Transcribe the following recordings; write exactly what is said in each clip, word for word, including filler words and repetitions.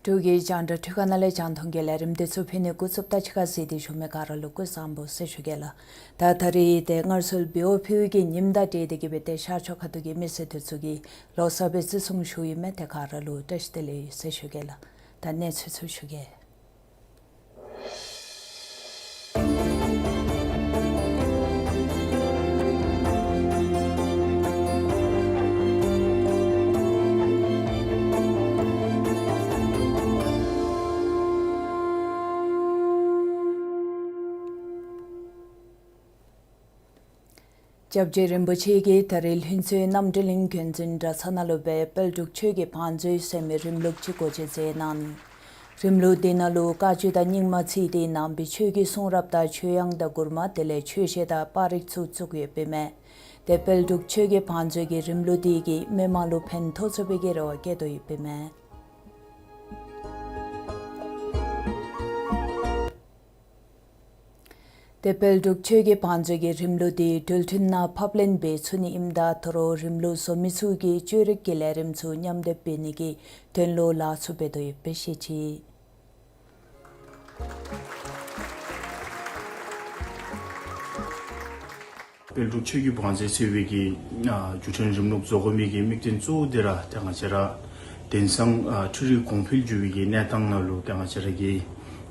འབྲུག་གི་རྒྱང་བསྒྲགས་འཕྲུལ་ཁང་ནང་ལས་རྒྱང་མཐོང་གི་ལས་རིམ་འདི་ཚུ་ཕུལ་ནི་འགོ་བཙུགསཔ་ད་ཕྱི་ཁར་གཟིགས་ཏེ་བཞུགས་མི་ག་ར་ལུ་སྐུ་གཟུགས་བཟང་པོ་ཟེར་ཞུ་གེ་ལགས། ད་ད་རིས་ཏེ་སྔར་སྲོལ་འབདཝ་ཕུལ་བའི་གི་ཉིནམ་དང་འབྲེལ་ཏེ་གི་སྦེ་ཏེ་ཤར་ཕྱོགས་ཁ་ཐུག་གི་མི་སེར་འདི་ཚུ་གིས་ལོ་གསར་སྦེ་བརྩི་སྲུང་ཞུ་ཡོད་མི་དེ་ག་ར་ལུ་བཀྲ་ཤིས་བདེ་ལེགས་ཟེར་ཞུ་གེ་ལགས། ད་གནས་ཚུལ་ཚུ་ཞུ་གེ། སྐྱབས་རྗེ་རིན་པོ་ཆེ་གིས་ད་རིས་ལྷུན་རྩེ་རྣམ་གྲོལ་གླིང་དགོན་འཛིན་གྲྭ་ཚང་ནང་ལུ་སྦེ་དཔལ་འབྲུག་ཆོས་ཀྱི་བང་མཛོད་ཟེར་མི་རིམ་ལུགས་ཅིག་སྒོ་འབྱེད་མཛད་གནང་ནུག། རིམ་ལུགས་འདི་ནང་ལུ་བཀའ་ཆོས་དང་རྙིང་མ་ཚིག་སྡེའི་ནང་པའི་ཆོས་ཀྱི་གསུང་རབ་དང་ཆོས་དབྱངས་དང་མགུར་མ་དེ་ལས་ཆོས་གཞས་དང་པར་རིས་ཚུ་བཙུགས་ཡོདཔ་ཨིན་མས། ཏེ་དཔལ་འབྲུག་ཆོས་ཀྱི་བང་མཛོད་ཀྱི་རིམ་ལུགས་འདི་གིས་མི་མང་ལུ་ཕན་ཐོགས་ཚུགས་པའི་གི་རེ་བ་བསྐྱེད་དོ་ཡོདཔ་ཨིན་མས། ཏེ་དཔལ་འབྲུག་ཆོས་ཀྱི་བང་མཛོད་ཀྱི་རིམ་ལུགས་འདི་འགྲུལ་འཕྲིན་ནང་ཕབ་ལེན་འབད་ཚུགས་ནི་ཨིནམ་ད་ད་རུང་རིམ་ལུགས་བཟོ་མི་ཚུ་གིས་བཅོས་རིག་གི་ལས་རིམ་ཚུ་མཉམ་སྡེབ་འབད་ནི་གི་དོན་ལུ་ལཱ་ཚུ་འབད་དོ་ཡོདཔ་སྦེ་བཤད་ཅི། དཔལ་འབྲུག་ཆོས་ཀྱི་བང་མཛོད་ཟེར་བའི་གི་ཨ་བརྒྱུད་འཕྲིན་རིམ་ལུགས་བཟོ་དགོ་མི་གི་དམིགས་དོན་གཙོ་བོ་འདི་ར་ཏེ་ང་བཅས་ར་དེང་སང་ཨ་འཕྲུལ་རིག་གོང་འཕེལ་འགྱུར་བའི་གི་གནས་སྟངས་ནང་ལུ་ཏེ་ང་བཅས་ར་གི་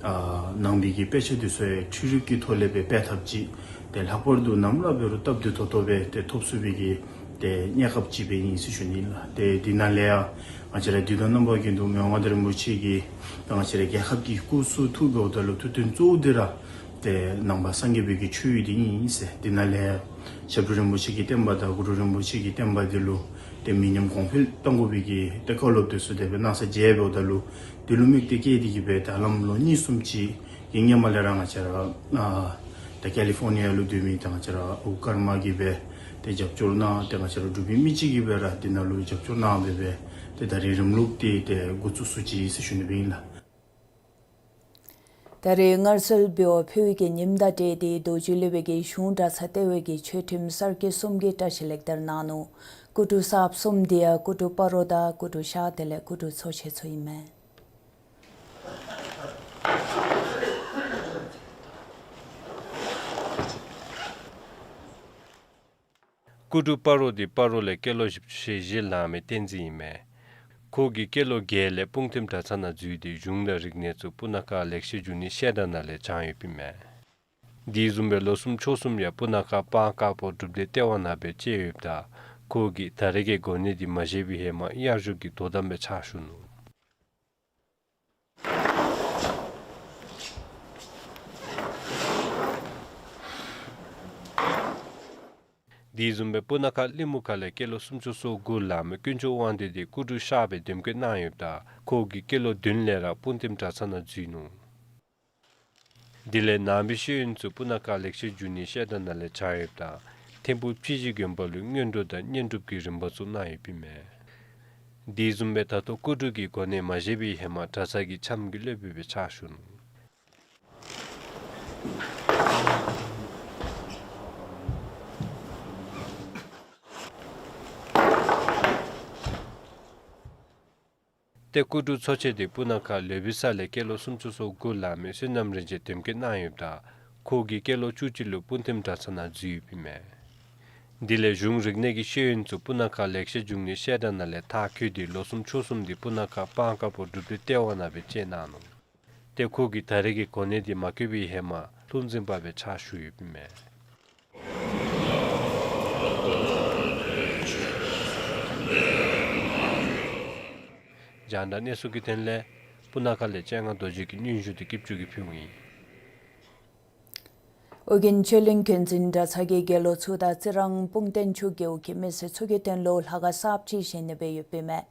ཨ་ནང་པའི་གི་དཔེ་ཆ་འདི་ཚུ་ཡང་འཕྲུལ་རིག་གི་ཐོག་ལས་སྦེ་སྤེལ་ཐབས་ཅིག་ཏེ་ལྷག་པར་དུ་ནམ་ར་འབད་རུང་སྟབས་བདེ་ཏོག་ཏོ་སྦེ་ཏེ་ཐོབ་ཚུགས་པའི་གི་ཏེ་གནས་སྐབས་ཅིག་སྦེ་ཨིན་ཟེར་ཞུ་ནི་ལགས། ཏེ་འདི་ནང་ལས་ཡང་ང་བཅས་ར་འདི་དང་རྣམ་པ་ཀུན་ཏུ་མི་དབང་མངའ་བདག་རིན་པོ་ཆེ་གིས་ཏེ་ང་བཅས་ར་རྒྱལ་ཁབ་ཀྱི་སྐུ་གསུང་ཐུགས་འབདཝ་ད་ལུ་ཐུགས་དོན་གཙོ་བོ་འདི་ར་ཏེ་ནང་པ་སངས་རྒྱས་པའི་གི་ཆོས་འདི་ཨིན་ཟེར། འདི་ནང་ལས་ཞབས་དྲུང་རིན་པོ་ཆེ་གི་བསྟན་པ་དང་གུ་རུ་རིན་པོ་ཆེ་གི་བསྟན་པ་འདི་ལུ་ཏེ་མི་ཉམས་གོང་འཕེལ་གཏང་དགོ་པའི་གི་ཏེ་བཀའ་སློབ་འདི་ཚུ་དེ་སྦེ་གནང་ས་མཇལཝ་ད་ལུ་འདི་ལུ་དམིགས་ཏེ་བསྐྱེད་དེ་གི་སྦེ་ད་ལམ་ལོ་གཉིས་གསུམ་ཅིག་གི་སྔོན་མ་ལས་ར་ང་བཅས་ར་ཨ་ད་ཀ་ལི་ཕོར་ནི་ཡ་ལུ་སྡོད་མི་ད་ང་བཅས་ར་ཨོ་ཀརྨ་གིས་སྦེ་ཏེ་རྒྱབ་སྐྱོར་གནང་། ཏེ་ང་བཅས་ར་འབྲུག་པའི་མི་སྤྱི་གིས་སྦེ་ར་འདི་ནང་ལུ་རྒྱབ་སྐྱོར་གནང་སྦེ་སྦེ་ཏེ་ད་རིས་རིམ་ལུགས་འདི་ཏེ་འགོ་བཙུགས་ཚུགས་ཅི་ཟེར་ཞུ་ནི་སྦེ་ཨིན་ལགས། ད་རིས་སྔར་སྲོལ་འབད་བ་ཕུལ་བའི་གི་ཉིནམ་དང་འབྲེལ་ཏེ་རྡོ་རྗེ་སློབ་དཔོན་གྱིས་གཞུང་གྲྭ་ཚང་ལྟེ་བའི་གི་ཆོས་ཁྲིམས་གསར་བསྐོས་གསུམ་གྱི་བཀྲིས་ལེགས་དར་གནང་ནུག། སྐུ་དྲུང་གསརཔ་གསུམ་འདི་ཡང་སྐུ་དྲུང་སྤ་རོ་དང་སྐུ་དྲུང་ཤར་དེ་ལས་སྐུ་དྲུང་ཚོ་ཆེན་ཚུ་ཨིན་མས། སྐུ་དྲུང་སྤ་རོ་འདི་སྤ་རོ་ལས་སྐྱེས་ལོ་བཞི་བཅུ་ཞེ་བཞི་ལང་མི་བསྟན་འཛིན་ཨིན་མས། ཁོ་གིས་སྐྱེས་ལོ་བརྒྱད་ལས་སྤུངས་ཐིམ་གྲྭ་ཚང་ནང་འཛུལ་ཏེ་གཞུང་དང་རིག་གནས་ཚུ་སྤུ་ན་ཁ་ལེགས་བཤད་འབྱུང་གནས་བཤད་གྲྭ་ནང་ལས་སྦྱངས་ཡོདཔ་ཨིན་མས། དེ་བཟུམ་སྦེ་ལོ་གསུམ་ཕྱོགས་གསུམ་ཡང་སྤུ་ན་ཁ་སྤང་དཀར་པོ་སྒྲུབ་སྡེ་ལྟེ་བ་ནང་སྦེ་བཅད་ཡོདཔ་ད་ཁོ་གིས་ད་རེས་ཀྱི་གོ་གནས་འདི་མ་བཞེས་པའི་ཧེ་མ་དབྱར་བཞུགས་ཀྱི་དོ་དམ་སྦེ་ཕྱག་ཞུ་ནུག། དེ་བཟུམ་སྦེ་སྤུ་ན་ཁ་གླིང་མུ་ཁ་ལས་སྐྱེས་ལོ་སུམ་ཅུ་སོ་དགུ་ལང་མི་དཀོན་མཆོག་དབང་ལྡན་འདི་སྐུ་དྲུང་ཤར་སྦེ་འདེམས་བསྐོ་གནང་ཡོདཔ་ད་ཁོ་གིས་སྐྱེས་ལོ་བདུན་ལས་ར་སྤུངས་ཐིམ་གྲྭ་ཚང་ནང་འཛུལ་ནུག། དེ་ལས་ནང་པའི་ཤེས་ཡོན་ཚུ་སྤུ་ན་ཁ་ལེགས་བཤད་འབྱུང་གནས་བཤད་གྲྭ་ནང་ལས་སྦྱངས་ཡོདཔ་ད་ ཐིམ་ཕུག་སྤྱི་གཞི་དགོན་པ་ལུ་སྔོན་འགྲོ་དང་བསྙེན་སྒྲུབ་ཀྱི་རིམ་པ་ཚུ་གནང་ཡོདཔ་ཨིན་མས། དེ་བཟུམ་སྦེ་ད་ལྟོ་སྐུ་དྲུང་གི་གོ་གནས་མ་བཞེས་པའི་ཧེ་མ་གྲྭ་ཚང་གི་འཆམ་གྱི་སློབ་དཔོན་སྦེ་ཕྱག་ཞུ་ནུག། ཏེ་སྐུ་དྲུང་འཚོ་བྱེད་འདི་སྤུ་ན་ཁ་ལོ་བི་ས་ལས་སྐྱེས་ལོ་སུམ་ཅུ་སོ་དགུ་ལང་མི་བསོད་ནམས་རིན་ཆེན་དེམ་སྐྱིད་གནང་ཡོདཔ་ད་ཁོ་གིས་སྐྱེས་ལོ་བཅུ་གཅིག་ལུ་སྤུངས་ཐིམ་གྲྭ་ཚང་ནང་འཛུལ་ཡོདཔ་ཨིན་མས། དེ་ལས་གཞུང་རིག་གནས་ཀྱི་ཤེས་ཡོན་ཚུ་སྤུ་ན་ཁ་ལེགས་བཤད་འབྱུང་གནས་བཤད་གྲྭ་ནང་ལས་མཐར་འཁྱོལ་ཏེ་ལོ་གསུམ་ཕྱོགས་གསུམ་དེ་སྤུ་ན་ཁ་སྤང་དཀར་པོ་སྒྲུབ་སྡེ་ལྟེ་བ་ནང་སྦེ་བཅད་གནང་ནུག། ཏེ་ཁོ་གིས་ད་རེས་ཀྱི་གོ་གནས་དེ་མ་བསྐོས་པའི་ཧེ་མ་ལྷུན་འཛིན་པ་སྦེ་ཕྱག་ཞུ་ཡོདཔ་ཨིན་མས། རྒྱང་བསྒྲགས་གནས་ཚུལ་གྱི་དོན་ལས་སྤུ་ན་ཁ་ལས་སྤྱན་སྔ་རྡོ་རྗེ་གི་སྙན་ཞུ་དེ་སྐྱིད་ཅུང་གིས་ཕུལཝ་ཨིན། ཨོ་རྒྱན་ཆོས་གླིང་རྒྱུན་འཛིན་གྲྭ་ཚང་གི་དགེ་སློང་ཚུ་དང་རྩི་རང་སྤུངས་རྟེན་ཆུ་རྒེད་འོག་གི་མི་སེར་ཚུ་གི་དོན་ལུ་ལྷ་ཁང་གསརཔ་ཅིག་བཞེངས་ནི་སྦེ་ཡོདཔ་ཨིན་མས།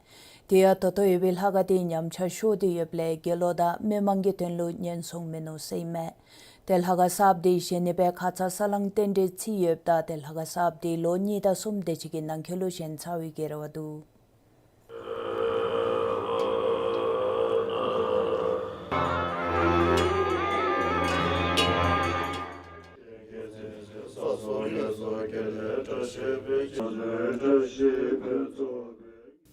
དེ་ཡང་ད་ལྟོ་ཡོད་པའི་ལྷ་ཁང་དེ་ཉམས་ཆག་ཤོར་ཏེ་ཡོདཔ་ལས་དགེ་སློང་དང་མི་མང་གི་དོན་ལུ་ཉེན་སྲུང་མིན་ནུག་ཟེར་ཨིན་མས། ཏེ་ལྷ་ཁང་གསརཔ་དེ་བཞེངས་ནི་སྦེ་ཁ་ཙ་ས་ལང་རྟེན་འབྲེལ་བརྩི་ཡོདཔ་ད་ཏེ་ལྷ་ཁང་གསརཔ་དེ་ལོ་གཉིས་དང་གསུམ་དེ་ཅིག་གི་ནང་འཁོད་ལུ་བཞེངས་ཚར་བའི་གི་རེ་བ་འདུག།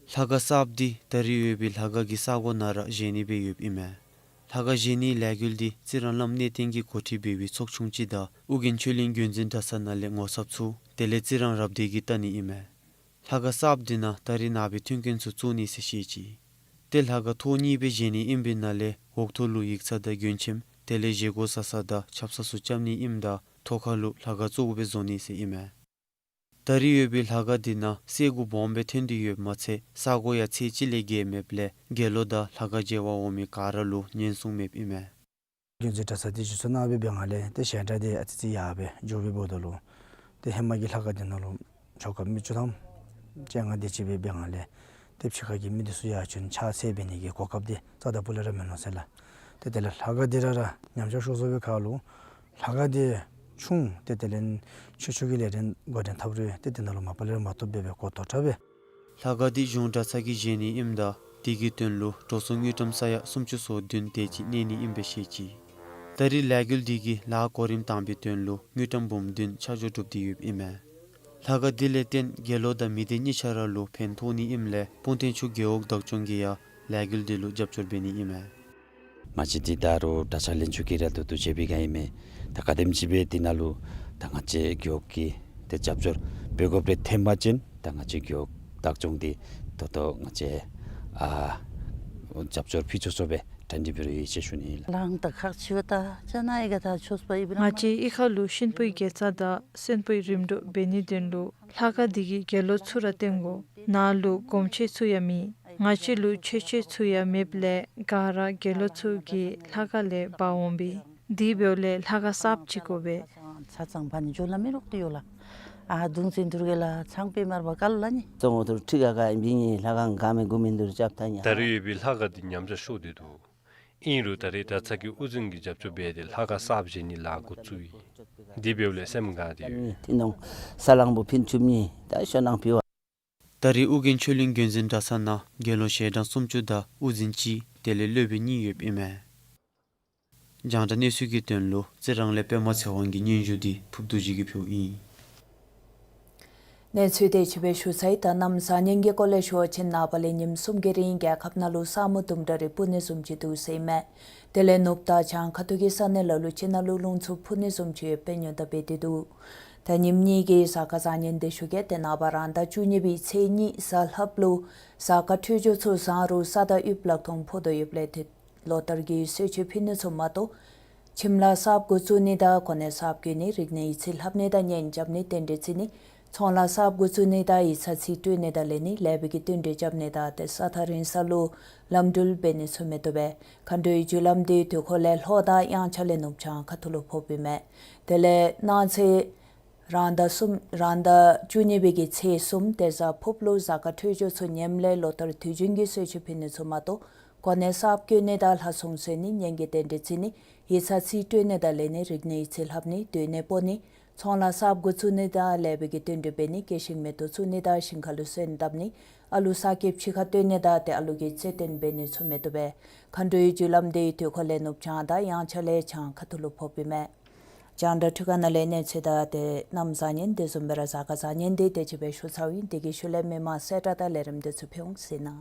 ལྷ་ཁང་གསརཔ་འདི་ད་རེས་ཡོད་པའི་ལྷ་ཁང་གི་ས་གོ་ནང་ར་བཞེངས་ནི་སྦེ་ཡོདཔ་ཨིན་མས། ལྷ་ཁང་བཞེངས་ནིའི་ལས་འགུལ་འདི་རྩི་རང་བླམ་གནས་བརྟན་གྱིས་འགོ་ཁྲིད་འབད་བའི་ཚོགས་ཆུང་ཅིག་དང་ཨོ་རྒྱན་ཆོས་གླིང་རྒྱུན་འཛིན་གྲྭ་ཚང་ནང་ལས་ངོ་ཚབ་ཚུ་དེ་ལས་རྩི་རང་རབ་སྡེ་གིས་བལྟ་ནི་ཨིན་མས། ལྷ་ཁང་གསརཔ་འདི་ནང་ད་རེས་ནངས་པའི་མཐུན་རྐྱེན་ཚུ་བཙུགས་ནི་ཟེར་བཤད་ཅི། ཏེ་ལྷ་ཁང་ཐོག་གཉིས་སྦེ་བཞེངས་ནི་ཨིན་པའི་ནང་ལས་འོག་ཐོག་ལུ་ཡིག་ཚང་དང་མགྱོན་ཁྱིམ་དེ་ལས་བཞེས་སྒོ་བཟའ་ས་དང་ཆབ་གསང་ཚུ་རྐྱབ་ནི་ཨིནམ་ད་ཐོག་ཁ་ལུ་ལྷ་ཁང་གཙོ་བོ་སྦེ་བཟོ་ནི་ཟེར་ཨིན་མས། ད་རེས་ཡོད་པའི་ལྷ་ཁང་འདི་ནང་སེལ་གུ་སྦོམ་སྦེ་ཐོན་ཏེ་ཡོདཔ་མ་ཚད་ས་གོ་ཡང་ཚད་གཅིག་ལས་བརྒལ་མེདཔ་ལས་དགེ་སློང་དང་ལྷ་ཁང་མཇལ་བར་འོང་མི་ག་ར་ལུ་ཉེན་སྲུང་མེདཔ་ཨིན་མས། རྒྱུན་འཛིན་གྲྭ་ཚང་འདི་གཞི་བཙུགས་གནང་བའི་བར་ན་ལས་ཏེ་ཞལ་གྲངས་འདི་ཨ་ཙི་ཙི་ཡར་སྦེ་འགྱོ་བའི་བར་ན་ལུ་ཏེ་ཧེ་མ་གི་ལྷ་ཁང་འདི་ནང་ལུ་ཆོ་ག་མི་བཅུ་ཐམ་སྤྱན་སྔ་དེ་ཅིག་སྦེ་འབད་བའི་བར་ན་ལས་ཏེ་ཕྱི་ཁ་གི་མི་འདི་ཚུ་ཡར་བྱོན་ཕྱག་འཚལ་འབད་ནི་གི་གོ་སྐབས་འདི་རྩ་དང་པོ་ལས་ར་མེད་ནུག་ཟེར་ལགས། ཏེ་དེ་ལས་ལྷ་ཁང་འདི་ར་ར་ཉམས་ཆག་ཤོར་སོང་བའི་ཁར་ལུ་ལྷ་ཁང་འདི་ཆུང་སྟེ་དེ་ལས་ཆོས་ཕྱོགས་ཀྱི་ལས་རིམ་འགོ་འདྲེན་འཐབ་རུང་ཏེ་དེ་ནང་ལུ་མ་པ་ལས་ར་མ་ཐོབ་པར་སྦེ་གོ་ཏོག་དྲགས་སྦེ། ལྷ་ཁང་འདི་གཞུང་གྲྭ་ཚང་གིས་བཞེངས་ནི་ཨིནམ་ད་དེ་གི་དོན་ལུ་འགྲོ་སོང་དངུལ་ཀྲམ་ས་ཡ་སུམ་ཅུ་སོ་བདུན་དེ་ཅིག་གནས་ནི་ཨིན་པས་ཟེར་བཤད་ཅི། ད་རེས་ལས་འགུལ་འདི་གིས་ལཱ་གོ་རིམ་དང་པའི་དོན་ལུ་དངུལ་ཀྲམ་འབུམ་བདུན་ཆ་འཇོག་གྲུབ་སྟེ་ཡོདཔ་ཨིན་མས། ལྷ་ཁང་འདི་ལས་བརྟེན་དགེ་སློང་དང་མི་སྡེ་གཉིས་ཆ་ར་ལུ་ཕན་ཐོགས་ནི་ཨིནམ་ལས་སྤུངས་རྟེན་ཆུ་རྒེད་འོག་བདག་སྐྱོང་གིས་ཡང་ལས་འགུལ་འདི་ལུ་རྒྱབ་སྐྱོར་འབད་ནི་ཨིན་མས། མ་གཞི་འདི་ད་རུང་གྲྭ་ཚང་ལྷན་ཚོགས་ཀྱིས་ར་ཏོག་ཏོ་མཛད་པའི་སྒང་ཨིན་མས། ད་ག་དེམ་ཅིག་སྦེ་འདི་ནང་ལུ་ད་ང་བཅས་རྒེད་འོག་གི་ཏེ་རྒྱབ་སྐྱོར་འབད་དགོཔ་རེ་ཐོན་པ་ཅིན་ད་ང་བཅས་རྒེད་འོག་བདག་སྐྱོང་འདི་ཏོག་ཏོ་ང་བཅས་ཨ་རྒྱབ་སྐྱོར་ཕུལ་ཆོག་ཆོག་སྦེ་གྲ་སྒྲིག་འབད་རུང་ཡོད་ཟེར་ཞུ་ནི་ལགས། ལཱ་ད་ཁག་ཆེ་བ་ད་ཅ་ན་ཨི་ག་ད་ཆོས་པ་ཨི་བི་ང་བཅས་ཨི་ཁ་ལུ་གཤིན་པོའི་དགེ་རྩ་དང་གསོན་པོའི་རིམ་གྲོ་འབད་ནིའི་དོན་ལུ་ལྷ་ཁང་འདི་གི་དགེ་སློང་ཚུ་ར་བཏོན་དགོ། ནཱ་ལུ་སྒོམ་ཆེན་ཚུ་ཡང་མེད། ང་བཅས་ལུ་ཆོས་སྤྱོད་ཚུ་ཡང་མེདཔ་ལས་ག་ར་དགེ་སློང་ཚུ་གིས་ལྷ་ཁང་ལས་འབག་འོང་པས། དེ་འབདཝ་ལས་ལྷ་ཁང་གསརཔ་ཅིག་དགོ་པས། ཆ་ཚང་ཕར་ནི་འགྱོ་ལ་མི་རོགས་ཏེ་ཡོད་ལགས། ཨ་གདུང་སེམས་དུར་གེ་ལ་ཚང་པའི་མར་བ་ཀ་ལ་ནི། གཙོ་བོ་དུར་ཁྲི་ག་ག་ཨིན་པའི་ལྷ་ཁང་ག་མེད་དགུ་མེད་དུར་རྐྱབ་ད་ཉ། ད་རེས་ཡོད་པའི་ལྷ་ཁང་འདི་ཉམས་ཆག་ཤོར་ཏེ་འདུག། ཨིན་རུང་ད་རེས་གྲྭ་ཚང་གི་དབུ་འཛིན་གྱིས་རྒྱབ་སྐྱོར་འབད་དེ་ལྷ་ཁང་གསརཔ་བཞེངས་ནིའི་ལཱ་འགོ་བཙུགས་ཡི། དེ་འབདཝ་ལས་སེམས་དགའ་སྟེ་ཡོད། ཐི་ནོང་ས་གླང་པོ་ཕིན་ཆུབ་ནི་ད་ཤོ་ནང་ཕི་བ། ད་རེས་ཨོ་རྒྱན་ཆོས་གླིང་རྒྱུན་འཛིན་གྲྭ་ཚང་ནང་དགེ་སློང་ཞལ་གྲངས་སུམ་ཅུ་དང་དབུ་འཛིན་གཅིག་དེ་ལས་སློབ་དཔོན་གཉིས་ཡོདཔ་ཨིན་མས། རྒྱང་བསྒྲགས་གནས་ཚུལ་གྱི་དོན་ལུ་རྩི་རང་ལས་པདྨ་ཚེ་དབང་གི་སྙན་ཞུ་འདི་ཕུརབ་རྡོ་རྗེ་གིས་ཕུལཝ་ཨིན། གནས་ཚུལ་དེ་ཅིག་སྦེ་ཞུ་ཚར་ཡི། ད་གནམ་བཟང་ངན་གྱི་སྐོར་ལས་ཞུ་བ་ཅིན་ནངས་པ་ལས་ཉིནམ་གསུམ་གྱི་རིང་རྒྱལ་ཁབ་ནང་ལུ་ས་སྨུག་དུམ་གྲ་རེ་སྤུབ་ནི་བཟུམ་ཅིག་འདུག་ཟེར་ཨིན་མས། དེ་ལས་ནུབ་དང་བྱང་ཁ་ཐུག་གི་ས་གནས་ལ་ལུ་ཅིག་ནང་ལུ་རླུང་འཚུབ་འཕུ་ནི་བཟུམ་ཅིག་ཡོདཔ་སྦེ་ཉེན་བརྡ་འབད་དེ་འདུག། ད་ཉིནམ་གཉིས་ཀྱི་གཟའ་སྐར་བཟང་ངན་འདི་ཞུ་གེ། ཏེ་ནངས་པ་རང་ཟླ་བཅུ་གཉིས་པའི་ཚེས་གཉིས་གཟའ་ལྷགཔ་ལུ་གཟའ་སྐར་འཕྲོད་སྦྱོར་ཚུ་བཟང་རུང་ས་དང་དབུས་ལག་སྟོང་ཕོག་དོ་ཡོདཔ་ལས་ཏེ་ལོ་ལྟར་གྱི་གསོལ་མཆོད་ཕུལ་ནི་ཚུ་མ་གཏོགས་ཁྱིམ་ལཱ་གསརཔ་འགོ་བཙུགས་ནི་དང་གོ་གནས་གསརཔ་བསྐོ་ནི་རིག་གནས་ཡིག་རྩིས་ལྷབ་ནི་དང་གཉེན་རྐྱབ་ནི་རྟེན་འབྲེལ་བརྩི་ནི་ཚོང་ལཱ་གསརཔ་འགོ་བཙུགས་ནི་དང་ཡིག་ཚང་རྩིས་སྤྲོད་ནི་དང་ལེན་ནི་ལེགས་པའི་གི་རྟེན་འབྲེལ་རྐྱབ་ནི་དང་ཏེ་ས་ཐག་རིང་ས་ལུ་ལམ་འགྲུལ་འབད་ནི་ཚུ་མི་བཏུབ་པས། མཁའ་འགྲོའི་རྒྱུ་ལམ་འདི་དུས་འཁོར་ལས་ལྷོ་དང་དབྱངས་འཆར་ལས་ནུབ་བྱང་ཁ་ཐུག་ལུ་ཕོགཔ་ཨིན་མས། དེ་ལས་གནངས་ཚེ་རང་ཟླ་གསུམ་རང་ཟླ་བཅུ་གཉིས་པའི་གི་ཚེས་གསུམ་ཏེ་གཟའ་ཕུརཔ་ལུ་གཟའ་སྐར་འཕྲོད་སྦྱོར་ཚུ་ཉེསཔ་ལས་ལོ་ལྟར་དུས་རྒྱུན་གྱི་གསོལ་མཆོད་ཕུལ་ནི་ཚུ་མ་གཏོགས་གོ་གནས་གསརཔ་བསྐོ་ནི་དང་ལྷ་སྲུང་གསོལ་ནི་གཉེན་གྱི་རྟེན་འབྲེལ་བརྩི་ནི་ཡིག་ཚང་རྩིས་སྤྲོད་ནི་དང་ལེན་ནི་རིག་གནས་ཡིག་རྩིས་ལྷབ་ནི་སྡོད་གནས་སྤོ་ནི་ ཚོང་ལཱ་གསརཔ་འགོ་བཙུགས་ནི་དང་ལེགས་པའི་གི་བསྟུན་གྲོས་འབད་ནི། སྐྱེད་ཤིང་མེ་ཏོག་བཙུགས་ནི་དང་ཞིང་ཁ་ལུ་སོན་བཏབ་ནི། ཨ་ལུ་གསར་སྐྱེས་ཕྱི་ཁར་བཏོན་ནི་དང་ཏེ་ཨ་ལུ་གི་རྩེད་འགྲན་འབད་ནི་ཚུ་མི་བཏུབ་པས། མཁའ་འགྲོའི་རྒྱུ་ལམ་འདི་དུས་འཁོར་ལས་ནུབ་བྱང་དང་དབྱངས་འཆར་ལས་བྱང་ཁ་ཐུག་ལུ་ཕོགཔ་ཨིན་མས། རྒྱང་བསྒྲགས་ཁྲི་ཁང་ནང་ལས་གནས་ཚུལ་དང་ཏེ་གནམ་བཟང་ངན་དེ་བཟུམ་སྦེ་ར་གཟའ་སྐར་བཟང་ངན་འདི་དེ་ཅིག་སྦེ་ཞུ་ཚརཝ་ཨིན། དེ་གི་ཤུལ་ལས་མི་མང་གསལ་བསྒྲགས་དང་ལས་རིམ་འདི་ཚུ་ཕུལ་འོང་ཟེར་ན།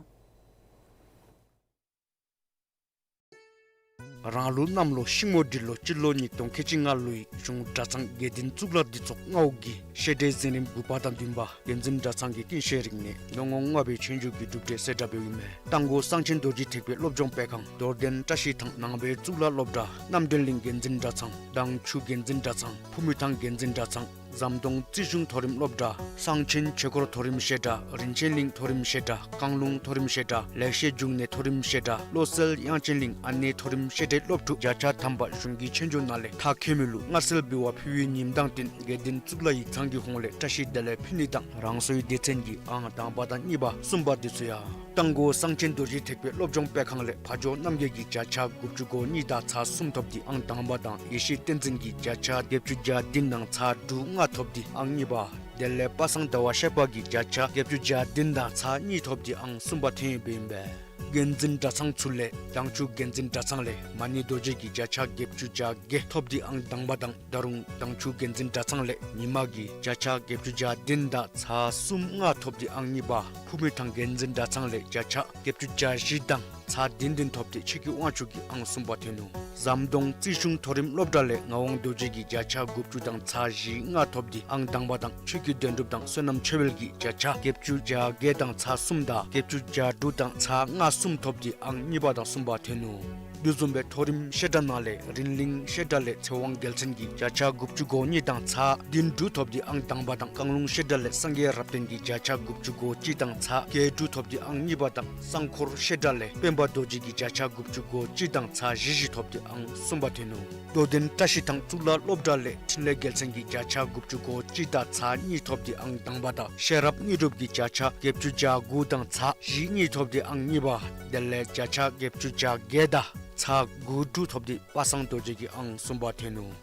རང་ལུགས་གནམ་ལོ་ཤིང་མོ་འབྲི་ལོ་སྤྱི་ལོ་ཉིས་སྟོང་ཁལ་གཅིག་ལྔ་ལོའི་གཞུང་གྲྭ་ཚང་དགེ་ལྡན་གཙུག་ལག་འདུས་ཚོགས་ལྔ་པོ་གི་བཤད་གྲྭའི་འཛིན་རིམ་དགུ་པ་དང་བདུན་པ་དགེ་འཛིན་གྲྭ་ཚང་གི་ཀུན་ཤེས་རིག་གནས་ལོ་ངོ་ལྔ་པའི་ཆོས་རྒྱུགས་ཀྱི་གྲུབ་འབྲས་གསལ་བསྒྲགས་འབདཝ་ཨིན་མས། རྟ་མགོ་གསང་ཆེན་རྡོ་རྗེ་ཐེག་པའི་སློབ་སྦྱོང་སྤེལ་ཁང་རྡོར་གདན་བཀྲ་ཤིས་ཐང་ནང་པའི་གཙུག་ལག་སློབ་གྲྭ་རྣམ་འགྲེལ་གླིང་དགེ་འཛིན་གྲྭ་ཚང་དྭངས་ཆུ་དགེ་འཛིན་གྲྭ་ཚང་ཕུ་མི་ཐང་དགེ་འཛིན་གྲྭ་ཚང་ཟམ་གདོང་རྩིས་གཞུང་མཐོ་རིམ་སློབ་གྲྭ་གསང་ཆེན་ཆོས་འཁོར་མཐོ་རིམ་བཤད་གྲྭ་རིན་ཆེན་གླིང་མཐོ་རིམ་བཤད་གྲྭ་བཀང་ལུང་མཐོ་རིམ་བཤད་གྲྭ་ལེགས་བཤད་འབྱུང་གནས་མཐོ་རིམ་བཤད་གྲྭ་བློ་གསལ་དབྱངས་ཅན་གླིང་ཨ་ནེ་མཐོ་རིམ་བཤད་གྲྭའི་སློབ་ཕྲུག་བརྒྱ་ཆ་ཐམ་པ་གཞུང་གི་ཆོས་རྒྱུགས་ནང་ལས་མཐར་འཁྱོལ་མི་ལུ་མངའ་གསོལ་འབུལ་བ་ཕུལ་བའི་ཉིནམ་དང་བསྟུན་དགེ་ལྡན་གཙུག་ལག་ཡིག་ཚང་གི་ཧོངས་ལས་བཀྲ་ཤིས་བདེ་ལེགས་ཕུལ་ནི་དང་རང་སོའི་སྡེ་ཚན་གྱི་ཨང་དང་པ་དང་གཉིས་པ་གསུམ་པ་འདི་ཚུ་ཡང་རྟ་མགོ་གསང་ཆེན་རྡོ་རྗེ་ཐེག་པའི་སློབ་སྦྱོང་སྤེལ་ཁང་ལས་ཕ་ཇོ་རྣམ་རྒྱལ་གྱིས་བརྒྱ་ཆ་དགུ་བཅུ་གོ་གཉིས་དང་ཚག་གསུམ་ཐོབ་སྟེ་ཨང་དང་པ་དང་ཡེ་ཤེས་བསྟན་འཛིན་གྱིས་བརྒྱ་ཆ་བརྒྱད་ཅུ་གྱ་བདུན་དང་ཚག་དྲུག་ལྔ་ཐོབ་སྟེ་ཨང་གཉིས་པ། དེ་ལས་པ་སངས་ཟླ་བ་ཤར་པ་གིས་བརྒྱ་ཆ་བརྒྱད་ཅུ་གྱ་བདུན་དང་ཚག་གཉིས་ཐོབ་སྟེ་ཨང་གསུམ་པ་ཐོན་ཡོདཔ་ཨིན་པས། དགེ་འཛིན་གྲྭ་ཚང་ཚུ་ལས་དྭངས་ཆུ་དགེ་འཛིན་གྲྭ་ཚང་ལས་མ་ཎི་རྡོ་རྗེ་གིས་བརྒྱ་ཆ་བརྒྱད་ཅུ་གྱ་བརྒྱད་ཐོབ་སྟེ་ཨང་དང་པ་དང་ད་རུང་དྭངས་ཆུ་དགེ་འཛིན་གྲྭ་ཚང་ལས་ཉི་མ་གིས་བརྒྱ་ཆ་བརྒྱད་ཅུ་གྱ་བདུན་དང་ཚག་གསུམ་ལྔ་ཐོབ་སྟེ་ཨང་གཉིས་པ། ཕུ་མི་ཐང་དགེ་འཛིན་གྲྭ་ཚང་ལས་བརྒྱ་ཆ་བརྒྱད་ཅུ་གྱ་བཞི་དང་ཚག་བདུན་བདུན་ཐོབ་སྟེ་ཆོས་ཀྱི་དབང་ཕྱུག་གིས་ཨང་གསུམ་པ་ཐོན་ནུག། ཟམ་གདོང་རྩིས་གཞུང་མཐོ་རིམ་སློབ་གྲྭ་ལས་ངག་དབང་རྡོ་རྗེ་གིས་བརྒྱ་ཆ་དགུ་བཅུ་དང་ཚག་བཞི་ལྔ་ཐོབ་སྟེ་ཨང་དང་པ་དང་ཆོས་ཀྱི་དོན་གྲུབ་དང་བསོད་ནམས་ཆོས་འཕེལ་གྱིས་བརྒྱ་ཆ་བརྒྱད་ཅུ་གྱ་བརྒྱད་དང་ཚག་གསུམ་དང་བརྒྱད་ཅུ་གྱ་དྲུག་དང་ཚག་ལྔ་གསུམ་ཐོབ་སྟེ་ཨང་གཉིས་པ་དང་གསུམ་པ་ཐོན་ནུག། དེ་བཟུམ་སྦེ་མཐོ་རིམ་བཤད་གྲྭ་ནང་ལས་རིང་གླིང་བཤད་གྲྭ་ལས་ཚེ་དབང་རྒྱལ་མཚན་གྱིས་བརྒྱ་ཆ་དགུ་བཅུ་གོ་གཉིས་དང་ཚག་བདུན་དྲུག་ཐོབ་སྟེ་ཨང་དང་པ་དང་བཀང་ལུང་བཤད་གྲྭ་ལས་སངས་རྒྱས་རབ་བརྟན་གྱིས་བརྒྱ་ཆ་དགུ་བཅུ་གོ་གཅིག་དང་ཚག་བརྒྱད་དྲུག་ཐོབ་སྟེ་ཨང་གཉིས་པ་དང་གསང་འཁོར་བཤད་གྲྭ་ལས་སྤེན་པ་རྡོ་རྗེ་གིས་བརྒྱ་ཆ་དགུ་བཅུ་གོ་གཅིག་དང་ཚག་བཞི་བཞི་ཐོབ་སྟེ་ཨང་གསུམ་པ་ཐོན་ནུག། རྡོར་གདན་བཀྲ་ཤིས་ཐང་གཙུག་ལག་སློབ་གྲྭ་ལས་འཕྲིན་ལས་རྒྱལ་མཚན་གྱིས་བརྒྱ་ཆ་དགུ་བཅུ་གོ་གཅིག་དང་ཚག་གཉིས་ཐོབ་སྟེ་ཨང་དང་པ་དང་ཤེས་རབ་དངོས་གྲུབ་ཀྱིས་བརྒྱ་ཆ་བརྒྱད་ཅུ་གྱ་དགུ་དང་ཚག་བཞི་གཉིས་ཐོབ་སྟེ་ཨང་གཉིས་པ། དེ་ལས་བརྒྱ་ཆ་བརྒྱད་ཅུ་གྱ་བརྒྱད་དང་ཚག་དགུ་དྲུག་ཐོབ་སྟེ་པ་སངས་རྡོ་རྗེ་གིས་ཨང་གསུམ་པ་ཐོན་ནུག།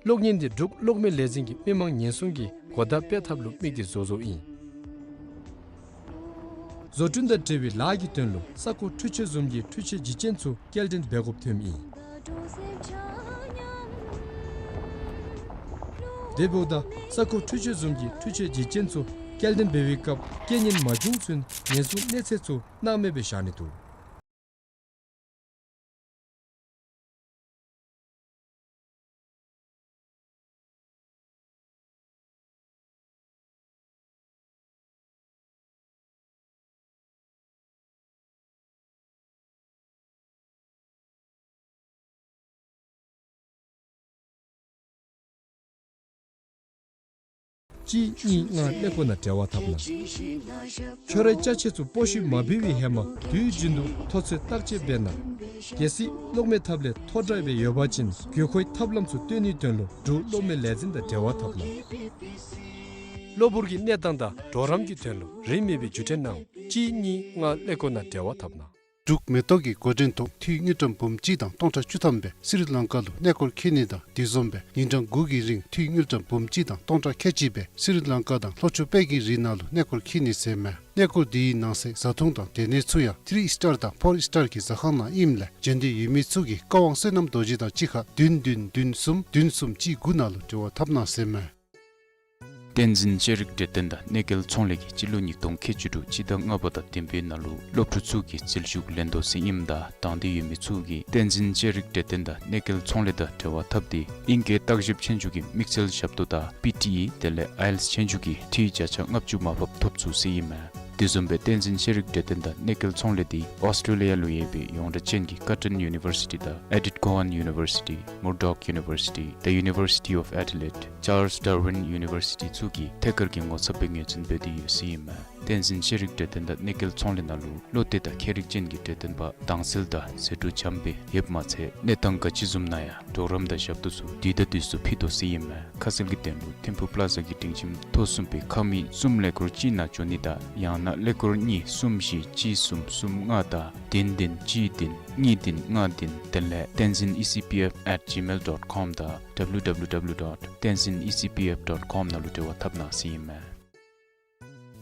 གློག་བརྙན་འདི་འབྲུག་གློག་མེ་ལས་འཛིན་གྱིས་མི་མང་ཉེན་སྲུང་གི་གོ་བརྡ་སྤེལ་ཐབས་ལུ་དམིགས་ཏེ་བཟོ་བཟོཝ་ཨིན། བཟོ་སྐྲུན་དང་འབྲེལ་བའི་ལཱ་གི་དོན་ལུ་ས་ཁོངས་འཕྲུལ་ཆས་བཟུམ་གྱི་འཕྲུལ་ཆས་བརྒྱུད་སྐྱེལ་ཚུ་སྐྱེལ་འདྲེན་འབད་དགོཔ་ཐོནམ་ཨིན། དེ་འབདཝ་ད་ས་ཁོངས་འཕྲུལ་ཆས་བཟུམ་གྱི་འཕྲུལ་ཆས་བརྒྱུད་སྐྱེལ་ཚུ་སྐྱེལ་འདྲེན་འབད་བའི་སྐབས་རྐྱེན་ངན་མ་བྱུང་ཚུན་ཉེན་སྲུང་གནས་ཚད་ཚུ་སྣང་མེད་སྦེ་བཞག་ནི་འདུག། གཅིག་གཉིས་ལྔ་ཀླད་ཀོར་ནང་འབྲེལ་བ་འཐབ་གནང་། ཁྱོད་རའི་ཅ་ཆས་ཚུ་སྤོ་བཤུད་མ་འབད་བའི་ཧེ་མ་དུས་རྒྱུན་དུ་མཐོ་ཚད་བརྟག་དཔྱད་འབད་གནང་། གལ་སྲིད་གློག་མེ་ཐབ་ལས་མཐོ་དྲགས་སྦེ་ཡོད་པ་ཅིན་དགོས་མཁོའི་ཐབས་ལམ་ཚུ་སྟོན་ནིའི་དོན་ལུ་འབྲུག་གློག་མེ་ལས་འཛིན་དང་འབྲེལ་བ་འཐབ་གནང་། གློ་བུར་གྱི་གནས་སྟངས་དང་གྲོགས་རམ་གྱི་དོན་ལུ་རིན་མེད་པའི་བརྒྱུད་འཕྲིན་གནང་། གཅིག་གཉིས་ལྔ་ཀླད་ཀོར་ནང་འབྲེལ་བ་འཐབ་གནང་། འབྲུག་མེ་ཏོག་གི་འགོ་འདྲེན་ཐོག་འཐུས་དངུལ་ཀྲམ་འབུམ་གཅིག་དང་སྟོང་ཕྲག་བཅུ་ཐམ་སྦེ་སི་རི་ལང་ཀ་ལུ་གནས་སྐོར་འཁྱིད་ནི་དང་དེ་བཟུམ་སྦེ་ཉིན་གྲངས་དགུ་གི་རིང་འཐུས་དངུལ་ཀྲམ་འབུམ་གཅིག་དང་སྟོང་ཕྲག་ཁལ་གཅིག་སྦེ་སི་རི་ལང་ཀ་དང་ལྷོ་ཕྱོགས་དཔལ་གྱི་རི་ནང་ལུ་གནས་སྐོར་འཁྱིད་ནི་ཟེར་མས། གནས་སྐོར་དེའི་ནང་གསེས་བཟའ་འཐུང་དང་སྡོད་གནས་ཚུ་ཡང་ཐི་རི་སི་ཊར་དང་ཕོར་སི་ཊར་གྱི་ཟ་ཁང་ནང་ཨིནམ་ལས་བྱོན་འདོད་ཡོད་མི་ཚུ་གིས་བཀའ་དབང་བསོད་ནམས་རྡོ་རྗེ་དང་གཅིག་ཁར་བདུན་བདུན་བདུན་གསུམ་བདུན་གསུམ་གཅིག་དགུ་ནང་ལུ་འབྲེལ་བ་འཐབ་གནང་ཟེར་མས། བསྟན་འཛིན་ཤེས་རིག་འབྲེལ་ལྡན་དང་གནས་སྐལ་ཚོང་ལས་ཀྱིས་སྤྱི་ལོ་ཉིས་སྟོང་ཁལ་གཅིག་དྲུག་སྤྱི་ཟླ་ལྔ་པ་དང་བདུན་པའི་ནང་ལུ་སློབ་ཕྲུག་ཚུ་གི་རྩིས་ཞུགས་ལེན་དོ་ཟེར་ཨིནམ་ད་དང་འདོད་ཡོད་མི་ཚུ་གིས་བསྟན་འཛིན་ཤེས་རིག་འབྲེལ་ལྡན་དང་གནས་སྐལ་ཚོང་ལས་དང་འབྲེལ་བ་འཐབ་སྟེ་ཨིང་སྐད་བརྟག་ཞིབ་ཆོས་རྒྱུགས་ཀྱི་དམིགས་བསལ་ཞབས་ཏོག་དང་པི་ཊི་ཨི་དེ་ལས་ཨའི་ཨེལ་ཊི་ཨེསི་ཆོས་རྒྱུགས་ཀྱི་འཐུས་བརྒྱ་ཆ་ལྔ་བཅུ་མར་ཕབ་ཐོབ་ཚུགས་ཟེར་ཨིན་མས། དེ་བཟུམ་སྦེ་བསྟན་འཛིན་ཤེས་རིག་འབྲེལ་ལྡན་དང་གནས་སྐལ་ཚོང་ལས་འདི་ཨོསི་ཊྲེ་ལི་ཡ་ལུ་ཡོད་པའི་ཡོངས་གྲགས་ཅན་གྱི་ཀར་ཊོན་ཡུ་ནི་བར་སི་ཊི་དང་ཨེ་ཌིཐ་ཀོ་ཝཱན་ཡུ་ནི་བར་སི་ཊི་Murdoch University, the University of Adelaide, Charles Darwin University ཚུ་གིས་ཐད་ཀར་གྱི་ངོ་ཚབ་སྦེ་ངོས་འཛིན་འབད་དེ་ཡོད་ཟེར་ཨིན་མས། བསྟན་འཛིན་ཤེས་རིག་གྲོས་སྟོན་དང་གནས་སྐལ་ཚོང་ལས་ནང་ལུ་བློ་གཏད་དང་མཁས་རིག་ཅན་གྱི་གྲོས་སྟོན་པ་དྭངས་གསལ་དང་ཟད་འགྲོ་བྱམས་པ་ཡོདཔ་མ་ཚད་གནས་སྟངས་ག་ཅི་བཟུམ་ནང་ཡང་གྲོགས་རམ་དང་ཞབས་ཏོག་ཚུ་དུས་དང་དུས་སུ་ཕུལ་དོ་ཟེར་ཨིན་མས། ཁ་གསལ་གྱི་དོན་ལུ་ཐིམ་ཕུག་པླ་ཛ་གི་སྒྲིང་ཁྱིམ་ཐོག་གསུམ་པའི་ཁང་མིག་གསུམ་ཀླད་ཀོར་གཅིག་ནང་འབྱོན་ནི་དང་ཡང་ན་ཀླད་ཀོར་གཉིས་གསུམ་བཞི་གཅིག་གསུམ་གསུམ་ལྔ་དང་བདུན་བདུན་གཅིག་བདུན་གཉིས་བདུན་ལྔ་བདུན་དེ་ལས་tenzin E C P F at gmail dot com དང་W W W dot tenzin E C P F dot com ནང་ལུ་འབྲེལ་བ་འཐབ་གནང་ཟེར་ཨིན་མས།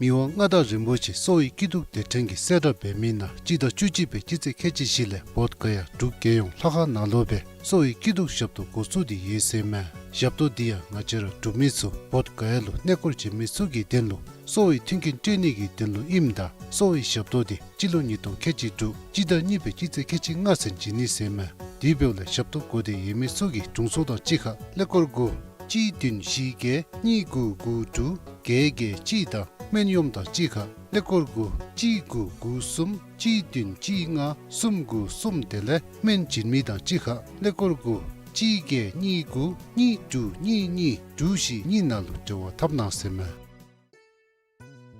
མི་དབང་མངའ་བདག་རིན་པོ་ཆེ་གསོ་བའི་སྐྱིད་སྡུག་སྡེ་ཕྲན་གྱིས་གསལ་བསྒྲགས་འབད་མི་ནང་སྤྱི་ཟླ་བཅུ་གཅིག་པའི་སྤྱི་ཚེས་ཁལ་གཅིག་བཞི་ལས་བོདྷ་ག་ཡ་འབྲུག་རྒྱལ་ཡོངས་ལྷ་ཁང་ནང་ལུ་སྦེ་གསོ་བའི་སྐྱིད་སྡུག་ཞབས་ཏོག་འགོ་བཙུགས་ཏེ་ཡོད་ཟེར་མས། ཞབས་ཏོག་འདི་ཡང་ང་བཅས་ར་འབྲུག་མི་ཚུ་བོདྷ་ག་ཡ་ལུ་གནས་སྐོར་བྱོན་མི་ཚུ་གི་དོན་ལུ་གསོ་བའི་མཐུན་རྐྱེན་སྤྲོད་ནི་གི་དོན་ལུ་ཨིནམ་ད་གསོ་བའི་ཞབས་ཏོག་འདི་སྤྱི་ལོ་ཉིས་སྟོང་ཁལ་གཅིག་དྲུག་སྤྱི་ཟླ་གཉིས་པའི་སྤྱི་ཚེས་ཁལ་གཅིག་ལྔ་ཚུན་བྱིན་ནི་ཟེར་མས། དེ་འབདཝ་ལས་ཞབས་ཏོག་དགོ་སྟེ་ཡོད་མི་ཚུ་གིས་དྲུང་འཚོ་དང་གཅིག་ཁར་ཀླད་ཀོར་དགུ་གཅིག་བདུན་བཞི་བརྒྱད་གཉིས་དགུ་དགུ་དྲུག་བརྒྱད་བརྒྱད་གཅིག་དང་སྨན་གཡོགམ་དང་གཅིག་ཁར་ཀླད་ཀོར་དགུ་གཅིག་དགུ་དགུ་གསུམ་གཅིག་བདུན་གཅིག་ལྔ་གསུམ་དགུ་གསུམ་དེ་ལས་སྨན་བྱིན་མི་དང་གཅིག་ཁར་ཀླད་ཀོར་དགུ་གཅིག་བརྒྱད་གཉིས་དགུ་གཉིས་དྲུག་གཉིས་གཉིས་དྲུག་བཞི་གཉིས་ནང་ལུ་འབྲེལ་བ་འཐབ་གནང་ཟེར་མས།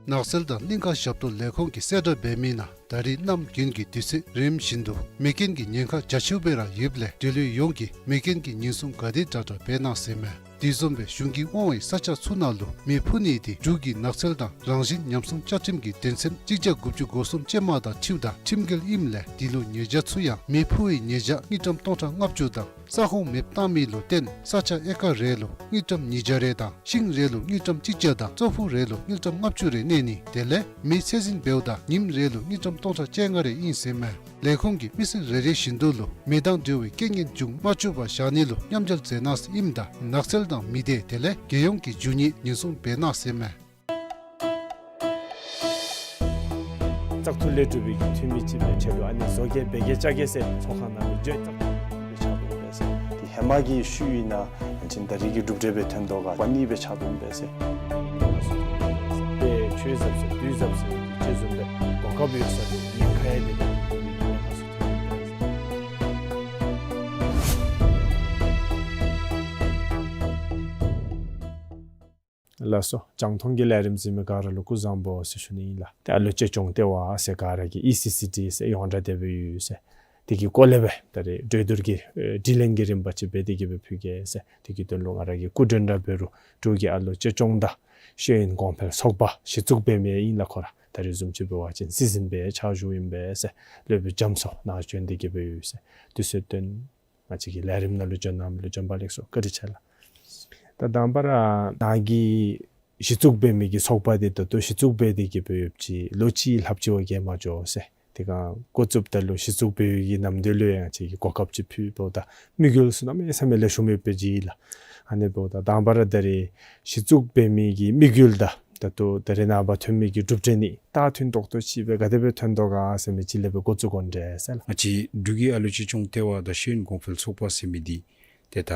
ནགས་ཚལ་དང་གླིང་ཁ་ཞབས་ཏོག་ལས་ཁུངས་ཀྱིས་གསལ་བསྒྲགས་འབད་མི་ནང་ད་རིས་གནམ་དགུན་གྱི་དུས་ཚོད་རིམ་བཞིན་དུ་མེ་རྐྱེན་གྱི་ཉེན་ཁ་རྒྱ་ཆེཝ་སྦེ་ར་ཡོདཔ་ལས་འབྲེལ་ཡོད་ཡོངས་ཀྱིས་མེ་རྐྱེན་གྱི་ཉེན་སྲུང་ག་དེ་དྲག་དྲག་འབད་གནང་ཟེར་མས། དེ་བཟུམ་སྦེ་གཞུང་གིས་དབང་བའི་ས་ཆ་ཚུ་ནང་ལུ་མེ་ཕུ་ནི་དེ་འབྲུག་གི་ནགས་ཚལ་དང་རང་བཞིན་ཉམས་སྲུང་བཅའ་ཁྲིམས་ཀྱི་དོན་ཚན་གཅིག་བརྒྱ་དགུ་བཅུ་གོ་གསུམ་ཅན་མ་དང་འཁྲིལཝ་ད་ཁྲིམས་འགལ་ཨིནམ་ལས་དེ་ལུ་ཉེས་བྱ་ཚུ་ཡང་མེ་ཕུ་བའི་ཉེས་བྱ་དངུལ་ཀྲམ་སྟོང་ཕྲག་ལྔ་བཅུ་དང་ས་ཁོངས་མེདཔ་བཏང་མི་ལུ་བརྟེན་ས་ཆ་ཨེ་ཀར་རེ་ལུ་དངུལ་ཀྲམ་ཉིས་བརྒྱ་རེ་དང་ཤིང་རེ་ལུ་དངུལ་ཀྲམ་གཅིག་བརྒྱ་དང་ཙོག་ཕུག་རེ་ལུ་དངུལ་ཀྲམ་ལྔ་བཅུ་རེ་གནས་ནི་དེ་ལས་མེ་ཚད་འཛིན་འབདཝ་ད་ཉིནམ་རེ་ལུ་དངུལ་ཀྲམ་སྟོང་ཕྲག་བཅོ་ལྔ་རེ་ཨིན་ཟེར་མས། ལས་ཁུངས་ཀྱིས་མི་སེར་རེ་རེ་བཞིན་དུ་ལུ་མེ་དང་འབྲེལ་བའི་རྐྱེན་ངན་འབྱུང་མ་བཅུག་པར་བཞག་ནི་ལུ་མཉམ་འབྲེལ་མཛད་གནང་ཟེར་ཨིནམ་ད་ནགས་ཚལ་དང་མི་སྡེ་དེ་ལས་རྒྱལ་ཡོངས་ཀྱི་རྒྱུ་དངོས་ཉེན་སྲུང་འབད་གནང་ཟེར་མས། བཙག་འཐུ་ལས་གྲུབ་པའི་གི་འཐུས་མི་ཅིག་སྦེ་ཁྲལ་ལུ་ཨ་ནི་བཟོ་གེ་འབད་གེ་བཅའ་གེ་ཟེར་ཚོགས་ཁང་ནང་ལུ་བརྗོད་བཙག་འཐུ་ལས་ཆགས་འདུག་པས་ཟེར། དེ་ཧེ་མ་གི་ཤུལ་ཨིན་ན་ཡང་ཅིན་ད་རིས་ཀྱི་གྲུབ་འབྲས་སྦེ་ཐོན་དོ་ག་པ་ནི་སྦེ་ཆགས་འདུག་པས་ཟེར། དཔེ་ཆོས་ཟབ་ཟེར་དུས་ཟབ་ཟེར་ཅིག་བཟུམ་སྦེ་གོ་སྐབས་ཡོད་ས་ལུ་ཉེན་ཁ་ཡང་དེ་ལས་ཉེན་ཁ་ཚུ་ཐོན་འདུག་པས་ཟེར། ལགས་སོ། རྒྱང་མཐོང་གི་ལས་རིམ་གཟིགས་མི་ག་ར་ལུ་སྐུ་གཟུགས་བཟང་པོ་ཟེར་ཞུ་ནི་ཨིན་ལགས། ཏེ་ཨ་ལོ་གཅེས་སྐྱོང་ལྟེ་བ་ཟེར་ག་ར་གིས་ཨི་སི་སི་ཌི་ཟེར་ཡོངས་གྲགས་དེ་སྦེ་ཡོད་ཟེར། དེ་གི་སྐོར་ལས་སྦེ་ད་རིས་གྲོས་བསྡུར་གྱི་ཨེ་དྲི་ལན་གྱི་རིམ་པ་ཅིག་འབད་དེ་གི་སྦེ་ཕུལ་གེ་ཟེར། དེ་གི་དོན་ལུ་ང་ར་གིས་སྐུ་མགྲོན་ར་འབད་རུང་འབྲུག་གི་ཨ་ལོ་གཅེས་སྐྱོང་དང་ཤེས་ཡོན་གོང་འཕེལ་ཚོགས་པ་གཞི་བཙུགས་འབད་མི་ཨིན་ལགས། ཁོ་ར་ད་རིས་བཟུམ་ཅིག་འབད་བ་ཅིན་སྲིད་འཛིན་སྦེ་ཕྱག་ཞུཝ་ཨིན་པས་ཟེར། སློབ་དཔོན་རྒྱ་མཚོ་ནཱ་བྱོན་ཏེ་གི་སྦེ་ཡོད་ཟེར། དུས་ཚོད་བཏོན་ང་བཅས་ཀྱི་ལས་རིམ་ནང་ལུ་བྱོན་གནང་མི་ལུ་བྱོན་པ་ལེགས་སོ། བཀའ་དྲིན་ཆེ་ལགས། ད་དང་པ་ར་ནཱ་གི་གཞི་བཙུགས་འབད་མི་གི་ཚོགས་པ་འདི་ད་ལྟོ་གཞི་བཙུགས་འབད་དེ་གི་སྦེ་ཡོདཔ་ཅིག་ལོ་གཅིག་ལྷགཔ་ཅིག་བ་བརྒལ་མ་འགྱོ་ཟེར། དེ་སྒང་འགོ་བཙུགསཔ་ད་ལུ་གཞི་བཙུགས་འབད་བའི་གི་ནམ་དུས་ལུ་ཡང་ང་བཅས་ཀྱིས་གོ་སྐབས་ཅིག་ཕུལ་འབདཝ་ད་དམིགས་ཡུལ་ཚུ་གནམ་མེད་ས་མེད་ལེགས་ཤོམ་ཡོདཔ་སྦེ་མཇལ་ཡི་ལགས། ཨ་ནི་འབདཝ་ད་དང་པ་ར་ད་རིས་གཞི་བཙུགས་འབད་མི་གི་དམིགས་ཡུལ་དང་ད་ལྟོ་ད་རིས་ནངས་པ་ཐོན་མི་གི་གྲུབ་འབྲས་གཉིས་ད་མཐུན་ཏོག་ཏོ་ཅིག་སྦེ་ག་དེ་སྦེ་ཐོན་དོ་ག་ཟེར་མི་ཅིག་ལས་སྦེ་འགོ་བཙུགས་དགོ་འདྲས་ཟེར་ལགས། ང་བཅས་འབྲུག་གི་ཨ་ལོ་གཅེས་སྐྱོང་ལྟེ་བ་དང་ཤེས་ཡོན་གོང་འཕེལ་ཚོགས་པ་ཟེར་མི་འདི་ཏེ་ད་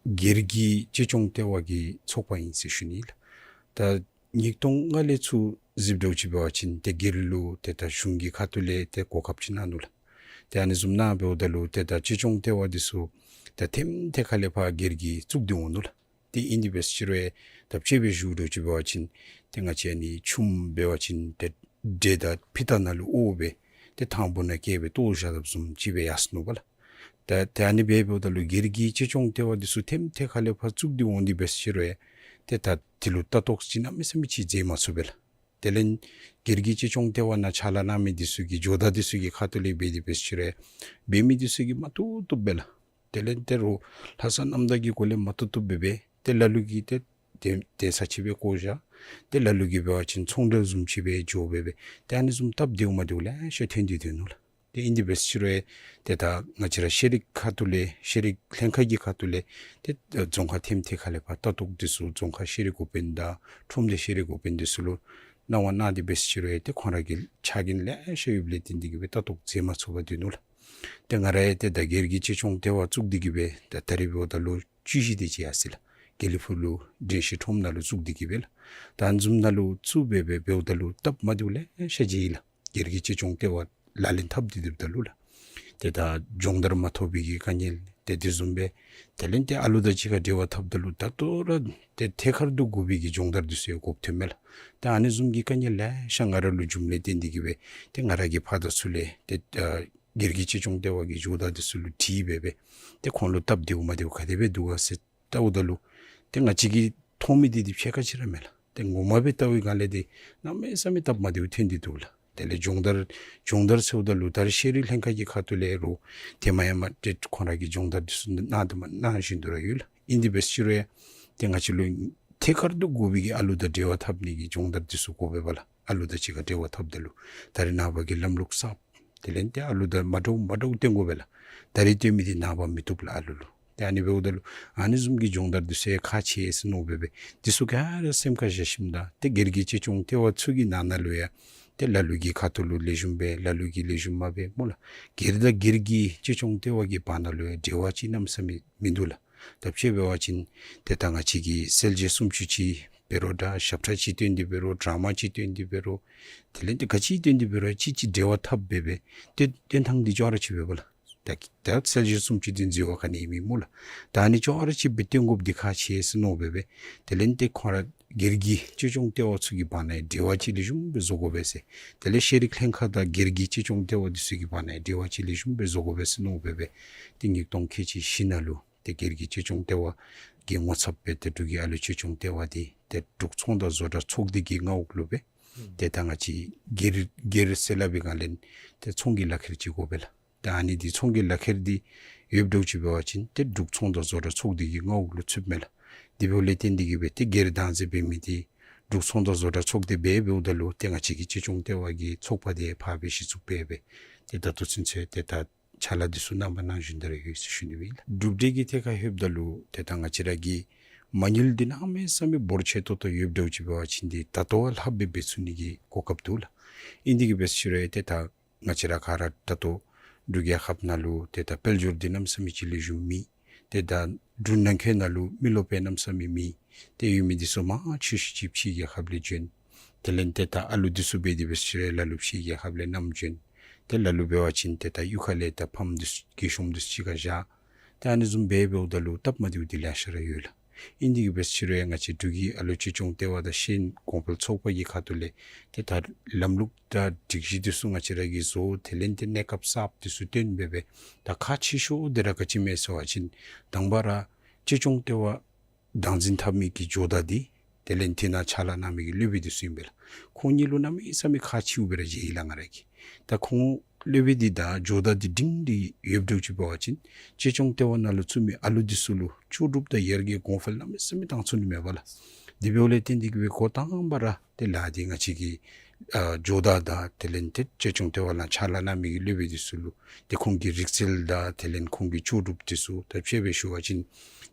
སྒེར་གྱི་གཅེས་སྐྱོང་ལྟེ་བ་གི་ཚོགས་པ་ཨིན་ཟེར་ཞུ་ནི་ལགས། ད་ཉིས་སྟོང་ལྔ་ལས་ཚུར་གཟིགསཔ་འདྲཝ་ཅིག་འབད་བ་ཅིན་ཏེ་སྒེར་ལུ་ཏེ་ད་གཞུང་གི་ཁ་ཐུག་ལས་ཏེ་གོ་སྐབས་ཅིག་གནང་ནུག་ལགས། ཏེ་ཨ་ནི་བཟུམ་ནང་འབདཝ་ད་ལུ་ཏེ་ད་གཅེས་སྐྱོང་ལྟེ་བ་འདི་ཚུ་ད་ཐེམ་ཐད་ཁ་ལས་ཕར་སྒེར་གྱིས་བཙུགས་ཏེ་འོང་ནུག་ལགས། ཏེ་ཨིན་དེ་འབད་ཟེར་རུང་ད་དཔྱེ་སྦེ་ཞུཝ་འདྲཝ་ཅིག་འབད་བ་ཅིན་ཏེ་ང་བཅས་ཨ་ནི་ཆུམ་འབད་བ་ཅིན་ཏེ་འདྲེ་དང་ཕུད་ཏ་ནང་ལུ་ཨོ་སྦེ་ཏེ་ཐང་བུ་ནང་བཀལ་སྦེ་བཏོག་བཞག་དཔ་བཟུམ་ཅིག་སྦེ་ཡར་སོ་ནུག་པ་ལགས། ད་ཏེ་ཨ་ནི་སྦེ་འབདཝ་ད་ལུ་སྒེར་གྱི་གཅེས་སྐྱོང་ལྟེ་བ་འདི་ཚུ་ཐེམ་ཐད་ཁ་ལས་ཕར་བཙུགས་ཏེ་འོང་དེ་འབད་ཟེར་རུང་ཏེ་ད་དེ་ལུ་ལྟ་རྟོག་ཅིག་གནམ་མེད་ས་མེད་ཅིག་མཛད་མ་ཚུགས་པས་ལགས། དེ་ལས་སྒེར་གྱི་གཅེས་སྐྱོང་ལྟེ་བ་ནང་ཕྱག་ལཱ་གནང་མི་འདི་ཚུ་གིས་ཇོ་བདག་འདི་ཚུ་གི་ཁ་ཐུག་ལས་འབད་དེ་འབད་ཟེར་རུང་འབད་མི་འདི་ཚུ་གིས་མ་བཏུབ་བཏུབ་སྦེ་ལགས། དེ་ལས་ཏེ་རོགས་ལྷག་བསམ་རྣམ་དག་གི་སྒོ་ལས་མ་བཏུབ་བཏུབ་སྦེ་འབད་ཏེ་ལ་ལུ་གིས་ཏེ་ཏེ་ཏེ་ས་ཅིག་སྦེ་བཀོ་བཞག། ཏེ་ལ་ལུ་གིས་འབད་བ་ཅིན་ཚོང་འབྲེལ་བཟུམ་ཅིག་སྦེ་འགྱོ་སྦེ་འབད་ཏེ་ཨ་ནི་བཟུམ་སྟབས་བདེཝ་མ་བདེཝ་ལེ་ཤ་ཐོན་ཏེ་སྡོད་ནུག་ལགས། ཏེ་ཨིན་དེ་འབད་ཟེར་རུང་ཏེ་ད་ང་བཅས་ར་ཤེས་རིག་ཁ་ཐུག་ལས་ཤེས་རིག་ལྷན་ཁག་གི་ཁ་ཐུག་ལས་ཏེ་རྫོང་ཁག་ཐེམ་ཐད་ཁ་ལས་ཕར་ལྟ་རྟོག་འདི་ཚུ་རྫོང་ཁག་ཤེས་རིག་འགོ་དཔོན་དང་ཁྲོམ་སྡེ་ཤེས་རིག་འགོ་དཔོན་འདི་ཚུ་ལུ་གནང་བ་གནང་དེ་འབད་ཟེར་རུང་ཏེ་ཁོང་ར་གི་ཕྱག་འགན་ལེ་ཤ་ཡོདཔ་ལས་བརྟེན་ཏེ་གི་སྦེ་ལྟ་རྟོག་མཛད་མ་ཚུགས་པར་སྡོད་ནུག་ལགས། ཏེ་ང་ར་ཡང་ཏེ་ད་སྒེར་གྱི་གཅེས་སྐྱོང་ལྟེ་བ་བཙུགས་ཏེ་གི་སྦེ་ད་ད་རིས་འབདཝ་ད་ལོ་བཅུ་བཞི་དེ་ཅིག་ཡར་སོ་ཡི་ལགས། དགེ་ལེགས་ཕུག་ལུ་འགྲན་ཞིག་ཁྲོམ་ནང་ལུ་བཙུགས་ཏེ་གི་སྦེ་ལགས། ད་ཨ་ནི་བཟུམ་ནང་ལུ་བཙུགས་སྦེ་སྦེ་འབདཝ་ད་ལུ་སྟབས་མ་བདེཝ་ལེ་ཤ་མཇལ་ཡི་ལགས། སྒེར་གྱི་གཅེས་སྐྱོང་ལྟེ་བ་ལག་ལེན་འཐབ་སྟེ་སྡོདཔ་ད་ལུ་ལགས། ཏེ་ད་སྦྱོང་བརྡར་མ་ཐོབ་པའི་གི་དཀའ་ངལ། ཏེ་དེ་བཟུམ་སྦེ་དེ་ལས་ཏེ་ཨ་ལུ་དང་གཅིག་ཁར་འབྲེལ་བ་འཐབ་ད་ལུ་ད་ལྟོ་ར་ཏེ་ཐད་ཀར་དུ་དགོ་པའི་གི་སྦྱོང་བརྡར་འདི་ཚུ་ཡང་དགོཔ་ཐོནམ་མས་ལགས། ཏེ་ཨ་ནི་བཟུམ་གྱི་དཀའ་ངལ་ལེ་ཤ་ང་ར་ལུ་བྱུངམ་ལས་བརྟེན་ཏེ་གིས་སྦེ་ཏེ་ང་ར་གིས་ཕར་དང་ཚུར་ལས་ཏེ་ཨ་སྒེར་གྱི་གཅེས་སྐྱོང་ལྟེ་བ་གི་སྦྱོང་བརྡར་འདི་ཚུ་ལུ་དྲིས་སྦེ་སྦེ་ཏེ་ཁོང་ལུ་སྟབས་བདེཝ་མ་བདེཝ་ག་དེ་སྦེ་འདུག་ག་ཟེར་བལྟཝ་ད་ལུ་ཏེ་ང་བཅས་ཀྱིས་མཐོང་མི་འདི་ཏེ་ཕྱེད་ཀ་ཅིག་ར་མས་ལགས། ཏེ་ངོ་མ་སྦེ་བལྟ་བའི་སྒང་ལས་ཏེ་གནམ་མེད་ས་མེད་སྟབས་མ་བདེཝ་ཐོན་ཏེ་འདུག་ལགས། དེ་ལས་སྦྱོང་བརྡར་སྦྱོང་བརྡར་ཟེརཝ་ད་ལུ་ད་རེས་ཤེས་རིག་ལྷན་ཁག་གི་ཁ་ཐུག་ལས་རུང་ཏེ་མ་ཡང་མ་ཏེ་ཁོང་ར་གིས་སྦྱོང་བརྡར་འདི་ཚུ་གནང་དོ་མ་གནང་བཞིན་དུ་ར་ཡོད་ལགས། ཨིན་དེ་འབད་ཟེར་རུང་ཡང་ཏེ་ང་བཅས་ལུ་ཐད་ཀར་དུ་དགོ་པའི་གི་ཨ་ལུ་དང་འབྲེལ་བ་འཐབ་ནི་གི་སྦྱོང་བརྡར་འདི་ཚུ་དགོ་པས་པ་ལགས། ཨ་ལུ་དང་གཅིག་ཁར་འབྲེལ་བ་འཐབ་ད་ལུ་ད་རེས་ནངས་པ་གི་ལམ་ལུགས་གསརཔ་དེ་ལས་ཏེ་ཨ་ལུ་དང་མ་འདྲཝ་མ་འདྲཝ་སྟོན་དགོ་པས་ལགས། ད་རེས་སྟོན་མི་འདི་ནངས་པ་མི་བཏུབ་ལགས་ཨ་ལུ་ལུ། ཏེ་ཨ་ནི་འབདཝ་ད་ལུ་ཨ་ནི་བཟུམ་གྱི་སྦྱོང་བརྡར་འདི་ཚུ་ཡང་ཁག་ཆེ་ཟེར་མནོ་སྦེ་སྦེ་འདི་ཚུ་ག་ར་སེམས་ཁར་བཞག་ཞིནམ་ད་ཏེ་སྒེར་གྱི་གཅེས་སྐྱོང་ལྟེ་བ་ཚུ་གི་ནང་ན་ལུ་ཡང་ཏེ་ལ་ལུ་གི་ཁ་ཐུག་ལུ་ལེགས་ཤོམ་སྦེ་ལ་ལུ་གིས་ལེགས་ཤོམ་མ་འབད་སྨོ་ལགས། སྒེར་དང་སྒེར་གྱི་གཅེས་སྐྱོང་ལྟེ་བ་གི་བར་ན་ལུ་ཡང་འབྲེལ་བ་ཅིག་གནམ་མེད་ས་མེད་མིན་འདུག་ལགས། ད་དཔྱེ་འབད་བ་ཅིན་ཏེ་ད་ང་བཅས་ཀྱིས་གསལ་བྱེད་སུམ་ཅུ་ཅིག་འབད་རུང་འདྲ་ཞབས་ཁྲ་ཅིག་སྟོན་ཏེ་འབད་རུང་ཌ་ར་མ་ཅིག་སྟོན་ཏེ་འབད་རུང་དེ་ལས་ཏེ་ག་ཅི་སྟོན་ཏེ་འབད་རུང་ཅིག་ཅིག་འབྲེལ་བ་འཐབ་སྦེ་སྦེ་ཏེ་སྟོན་ཐངས་འདི་ཅོག་ར་ཅིག་འབད་བ་ལགས། ད་ད་གསལ་བྱེད་སུམ་ཅུ་འདི་འཛོལ་བ་ག་ནི་ཡང་མེད་སྨོ་ལགས། ད་ཨ་ནི་ཅོག་ར་ཅིག་སྦེ་སྟོན་དགོཔ་འདི་ཁག་ཆེ་ཟེར་མནོ་སྦེ་སྦེ་དེ་ལས་ཏེ་ཁོང་ར་སྒེར་གྱི་གཅེས་སྐྱོང་ལྟེ་བ་ཚུ་གི་བར་ན་ཡང་འབྲེལ་བ་ཅིག་ལེགས་ཤོམ་སྦེ་བཟོ་དགོ་པས་ཟེར། དེ་ལས་ཤེས་རིག་ལྷན་ཁག་དང་སྒེར་གྱི་གཅེས་སྐྱོང་ལྟེ་བ་འདི་ཚུ་གི་བར་ན་ཡང་འབྲེལ་བ་ཅིག་ལེགས་ཤོམ་སྦེ་བཟོ་དགོ་པས་ཟེར་མནོ་སྦེ་སྦེ་ཏེ་ཉིས་སྟོང་ཁལ་གཅིག་བཞི་ནང་ལུ་ཏེ་སྒེར་གྱི་གཅེས་སྐྱོང་ལྟེ་བ་གི་ངོ་ཚབ་སྦེ་ཏེ་འབྲུག་གི་ཨ་ལུ་གཅེས་སྐྱོང་ལྟེ་བ་འདི་ཏེ་འབྲུག་ཚོང་དང་བཟོ་གྲྭ་ཚོགས་སྡེ་གི་མངའ་འོག་ལུ་སྦེ་ཨུམ་ཏེ་ད་ང་བཅས་སྒེར་སྒེར་ཟེར་སླབ་པའི་སྒང་ལས་ཏེ་ཚོང་གི་ལག་ཁྱེར་ཅིག་དགོ་པས་ལགས། ད་ཨ་ནི་འདི་ཚོང་གི་ལག་ཁྱེར་འདི་ཡོདཔ་འདྲཝ་ཅིག་འབད་བ་ཅིན་ཏེ་འབྲུག་ཚོང་དང་བཟོ་གྲྭ་ཚོགས་སྡེ་གི་མངའ་འོག་ལུ་ཚུདཔ་མས་ལགས། དེ་འབདཝ་ལས་བརྟེན་ཏེ་གིས་སྦེ་ཏེ་སྒེར་བདག་འཛིན་འབད་མི་འདི་འབྲུག་ཚོང་དང་བཟོ་གྲྭ་ཚོགས་སྡེ་འབད་འབདཝ་ད་ལུ་ཏེ་ང་བཅས་ཀྱི་གཅེས་སྐྱོང་ལྟེ་བ་གི་ཚོགས་པ་འདི་ཕར་སྦེ་གཞི་བཙུགས་འབད་སྦེ་ཏེ་ད་ལྟོ་ཚུན་ཚོད་ཏེ་ད་ཕྱག་ལཱ་འདི་ཚུ་གནང་བ་གནང་བཞིན་དུ་ར་ཡོད་ཟེར་ཞུ་ནི་ཨིན་ལགས། གྲུབ་འབྲས་ཀྱི་ཐད་ཁར་ལྷོདཔ་ད་ལུ་ཏེ་ད་ང་བཅས་ར་གི་མ་དངུལ་འདི་གནམ་མེད་ས་མེད་འབོར་ཆེ་ཏོག་ཏོ་ཡོདཔ་འདྲཝ་ཅིག་འབད་བ་ཅིན་འདི་ད་ལྟོ་བ་ལྷགཔ་སྦེ་འབད་ཚུགས་ནི་གི་གོ་སྐབས་འདུག་ལགས། ཨིན་དེ་གིས་སྦེ་ཟེར་རུང་ཏེ་ད་ང་བཅས་ར་ག་ར་ད་ལྟོ་འབྲུག་རྒྱལ་ཁབ་ནང་ལུ་ཏེ་ད་དཔལ་འབྱོར་འདི་གནམ་མེད་ས་མེད་ཅིག་ལེགས་ཤོམ་མེད། ཏེ་ད་འབྲུག་ནང་འཁོད་ནང་ལུ་མི་རློབས་སྦེ་གནམ་མེད་ས་མེད་མེད། ཏེ་ཡོད་མི་འདི་ཚུ་མང་ཆེ་ཤོས་ཅིག་ཕྱི་རྒྱལ་ཁབ་ལས་བྱོན། དེ་ལས་ཏེ་ད་ཨ་ལུ་འདི་ཚུ་འབད་དེ་འབད་ཟེར་རུང་ལ་ལུ་ཕྱི་རྒྱལ་ཁབ་ལས་བསྣམས་བྱོན། ཏེ་ལ་ལུ་འབད་བ་ཅིན་ཏེ་ད་གཡུས་ཁ་ལས་ད་ཕམ་འདི་ཚུ་རྒས་ཤོམ་འདི་ཚུ་ཅིག་ཁར་བཞག། ཏེ་ཨ་ནི་བཟུམ་སྦེ་འབདཝ་ད་ལུ་སྟབས་མ་བདེཝ་འདི་ལེ་ཤ་ར་ཡོད་ལགས། ཨིན་དེ་གིས་སྦེ་ཟེར་རུང་ང་བཅས་འབྲུག་གི་ཨ་ལུ་གཅེས་སྐྱོང་ལྟེ་བ་དང་ཤེས་ཡོན་གོང་འཕེལ་ཚོགས་པ་གི་ཁ་ཐུག་ལས་ཏེ་ད་ལམ་ལུགས་དང་སྒྲིག་གཞི་འདི་ཚུ་ང་བཅས་ར་གིས་བཟོ། དེ་ལས་ཏེ་གནས་སྐབས་གསརཔ་འདི་ཚུ་སྟོན་འབད་སྦེ་ད་ཁག་ཆེ་ཤོས་འདི་ར་ག་ཅི་སྨོ་ཟེར་བ་ཅིན་དང་པ་ར་གཅེས་སྐྱོང་ལྟེ་བ་བདག་འཛིན་འཐབ་མི་གི་ཇོ་བདག་འདི་དེ་ལས་ཏེ་ནཱ་ཕྱག་ལཱ་གནང་མི་གི་སློབ་དཔོན་འདི་ཚུ་ཨིན་པས་ལགས། ཁོང་གཉིས་ལུ་གནམ་མེད་ས་མེད་ཁག་ཆེཝ་སྦེ་ར་མཇལ་ཡི་ལགས་ང་ར་གིས། ད་ཁོང་སློབ་དཔོན་འདི་དང་ཇོ་བདག་འདི་སྒྲིང་སྒྲི་ཡོདཔ་འདྲཝ་ཅིག་འབད་བ་ཅིན་གཅེས་སྐྱོང་ལྟེ་བ་ནང་ལུ་ཚུད་མི་ཨ་ལུ་འདི་ཚུ་ལུ་ལྕོགས་གྲུབ་དང་ཡར་རྒྱས་གོང་འཕེལ་གནམ་མེད་ས་མེད་བཏང་ཚུགས་ནི་མས་པ་ལགས། དེ་འབདཝ་ལས་བརྟེན་ཏེ་གིས་སྦེ་འགོ་དང་པ་ར་ཏེ་ལཱ་འདི་ང་བཅས་ཀྱི་ཨ་ཇོ་བདག་དང་དེ་ལས་ཏེ་གཅེས་སྐྱོང་ལྟེ་བ་ནང་ཕྱག་ལཱ་གནང་མི་གི་སློབ་དཔོན་འདི་ཚུ་ལུ་ཏེ་ཁོང་གི་རིག་རྩལ་དང་དེ་ལས་ཁོང་གི་ལྕོགས་གྲུབ་འདི་ཚུ་ད་དཔྱེ་སྦེ་ཞུ་བ་ཅིན་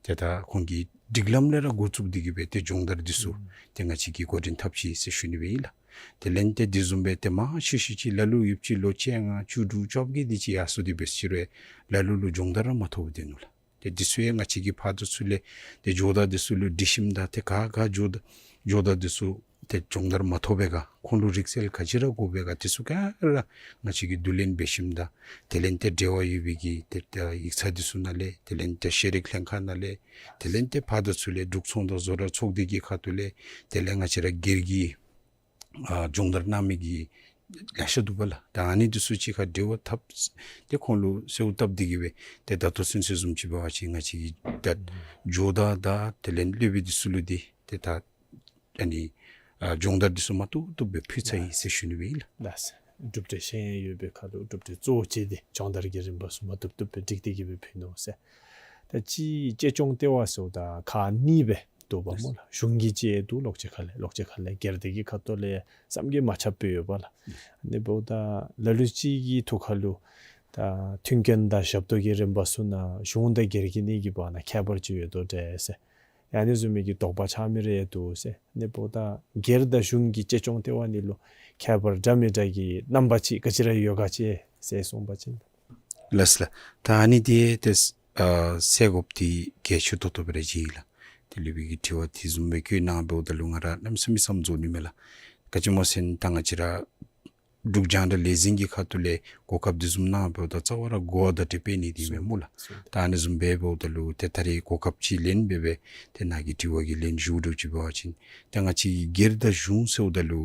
ཏེ་ད་ཁོང་གི་སྒྲིག་ལམ་ལས་ར་འགོ་བཙུགས་ཏེ་གིས་སྦེ་ཏེ་སྦྱོང་བརྡར་འདི་ཚུ་ཨུམ་ཏེ་ང་བཅས་ཀྱིས་འགོ་འདྲེན་འཐབ་ཅི་ཟེར་ཞུ་ནི་སྦེ་ཨིན་ལགས། དེ་ལས་ཏེ་དེ་བཟུམ་སྦེ་ཏེ་མང་ཤོས་ཤོས་ཅིག་ལ་ལུ་ཡུདཔ་ཅིག་ལོ་བཅོ་ལྔ་བཅུ་དྲུག་བཅོ་བརྒྱད་འདི་ཅིག་ཡར་སོང་སྟེ་འབད་ཟེར་རུང་ལ་ལུ་ལུ་སྦྱོང་བརྡར་ར་མ་ཐོབ་སྟེ་ནུག་ལགས། ཏེ་འདི་ཚུ་ཡང་ང་བཅས་ཀྱིས་ཕར་དང་ཚུར་ལས་ཏེ་ཇོ་བདག་འདི་ཚུ་ལུ་དྲི་ཞིནམ་ད་ཏེ་ག་ག་ཇོ་བདག་ཇོ་བདག་འདི་ཚུ་ཏེ་སྦྱོང་བརྡར་མ་ཐོབ་པས་ག་ཁོང་ལུ་རིག་རྩལ་ག་ཅི་ར་དགོ་པས་ག་དེ་ཚུ་ག་ར་ང་བཅས་ཀྱིས་བསྡུ་ལེན་འབད་ཞིནམ་ད་དེ་ལས་ཏེ་འབྲེལ་བ་ཡོད་པའི་གི་ཏེ་ཏེ་ཡིག་ཚང་འདི་ཚུ་ནང་ལས་དེ་ལས་ཏེ་ཤེས་རིག་ལྷན་ཁག་ནང་ལས་དེ་ལས་ཏེ་ཕར་དང་ཚུར་ལས་འབྲུག་ཚོང་དང་བཟོ་གྲྭ་ཚོགས་སྡེ་གི་ཁ་ཐུག་ལས་དེ་ལས་ང་བཅས་ར་སྒེར་གྱི་ཨ་སྦྱོང་བརྡར་གནང་མི་གི་ལེ་ཤ་འདུག་པ་ལགས། ད་ཨ་ནི་འདི་ཚུ་གཅིག་ཁར་འབྲེལ་བ་འཐབ་སྟེ་ཁོང་ལུ་གསོལཝ་བཏབ་སྟེ་གིས་སྦེ་ཏེ་ད་ལྟོ་ཚུན་ཚོད་བཟུམ་ཅིག་འབད་བ་ཅིན་ང་བཅས་ཀྱིས་ད་ཇོ་བདག་དང་དེ་ལས་སློབ་དཔོན་འདི་ཚུ་ལུ་འདི་ཏེ་ད་ཨ་ནི་ཨ་སྦྱོང་བརྡར་འདི་ཚུ་མ་ཐུབ་ཐུབ་སྦེ་ཕུལ་ཚར་ཡི་ཟེར་ཞུ་ནི་སྦེ་ཨིན་ལགས། ལགས་སོ། གྲུབ་འབྲས་ཤེས་ཡོན་ཡོད་པའི་ཁར་ལུ་གྲུབ་འབྲས་གཙོ་བོ་ཅིག་འདི་སྦྱོང་བརྡར་གྱི་རིམ་པ་ཚུ་མ་ཐུབ་ཐུབ་སྦེ་སྒྲིག་སྟེ་གིས་སྦེ་ཕུལ་ནུག་ཟེར། ད་ཅི་གཅེས་སྐྱོང་ལྟེ་བ་ཟེརཝ་ད་ཁག་གཉིས་སྦེ་འདུག་པ་སྨོ་ལགས། གཞུང་གི་ཅིག་འདུག། ལོག་ཅི་ཁ་ལས་ལོག་ཅི་ཁ་ལས་སྒེར་སྡེ་གི་ཁ་ཐུག་ལས་བསམ་གྱིས་མ་ཁྱབ་པའི་ཡོད་པ་ལགས། ཨ་ནི་འབདཝ་ད་ལ་ལུ་ཅིག་གི་ཐུགས་ཁར་ལུ་ད་མཐུན་རྐྱེན་དང་ཞབས་ཏོག་གི་རིམ་པ་ཚུ་ནང་གཞུང་དང་སྒེར་གྱི་གཉིས་ཀྱི་བར་ན་ཁྱད་པར་ཅིག་ཡོད་དོ་འདྲས་ཟེར་ཨ་ནི་བཟུམ་མའི་གི་དོགས་པ་ཆགས་མི་རེ་འདུག་ཟེར། ཨ་ནི་འབདཝ་ད་སྒེར་དང་གཞུང་གི་གཅེས་སྐྱོང་ལྟེ་བ་གཉིས་ལུ་ཁྱད་པར་འདྲ་མི་འདྲ་གི་རྣམ་པ་ཅིག་ག་ཅི་ར་ཡོད་ག་ཅི་ཟེར་གསུངས་པ་ཅིན། ལགས་ལགས། ད་ཨ་ནི་འདི་ཏེ་ཨ་གསལ་དགོཔ་འདི་གལ་ཆེ་ཏོག་ཏོ་སྦེ་ར་མཇལ་ཡི་ལགས། ཏེ་སློབ་དཔོན་གྱིས་དྲི་བ་དེ་བཟུམ་སྦེ་བཀོད་གནང་འབདཝ་ད་ལུ་ང་ར་གནམ་མེད་ས་མེད་བསམ་བཟོ་ནི་མས་ལགས། ག་ཅི་སྨོ་ཟེར་ན་ད་ང་བཅས་ར་ འབྲུག་རྒྱང་བསྒྲགས་ལས་འཛིན་གྱི་ཁ་ཐུག་ལས་གོ་སྐབས་དེ་བཟུམ་གནང་འབདཝ་ད་རྩ་བ་ར་གོ་བ་བརྡ་སྤྲོད་འབད་ནི་འདི་མས་སྨོ་ལགས། ད་ཨ་ནི་བཟུམ་སྦེ་འབདཝ་ད་ལུ་ཏེ་ད་རེས་གོ་སྐབས་ཅིག་ལེན་སྦེ་སྦེ་ཏེ་ནཱ་གི་དྲི་བ་གི་ལན་ཞུ་དོ་ཅིག་འབད་བ་ཅིན་ཏེ་ང་བཅས་ཀྱི་སྒེར་དང་གཞུང་ཟེརཝ་ད་ལུ་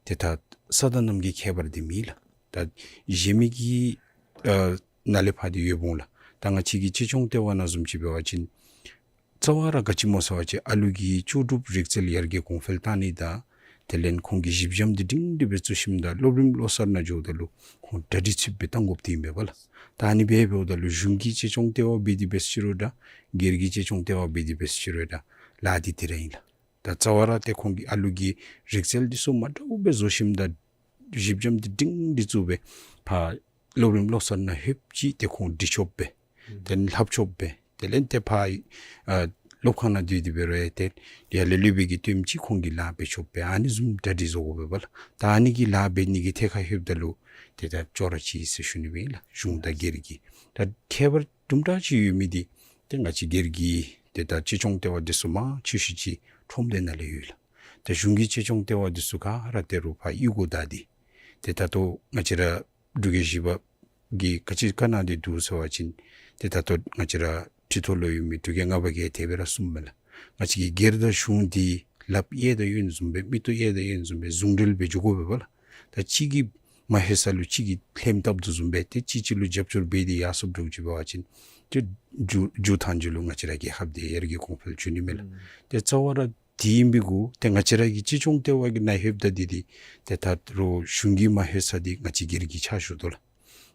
ཏེ་ད་ས་དང་གནམ་གྱི་ཁྱད་པར་འདི་མེད་ལགས། ད་གཞན་མི་གི་ཨ་ནཱ་ལས་ཕར་འདི་ཡོདཔ་འོང་ལགས། ད་ང་བཅས་ཀྱི་གཅེས་སྐྱོང་ལྟེ་བ་ནང་བཟུམ་ཅིག་འབད་བ་ཅིན་རྩ་བ་ར་ག་ཅི་སྨོ་ཟེར་བ་ཅིན་ཨ་ལུ་གི་ལྕོགས་གྲུབ་རིག་རྩལ་ཡར་རྒྱས་གོང་འཕེལ་བཏང་ནི་དང་དེ་ལས་ཁོང་གི་གཞི་འགྱམ་འདི་སྒྲིང་སྒྲི་སྦེ་བཙུགས་ཞིནམ་ད་སློབ་རིམ་བློ་གསར་ནང་འགྱོཝ་ད་ལུ་ཁོང་གྲ་སྒྲིག་ཚུདཔ་སྦེ་བཏང་དགོཔ་འདི་ཨིན་པས་ལགས། ད་ཨ་ནི་སྦེ་འབདཝ་ད་ལུ་གཞུང་གི་གཅེས་སྐྱོང་ལྟེ་བ་འབད་དེ་འབད་ཟེར་རུང་འདྲ་སྒེར་གྱི་གཅེས་སྐྱོང་ལྟེ་བ་འབད་དེ་འབད་ཟེར་རུང་འདྲ་ལཱ་འདི་དེ་ར་ཨིན་ལགས། ད་རྩ་བ་ར་ཏེ་ཁོང་གི་ཨ་ལུ་གི་རིག་རྩལ་འདི་ཚུ་མ་འདྲཝ་སྦེ་བཟོ་ཞིནམ་ད་གཞི་འགྱམ་འདི་སྒྲིང་སྒྲི་བཙུགས་སྦེ་ཕར་སློབ་རིམ་བློ་གསར་ནང་ལྷོདཔ་ཅིག་ཏེ་ཁོང་སྒྲིག་ཆོགཔ་སྦེ་དེ་ལྷབ་ཆོགཔ་སྦེ་དེ་ལས་ཏེ་ཕར་ཨ་སློབ་ཁང་ནང་སྡོད་དེ་འབད་རུང་ཡང་ཏེ་ཡར་ལས་སློབ་དཔོན་གྱིས་སྟོནམ་ཅིག་ཁོང་གིས་ལཱ་འབད་ཆོགཔ་སྦེ་ཨ་ནི་བཟུམ་གྲ་སྒྲིག་བཟོ་དགོ་པས་ལགས། ད་ཨ་ནི་གི་ལཱ་འབད་ནི་གི་ཐད་ཁར་ལྷོདཔ་ད་ལུ་ཏེ་ད་ཅོག་ར་གཅིག་ཟེར་ཞུ་ནི་ཨིན་ལགས། གཞུང་དང་སྒེར་གྱི་ད་ཁྱད་པར་དུམ་གྲ་ཅིག་ཡོད་མི་འདི་ཏེ་ང་བཅས་སྒེར་གྱི་ཏེ་ད་གཅེས་སྐྱོང་ལྟེ་བ་འདི་ཚུ་མང་ཆེ་ཤོས་ཅིག་ཁྲོམ་སྡེ་ནང་ལས་ཡོད་ལགས། ད་གཞུང་གི་གཅེས་སྐྱོང་ལྟེ་བ་འདི་ཚུ་ག་ར་ཏེ་རུང་ཕར་གཡུས་སྒོ་བདའ་སྟེ་ཏེ་ད་ལྟོ་ང་བཅས་ར་འབྲུག་རྒྱལ་བཞི་པ་གིས་ག་ཅི་བཀའ་གནང་སྟེ་འདུག་ཟེར་བ་ཅིན་ཏེ་ད་ལྟོ་ང་བཅས་ར་ཁྲི་ཐོག་ལུ་ཡོད་མི་འབྲུག་རྒྱལ་ལྔ་པ་གིས་དེ་སྦེ་ར་གསུངམ་མས་ལགས། ང་བཅས་ཀྱི་སྒེར་དང་གཞུང་འདི་ལགཔ་གཡས་དང་གཡོན་བཟུམ་སྦེ་མིག་ཏོ་གཡས་དང་གཡོན་བཟུམ་སྦེ་ཟུང་འབྲེལ་སྦེ་འགྱོ་དགོ་པས་ལགས། ད་གཅིག་གིས་མ་ལྷོད་ས་ལུ་གཅིག་གིས་ལྷནམ་བཏབ་དོ་བཟུམ་སྦེ་ཏེ་གཅིག་གཅིག་ལུ་རྒྱབ་སྐྱོར་འབད་དེ་ཡར་སོངམ་འདྲཝ་ཅིག་འབད་བ་ཅིན་ཏེ་མཇུག་མཇུག་མཐའ་མཇུག་ལུ་ང་བཅས་ར་རྒྱལ་ཁབ་འདི་ཡར་རྒྱས་གོང་འཕེལ་འགྱོ་ནི་མས་ལགས། ཏེ་རྩ་བ་ར་དེ་ཨིན་པའི་གུ་ཏེ་ང་བཅས་ར་གི་གཅེས་སྐྱོང་ལྟེ་བ་གི་ནང་ལྷོདཔ་ད་འདི་འདི་ཏེ་ད་རུང་གཞུང་གིས་མ་ལྷོད་ས་འདི་ང་བཅས་སྒེར་གྱི་ཕྱག་ཞུ་དོ་ལགས།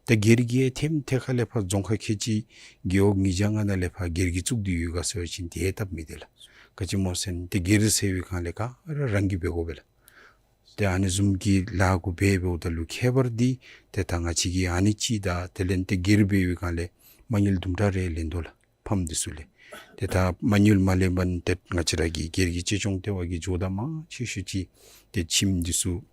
ཏེ་སྒེར་གྱི་ཐེམ་ཐེ་ཁ་ལས་ཕར་རྫོང་ཁག་ཁལ་གཅིག་རྒེད་འོག་ཉིས་བརྒྱ་ལྔ་ནང་ལས་ཕར་སྒེར་གྱིས་བཙུགས་ཏེ་ཡོད་ག་ཟེར་བ་ཅིན་དེ་སྟབས་མི་བདེ་ལགས། ག་ཅི་སྨོ་ཟེར་ན་ཏེ་སྒེར་ཟེར་བའི་སྒང་ལས་ག་ར་རང་གིས་འབད་དགོ་པས་ལགས། ཏེ་ཨ་ནི་བཟུམ་གྱི་ལཱ་གུ་འབད་འབདཝ་ད་ལུ་ཁྱད་པར་འདི་ཏེ་ད་ང་བཅས་ཀྱིས་ཨ་ནི་ཅིག་དང་དེ་ལས་ཏེ་སྒེར་འབད་བའི་སྒང་ལས་མ་དངུལ་དུམ་གྲ་རེ་ལེན་དོ་ལགས། ཕམ་འདི་ཚུ་ལས། ཏེ་ད་མ་དངུལ་མ་ལེན་པར་ཏེ་ང་བཅས་ར་གི་སྒེར་གྱི་གཅེས་སྐྱོང་ལྟེ་བ་གི་ཇོ་བདག་མང་ཆེ་ཤོས་ཅིག་ཏེ་ཁྱིམ་འདི་ཚུ་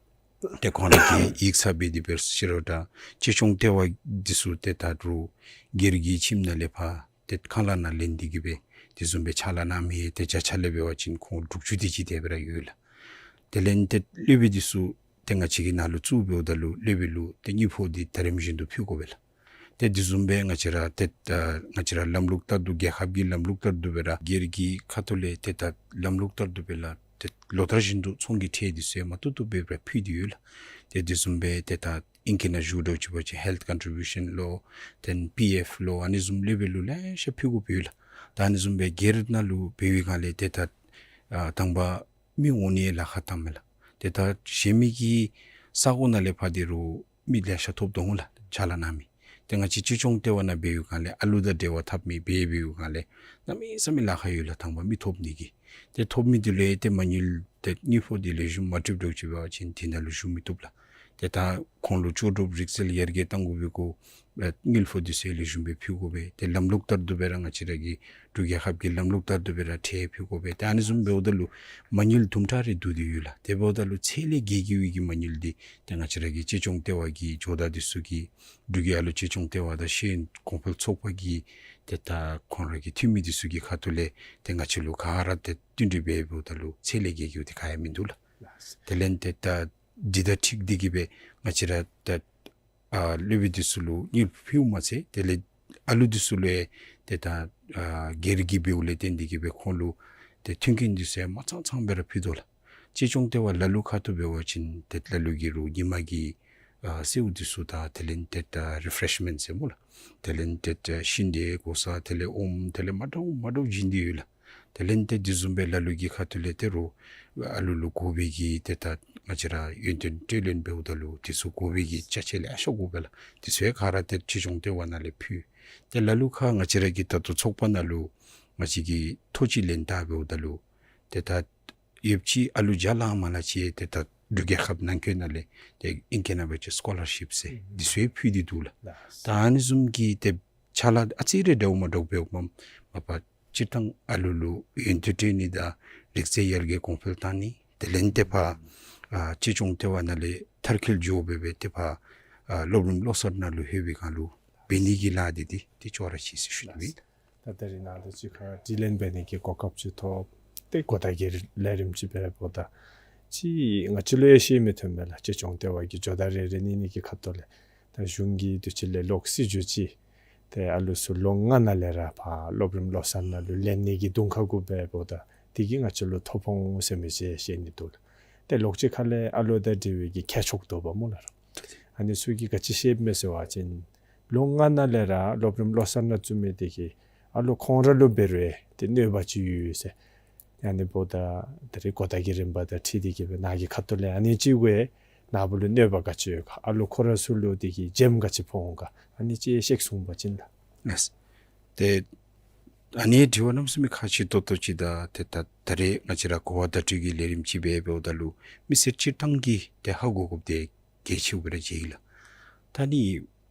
ཏེ་ཁོང་ར་གི་ཡིག་ཚང་འབད་དེ་འབད་ཟེར་རུང་འདྲ་གཅེས་སྐྱོང་ལྟེ་བ་འདི་ཚུ་ཏེ་ད་རུང་སྒེར་གྱི་ཁྱིམ་ནང་ལས་ཕར་ཏེ་ཁང་གླ་ནང་ལེན་ཏེ་གི་སྦེ་དེ་བཟུམ་སྦེ་ཕྱག་ལཱ་གནང་མི་ཏེ་བརྒྱ་ཆ་ལས་འབད་བ་ཅིན་ཁོང་དྲུག་ཅུ་དེ་ཅིག་དེ་སྦེ་ར་ཡོད་ལགས། དེ་ལས་ཏེ་སློབ་དཔོན་འདི་ཚུ་ཏེ་ང་བཅས་ཀྱི་ནང་ལུ་བཙུགས་འབདཝ་ད་ལུ་སློབ་དཔོན་ལུ་ཏེ་དངུལ་ཕོགས་འདི་ད་རིམ་བཞིན་དུ་ཕུལ་དགོ་པས་ལགས། ཏེ་དེ་བཟུམ་སྦེ་ང་བཅས་ར་ཏེ་ད་ང་བཅས་ར་ལམ་ལུགས་ལྟར་དུ་རྒྱལ་ཁབ་ཀྱི་ལམ་ལུགས་ལྟར་དུ་སྦེ་ར་སྒེར་གྱི་ཁ་ཐུག་ལས་ཏེ་ད་ལམ་ལུགས་ལྟར་དུ་སྦེ་ལགས་ཏེ་ལོ་ལྟར་བཞིན་དུ་ཚོང་གི་ཁྲལ་འདི་ཚུ་ཡང་མ་བཏུབ་བཏུབ་སྦེ་ར་ཕུལ་ཏེ་ཡོད་ལགས། ཏེ་དེ་བཟུམ་སྦེ་ཏེ་ད་ཨིང་སྐད་ནང་ཞུ་དོ་ཅིག་འབད་བ་ཅིན་ཧེལཐ་ཀོན་ཊི་བིའུ་ཤཱན་ལོ་ཏེ་པི་ཨེཕ་ལོ་ཨ་ནི་བཟུམ་སློབ་དཔོན་ལུ་ལེ་ཤ་ཕུལ་དགོཔ་ཡོད་ལགས། ད་ཨ་ནི་བཟུམ་སྦེ་སྒེར་ནང་ལུ་འབད་བའི་སྒང་ལས་ཏེ་ད་ཨ་དང་པ་མི་འོང་ནི་ལཱ་ཁག་ཐང་མས་ལགས། ཏེ་ད་གཞན་མི་གི་ས་གོ་ནང་ལས་ཕར་འདི་རུང་མི་ལེ་ཤ་ཐོབ་དོ་འོང་ལགས་ཕྱག་ལཱ་གནང་མི། ཏེ་ང་བཅས་གཅེས་སྐྱོང་ལྟེ་བ་ནང་འབད་བའི་སྒང་ལས་ཨ་ལུ་དང་འབྲེལ་བ་འཐབ་མི་འབད་བའི་སྒང་ལས་གནམ་མེད་ས་མེད་ལཱ་ཁག་ཡོད་ལགས། དང་པ་མི་ཐོབ་ནི་གི། ཏེ་ཐོབ་མི་འདི་ལུ་ཡང་ཏེ་མ་དངུལ་ཏེ་དངུལ་ཕོགས་འདི་ལེགས་ཤོམ་མ་སྤྲོད་དོ་ཅིག་འབད་བ་ཅིན་དེ་ནང་ལུ་ཞུགས་མི་བཏུབ་ལགས། ཏེ་ད་ཁོང་ལུ་ལྕོགས་གྲུབ་རིག་རྩལ་ཡར་རྒྱས་གཏང་དགོ་པའི་གུ་ཨ་དངུལ་ཕོགས་འདི་ཚུ་ཡང་ལེགས་ཤོམ་སྦེ་ཕུལ་དགོ་པས། ཏེ་ལམ་ལུགས་ལྟར་དུ་སྦེ་ར་ང་བཅས་ར་གི་འབྲུག་རྒྱལ་ཁབ་ཀྱི་ལམ་ལུགས་ལྟར་དུ་སྦེ་ར་ཁྲལ་ཕུལ་དགོ་པས། ཏེ་ཨ་ནི་བཟུམ་འབདཝ་ད་ལུ་མ་དངུལ་དུམ་གྲ་རེ་བསྡུ་སྟེ་ཡོད་ལགས། དེ་འབདཝ་ད་ལུ་ཚད་ལས་བརྒལ་གྱི་བའི་གི་མ་དངུལ་འདི་ཏེ་ང་བཅས་ར་གི་གཅེས་སྐྱོང་ལྟེ་བ་གི་ཇོ་བདག་འདི་ཚུ་གིས་འབྲུག་རྒྱལ་ཨ་ལུ་གཅེས་སྐྱོང་ལྟེ་བ་དང་ཤེས་ཡོན་གོང་འཕེལ་ཚོགས་པ་གི་ཏེ་ད་ཁོང་ར་གི་འཐུས་མི་འདི་ཚུ་གི་ཁ་ཐུག་ལས་ཏེ་ང་བཅས་ལུ་ག་ར་ཏེ་བསྟུན་གྲོས་འབད་འབདཝ་ད་ལུ་ཚད་ལས་བརྒལ་གྱི་འདི་ག་ཡང་མིན་འདུག་ལགས། དེ་ལས་ཏེ་ད་འདི་དང་འཁྲིལ་ཏེ་གི་སྦེ་ང་བཅས་ར་ད་ཨ་སློབ་དཔོན་འདི་ཚུ་ལུ་དངུལ་ཕུལཝ་མ་ཚད་དེ་ལས་ཨ་ལུ་འདི་ཚུ་ལུ་ཡང་ཏེ་ད་ཨ་སྒེར་གྱི་འབདཝ་ལས་བརྟེན་ཏེ་གི་སྦེ་ཁོང་ལུ་ཏེ་མཐུན་རྐྱེན་འདི་ཚུ་ཡང་མ་ཚང་ཚང་སྦེ་ར་ཕུལ་དོ་ལགས། གཅེས་སྐྱོང་ལྟེ་བ་ལ་ལུ་ཁ་ཐུག་འབད་བ་ཅིན་ཏེ་ལ་ལུ་གི་རུང་ཉིན་མ་གི་ཨ་སེརཝ་འདི་ཚུ་དང་དེ་ལས་ཏེ་ད་རི་ཕེ་རེཤ་མེནཊ་ཟེར་སྨོ་ལགས། དེ་ལས་ཏེ་ད་ཤིང་འབྲས་གོ་ས་དེ་ལས་ཨོམ་དེ་ལས་མ་འདྲཝ་མ་འདྲཝ་བྱིན་ཏེ་ཡོད་ལགས། དེ་ལས་ཏེ་དེ་བཟུམ་སྦེ་ལ་ལུ་གི་ཁ་ཐུག་ལས་ཏེ་རུང་ཨ་ལུ་ལུ་དགོ་པའི་གི་ཏེ་ད་ང་བཅས་ར་ཡོན་ཏན་སྤྲོད་ལེན་འབདཝ་ད་ལུ་དེ་ཚུ་དགོ་པའི་གི་ཅ་ཆས་ལེ་ཤ་དགོ་པས་ལགས། དེ་ཚུ་ཡང་ག་ར་ཏེ་གཅེས་སྐྱོང་ལྟེ་བ་ནང་ལས་ཕུལ། ཏེ་ལ་ལུ་ཁར་ང་བཅས་ར་གི་ད་ལྟོ་ཚོགས་པ་ནང་ལུ་ང་བཅས་ཀྱིས་ཐོ་ཅིག་ལེན་བལྟ་འབདཝ་ད་ལུ་ཏེ་ད་ཡོདཔ་ཅིག་ཨ་ལུ་བརྒྱ་ལང་མ་ལང་ཅིག་ཏེ་ད་འབྲུག་རྒྱལ་ཁབ་ནང་འཁོད་ནང་ལས་ཏེ་ཨིང་སྐད་ནང་འབད་བ་ཅིན་སི་ཀོ་ལར་ཤིཔ་ཟེར་འདི་ཚུ་ཡང་ཕུལ་ཏེ་འདུག་ལགས། ད་ཨ་ནི་བཟུམ་གྱི་ཏེ་ཕྱག་ལཱ་ཨ་ཙི་རེ་འདྲཝ་མ་འདྲཝ་འབདཝ་མ་མ་པ་སྤྱིར་བཏང་ཨ་ལུ་ལུ་ཡོན་ཏན་སྤྲོད་ནི་དང་རིག་རྩལ་ཡར་རྒྱས་གོང་འཕེལ་བཏང་ནི་དེ་ལས་ཏེ་ཕར་ཨ་གཅེས་སྐྱོང་ལྟེ་བ་ནང་ལས་མཐར་འཁྱོལ་འགྱོ་སྦེ་སྦེ་ཏེ་ཕར་ཨ་སློབ་རིམ་བློ་གསར་ནང་ལུ་ལྷོད་པའི་སྒང་ལུ་འབད་ནི་གི་ལཱ་འདི་འདི་ཏེ་ཅོག་ར་གཅིག་ཟེར་ཞུ་ནི་ཨིན། ད་ད་རིས་ནཱ་ལུ་ཅིག་ཁར་དྲི་ལན་འབད་ནི་གི་གོ་སྐབས་ཅིག་ཐོབ། ཏེ་གོ་བརྡ་གི་ལས་རིམ་ཅིག་འབད་འབདཝ་ད་ ཅིག་ང་བཅས་ལུ་ཡང་ཤེས་མི་ཐོན་མས་ལགས། གཅེས་སྐྱོང་ལྟེ་བ་གིས་ཇོ་བདག་རེ་རེ་གཉིས་གཉིས་ཀྱི་ཁ་ཐུག་ལས་ད་གཞུང་གིས་དུས་ཅི་ལས་ལོག་སྲིད་བྱུང་ཅི། ཏེ་ཨ་ལུ་ཚུ་ལོ་ལྔ་ནང་ལས་ར་ཕར་སློབ་རིམ་བློ་གསར་ནང་ལུ་ལེན་ནི་གི་གདོང་ཁར་གུ་སྦེ་འབདཝ་ད་དེ་གིས་ང་བཅས་ལུ་ཐོ་ཕོག་འོང་ཟེར་མི་ཅིག་ཤེས་ནི་འདུག་ལགས། ཏེ་ལོག་ཅིག་ཁ་ལས་ཨ་ལུ་དང་འབྲེལ་བའི་གི་ཁྱད་ཆོས་འདུག་པ་སྨོ་ལགས། ཨ་ནི་ཚུ་གིས་ག་ཅི་བཤདཔ་མས་ཟེར་བ་ཅིན་ལོ་ལྔ་ནང་ལས་ར་སློབ་རིམ་བློ་གསར་ནང་བཙུགས་མི་དེ་གིས་ཨ་ལུ་ཁོང་ར་ལུ་འབད་རུང་ཏེ་གནོད་པ་ཅིག་ཡོད་ཟེར། ཨ་ནི་འབདཝ་ད་ད་རེས་གོ་བརྡ་གི་རིམ་པ་དང་འཁྲིལ་ཏེ་གིས་སྦེ་ནཱ་གི་ཁ་ཐུག་ལས་ཨ་ནི་ཅིག་གིས་ནཱ་བུ་ལུ་གནོད་པ་ག་ཅི་ཡོད་ག། ཨ་ལུ་ཁོ་ར་ཚུ་ལུ་དེ་གིས་བྱེམ་ག་ཅི་ཕོག་འོང་ག། ཨ་ནི་ཅིག་བཤད་གསུངས་པ་ཅིན་ལགས། ལགས། ཏེ་ཨ་ནི་དྲི་བ་གནམ་མེད་ས་མེད་ཁག་ཆེ་ཏོག་ཏོ་ཅིག་དང་ཏེ་ད་ད་རེས་ང་བཅས་ར་གོ་བ་བརྡ་སྤྲོད་ཀྱི་ལས་རིམ་ཅིག་སྦེ་འབདཝ་ད་ལུ་མི་སེར་སྤྱིར་བཏང་གིས་ཏེ་ཧ་གོ་དགོཔ་དེ་གལ་ཆེཝ་སྦེ་ར་མཇལ་ཡི་ལགས། ད་ནི་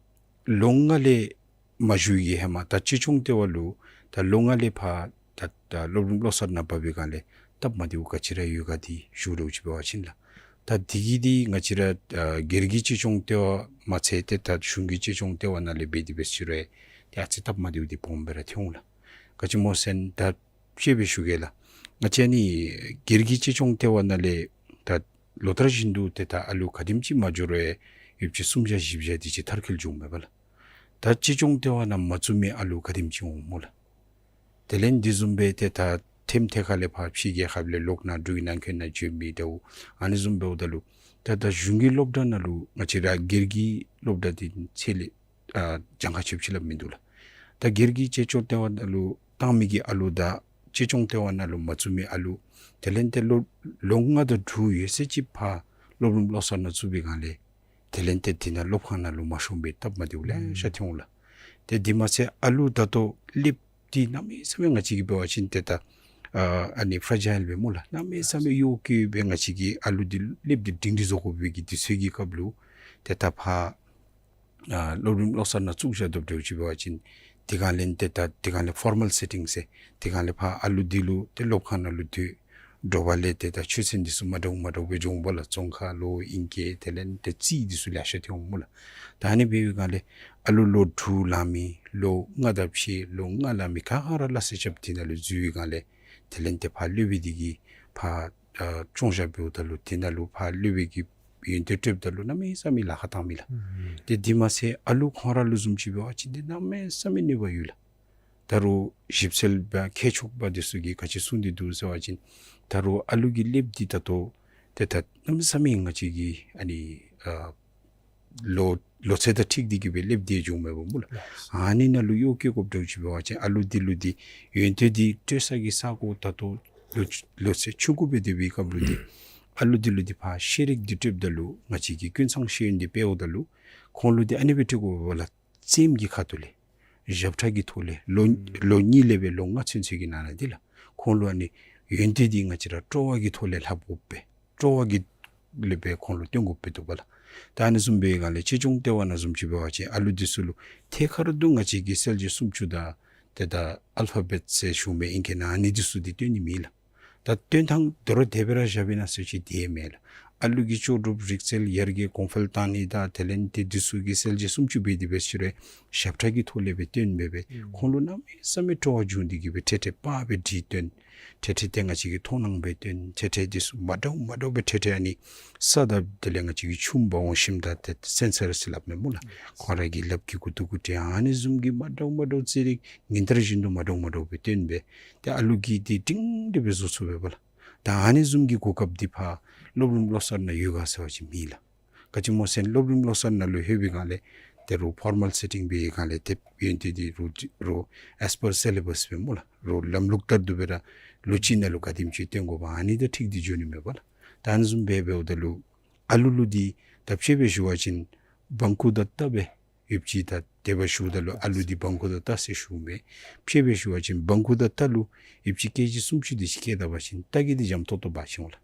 ལོ་ལྔ་ལས་མ་བཞུགས་ཀྱི་ཧེ་མ་ད་གཅེས་སྐྱོང་ལྟེ་བ་ལུ་ད་ལོ་ལྔ་ལས་ཕར་ད་ད་སློབ་རིམ་བློ་གསར་ནང་འབབ་པའི་སྒང་ལས་སྟབས་མ་བདེཝ་ག་ཅི་ར་ཡོད་ག་དེ་ཞུ་རོགས་ཅིག་འབད་བ་ཅིན་ལགས། ད་དེ་གི་དེ་ང་བཅས་ར་ཨ་སྒེར་གྱི་གཅེས་སྐྱོང་ལྟེ་བ་མ་ཚད་ཏེ་ད་གཞུང་གི་གཅེས་སྐྱོང་ལྟེ་བ་ནང་ལས་འབད་དེ་འབད་ཟེར་རུང་ཏེ་ཨ་ཙི་སྟབས་མ་བདེཝ་དེ་སྦོམ་སྦེ་ར་ཐོན་འོང་ལགས། ག་ཅི་སྨོ་ཟེར་ན་ད་དཔྱེ་སྦེ་ཞུ་གེ་ལགས། ང་བཅས་ནི་སྒེར་གྱི་གཅེས་སྐྱོང་ལྟེ་བ་ནང་ལས་ད་ལོ་ལྟར་བཞིན་དུ་ཏེ་ད་ཨ་ལུ་ག་དེམ་ཅིག་མ་འགྱོ་རུང་ཡོདཔ་ཅིག་སུམ་བརྒྱ་བཞི་བརྒྱ་དེ་ཅིག་མཐར་འཁྱོལ་འགྱོཝ་མས་པ་ལགས། ད་གཅེས་སྐྱོང་ལྟེ་བ་ནང་མ་བཙུགས་མི་ཨ་ལུ་ག་དེམ་ཅིག་འོང་སྨོ་ལགས། དེ་ལས་དེ་བཟུམ་སྦེ་ཏེ་ད་ཐེམ་ཐེ་ཁ་ལས་ཕར་ཕྱི་རྒྱལ་ཁབ་ལས་ལོག་ནཱ་འབྲུག་གི་ནང་འཁོད་ནང་འགྱོ་མི་འདྲཝ་ཨ་ནི་བཟུམ་འབདཝ་ད་ལུ་ད་ད་གཞུང་གི་སློབ་གྲྭ་ནང་ལུ་ང་བཅས་ར་སྒེར་གྱི་སློབ་གྲྭ་དེ་ཚད་ལས་ཨ་གྱངས་ཁ་ཆེཝ་ཅིག་སླབ་མིན་འདུག་ལགས། ད་སྒེར་གྱི་གཅེས་སྐྱོང་ལྟེ་བ་ནང་ལུ་བཏང་མི་གི་ཨ་ལུ་དང་གཅེས་སྐྱོང་ལྟེ་བ་ནང་ལུ་མ་བཙུགས་མི་ཨ་ལུ་དེ་ལས་ཏེ་ལོ་ལོ་ལྔ་དང་དྲུག་ཡོད་ཚད་ཅིག་ཕར་སློབ་རིམ་བློ་གསར་ནང་བཙུགས་པའི་སྒང་ལས་དེ་ལས་ཏེ་དེ་ནང་སློབ་ཁང་ནང་ལུ་མ་ཤོང་པའི་སྟབས་མ་བདེཝ་ལེ་ཤ་ཐོན་འོང་ལགས། ཏེ་དེ་མ་ཚད་ཨ་ལུ་ད་ལྟོ་ཀླདཔ་འདི་གནམ་མེད་ས་མེད་ང་བཅས་ཀྱིས་འབད་བ་ཅིན་ཏེ་ད་ཨ་ཨ་ནི་ཕ་ར་ཇཱའིལ་སྦེ་སྨོ་ལགས། གནམ་མེད་ས་མེད་གཡོ་སྐྱོ་སྦེ་ང་བཅས་ཀྱིས་ཨ་ལུ་འདི་ཀླདཔ་འདི་སྒྲིང་སྒྲི་བཟོ་དགོ་པའི་གི་དུས་ཚོད་ཀྱི་སྐབས་ལུ་ཏེ་ད་ཕར་ཨ་སློབ་རིམ་བློ་གསར་ནང་བཙུགས་བཞག་དོ་འདྲཝ་ཅིག་འབད་བ་ཅིན་དེ་སྒང་ལས་ཏེ་ད་དེ་སྒང་ལས་ཕོར་མཱལ་སེ་ཊིང་ཟེར་དེ་སྒང་ལས་ཕར་ཨ་ལུ་འདི་ལུ་ཏེ་སློབ་ཁང་ནང་ལུ་སྡོད་དྲོ་པ་ལས་ཏེ་ད་ཆོས་ཚན་འདི་ཚུ་མ་འདྲཝ་མ་འདྲཝ་སྦེ་འགྱོ་འོང་པ་ལགས། ཙོང་ཁ་ལོ་ཨིང་སྐད་དེ་ལས་ཏེ་རྩིས་འདི་ཚུ་ལེ་ཤ་ཐོན་འོང་སྨོ་ལགས། ད་ཨ་ནི་འབད་བའི་སྒང་ལས་ཨ་ལུ་ལོ་དྲུག་ལང་མི་ལོ་ལྔ་དང་ཕྱེད་ལོ་ལྔ་ལང་མི་ག་ར་སླ་བསྲེ་རྐྱབ་དེ་ནང་ལུ་འཛུལ་བའི་སྒང་ལས་དེ་ལས་ཏེ་ཕར་སློབ་དཔོན་འདི་གིས་ཕར་ཨ་སྐྱོང་བཞག་འབདཝ་ད་ལུ་དེ་ནང་ལུ་ཕར་སློབ་དཔོན་གྱིས་ཡོན་ཏན་སྤྲོདཔ་ད་ལུ་གནམ་མེད་ས་མེད་ལཱ་ཁག་བཏང་མི་ལགས། ཨུམ། ཏེ་དེ་མ་ཚད་ཨ་ལུ་ཁོང་ར་ལུ་བཟུམ་ཅིག་འབད་བ་ཅིན་ཏེ་གནམ་མེད་ས་མེད་གནོད་པ་ཡོད་ལགས། ད་རུང་ཞིབ་འཚོལ་པ་མཁས་མཆོག་པ་འདི་ཚུ་གིས་ག་ཅི་གསུངས་ཏེ་འདུག་ཟེར་བ་ཅིན་ད་རུང་ཨ་ལུ་གི་ཀླདཔ་འདི་ད་ལྟོ་ཏེ་ད་གནམ་མེད་ས་མེད་ང་བཅས་ཀྱི་ཨ་ནི་ཨ་ལོ་ལོ་ཚད་དང་འཁྲིལ་ཏེ་གིས་སྦེ་ཀླདཔ་འདི་འགྱོཝ་མས་པ་སྨོ་ལགས། ཨ་ནི་ནང་ལུ་གཡོ་སྐྱེ་དགོཔ་འདྲཝ་ཅིག་འབད་བ་ཅིན་ཨ་ལུ་འདི་ལུ་འདི་ཡོན་ཏན་འདི་སྤྲོད་ས་གི་ས་གོ་ད་ལྟོ་ལོ་ལོ་ཚད་ཆུང་ཀུ་སྦེ་སྡོད་པའི་སྐབས་ལུ་འདི་ཨ་ལུ་འདི་ལུ་འདི་ཕར་ཤེས་རིག་འདི་སྤྲོདཔ་ད་ལུ་ང་བཅས་ཀྱིས་ཀུན་ཚང་ཤེས་ཡོན་འདི་སྤེལཝ་ད་ལུ་ཁོང་ལུ་འདི་ཨ་ནི་སྦེ་སྤྲོད་དགོ་པས་ལགས། རྩེདམོ་གི་ཁ་ཐུག་ལས་ཞབས་ཁྲ་གི་ཐོག་ལས་ལོ་ལོ་གཉིས་ལས་སྦེ་ལོ་ལྔ་ཚུན་ཚོད་ཀྱི་ནང་ན་འདི་ལགས་ཁོང་ལུ་ཨ་ནི་ཡོན་ཏན་འདི་ང་བཅས་ར་སྤྲོ་བ་གི་ཐོག་ལས་ལྷབ་དགོ་པས། སྤྲོ་བ་གི་ལས་སྦེ་ཁོང་ལུ་སྟོན་དགོ་པས་འདུག་པ་ལགས། ད་ཨ་ནི་བཟུམ་སྦེ་སྒང་ལས་གཅེས་སྐྱོང་ལྟེ་བ་ནང་བཟུམ་ཅིག་འབད་བ་ཅིན་ཨ་ལུ་འདི་ཚུ་ལུ་ཐད་ཀར་དུ་ང་བཅས་ཀྱིས་གསལ་བྱེད་སུམ་ཅུ་དང་ཏེ་ད་ཨལ་ཕ་བེཊ་ཟེར་ཞུ་མི་ཨིང་སྐད་ནང་ཨ་ནི་འདི་ཚུ་འདི་སྟོན་ནི་མེད་ལགས། ད་སྟོན་ཐངས་དོ་རུང་དེ་སྦེ་ར་བཞག་པས་ན་ཟེར་ཅིག་དེ་མེན་ལགས། ཨ་ལུ་གི་ལྕོགས་གྲུབ་རིག་རྩལ་ཡར་རྒྱས་གོང་འཕེལ་བཏང་ནི་དང་དེ་ལས་ཏེ་འདི་ཚུ་གི་གསལ་བྱེད་སུམ་ཅུ་འབད་དེ་འབད་ཟེར་རུང་ཞབས་ཁྲ་གི་ཐོག་ལས་སྦེ་སྟོན་འབད་སྦེ་ཨུམ་ཁོང་ལུ་གནམ་མེད་ས་མེད་སྤྲོ་བ་བྱུང་སྟེ་གིས་སྦེ་ཐད་ཐད་པ་སྦེ་འདི་སྟོན། ཐད་ཐད་ཏེ་ང་བཅས་ཀྱིས་མཐོང་སྣང་འབད་སྟོན། ཐད་ཐད་འདི་ཚུ་མ་འདྲཝ་མ་འདྲཝ་སྦེ་ཐད་ཐད་ཨ་ནི་ས་དང་དེ་ལས་ང་བཅས་ཀྱི་ཆུམ་འབག་འོང་ཞིནམ་ད་ཏེ་སེན་སར་ཟེར་སླབ་མས་སྨོ་ལགས། ཁོང་ར་གི་ལགཔ་གི་མགུ་ཏོ་གུ་སྤྲོད་ཨ་ནི་བཟུམ་གྱི་མ་འདྲཝ་མ་འདྲཝ་རྩེད་རིགས་ཉིན་ལྟར་བཞིན་དུ་མ་འདྲཝ་མ་འདྲཝ་སྦེ་སྟོན་སྦེ་ཏེ་ཨ་ལུ་གིས་འདི་སྒྲིང་སྒྲི་སྦེ་བཟོ་ཚུགས་པས་པ་ལགས། ད་ཨ་ནི་བཟུམ་གྱི་གོ་སྐབས་འདི་ཕར་སློབ་རིམ་བློ་གསར་ནང་ཡོད་ག་ཟེར་བ་ཅིན་མེད་ལགས། ག་ཅི་སྨོ་ཟེར་ན་སློབ་རིམ་བློ་གསར་ནང་ལུ་ལྷོད་པའི་སྒང་ལས་ཏེ་རུང་ཕོར་མཱལ་སེ་ཊིང་འབད་བའི་སྒང་ལས་ཏེ་ཡོན་ཏན་འདི་རུང་རུང་ཨེས་པར་སི་ལེ་བཱས་སྦེ་སྨོ་ལགས། རུང་ལམ་ལུགས་ལྟར་དུ་སྦེ་ར་ལོ་གཅིག་ནང་ལུ་ག་དེམ་ཅིག་སྟོན་དགོཔ་ཨ་ནི་དང་འཁྲིལ་ཏེ་འགྱོ་ནི་མས་པ་ལགས། ད་ཨ་ནི་བཟུམ་སྦེ་འབདཝ་ད་ལུ་ཨ་ལུ་ལུ་འདི་ད་དཔྱེ་སྦེ་ཞུ་བ་ཅིན་བང་ཁུག་དང་རྟ་སྦེ་ཡོདཔ་ཅིག་ད་དེ་སྦེ་ཞུཝ་ད་ལུ་ཨ་ལུ་འདི་བང་ཁུག་དང་རྟ་ཟེར་ཞུཝ་མས། དཔྱེ་སྦེ་ཞུ་བ་ཅིན་བང་ཁུག་དང་རྟ་ལུ་ཡོདཔ་ཅིག་ཀེ་ཇི་སུམ་ཅུ་དེ་ཅིག་བསྐྱལ་ད་པ་ཅིན་རྟ་གི་འདི་འཇམ་ཏོག་ཏོ་འབག་ཅི་འོང་ལགས།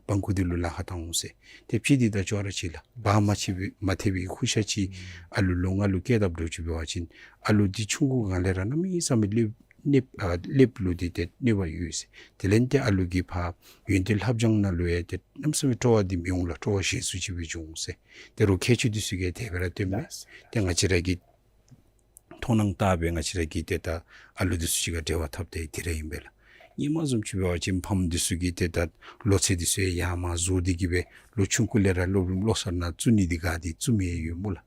བང་ཁུག་འདི་ལུ་ལཱ་ཁག་བཏང་འོང་ཟེར། ཏེ་དཔྱེ་འདི་དང་ཅོག་ར་གཅིག་ལགས། བག་མ་ཆད་པའི་མ་ཐེག་པའི་ཤུགས་ཤ་ཅིག་ཨ་ལུ་ལོ་ལྔ་ལུ་བསྐྱལ་དཔ་འདྲཝ་ཅིག་འབད་བ་ཅིན་ཨ་ལུ་འདི་ཆུང་ཀུ་སྒང་ལས་ར་གནམ་མེད་ས་མེད་ཀླད་ཀླད་ཀླདཔ་ལུ་འདི་ཏེ་གནོད་པ་ཡོད་ཟེར། དེ་ལས་ཏེ་ཨ་ལུ་གི་ཕར་ཡོན་ཏན་ལྷབ་སྦྱང་ནང་ལུ་ཡང་ཏེ་གནམ་མེད་ས་མེད་སྤྲོ་བ་འདི་མི་འོང་ལགས། སྤྲོ་བ་ཞན་སུ་ཅིག་སྦེ་འགྱོ་འོང་ཟེར། ཏེ་རུང་མཁས་མཆོག་འདི་ཚུ་གིས་དེ་སྦེ་ར་སྟོན་མས། ཏེ་ང་བཅས་ར་གིས་མཐོང་སྣང་བལྟ་སྦེ་ང་བཅས་ར་གིས་ཏེ་ད་ཨ་ལུ་འདི་ཚུ་ཅིག་ཁར་འབྲེལ་བ་འཐབ་སྟེ་འདི་ར་ཨིན་པས་ལགས། ཧེ་མ་བཟུམ་ཅིག་འབད་བ་ཅིན་ཕམ་འདི་ཚུ་གིས་ཏེ་ད་ལོ་ཚད་འདི་ཚུ་ཡང་མར་བཟོ་སྟེ་གི་སྦེ་ལོ་ཆུང་ཀུ་ལས་ར་སློབ་རིམ་བློ་གསར་ནང་བཙུགས་ནི་འདི་ག་འདི་བཙུགས་མི་ཡོད་སྨོ་ལགས།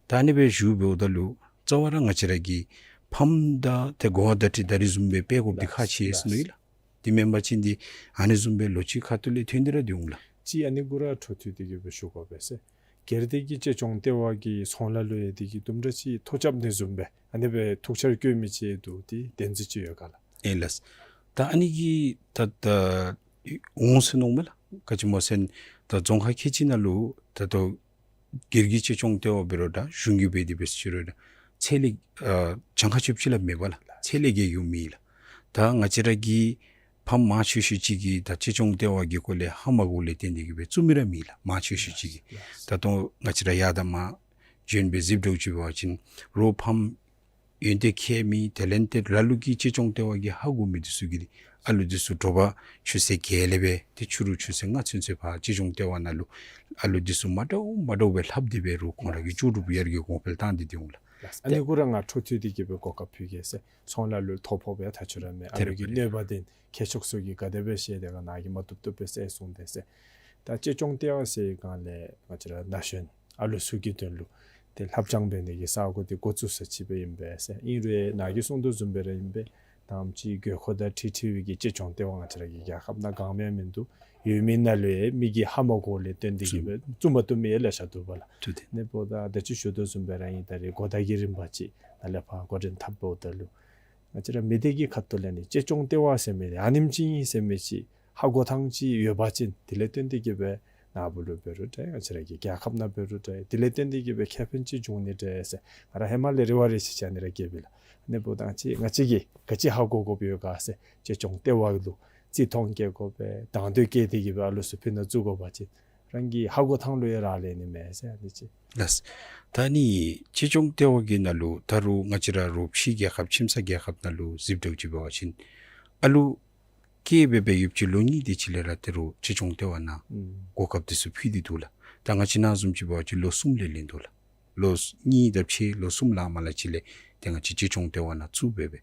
ད་ཨ་ནི་སྦེ་ཞུ་འབདཝ་ད་ལུ་རྩ་བ་ར་ང་བཅས་ར་གིས་ཕམ་དང་ཏེ་གོ་བ་བརྡ་སྤྲོད་ད་རིས་བཟུམ་སྦེ་སྤེལ་དགོཔ་འདི་ཁག་ཆེ་ཟེར་མནོ་ཡི་ལགས། དེ་མེན་པ་ཅིན་འདི་ཨ་ནི་བཟུམ་སྦེ་ལོ་གཅིག་ཁ་ཐུག་ལས་ཐོན་ཏེ་ར་སྡོད་འོང་ལགས། ཅིག་ཨ་ནི་གུ་ར་འཕྲོ་མཐུད་དེ་གི་སྦེ་ཞུ་དགོ་པས་ཟེར། སྒེར་སྡེ་གི་གཅེས་སྐྱོང་ལྟེ་བ་གི་ཚོང་ལཱ་ལུ་ཡང་དེ་གི་དུམ་གྲ་ཅིག་ཐོ་རྐྱབ་ནི་བཟུམ་སྦེ་ཨ་ནི་སྦེ་ཐུགས་འཆར་བཀོད་མི་ཅིག་འདུག། དེ་བདེན་རྫུན་ཅིག་ཡོད་ག་ལགས། ཨེ་ལགས། ད་ཨ་ནི་གི་ད་ད་འོང་ཟེར་མནོཝ་མས་ལགས། ག་ཅི་སྨོ་ཟེར་ན་ད་རྫོང་ཁག་ཁལ་གཅིག་ནང་ལུ་ད་ལྟོ་སྒེར་གྱི་གཅེས་སྐྱོང་ལྟེ་བ་འབད་རུང་འདྲ་གཞུང་གིས་འབད་དེ་འབད་ཟེར་ཅི་རུང་འདྲ་ཚད་ལས་ཨ་གྱངས་ཁ་ཆོདཔ་ཅིག་ལས་མེད་པས་ལགས། ཚད་ལས་བརྒལ་འགྱོ་མེད་ལགས། ད་ང་བཅས་ར་གི་ཕམ་མང་ཆེ་ཤོས་ཅིག་གིས་ད་གཅེས་སྐྱོང་ལྟེ་བ་གི་སྐོར་ལས་ཧ་མ་གོཝ་ལས་བརྟེན་ཏེ་གི་སྦེ་བཙུགས་མི་ར་མེད་ལགས། མང་ཆེ་ཤོས་ཅིག་གིས། ད་ལྟོ་ང་བཅས་ར་ཡར་དང་མར་བྱོན་སྦེ་གཟིགས་དོ་ཅིག་འབད་བ་ཅིན་རོགས་ཕམ་ཡོན་ཏན་མཁས་མི་དེ་ལས་ཏེ་ལ་ལུ་གིས་གཅེས་སྐྱོང་ལྟེ་བ་གིས་ཧ་གོ་མི་འདི་ཚུ་གིས་འདི་ཨ་ལུ་འདི་ཚུ་དྲོ་པ་ཆུ་ཚོད་བརྒྱད་ལས་སྦེ་ཏེ་ཕྱི་རུ་ཆུ་ཚོད་ལྔ་ཚུན་ཚོད་ཕར་གཅེས་སྐྱོང་ལྟེ་བ་ནང་ལུ་ཨ་ལུ་འདི་ཚུ་མ་འདྲཝ་མ་འདྲཝ་སྦེ་ལྷབ་སྟེ་སྦེ་རོགས་ཁོང་ར་གི་ལྕོགས་གྲུབ་ཡར་རྒྱས་གོང་འཕེལ་བཏང་སྟེ་འདི་འོང་ལགས། ལགས། ཨ་ནི་གུ་ར་ང་འཕྲོ་མཐུད་དེ་གི་སྦེ་གོ་སྐབས་ཕུལ་གེ་ཟེར། ཚོང་ལཱ་ལུ་ཐོ་ཕོག་སྦེ་ཐག་ཆོད་ར་མས། ཨ་ལུ་གི་གནོད་པ་འདི་མཁས་མཆོག་ཚུ་གིས་ག་དེ་སྦེ་བཤད་དེ་ག་ནཱ་གིས་མ་བཏུབ་བཏུབ་སྦེ་ཟེར་གསུངས་ཏེ་ཟེར། ད་གཅེས་སྐྱོང་ལྟེ་བ་ཟེར་སྒང་ལས་ང་བཅས་ར་ན་གཞོན་ཨ་ལུ་ཚུ་གི་དོན་ལུ་ཏེ་ལྷབ་སྦྱང་འབད་ནི་གི་ས་གོ་འདི་འགོ་བཙུགས་ས་ཅིག་སྦེ་ཨིན་པས་ཟེར། ཨིན་རུང་ནཱ་གིས་གསུངས་དོ་བཟུམ་སྦེ་ར་ཨིན་པས། ད་ཨ་ནེམ་ཅིག་དགོས་མཁོ་དང་འཁྲིལ་འཁྲིལ་བའི་གི་གཅེས་སྐྱོང་ལྟེ་བ་ང་བཅས་ར་གི་རྒྱལ་ཁབ་ནང་གང་མེད་མིན་འདུག། ཡོད་མི་ནང་ལུ་ཡང་མི་གིས་ཧ་མ་གོཝ་ལས་བརྟེན་ཏེ་གི་སྦེ་བཙུགས་མ་བཏུབ་མི་ཡང་ལེ་ཤ་འདུག་པ་ལགས། ཨ་ནི་འབདཝ་ད་ད་ཅི་ཞུ་དོ་བཟུམ་སྦེ་ར་ཨིན། ད་རེས་གོ་བརྡ་གི་རིམ་པ་ཅིག་ནཱ་ལས་ཕར་འགོ་འདྲེན་འཐབ་འབདཝ་ད་ལུ་ང་བཅས་ར་མི་སྡེ་གི་ཁ་ཐུག་ལས་ནི་གཅེས་སྐྱོང་ལྟེ་བ་ཟེར་མི་འདི་ཨ་ནེམ་ཅིག་ཨིན་ཟེར་མི་ཅིག་ཧ་གོ་ཐངས་ཅིག་ཡོད་པ་ཅིན་དེ་ལས་བརྟེན་ཏེ་གི་སྦེ་ནཱ་བུ་ལུ་འབད་རུང་འདྲ་ང་བཅས་ར་གི་རྒྱལ་ཁབ་ནང་འབད་རུང་འདྲ་དེ་ལས་བརྟེན་ཏེ་གི་སྦེ་ཁེ་ཕན་ཅིག་འབྱུང་ནི་འདྲ་ཟེར་ང་ར་ཧེ་མ་ལས་རེ་བ་རེ་ཅིག་བཅའ་ནི་ར་སྐྱེས་པས་ལགས། ཨ་ནི་འབདཝ་ད་ང་བཅས་ང་བཅས་ཀྱིས་ག་ཅི་ཧ་གོ་དགོཔ་ཡོད་ག་ཟེར་གཅེས་སྐྱོང་ལྟེ་བ་ལུ་བརྩི་མཐོང་བསྐྱེད་དགོ་པས། དང་འདོད་བསྐྱེད་དེ་གི་སྦེ་ཨ་ལུ་ཚུ་ཕི་ནང་བཙུགས་དགོ་པ་ཅིན་རང་གི་ཧ་གོ་ཐངས་ལུ་ཡང་རག་ལས་ནི་མས་ཟེར་ཨ་ནི་ཅིག། ལགས། ད་ཨ་ནི་གཅེས་སྐྱོང་ལྟེ་བ་གི་ནང་ལུ་ད་རུང་ང་བཅས་ར་རོགས་ཕྱི་རྒྱལ་ཁབ་ཁྱིམ་ཚང་རྒྱལ་ཁབ་ནང་ལུ་གཟིགས་དོ་ཅིག་འབད་བ་ཅིན་ཨ་ལུ་སྐྱེས་སྦེ་སྦེ་ཡོདཔ་ཅིག་ལོ་གཉིས་དེ་ཅིག་ལས་ར་ཏེ་རོགས་གཅེས་སྐྱོང་ལྟེ་བ་ནང་ཨུམ་གོ་སྐབས་འདི་ཚུ་ཕུལ་ཏེ་འདུག་ལགས། ད་ང་བཅས་ནང་བཟུམ་ཅིག་འབད་བ་ཅིན་ལོ་གསུམ་ལས་ལེན་དོ་ལགས། ལོ་གཉིས་དང་ཕྱེད་ལོ་གསུམ་ལས་མར་ལས་ཅིག་ལས་ཏེ་ང་བཅས་གཅེས་སྐྱོང་ལྟེ་བ་ནང་བཙུགས་སྦེ་སྦེ།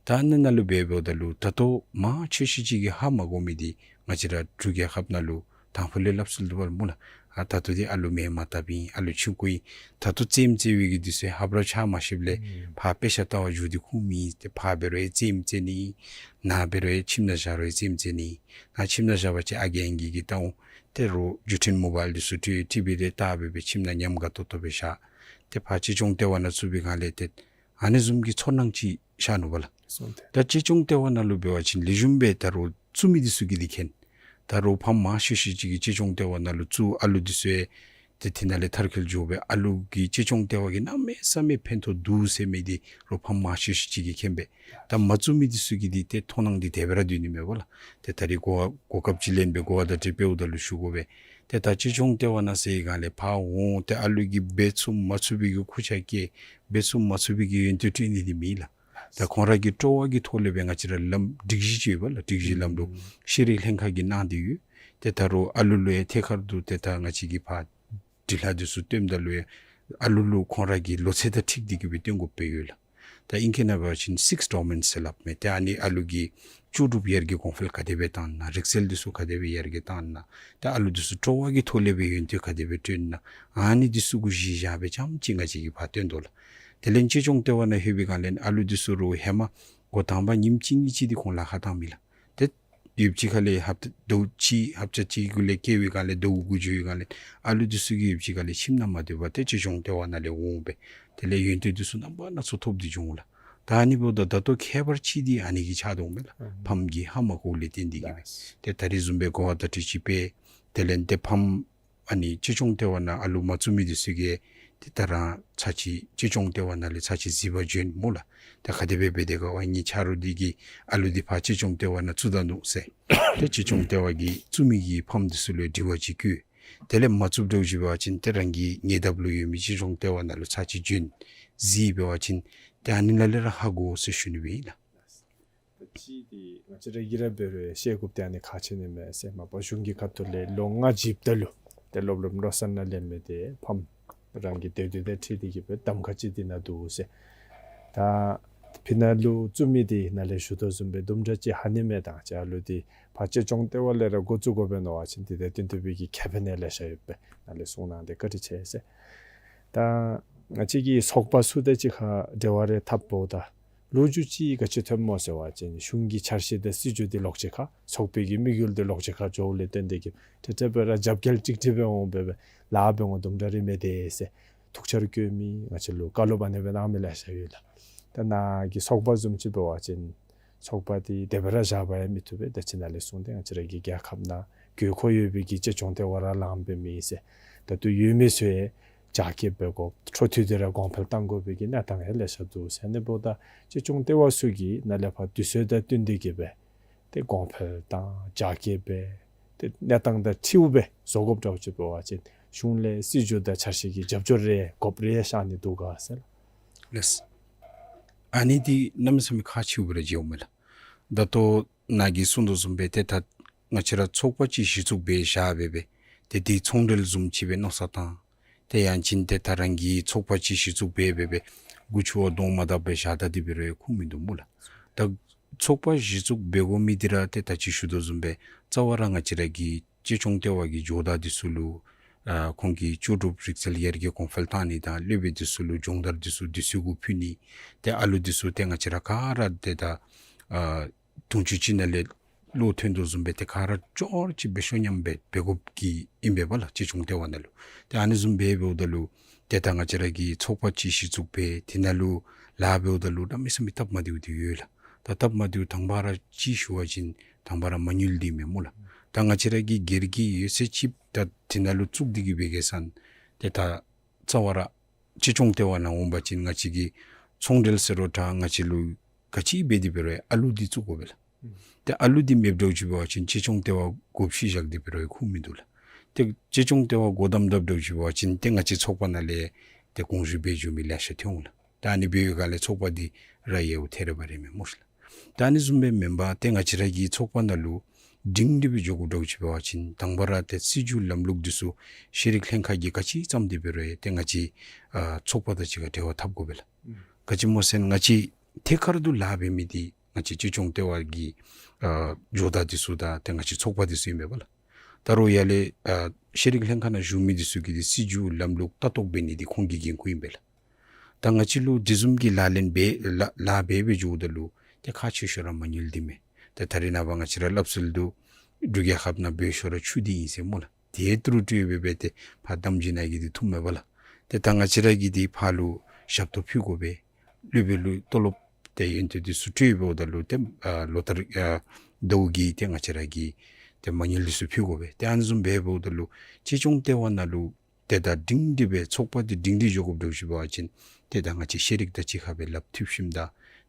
ད་ཨ་ནི་ནང་ལུ་སྦེ་འབདཝ་ད་ལུ་ད་ལྟོ་མང་ཆེ་ཤོས་ཅིག་གིས་ཧ་མ་གོ་མི་འདི་ང་བཅས་ར་འབྲུག་རྒྱལ་ཁབ་ནང་ལུ་དང་ཕུ་ལས་སླབ་སྲོལ་འདུག་པ་སྨོ་ལགས། ཨ་ད་ལྟོ་འདི་ཨ་ལུ་མེན་མ་བཏབ་ཨིན། ཨ་ལུ་ཆུང་ཀུ་ཨིན། ད་ལྟོ་རྩེདམོ་རྩེ་བའི་གི་དུས་ཚོད་ཧབ་ར་ཆ་མ་ཤེསཔ་ལས་ཨུམ་ཕར་དཔེ་ཆ་ལྟ་བར་འགྱོ་སྟེ་ཁུངས་མེད། ཏེ་ཕར་འབད་རུང་ཡང་རྩེདམོ་རྩེ་ནི། ནཱ་འབད་རུང་ཡང་ཁྱིམ་ནང་བཞག་རུང་ཡང་རྩེདམོ་རྩེ་ནི། ནཱ་ཁྱིམ་ནང་བཞག་པ་ཅིན་ཨ་རྒས་ཨང་རྒས་ཀྱིས་བལྟ་འོང་། ཏེ་རོགས་བརྒྱུད་འཕྲིན་མོ་བཱའིལ་འདི་ཚུ་སྤྲོད་ཊི་ཝི་རེ་བལྟ་སྦེ་སྦེ་ཁྱིམ་ནང་ཉམས་དགའ་ཏོག་ཏོ་སྦེ་བཞག། ཏེ་ཕར་གཅེས་སྐྱོང་ལྟེ་བ་ནང་བཙུགས་པའི་སྒང་ལས་ཏེ་ཨ་ནི་བཟུམ་གྱི་ཚོར་སྣང་ཅིག་ཤར་ནུག་པ་ལགས། སོང་སྟེ། ད་གཅེས་སྐྱོང་ལྟེ་བ་ནང་ལུ་འབད་བ་ཅིན་ལེགས་ཤོམ་སྦེ་ད་རོགས་བཙུགས་མི་འདི་ཚུ་གིས་འདི་མཁྱེན། ད་རོགས་ཕམ་མང་ཤོས་ཤོས་ཅིག་གིས་གཅེས་སྐྱོང་ལྟེ་བ་ནང་ལུ་བཙུགས་ཨ་ལུ་འདི་ཚུ་ཡང་ཏེ་དེ་ནང་ལས་མཐར་འཁྱོལ་འགྱོ་སྦེ་ཨ་ལུ་གིས་གཅེས་སྐྱོང་ལྟེ་བ་གིས་གནམ་མེད་ས་མེད་ཕན་ཐོགས་འདུག་ཟེར་མི་འདི་རོགས་ཕམ་མང་ཤོས་ཤོས་ཅིག་གིས་མཁྱེན་པས། ད་མ་བཙུགས་མི་འདི་ཚུ་གིས་འདི་ཏེ་མཐོང་སྣང་འདི་དེ་སྦེ་ར་སྡོད་ནི་མས་པ་ལགས། ཏེ་ད་རིས་གོ་གོ་སྐབས་ཅིག་ལེན་སྦེ་གོ་བ་བརྡ་སྤྲོད་འབདཝ་ད་ལུ་ཞུ་དགོ་པས། ཏེ་ད་གཅེས་སྐྱོང་ལྟེ་བ་ནང་ཟེར་སྒང་ལས་ཕར་འོང་ཏེ་ཨ་ལུ་གིས་འབད་ཚུགས་མ་ཚུགས་པའི་གི་ཁུར་ཆ་བཀལ་འབད་ཚུགས་མ་ཚུགས་པའི་གི་ཡོན་ཏན་སྤྲོད་ནི་འདི་མེད་ལགས། ད་ཁོང་ར་གི་སྤྲོ་བ་གི་ཐོག་ལས་སྦེ་ང་བཅས་ར་ལམ་སྒྲིག་གཞི་ཅིག་ཡོད་པ་ལགས། སྒྲིག་གཞི་ལམ་ལུགས་ཤེས་རིག་ལྷན་ཁག་གིས་གནང་སྟེ་ཡོད། ཏེ་ད་རུང་ཨ་ལུ་ལུ་ཡང་ཐད་ཀར་དུ་ཏེ་ད་ང་བཅས་ཀྱིས་ཕར་འབྲི་ལྷག་འདི་ཚུ་སྟོནམ་ད་ལུ་ཡང་ཨ་ལུ་ལུ་ཁོང་ར་གི་ལོ་ཚད་དང་འཁྲིལ་ཏེ་གི་སྦེ་སྟོན་དགོཔ་སྦེ་ཡོད་ལགས། ད་ཨིང་སྐད་ནང་འབད་བ་ཅིན་སིགསི་ཌོ་མེན་ཟེར་སླབ་མས། ཏེ་ཨ་ནི་ཨ་ལུ་གི་ལྕོགས་གྲུབ་ཡར་རྒྱས་གོང་འཕེལ་ག་དེ་སྦེ་བཏང་ན་རིག་རྩལ་འདི་ཚུ་ག་དེ་སྦེ་ཡར་རྒྱས་བཏང་ན་ཏེ་ཨ་ལུ་འདི་ཚུ་སྤྲོ་བ་གི་ཐོག་ལས་སྦེ་ཡོན་ཏན་ག་དེ་སྦེ་སྤྲོད་ན་ཨ་ནི་འདི་ཚུ་གུ་གཞི་བཞག་སྦེ་རྐྱངམ་ཅིག་ང་བཅས་ཀྱིས་ཕར་སྟོན་དོ་ལགས། དེ་ལས་གཅེས་སྐྱོང་ལྟེ་བ་ནང་ལྷོད་པའི་སྒང་ལས་ཨ་ལུ་འདི་ཚུ་རོགས་ཧེ་མ་འགོ་དང་པ་ཉིནམ་གཅིག་གཉིས་ཅིག་འདི་ཁོང་ལཱ་ཁག་བཏང་མི་ལགས། ཏེ་ཡུདཔ་ཅིག་ཁ་ལས་ཧབ་ཏ་ཟླཝ་གཅིག་ཧབ་ཏ་གཅིག་གུ་ལས་བཀལ་བའི་སྒང་ལས་ཟླཝ་དགུ་འགྱོ་བའི་སྒང་ལས་ཨ་ལུ་འདི་ཚུ་གིས་ཡུདཔ་ཅིག་ཁ་ལས་ཁྱིམ་ནང་མ་སྡོད་པར་ཏེ་གཅེས་སྐྱོང་ལྟེ་བ་ནང་ལས་འོང་སྦེ་དེ་ལས་ཡོན་ཏན་འདི་ཚུ་རྣམ་པ་སྣ་ཚོགས་ཐོབ་སྟེ་འགྱོ་འོང་ལགས། ད་ཨ་ནི་འབདཝ་ད་ད་ལྟོ་ཁྱད་པར་ཅིག་འདི་ཨ་ནི་གིས་ཆགས་དོ་འོང་མས་ལགས། ཨ་ཕམ་གྱིས་ཧ་མ་གོཝ་ལས་བརྟེན་ཏེ་གི་སྦེ། ལགས། ཏེ་ད་རིས་བཟུམ་སྦེ་གོ་བ་བརྡ་སྤྲོད་ཅིག་སྤེལ། དེ་ལས་ཏེ་ཕམ་ཨ་ནི་གཅེས་སྐྱོང་ལྟེ་བ་ནང་ཨ་ལུ་མ་བཙུགས་མི་འདི་ཚུ་གིས་ཏེ་ད་རང་ཚར་གཅིག་གཅེས་སྐྱོང་ལྟེ་བ་ནང་ལས་ཚར་གཅིག་གཟིགས་པར་བྱོན་སྨོ་ལགས། ད་ག་དེ་སྦེ་འབད་དེ་ག་ཝའི་ངེའི་ཆ་རོགས་འདི་གིས་ཨ་ལུ་འདི་ཕར་གཅེས་སྐྱོང་ལྟེ་བ་ནང་བཙུགས་ད་ནུག་ཟེར། ཏེ་གཅེས་སྐྱོང་ལྟེ་བ་གིས་བཙུགས་མི་གི་ཕམ་འདི་ཚུ་ལུ་དྲི་བ་ཅིག་བཀོད། དེ་ལས་མ་བཙུགསཔ་འདྲཝ་ཅིག་འབད་བ་ཅིན་ཏེ་རང་གི་ཉེ་འདབས་ལུ་ཡོད་མི་གཅེས་སྐྱོང་ལྟེ་བ་ནང་ལུ་ཚར་གཅིག་བྱོན་གཟིགས་འབད་བ་ཅིན་ཏེ་ཨ་ནི་ནང་ལས་ར་ཧ་གོ་ཟེར་ཞུ་ནི་སྦེ་ཨིན་ལགས། ད་ཅི་འདི་ང་བཅས་ར་གིས་ར་འབད་རུང་ཤེས་དགོཔ་འདི་ཨ་ནི་ཁག་ཆེ་ནི་མས་ཟེར། མ་པ་གཞུང་གི་ཁ་ཐུག་ལས་ལོ་ལྔ་བཞི་ད་ལུ་ཏེ་སློབ་རིམ་བློ་གསར་ནང་ལེན་མི་འདི་ཕམ་རང་གི་འདོད་འདོད་དང་འཁྲིལ་ཏེ་གི་སྦེ་གདམ་ཁ་ཅིག་འདི་ནང་འདུག་ཟེར། ད་ ཕི་ནང་ལུ་བཙུགས་མི་འདི་ནཱ་ལས་ཞུ་དོ་བཟུམ་སྦེ་དུམ་གྲ་ཅིག་ཧ་ནི་མེད་དང་ཅིག་ཨ་ལུ་འདི་ཕར་གཅེས་སྐྱོང་ལྟེ་བ་ལས་ར་འགོ་བཙུགས་དགོ་པས་མནོ་བ་ཅིན་འདི་དང་བསྟུན་ཏེ་སྦེ་གི་ཁེ་ཕན་ཡང་ལེ་ཤ་ཡོད་པས། ནཱ་ལས་གསུང་གནང་སྟེ་བཀའ་དྲིན་ཆེ་ཟེར། ད་ང་བཅས་ཀྱི་ཚོགས་པ་ཚུ་དང་གཅིག་ཁར་འབྲེལ་བ་རེ་འཐབ་འོངམ་ད་ལོ་རྒྱུས་ཅིག་ག་ཅི་ཐོནམ་སྨོ་ཟེར་བ་ཅིན་གཞུང་གི་འཆར་གཞི་དང་སྲིད་བྱུས་འདི་ལོག་ཅིག་ཁར་ཚོགས་པའི་གི་དམིགས་ཡུལ་འདི་ལོག་ཅིག་ཁར་འགྱོཝ་ལས་བརྟེན་ཏེ་གི་ཏེ་ཏེ་སྦེ་ར་རྒྱབ་འགལ་ཅིག་ཏེ་སྦེ་འོང་སྦེ་སྦེ་ལཱ་འབད་འོང་དུམ་གྲ་རེ་མེད་དེ་ཟེར་ཐུགས་འཆར་བཀོད་མི་ང་བཅས་ལུ་བཀའ་སློབ་ཨ་ནི་སྦེ་གནང་མི་ལེ་ཤ་ཡོད་ལགས། ད་ནཱ་གི་ཚོགས་པ་བཟུམ་ཅིག་འབད་བ་ཅིན་ཚོགས་པ་འདི་དེ་སྦེ་ར་བཞག་པ་ཡང་མི་བཏུབ་པས། ད་ཅི་ནཱ་ལས་གསུངས་ཏེ་ང་བཅས་ར་གི་རྒྱལ་ཁབ་ནང་དགོས་མཁོ་ཡོད་པའི་གི་གཅེས་སྐྱོང་ལྟེ་བ་ར་ལངམ་སྦེ་མེད་ཟེར། ད་ལྟོ་ཡོད་མི་ཚུ་ཡང་རྒྱ་སྐྱེད་འབད་དགོ། འཕྲོ་མཐུད་དེ་ར་གོང་འཕེལ་གཏང་དགོ་པའི་གི་གནས་སྟངས་ཡང་ལེ་ཤ་འདུག་ཟེར། ཨ་ནི་འབདཝ་ད་གཅེས་སྐྱོང་ལྟེ་བ་ཚུ་གིས་ནཱ་ལས་ཕར་དུས་ཚོད་དང་བསྟུན་ཏེ་གི་སྦེ་ཏེ་གོང་འཕེལ་དང་རྒྱ་སྐྱེད་འབད་ཏེ་གནས་སྟངས་དང་འཁྲིལཝ་སྦེ་བཟོ་དགོཔ་འདྲཝ་ཅིག་འབད་བ་ཅིན་གཞུང་ལས་སྲིད་བྱུས་དང་འཆར་གཞི་གི་རྒྱབ་སྐྱོར་རེ་དགོཔ་རེ་ཤར་ནི་འདུག་ག་ཟེར་ལགས། ལགས། ཨ་ནི་འདི་གནམ་མེད་ས་མེད་ཁག་ཆེཝ་སྦེ་ར་མཇལཝ་མས་ལགས། ད་ལྟོ་ནཱ་གིས་གསུངས་དོ་བཟུམ་སྦེ་ཏེ་ད་ང་བཅས་ར་ཚོགས་པ་ཅིག་གཞི་བཙུགས་འབད་བཞག་སྦེ་སྦེ་ཏེ་འདི་ཚོང་འབྲེལ་བཟུམ་ཅིག་སྦེ་མནོ་བསམ་བཏང་། ཏེ་ཡང་ཅིན་ཏེ་ད་རང་གི་ཚོགས་པ་ཅིག་གཞི་བཙུགས་འབད་སྦེ་སྦེ་མགུ་ཆུ་བ་གདོང་མ་བལྟ་སྦེ་བཞག་ད་འདི་འབད་རུང་ཁུངས་མིན་འདུག་སྨོ་ལགས། ད་ཚོགས་པ་གཞི་བཙུགས་འབད་དགོ་མི་འདི་ར་ཏེ་ད་ཅི་ཞུ་དོ་བཟུམ་སྦེ་རྩ་བ་ར་ང་བཅས་ར་གི་གཅེས་སྐྱོང་ལྟེ་བ་གི་ཇོ་བདག་འདི་ཚུ་ལུ་ཨ་ཁོང་གི་ལྕོགས་གྲུབ་རིག་རྩལ་ཡར་རྒྱས་གོང་འཕེལ་གཏང་ནི་དང་སློབ་དཔོན་འདི་ཚུ་ལུ་སྦྱོང་བརྡར་འདི་ཚུ་དུས་ཚོད་གུ་ཕུལ་ནི། ཏེ་ཨ་ལུ་འདི་ཚུ་ཏེ་ང་བཅས་ར་ག་ར་ཏེ་ད་ཨ་དུང་ཕྱུར་གཅིག་ནང་ལས་བློ་ཐོན་དོ་བཟུམ་སྦེ་ཏེ་ག་ར་ཅོག་གཅིག་སྦེ་ཤོ་ཉམས་སྦེ་འབད་དགོཔ་གི་ཨིན་པས་པ་ལགས། གཅེས་སྐྱོང་ལྟེ་བ་ནང་ལུ་ཏེ་ཨ་ནི་བཟུམ་སྦེ་འབདཝ་ད་ལུ་ཏེ་ད་ང་བཅས་ར་གི་ཚོགས་པ་ཅིག་གཞི་བཙུགས་འབད་དེ་ནང་ལུ་ལཱ་འབདཝ་ད་ལུ་གནམ་མེད་ས་མེད་སྟབས་མ་བདེཝ་འདི་ཡོད་ལགས། ད་སྟབས་མ་བདེཝ་དང་པ་ར་ཅིག་ཞུ་བ་ཅིན་དང་པ་ར་མ་དངུལ་འདི་མས་སྨོ་ལགས། ད་ང་བཅས་ར་གི་སྒེར་གྱི་ཡོད་ཚད་ཅིག་ད་དེ་ནང་ལུ་བཙུགས་ཏེ་གི་འབད་གེ་ཟེར་ན་ཏེ་ད་རྩ་བ་ར་གཅེས་སྐྱོང་ལྟེ་བ་ནང་འོང་པ་ཅིན་ང་བཅས་ཀྱི་ཚོང་འབྲེལ་ཟེར་རུང་ད་ང་བཅས་ལུ་ག་ཅི་འབད་དེ་འབད་རུང་ཨ་ལུ་འདི་བཙུགས་དགོ་པས་ལགས། ཏེ་ཨ་ལུ་འདི་མེདཔ་འདྲཝ་ཅིག་འབད་བ་ཅིན་གཅེས་སྐྱོང་ལྟེ་བ་བཀོ་བཞག་སྟེ་འབད་རུང་ཁུངས་མིན་འདུག་ལགས། ཏེ་གཅེས་སྐྱོང་ལྟེ་བ་བཀོ་བཏངམ་འདྲཝ་ཅིག་འབད་བ་ཅིན་ཏེ་ང་བཅས་ཚོགས་པ་ནང་ལས་ཏེ་དགོངས་ཞུ་འབད་འགྱོ་མི་ལེ་ཤ་ཐོན་འོང་ལགས། ད་ཨ་ནི་འབད་བའི་སྒང་ལས་ཚོགས་པ་འདི་ར་ཡལཝ་ཐད་རི་བ་རི་མས་སྨོ་ཤ་ལགས། ད་ཨ་ནི་བཟུམ་སྦེ་མེན་པར་ཏེ་ང་བཅས་ར་གི་ཚོགས་པ་ནང་ལུ་སྒྲིང་སྒྲི་སྦེ་འགྱོ་དགོཔ་འདྲཝ་ཅིག་འབད་བ་ཅིན་དང་པ་ར་ཏེ་སྲིད་བྱུས་ལམ་ལུགས་འདི་ཚུ་ཤེས་རིག་ལྷན་ཁག་གིས་ག་ཅི་བརྩམས་ཏེ་འབད་རུང་ཏེ་ང་བཅས་ཨ་ཚོགས་པ་དང་གཅིག་ཁར་འབྲེལ་བ་འཐབ་དགོ་པས་ལགས། ག་ཅི་སྨོ་ཟེར་ན་ང་བཅས་ཐད་ཀར་དུ་ལཱ་འབད་མི་འདི་ང་བཅས་གཅེས་སྐྱོང་ལྟེ་བ་གི་ཨ་ཇོ་བདག་འདི་ཚུ་དང་ཏེ་ང་བཅས་ཚོགས་པ་འདི་ཚུ་ཨིན་པས་པ་ལགས། ད་རུང་ཡར་ལས་ཨ་ཤེས་རིག་ལྷན་ཁག་ནང་བཞུགས་མི་འདི་ཚུ་གིས་འདི་སྲིད་བྱུས་ལམ་ལུགས་ལྟ་རྟོག་འབད་ནི་འདི་ཁོང་གི་འགན་ཁུར་ཨིན་པས་ལགས། ད་ང་བཅས་ལུ་དེ་བཟུམ་གྱི་ལག་ལེན་འབད་ལཱ་ལཱ་འབད་འབད་འགྱོཝ་ད་ལུ་ཏེ་ཁག་ཆེ་ཤོས་ར་མ་དངུལ་འདི་མས། ཏེ་ད་རེས་ནངས་པ་ང་བཅས་ར་སླབ་སྲོལ་འདུག། འབྲུག་རྒྱལ་ཁབ་ནང་སྦོ་ཤོས་ར་ཆུ་འདི་ཨིན་ཟེར་སྨོ་ལགས། ཏེ་ཏི་རུ་སྤྲོད་སྦེ་སྦེ་ཏེ་ཕར་དམ་སྦྱིས་ནང་གི་འདི་འཐུངམ་མས་པ་ལགས། ཏེ་ད་ང་བཅས་ར་གིས་འདི་ཕར་ལུ་ཞབས་ཏོག་ཕུལ་དགོ་པས། སློབ་དཔོན་ལུ་ཏོ་ལོབ་ཏེ་ཡོན་ཏན་འདི་ཚུ་སྤྲོད་འབདཝ་ད་ལུ་ཏེ་ཨ་ལོ་ལྟར་ཨ་ཟླཝ་གི་ཏེ་ང་བཅས་ར་གིས་ཏེ་མ་དངུལ་འདི་ཚུ་ཕུལ་དགོ་པས། ཏེ་ཨ་ནི་བཟུམ་སྦེ་འབདཝ་ད་ལུ་གཅེས་སྐྱོང་ལྟེ་བ་ནང་ལུ་ཏེ་ད་སྒྲིང་སྒྲི་སྦེ་ཚོགས་པ་འདི་སྒྲིང་སྒྲི་འགྱོ་དགོཔ་འདྲཝ་ཅིག་འབད་བ་ཅིན་ཏེ་ད་ང་བཅས་ཤེས་རིག་དང་གཅིག་ཁར་སྦེ་ལགཔ་མཐུད་ཞིནམ་ད་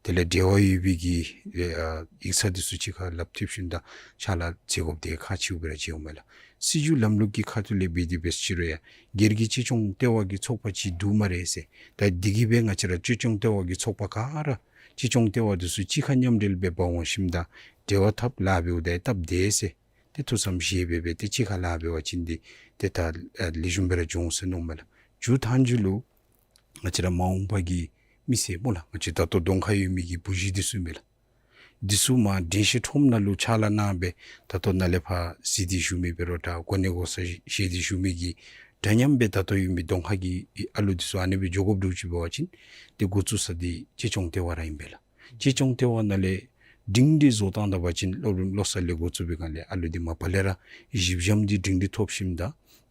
དེ་ལས་འབྲེལ་བ་ཡོད་པའི་གི་ཨེ་ཨ་ཡིག་ཚང་འདི་ཚུ་གཅིག་ཁར་ལགཔ་མཐུད་ཞིནམ་ད་ཕྱག་ལཱ་མཛད་དགོཔ་འདི་ཁག་ཆེཝ་སྦེ་ར་མཇལཝ་མས་ལགས། སྲིད་བྱུས་ལམ་ལུགས་ཀྱི་ཁ་ཐུག་ལས་འབད་དེ་འབད་ཅི་རུང་ཡང་སྒེར་གྱི་གཅེས་སྐྱོང་ལྟེ་བ་གི་ཚོགས་པ་ཅིག་འདུག་སྨ་རེ་ཟེར། ད་འདི་གིས་སྦེ་ང་བཅས་ར་གཅེས་སྐྱོང་ལྟེ་བ་གི་ཚོགས་པ་ག་ར་གཅེས་སྐྱོང་ལྟེ་བ་འདི་ཚུ་གཅིག་ཁར་མཉམ་འབྲེལ་སྦེ་འབག་འོང་ཞིནམ་ད་འབྲེལ་བ་འཐབ་ལཱ་འབདཝ་ད་སྟབས་བདེ་ཟེར། ཏེ་ཐུགས་བསམ་བཞེས་སྦེ་སྦེ་ཏེ་གཅིག་ཁར་ལཱ་འབད་བ་ཅིན་འདི་ཏེ་ད་ཨ་ལེགས་ཤོམ་སྦེ་ར་འགྱོ་འོང་ཟེར་མནོཝ་མས་ལགས། མཇུག་མཐའ་མཇུག་ལུ་ང་བཅས་ར་མ་འོངས་པ་གི་མི་སེར་སྨོ་ལགས། ང་བཅས་ད་ལྟོ་གདོང་ཁར་ཡོད་མི་གི་བུ་གཞི་འདི་ཚུ་ཨིན་པས་ལགས། འདི་ཚུ་མར་དྲན་ཤེས་ཁྲོམ་ནང་ལུ་ཕྱག་ལཱ་གནང་སྦེ་ད་ལྟོ་ནཱ་ལས་ཕར་གཟིགས་ཏེ་བཞུགས་མི་འབད་རུང་ད་གོ་གནས་གོ་ས་བཞེས་ཏེ་བཞུགས་མི་གི་འདྲ་མཉམ་སྦེ་ད་ལྟོ་ཡོད་མི་གདོང་ཁ་གི་ཨ་ལུ་འདི་ཚུ་ཨ་ནི་སྦེ་འགྱོ་དགོཔ་འདྲཝ་ཅིག་འབད་བ་ཅིན་ཏེ་འགོ་བཙུགས་ས་འདི་གཅེས་སྐྱོང་ལྟེ་བ་ར་ཨིན་པས་ལགས། གཅེས་སྐྱོང་ལྟེ་བ་ནང་ལས་སྒྲིང་སྒྲི་བཟོ་བཏང་ད་པ་ཅིན་སློབ་རིམ་བློ་གསར་ལས་འགོ་བཙུགས་པའི་སྒང་ལས་ཨ་ལུ་འདི་མ་པ་ལས་ར་གཞི་འགྱམ་འདི་སྒྲིང་སྒྲི་ཐོབ་ཞིནམ་ད་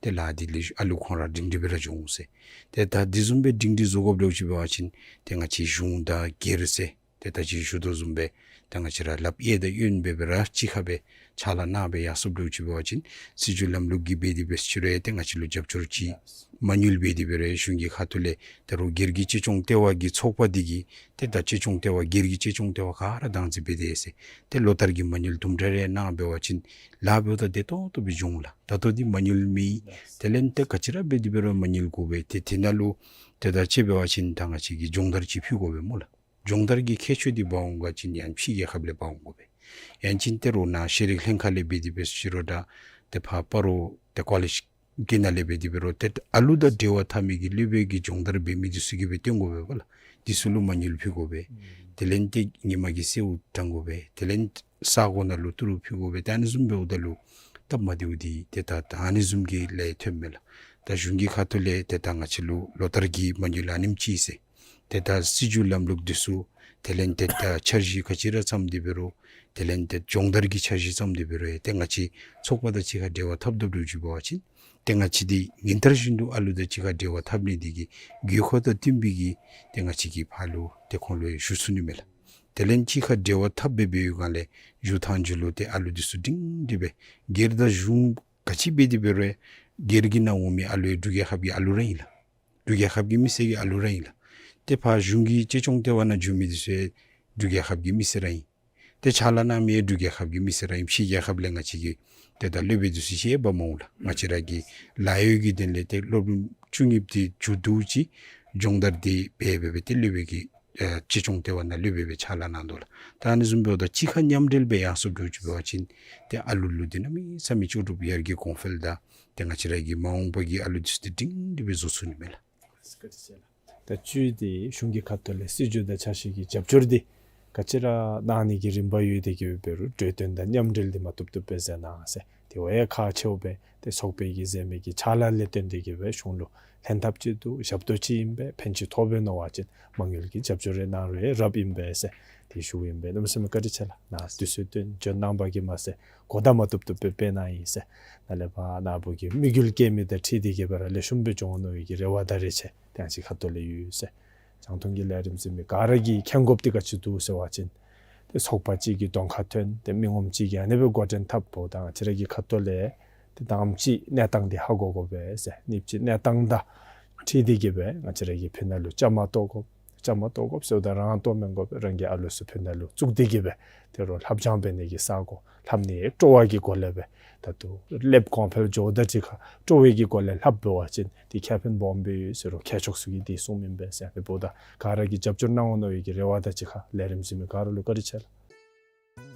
ཏེ་ལཱ་འདི་ལེགས་ཤོམ་ཨ་ལུ་ཁོང་ར་སྒྲིང་སྒྲི་སྦེ་ར་འགྱོ་འོང་ཟེར། ཏེ་ད་འདི་བཟུམ་སྦེ་སྒྲིང་སྒྲི་བཟོ་དགོཔ་འདྲཝ་ཅིག་འབད་བ་ཅིན་ཏེ་ང་བཅས་གཞུང་དང་སྒེར་ཟེར་ཏེ་ད་ཅི་ཞུ་དོ་བཟུམ་སྦེ་ད་ང་བཅས་ར་ལགཔ་གཡས་དང་གཡོན་སྦེ་སྦེ་ར་གཅིག་ཁར་སྦེ་ཕྱག་ལཱ་གནང་སྦེ་ཡར་སོཔ་འདྲཝ་ཅིག་འབད་བ་ཅིན་སྲིད་བྱུས་ལམ་ལུགས་ཀྱི་འབད་དེ་འབད་ཅི་རུང་ཡང་ཏེ་ང་བཅས་ལུ་རྒྱབ་སྐྱོར་ཅིག་མ་དངུལ་འབད་དེ་འབད་རུང་ཡང་གཞུང་གི་ཁ་ཐུག་ལས་ད་རུང་སྒེར་གྱི་གཅེས་སྐྱོང་ལྟེ་བ་གི་ཚོགས་པ་འདི་གིས་ཏེ་ད་གཅེས་སྐྱོང་ལྟེ་བ་སྒེར་གྱི་གཅེས་སྐྱོང་ལྟེ་བ་ག་ར་བདག་འཛིན་འབད་དེ་ཡོད་ཟེར། ཏེ་ལོ་ལྟར་གྱི་མ་དངུལ་དུམ་གྲ་རེ་གནང་འབད་བ་ཅིན་ལཱ་འབདཝ་ད་བདེ་ཏོག་ཏོ་སྦེ་འགྱོ་འོང་ལགས། ད་ལྟོ་འདི་མ་དངུལ་མེད། དེ་ལས་ཏེ་ག་ཅི་ར་འབད་དེ་འབད་རུང་མ་དངུལ་དགོ་པས། ཏེ་དེ་ནང་ལུ་ཏེ་ད་ཅི་འབད་བ་ཅིན་ད་ང་བཅས་ཀྱིས་སྦྱོང་བརྡར་ཅིག་ཕུལ་དགོ་པས་སྨོ་ལགས། སྦྱོང་བརྡར་གྱི་ཁྱད་ཆོས་འདི་འབག་འོང་ག་ཅིན་ཡང་ཕྱི་རྒྱལ་ཁབ་ལས་འབག་འོང་དགོ་པས། ཡང་ཅིན་ཏེ་རོགས་ནཱ་ཤེས་རིག་ལྷན་ཁག་ལས་འབད་དེ་འབད་ཅི་རུང་ད་ཏེ་ཕར་སྤ་རོ་ཏེ་ཀོ་ལེཇ་གི་ནང་ལས་འབད་དེ་འབད་རུང་ཏེ་ཨ་ལུ་དང་འབྲེལ་བ་འཐབ་མི་གི་སློབ་དཔོན་གྱིས་སྦྱོང་བརྡར་འབད་མི་འདི་ཚུ་གིས་སྦེ་སྟོན་དགོ་པས་པ་ལགས། འདི་ཚུ་ལུ་མ་དངུལ་ཕུལ་དགོ་པས། ཨུམ། དེ་ལས་ཏེ་ཉི་མ་གི་སེརཝ་དྲང་དགོ་པས། དེ་ལས་ས་གོ་ནང་ལུ་ཏི་རུ་ཕུལ་དགོ་པས། ཏེ་ཨ་ནི་བཟུམ་འབདཝ་ད་ལུ་སྟབས་མ་བདེཝ་འདི་ཏེ་ད་ད་ཨ་ནི་བཟུམ་གྱི་ལས་ཐོནམ་མས་ལགས། ད་གཞུང་གི་ཁ་ཐུག་ལས་ཏེ་ད་ང་བཅས་ལུ་ལོ་ལྟར་གྱི་མ་དངུལ་ཨ་ནེམ་ཅིག་ཟེར། ཏེ་ད་སྲིད་བྱུས་ལམ་ལུགས་འདི་ཚུ་དེ་ལས་ཏེ་ད་འཆར་གཞི་ག་ཅི་ར་བརྩམས་ཏེ་འབད་རུང་དེ་ལས་ཏེ་སྦྱོང་བརྡར་གྱི་འཆར་གཞི་བརྩམས་ཏེ་འབད་རུང་ཡང་ཏེ་ང་བཅས་ཚོགས་པ་དང་གཅིག་ཁར་འབྲེལ་བ་འཐབ་འཐབ་འགྱོ་བཅུག་པ་ཅིན་ཏེ་ང་བཅས་འདི་ཉིན་ལྟར་བཞིན་དུ་ཨ་ལུ་དང་གཅིག་ཁར་འབྲེལ་བ་འཐབ་ནི་འདི་གི་དགོས་མཁོ་དང་བསྟུན་པའི་གི་ཏེ་ང་བཅས་ཀྱིས་ཕར་ལུ་ཏེ་ཁོང་ལུ་ཞུ་ཚུགས་ནི་མས་ལགས། དེ་ལས་གཅིག་ཁར་འབྲེལ་བ་འཐབ་སྦེ་འབད་བའི་སྒང་ལས་མཇུག་ཐང་མཇུག་ལུ་ཏེ་ཨ་ལུ་འདི་ཚུ་སྒྲིང་སྒྲི་སྦེ་སྒེར་དང་གཞུང་ག་ཅི་འབད་དེ་འབད་རུང་སྒེར་གྱི་ནང་འོང་མི་ཨ་ལུ་འབྲུག་རྒྱལ་ཁབ་ཀྱི་ཨ་ལུ་ར་ཨིན་ལགས། འབྲུག་རྒྱལ་ཁབ་ཀྱི་མི་སེར་གྱི་ཨ་ལུ་ར་ཨིན་ལགས། ཏེ་ཕར་གཞུང་གི་གཅེས་སྐྱོང་ལྟེ་བ་ནང་འགྱོ་མི་འདི་ཚུ་ཡང་འབྲུག་རྒྱལ་ཁབ་ཀྱི་མི་སེར་ར་ཨིན། ཏེ་ཕྱག་ལཱ་གནང་མི་ཡང་འབྲུག་རྒྱལ་ཁབ་ཀྱི་མི་སེར་ར་ཨིནམ་ཕྱི་རྒྱལ་ཁབ་ལས་ང་བཅས་ཀྱི་ཏེ་ད་སློབ་དཔོན་འདི་ཚུ་ཅིག་ཡང་འབག་མ་འོང་ལགས། ང་བཅས་ར་གི་ལཱ་གཡོག་གི་དོན་ལས་ཏེ་སློབ་རིམ་བཅུ་གཉིས་པ་འདི་མཇུག་བསྡུ་ཅི་སྦྱོང་བརྡར་འདི་འབད་འབད་འབད་ཏེ་སློབ་དཔོན་གྱི་ཨེ་གཅེས་སྐྱོང་ལྟེ་བ་ནང་སློབ་དཔོན་སྦེ་ཕྱག་ལཱ་གནང་དོ་ལགས། ད་ཨ་ནི་བཟུམ་འབདཝ་ད་གཅིག་ཁར་མཉམ་འབྲེལ་སྦེ་ཡར་སོང་འགྱོ་བཅུག་པ་ཅིན་ཏེ་ཨ་ལུ་ལུ་འདི་གནམ་མེད་ས་མེད་ལྕོགས་གྲུབ་ཡར་རྒྱས་གོང་འཕེལ་དང་ཏེ་ང་བཅས་ར་གི་མ་འོངས་པ་གི་ཨ་ལུ་འདི་ཚུ་འདི་སྒྲིང་སྒྲི་སྦེ་བཟོ་ཚུགས་ནི་མས་ལགས། ད་བཅུད་འདི་གཞུང་གི་ཁ་ཐུག་ལས་སྲིད་བྱུས་དང་འཆར་གཞི་གི་རྒྱབ་སྐྱོར་འདི་ག་ཅི་ར་གནང་ནི་གི་རིམ་པ་ཡོད་དེ་གི་འབད་རུང་གྲོས་བསྟུན་དང་མཉམ་འབྲེལ་འདི་མ་བཏུབ་བཏུབ་སྦེ་མཛད་གནང་ཟེར། དེ་བ་ཡང་ཁག་ཆེཝ་སྦེ་ཏེ་ཚོགས་པའི་གི་མཛད་མི་གི་ཕྱག་ལཱ་ལས་བརྟེན་ཏེ་གི་སྦེ་གཞུང་ལུ་ལྷན་ཐབས་ཅིག་འདུག། ཞབས་ཏོག་ཅིག་ཨིན་པས། ཕན་ཅིག་ཐོགས་པས་མནོ་བ་ཅིན་མ་དངུལ་གྱི་རྒྱབ་སྐྱོར་རེ་གནང་རུང་རབ་ཨིན་པས་ཟེར་ཏེ་ཞུཝ་ཨིན་པས། གནམ་མེད་ས་མེད་བཀའ་དྲིན་ཆེ་ལགས། ནཱ་དུས་ཚོད་བཏོན་འབྱོན་གནང་པ་གིས་མ་ཚད་གོ་བརྡ་མ་བཏུབ་བཏུབ་སྦེ་སྤེལ་གནང་ཡི་ཟེར། ནཱ་ལས་ཕར་ནཱ་བུ་གི་དམིགས་ཡུལ་བསྐྱེད་མི་དང་འཁྲིལ་ཏེ་གི་སྦེ་ར་ལེགས་ཤོམ་སྦེ་འགྱོ་འོང་མནོ་བའི་གི་རེ་བ་དང་རེ་ཆེ་ཏེ་ང་བཅས་ཁ་ཐུག་ལས་ཡོད་ཟེར། རྒྱང་མཐོང་གི་ལས་རིམ་གཟིགས་མི་ག་ར་གིས་མཁྱེན་དགོཔ་འདི་ག་ཅི་འདུག་ཟེར་བ་ཅིན་ཏེ་ཚོགས་པ་ཅིག་གི་གདོང་ཁར་ཐོན་ཏེ་མི་ངོམ་ཅིག་གིས་ཨ་ནི་སྦེ་འགོ་འདྲེན་འཐབ་འོང་ད་ང་བཅས་ར་གི་ཁ་ཐུག་ལས་ཏེ་དང་པ་ཅིག་གནས་སྟངས་འདི་ཧ་གོ་དགོ་པས་ཟེར། གཉིས་པ་ཅིག་གནས་སྟངས་དང་འཁྲིལ་ཏེ་གི་སྦེ་ང་བཅས་ར་གིས་ཕི་ནང་ལུ་བཅའ་མར་གཏོགས་དགོ། བཅའ་མར་གཏོགས་དགོ་ཟེརཝ་ད་རང་གཏོགས་མི་དགོ་པས། རང་གི་ཨ་ལུ་ཚུ་ཕི་ནང་ལུ་བཙུགས་ཏེ་གི་སྦེ་ཏེ་རོགས་ལྷབ་སྦྱང་འབད་ནི་གི་ས་གོ་ལྷབ་ནི་སྤྲོ་བ་གི་སྒོ་ལས་སྦེ་ད་ལྟོ་སློབ་གོང་འཕེལ་འགྱོཝ་ད་ཅིག་ཁར་སྤྲོ་བའི་གི་སྒོ་ལས་ལྷབ་འབད་བ་ཅིན་ཏེ་ཁེ་ཕན་སྦོམ་སྦེ་ཡོད་ཟེར་རོགས་མཁས་མཆོག་ཚུ་གིས་འདི་གསུངམ་ཨིན་པས་ཟེར། ཨ་ནི་འབདཝ་ད་ག་ར་གིས་རྒྱབ་སྐྱོར་གནང་འོང་མནོ་བའི་གི་རེ་བ་དང་གཅིག་ཁར་ལས་རིམ་གཟིགས་མི་ག་ར་ལུ་བཀའ་དྲིན་ཆེ་ལགས།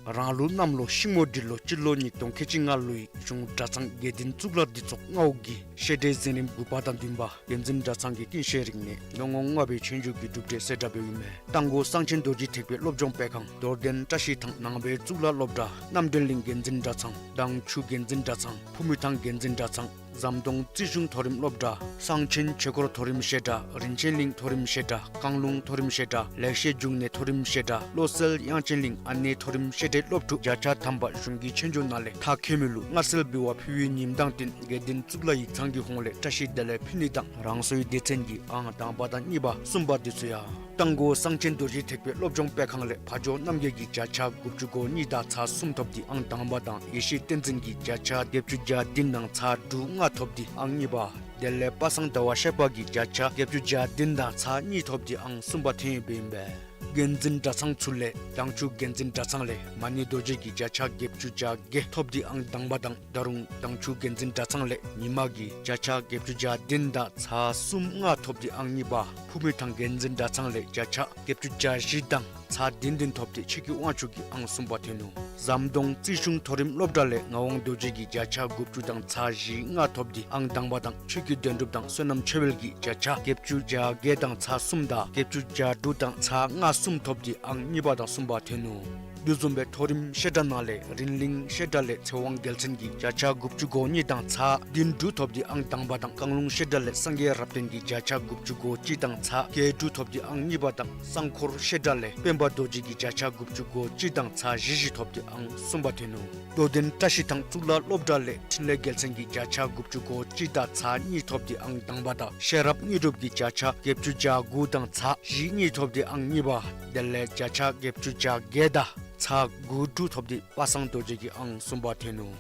རང་ལུགས་གནམ་ལོ་ཤིང་མོ་འབྲི་ལོ་སྤྱི་ལོ་ཉིས་སྟོང་ཁལ་གཅིག་ལྔ་ལོའི་གཞུང་གྲྭ་ཚང་དགེ་ལྡན་གཙུག་ལག་སྡེ་ཚོགས་ལྔ་པོ་གི་བཤད་གྲྭའི་གཟིམ་རིམ་དགུ་པ་དང་བདུན་པ་དགེ་འཛིན་གྲྭ་ཚང་གི་ཀུན་ཤེས་རིག་གནས་ལོ་ངོ་ལྔ་པའི་ཆོས་རྒྱུགས་ཀྱི་གྲུབ་འབྲས་གསལ་བསྒྲགས་འབདཝ་ཨིན་མས། རྟ་མགོ་གསང་ཆེན་རྡོ་རྗེ་ཐེག་པའི་སློབ་སྦྱོང་སྤེལ་ཁང་རྡོར་གདན་བཀྲ་ཤིས་ཐང་ནང་པའི་གཙུག་ལག་སློབ་གྲྭ་རྣམ་གྲོལ་གླིང་དགེ་འཛིན་གྲྭ་ཚང་མདང་ཕྱི་དགེ་འཛིན་གྲྭ་ཚང་ཕུ་མི་ཐང་དགེ་འཛིན་གྲྭ་ཚང་ཟམ་གདོང་རྩིས་གཞུང་མཐོ་རིམ་སློབ་གྲྭ་གསང་ཆེན་ཆོས་འཁོར་མཐོ་རིམ་བཤད་གྲྭ་རིན་ཆེན་གླིང་མཐོ་རིམ་བཤད་གྲྭ་བཀང་ལུང་མཐོ་རིམ་བཤད་གྲྭ་ལེགས་བཤད་འབྱུང་གནས་མཐོ་རིམ་བཤད་གྲྭ་བློ་གསལ་དབྱངས་ཅན་གླིང་ཨ་ནེ་མཐོ་རིམ་བཤད་གྲྭའི་སློབ་ཕྲུག་བརྒྱ་ཆ་ཐམ་པ་གཞུང་གི་ཆོས་རྒྱུགས་ནང་ལས་མཐར་འཁྱོལ་མི་ལུ་མངའ་གསོལ་འབུལ་བ་ཕུལ་བའི་ཉིནམ་དང་བསྟུན་དགེ་ལྡན་གཙུག་ལག་ཡིག་ཚང་གི་ཧོངས་ལས་བཀྲ་ཤིས་བདེ་ལེགས་ཕུལ་ནི་དང་རང་སོའི་སྡེ་ཚན་གྱི་ཨང་དང་པ་དང་གཉིས་པ་གསུམ་པ་འདི་ཚུ་ཡང་རྟ་མགོ་གསང་ཆེན་རྡོ་རྗེ་ཐེག་པའི་སློབ་སྦྱོང་སྤེལ་ཁང་ལས་ཕ་ཇོ་རྣམ་རྒྱལ་གྱིས་བརྒྱ་ཆ་དགུ་བཅུ་གོ་གཉིས་དང་ཚག་གསུམ་ཐོབ་སྟེ་ཨང་དང་པ་དང་ཡེ་ཤེས་བསྟན་འཛིན་གྱིས་བརྒྱ་ཆ་བརྒྱད་ཅུ་གྱ་བདུན་དང་ཚག་དྲུག་ལྔ་ཐོབ་སྟེ་ཨང་གཉིས་པ། དེ་ལས་པ་སངས་ཟླ་བ་ཤར་པ་གིས་བརྒྱ་ཆ་བརྒྱད་ཅུ་གྱ་བདུན་དང་ཚག་གཉིས་ཐོབ་སྟེ་ཨང་གསུམ་པ་ཐོན་ཡོདཔ་ཨིན་པས། དགེ་འཛིན་གྲྭ་ཚང་ཚུ་ལས་མདང་ཕྱི་དགེ་འཛིན་གྲྭ་ཚང་ལས་མ་ཎི་རྡོ་རྗེ་གིས་བརྒྱ་ཆ་བརྒྱད་ཅུ་གྱ་བརྒྱད་ཐོབ་སྟེ་ཨང་དང་པ་དང་ད་རུང་མདང་ཕྱི་དགེ་འཛིན་གྲྭ་ཚང་ལས་ཉི་མ་གིས་བརྒྱ་ཆ་བརྒྱད་ཅུ་གྱ་བདུན་དང་ཚག་གསུམ་ལྔ་ཐོབ་སྟེ་ཨང་གཉིས་པ། ཕུ་མི་ཐང་དགེ་འཛིན་གྲྭ་ཚང་ལས་བརྒྱ་ཆ་བརྒྱད་ཅུ་གྱ་བཞི་དང་ཚག་བདུན་བདུན་ཐོབ་སྟེ་ཆོས་ཀྱི་དབང་ཕྱུག་གིས་ཨང་གསུམ་པ་ཐོན་ནུག། ཟམ་གདོང་རྩིས་གཞུང་མཐོ་རིམ་སློབ་གྲྭ་ལས་ངག་དབང་རྡོ་རྗེ་གིས་བརྒྱ་ཆ་དགུ་བཅུ་དང་ཚག་བཞི་ལྔ་ཐོབ་སྟེ་ཨང་དང་པ་དང་ཆོས་ཀྱི་དོན་གྲུབ་དང་བསོད་ནམས་ཆོས་འཕེལ་གྱིས་བརྒྱ་ཆ་བརྒྱད་ཅུ་གྱ་བརྒྱད་དང་ཚག་གསུམ་དང་བརྒྱད་ཅུ་གྱ་དྲུག་དང་ཚག་ལྔ་གསུམ་ཐོབ་སྟེ་ཨང་གཉིས་པ་དང་གསུམ་པ་ཐོན་ནུག། དེ་བཟུམ་སྦེ་མཐོ་རིམ་བཤད་གྲྭ་ནང་ལས་རིང་གླིང་བཤད་གྲྭ་ལས་ཚེ་དབང་རྒྱལ་མཚན་གྱིས་བརྒྱ་ཆ་དགུ་བཅུ་གོ་གཉིས་དང་ཚག་བདུན་དྲུག་ཐོབ་སྟེ་ཨང་དང་པ་དང་། བཀང་ལུང་བཤད་གྲྭ་ལས་སངས་རྒྱས་རབ་བརྟན་གྱིས་བརྒྱ་ཆ་དགུ་བཅུ་གོ་གཅིག་དང་ཚག་བརྒྱད་དྲུག་ཐོབ་སྟེ་ཨང་གཉིས་པ་དང་། གསང་འཁོར་བཤད་གྲྭ་ལས་སྤེན་པ་རྡོ་རྗེ་གིས་བརྒྱ་ཆ་དགུ་བཅུ་གོ་གཅིག་དང་ཚག་བཞི་བཞི་ཐོབ་སྟེ་ཨང་གསུམ་པ་ཐོན་ནུག། རྡོར་གདན་བཀྲ་ཤིས་ཐང་གཙུག་ལག་སློབ་གྲྭ་ལས་འཕྲིན་ལས་རྒྱལ་མཚན་གྱིས་བརྒྱ་ཆ་དགུ་བཅུ་གོ་གཅིག་དང་ཚག་གཉིས་ཐོབ་སྟེ་ཨང་དང་པ་དང་། ཤེས་རབ་དངོས་གྲུབ་ཀྱིས་བརྒྱ་ཆ་བརྒྱད་ཅུ་གྱ་དགུ་དང་ཚག་བཞི་གཉིས་ཐོབ་སྟེ་ཨང་གཉིས་པ། དེ་ལས་བརྒྱ་ཆ་བརྒྱད་ཅུ་གྱ་བརྒྱད་དང་ཚག་དགུ་དྲུག་ཐོབ་སྟེ་པ་སངས་རྡོ་རྗེ་གིས་ཨང་གསུམ་པ་ཐོན་ནུག།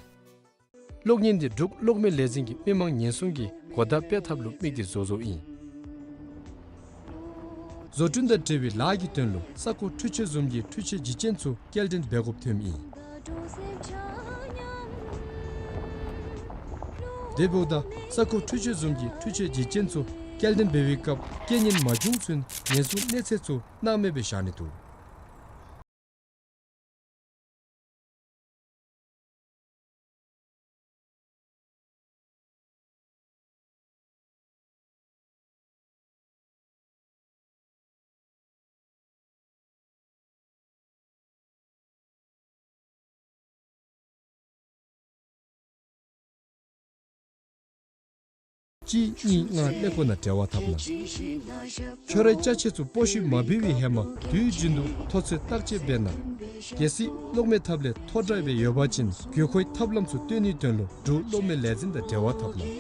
གློག་བརྙན་འདི་འབྲུག་གློག་མེ་ལས་འཛིན་གྱིས་མི་མང་ཉེན་སྲུང་གི་གོ་བརྡ་སྤེལ་ཐབས་ལུ་དམིགས་ཏེ་བཟོ་བཟོཝ་ཨིན། བཟོ་སྐྲུན་དང་འབྲེལ་བའི་ལཱ་གི་དོན་ལུ་ས་ཁོངས་འཕྲུལ་ཆས་བཟུམ་གྱི་འཕྲུལ་ཆས་བརྒྱུད་སྐྱེལ་ཚུ་སྐྱེལ་འདྲེན་འབད་དགོཔ་ཐོནམ་ཨིན། དེ་འབདཝ་ད་ས་ཁོངས་འཕྲུལ་ཆས་བཟུམ་གྱི་འཕྲུལ་ཆས་བརྒྱུད་སྐྱེལ་ཚུ་སྐྱེལ་འདྲེན་འབད་བའི་སྐབས་རྐྱེན་ངན་མ་བྱུང་ཚུན་ཉེན་སྲུང་གནས་ཚད་ཚུ་སྣང་མེད་སྦེ་བཞག་ནི་འདུག། གཅིག་གཉིས་ལྔ་ཀླད་ཀོར་ནང་འབྲེལ་བ་འཐབ་གནང་། ཁྱོད་རའི་ཅ་ཆས་ཚུ་སྤོ་བཤུད་མ་འབད་བའི་ཧེ་མ་དུས་རྒྱུན་དུ་ཐོ་ཚད་བརྟག་དཔྱད་འབད་གནང་། གལ་སྲིད་གློག་མེ་ཐབ་ལས་ཐོ་དྲགས་སྦེ་ཡོད་པ་ཅིན་དགོས་མཁོའི་ཐབས་ལམ་ཚུ་སྟོན་ནིའི་དོན་ལུ་འབྲུག་གློག་མེ་ལས་འཛིན་དང་འབྲེལ་བ་འཐབ་གནང་།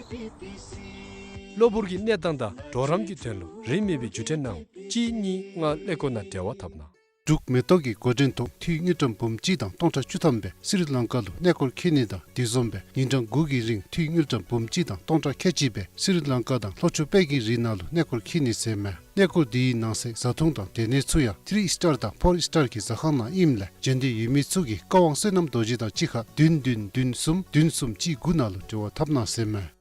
གློ་བུར་གྱི་གནས་སྟངས་དང་གྲོགས་རམ་གྱི་དོན་ལུ་རིན་མེད་པའི་བརྒྱུད་འཕྲིན་གནང་། གཅིག་གཉིས་ལྔ་ཀླད་ཀོར་ནང་འབྲེལ་བ་འཐབ་གནང་། འབྲུག་མེ་ཏོག་གི་འགོ་འདྲེན་ཐོག་འཐུས་དངུལ་ཀྲམ་འབུམ་གཅིག་དང་སྟོང་ཕྲག་བཅུ་ཐམ་སྦེ་སི་རི་ལང་ཀ་ལུ་གནས་སྐོར་འཁྱིད་ནི་དང་དེ་བཟུམ་སྦེ་ཉིན་གྲངས་དགུ་གི་རིང་འཐུས་དངུལ་ཀྲམ་འབུམ་གཅིག་དང་སྟོང་ཕྲག་ཁལ་གཅིག་སྦེ་སི་རི་ལང་ཀ་དང་ལྷོ་ཕྱོགས་དཔལ་གྱི་རི་ནང་ལུ་གནས་སྐོར་འཁྱིད་ནི་ཟེར་མས། གནས་སྐོར་འདི་གི་ནང་གསེས་བཟའ་འཐུང་དང་སྡོད་གནས་ཚུ་ཡང་ཐི་རི་སི་ཊར་དང་ཕོར་སི་ཊར་གྱི་ཟ་ཁང་ནང་ཨིནམ་ལས་འབྱོན་འདོད་ཡོད་མི་ཚུ་གིས་བཀའ་དབང་བསོད་ནམས་རྡོ་རྗེ་དང་གཅིག་ཁར་བདུན་བདུན་བདུན་གསུམ་བདུན་གསུམ་གཅིག་དགུ་ནང་ལུ་འབྲེལ་བ་འཐབ་གནང་ཟེར་མས།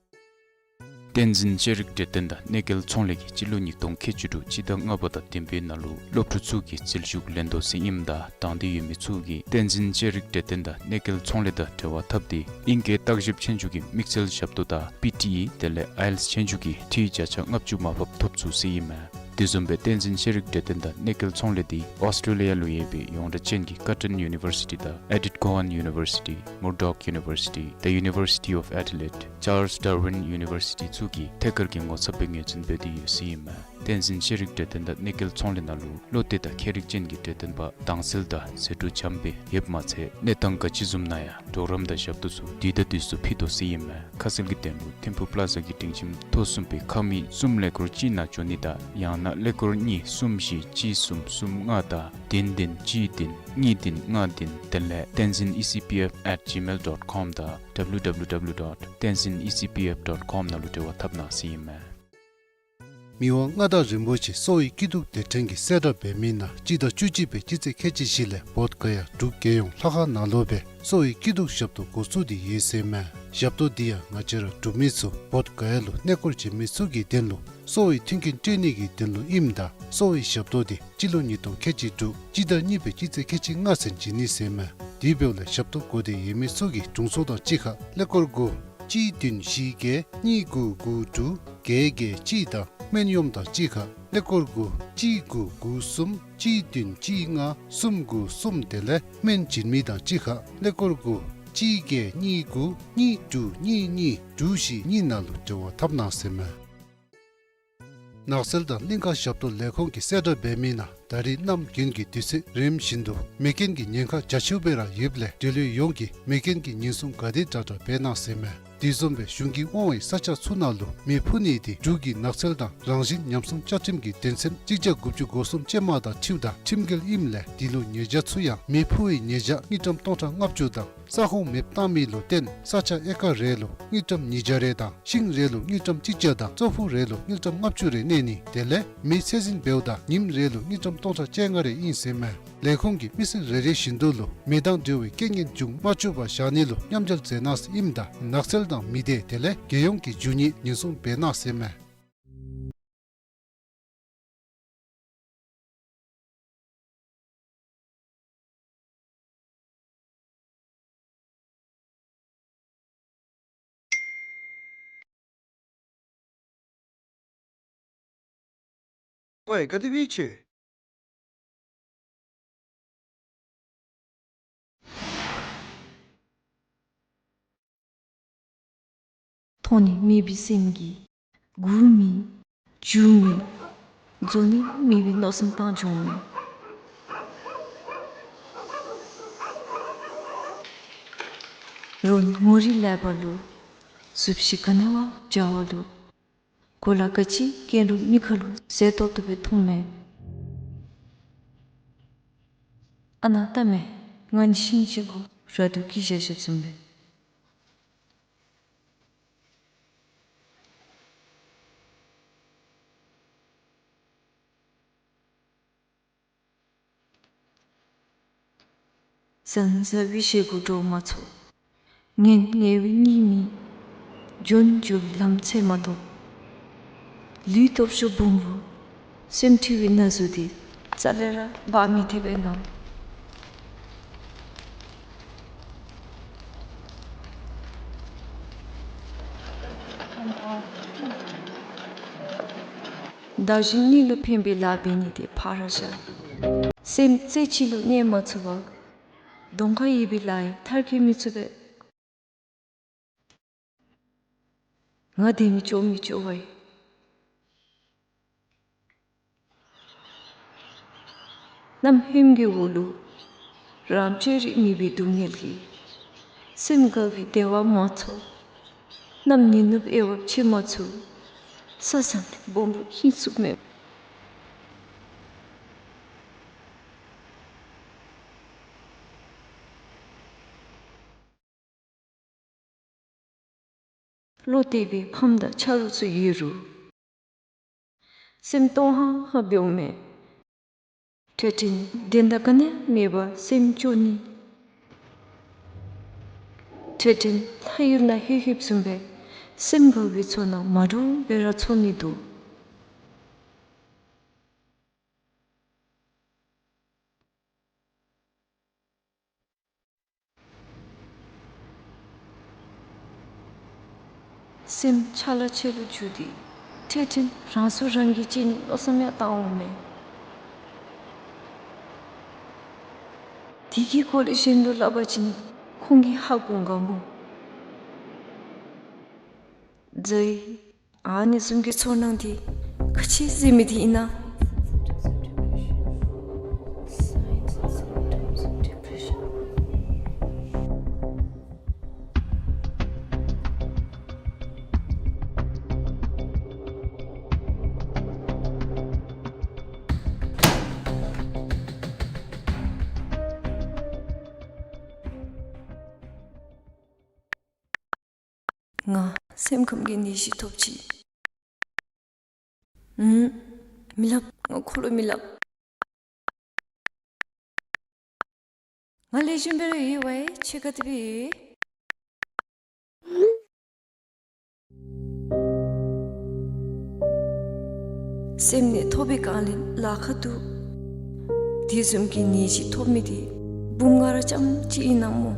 བསྟན་འཛིན་ཤེས་རིག་གྲོས་སྟོན་དང་གནས་མཇལ་ཚོང་ལས་ཀྱིས་སྤྱི་ལོ་ཉིས་སྟོང་ཁལ་གཅིག་དྲུག་སྤྱི་ཟླ་ལྔ་པ་དང་བདུན་པའི་ནང་ལུ་སློབ་ཕྲུག་ཚུ་གིས་འཛུལ་ཞུགས་ལེན་དོ་ཟེར་ཨིནམ་ད་དང་འདོད་ཡོད་མི་ཚུ་གིས་བསྟན་འཛིན་ཤེས་རིག་གྲོས་སྟོན་དང་གནས་མཇལ་ཚོང་ལས་དང་འབྲེལ་བ་འཐབ་སྟེ་ཨིང་སྐད་བརྟག་ཞིབ་ཆོས་རྒྱུགས་ཀྱི་དམིགས་བསལ་ཞབས་ཏོག་དང་པི་ཊི་ཨི་དེ་ལས་ཨའི་ཨེལ་ཊི་ཨེསི་ཆོས་རྒྱུགས་ཀྱི་འཐུས་བརྒྱ་ཆ་ལྔ་བཅུ་མར་ཕབ་ཐོབ་ཚུགས་ཟེར་ཨིན་མས། དེ་བཟུམ་སྦེ་བསྟན་འཛིན་ཤེས་རིག་གྲོས་སྟོན་དང་གནས་མཇལ་ཚོང་ལས་འདི་ཨོསི་ཊྲེ་ལི་ཡ་ལུ་ཡོད་པའི་ཡོངས་གྲགས་ཅན་གྱི་ཀར་ཊོན་ཡུ་ནི་བར་སི་ཊི་དང་ཨེ་ཌིཐ་ཀོ་ཝཱན་ཡུ་ནི་བར་སི་ཊི་མུར་ཌོག་ཡུ་ནི་བར་སི་ཊི་The University of Adelaide Charles Darwin University ཚུ་གིས་ཐད་ཀར་གྱི་ངོ་ཚབ་སྦེ་ངོས་འཛིན་འབད་དེ་ཡོད་ཟེར་ཨིན་མས། བསྟན་འཛིན་ཤེས་རིག་གྲོས་སྟོན་དང་གནས་མཇལ་ཚོང་ལས་ནང་ལུ་བློ་གཏད་དང་མཁས་རིག་ཅན་གྱི་གྲོས་སྟོན་པ་དྭངས་གསལ་དང་ཟད་འགྲོ་འཇམ་དཔལ་ཡོདཔ་མ་ཚད་གནས་སྟངས་ག་ཅི་བཟུམ་ནང་ཡང་གྲོགས་རམ་དང་ཞབས་ཏོག་ཚུ་དུས་དང་དུས་སུ་ཕུལ་དོ་ཟེར་ཨིན་མས། ཁ་གསལ་གྱི་དོན་ལུ་ཐིམ་ཕུག་པ་ལ་ཛ་གི་སྒྲིང་ཁྱིམ་ཐོག་གསུམ་པའི་ཁང་མིག་གསུམ་ཀླད་ཀོར་གཅིག་ནང་འབྱོན་ནི་དང་ཡང་ན་ཀླད་ཀོར་གཉིས་གསུམ་བཞི་གཅིག་གསུམ་གསུམ་ལྔ་དང་བདུན་བདུན་གཅིག་བདུན་གཉིས་བདུན་ལྔ་བདུན་དེ་ལས་བསྟན་འཛིན་ཨི་སི་པི་ཨེཕ་ཨེཊ་ཇི་མེལ་ཌོཊ་ཀོམ་དང་W W W dot tenzin E C P F dot com ནང་ལུ་འབྲེལ་བ་འཐབ་གནང་ཟེར་ཨིན་མས། མི་དབང་མངའ་བདག་རིན་པོ་ཆེ་གསོ་བའི་སྐྱིད་སྡུག་སྡེ་ཕྲན་གྱི་གསལ་བསྒྲགས་འབད་མི་ནང་སྤྱི་ཟླ་བཅུ་གཅིག་པའི་སྤྱི་ཚེས་ཁལ་གཅིག་བཞི་ལས་བོདྷ་ག་ཡ་འབྲུག་རྒྱལ་ཡོངས་ལྷ་ཁང་ནང་ལུ་སྦེ་གསོ་བའི་སྐྱིད་སྡུག་ཞབས་ཏོག་འགོ་བཙུགས་ཏེ་ཡོད་ཟེར་མས། ཞབས་ཏོག་འདི་ཡང་ང་བཅས་ར་འབྲུག་མི་ཚུ་བོདྷ་ག་ཡ་ལུ་གནས་སྐོར་བྱོན་མི་ཚུ་གི་དོན་ལུ་གསོ་བའི་མཐུན་རྐྱེན་སྤྲོད་ནི་གི་དོན་ལུ་ཨིནམ་ད་གསོ་བའི་ཞབས་ཏོག་འདི་སྤྱི་ལོ་ཉིས་སྟོང་ཁལ་གཅིག་དྲུག་སྤྱི་ཟླ་གཉིས་པའི་སྤྱི་ཚེས་ཁལ་གཅིག་ལྔ་ཚུན་བྱིན་ནི་ཟེར་མས། དེ་འབདཝ་ལས་ཞབས་ཏོག་དགོ་འདོད་ཡོད་མི་ཚུ་གིས་དྲུང་འཚོ་དང་གཅིག་ཁར་ཀླད་ཀོར་དགུ་གཅིག་བདུན་བཞི་བརྒྱད་གཉིས་དགུ་དགུ་དྲུག་བརྒྱད་བརྒྱད་གཅིག་དང་སྨན་གཡོགམ་དང་གཅིག་ཁར་ཀླད་ཀོར་དགུ་གཅིག་དགུ་དགུ་གསུམ་གཅིག་བདུན་གཅིག་ལྔ་གསུམ་དགུ་གསུམ་དེ་ལས་སྨན་བྱིན་མི་དང་གཅིག་ཁར་ཀླད་ཀོར་དགུ་གཅིག་བརྒྱད་གཉིས་དགུ་གཉིས་དྲུག་གཉིས་གཉིས་དྲུག་བཞི་གཉིས་ནང་ལུ་འབྲེལ་བ་འཐབ་གནང་ཟེར་མས། ནགས་ཚལ་དང་གླིང་ཁ་ཞབས་ཏོག་ལས་ཁུངས་ཀྱི་གསལ་བསྒྲགས་འབད་མི་ནང་ད་རིས་གནམ་དགུན་གྱི་དུས་ཚོད་རནམ་བཞིན་དུ་མེ་རྐྱེན་གྱི་ཉེན་ཁ་རྒྱ་ཆེཝ་སྦེ་ར་ཡོདཔ་ལས་འབྲེལ་ཡོད་ཡོངས་ཀྱིས་མེ་རྐྱེན་གྱི་ཉེན་སྲུང་ག་དེ་དྲག་དྲག་འབད་གནང་ཟེར་མས། དེ་བཟུམ་སྦེ་གཞུང་གིས་དབང་བའི་ས་ཆ་ཚུ་ནང་ལུ་མེ་ཕུ་ནི་དེ་འབྲུག་གི་ནགས་ཚལ་དང་རང་བཞིན་ཉམས་སྲུང་བཅའ་ཁྲིམས་ཀྱི་དོན་ཚན་གཅིག་བརྒྱ་དགུ་བཅུ་གོ་གསུམ་ཅན་མ་དང་འཁྲིལཝ་ད་ཁྲིམས་འགལ་ཨིནམ་ལས་དེ་ལུ་ཉེས་བྱ་ཚུ་ཡང་མེ་ཕུ་བའི་ཉེས་བྱ་དངུལ་ཀྲམ་སྟོང་ཕྲག་ལྔ་བཅུ་དང་ས་ཁོངས་མེདཔ་བཏང་མི་ལུ་བརྟེན་ས་ཆ་ཨེ་ཀར་རེ་ལུ་དངུལ་ཀྲམ་ཉིས་བརྒྱ་རེ་དང་ཤིང་རེ་ལུ་དངུལ་ཀྲམ་གཅིག་བརྒྱ་དང་ཙོག་ཕུག་རེ་ལུ་དངུལ་ཀྲམ་ལྔ་བཅུ་རེ་གནས་ནི་དེ་ལས་མེ་ཚད་འཛིན་འབདཝ་ད་ཉིནམ་རེ་ལུ་དངུལ་ཀྲམ་སྟོང་ཕྲག་བཅོ་ལྔ་རེ་ཨིན་ཟེར་མས། ལས་ཁུངས་ཀྱིས་མི་སེར་རེ་རེ་བཞིན་དུ་ལུ་མེ་དང་འབྲེལ་བའི་རྐྱེན་ངན་བྱུང་མ་བཅུག་པར་བཞག་ནི་ལུ་མཉམ་འབྲེལ་མཛད་གནང་ཟེར་ཨིནམ་ད་ནགས་ཚལ་དང་མི་སྡེ་དེ་ལས་རྒྱལ་ཡོངས་ཀྱི་རྒྱུ་དངོས་ཉེན་སྲུང་འབད་གནང་ཟེར་མས། ཝའི་ག་དེ་སྦེ་ཆེ། མཐོང་ནི་མེད་པའི་སེམས་ཀྱིས་སྒུག་མི་འགྱོ་མི་འཛོམས་ནི་མེད་པའི་མནོ་བསམ་བཏང་འགྱོ་མི་རོགས་ནི་ངོ་རིས་ལེགས་པ་ལུ་གཟུགས་གཞི་ག་ནི་བ་འཇའ་བ་ལུ་གོ་ལ་ག་ཅི་བཀལ་རུང་མིག་ཁ་ལུ་གསལ་ཏོག་ཏོ་སྦེ་མཐོངམ་མས། ཨ་ནཱ་ལྟ་མས། ང་ནི་ཤིང་ཅིག་གུ་ར་སྟོད་ཀྱི་བཞག་བཞགཔ་བཟུམ་སྦེ། ཟང་ཟ་བའི་ཞེ་སྒོ་འགྲོ་མ་ཚུགས། ངན་ངལ་བའི་གཉིད་མི་འགྱོ། འགྱོ་བའི་ལམ་འཚོལ་མ་གཏོགས། ལུས་སྟོབས་ཤུགས་སྦོམ་བུ། སེམས་འཁྲུལ་བའི་ན་ཟུག་འདི་རྩ་ལས་ར་འབག་མི་ཐེག་པས་ན། བདག་གཞན་གཉིས་ལུ་ཕན་པའི་ལཱ་འབད་ནི་དེ་ཕར་ར་བཞག། སེམས་རྩེ་གཅིག་ལུ་གནས་མ་ཚུགས་པར་གདོང་ཁར་ཡོད་པའི་ལཱ་ཡང་མཐར་འཁྱོལ་མི་ཚུགས་པས། ང་བདེ་མི་སྐྱོ་མི་སྐྱོ་བ་ཡི། གནམ་ཧོནམ་གི་འོག་ལུ་རང་བཅས་རིག་མི་བའི་སྡུག་བསྔལ་གྱིས། སེམས་དགའ་བའི་བདེ་བ་མ་ཚོར། གནམ་ཉི་ནུབ་དབྱེ་བ་ཕྱེ་མ་ཚུགས། ས་བཟང་སྦོམ་རུ་ཧིང་སུ་མེད། བློ་གཏད་པའི་ཕམ་དང་ཆ་རོགས་ཚུ་ཡོད་རུང་། སེམས་སྟོང་ཧང་ཧང་འབདཝ་མས། འཕྲལ་འཕྲལ་བདེན་མཐའ་ག་ནི་ཡང་མེད་པར་སེམས་སྐྱོ་ནི། འཕྲལ་འཕྲལ་ལྷ་ཡུལ་ནང་ལྷོད་ལྷོདཔ་བཟུམ་སྦེ་སེམས་དགའ་བའི་ཚོར་སྣང་མ་འདྲཝ་སྦེ་ར་ཚོར་ནི་འདུག། སེམས་ཆ་ལ་ཆེ་ལུ་འགྱུར་ཏེ་འཕྲལ་འཕྲལ་རང་སྲོག་རང་གིས་བཅད་ནི་མནོ་བསམ་ཡང་བཏང་འོང་མས། དེ་གི་སྐོར་ལས་གཞན་ལུ་སླབ་པ་ཅིན་ཁོང་གིས་ཧ་གོ་འོང་ག་སྨོ། ཛའི། ཨ་ནི་བཟུམ་གྱི་ཚོར་སྣང་འདི་ག་ཅི་ཟེར་མི་འདི་ཨིན་ན། ང་སེམས་ཁམས་ཀྱི་ནད་གཞི་ཐོབ་ཅི། ཨུམ། མི་སླབ། ང་ཁོ་ལུ་མི་སླབ། ང་ལེགས་ཤོམ་སྦེ་ར་ཡོད་པས། ཁྱོད་ག་དེ་སྦེ་ཡོད། སེམས་ནད་ཐོབ་པའི་སྒང་ལས་ལཱ་ཁག་འདུག། དེ་བཟུམ་གྱི་ནད་གཞི་ཐོབ་མི་དེ་འབུམ་ལྔ་ར་རྐྱངམ་ཅིག་ཨིན་ན་སྨོ།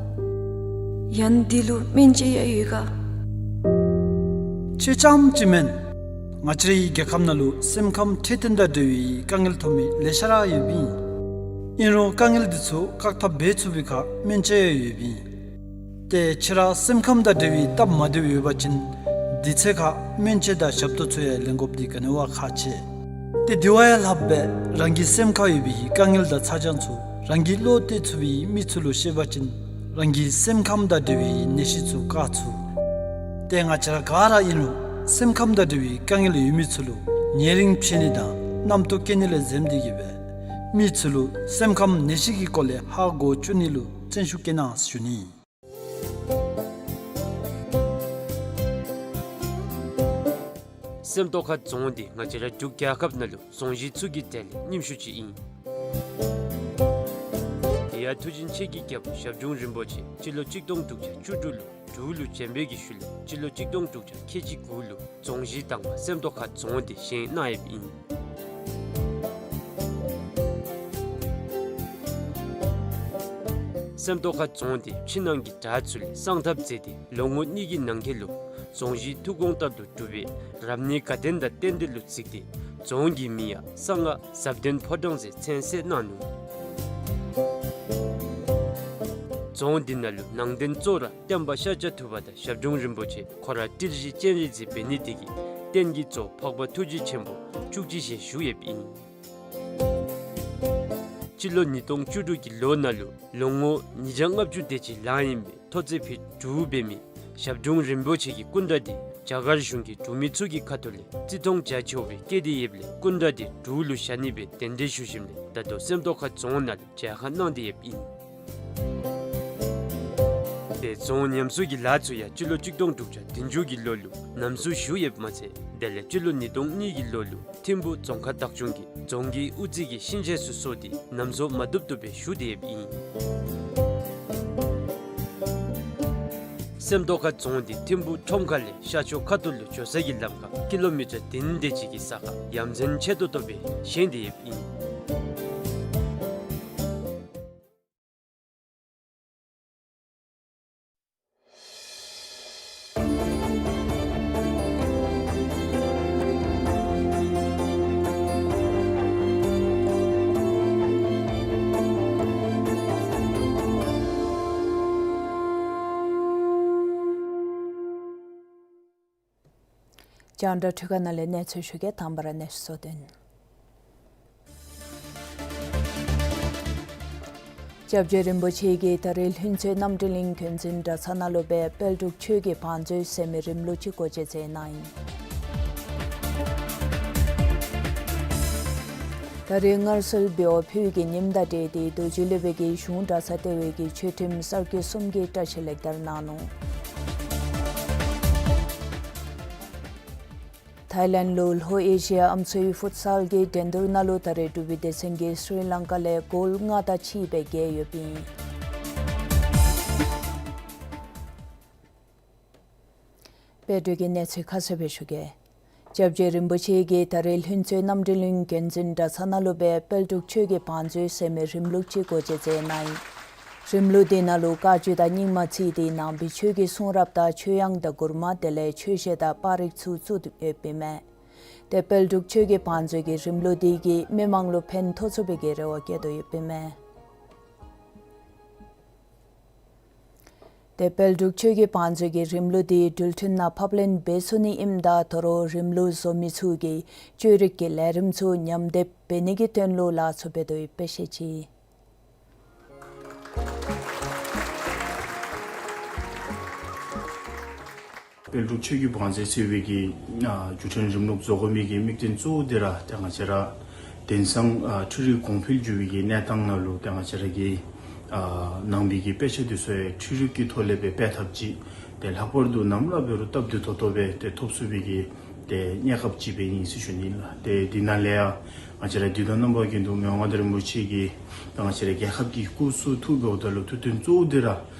ཡང་འདི་ལུ་སྨན་དཔྱད་ཡང་ཡོད་ག། ཁྱོད་རྐྱངམ་ཅིག་མེན། ང་བཅས་རའི་རྒྱལ་ཁབ་ནང་ལུ་སེམས་ཁམས་འཕྲོད་བསྟེན་དང་འབྲེལ་བའི་དཀའ་ངལ་ཐོབ་མི་ལེ་ཤ་ར་ཡོདཔ་ཨིན། ཨིན་རུང་དཀའ་ངལ་འདི་ཚུ་བཀག་ཐབས་འབད་ཚུགས་པའི་ཁར་སྨན་དཔྱད་ཡང་ཡོདཔ་ཨིན། ཏེ་ཁྱོད་ར་སེམས་ཁམས་དང་འབྲེལ་བའི་སྟབས་མ་བདེཝ་ཡོད་པ་ཅིན་དུས་ཚོད་ཁར་སྨན་དཔྱད་དང་ཞབས་ཏོག་ཚུ་ཡང་ལེན་དགོཔ་འདི་ག་ནི་བ་ཁག་ཆེ། ཏེ་དེ་བ་ཡང་ལྷགཔ་སྦེ་རང་གི་སེམས་ཁར་ཡོད་པའི་དཀའ་ངལ་དང་ཚ་གྱང་ཚུ་རང་གིས་བློ་གཏད་ཚུགས་པའི་མི་ཚུ་ལུ་བཤད་པ་ཅིན་རང་གི་སེམས་ཁམས་དང་འབྲེལ་བའི་ནད་གཞི་ཚུ་བཀག་ཚུགས། ཏེ་ང་བཅས་ར་ག་ར་ཨིན་རུང་སེམས་ཁམས་དང་འབྲེལ་བའི་དཀའ་ངལ་ཡོད་མི་ཚུ་ལུ་ཉེ་རིང་ཕྱད་ནི་དང་རྣམ་རྟོག་སྐྱེ་ནི་ལས་འཛེམ་སྟེ་གི་སྦེ་མི་ཚུ་ལུ་སེམས་ཁམས་ནད་གཞི་གི་སྐོར་ལས་ཧ་གོ་བཅུག་ནི་ལུ་བརྩོན་ཤུགས་བསྐྱེད་གནང་ཞུ་ནི། སེམས་རྟོགས་ཁ་རྫོང་འདི་ང་བཅས་ར་འབྲུག་རྒྱལ་ཁབ་ནང་ལུ་རྫོང་གཞི་ཚུ་གི་གྲས་ལས་རྙིངམ་ཤོས་ཅིག་ཨིན། དེ་ཡང་མཐུ་ཆེན་ཆེ་གི་རྒྱལ་པོ་ཞབས་དྲུང་རིན་པོ་ཆེ་སྤྱི་ལོ་གཅིག་སྟོང་དྲུག་བརྒྱ་བཅུ་དྲུག་ལུ་འབྲུག་ལུ་བྱོན་པའི་གི་ཤུལ་ལས་སྤྱི་ལོ་གཅིག་སྟོང་དྲུག་བརྒྱ་ཁལ་གཅིག་དགུ་ལུ་རྫོང་གཞི་དང་པ་སེམས་རྟོགས་ཁ་རྫོང་འདི་བཞེངས་གནང་ཡོདཔ་ཨིན། སེམས་རྟོགས་ཁ་རྫོང་འདི་ཕྱི་ནང་གི་དགྲ་ཚུ་ལས་སངས་ཐབས་མཛད་དེ་ལོ་ངོ་གཉིས་ཀྱི་ནང་འཁོད་ལུ་རྫོང་གཞི་ཐུགས་དགོངས་ལྟར་དུ་གྲུབ་པའི་རབ་གནས་དགའ་ལྡན་དང་རྟེན་འབྲེལ་ལུ་གཟིགས་ཏེ་རྫོང་གི་མིང་ཡང་གསང་སྔགས་ཟབ་ལྡན་ཕོ་བྲང་ཟེར་མཚན་གསོལ་གནང་ནུག། རྫོང་འདི་ནང་ལུ་ནང་རྟེན་གཙོ་བོ་ར་སྟོན་པ་ཤཱཀྱ་ཐུབ་པ་དང་ཞབས་དྲུང་རིན་པོ་ཆེ་ཁོ་ར་ཏིལ་བཞི་སྤྱན་རས་གཟིགས་འབད་ནི་དེ་གིས་རྟེན་གྱི་གཙོ་བོ་འཕགས་པ་ཐུགས་རྗེ་ཆེན་པོ་བཅུ་གཅིག་ཞལ་བཞུགས་ཡོདཔ་ཨིན། སྤྱི་ལོ་ཉིས་སྟོང་བཅུ་དྲུག་གི་ལོ་ནང་ལུ་ལོ་ངོ་ཉིས་བརྒྱ་ལྔ་བཅུ་དེ་ཅིག་ལང་ཡི་མི་ཐོ་བརྩེགས་ཕུད་དྲུག་འབད་མི་ཞབས་དྲུང་རིན་པོ་ཆེ་གི་སྐུ་འདྲ་འདི་རྒྱ་གར་གཞུང་གི་འབྲུག་མི་ཚུ་གི་ཁ་ཐུག་ལས་བརྩི་མཐོང་རྒྱ་ཆེཝ་སྦེ་བསྐྱེད་དེ་ཡོདཔ་ལས་སྐུ་འདྲ་འདི་འབྲུག་ལུ་བཞག་ནི་སྦེ་གདན་འདྲེན་ཞུ་ཞིནམ་ལས་ད་ལྟོ་སེམས་རྟོགས་ཁ་རྫོང་ནང་ལུ་མཇལ་ཁ་གནང་སྟེ་ཡོདཔ་ཨིན། ཏེ་རྫོང་ཉམས་གསོ་གི་ལཱ་ཚུ་ཡང་སྤྱི་ལོ་གཅིག་སྟོང་དྲུག་བརྒྱ་བདུན་ཅུ་གི་ལོ་ལུ་ཉམས་གསོ་ཞུ་ཡོདཔ་མ་ཚད་དེ་ལས་སྤྱི་ལོ་ཉིས་སྟོང་གཉིས་ཀྱི་ལོ་ལུ་ཐིམ་ཕུ་རྫོང་ཁག་བདག་སྐྱོང་གིས་རྫོང་གི་དབུ་རྩེ་གི་ཤིང་ཆས་ཚུ་བཟོ་སྟེ་ཉམས་གསོ་མ་བཏུབ་བཏུབ་སྦེ་ཞུ་སྟེ་ཡོདཔ་ཨིན། སེམས་རྟོགས་ཁ་རྫོང་འདི་ཐིམ་ཕུ་ཁྲོམ་ཁ་ལས་ཤར་ཕྱོགས་ཁ་ཐུག་ལུ་འགྱོ་ས་གི་ལམ་ཁར་ཀི་ལོ་མི་ཊར་བདུན་དེ་ཅིག་གི་ས་ཁར་ཡ་མཚན་ཆེ་ཏོག་ཏོ་སྦེ་བཞེངས་ཏེ་ཡོདཔ་ཨིན། རྒྱང་བསྒྲགས་འཕྲུལ་ཁང་ནང་ལས་གནས་ཚུལ་ཞུ་གེ། དང་པ་ར་གནས་ཚུལ་གཙོ་དོན། སྐྱབས་རྗེ་རིན་པོ་ཆེ་གིས་ད་རེས་ལྷུན་རྩེ་རྣམ་གྲོལ་གླིང་དགོན་འཛིན་གྲྭ་ཚང་ནང་ལུ་སྦེ་དཔལ་འབྲུག་ཆོས་ཀྱི་བང་མཛོད་ཟེར་མི་རིམ་ལུགས་ཅིག་སྒོ་འབྱེད་མཛད་གནང་ཡི། ད་རེས་སྔར་སྲོལ་འབདཝ་ཕུལ་བའི་ཉིནམ་དང་འབྲེལ་ཏེ་རྡོ་རྗེ་སློབ་དཔོན་གྱིས་གཞུང་གྲྭ་ཚང་ལྟེ་བའི་ཆོས་ཁྲིམས་གསར་བསྐོས་གསུམ་གྱི་བཀྲིས་ལེགས་དར་གནང་ནུག། ཐའི་ལེནཌ་ལུ་ལྷོ་ཨེ་ཤི་ཡ་ཨམ་སྲུའི་ཕུཊ་སཱལ་གྱི་འགྲན་བསྡུར་ནང་ལུ་ད་རེས་འབྲུག་པའི་སྡེ་ཚན་གྱིས་སྲི་ལང་ཀ་ལས་གོལ་ལྔ་དང་གཅིག་སྦེ་རྒྱལ་ཡོདཔ་ཨིན། དཔལ་འབྲུག་གི་གནས་ཚུལ་ཁ་གསལ་སྦེ་ཞུ་གེ། སྐྱབས་རྗེ་རིན་པོ་ཆེ་གིས་ད་རེས་ལྷུན་རྩེ་རྣམ་གྲོལ་གླིང་དགོན་འཛིན་གྲྭ་ཚང་ནང་ལུ་སྦེ་དཔལ་འབྲུག་ཆོས་ཀྱི་བང་མཛོད་ཟེར་མི་རིམ་ལུགས་ཅིག་སྒོ་འབྱེད་མཛད་གནང་ཡི། རིམ་ལུགས་འདི་ནང་ལུ་བཀའ་བརྒྱུད་དང་རྙིང་མ་བརྩིས་ཏེ་ནང་པའི་ཆོས་ཀྱི་གསུང་རབ་དང་ཆོས་དབྱངས་དང་མགུར་མ་དེ་ལས་ཆོས་གཞས་དང་པར་རིས་ཚུ་བཙུགས་ཏེ་ཡོདཔ་ཨིན་མས། ཏེ་དཔལ་འབྲུག་ཆོས་ཀྱི་བང་མཛོད་ཀྱི་རིམ་ལུགས་འདི་གིས་མི་མང་ལུ་ཕན་ཐོགས་ཚུགས་པའི་གི་རེ་བ་བསྐྱེད་དོ་ཡོདཔ་ཨིན་མས། ཏེ་དཔལ་འབྲུག་ཆོས་ཀྱི་བང་མཛོད་ཀྱི་རིམ་ལུགས་འདི་འགྲུལ་འཕྲིན་ནང་ཕབ་ལེན་འབད་ཚུགས་ནི་ཨིནམ་ད་དོ་རུང་རིམ་ལུགས་བཟོ་མི་ཚུ་གིས་བཅོས་རིག་གི་ལས་རིམ་ཚུ་ཉམས་འདེབས་འབད་ནི་གི་དོན་ལུ་ལཱ་ཚུ་འབད་དོ་ཡོདཔ་སྦེ་བཤད་ཅི། དཔལ་འབྲུག་ཆོས་ཀྱི་བང་མཛོད་ཟེར་བའི་གི་ཨ་འགྲུལ་འཕྲིན་རིམ་ལུགས་བཟོ་དགོ་མི་གི་དམིགས་དོན་གཙོ་བོ་འདི་ར་ཏེ་ང་བཅས་ར་དེང་སང་ཨ་འཕྲུལ་རིག་གོང་འཕེལ་འགྱུར་བའི་གི་གནས་སྟངས་ནང་ལུ་ཏེ་ང་བཅས་ར་གི་ཨ་ནང་པའི་གི་དཔེ་ཆ་འདི་ཚུ་ཡང་འཕྲུལ་རིག་གི་ཐོག་ལས་སྦེ་སྤེལ་ཐབས་ཅིག་ཏེ་ལྷག་པར་དུ་ནམ་ར་འབད་རུང་སྟབས་བདེ་ཏོག་ཏོ་སྦེ་ཏེ་ཐོབ་ཚུགས་པའི་གི་ཏེ་གནས་སྐབས་ཅིག་སྦེ་ཨིན་ཟེར་ཞུ་ནི་ལགས། ཏེ་འདི་ནང་ལས་ཡང་ང་བཅས་ར་དུས་དང་རྣམ་པ་ཀུན་ཏུ་མི་དབང་མངའ་བདག་རིན་པོ་ཆེ་གིས་ཏེ་ང་བཅས་ར་རྒྱལ་ཁབ་ཀྱི་སྐུ་གསུང་ཐུགས་འབདཝ་ད་ལུ་ཐུགས་དོན་གཙོ་བོ་འདི་ར་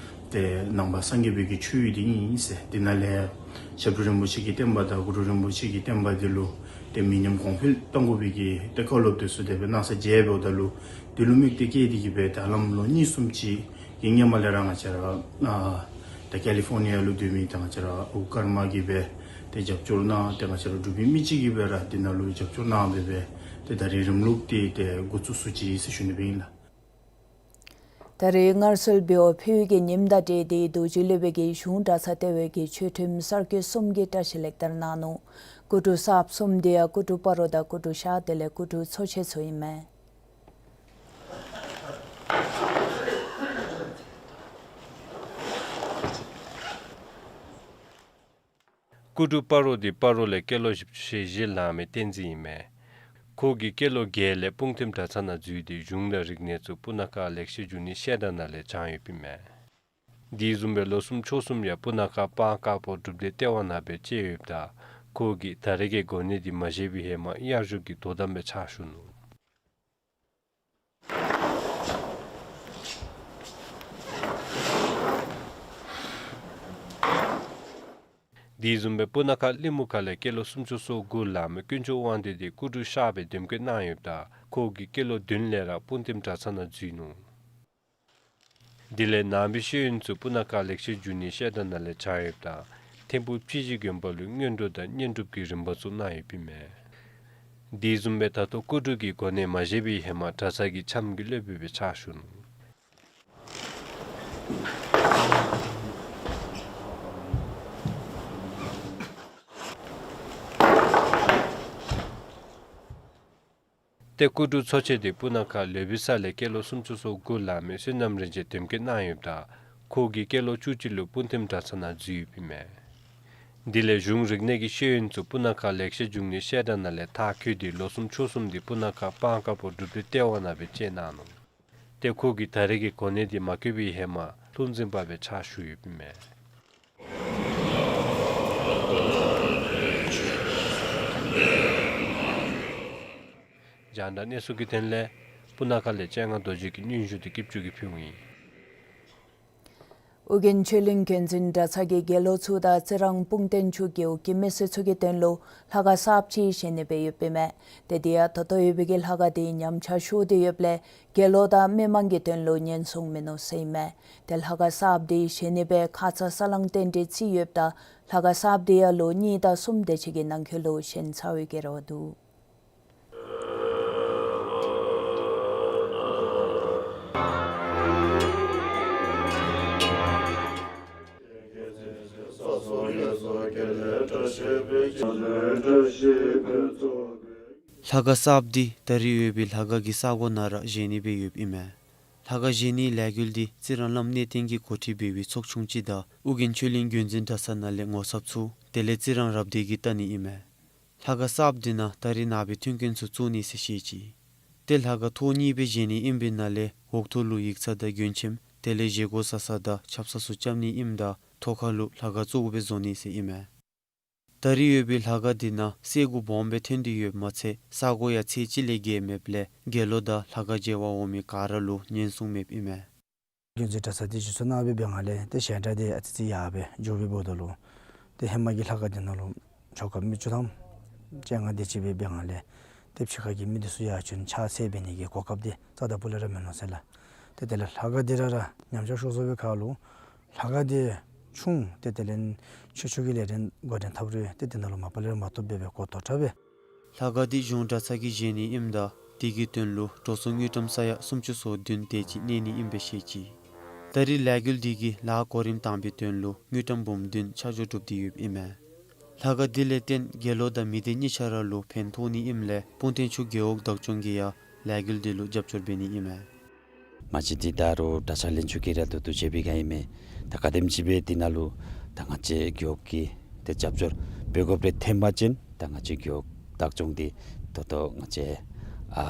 ཏེ་ནང་པ་སངས་རྒྱས་པའི་གི་ཆོས་ཡིག་འདི་ཨིན་ཟེར། འདི་ནང་ལས་ཞབས་དྲུང་རིན་པོ་ཆེ་གི་བསྟན་པ་དང་གུ་རུ་རིན་པོ་ཆེ་གི་བསྟན་པ་འདི་ལུ་ཏེ་མི་ཉམས་གོང་འཕེལ་གཏང་དགོ་པའི་གི་ཏེ་བཀའ་སློབ་འདི་ཚུ་དེ་སྦེ་གནང་ས་མཇལཝ་ད་ལུ་འདི་ལུ་དམིགས་ཏེ་བསྐྱེད་དེ་གིས་སྦེ་ད་ལམ་ལོ་གཉིས་གསུམ་ཅིག་གི་སྔོན་མ་ལས་ར་ང་བཅས་ར་ཨ་ད་ཀེ་ལི་ཕོར་ནི་ཡ་ལུ་སྡོད་མི་ཏེ་ང་བཅས་ར་ཨོ་ཀརྨ་གིས་སྦེ་ཏེ་རྒྱབ་སྐྱོར་གནང་། ཏེ་ང་བཅས་ར་འབྲུག་པའི་མི་ཅིག་གིས་སྦེ་ར་འདི་ནང་ལུ་རྒྱབ་སྐྱོར་གནང་སྦེ་སྦེ་ཏེ་ད་རེས་རིམ་ལུགས་འདི་ཏེ་འགོ་བཙུགས་ཚུགས་ཅི་ཟེར་ཞུ་ནི་སྦེ་ཨིན་ལགས། ད་རེས་སྔར་སྲོལ་འབདཝ་ཕུལ་བའི་གི་ཉིནམ་དང་འབྲེལ་ཏེ་རྡོ་རྗེ་སློབ་དཔོན་གྱིས་གཞུང་གྲྭ་ཚང་ལྟེ་བའི་གི་ཆོས་ཁྲིམས་གསར་བསྐོས་གསུམ་གྱི་བཀྲིས་ལེགས་དར་གནང་ནུག། སྐུ་དྲུང་གསརཔ་གསུམ་འདི་ཡང་སྐུ་དྲུང་སྤ་རོ་དང་སྐུ་དྲུང་ཤར་དེ་ལས་སྐུ་དྲུང་ཚོ་ཆེན་ཚུ་ཨིན་མས། སྐུ་དྲུང་སྤ་རོ་འདི་སྤ་རོ་ལས་སྐྱེས་ལོ་བཞི་བཅུ་ཞེ་བཞི་ལང་མི་བསྟན་འཛིན་ཨིན་མས། ཁོ་གིས་སྐྱེས་ལོ་བརྒྱད་ལས་སྤུངས་ཐིམ་གྲྭ་ཚང་ནང་འཛུལ་ཏེ་གཞུང་དང་རིག་གནས་ཚུ་སྤུ་ན་ཁ་ལེགས་བཤད་འབྱུང་གནས་བཤད་གྲྭ་ནང་ལས་སྦྱངས་ཡོདཔ་ཨིན་མས། དེ་བཟུམ་སྦེ་ལོ་གསུམ་ཕྱོགས་གསུམ་ཡང་སྤུ་ན་ཁ་སྤང་དཀར་པོ་སྒྲུབ་སྡེ་ལྟེ་བ་ནང་སྦེ་བཅད་ཡོདཔ་ད་ཁོ་གིས་ད་རེས་ཀྱི་གོ་གནས་འདི་མ་བཞེས་པའི་ཧེ་མ་དབྱར་བཞུགས་ཀྱི་དོ་དམ་སྦེ་ཕྱག་ཞུ་ནུག། དེ་བཟུམ་སྦེ་སྤུ་ན་ཁ་གླིང་མུ་ཁ་ལས་སྐྱེས་ལོ་སུམ་ཅུ་སོ་དགུ་ལང་མི་དཀོན་མཆོག་དབང་ལྡན་འདི་སྐུ་དྲུང་ཤར་སྦེ་འདེམས་བསྐོ་གནང་ཡོདཔ་ད་ཁོ་གིས་སྐྱེས་ལོ་བདུན་ལས་ར་སྤུངས་ཐིམ་གྲྭ་ཚང་ནང་འཛུལ་ནུག། དེ་ལས་ནང་པའི་ཤེས་ཡོན་ཚུ་སྤུ་ན་ཁ་ལེགས་བཤད་འབྱུང་གནས་བཤད་གྲྭ་ནང་ལས་སྦྱངས་ཡོདཔ་ད་ཐིམ་ཕུག་སྤྱི་གཞི་དགོན་པ་ལུ་སྔོན་འགྲོ་དང་བསྙེན་སྒྲུབ་ཀྱི་རིམ་པ་ཚུ་གནང་ཡོདཔ་ཨིན་མས། དེ་བཟུམ་སྦེ་ད་ལྟོ་སྐུ་དྲུང་གི་གོ་གནས་མ་བཞེས་པའི་ཧེ་མ་གྲྭ་ཚང་གི་ཆབ་ཀྱི་སློབ་དཔོན་སྦེ་ཕྱག་ཞུ་ནུག། ཏེ་སྐུ་དྲུང་ཚོ་ཆེན་འདི་སྤུ་ན་ཁ་ལོ་བི་ས་ལས་སྐྱེས་ལོ་སུམ་ཅུ་སོ་དགུ་ལང་མི་བསོད་ནམས་རིན་ཆེན་འདེམས་བསྐོ་གནང་ཡོདཔ་ད་ཁོ་གིས་སྐྱེས་ལོ་བཅུ་གཅིག་ལུ་སྤུངས་ཐིམ་གྲྭ་ཚང་ནང་འཛུལ་ཡོདཔ་ཨིན་མས། དེ་ལས་གཞུང་རིག་གནས་ཀྱི་ཤེས་ཡོན་ཚུ་སྤུ་ན་ཁ་ལེགས་བཤད་འབྱུང་གནས་བཤད་གྲྭ་ནང་ལས་མཐར་འཁྱོལ་ཏེ་ལོ་གསུམ་ཕྱོགས་གསུམ་འདི་སྤུ་ན་ཁ་སྤང་དཀར་པོ་སྒྲུབ་སྡེ་ལྟེ་བ་ནང་སྦེ་བཅད་གནང་ནུག། ཏེ་ཁོ་གིས་ད་རེས་ཀྱི་གོ་གནས་འདི་མ་བསྐོས་པའི་ཧེ་མ་ལྷུང་འཛིན་པ་སྦེ་ཕྱག་ཞུ་ཡོདཔ་ཨིན་མས། རྒྱང་བསྒྲགས་གནས་ཚུལ་གྱི་དོན་ལས་སྤུ་ན་ཁ་ལས་སྤྱན་སྔ་རྡོ་རྗེ་གི་སྙན་ཞུ་འདི་སྐྱིད་ཅུང་གིས་ཕུལཝ་ཨིན། ཨོ་རྒྱན་ཆོས་གླིང་དགོན་འཛིན་གྲྭ་ཚང་གིས་དགེ་སློང་ཚུ་དང་རྩི་རང་སྤུངས་རྟེན་ཆུ་རྒེད་འོག་གི་མི་སེར་ཚུ་གི་དོན་ལུ་ལྷ་ཁང་གསརཔ་ཅིག་བཞེངས་ནི་སྦེ་ཡོདཔ་ཨིན་མས། ཏེ་དེ་ཡང་ད་ལྟོ་ཡོད་པའི་གི་ལྷ་ཁང་འདི་ཉམས་ཆག་ཤོར་ཏེ་ཡོདཔ་ལས་དགེ་སློང་དང་མི་མང་གི་དོན་ལུ་ཉེན་སྲུང་མིན་ནུག་ཟེར་ཨིན་མས། ཏེ་ལྷ་ཁང་གསརཔ་འདི་བཞེངས་ནི་སྦེ་ཁ་ཙ་ས་ལང་རྟེན་འབྲེལ་རྩིས་ཡོདཔ་ད་ལྷ་ཁང་གསརཔ་འདི་ཡང་ལོ་གཉིས་དང་གསུམ་དེ་ཅིག་གི་ནང་འཁོད་ལུ་བཞེངས་ཚར་བའི་གི་རེ་བ་འདུག། ལྷ་ཁང་གསརཔ་འདི་ད་རིས་ཡོད་པའི་ལྷ་ཁང་གི་ས་གོ་ནང་ར་བཞེངས་ནི་སྦེ་ཡོདཔ་ཨིན་མས། ལྷ་ཁང་བཞེངས་ནིའི་ལས་འགུལ་འདི་རྩི་རང་བླམ་གནས་བརྟན་གྱིས་འགོ་ཁྲིད་འབད་བའི་ཚོགས་ཆུང་ཅིག་དང་ཨོ་རྒྱན་ཆོས་གླིང་བརྒྱུད་འཛིན་གྲྭ་ཚང་ནང་ལས་ངོ་ཚབ་ཚུ་དེ་ལས་རྩི་རང་རབ་སྡེ་གིས་བལྟ་ནི་ཨིན་མས། ལྷ་ཁང་གསརཔ་འདི་ནང་ད་རིས་ནངས་པའི་མཐུན་རྐྱེན་ཚུ་བཙུགས་ནི་ཟེར་བཤད་ཅི། ཏེ་ལྷ་ཁང་ཐོག་གཉིས་སྦེ་བཞེངས་ནི་ཨིན་པའི་ནང་ལས་འོག་ཐོག་ལུ་ཡིག་ཚང་དང་མགོན་ཁྱིམ་དེ་ལས་བཞེས་སྒོ་བཟའ་ས་དང་ཆབ་གསང་ཚུ་རྐྱབ་ནི་ཨིནམ་ད་ཐོག་ཁ་ལུ་ལྷ་ཁང་གཙོ་བོ་སྦེ་བཟོ་ནི་ཟེར་ཨིན་མས། ད་རིས་ཡོད་པའི་ལྷ་ཁང་འདི་ནང་གསེར་སྒོར་སྦོམ་སྦེ་ཐོན་ཏེ་ཡོདཔ་མ་ཚད་ས་གོ་ཡང་ཚད་གཅིག་ལས་བརྒལ་མེདཔ་ལས་དགེ་སློང་དང་ལྷ་ཁང་མཇལ་བར་འོང་མི་ག་ར་ལུ་ཉེན་སྲུང་མེདཔ་ཨིན་མས། བརྒྱུད་འཛིན་གྲྭ་ཚང་འདི་གཞི་བཙུགས་གནང་སྦེ་འབད་བའི་སྒང་ལས་ཏེ་ཞལ་གྲངས་འདི་ཨ་ཙི་ཅིག་ཡར་སྦེ་འགྱོ་བའི་འབདཝ་ད་ལུ་ཏེ་ཧེ་མ་གི་ལྷ་ཁང་འདི་ནང་ལུ་ཆོ་ག་མི་བཅུ་ཐམ་ཅན་ལྔ་དེ་ཅིག་སྦེ་འབད་བའི་སྒང་ལས་ཏེ་ཕྱི་ཁ་གི་མི་འདི་ཚུ་ཡར་བྱོན་ཕྱག་འཚལ་འབད་ནི་གི་གོ་སྐབས་འདི་རྩ་དང་པོ་ལས་ར་མིན་ནུག་ཟེར་ལགས། ཏེ་དེ་ལས་ལྷ་ཁང་འདི་ར་ར་ཉམས་ཆག་ཤོར་སོང་བའི་ཁར་ལུ་ལྷ་ཁང་འདི་ཆུང་ཏེ་དེ་ལས་ཆོས་ཕྱོགས་ཀྱི་ལས་རིམ་འགོ་འདྲེན་འཐབ་རུང་ཏེ་དེ་ནང་ལུ་མ་པ་ལས་ར་མ་ཐོབ་པར་སྦེ་གོ་དོ་དྲགས་སྦེ། ལྷ་ཁང་འདི་གཞུང་གྲྭ་ཚང་གིས་བཞེངས་ནི་ཨིནམ་ད་དེ་གི་དོན་ལུ་འགྲོ་སོང་དངུལ་ཀྲམ་ས་ཡ་སུམ་ཅུ་སོ་བདུན་དེ་ཅིག་གནས་ནི་ཨིན་པས་ཟེར་བཤད་ཅི། ད་རིས་ལས་འགུལ་འདི་གིས་ལཱ་གོ་རིམ་དང་པའི་དོན་ལུ་དངུལ་ཀྲམ་འབུམ་བདུན་ཆ་འཇོག་གྲུབ་སྟེ་ཡོདཔ་ཨིན་མས། ལྷ་ཁང་འདི་ལས་བརྟེན་དགེ་སློང་དང་མི་སྡེ་གཉིས་ཆ་ར་ལུ་ཕན་ཐོགས་ནི་ཨིནམ་ལས་སྤུངས་ཐང་ཆུ་རྒེད་འོག་བདག་སྐྱོང་གིས་ཡང་ལས་འགུལ་འདི་ལུ་རྒྱབ་སྐྱོར་འབད་ནི་ཨིན་མས། མ་གཞི་འདི་ད་རུང་གྲྭ་ཚང་ལྷན་ཚོགས་ཀྱིས་ར་ད་ལྟོ་མཇལ་བའི་སྒང་ཨིན་མས། ད་ག་དེམ་ཅིག་སྦེ་འདི་ནང་ལུ་ད་ང་བཅས་རྒེད་འོག་གིས་ཏེ་རྒྱབ་སྐྱོར་འབད་དགོཔ་རེ་ཐོན་པ་ཅིན་ད་ང་བཅས་རྒེད་འོག་བདག་སྐྱོང་འདི་ད་ལྟོ་ང་བཅས་ཨ་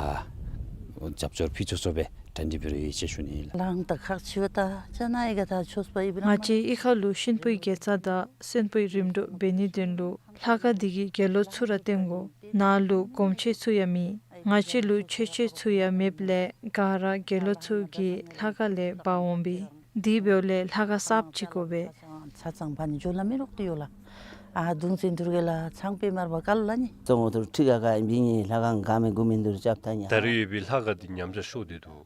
རྒྱབ་སྐྱོར་ཕུལ་ཆོག་ཆོག་སྦེ་གྲ་སྒྲིག་འབད་རུང་ཡོད་ཟེར་ཞུ་ནི་ལགས། ལང་ད་ཁག་ཆེ་བ་ད་ཅ་ན་ཨི་ག་ད་ཆོས་པ་ཨི་བི་ང་བཅས་ཨི་ཁ་ལུ་གཤིན་པོའི་དགེ་རྩ་དང་གསོན་པོའི་རིམ་གྲོ་འབད་ནིའི་དོན་ལུ་ལྷ་ཁང་འདི་གིས་དགེ་སློང་ཚུ་ར་བསྟེན་དགོ། ནཱ་ལུ་སྒོམ་ཆས་ཚུ་ཡང་མེད། ང་བཅས་ལུ་མཆོད་ཆས་ཚུ་ཡང་མེདཔ་ལས་ག་ར་དགེ་སློང་ཚུ་གིས་ལྷ་ཁང་ལས་འབག་འོང་པས། དེ་འབདཝ་ལས་ལྷ་ཁང་གསརཔ་ཅིག་དགོ་པས། ཆ་ཚང་པ་ནི་འགྱོ་ལ་མི་རོགས་ཏེ་ཡོད་ལགས། ཨ་གདུང་སེམས་དུར་གེ་ལ་ཚང་པའི་མར་བ་ཀ་ལ་ནི། གཙོ་བོ་དུར་ཁྲི་ག་ག་ཨིན་པའི་ངེ་ལྷ་ཁང་ག་མི་གུ་མིན་དུར་རྐྱབ་ཐ་ཉ། ད་རེས་ཡོད་པའི་ལྷ་ཁང་འདི་ཉམས་ཆག་ཤོར་ཏེ་འདུག།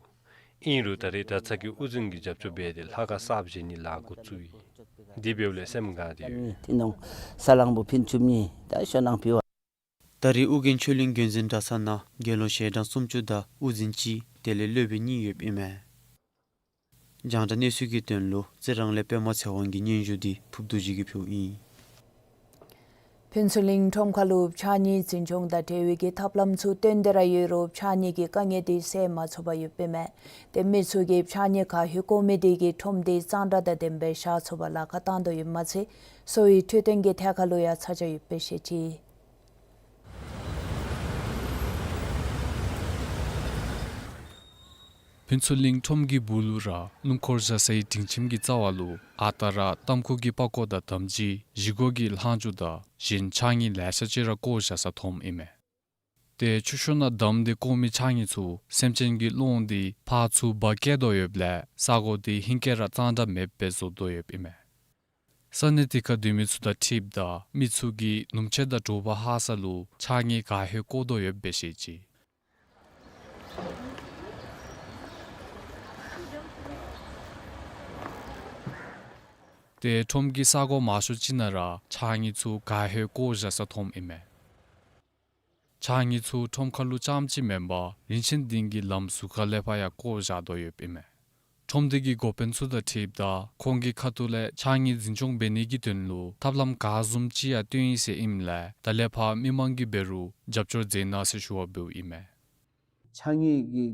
ཨིན་རུང་ད་རེས་གྲྭ་ཚང་གི་དབུ་འཛིན་གྱིས་རྒྱབ་སྐྱོར་འབད་དེ་ལྷ་ཁང་གསརཔ་བཞེངས་ནི་ལཱ་འགོ་བཙུགས་ཡི། དེ་འབདཝ་ལས་སེམས་དགའ་སྟེ་ཡོད། ཐི་ནོང་ས་གླང་པོ་ཕིན་ཆུབ་གཉིས་ད་ཤོ་ནང་ཕི་བ། ད་རེས་ཨོ་རྒྱན་ཆོས་གླིང་དགོན་འཛིན་གྲྭ་ཚང་ནང་དགེ་སློང་ཞལ་གྲངས་སུམ་ཅུ་དང་དབུ་འཛིན་གཅིག་དེ་ལས་སློབ་དཔོན་གཉིས་ཡོདཔ་ཨིན་མས། རྒྱང་བསྒྲགས་གནས་ཚུལ་གྱི་དོན་ལུ་རྩི་རང་ལས་པདྨ་ཚེ་དབང་གི་སྙན་ཞུ་འདི་ཕུརབ་རྡོ་རྗེ་གིས་ཕུལཝ་ཨིན། ཕུན་ཚོགས་གླིང་ཁྲོམ་ཁ་ལུ་ཕྱགས་སྙིགས་འཛིན་སྐྱོང་དང་འབྲེལ་བའི་གི་ཐབས་ལམ་ཚུ་བཏོན་ཏེ་ར་ཡོད་རུང་ཕྱགས་སྙིགས་ཀྱི་དཀའ་ངལ་འདི་སེལ་མ་ཚུགས་པར་ཡོདཔ་ཨིན་མས། ཏེ་མི་ཚུ་གིས་ཕྱགས་སྙིགས་ག་ཧེ་བཀོ་མི་དེ་གིས་ཁྲོམ་འདི་གཙང་སྦྲ་དང་ལྡནམ་སྦེ་བཞག་ཚུགས་པར་ལཱ་ཁག་བཏང་དོ་ཡོདཔ་མ་ཚད་གསོ་བའི་འཕྲོད་བསྟེན་གྱི་ཐད་ཁ་ལུ་ཡང་ཚ་གྱང་ཡོདཔ་སྦེ་བཤད་ཅི། ཕུན་ཚོགས་གླིང་ཁྲོམ་གྱི་སྦུག་ལུ་ར་སྣུམ་འཁོར་བཞག་སའི་སྒྲིང་ཁྱིམ་གྱི་རྩ་བ་ལུ་ཨ་རྟག་ར་ཏམ་ཁུ་གི་པགས་ཀོ་དང་དམ་སྦྱིས་བཞེས་སྒོ་གི་ལྷག་མཇུག་དང་གཞན་ཕྱགས་སྙིགས་ལེ་ཤ་ཅིག་ར་བཀོ་བཞག་ས་མཐོངམ་ཨིན་མས། ཏེ་ཆུ་ཤོར་ནང་བསྡམས་ཏེ་བཀོ་མི་ཕྱགས་སྙིགས་ཚུ་སེམས་ཅན་གྱི་སློང་འདི་ཕར་ཚུར་འབག་བསྐྱལ་དོ་ཡོདཔ་ལས་ས་གོ་འདི་ཧེང་སྐལ་ར་གཙང་སྦྲ་མེདཔ་སྦེ་བཟོ་དོ་ཡོདཔ་ཨིན་མས། ས་གནས་དེ་ཁར་སྡོད་མི་ཚུ་དང་འཁྲིལཝ་ད་མི་ཚུ་གིས་ནུབ་ཕྱེད་དང་དྲོ་པ་ལྷག་ས་ལུ་ཕྱགས་སྙིགས་ག་ཧེ་བཀོ་དོ་ཡོདཔ་སྦེ་བཤད་ཅི། ཏེ་ཁྲོམ་གྱི་ས་གོ་མང་ཤོས་ཅིག་ནང་ར་ཕྱགས་སྙིགས་ཚུ་ག་ཧེ་བཀོ་བཞག་ས་མཐོངམ་ཨིན་མས། ཕྱགས་སྙིགས་ཚུ་ཁྲོམ་ཁ་ལུ་རྐྱངམ་ཅིག་མེན་པར་རིན་ཆེན་སྡིངས་ཀྱི་ལམ་ཟུར་ཁ་ལས་ཕར་ཡང་བཀོ་བཞག་དོ་ཡོདཔ་ཨིན་མས། ཁྲོམ་སྡེ་གི་འགོ་དཔོན་ཚུ་དང་འཁྲིལཝ་ད་ཁོང་གི་ཁ་ཐུག་ལས་ཕྱགས་སྙིགས་འཛིན་སྐྱོང་འབད་ནི་གི་དོན་ལུ་ཐབས་ལམ་ག་བཟུམ་ཅིག་ཡང་སྟོན་ཡི་ཟེར་ཨིནམ་ལས་ད་ལས་ཕར་མི་མང་གིས་འབད་རུང་རྒྱབ་སྐྱོར་མཛད་གནང་ཟེར་ཞུ་བ་འབདཝ་ཨིན་མས། ཕྱགས་སྙིགས་ཀྱི་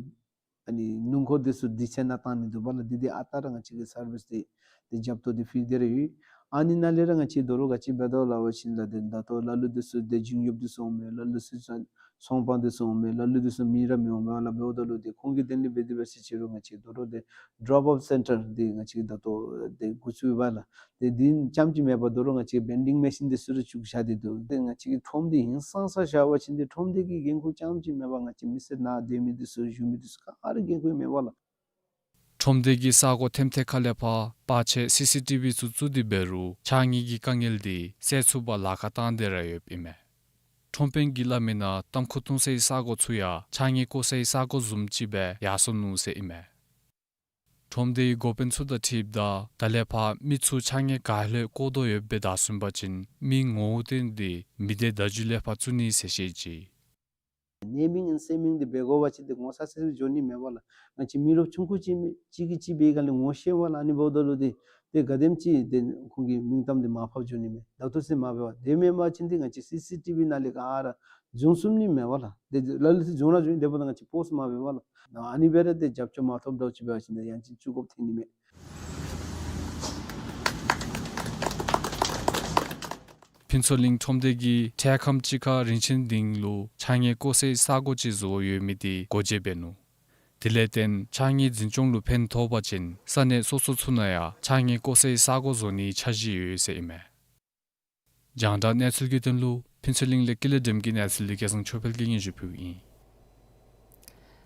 ཨ་ནི་སྣུམ་འཁོར་འདི་ཚུ་དུས་ཆེན་ནང་བཏང་ནི་འདུག་པ་ལགས། འདི་འདི་ཨ་རྟག་ར་ང་བཅས་ཀྱིས་སར་བིསི་འདི་འདི་རྒྱབ་ཏོ་འདི་ཕུལ་ཏེ་ར་ཡོད། ཨ་ནི་ནང་ལས་ར་ང་བཅས་དོ་རུང་ག་ཅི་འབད་དོ་ལབ་པ་ཅིན་ལགས་འདི་ད་ལྟོ་ལ་ལུ་འདི་ཚུ་འདི་འཇིང་ཡོདཔ་འདི་ཚུ་འོང་མས། ལ་ལུ་ཚུ་ཚ་ཚོང་པ་འདི་ཚུ་འོང་མས། ལ་ལུ་འདི་ཚུ་མི་ར་མི་འོང་མས་ལགས། འབདཝ་ད་ལུ་འདི་ཁོང་གིས་དེ་ལས་འབད་དེ་འབད་ཟེར་ཅི་རུང་ང་བཅས་དོ་རུང་འདི་ཌོབ་ཨོཕ་སེན་ཊར་འདི་ང་བཅས་ད་ལྟོ་འདི་འགོ་བཙུགས་ཡོད་པ་ལགས། ཏེ་འདི་ཙམ་ཅིག་མེན་པར་དོ་རུང་ང་བཅས་བེན་ཌིང་མེ་ཤིན་འདི་ཚུ་ར་བཙུགས་བཞག་སྟེ་འདུག། ཏེ་ང་བཅས་ཀྱི་ཁྲོམ་འདི་ཧིང་སངས་ས་བཞག་པ་ཅིན་འདི་ཁྲོམ་སྡེ་གི་འགན་ཁུར་ཙམ་ཅིག་མེན་པར་ང་བཅས་མི་སེར་ནང་སྡོད་མི་འདི་ཚུ་བཞུགས་མི་འདི་ཚུ་ག་ར་འགན་ཁུར་མེད་པ་ལགས། ཁྲོམ་སྡེ་གི་ས་གོ་ཐེམ་ཐེ་ཁ་ལས་ཕར་པར་ཆས་སི་སི་ཊི་བི་ཚུ་བཙུགས་ཏེ་འབད་རུང་ཕྱགས་སྙིགས་ཀྱི་དཀའ་ངལ་འདི་སེལ་ཚུགས་པར་ལཱ་ཁག་བཏང་སྟེ་ར་ཡོདཔ་ཨིན་མས། ཁྲོམ་དཔོན་གྱིས་སླབ་མི་ནང་ཏམ་ཁུ་བཏོན་སའི་ས་གོ་ཚུ་ཡང་ཕྱགས་སྙིགས་བཀོ་སའི་ས་གོ་བཟུམ་ཅིག་སྦེ་ཡར་སོ་ནུག་ཟེར་ཨིན་མས། ཁྲོམ་སྡེའི་འགོ་དཔོན་ཚུ་དང་འཁྲིལཝ་ད་ད་ལས་ཕར་མི་ཚུ་ཕྱགས་སྙིགས་ག་ལྷོད་བཀོ་དོ་ཡོདཔ་སྦེ་བདའ་སོང་པ་ཅིན་མི་ངོ་བོ་བཏོན་ཏེ་མི་སྡེ་བརྡ་བརྒྱུད་ལས་ཕར་བཙུགས་ནི་ཟེར་བཤད་ཅི། ནེ་མིང་ཨེན་སེ་མིང་འདི་འབད་དགོ་པ་ཅིན་ཏེ་ངོ་ཚ་སེ་སེ་འགྱོ་ནི་མེད་པ་ལགས། ང་བཅས་མི་རབས་ཆུང་ཀུ་ཅིག་མི་ཅིག་གིས་ཅིག་འབད་ག་ལས་ངོ་ཤེས་པ་ལགས། ཨ་ནི་འབདཝ་ད་ལུ་ཏེ་ཏེ་ག་དེམ་ཅིག་ཏེ་ཁོང་གི་མིང་གཏམ་འདི་མར་ཕབ་འགྱོ་ནི་མས། ད་ལྟོ་ཚུན་མ་འབད་བར། དེ་མེན་པ་ཅིན་ཏེ་ང་བཅས་སི་སི་ཊི་བི་ནང་ལས་ག་ར་བྱུང་ཚུགས་ནི་མེད་པ་ལགས། ཏེ་ལ་ལུ་ཅིག་བྱུང་ར་བྱུང་ཡི། དེ་འབདཝ་ད་ང་བཅས་པོསཊ་མ་འབད་བ་ལགས། ཨ་ནི་སྦེ་ར་ཏེ་རྒྱབ་སྐྱོར་མ་ཐོབ་འདྲཝ་ཅིག་འབད་བ་ཅིན་ཏེ་ཡང་ཅིན་བཙུགས་དགོཔ་ཐོན་ནི་མས། ཕུན་ཚོགས་གླིང་ཁྲོམ་སྡེ་གིས་འཕྲལ་ཁམས་ཅིག་ཁར་རིན་ཆེན་སྡིངས་ལུ་ཕྱགས་སྙིགས་བཀོ་སའི་ས་སྒོ་ཅིག་བཟོ་ཡོད་མི་འདི་སྒོ་འབྱེད་འབད་ནུག། དེ་ལས་བརྟེན་ཕྱགས་སྙིགས་འཛིན་སྐྱོང་ལུ་ཕན་ཐོགས་པ་ཅིན་ས་གནས་སོ་སོ་ཚུ་ནང་ཡང་ཕྱགས་སྙིགས་བཀོ་སའི་ས་སྒོ་བཟོ་ནིའི་འཆར་གཞི་ཡོད་ཟེར་ཨིན་མས། རྒྱང་བསྒྲགས་གནས་ཚུལ་གྱི་དོན་ལུ་ཕུན་ཚོགས་གླིང་ལས་ཀི་ལི་སྒྲོལམ་གྱི་གནས་ཚུལ་འདི་སྐལ་བཟང་ཆོས་འཕེལ་གྱིས་སྙན་ཞུ་ཕུལཝ་ཨིན།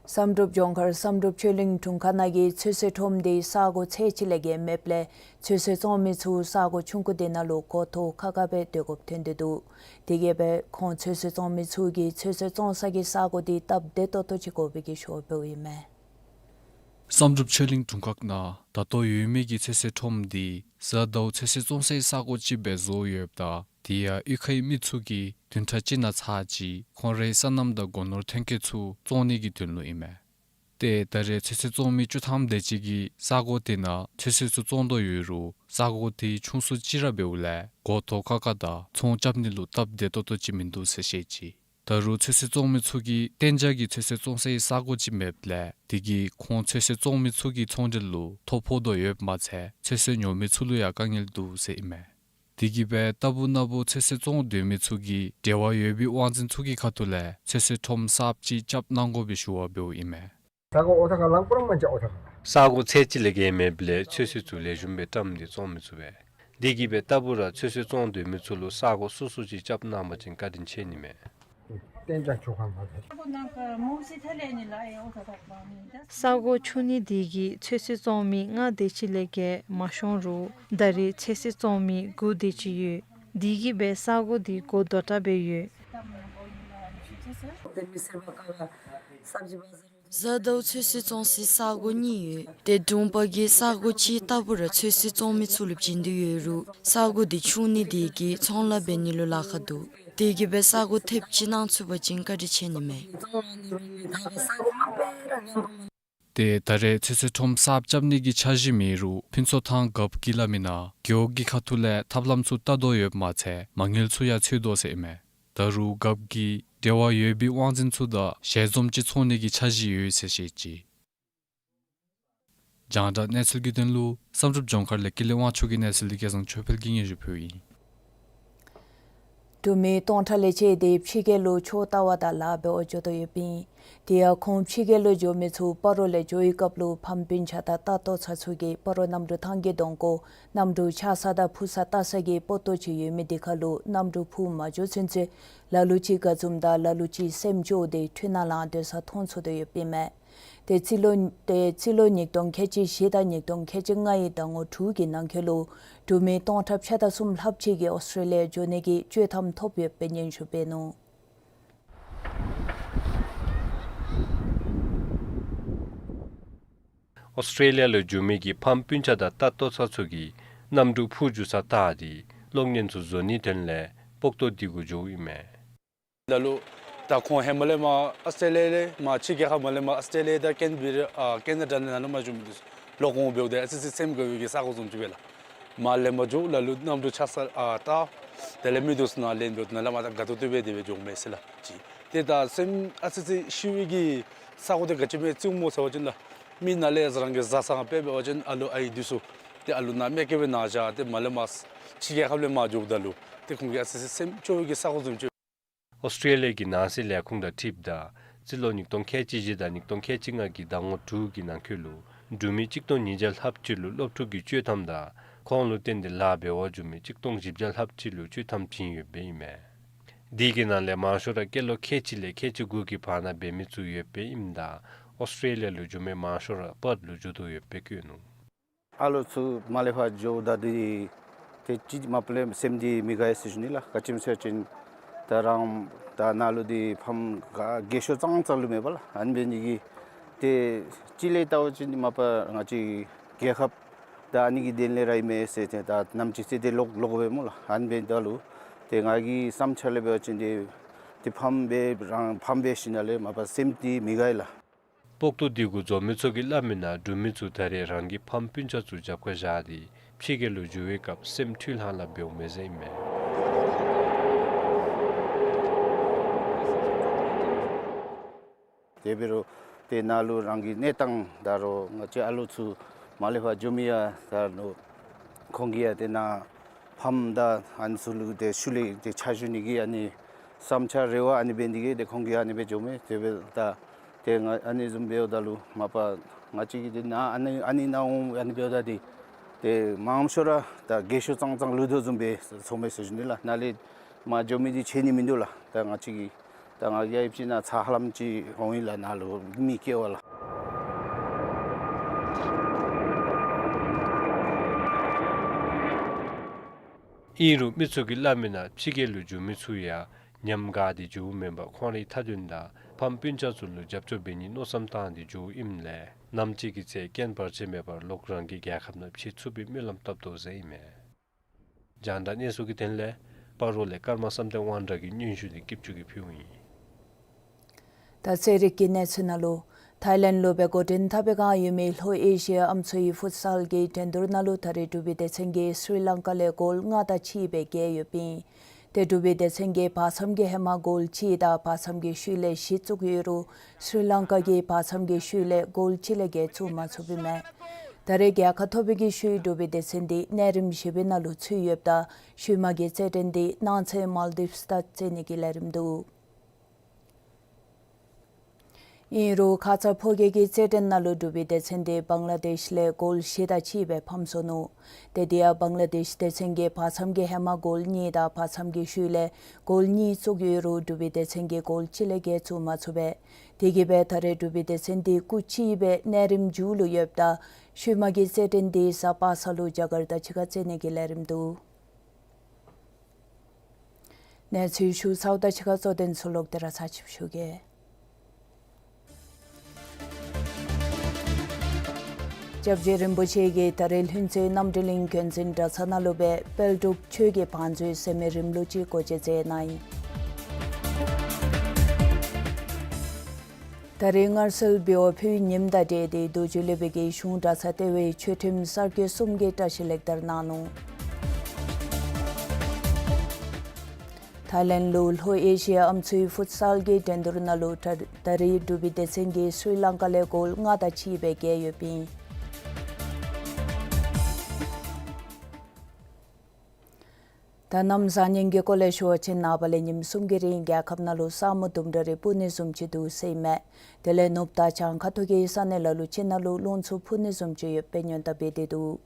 བསམ་གྲུབ་ལྗོངས་མཁར་བསམ་གྲུབ་ཆོས་གླིང་དྲུང་ཁག་ནང་གི་ཚོད་བསྲེ་ཁྲོམ་འདི་ས་སྒོ་ཚད་ཅིག་ལས་བརྒལ་མེདཔ་ལས་ཚོད་བསྲེ་བཙོང་མི་ཚུ་ས་སྒོ་ཆུང་ཀུ་འདི་ནང་ལུ་མགུ་འཐོམ་ཁ་ཁ་སྦེ་སྡོད་དགོཔ་ཐོན་ཏེ་འདུག། དེ་གིས་སྦེ་ཁོང་ཚོད་བསྲེ་བཙོང་མི་ཚུ་གིས་ཚོད་བསྲེ་བཙོང་ས་གི་ས་སྒོ་འདི་སྟབས་བདེ་ཏོག་ཏོ་ཅིག་དགོ་པའི་གི་ཞུ་བ་འབདཝ་ཨིན་མས། བསམ་གྲུབ་ཆོས་གླིང་དྲུང་ཁག་ནང་ད་ལྟོ་ཡོད་མི་གི་ཚོད་བསྲེ་ཁྲོམ་འདི་གཟའ་ཟླཝ་ཚོད་བསྲེ་བཙོང་སའི་ས་སྒོ་ཅིག་སྦེ་བཟོ་ཡོདཔ་ད་དེ་ཡང་གཡུས་ཁའི་མི་ཚུ་གིས་བདུན་ཕྲག་གཅིག་ནང་ཚར་གཅིག་ཁོང་རའི་སོ་ནམ་དང་སྒོ་ནོར་ཐོན་སྐྱེད་ཚུ་བཙོང་ནི་གི་དོན་ལུ་ཨིན་མས། ཏེ་ད་རེས་ཚོད་བསྲེ་བཙོང་མི་བཅུ་ཐམ་དེ་ཅིག་གིས་ས་སྒོ་དེ་ནང་ཚོད་བསྲེ་ཚུ་བཙོང་དོ་ཡོད་རུང་ས་སྒོ་དེ་ཆུང་སུ་ཅིག་ར་འབདཝ་ལས་མགུ་འཐོམ་ཁ་ཁ་དང་ཚོང་རྐྱབ་ནི་ལུ་སྟབས་བདེ་ཏོག་ཏོ་ཅིག་མིན་འདུག་ཟེར་བཤད་ཅི། ད་རུང་ཚོད་བསྲེ་བཙོང་མི་ཚུ་གིས་གཏན་འཇགས་ཀྱི་ཚོད་བསྲེ་བཙོང་སའི་ས་སྒོ་ཅིག་མེདཔ་ལས་དེ་གིས་ཁོང་ཚོད་བསྲེ་བཙོང་མི་ཚུ་གི་ཚོང་འབྲེལ་ལུ་ཐོ་ཕོག་དོ་ཡོདཔ་མ་ཚད་ཚོད་བསྲེ་ཉོ་མི་ཚུ་ལུ་ཡང་དཀའ་ངལ་འདུག་ཟེར་ཨིན་མས། དེ་གིས་སྦེ་རྟག་བུ་ན་བུ་ཚོད་བསྲེ་བཙོང་སྡོད་མི་ཚུ་གིས་འབྲེལ་བ་ཡོད་པའི་དབང་འཛིན་ཚུ་གི་ཁ་ཐུག་ལས་ཚོད་བསྲེ་ཁྲོམ་གསརཔ་ཅིག་རྐྱབ་གནང་དགོ་པའི་ཞུ་བ་འབདཝ་ཨིན་མས། ས་སྒོ་འོ་ཐ་ཁ་ལང་པོར་མ་ཅ་འོ་ཐ་ཁ། ས་སྒོ་ཚད་ཅིག་ལས་བརྒལ་མེདཔ་ལས་ཚོད་བསྲེ་ཚུ་ལེགས་ཤོམ་སྦེ་བཀྲམ་སྟེ་བཙོང་མི་ཚུགས་པས། དེ་གིས་སྦེ་རྟག་བུ་ར་ཚོད་བསྲེ་བཙོང་སྡོད་མི་ཚུ་ལུ་ས་སྒོ་སོ་སོ་ཅིག་རྐྱབ་གནང་པ་ཅིན་བཀའ་དྲིན་ཆེ་ནི་མས། གཏན་འཇགས་ཆོག་ཁ་མ་རེད། ས་སྒོ་ཆུང་ནི་དེ་གིས་ཚོད་བསྲེ་བཙོང་མི་ལྔ་དེ་ཅིག་ལས་བརྒལ་མ་ཤོང་རུང་ད་རེས་ཚོད་བསྲེ་བཙོང་མི་དགུ་དེ་ཅིག་ཡོད། དེ་གིས་སྦེ་ས་སྒོ་དེ་སྒོ་རྡོག་བཀྲ་སྦེ་ཡོད། གཟའ་ཟླཝ་ཚོད་བསྲེ་བཙོང་སའི་ས་སྒོ་གཉིས་ཡོད། ཏེ་དྲུང་པ་གིས་ས་སྒོ་གཅིག་རྟག་བུ་ར་ཚོད་བསྲེ་བཙོང་མི་ཚུ་ལུ་བྱིན་དོ་ཡོད་རུང་ས་སྒོ་དེ་ཆུང་ནི་དེ་གིས་ཚོང་ལཱ་འབད་ནི་ལུ་ལཱ་ཁག་འདུག། དེ་གིས་སྦེ་ས་སྒོ་ཐེབས་ཅིག་གནང་ཚུགས་པ་ཅིན་བཀའ་དྲིན་ཆེ་ནི་མས། ཏེ་ད་རེས་ཚོད་བསྲེ་ཁྲོམ་གསརཔ་རྐྱབ་ནི་གི་འཆར་གཞི་མེད་རུང་ཕུན་ཚོགས་ཐང་རྒཔོ་གིས་སླབ་མི་ནང་རྒེད་འོག་གི་ཁ་ཐུག་ལས་ཐབས་ལམ་ཚུ་བལྟ་དོ་ཡོདཔ་མ་ཚད་མ་དངུལ་ཚུ་ཡང་འཚོལ་དོ་ཟེར་ཨིན་མས། ད་རུང་རྒཔོ་གིས་འབྲེལ་བ་ཡོད་པའི་དབང་འཛིན་ཚུ་དང་ཞལ་འཛོམས་ཅིག་འཚོགས་ནི་གི་འཆར་གཞི་ཡོད་ཟེར་བཤད་ཅི། རྒྱང་བསྒྲགས་གནས་ཚུལ་གྱི་དོན་ལུ་བསམ་གྲུབ་ལྗོངས་མཁར་ལས་ཀུན་ལེགས་དབང་ཕྱུག་གི་གནས་ཚུལ་འདི་སྐལ་བཟང་ཆོས་འཕེལ་གྱིས་སྙན་ཞུ་ཕུལཝ་ཨིན། འབྲུག་མི་སྟོང་ཕྲག་ལས་བཅད་དེ་ཕྱི་རྒྱལ་ལུ་ཆོས་ལྟ་བ་དང་ལཱ་འབད་བར་འགྱོ་དོ་ཡོདཔ་ཨིན། དེ་ཡང་ཁོང་ཕྱི་རྒྱལ་ལུ་འགྱོ་མི་ཚུ་སྤ་རོ་ལས་འགྱོ་བའི་སྐབས་ལུ་ཕམ་སྤུན་ཆ་དང་ལྟ་ལྟོ་ཚང་ཚུ་གིས་སྤ་རོ་གནམ་གྲུ་ཐང་གི་གདོང་ཁར་གནམ་གྲུ་ཆགས་ས་དང་འཕུར་ས་བལྟ་ས་གི་སྤོ་ཏོ་ཅིག་ཡོད་མི་དེ་ཁར་ལུ་གནམ་གྲུ་འཕུར་མ་འགྱོ་ཚུན་ཚོད་ལ་ལུ་ཅིག་དགའ་འཛུམ་དང་ལ་ལུ་ཅིག་སེམས་སྐྱོ་སྟེ་འཕྲུལ་སྣང་ལང་སྡོད་ས་མཐོང་ཚུགས་དོ་ཡོདཔ་ཨིན་མས། ཏེ་སྤྱི་ལོ་ཏེ་སྤྱི་ལོ་ཉིས་སྟོང་ཁལ་གཅིག་བཞི་དང་ཉིས་སྟོང་ཁལ་གཅིག་ལྔའི་ཟླ་ངོ་དྲུག་གི་ནང་འཁོད་ལུ་འབྲུག་མི་སྟོང་ཕྲག་ཕྱེད་དང་གསུམ་ལྷགཔ་ཅིག་གིས་ཨོསི་ཊྲེ་ལི་ཡ་འགྱོ་ནི་གི་བཅོས་ཐམ་ཐོབ་ཡོདཔ་སྦེ་སྙན་ཞུ་འབད་ནུག། ཨོསི་ཊྲེ་ལི་ཡ་ལུ་འགྱོ་མི་གི་ཕམ་སྤུན་ཆ་དང་ལྟ་ལྟོ་ཚང་ཚུ་གིས་གནམ་གྲུ་འཕུར་འགྱོ་ས་བལྟ་སྟེ་གློག་བརྙན་ཚུ་བཟོ་ནིའི་དོན་ལས་སྤོ་ཏོ་དེ་གུ་འགྱོཝ་ཨིན་མས། ལ་ལུ་ད་ཁོང་ཧེ་མ་ལས་མར་ཨོསི་ཊྲེ་ལི་ཡ་ལས་མར་ཕྱི་རྒྱལ་ཁབ་མར་ལས་མར་ཨོསི་ཊྲེ་ལི་ཡ་དང་ཀེན་བི་ར་ཨ་ཀེ་ན་ཌ་ནང་ལུ་མར་འགྱོ་མི་འདུག། ལོག་འོང་འབདཝ་ད་ཨ་ཙི་ཙི་སེམས་དགའ་བའི་གི་ས་སྒོ་བཟུམ་ཅིག་སྦེ་ལགས། མར་ལས་མར་འགྱོ་ལ་ལུ་གནམ་གྲུ་ཆགས་ས་ཨ་བལྟ། དེ་ལས་མི་འདུག་ས་ནང་ལེན་འབདཝ་ད་ནཱ་ལས་མར་ད་དགའ་ཏོག་ཏོ་སྦེ་དེ་སྦེ་འགྱོཝ་མས་ཟེར་ལགས་ཅིག། ཏེ་ད་སེམས་ཨ་ཙི་ཙི་ཤི་བའི་གི་ས་སྒོ་དེ་ག་ཅི་སྦེ་བརྩི་སྨོ་ཟེར་བ་ཅིན་ལགས། མི་ནཱ་ལས་རང་གི་བཟའ་ཚང་དཔེ་འབད་བ་ཅིན་ཨ་ལུ་ཨའི་འདི་ཚུ་ཏེ་ཨ་ལུ་ནཱ་མེ་ཀེ་སྦེ་ནཱ་བཞག་སྟེ་མར་ལས་མར་ཕྱི་རྒྱལ་ཁབ་ལས་མར་འགྱོཝ་ད་ལུ་ཏེ་ཁོང་གི་ཨ་ཙི་ཙི་སེམས་སྐྱོ་བའི་གི་ས་སྒོ་བཟུམ་ཅིག། ཨོསི་ཊྲེ་ལི་ཡ་གི་ནང་སྲིད་ལས་ཁུངས་དང་འཁྲིལཝ་ད་སྤྱི་ལོ་ཉིས་སྟོང་ཁལ་གཅིག་བཞི་དང་ཉིས་སྟོང་ཁལ་གཅིག་ལྔ་གི་ཟླ་ངོ་དྲུག་གི་ནང་འཁོད་ལུ་འབྲུག་མི་གཅིག་སྟོང་ཉིས་བརྒྱ་ལྷགཔ་ཅིག་ལུ་སློབ་ཕྲུག་གི་བཅོས་ཐམ་དང་ཁོང་ལུ་བརྟེན་ཏེ་ལཱ་འབད་བར་འགྱོ་མི་གཅིག་སྟོང་བཞི་བརྒྱ་ལྷགཔ་ཅིག་ལུ་བཅོས་ཐམ་བྱིན་ཡོདཔ་ཨིན་མས། དེ་གི་ནང་ལས་མང་ཤོས་ར་སྐྱེས་ལོ་ཁལ་གཅིག་ལས་ཁལ་གཅིག་དགུ་གི་བར་ན་འབད་མི་ཚུ་ཡོདཔ་ཨིནམ་ད་ཨོསི་ཊྲེ་ལི་ཡ་ལུ་འགྱོ་མི་མང་ཤོས་ར་པརཐ་ལུ་འགྱོ་དོ་ཡོདཔ་སྦེ་བཀོད་ནུག། ཨ་ལོ་ཚུ་མར་ལས་ཕར་འགྱོཝ་ད་འདི་ཏེ་ཅིག་མ་པ་ལས་སེམས་འདི་མི་དགའ་ཡི་ཟེར་ཞུ་ནི་ལགས། ག་ཅི་སྨོ་ཟེར་བ་ཅིན་ད་རང་ད་ནཱ་ལུ་འདི་ཕམ་ག་རྒས་ཤོས་ཙང་ཙང་ལུ་མེད་པ་ལགས། ཨ་ནི་འབད་ནི་གིས་ཏེ་ཅིག་ལས་བལྟ་བ་ཅིན་མ་པ་ང་བཅས་རྒྱལ་ཁབ་ད་ཨ་ནི་གི་དོན་ལས་ར་ཨིན་མས་ཟེར་ཏེ་ད་ནམ་ཅིག་ཟེར་ཏེ་ལོག་ལོག་འབདཝ་སྨོ་ལགས། ཨ་ནི་འབདཝ་ད་ལུ་ཏེ་ང་གི་བསམ་འཆར་ལས་འབད་བ་ཅིན་ཏེ་ ཏེ་ཕམ་སྦེ་རང་ཕམ་སྦེ་ཞིནམ་ལས་མ་པ་སེམས་འདི་མི་དགའ་ལགས། སྤོག་ཏོ་འདི་གུ་འཛོམས་མི་ཚུ་གིས་སླབ་མིའི་ནང་འབྲུག་མི་ཚུ་ད་རེས་རང་གི་ཕམ་སྤུན་ཆ་ཚུ་རྒྱབ་ཁར་བཞག་སྟེ་ཕྱི་རྒྱལ་ལུ་འགྱོ་བའི་སྐབས་སེམས་འཁྲུལ་ལྷང་ལྷང་འབདཝ་མས་ཟེར་ཨིན་མས། དེ་འབད་རུང་ཏེ་ནཱ་ལུ་རང་གི་གནས་སྟངས་ད་རུང་ང་བཅས་ཨ་ལོ་ཚུ་མར་ལས་ཕར་འགྱོ་མི་ཡང་ད་རུང་ཁོང་གིས་ཡང་ཏེ་ནཱ་ཕམ་དང་ཨ་ནི་ཚུ་ལུ་ཏེ་ཤུལ་ལས་ཏེ་ཕྱག་ཞུ་ནི་གི་ཨ་ནི་བསམ་འཆར་རེ་བ་ཨ་ནི་འབད་ནི་དེ་གིས་ཏེ་ཁོང་གིས་ཨ་ནི་སྦེ་འགྱོཝ་མས། དེ་འབདཝ་ད་ཏེ་ང་ཨ་ནི་བཟུམ་འབདཝ་ད་ལུ་མ་པ་ང་བཅས་ཀྱིས་ཏེ་ནཱ་ཨ་ནི་ཨ་ནི་ནཱ་འོང་ཨ་ནི་འབདཝ་ད་ཏེ་ཏེ་མངམ་ཤོས་ར་ད་རྒས་ཤོས་ཙང་ཙང་ལུས་དོ་བཟུམ་སྦེ་སོངམ་མས་ཟེར་ཞུ་ནི་ལགས། ནཱ་ལས་མར་འགྱོ་མི་འདི་ཆད་ནི་མིན་འདུག་ལགས། ད་ང་བཅས་ཀྱིས་ད་ང་གིས་ཡང་ཅིག་ནཱ་ཚ་ཧ་ལམ་ཅིག་འོང་ཡི་ལགས། ནཱ་ལུ་མི་སྐྱེལ་བ་ལགས། ཨིན་རུང་མི་ཚུ་གིས་སླབ་མིའི་ནང་ཕྱི་རྒྱལ་ལུ་འགྱོ་མི་ཚུ་ཡང་ཉམས་དགའ་སྟེ་འགྱོཝ་མེན་པར་ཁོང་རའི་མཐའ་དོན་དང་ཕམ་སྤུན་ཆ་ཚུ་ལུ་རྒྱབ་སྐྱོར་འབད་ནིའི་མནོ་བསམ་བཏང་སྟེ་འགྱོཝ་ཨིནམ་ལས་ནམ་ཅིག་གི་ཚེ་རྐྱེན་བར་ཆད་མེད་པར་ལོག་རང་གི་རྒྱལ་ཁབ་ནང་ཕྱད་ཚུགས་པའི་སྨོན་ལམ་བཏབ་དོ་ཟེར་ཨིན་མས། རྒྱང་བསྒྲགས་གནས་ཚུལ་གྱི་དོན་ལས་སྤ་རོ་ལས་ཀརྨ་བསམ་གཏན་དབང་གྲགས་ཀྱི་སྙན་ཞུ་འདི་སྐྱིད་ཆུ་གིས་ཕུལཝ་ཨིན། ད་ཚེ་རིག་གི་གནས་ཚུལ་ནང་ལུ་ཐའི་ལེནཌ་ལུ་སྦེ་འགོ་འདྲེན་འཐབ་པའི་བསྒང་ཡོད་མི་ལྷོ་ཨེ་ཤི་ཡ་ཨམ་སྲུའི་ཕུཊ་སཱལ་གྱི་འགྲན་བསྡུར་ནང་ལུ་ད་རེས་འབྲུག་པའི་སྡེ་ཚན་གྱིས་སྲི་ལང་ཀ་ལས་གོལ་ལྔ་དང་གཅིག་སྦེ་རྒྱལ་ཡོདཔ་ཨིན། ཏེ་འབྲུག་པའི་སྡེ་ཚན་གྱིས་བར་མཚམས་ཀྱི་ཧེ་མ་གོལ་གཅིག་དང་བར་མཚམས་ཀྱི་ཤུལ་ལས་བཞི་བཙུགས་ཡོད་རུང་སྲི་ལང་ཀ་གིས་བར་མཚམས་ཀྱི་ཤུལ་ལས་གོལ་གཅིག་ལས་བརྒལ་བཙུགས་མ་ཚུགསཔ་ཨིན་མས། ད་རེས་རྒྱལ་ཁ་ཐོབ་པའི་གི་ཤུལ་འབྲུག་པའི་སྡེ་ཚན་འདི་གནས་རིམ་བཞི་པའི་ནང་ལུ་ཚུད་ཡོདཔ་ད་ཤུལ་མ་གི་རྩེད་འགྲན་འདི་གནངས་ཚེ་མཱལ་ཌིབས་དང་རྩེད་ནི་གི་ལས་རིམ་འདུག། ཨིན་རུང་ཁ་ཙ་ཕོ་སྐྱེས་ཀྱི་རྩེད་འགྲན་ནང་ལུ་འབྲུག་པའི་སྡེ་ཚན་འདི་བང་ལ་དེཤ་ལས་གོལ་བཞི་དང་གཅིག་སྦེ་ཕམ་སོ་ནུག། ཏེ་དེ་ཡང་བང་ལ་དེཤ་སྡེ་ཚན་གྱིས་བར་མཚམས་ཀྱི་ཧེ་མ་གོལ་གཉིས་དང་བར་མཚམས་ཀྱི་ཤུལ་ལས་གོལ་གཉིས་བཙུགས་ཡོད་རུང་འབྲུག་པའི་སྡེ་ཚན་གྱིས་གོལ་གཅིག་ལས་བརྒལ་བཙུགས་མ་ཚུགས་པས། དེ་གིས་སྦེ་ད་རེས་འབྲུག་པའི་སྡེ་ཚན་འདི་སྐུགས་ཅིག་སྦེ་གནས་རིམ་མཇུག་ལུ་ཡོདཔ་ད་ཤུལ་མ་གི་རྩེད་འགྲན་འདི་གཟའ་པ་སངས་ལུ་རྒྱ་གར་དང་གཅིག་ཁར་རྩེད་ནི་གི་ལས་རིམ་འདུག། གནས་ཚུལ་ཞུ་ཚརཝ་དང་གཅིག་ཁར་གཙོ་དོན་ཚུ་ལོག་སྟེ་ར་ཚར་ཅིག་ཞུ་གེ། སྐྱབས་རྗེ་རིན་པོ་ཆེ་གིས་ད་རེས་ལྷུན་རྩེ་རྣམ་གྲོལ་གླིང་འགན་འཛིན་གྲྭ་ཚང་ནང་ལུ་སྦེ་དཔལ་སྤྲུལ་ཆོས་ཀྱི་བང་མཛོད་ཟེར་མི་རིམ་ལུགས་ཅིག་སྒོ་འབྱེད་མཛད་གནང་ཡི། ད་རེས་སྔར་སྲོལ་འབུལ་བ་ཕུལ་ཉིནམ་དང་འབྲེལ་ཏེ་རྡོ་རྗེ་སློབ་དཔོན་གྱིས་གཞུང་གྲྭ་ཚང་ལྟེ་བའི་ཆོས་ཁྲིམས་གསར་བསྐོས་གསུམ་གྱི་བཀྲ་ཤིས་ལེགས་དར་གནང་ནུག། ཐའི་ལེནཌ་ལུ་ལྷོ་ཨེ་ཤི་ཡ་ཨམ་སྲུའི་ཕུཊ་སཱལ་གྱི་འགྲན་བསྡུར་ནང་ལུ་ད་ད་རེས་འབྲུག་པའི་སྡེ་ཚན་གྱིས་སྲི་ལང་ཀ་ལས་གོལ་ལྔ་དང་གཅིག་སྦེ་རྒྱལ་ཡོདཔ་ཨིན། ད་གནམ་བཟང་ངན་གྱི་སྐོར་ལས་ཞུ་བ་ཅིན་ནངས་པ་ལས་ཉིནམ་གསུམ་གྱི་རིང་རྒྱལ་ཁབ་ནང་ལུ་ས་སྨུག་ལྡུམ་ར་རེ་སྤུབ་ནི་བཟུམ་ཅིག་འདུག་ཟེར་ཨིན་མས། དེ་ལས་ནུབ་དང་བྱང་ཁ་ཐུག་གི་ས་གནས་ལ་ལུ་ཅིག་ནང་ལུ་རླུང་འཚུབ་འཕུ་ནི་བཟུམ་ཅིག་ཡོདཔ་སྦེ་སྔོན་བརྡ་འབད་དེ་འདུག།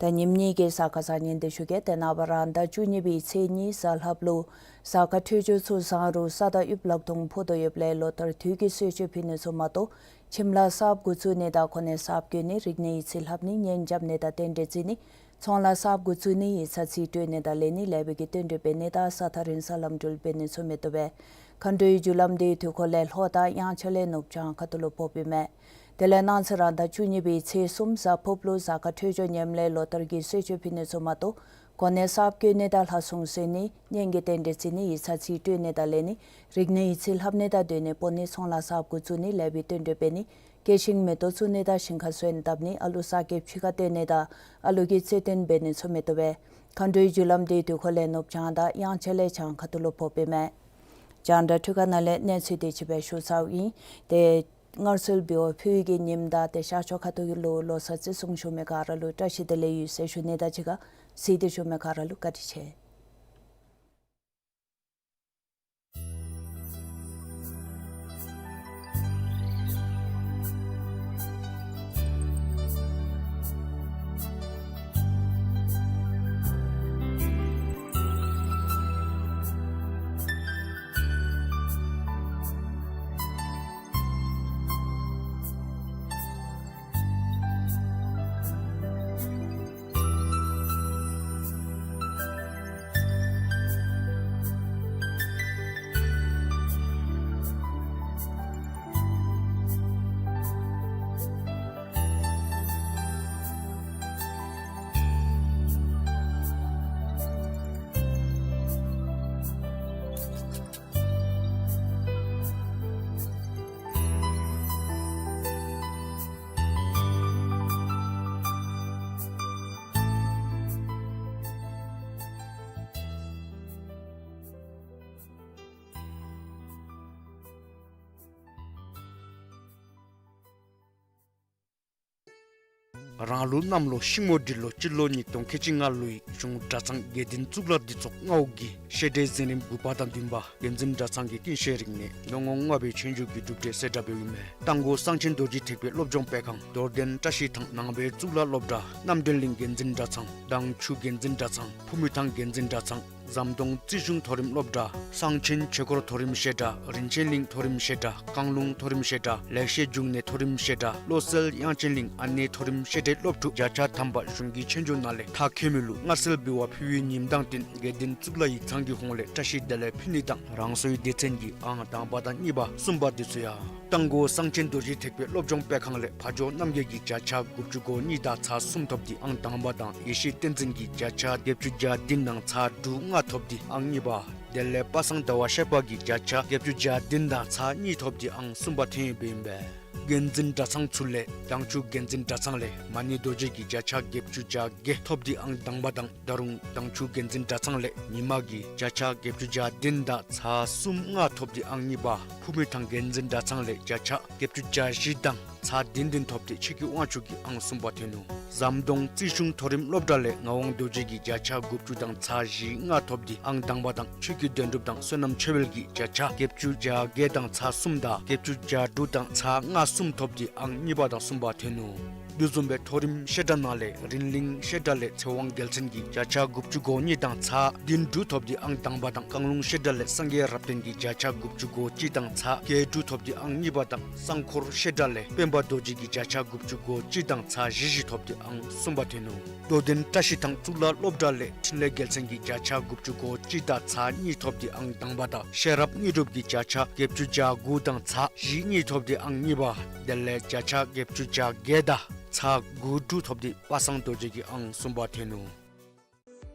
ད་ཉིནམ་གཉིས་ཀྱི་གཟའ་སྐར་བཟང་ངན་འདི་ཞུ་གེ། ཏེ་ནངས་པ་རང་ཟླ་བཅུ་གཉིས་པའི་ཚེས་གཉིས་གཟའ་ལྷགཔ་ལུ་གཟའ་སྐར་འཕྲོད་སྦྱོར་ཚུ་བཟང་རུང་ས་དང་དབུགས་ལག་སྟོང་ཕོག་དོ་ཡོདཔ་ལས་ལོ་ལྟར་དུས་ཀྱི་གསོལ་མཆོད་ཕུལ་ནི་ཚུ་མ་གཏོགས་ཁྱིམ་ལཱ་གསརཔ་འགོ་བཙུགས་ནི་དང་གོ་གནས་གསརཔ་བསྐོ་ནི་རིག་གནས་ཡིག་རྩིས་ལྷབ་ནི་གཉེན་རྐྱབ་ནི་དང་རྟེན་འབྲེལ་བརྩི་ནི་ཚོང་ལཱ་གསརཔ་འགོ་བཙུགས་ནི་ཡིག་ཚང་རྩིས་སྤྲོད་ནི་དང་ལེན་ནི་ལེགས་པའི་གི་རྟེན་འབྲེལ་འབད་ནི་དང་ས་ཐག་རིང་ས་ལམ་འགྲུལ་འབད་ནི་ཚུ་མི་བཏུབ་པས། མཁའ་འགྲོའི་རྒྱུ་ལམ་འདི་དུས་འཁོར་ལས་ལྷོ་དང་དབྱངས་འཆར་ལས་ནུབ་བྱང་ཁ་ཐུག་ལུ་ཕོགཔ་ཨིན་མས། དེ་ལས་གནངས་ཚེ་རང་ཟླ་བཅུ་གཉིས་པའི་ཚེས་གསུམ་གཟའ་ཕུརཔ་ལུ་གཟའ་སྐར་འཕྲོད་སྦྱོར་ངནམ་ལས་ལོ་ལྟར་གྱི་གསོལ་མཆོད་ཕུལ་ནི་ཚུ་མ་གཏོགས་གོ་གནས་གསརཔ་བསྐོ་ནི་དང་ལྷ་སྲུང་གསོལ་ནི་གཉེན་གྱི་རྟེན་འབྲེལ་བརྩི་ནི་ཡིག་ཚང་རྩིས་སྤྲོད་ནི་དང་ལེན་ནི་རིག་གནས་ཡིག་རྩིས་ལྷབ་ནི་དང་སྡོད་གནས་སྤོ་ནི་ཚོང་ལཱ་གསརཔ་འགོ་བཙུགས་ནི་ལེགས་པའི་རྟེན་འབྲེལ་འབད་ནི་སྐྱེ་ཤིང་མེ་ཏོག་བཙུགས་ནི་དང་ཞིང་ཁར་སོན་བཏབ་ནི་ཨ་ལུ་གསར་སྐྱེས་ཕྱི་ཁར་སྟོན་ནི་དང་ཨ་ལུ་གི་རྩེད་འགྲན་འབད་ནི་ཚུ་མི་བཏུབ་པས། མཁའ་འགྲོའི་རྒྱུ་ལམ་འདི་དུས་འཁོར་ལས་ནུབ་བྱང་དང་དབྱངས་འཆར་ལས་བྱང་ཁ་ཐུག་ལུ་ཕོགཔ་ཨིན་མས། རྒྱང་བསྒྲགས་འཕྲུལ་ཁང་ནང་ལས་གནས་ཚུལ་འདི་ཅིག་སྦེ་ཞུ་ཚརཝ་ཨིན། ཏེ་སྔར་སྲོལ་འབུལ་བ་ཕུལ་བའི་གི་ཉིནམ་དང་ཏེ་ཤར་ཕྱོགས་ཁ་ཐུག་ལུ་ལོ་གསར་བརྩི་སྲུང་ཞུ་མི་ག་ར་ལུ་བཀྲ་ཤིས་བདེ་ལེགས་ཡོད་ཟེར་ཞུ་ནི་དང་གཅིག་ཁར་གཟིགས་ཏེ་བཞུགས་མི་ག་ར་ལུ་བཀའ་དྲིན་ཆེ། རང་ལུགས་གནམ་ལོ་ཤིང་མོ་སྦྲུལ་ལོ་སྤྱི་ལོ་ཉིས་སྟོང་ཁལ་གཅིག་ལྔ་ལོའི་གཞུང་གྲྭ་ཚང་དགེ་འདུན་གཙུག་ལག་འདུས་ཚོགས་མངའ་འོག་གི་བཤད་གྲྭའི་འཛིན་རིམ་དགུ་པ་དང་བདུན་པ་དགེ་འཛིན་གྲྭ་ཚང་གི་ཀུན་གཤེགས་རིག་གནས་ལོ་ངོ་ལྔ་པའི་ཆོས་རྒྱུགས་ཀྱི་གྲུབ་འབྲས་གསལ་བསྒྲགས་འབདཝ་ཨིན་མས། རྟ་མགོ་གསང་ཆེན་རྡོ་རྗེ་ཐེག་པའི་སློབ་སྦྱོང་སྤེལ་ཁང་རྡོར་གདན་བཀྲ་ཤིས་ཐང་ནང་པའི་གཙུག་ལག་སློབ་གྲྭ་རྣམ་གྲོལ་གླིང་དགེ་འཛིན་གྲྭ་ཚང་དང་ཆུ་དགེ་འཛིན་གྲྭ་ཚང་ཕུ་མི་ཐང་དགེ་འཛིན་གྲྭ་ཚང་ཟམ་གདོང་རྩིས་གཞུང་མཐོ་རིམ་སློབ་གྲྭ་གསང་ཆེན་ཆོས་འཁོར་མཐོ་རིམ་བཤད་གྲྭ་རིན་ཆེན་གླིང་མཐོ་རིམ་བཤད་གྲྭ་བཀང་ལུང་མཐོ་རིམ་བཤད་གྲྭ་ལེགས་བཤད་འབྱུང་གནས་མཐོ་རིམ་བཤད་གྲྭ་བློ་གསལ་དབྱངས་ཅན་གླིང་ཨ་ནེ་མཐོ་རིམ་བཤད་གྲྭའི་སློབ་ཕྲུག་བརྒྱ་ཆ་ཐམ་པ་གཞུང་གི་ཆོས་རྒྱུགས་ནང་ལས་མཐར་འཁྱོལ་མི་ལུ་མངའ་གསོལ་འབུལ་བ་ཕུལ་བའི་ཉིནམ་དང་བསྟུན་དགེ་འདུན་གཙུག་ལག་ཡིག་ཚང་གི་ཧོངས་ལས་བཀྲ་ཤིས་བདེ་ལེགས་ཕུལ་ནི་དང་རང་སོའི་སྡེ་ཚན་གྱི་ཨང་དང་པ་དང་གཉིས་པ་གསུམ་པ་དེ་ཚུ་ཡང་རྟ་མགོ་གསང་ཆེན་རྡོ་རྗེ་ཐེག་པའི་སློབ་སྦྱོང་སྤེལ་ཁང་ལས་ཕ་ཇོ་རྣམ་རྒྱལ་གྱིས་བརྒྱ་ཆ་དགུ་བཅུ་གོ་གཉིས་དང་ཚག་གསུམ་ཐོབ་སྟེ་ཨང་དང་པ་དང་ཡེ་ཤེས་བསྟན་འཛིན་གྱིས་བརྒྱ་ཆ་བརྒྱད་ཅུ་གྱ་བདུན་དང་ཚག་དྲུག་ལྔ་ཐོབ་སྟེ་ཨང་གཉིས་པ། དེ་ལས་པ་སངས་ཟླ་བ་ཤར་པ་གིས་བརྒྱ་ཆ་བརྒྱད་ཅུ་གྱ་བདུན་དང་ཚག་གཉིས་ཐོབ་སྟེ་ཨང་གསུམ་པ་ཐོན་ཡོདཔ་ཨིན་པས། དགེ་འཛིན་གྲྭ་ཚང་ཚུ་ལས་དྭངས་ཆུ་དགེ་འཛིན་གྲྭ་ཚང་ལས་མ་ཎི་རྡོ་རྗེ་གིས་བརྒྱ་ཆ་བརྒྱད་ཅུ་གྱ་བརྒྱད་ཐོབ་སྟེ་ཨང་དང་པ་དང་ད་རུང་དྭངས་ཆུ་དགེ་འཛིན་གྲྭ་ཚང་ལས་ཉི་མ་གིས་བརྒྱ་ཆ་བརྒྱད་ཅུ་གྱ་བདུན་དང་ཚག་གསུམ་ལྔ་ཐོབ་སྟེ་ཨང་གཉིས་པ། ཕུ་མི་ཐང་དགེ་འཛིན་གྲྭ་ཚང་ལས་བརྒྱ་ཆ་བརྒྱད་ཅུ་གྱ་བཞི་དང་ཚག་བདུན་བདུན་ཐོབ་སྟེ་ཆོས་ཀྱི་དབང་ཕྱུག་གི་ཨང་གསུམ་པ་ཐོན་ནུག། ཟམ་གདོང་རྩིས་གཞུང་མཐོ་རིམ་སློབ་གྲྭ་ལས་ངག་དབང་རྡོ་རྗེ་གིས་བརྒྱ་ཆ་དགུ་བཅུ་དང་ཚག་བཞི་ལྔ་ཐོབ་སྟེ་ཨང་དང་པ་དང་ཆོས་ཀྱི་དོན་གྲུབ་དང་བསོད་ནམས་ཆོས་འཕེལ་གྱིས་བརྒྱ་ཆ་བརྒྱད་ཅུ་གྱ་བརྒྱད་དང་ཚག་གསུམ་དང་བརྒྱད་ཅུ་གྱ་དྲུག་དང་ཚག་ལྔ་གསུམ་ཐོབ་སྟེ་ཨང་གཉིས་པ་དང་གསུམ་པ་ཐོན་ནུག། དེ་བཟུམ་སྦེ་མཐོ་རིམ་བཤད་གྲྭ་ནང་ལས་རིན་གླིང་བཤད་གྲྭ་ལས་ཚེ་དབང་རྒྱལ་མཚན་གྱིས་བརྒྱ་ཆ་དགུ་བཅུ་གོ་གཉིས་དང་ཚག་བདུན་དྲུག་ཐོབ་སྟེ་ཨང་དང་པ་དང་བཀང་ལུང་བཤད་གྲྭ་ལས་སངས་རྒྱས་རབ་བརྟན་གྱིས་བརྒྱ་ཆ་དགུ་བཅུ་གོ་གཅིག་དང་ཚག་བརྒྱད་དྲུག་ཐོབ་སྟེ་ཨང་གཉིས་པ་དང་སྲང་འཁོར་བཤད་གྲྭ་ལས་སྤེན་པ་རྡོ་རྗེ་གིས་བརྒྱ་ཆ་དགུ་བཅུ་གོ་གཅིག་དང་ཚག་བཞི་བཞི་ཐོབ་སྟེ་ཨང་གསུམ་པ་ཐོན་ནུག། རྡོར་གདན་བཀྲ་ཤིས་ཐང་གཙུག་ལག་སློབ་གྲྭ་ལས་འཕྲིན་ལས་རྒྱལ་མཚན་གྱིས་བརྒྱ་ཆ་དགུ་བཅུ་གོ་གཅིག་དང་ཚག་གཉིས་ཐོབ་སྟེ་ཨང་དང་པ་དང་ཤེས་རབ་དངོས་གྲུབ་ཀྱིས་བརྒྱ་ཆ་བརྒྱད་ཅུ་གྱ་དགུ་དང་ཚག་བཞི་གཉིས་ཐོབ་སྟེ་ཨང་གཉིས་པ། དེ་ལས་བརྒྱ་ཆ་བརྒྱད་ཅུ་གྱ་བརྒྱད་དང་ཚག་དགུ་དྲུག་ཐོབ་སྟེ་པ་སངས་རྡོ་རྗེ་གིས་ཨང་གསུམ་པ་ཐོན་ནུག།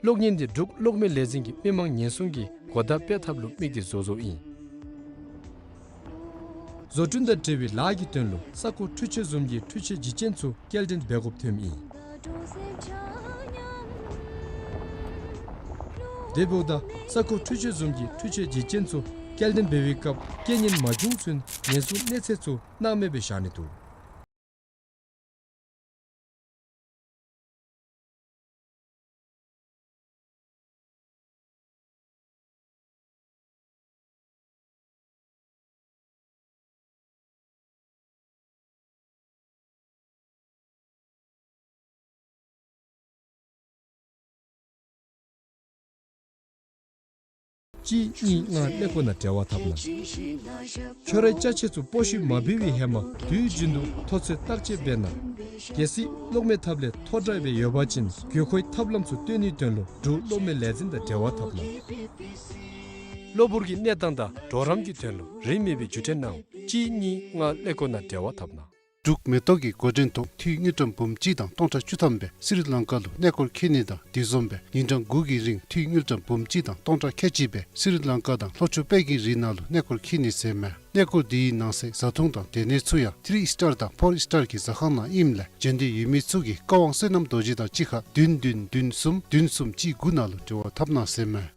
གློག་བརྙན་འདི་འབྲུག་གློག་མེ་ལས་འཛིན་གྱིས་མི་མང་ཉེན་སྲུང་གི་གོ་བརྡ་སྤེལ་ཐབས་ལུ་དམིགས་ཏེ་བཟོ་བཟོཝ་ཨིན། བཟོ་སྐྲུན་དང་འབྲེལ་བའི་ལཱ་གི་དོན་ལུ་ས་ཁོངས་འཕྲུལ་ཆས་བཟུམ་གྱི་འཕྲུལ་ཆས་འཇིག་རྟེན་ཚུ་སྐྱེལ་འདྲེན་འབད་དགོཔ་ཐོནམ་ཨིན། དེ་འབདཝ་ད་ས་ཁོངས་འཕྲུལ་ཆས་བཟུམ་གྱི་འཕྲུལ་ཆས་འཇིག་རྟེན་ཚུ་སྐྱེལ་འདྲེན་འབད་བའི་སྐབས་རྐྱེན་ངན་མ་བྱུང་ཚུན་ཉེན་སྲུང་གནས་ཚད་ཚུ་སྣང་མེད་སྦེ་བཞག་ནི་འདུག། གཅིག་གཉིས་ལྔ་ཀླད་ཀོར་ནང་འབྲེལ་བ་འཐབ་གནང་། ཁྱོད་རའི་ཅ་ཆས་ཚུ་སྤོ་བཤུད་མ་འབད་བའི་ཧེ་མ་དུས་རྒྱུན་དུ་ཐོ་ཚད་བརྟག་དཔྱད་འབད་གནང་། གལ་སྲིད་གློག་མེ་ཐབ་ལས་ཐོ་བཀྲག་སྦེ་ཡོད་པ་ཅིན་དགོས་མཁོའི་ཐབས་ལམ་ཚུ་སྟོན་ནིའི་དོན་ལུ་འབྲུག་གློག་མེ་ལས་འཛིན་དང་འབྲེལ་བ་འཐབ་གནང་། གློ་བུར་གྱི་གནས་སྟངས་དང་གྲོགས་རམ་གྱི་དོན་ལུ་རིན་མེད་པའི་བརྒྱུད་འཕྲིན་གནང་། གཅིག་གཉིས་ལྔ་ཀླད་ཀོར་ནང་འབྲེལ་བ་འཐབ་གནང་། འབྲུག་མེ་ཏོག་གི་འགོ་འདྲེན་ཐོག་འཐུས་དངུལ་ཀྲམ་འབུམ་གཅིག་དང་སྟོང་ཕྲག་བཅུ་ཐམ་སྦེ་སི་རི་ལང་ཀ་ལུ་གནས་སྐོར་འཁྱིད་ནི་དང་དེ་བཟུམ་སྦེ་ཉིན་གྲངས་དགུ་གི་རིང་འཐུས་དངུལ་ཀྲམ་འབུམ་གཅིག་དང་སྟོང་ཕྲག་ཁལ་གཅིག་སྦེ་སི་རི་ལང་ཀ་དང་ལྷོ་ཕྱོགས་དཔལ་གྱི་རི་ནང་ལུ་གནས་སྐོར་འཁྱིད་ནི་ཟེར་མས། གནས་སྐོར་དེའི་ནང་གསེས་བཟའ་འཐུང་དང་སྡོད་གནས་ཚུ་ཡང་ཐི་རི་ཨིསི་ཊར་དང་ཕོར་ཨིསི་ཊར་གྱི་ཟ་ཁང་ནང་ཨིནམ་ལས་འབྱོན་འདོད་ཡོད་མི་ཚུ་གིས་བཀའ་དབང་བསོད་ནམས་རྡོ་རྗེ་དང་གཅིག་ཁར་བདུན་བདུན་བདུན་གསུམ་བདུན་གསུམ་གཅིག་དགུ་ནང་ལུ་འབྲེལ་བ་འཐབ་གནང་ཟེར་མས།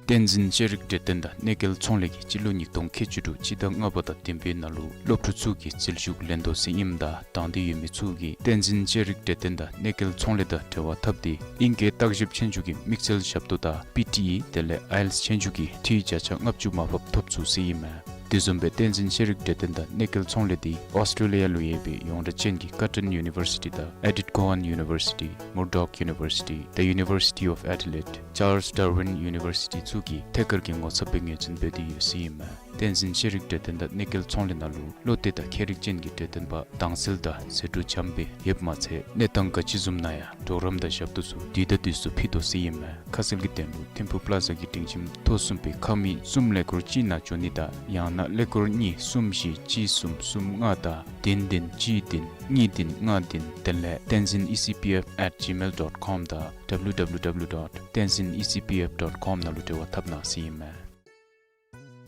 བསྟན་འཛིན་ཤེས་རིག་གྲོས་སྟོན་དང་གནས་སྐལ་ཚོང་ལས་ཀྱིས་སྤྱི་ལོ་ཉིས་སྟོང་ཁལ་གཅིག་དྲུག་སྤྱི་ཟླ་ལྔ་པ་དང་བདུན་པའི་ནང་ལུ་སློབ་ཕྲུག་ཚུ་གིས་འཛུལ་ཞུགས་ལེན་དོ་ཟེར་ཨིནམ་ད་དང་འདོད་ཡོད་མི་ཚུ་གིས་བསྟན་འཛིན་ཤེས་རིག་གྲོས་སྟོན་དང་གནས་སྐལ་ཚོང་ལས་དང་འབྲེལ་བ་འཐབ་སྟེ་ཨིང་སྐད་བརྟག་ཞིབ་ཆོས་རྒྱུགས་ཀྱི་དམིགས་བསལ་ཞབས་ཏོག་དང་པི་ཊི་ཨི་དེ་ལས་ཨའི་ཨེལ་ཊི་ཨེསི་ཆོས་རྒྱུགས་ཀྱི་འཐུས་བརྒྱ་ཆ་ལྔ་བཅུ་མར་ཕབ་ཐོབ་ཚུགས་ཟེར་ཨིན་མས། དེ་བཟུམ་སྦེ་བསྟན་འཛིན་ཤེས་རིག་གྲོས་སྟོན་དང་གནས་སྐལ་ཚོང་ལས་འདི་ཨོསི་ཊེ་ལི་ཡ་ལུ་ཡོད་པའི་ཡོངས་གྲགས་ཅན་གྱི་ཀར་ཊོན་ཡུ་ནི་བར་སི་ཊི་དང་ཨེ་ཌིཐ་ཀོ་ཧཱན་ཡུ་ནི་བར་སི་ཊི། མུར་ཌོག་ཡུ་ནི་བར་སི་ཊི། The University of Adelaide། ཅཱརལསི་ཌར་ཝིན་ཡུ་ནི་བར་སི་ཊི་ཚུ་གིས་ཐད་ཀར་གྱི་ངོ་ཚབ་སྦེ་ངོས་འཛིན་འབད་དེ་ཡོད་ཟེར་ཨིན་མས། བསྟན་འཛིན་ཤེས་རིག་གྲོས་སྟོན་དང་གནས་སྐལ་ཚོང་ལས་ནང་ལུ་བློ་གཏད་དང་མཁས་རིག་ཅན་གྱི་གྲོས་སྟོན་པ་དྭངས་གསལ་དང་ཟད་འགྲོ་འཇམ་སྦེ་ཡོདཔ་མ་ཚད་གནས་སྟངས་ག་ཅི་བཟུམ་ནང་ཡང་གྲོགས་རམ་དང་ཞབས་ཏོག་ཚུ་དུས་དང་དུས་སུ་ཕུལ་དོ་ཟེར་ཨིན་མས། ཁ་གསལ་གྱི་དོན་ལུ་ཐིམ་ཕུག་པླ་ཛ་གི་སྒྲིང་ཁྱིམ་ཐོག་གསུམ་པའི་ཁང་མིག་གསུམ་ཀླད་ཀོར་གཅིག་ནང་འབྱོན་ནི་དང་ཡང་ན་ཀླད་ཀོར་གཉིས་གསུམ་བཞི་གཅིག་གསུམ་གསུམ་ལྔ་དང་བདུན་བདུན་གཅིག་བདུན་གཉིས་བདུན་ལྔ་བདུན་དེ་ལས་བསྟན་འཛིན་ཨི་སི་པི་ཨེཕ་ཨེཊ་ཇི་མེལ་ཌོཊ་ཀོམ་དང་ཌབ་ལིའུ་ཌབ་ལིའུ་ཌབ་ལིའུ་ཌོཊ་བསྟན་འཛིན་ཨི་སི་པི་ཨེཕ་ཌོཊ་ཀོམ་ནང་ལུ་འབྲེལ་བ་འཐབ་གནང་ཟེར་ཨིན་མས།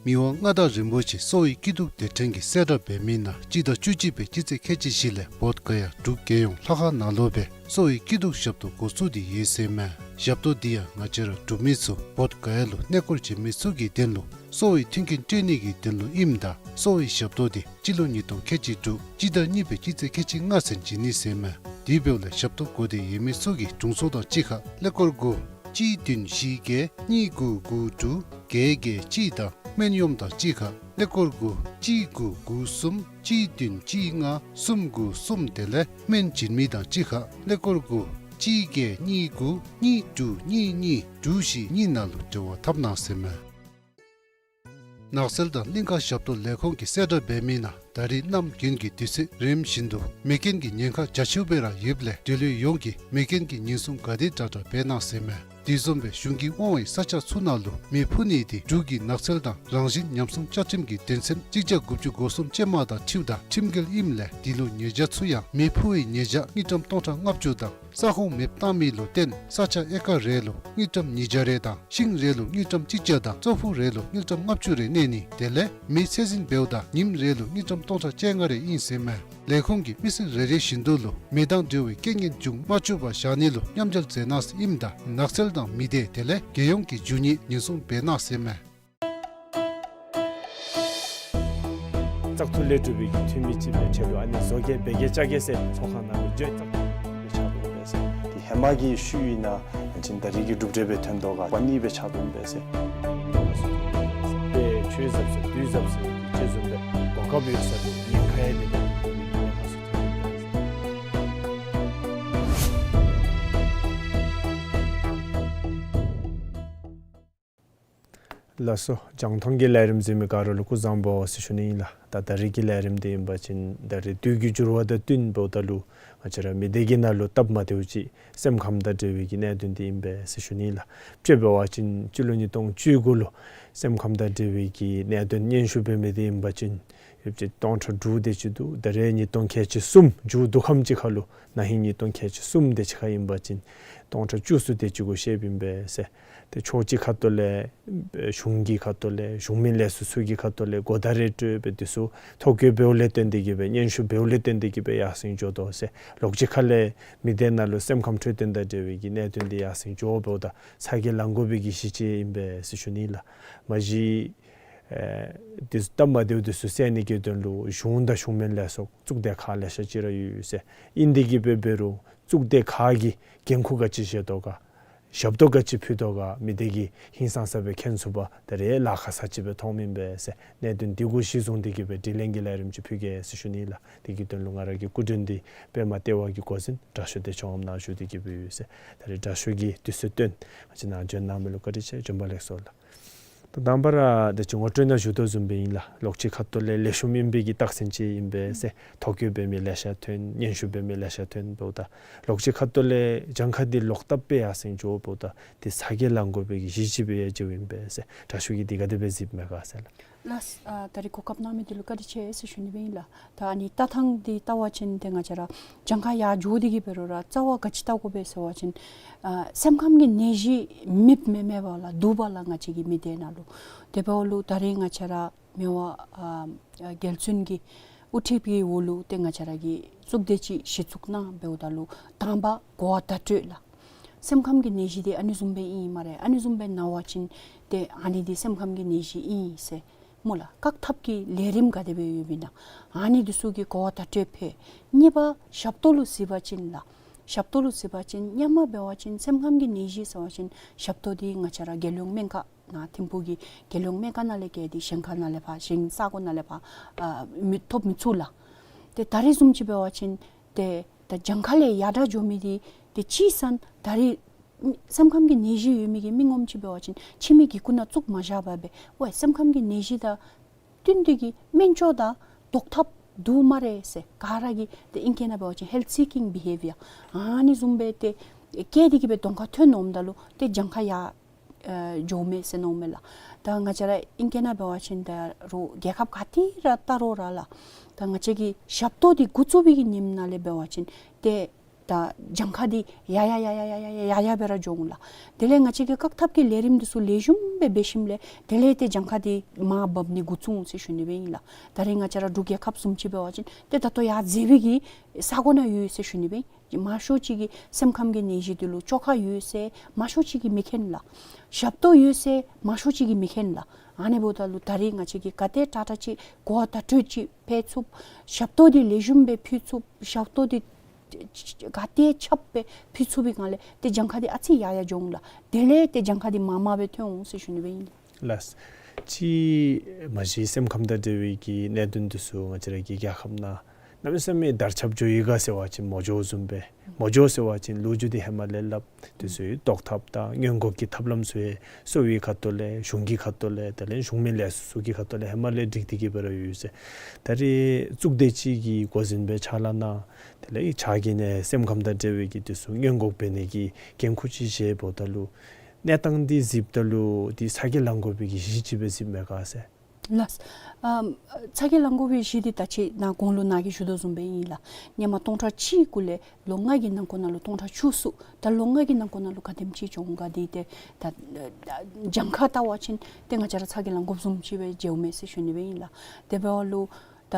མི་དབང་མངའ་བདག་རིན་པོ་ཆེ་གསོ་བའི་སྐྱིད་སྡུག་སྡེ་ཕྲན་གྱིས་གསལ་བསྒྲགས་འབད་མི་ནང་སྤྱི་ཟླ་བཅུ་གཅིག་པའི་སྤྱི་ཚེས་ཁལ་གཅིག་བཞི་ལས་བོདྷ་ག་ཡ་འབྲུག་རྒྱལ་ཡོངས་ལྷ་ཁང་ནང་ལུ་སྦེ་གསོ་བའི་སྐྱིད་སྡུག་ཞབས་ཏོག་འགོ་བཙུགས་ཏེ་ཡོད་ཟེར་མས། ཞབས་ཏོག་འདི་ཡང་ང་བཅས་ར་འབྲུག་མི་ཚུ་བོདྷ་ག་ཡ་ལུ་གནས་སྐོར་བྱོན་མི་ཚུ་གི་དོན་ལུ་གསོ་བའི་མཐུན་རྐྱེན་སྤྲོད་ནི་གི་དོན་ལུ་ཨིནམ་ད་གསོ་བའི་ཞབས་ཏོག་འདི་སྤྱི་ལོ་ཉིས་སྟོང་ཁལ་གཅིག་དྲུག་སྤྱི་ཟླ་གཉིས་པའི་སྤྱི་ཚེས་ཁལ་གཅིག་ལྔ་ཚུན་བྱིན་ནི་ཟེར་མས། དེ་འབདཝ་ལས་ཞབས་ཏོག་དགོས་འདོད་ཡོད་མི་ཚུ་གིས་དྲུང་འཚོ་དང་གཅིག་ཁར་ཀླད་ཀོར་དགུ་གཅིག་བདུན་བཞི་བརྒྱད་གཉིས་དགུ་དགུ་དྲུག་བརྒྱད་བརྒྱད་གཅིག་དང་སྨན་གཡོགམ་དང་གཅིག་ཁར་ཀླད་ཀོར་དགུ་གཅིག་དགུ་དགུ་གསུམ་གཅིག་བདུན་གཅིག་ལྔ་གསུམ་དགུ་གསུམ། དེ་ལས་སྨན་བྱིན་མི་དང་གཅིག་ཁར་ཀླད་ཀོར་དགུ་གཅིག་བརྒྱད་གཉིས་དགུ་གཉིས་དྲུག་གཉིས་གཉིས་དྲུག་བཞི་གཉིས་ནང་ལུ་འབྲེལ་བ་འཐབ་གནང་ཟེར་མས། ནགས་ཚལ་དང་གླིང་ཀ་ཞབས་ཏོག་ལས་ཁུངས་ཀྱིས་གསལ་བསྒྲགས་འབད་མི་ནང་ད་རིས་གནམ་དགུན་གྱི་དུས་ཚོད་རིམ་བཞིན་དུ་མེ་རྐྱེན་གྱི་ཉེན་ཁ་རྒྱ་ཆེཝ་སྦེ་ར་ཡོདཔ་ལས་འབྲེལ་ཡོད་ཡོངས་ཀྱིས་མེ་རྐྱེན་གྱི་ཉེན་སྲུང་ག་དེ་དྲག་དྲག་འབད་གནང་ཟེར་མས། དེ་བཟུམ་སྦེ་གཞུང་གིས་དབང་བའི་ས་ཆ་ཚུ་ནང་ལུ་མེ་ཕུ་ནི་དེ་འབྲུག་གི་ནགས་ཚལ་དང་རང་བཞིན་ཉམས་སྲུང་བཅའ་ཁྲིམས་ཀྱི་དོན་ཚན་གཅིག་བརྒྱ་དགུ་བཅུ་གོ་གསུམ་ཅན་མ་དང་འཁྲིལཝ་ད་ཁྲིམས་འགལ་ཨིནམ་ལས་དེ་ལུ་ཉེས་བྱ་ཚུ་ཡང་མེ་ཕུ་བའི་ཉེས་བྱ་དངུལ་ཀྲམ་སྟོང་ཕྲག་ལྔ་བཅུ་དང་ས་ཁོངས་མེདཔ་བཏང་མི་ལུ་བརྟེན་ས་ཆ་ཨེ་ཀར་རེ་ལུ་དངུལ་ཀྲམ་ཉིས་བརྒྱ་རེ་དང་ཤིང་རེ་ལུ་དངུལ་ཀྲམ་གཅིག་བརྒྱ་དང་ཙོག་ཕུག་རེ་ལུ་དངུལ་ཀྲམ་ལྔ་བཅུ་རེ་གནས་ནི། དེ་ལས་མེ་ཚད་འཛིན་འབདཝ་ད་ཉིནམ་རེ་ལུ་དངུལ་ཀྲམ་སྟོང་ཕྲག་བཅོ་ལྔ་རེ་ཨིན་ཟེར་མས། ལས་ཁུངས་ཀྱིས་མི་ཚེ་རེ་རེ་བཞིན་དུ་ལུ་མེ་དང་འབྲེལ་བའི་རྐྱེན་ངན་འབྱུང་མ་བཅུག་པར་བཞག་ནི་ལུ་མཉམ་འབྲེལ་མཛད་གནང་ཟེར་ཨིནམ་ད་ནགས་ཚལ་དང་མི་སྡེ་དེ་ལས་རྒྱལ་ཡོངས་ཀྱི་རྒྱུ་དངོས་ཉེན་སྲུང་འབད་གནང་ཟེར་མས། བཙག་འཐུ་ལས་གྲུབ་པའི་འཐུས་མི་ཅིག་སྦེ་ཆེད་དུ་ཨ་ནི་བཟོ་བཀོད་འབད་གེ་བཅའ་གེ་ཟེར་ཚོགས་ཁང་ནང་ལུ་བརྗོད་བཙག་འཐུ་སྦེ་ཆགས་འདུག་པས་ཟེར། དེ་ཧེ་མ་གི་ཤུལ་ཨིན་ན་ཅིན་ད་རིས་ཀྱི་གྲུབ་འབྲས་སྦེ་ཐོན་དོ་ག་པ་ནི་སྦེ་ཆགས་འདུག་པས་ཟེར། དཔེ་ཆོས་ཟབ་ཟེར་དུས་ཟབ་ཟེར་ཅིག་བཟུམ་སྦེ་གོ་སྐབས་ཡོད་ས་ལུ་ཉེན་ཁ་ཡང་དེ་ལས་ཉེན་ཁ་སུ་ཐོན་ཡོད་པས་ཟེར། ལགས་སོ། རྒྱང་མཐོང་གི་ལས་རིམ་གཟིགས་མི་ག་ར་ལུ་སྐུ་གཟུགས་བཟང་པོ་ཟེར་ཞུ་ནི་ཨིན་ལགས། ད་ད་རིས་ཀྱི་ལས་རིམ་འདི་ཨིན་པ་ཅིན་ད་རིས་དུས་ཀྱི་འགྱུར་བ་དང་བསྟུན་འབདཝ་ད་ལུ་ང་བཅས་ར་མི་སྡེ་གི་ནང་ལུ་སྟབས་མ་བདེཝ་ཅིག་སེམས་ཁམས་དང་འབྲེལ་བའི་གི་གནད་དོན་འདི་ཨིན་པས་ཟེར་ཞུ་ནི་ཨིན་ལགས། དཔྱེ་འབད་བ་ཅིན་སྤྱི་ལོ་ཉིས་སྟོང་བཅུ་དགུ་ལུ་སེམས་ཁམས་དང་འབྲེལ་བའི་གི་གནད་དོན་སྙན་ཞུ་འབད་མི་འདི་ཨིན་པ་ཅིན་ཡོདཔ་ཅིག་སྟོང་ཕྲག་དྲུག་དེ་ཅིག་འདུག། ད་རིས་ཉིས་སྟོང་ཁལ་གཅིག་གསུམ་མཇུག་བསྡུ་ཁམས་ཅིག་ཁར་ལུ་ན་ཧིང་ཉིས་སྟོང་ཁལ་གཅིག་གསུམ་དེ་ཅིག་ཁར་ཨིན་པ་ཅིན་སྟོང་ཕྲག་བཅུ་གསུམ་དེ་ཅིག་གུ་བཤདཔ་ཨིན་པས་ཟེར། ཏེ་ཕྱོགས་གཅིག་ཁ་ཐུག་ལས་གཞུང་གི་ཁ་ཐུག་ལས་གཞུང་མིན་ལས་ཚོགས་ཚུ་གི་ཁ་ཐུག་ལས་གོ་བརྡ་རེ་སྤྲོད་སྦེ་དེ་ཚུ་ཐོ་བཀོད་འབདཝ་ལས་བརྟེན་ཏེ་གིས་སྦེ་སྙན་ཞུ་འབདཝ་ལས་བརྟེན་ཏེ་གིས་སྦེ་ཡར་སེང་འགྱོ་དོ་ཟེར། ལོགས་གཅིག་ཁ་ལས་མི་སྡེ་ནང་ལུ་སེམས་ཁམས་འཕྲོད་བསྟེན་དང་འབྲེལ་བའི་གི་གནད་དོན་འདི་ཡར་སེང་འགྱོ་འབདཝ་ད་ཚ་གྱང་ལང་དགོ་པའི་གི་གཞི་ཅིག་ཨིན་པས་ཟེར་ཞུ་ནི་ལགས། མ་གཞི་ཨེ་དེ་སྟབས་མ་བདེཝ་དེ་ཚུ་སེལ་ནི་གི་དོན་ལུ་གཞུང་དང་གཞུང་མིན་ལས་ཚོགས་གཙུག་སྡེ་ཁག་ལེ་ཤ་ཅིག་ར་ཡོད་ཟེར། ཨིན་ཏེ་གིས་སྦེ་འབད་རུང་གཙུག་སྡེ་ཁག་གིས་འགན་ཁུར་ག་ཅི་བཞེས་དོ་ག་ཞབས་ཏོག་ག་ཅི་ཕུལ་དོ་ག་མི་སྡེ་གིས་ཧིང་སངས་ས་སྦེ་མཁྱེན་ཚུགས་པར་ད་རེས་ལཱ་ཁག་ས་ཅིག་སྦེ་མཐོངམ་ཨིན་པས་ཟེར། གནད་དོན་འདི་གུ་གཞི་བཟུང་སྟེ་གིས་སྦེ་དྲི་ལན་གྱི་ལས་རིམ་ཅིག་ཕུལ་གེ་ཟེར་ཞུ་ནི་ལགས། དེ་གི་དོན་ལུ་ང་ར་གི་སྐུ་མགྲོན་འདི་པདྨ་ལྟེ་བ་གི་འགོ་འཛིན་དྲག་ཤོས་བདེ་མཆོག་ངམ་ནཱ་བཞུགས་ཏེ་གིས་སྦེ་ཡོད་ཟེར། ད་རེས་དྲག་ཤོས་ཀྱིས་དུས་ཚོད་བཏོན་ང་བཅས་ནཱ་འབྱོན་གནང་མི་ལུ་བཀའ་དྲིན་ཆེ། བྱོན་པ་ལེགས་སོ་ལགས། ད་དང་པ་ར་ད་ཅི་ངོ་སྤྲོད་ནང་ཞུ་དོ་བཟུམ་སྦེ་ཨིན་ལགས། ལོགས་གཅིག་ཁ་ཐུག་ལས་ལེགས་ཤོམ་ཨིན་པའི་གི་རྟགས་མཚན་ཅིག་ཨིན་པས་ཟེར། ཐོ་བཀོད་འབད་མི་ལེ་ཤ་ཐོན། སྙན་ཞུ་འབད་མི་ལེ་ཤ་ཐོན་འབདཝ་ད་ལོགས་གཅིག་ཁ་ཐུག་ལས་གྱངས་ཁ་འདི་ལོག་བཏབ་སྦེ་ཡར་སེང་འགྱོ་འབདཝ་ད་འདི་ཚ་གྱང་ལང་དགོ་པའི་གི་གཞི་ཅིག་སྦེ་ཡང་མཇལཝ་ཨིན་པས་ཟེར། དྲག་ཤོས་ཀྱིས་འདི་ག་དེ་སྦེ་གཟིགསཔ་མས་ག་ཟེར་ལགས། ལགས། ཨ་ད་རིས་གོ་སྐབས་གནང་མི་འདི་ལུ་བཀའ་དྲིན་ཆེ་ཟེར་ཞུ་ནི་སྦེ་ཨིན་ལགས། ད་ཨ་ནི་ལྟ་སྟངས་འདི་བལྟ་བ་ཅིན་ཏེ་ང་བཅས་ར་གྱངས་ཁ་ཡར་འགྱོ་སྟེ་གིས་འབད་རུང་ར་རྩ་བ་ག་ཅི་བལྟ་དགོ་པས་ཟེར་བ་ཅིན་ཨ་སེམས་ཁམས་ཀྱི་ནད་གཞི་མེདཔ་མེན་མེན་པ་ལགས། འདུག་པ་ལགས། ང་བཅས་ཀྱི་མི་སྡེ་ནང་ལུ། དེ་འབདཝ་ལུ་ད་རིས་ང་བཅས་ར་མི་དབང་ཨ་ཨ་རྒྱལ་བཙུན་གྱི་དབུ་ཁྲིད་ཀྱི་འོག་ལུ་ཏེ་ང་བཅས་ར་གི་གཙུག་སྡེ་ཅིག་གཞི་བཙུགས་གནང་འབདཝ་ད་ལུ་དང་པ་གོ་བ་བརྡ་སྤྲོད་ལགས། སེམས་ཁམས་ཀྱི་ནད་གཞི་འདི་ཨ་ནི་བཟུམ་སྦེ་ཨིན་སྨ་རེ། ཨ་ནི་བཟུམ་སྦེ་ན་བ་ཅིན་ཏེ་ཨ་ནི་འདི་སེམས་ཁམས་ཀྱི་ནད་གཞི་ཨིན་ཟེར་སྨོ་ལགས། བཀག་ཐབས་ཀྱི་ལས་རིམ་ག་དེ་སྦེ་ཡོདཔ་ཨིན་ན་ཨ་ནི་འདི་ཚུ་གི་གོ་བ་བརྡ་སྤྲོད་ཕུལ། གཉིས་པ་ཞབས་ཏོག་ལུ་གཟིགས་པ་ཅིན་ལགས། ཞབས་ཏོག་ལུ་གཟིགས་པ་ཅིན་སྔོན་མ་འབད་བ་ཅིན་སེམས་ཁམས་ཀྱི་ནད་གཞི་ཟེར་བ་ཅིན་ཞབས་ཏོག་འདི་ང་བཅས་ར་རྒྱལ་ཡོངས་སྨན་ཁང་ནང་ཐིམ་ཕུག་གི་རྒྱལ་ཡོངས་སྨན་ཁང་ནང་ལས་བརྒལ་ཏེ་གཞན་ཁ་ནང་ལས་ཕར་གཞན་ས་གོ་ནང་ལས་ཕར་ཨ་མི་ཐོབ་མི་ཚུགས་ལགས། ཏེ་ད་རིས་བཟུམ་ཅིག་འབད་བ་ཅིན་ཏེ་ད་གྱངས་ཁ་ལས་ཡར་དྲག་འགྱོ་མི་འདི་ཏེ་ཅིག་ཟེར་ན་ད་རིས་སེམས་ཁམས་ཀྱི་ནད་གཞི་ཡོད་མི་གི་མི་ངོམ་ཅིག་འབད་བ་ཅིན་ཁྱིམ་གྱི་གི་ཀུ་ནང་བཙུགས་མ་བཞག་པར་སྦེ་ཝའི་སེམས་ཁམས་ཀྱི་ནད་གཞི་དང་བསྟུན་ཏེ་གིས་སྨན་བཅོས་དང་བཟློག་ཐབས་འདུག་སྨ་རེ་ཟེར་ག་ར་གིས་ཏེ་ཨིང་སྐད་ནང་འབད་བ་ཅིན་health seeking behaviour ཨ་ནི་བཟུམ་སྦེ་ཏེ་བསྐྱེད་དེ་གིས་སྦེ་གདོང་ཁར་ཐོན་འོངམ་ད་ལུ་ཏེ་གྱངས་ཁ་ཡར་ཨེ་འགྱོཝ་མས་ཟེར་མནོཝ་མས་ལགས། ད་ང་བཅས་ར་ཨིང་སྐད་ནང་འབད་བ་ཅིན་ད་རུང་རྒྱལ་ཁབ་ག་ཏེ་ར་བལྟ་རུང་ར་ལགས། ད་ང་བཅས་ཀྱི་ཞབས་ཏོག་འདི་འགོ་བཙུགས་པའི་གི་ཉིནམ་ནང་ལས་འབད་བ་ཅིན་ཏེ་ད་གྱངས་ཁ་འདི་ཡར་ཡར་ཡར་ཡར་སྦེ་ར་འགྱོ་འོང་ལགས། དེ་ལས་ང་བཅས་ཀྱི་བཀག་ཐབས་ཀྱི་ལས་རིམ་འདི་ཚུ་ལེགས་ཤོམ་སྦེ་འབད་ཞིནམ་ལས་དེ་ལས་ཏེ་གྱངས་ཁ་འདི་མར་འབབ་ནི་འགོ་བཙུགས་འོང་ཟེར་ཞུ་ནི་སྦེ་ཨིན་ལགས། ད་རིས་ང་བཅས་ར་འབྲུག་རྒྱལ་ཁབ་བཟུམ་ཅིག་འབད་བ་ཅིན་ཏེ་ད་ལྟོ་ཡར་འཛེགས་པའི་གི་ས་གོ་ནང་ཡོད་ཟེར་ཞུ་ནི་སྦེ་ཨིན། མང་ཤོས་ཅིག་གིས་སེམས་ཁམས་ཀྱི་ནད་གཞི་འདི་ལུ་བཅོས་ཁ་ཡོད་ཟེར་མང་ཤོས་ཅིག་གིས་མི་མཁྱེན་ལགས། ཞབས་ཏོག་ཡོད་ཟེར་མང་ཤོས་ཅིག་གིས་མི་མཁྱེན་ལགས། ཨ་ནི་འབདཝ་ད་ལུ་ད་རིས་ང་བཅས་ཀྱིས་ག་དེ་དྲག་དྲག་ཅིག་གོ་བ་བརྡ་སྤྲོད་ཅིག་ཕུལ་ཚུགས། ཞབས་ཏོག་འདི་ལེགས་ཤོམ་སྦེ་ཕུལ་ཚུགས། ཞབས་ཏོག་འདི་ ག་ཏེ་ཁྱབ་སྦེ་ཕུལ་ཚུགས་པའི་སྒང་ལས་ཏེ་གྱངས་ཁ་འདི་ཨ་ཙི་ཡར་ཡར་འགྱོ་འོང་ལགས། དེ་ལས་ཏེ་གྱངས་ཁ་འདི་མར་མར་སྦེ་ཐོན་འོང་ཟེར་ཞུ་ནི་སྦེ་ཨིན། ལགས། ཅིག་མ་གཞི་སེམས་ཁམས་དང་འབྲེལ་བའི་གི་གནད་དོན་འདི་ཚུ་ང་བཅས་ར་གི་རྒྱལ་ཁབ་ནང་གནམ་མེད་ས་མེད་དར་ཁྱབ་འགྱོ་ཡི་ག་ཟེར་བ་ཅིན་མ་འགྱོཝ་བཟུམ་སྦེ། མ་འགྱོ་ཟེར་བ་ཅིན་ལོ་རྒྱུས་འདི་ཧེ་མ་ལས་སླབ། དེ་ཚུ་བཟློག་ཐབས་དང་སྔོན་འགོག་གི་ཐབས་ལམ་ཚུ་ཡང་གསོ་བའི་ཁ་ཐུག་ལས་གཞུང་གི་ཁ་ཐུག་ལས་དེ་ལས་གཞུང་མིན་ལས་ཚོགས་ཚུ་གི་ཁ་ཐུག་ལས་ཧེ་མ་ལས་སྒྲིག་སྟེ་གི་སྦེ་ར་ཡོད་ཟེར། ད་རེས་གཙུག་སྡེ་ཅིག་གིས་འགོ་འཛིན་སྦེ་ཕྱག་ལཱ་གནང་། དེ་ལས་ཕྱག་གི་ནི་སེམས་ཁམས་དང་འབྲེལ་བའི་གི་དེ་ཚུ་སྔོན་འགོག་འབད་ནི་གི་འགན་ཁུར་ཅིག་བཞེས་འབདཝ་ད་ལུ་གནས་སྟངས་འདི་གཟིགསཔ་ད་ལུ་འདི་ཚ་གྱང་ལང་དགོ་པའི་གི་གཞི་ཅིག་སྦེ་གཟིགསཔ་མས་ག་ཟེར། ལགས། ཨམ་ཚ་གྱང་ལང་དགོ་པའི་གཞི་འདི་ད་ཅི་ནཱ་གོང་ལུ་ནཱ་གིས་ཞུ་དོ་བཟུམ་སྦེ་ཨིན་ལགས། སྔོན་མ་སྟོང་ཕྲག་གཅིག་གུ་ལས་ལོ་ལྔ་གི་ནང་འཁོད་ནང་ལུ་སྟོང་ཕྲག་བཅུ་གསུམ། ད་ལོ་ལྔ་གི་ནང་འཁོད་ནང་ལུ་ག་དེམ་ཅིག་བྱུང་ག་འདི་ཏེ་ད་གྱངས་ཁ་བལྟ་བ་ཅིན་ཏེ་ང་བཅས་ར་ཚ་གྱང་ལང་དགོཔ་བཟུམ་ཅིག་སྦེ་མཇལཝ་མས་ཟེར་ཞུ་ནི་སྦེ་ཨིན་ལགས། དེ་འབདཝ་ལུ་ད་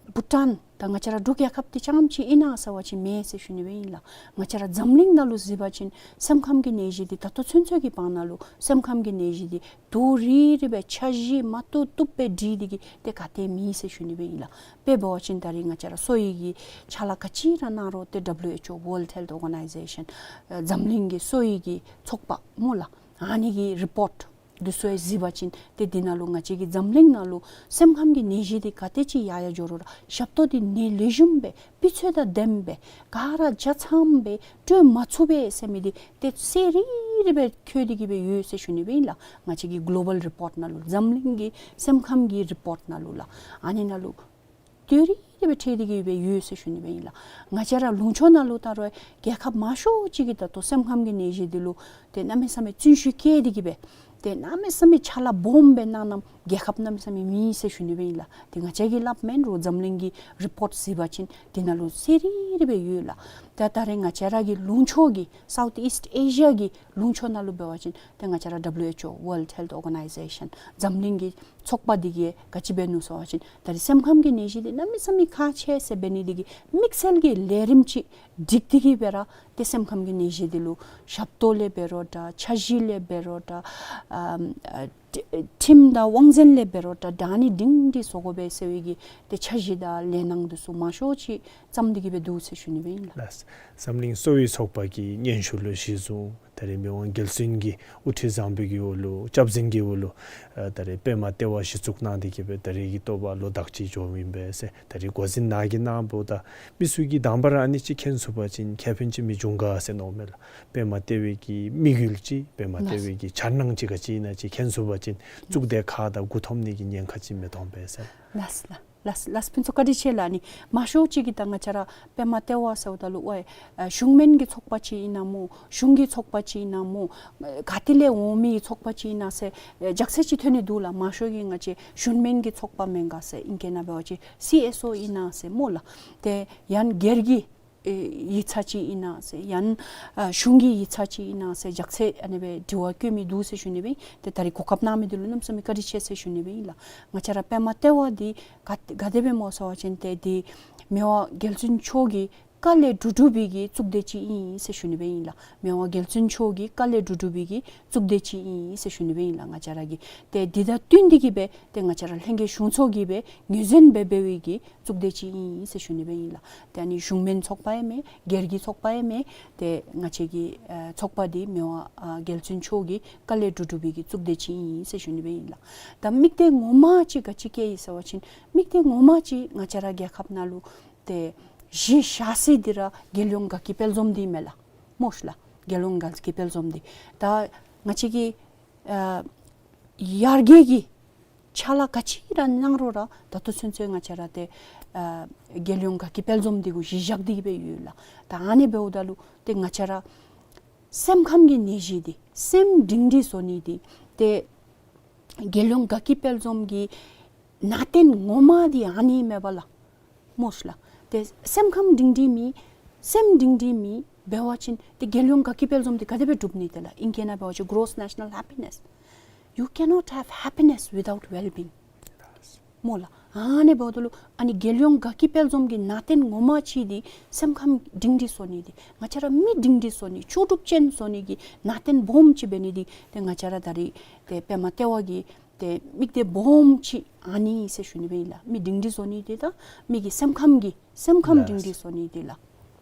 བྷུ་ཊཱན་དང་ང་བཅས་ར་འབྲུག་རྒྱལ་ཁབ་འདི་རྐྱངམ་ཅིག་ཨིན་ན་ཟེར་བ་ཅིན་མེན་ཟེར་ཞུ་ནི་སྦེ་ཨིན་ལགས། ང་བཅས་ར་འཛམ་གླིང་ནང་ལུ་གཟིགས་པ་ཅིན་སེམས་ཁམས་ཀྱི་ནད་གཞི་འདི་ད་ལྟོ་ཚུན་ཚོད་ཀྱི་བར་ན་ལུ་སེམས་ཁམས་ཀྱི་ནད་གཞི་འདི་རྡོག་རིལ་རི་སྦེ་འཆར་གཞི་མ་བཏུབ་བཏུབ་སྦེ་སྒྲིག་སྟེ་གི་ཏེ་ག་ཏེ་མེད་ཟེར་ཞུ་ནི་སྦེ་ཨིན་ལགས། དཔེ་འབད་བ་ཅིན་ད་རེས་ང་བཅས་ར་གསོ་བའི་གི་ཕྱག་ལཱ་ག་ཅི་ར་གནང་རུང་ཏེ་W H O, World Health Organization, ཨ་འཛམ་གླིང་གི་གསོ་བའི་གི་ཚོགས་པ་སྨོ་ལགས། ཨ་ནི་གི་རི་པོརཊ་འདི་ཚུ་ཡང་གཟིགས་པ་ཅིན་ཏེ་འདི་ནང་ལུ་ང་བཅས་ཀྱི་འཛམ་གླིང་ནང་ལུ་སེམས་ཁམས་ཀྱི་ནད་གཞི་འདི་ག་དེ་ཅིག་ཡར་ཡར་འགྱོ་རུང་ར་ཞབས་ཏོག་འདི་ནད་ལེགས་ཤོམ་སྦེ་སྤུས་ཚད་དང་ལྡནམ་སྦེ་ག་ར་ཆ་ཚང་སྦེ་སྤྲོད་མ་ཚུགས་པས་ཟེར་མི་འདི་ཏེ་གསལ་རི་རི་སྦེ་འཁོད་དེ་གི་སྦེ་ཡོད་ཟེར་ཞུ་ནི་སྦེ་ཨིན་ལགས། ང་བཅས་ཀྱི་གོ་ལོ་བཱལ་རི་པོརཊ་ནང་ལུ་འཛམ་གླིང་གི་སེམས་ཁམས་ཀྱི་རི་པོརཊ་ནང་ལུ་ལགས། ཨ་ནི་ནང་ལུ་ཏེ་རི་རི་སྦེ་འཁོད་དེ་གི་སྦེ་ཡོད་ཟེར་ཞུ་ནི་སྦེ་ཨིན་ལགས། ང་བཅས་ར་ལུང་ཕྱོགས་ནང་ལུ་ད་རུང་རྒྱལ་ཁབ་མང་ཤོས་ཅིག་གིས་ད་ལྟོ་སེམས་ཁམས་ཀྱི་ནད་གཞི་འདི་ལུ་ཏེ་གནམ་མེད་ས་མེད་བརྩོན་ཤུགས་བསྐྱེད་དེ་གི་སྦེ་ཏེ་གནམ་མེད་ས་མེད་ཕྱག་ལཱ་སྦོམ་སྦེ་གནང་གནངམ་རྒྱལ་ཁབ་གནམ་མེད་ས་མེད་མེད་ཟེར་ཞུ་ནི་སྦེ་ཨིན་ལགས། ཏེ་ང་བཅས་ཀྱིས་སླབ་མེན་རུང་འཛམ་གླིང་གི་རི་པོརཊ་གཟིགས་པ་ཅིན་འདི་ནང་ལུ་གསལ་རི་རི་སྦེ་ཡོད་ལགས། ད་ད་རེས་ང་བཅས་ར་གི་ལུང་ཕྱོགས་ཀྱི་Southeast Asia གི་ལུང་ཕྱོགས་ནང་ལུ་འབད་བ་ཅིན་ཏེ་ང་བཅས་ར་W H O, World Health Organization, འཛམ་གླིང་གི་ཚོགས་པ་འདི་གིས་ག་ཅི་འབད་ནུག་ཟེར་བ་ཅིན་ད་རེས་སེམས་ཁམས་ཀྱི་ནད་གཞི་འདི་གནམ་མེད་ས་མེད་ཁག་ཆེ་ཟེར་འབད་ནི་འདི་གིས་དམིགས་བསལ་གྱི་ལས་རིམ་ཅིག་སྒྲིག་སྟེ་གི་སྦེ་ར་ཏེ་སེམས་ཁམས་ཀྱི་ནད་གཞི་འདི་ལུ་ཞབས་ཏོག་ལས་འབད་རུང་འདྲ་འཆར་གཞི་ལས་འབད་རུང་འདྲ་ཨམ་ཨ་ཁྲིམས་དང་དབང་འཛིན་ལས་འབད་རུང་འདྲ་ད་ཨ་ནི་སྒྲིང་སྒྲི་བཟོ་དགོ་པས་ཟེར་བའི་གི་ཏེ་འཆར་གཞི་དང་ལས་སྣང་འདི་ཚུ་མང་ཤོས་ཅིག་བརྩམས་ཏེ་གི་སྦེ་འདུག་ཟེར་ཞུ་ནི་སྦེ་ཨིན་ལགས། ལགས། འཛམ་གླིང་གསོ་བའི་ཚོགས་པ་གི་སྙན་ཞུ་ལུ་གཞི་བཟུང་ད་རེས་མི་དབང་རྒྱལ་བཙུན་གྱི་དབུ་ཁྲིད་བཟང་པོའི་གི་འོག་ལུ་སྐྱབས་འཛིན་གྱི་འོག་ལུ་ཨ་ད་རེས་པདྨ་ལྟེ་བ་གཞི་བཙུགས་གནང་སྟེ་གི་སྦེ་ད་རེས་ཀྱི་ཐོག་ལུ་ཟླཝ་གཅིག་འགྱོཝ་ཨིན་པས་ཟེར། ད་རེས་འགོ་འཛིན་ནཱ་གིས་གནངམ་ད་མི་ཚུ་གིས་དང་པ་ར་ཨ་ནི་ཅིག་མཁྱེན་ཚུགས་པ་ཅིན་ཁེ་ཕན་ཅིག་མི་འབྱུང་ག་ཟེར་མནོཝ་མས་ལགས། པདྨ་ལྟེ་བའི་གི་དམིགས་ཡུལ་ཅིག་པདྨ་ལྟེ་བའི་གི་འཆར་སྣང་ཅིག་ག་ཅི་ཨིན་ན་ཅིག་མཁྱེན་ཚུགས་པ་ཅིན་གཙུག་སྡེ་ཁག་དང་མགུ་འཐོམ་ནི་གི་ཉེན་ཁ་ཅིག་མི་འཐོན་པས་ཟེར། ལགས་ལགས། ལགས་ལགས། ཕུན་ཚོགས་བཀའ་དྲིན་ཆེ་ལགས། ཨ་ནི་མང་ཤོས་ཅིག་གིས་ད་ང་བཅས་ར་པདྨ་ལྟེ་བ་ཟེརཝ་ད་ལུ་ཝའི་ཨ་གཞུང་མིན་གྱི་ཚོགས་པ་ཅིག་ཨིན་ན་སྨོ་གཞུང་གི་ཚོགས་པ་ཅིག་ཨིན་ན་སྨོ་ག་ཏེ་ལས་འོང་མི་གི་ཚོགས་པ་ཅིག་ཨིན་ན་ཟེར་ཨ་ལྗགས་ཚད་ཅིག་ཐོན་ནི་འདུག་ལགས། མང་ཤོས་ཀྱིས་ང་བཅས་གཞུང་མིན་གྱི་ཚོགས་པ་མེན་ག་ཟེར་ཨིང་སྐད་ནང་འབད་བ་ཅིན་སི་ཨེས་ཨོ་ཨིན་ན་ཟེར་སྨོ་ལགས། ཏེ་ཡང་སྒེར་གྱི་ཨེ་ཡིག་ཚང་ཅིག་ཨིན་ན་ཟེར་ཡང་ཨ་གཞུང་གི་ཡིག་ཚང་ཅིག་ཨིན་ན་ཟེར་ལྗགས་ཚད་ཨ་ནི་སྦེ་དྲི་བ་བཀོད་མི་འདུག་ཟེར་ཞུ་ནི་སྦེ་ཨིན། ཏེ་ད་རེས་གོ་སྐབས་གནང་མི་འདི་ལུ་གནམ་མེད་ས་མེད་བཀའ་དྲིན་ཆེ་ཟེར་ཞུ་ནི་སྦེ་ཨིན་ལགས། ང་བཅས་ར་པདྨ་ལྟེ་བ་འདི་ག་ག་དེ་སྦེ་སྨོ་ཟེར་བ་ཅིན་ཏེ་འདི་མི་དབང་རྒྱལ་བཙུན་མཆོག་གི་བཀའ་ལས་གྲུབ་གྲུབ་པའི་གི་གཙུག་སྡེ་ཅིག་ཨིན་ཟེར་ཞུ་ནི་སྦེ་ཨིན་ལགས། མི་དབང་རྒྱལ་བཙུན་མཆོག་གི་བཀའ་ལས་གྲུབ་གྲུབ་པའི་གི་གཙུག་སྡེ་ཅིག་ཨིན་ཟེར་ཞུ་ནི་སྦེ་ཨིན་ལགས། ང་བཅས་ར་གི་ཏེ་འདི་དང་བསྟུན་ཏེ་གི་སྦེ་ཏེ་ང་བཅས་ར་ལྷན་རྒྱས་གཞུང་ཚོགས་ཀྱིས་སྦེ་ངོས་འཛིན་འབད་འབད་བའི་གི་གཙུག་སྡེ་ཅིག་ཨིན་ཟེར་ཞུ་ནི་སྦེ་ཨིན་ལགས། ཏེ་ཨ་ནི་གཞུང་མིན་ཚོགས་པ་ཡང་མེན་སྒེར་གྱི་ཚོགས་པ་ཡང་མེན། ཏེ་ང་བཅས་ཀྱི་ཨ་ཚོགས་པ་འདི་མི་དབང་ཨ་རྒྱལ་བཙུན་མཆོག་གི་བཀའ་ལས་གྲུབ་གྲུབ་པའི་གི་གཙུག་སྡེ་ཅིག་ཨིན་ཟེར་ཞུ་ནི་སྦེ་ཨིན་ལགས། ད་དམིགས་གཏད་ངོ་མ་ཅིག་ག་ཅི་བསྐྱེད་ཡི་ཟེར་བ་ཅིན་དམིགས་གཏད་ངོ་མ་ཅིག་ང་བཅས་ར་རྒྱལ་ཁབ་ནང་ལུ་ཏེ་གཞི་བཞག་ས་འདི་ར་རྒྱལ་ཡོངས་དགའ་སྐྱིད་དཔལ་འཛོམས་འདི་མས་ལགས། སྨོ་ཤ་ལགས། རྒྱལ་ཡོངས་དགའ་སྐྱིད་དཔལ་འཛོམས་འདི་ད་ང་བཅས་ཀྱི་ཨ་ཡར་རྒྱས་ཀྱི་ཕྱག་ལཱ་ག་ཅི་ར་གནང་རུང་ར་ད་ལྟོ་ཚུན་ཚོད་ང་བཅས་ར་ཏེ་ཨ་རྒྱལ་ཡོངས་དགའ་སྐྱིད་དཔལ་འཛོམས་འདི་གུ་གཞི་བཞག་སྟེ་གི་སྦེ་ཡོད་ལགས། ད་ཨ་ནི་འབདཝ་ད་ལུ་ཏེ་ང་བཅས་ར་སེམས་ཁམས་ཀྱི་ནད་གཞི་འདི་སེམས་སྒྲིང་སྒྲི་བཟོ་ནི་འདི་ཏེ་རྒྱལ་ཡོངས་དགའ་སྐྱིད་དཔལ་འཛོམས་ཀྱི་ནང་རྟེན་ངོ་མ་འདི་ཨ་ནི་མས་པ་ལགས། སྨོ་ཤ་ལགས། ཏེ་སེམས་ཁམས་སྒྲིང་སྒྲི་མེད་སེམས་སྒྲིང་སྒྲི་མེད་འབད་བ་ཅིན་ཏེ་རྒྱལ་ཡོངས་དགའ་སྐྱིད་དཔལ་འཛོམས་འདི་ག་དེ་སྦེ་འགྲུབ་ནི། དེ་ལགས་ཨིང་སྐད་ནང་འབད་བ་ཅིན་gross national happiness. You cannot have happiness without well-being. སྨོ་ལགས། ཨ་ནི་འབདཝ་ད་ལུ་ཨ་ནི་རྒྱལ་ཡོངས་དགའ་སྐྱིད་དཔལ་འཛོམས་ཀྱི་ནང་རྟེན་ངོ་མ་ཅིག་འདི་སེམས་ཁམས་སྒྲིང་སྒྲི་བཟོ་ནི་འདི་ང་བཅས་ར་མི་སྒྲིང་སྒྲི་བཟོ་ནི་ལྕོགས་གྲུབ་ཅན་བཟོ་ནི་གི་ནང་རྟེན་སྦོམ་ཅིག་འབད་ནི་འདི་ཏེ་ང་བཅས་ར་ད་རེས་ཏེ་པདྨ་ལྟེ་བ་གི་ཏེ་དམིགས་གཏད་སྦོམ་ཅིག་ཨ་ནི་ཟེར་ཞུ་ནི་སྦེ་ཨིན་ལགས། མི་སྒྲིང་སྒྲི་བཟོ་ནི་འདི་དང་མི་གི་སེམས་ཁམས་ཀྱི་སེམས་ཁམས་ལགས། སྒྲིང་སྒྲི་བཟོ་ནི་འདི་ལགས།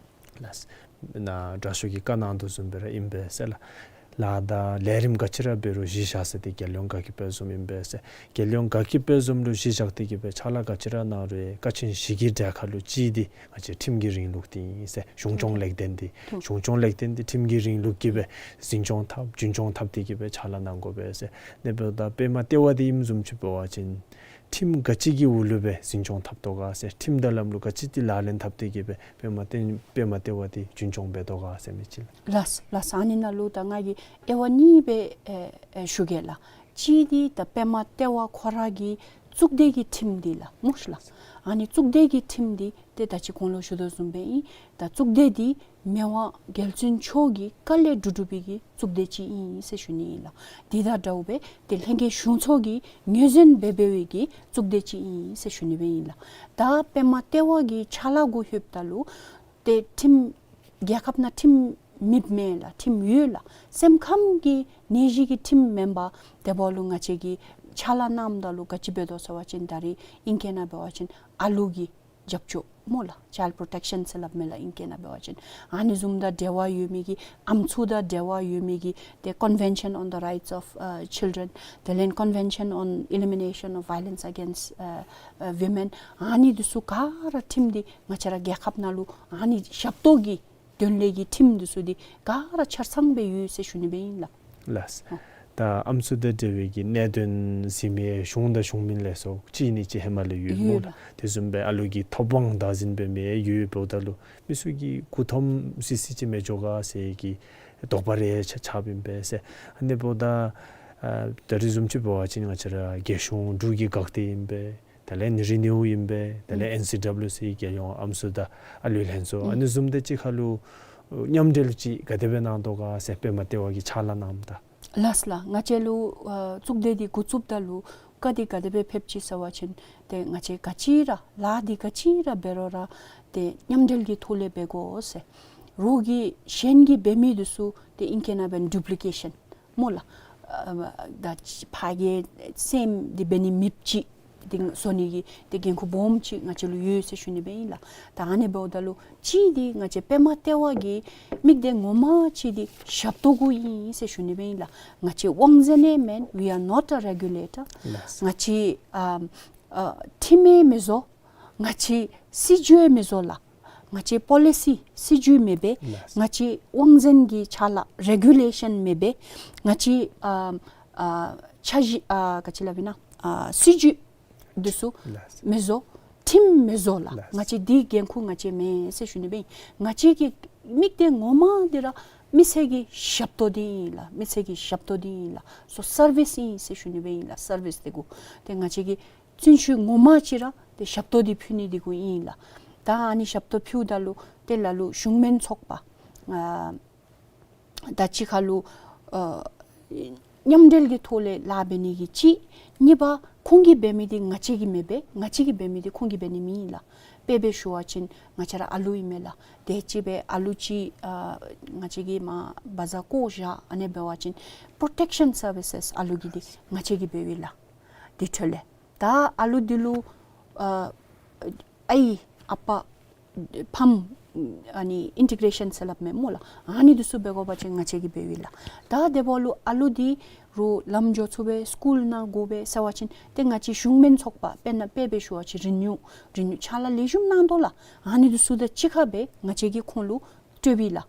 ལགས། ནཱ་དྲག་ཤོས་ཀྱིས་བཀའ་གནང་དོ་བཟུམ་སྦེ་ར་ཨིན་པས་ཟེར་ལགས། ལཱ་དང་ལས་རིམ་ག་ཅི་ར་འབད་རུང་གཞི་བཞག་ས་འདི་རྒྱལ་ཡོངས་དགའ་སྐྱིད་དཔལ་འཛོམས་ཨིན་པས་ཟེར། རྒྱལ་ཡོངས་དགའ་སྐྱིད་དཔལ་འཛོམས་ལུ་གཞི་བཞག་སྟེ་གི་སྦེ་ཕྱག་ལཱ་ག་ཅི་ར་གནང་རུང་ཡང་ཀ་ཆེན་བཞི་གི་གྲལ་ཁར་ལུ་གཅིག་འདི་ང་བཅས་ཁྲིམས་ཀྱི་རིང་ལུགས་འདི་ཨིན་ཟེར། གཞུང་སྐྱོང་ལེགས་ལྡན་འདི་གཞུང་སྐྱོང་ལེགས་ལྡན་འདི་ཁྲིམས་ཀྱི་རིང་ལུགས་ཀྱིས་སྦེ་འཛིན་སྐྱོང་འཐབ་རྒྱུན་སྐྱོང་འཐབ་སྟེ་གི་སྦེ་ཕྱག་ལཱ་གནང་དགོ་པས་ཟེར། ཨ་ནི་འབདཝ་ད་པདྨ་ལྟེ་བ་འདི་ཨིནམ་བཟུམ་ཅིག་འབད་བ་ཅིན་ཁྲིམས་ག་ཅི་གི་འོག་ལུ་སྦེ་འཛིན་སྐྱོང་འཐབ་དོ་ག་ཟེར། ཁྲིམས་དང་ལམ་ལུགས་ག་ཅི་འདི་ལག་ལེན་འཐབ་སྟེ་གི་སྦེ་པདྨ་ལྟེ་པདྨ་ལྟེ་བ་འདི་རྒྱུན་སྐྱོང་འབད་དོ་ག་ཟེར་མི་ཅིག་ལགས། ལགས་ལགས། ཨ་ནི་ནང་ལུ་ད་ང་གིས་དབྱེ་བ་གཉིས་སྦེ་ཨེ་ཨེ་ཞུ་གེ་ལགས། གཅིག་འདི་ད་པདྨ་ལྟེ་བ་ཁོ་ར་གི་གཙུག་སྡེ་གི་ཁྲིམས་འདི་ལགས་སྨོ་ལགས། ཨ་ནི་གཙུག་སྡེ་གི་ཁྲིམས་འདི་ཏེ་ད་ཅི་གོང་ལུ་ཞུ་དོ་བཟུམ་སྦེ་ཨིན། ད་གཙུག་སྡེ་འདི་མི་དབང་རྒྱལ་བཙུན་མཆོག་གི་བཀའ་ལས་གྲུབ་གྲུབ་པའི་གི་གཙུག་སྡེ་ཅིག་ཨིན་ཟེར་ཞུ་ནི་ཨིན་ལགས། དེ་དང་འདྲཝ་སྦེ་ཏེ་ལྷན་རྒྱས་གཞུང་ཚོགས་ཀྱིས་ངོས་འཛིན་འབད་འབད་བའི་གི་གཙུག་སྡེ་ཅིག་ཨིན་ཟེར་ཞུ་ནི་སྦེ་ཨིན་ལགས། ད་པདྨ་ལྟེ་བ་གི་ཕྱག་ལཱ་གུ་ལྷོདཔ་ད་ལུ་ཏེ་ཁྲིམས་རྒྱལ་ཁབ་ནང་ཁྲིམས་མེདཔ་མེན་ལགས། ཁྲིམས་ཡོད་ལགས། སེམས་ཁམས་ཀྱི་ནད་གཞི་གི་ཁྲིམས་མེན་པར་དེ་འབདཝ་ལུ་ང་བཅས་ཀྱིས་ཕྱག་ལཱ་གནངམ་ད་ལུ་ག་ཅི་འབད་དོ་ཟེར་བ་ཅིན་ད་རིས་ཨིང་སྐད་ནང་འབད་བ་ཅིན་ཨ་ལུ་གི་རྒྱབ་སྐྱོར་སྨོ་ལགས། Child Protection ཟེར་སླབ་མས་ལགས་ཨིང་སྐད་ནང་འབད་བ་ཅིན། ཨ་ནི་བཟུམ་དང་འབྲེལ་བ་ཡོད་མི་གི་ཨམ་སྲུ་དང་འབྲེལ་བ་ཡོད་མི་གི་ཏེ་Convention on the Rights of uh, Children དེ་ལས་Convention on Elimination of Violence Against uh, uh, Women ཨ་ནི་འདི་ཚུ་ག་ར་ཁྲིམས་འདི་ང་བཅས་ར་རྒྱལ་ཁབ་ནང་ལུ་ཨ་ནི་ཞབས་ཏོག་གི་དོན་ལས་ཀྱི་ཁྲིམས་འདི་ཚུ་འདི་ག་ར་ཆ་ཚང་སྦེ་ཡོད་ཟེར་ཞུ་ནི་སྦེ་ཨིན་ལགས། ལགས། ཨོ། ད་ཨམ་སྲུ་དང་འབྲེལ་བའི་གི་གནད་དོན་གཟིགས་མི་གཞུང་དང་གཞུང་མིན་ལས་ཚོགས་གཅིག་གཉིས་ཅིག་ཧེ་མ་ལས་ཡོད་སྨོ་ཡོད་ལགས། ལགས། དེ་བཟུམ་སྦེ་ཨ་ལུ་གི་ཐོབ་དབང་བདག་འཛིན་འབད་མི་ཡོད་འབདཝ་ད་ལུ་མི་ཚུ་གི་མགུ་འཐོམ་སི་སི་ཅིག་མི་འགྱོ་ག་ཟེར་གྱི་དོགས་པ་རེ་ཆགས་ཆགསཔ་ཨིན་པས་ཟེར། ཨ་ནི་འབདཝ་ད་ཨ་ད་རིས་བཟུམ་ཅིག་འབད་བ་ཅིན་ང་བཅས་ར་རྒྱལ་གཞུང་འབྲུག་གི་འགག་སྡེ་ཨིན་པས། དེ་ལས་ནི་རི་ནིའུ་ཨིན་པས། དེ་ལས་ཨེན་སི་ཌབ་ལིའུ་སི་རྒྱལ་ཡོངས་ཨམ་སྲུ་དང་ཨ་ལུའི་ལྷན་ཚོགས། ཨ་ནི་བཟུམ་དེ་ཅིག་ཁར་ལུ་མཉམ་འབྲེལ་ཅིག་ག་དེ་སྦེ་གནང་དོ་ག་ཟེར་པདྨ་ལྟེ་བ་གིས་ཕྱག་ལཱ་གནངམ་ད། ལགས་ལགས། ང་བཅས་ལུ་ཨ་གཙུག་སྡེ་འདི་འགོ་བཙུགསཔ་ད་ལུ་བཀའ་འདི་ག་དེ་སྦེ་ཕེབས་ཅི་ཟེར་བ་ཅིན་ཏེ་ང་བཅས་ག་ཅི་ར་ལཱ་འདི་ག་ཅི་ར་འབད་རུང་ར་ཏེ་མཉམ་འབྲེལ་གྱི་ཐོག་ལས་འབད་དགོ་ཟེར། རོགས་ཀྱིས་གཞན་གྱིས་འབད་མི་འདི་ཚུ་ཏེ་ཨིང་སྐད་ནང་འབད་བ་ཅིན་ཌུབ་ལི་ཀེ་ཤཱན་སྨོ་ལགས། ཨ་ད་ཕར་གྱི་སེམས་འདི་འབད་ནི་མེདཔ་ཅིག་འདི་བཟོ་ནི་གི་ཏེ་འགན་ཁུར་སྦོམ་ཅིག་ང་བཅས་ལུ་ཡོད་ཟེར་ཞུ་ནི་སྦེ་ཨིན་ལགས། ད་ཨ་ནི་འབདཝ་ད་ལུ་གཅིག་འདི་ང་བཅས་པདྨ་ལྟེ་བ་གི་དམིགས་གཏད་ངོ་མ་ཅིག་འདི་ཞབས་ཏོག་གུ་ཨིན་ཟེར་ཞུ་ནི་སྦེ་ཨིན་ལགས། ང་བཅས་དབང་འཛིན་ཨིན་མེན། We are not a regulator. ལགས། ང་བཅས་ཨ་ཨ་ཁྲིམས་ཡང་མི་བཟོ། ང་བཅས་སྲིད་བྱུས་ཡང་མི་བཟོ་ལགས། ང་བཅས་པོ་ལི་སི་སྲིད་བྱུས་མེད་པས། ལགས། ང་བཅས་དབང་འཛིན་གྱི་ཕྱག་ལཱ་རེ་གུ་ལེ་ཤཱན་མེད་པས། ང་བཅས་ཨ་ཨ་འཆར་གཞི་ཨ་ག་ཅི་སླབ་ཨིན་ན་ཨ་སྲིད་བྱུས་འདི་ཚུ་ལགས། མི་བཟོ། ཁྲིམས་མི་བཟོ་ལགས། ལགས། ང་བཅས་འདི་འགན་ཁུར་ང་བཅས་མེན་ཟེར་ཞུ་ནི་སྦེ་ཨིན། ང་བཅས་ཀྱི་དམིགས་གཏད་ངོ་མ་འདི་ར་མི་སེར་གྱི་ཞབས་ཏོག་འདི་ཨིན་ལགས། མི་སེར་གྱི་ཞབས་ཏོག་འདི་ཨིན་ལགས། སོ་སར་བིསི་ཨིན་ཟེར་ཞུ་ནི་སྦེ་ཨིན་ལགས། སར་བིསི་འདི་གུ་ཏེ་ང་བཅས་ཀྱི་བརྩོན་ཤུགས་ངོ་མ་ཅིག་ར་ཏེ་ཞབས་ཏོག་འདི་ཕུལ་ནི་འདི་གུ་ཨིན་ལགས། ད་ཨ་ནི་ཞབས་ཏོག་ཕུལཝ་ད་ལུ་ཏེ་ལ་ལུ་གཞུང་མིན་ཚོགས་པ་ཨ་ད་ཅི་ཁར་ལུ་ཨ་མཉམ་འབྲེལ་གྱི་ཐོག་ལས་ལཱ་འབད་ནི་གི་གཅིག། གཉིས་པ་ཁོང་གིས་འབད་མི་འདི་ང་བཅས་ཀྱིས་མི་འབད། ང་བཅས་ཀྱིས་འབད་མི་འདི་ཁོང་གིས་འབད་ནི་མེན་ལགས། དཔེ་སྦེ་ཞུ་བ་ཅིན་ང་བཅས་ར་ཨ་ལུ་ཨིན་མས་ལགས། དེ་ཅིག་སྦེ་ཨ་ལུ་ཅིག་ཨ་ང་བཅས་ཀྱིས་མར་བ་ཛ་བཀོ་བཞག་ཨ་ནི་འབད་བ་ཅིན་པྲོ་ཊེཀ་ཤཱན་སར་བི་སེས་ཨ་ལུ་གི་འདི་ང་བཅས་ཀྱིས་འབདཝ་ཨིན་ལགས། དེ་འཕྲོ་ལས་ད་ཨ་ལུ་འདི་ལུ་ཨ་ཨའི་ཨ་པ་ཕམ་ཨ་ནི་ཨིན་ཊི་གེ་རེ་ཤཱན་ཟེར་སླབ་མས་སྨོ་ལགས། ཨ་ནི་འདི་ཚུ་འབད་དགོ་པ་ཅིན་ང་བཅས་ཀྱིས་འབདཝ་ཨིན་ལགས། ད་དེ་འབདཝ་ལུ་ཨ་ལུ་འདི་རུང་ལམ་འགྱོ་ཚུགས་པས། སི་ཀུལ་ནང་དགོ་པས་ཟེར་བ་ཅིན་ཏེ་ང་བཅས་གཞུང་མིན་ཚོགས་པ་དཔེར་ན་དཔེ་སྦེ་ཞུ་བ་ཅིན་རི་ནིའུ་རི་ནིའུ་ཕྱག་ལཱ་ལེགས་ཤོམ་གནང་དོ་ལགས། ཨ་ནི་འདི་ཚུ་དང་གཅིག་ཁར་སྦེ་ང་བཅས་ཀྱིས་ཁོང་ལུ་སྤྲོདཔ་ཨིན་ལགས།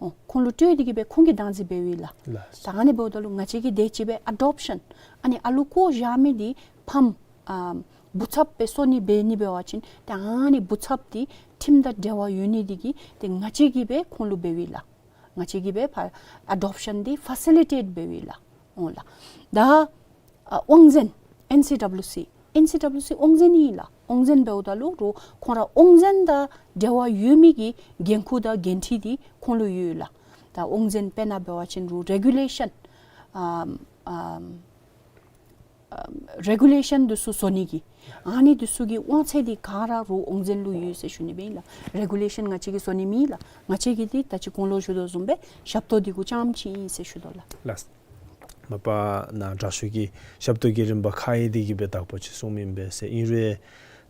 ཨོ་ཁོང་ལུ་སྤྲོད་དེ་གི་སྦེ་ཁོང་གིས་བདག་འཛིན་འབདཝ་ཨིན་ལགས། ལགས། ད་ཨ་ནི་འབདཝ་ད་ལུ་ང་བཅས་ཀྱིས་དེ་ཅིག་སྦེ་ཨ་ཌོབ་ཤཱན་ཨ་ནི་ཨ་ལུ་བཀོ་བཞག་མི་འདི་ཕམ་ཨ་བུ་ཚབ་སྦེ་བཟོ་ནི་འབད་ནི་འབད་བ་ཅིན་ཏེ་ཨ་ནི་བུ་ཚབ་འདི་ཁྲིམས་དང་འབྲེལ་བ་ཡོད་ནི་འདི་གིས་ཏེ་ང་བཅས་ཀྱིས་སྦེ་ཁོང་ལུ་འབདཝ་ཨིན་ལགས། ང་བཅས་ཀྱིས་སྦེ་ཕར་ཨ་ཌོབ་ཤཱན་འདི་ཕ་སི་ལི་ཊེཊ་འབདཝ་ཨིན་ལགས། ཨོ་ལགས། ད་ཨ་དབང་འཛིན་ཨེན་སི་ཌབ་ལིའུ་སི་ཨེན་སི་ཌབ་ལིའུ་སི་དབང་འཛིན་ཨིན་ལགས། དབང་འཛིན་འབདཝ་ད་ལུ་རུང་ཁོང་ར་དབང་འཛིན་དང་འབྲེལ་བ་ཡོད་མི་གི་འགན་ཁུར་དང་འགན་འཁྲི་འདི་ཁོང་ལུ་ཡོད་ལགས། ད་དབང་འཛིན་དཔེར་ན་འབད་བ་ཅིན་རུང་རེ་གུ་ལེ་ཤཱན་ཨམ་ཨམ་ཨམ་རེ་གུ་ལེ་ཤཱན་འདི་ཚུ་བཟོ་ནི་གི་ཨ་ནི་འདི་ཚུ་གི་དབང་ཚད་འདི་ག་ར་རུང་དབང་འཛིན་ལུ་ཡོད་ཟེར་ཞུ་ནི་སྦེ་ཨིན་ལགས། རེ་གུ་ལེ་ཤཱན་ང་བཅས་ཀྱིས་བཟོ་ནི་མེན་ལགས། ང་བཅས་ཀྱིས་འདི་ད་ཅི་གོང་ལུ་ཞུ་དོ་བཟུམ་སྦེ་ཞབས་ཏོག་འདི་གུ་རྐྱངམ་ཅིག་ཨིན་ཟེར་ཞུ་དོ་ལགས། ལགས། མ་པ་ནཱ་དྲག་ཤོས་ཀྱིས་ཞབས་ཏོག་གི་རིམ་པ་ཁག་ཡོད་དེ་གི་སྦེ་དག་པོ་ཅིག་གསུངམ་ཨིན་པས་ཟེར། ཨིན་རུང་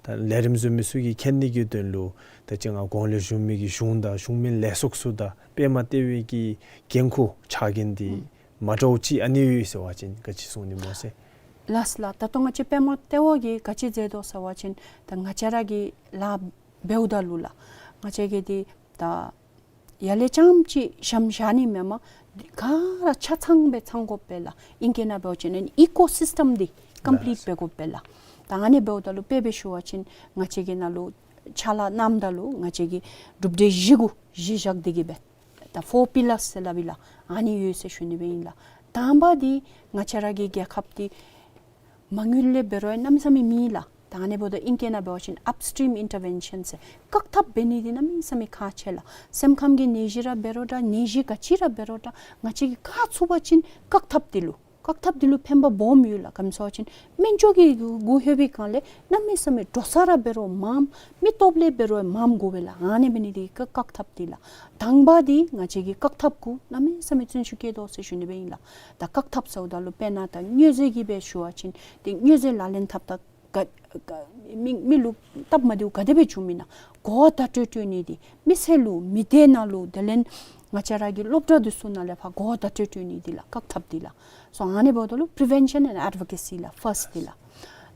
ད་ལས་རིམ་བཟོ་མི་ཚུ་གིས་མཁྱེན་ནི་གི་དོན་ལུ་ད་ཅི་ང་གོང་ལས་ཞུ་མི་གི་གཞུང་དང་གཞུང་མིན་ལས་ཚོགས་ཚུ་དང་པདྨ་ལྟེ་བའི་གི་འགན་ཁུར་ཕྱག་འགན་འདི་ཨུམ་མ་འདྲཝ་ཅིག་ཨ་ནི་ཡོད་ཟེར་བ་ཅིན་ག་ཅི་གསུང་ནི་སྨོ་ཟེར། ལགས་ལགས། ད་ལྟོ་ང་བཅས་པདྨ་ལྟེ་བ་གིས་ག་ཅི་མཛད་དོ་ཟེར་བ་ཅིན་ད་ང་བཅས་ར་གིས་ལཱ་འབདཝ་ད་ལུ་ལགས་ང་བཅས་ཀྱིས་འདི་ད་ཡར་ལས་རྐྱངམ་ཅིག་ཞྭམོ་བཞག་ནི་མེན་པར་ག་ར་ཆ་ཚང་སྦེ་ཚང་དགོ་པས་ལགས། ཨིང་སྐད་ནང་འབད་བ་ཅིན་ཨི་ཀོ་སིསི་ཊམ་འདི་ཀམ་པི་ལིཊ་ལགས་འབད་དགོ་པས་ལགས། ད་ཨ་ནི་འབདཝ་ད་ལུ་དཔེ་སྦེ་ཞུ་བ་ཅིན་ང་བཅས་ཀྱི་ནང་ལུ་ཕྱག་ལཱ་གནངམ་ད་ལུ་ང་བཅས་ཀྱིས་གྲུབ་འབྲས་བཞི་གུ་གཞི་བཞག་སྟེ་གི་སྦེ་ད་ཕོར་པི་ལརསི་ཟེར་སླབ་ཨིན་ལགས། ཨ་ནི་ཡོད་ཟེར་ཞུ་ནི་སྦེ་ཨིན་ལགས། དང་པ་འདི་ང་བཅས་ར་གི་རྒྱལ་ཁབ་འདི་མ་དངུལ་ལས་འབད་རུང་གནམ་མེད་ས་མེད་མེད་ལགས། ད་ཨ་ནི་འབདཝ་ད་ཨིང་སྐད་ནང་འབད་བ་ཅིན་ཨཔ་སི་ཊིམ་ཨིན་ཊར་བེན་ཤཱན་ཟེར་བཀག་ཐབས་འབད་ནི་འདི་གནམ་མེད་ས་མེད་ཁག་ཆེ་ལགས། སེམས་ཁམས་ཀྱི་ནད་གཞི་ར་འབད་རུང་འདྲ་ནད་གཞི་ག་ཅི་ར་འབད་རུང་འདྲ་ང་བཅས་ཀྱིས་བཀག་ཚུགས་པ་ཅིན་བཀག་ཐབས་འདི་ལུ་བཀག་ཐབས་འདི་ལུ་ཕན་པ་སྦོམ་ཡོད་ལགས། ག་ཅི་སྨོ་ཟེར་བ་ཅིན་སྨན་བཅོས་ཀྱི་གུ་ལྷོད་པའི་སྒང་ལས་གནམ་མེད་ས་མེད་འགྲོ་ས་ར་འབད་རུང་མངམ་མི་སྟོབས་ལས་འབད་རུང་མངམ་དགོ་པས་ལགས། ཨ་ནི་འབད་ནི་འདི་གིས་བཀག་ཐབས་འདི་ལགས། དང་པ་འདི་ང་བཅས་ཀྱིས་བཀག་ཐབས་གུ་གནམ་མེད་ས་མེད་བརྩོན་ཤུགས་བསྐྱེད་དོ་ཟེར་ཞུ་ནི་སྦེ་ཨིན་ལགས། ད་བཀག་ཐབས་ཟེརཝ་ད་ལུ་དཔེར་ན་ད་མྱོས་རྫས་ཀྱི་སྦེ་ཞུ་བ་ཅིན་ཏེ་མྱོས་རྫས་ལག་ལེན་འཐབ་ད་ག་ག་མི་མི་ལུ་སྟབས་མ་བདེཝ་ག་དེ་སྦེ་བྱུངམ་ཨིན་ན་གོ་བརྡ་སྤྲོད་སྤྲོད་ནི་འདི་མི་སེར་ལུ་མི་སྡེ་ནང་ལུ་དེ་ལས་ང་བཅས་ར་གི་སློབ་གྲྭ་འདི་ཚུ་ནང་ལས་ཕར་གོ་བརྡ་སྤྲོད་སྤྲོད་ནི་འདི་ལགས་བཀག་ཐབས་འདི་ལགས། སོ་ཨ་ནི་འབདཝ་ད་ལུ་པི་རི་ཝེན་ཤཱན་ཨེནཌ་ཨེཌ་བོ་ཀེ་སི་ལགས་ཕརསཊ་འདི་ལགས།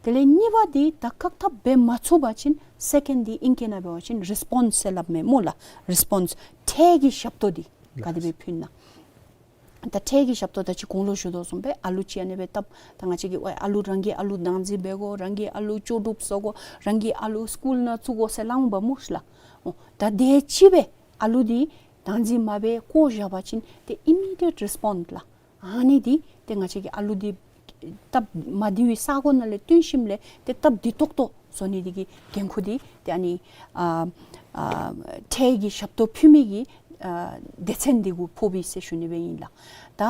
དེ་ལས་གཉིས་པ་འདི་ད་བཀག་ཐབས་འབད་མ་ཚུགས་པ་ཅིན་སེ་ཀེནཌ་འདི་ཨིང་སྐད་ནང་འབད་བ་ཅིན་རི་སི་པོནསི་ཟེར་སླབ་མས་སྨོ་ལགས། རི་སི་པོནསི་འཕྲལ་གྱི་ཞབས་ཏོག་འདི་ག་དེ་སྦེ་ཕུལ་ན། ད་འཕྲལ་གྱི་ཞབས་ཏོག་ད་ཅི་གོང་ལུ་ཞུ་དོ་བཟུམ་སྦེ་ཨ་ལུ་ཅིག་ཨ་ནི་སྦེ་བཏབ། ད་ང་བཅས་ཀྱིས་ཝའི་ཨ་ལུ་རང་གི་ཨ་ལུ་བདག་འཛིན་འབད་དགོ། རང་གི་ཨ་ལུ་ལྕོགས་གྲུབ་བཟོ་དགོ། རང་གི་ཨ་ལུ་སི་ཀུལ་ནང་བཙུགས་དགོ་ཟེར་སླབ་འོང་པ་སྨོ་ལགས། འོ་ད་དེ་ཅིག་སྦེ་ཨ་ལུ་འདི་བདག་འཛིན་མ་འབད་བཀོ་བཞག་པ་ཅིན་ཏེ་ཨི་མི་ཌི་ཡེཊ་རི་སི་པོནསི་ལགས། ཨ་ནི་འདི་ཏེ་ང་བཅས་ཀྱིས་ཨ་ལུ་འདི་སྟབས་མ་བདེ་བའི་ས་གོ་ནང་ལས་བཏོན་ཞིནམ་ལས་ཏེ་སྟབས་བདེ་ཏོག་ཏོ་བཟོ་ནི་འདི་གི་འགན་ཁུར་འདི་ཏེ་ཨ་ནི་ཨ་ཨ་འཕྲལ་གྱི་ཞབས་ཏོག་ཕུལ་མི་གི་ཨ་སྡེ་ཚན་འདི་གུ་ཕོགཔ་ཨིན་ཟེར་ཞུ་ནི་སྦེ་ཨིན་ལགས། ད་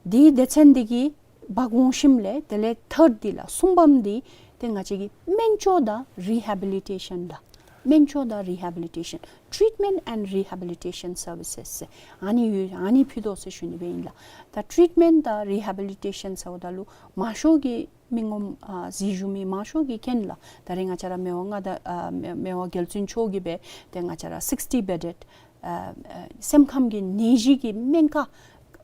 འདི་སྡེ་ཚན་འདི་གིས་འབག་འོང་ཞིནམ་ལས་དེ་ལས་ཐརཌ་འདི་ལགས་གསུམ་པམ་འདི་ཏེ་ང་བཅས་ཀྱིས་སྨན་བཅོས་དང་རི་ཧེ་བི་ལི་ཊེ་ཤཱན་ལགས། སྨན་བཅོས་དང་རི་ཧེ་བི་ལི་ཊེ་ཤཱན། ཊི་རིཊ་མེནཊ་ཨེནཌ་རི་ཧེ་བི་ལི་ཊེ་ཤཱན་སར་བི་སེསི་ཟེར་ཨ་ནི་ཡོད། ཨ་ནི་ཕུལ་དོ་ཟེར་ཞུ་ནི་སྦེ་ཨིན་ལགས། ད་ཊི་རིཊ་མེནཊ་དང་རི་ཧེ་བི་ལི་ཊེ་ཤཱན་ཟེརཝ་ད་ལུ་མང་ཤོས་ཀྱིས་མི་ངོམ་ཨ་གཟིགས་བཞུགས་མི་མང་ཤོས་ཀྱིས་མཁྱེན་ལགས། ད་རེས་ང་བཅས་ར་མི་དབང་མངའ་བདག་ཨ་མི་མི་དབང་རྒྱལ་བཙུན་མཆོག་གིས་སྦེ་ཏེ་ང་བཅས་ར་སིགསི་ཊི་བེ་ཌེཌ་ཨ་ཨ་སེམས་ཁམས་ཀྱི་ནད་གཞི་གི་སྨན་ཁང་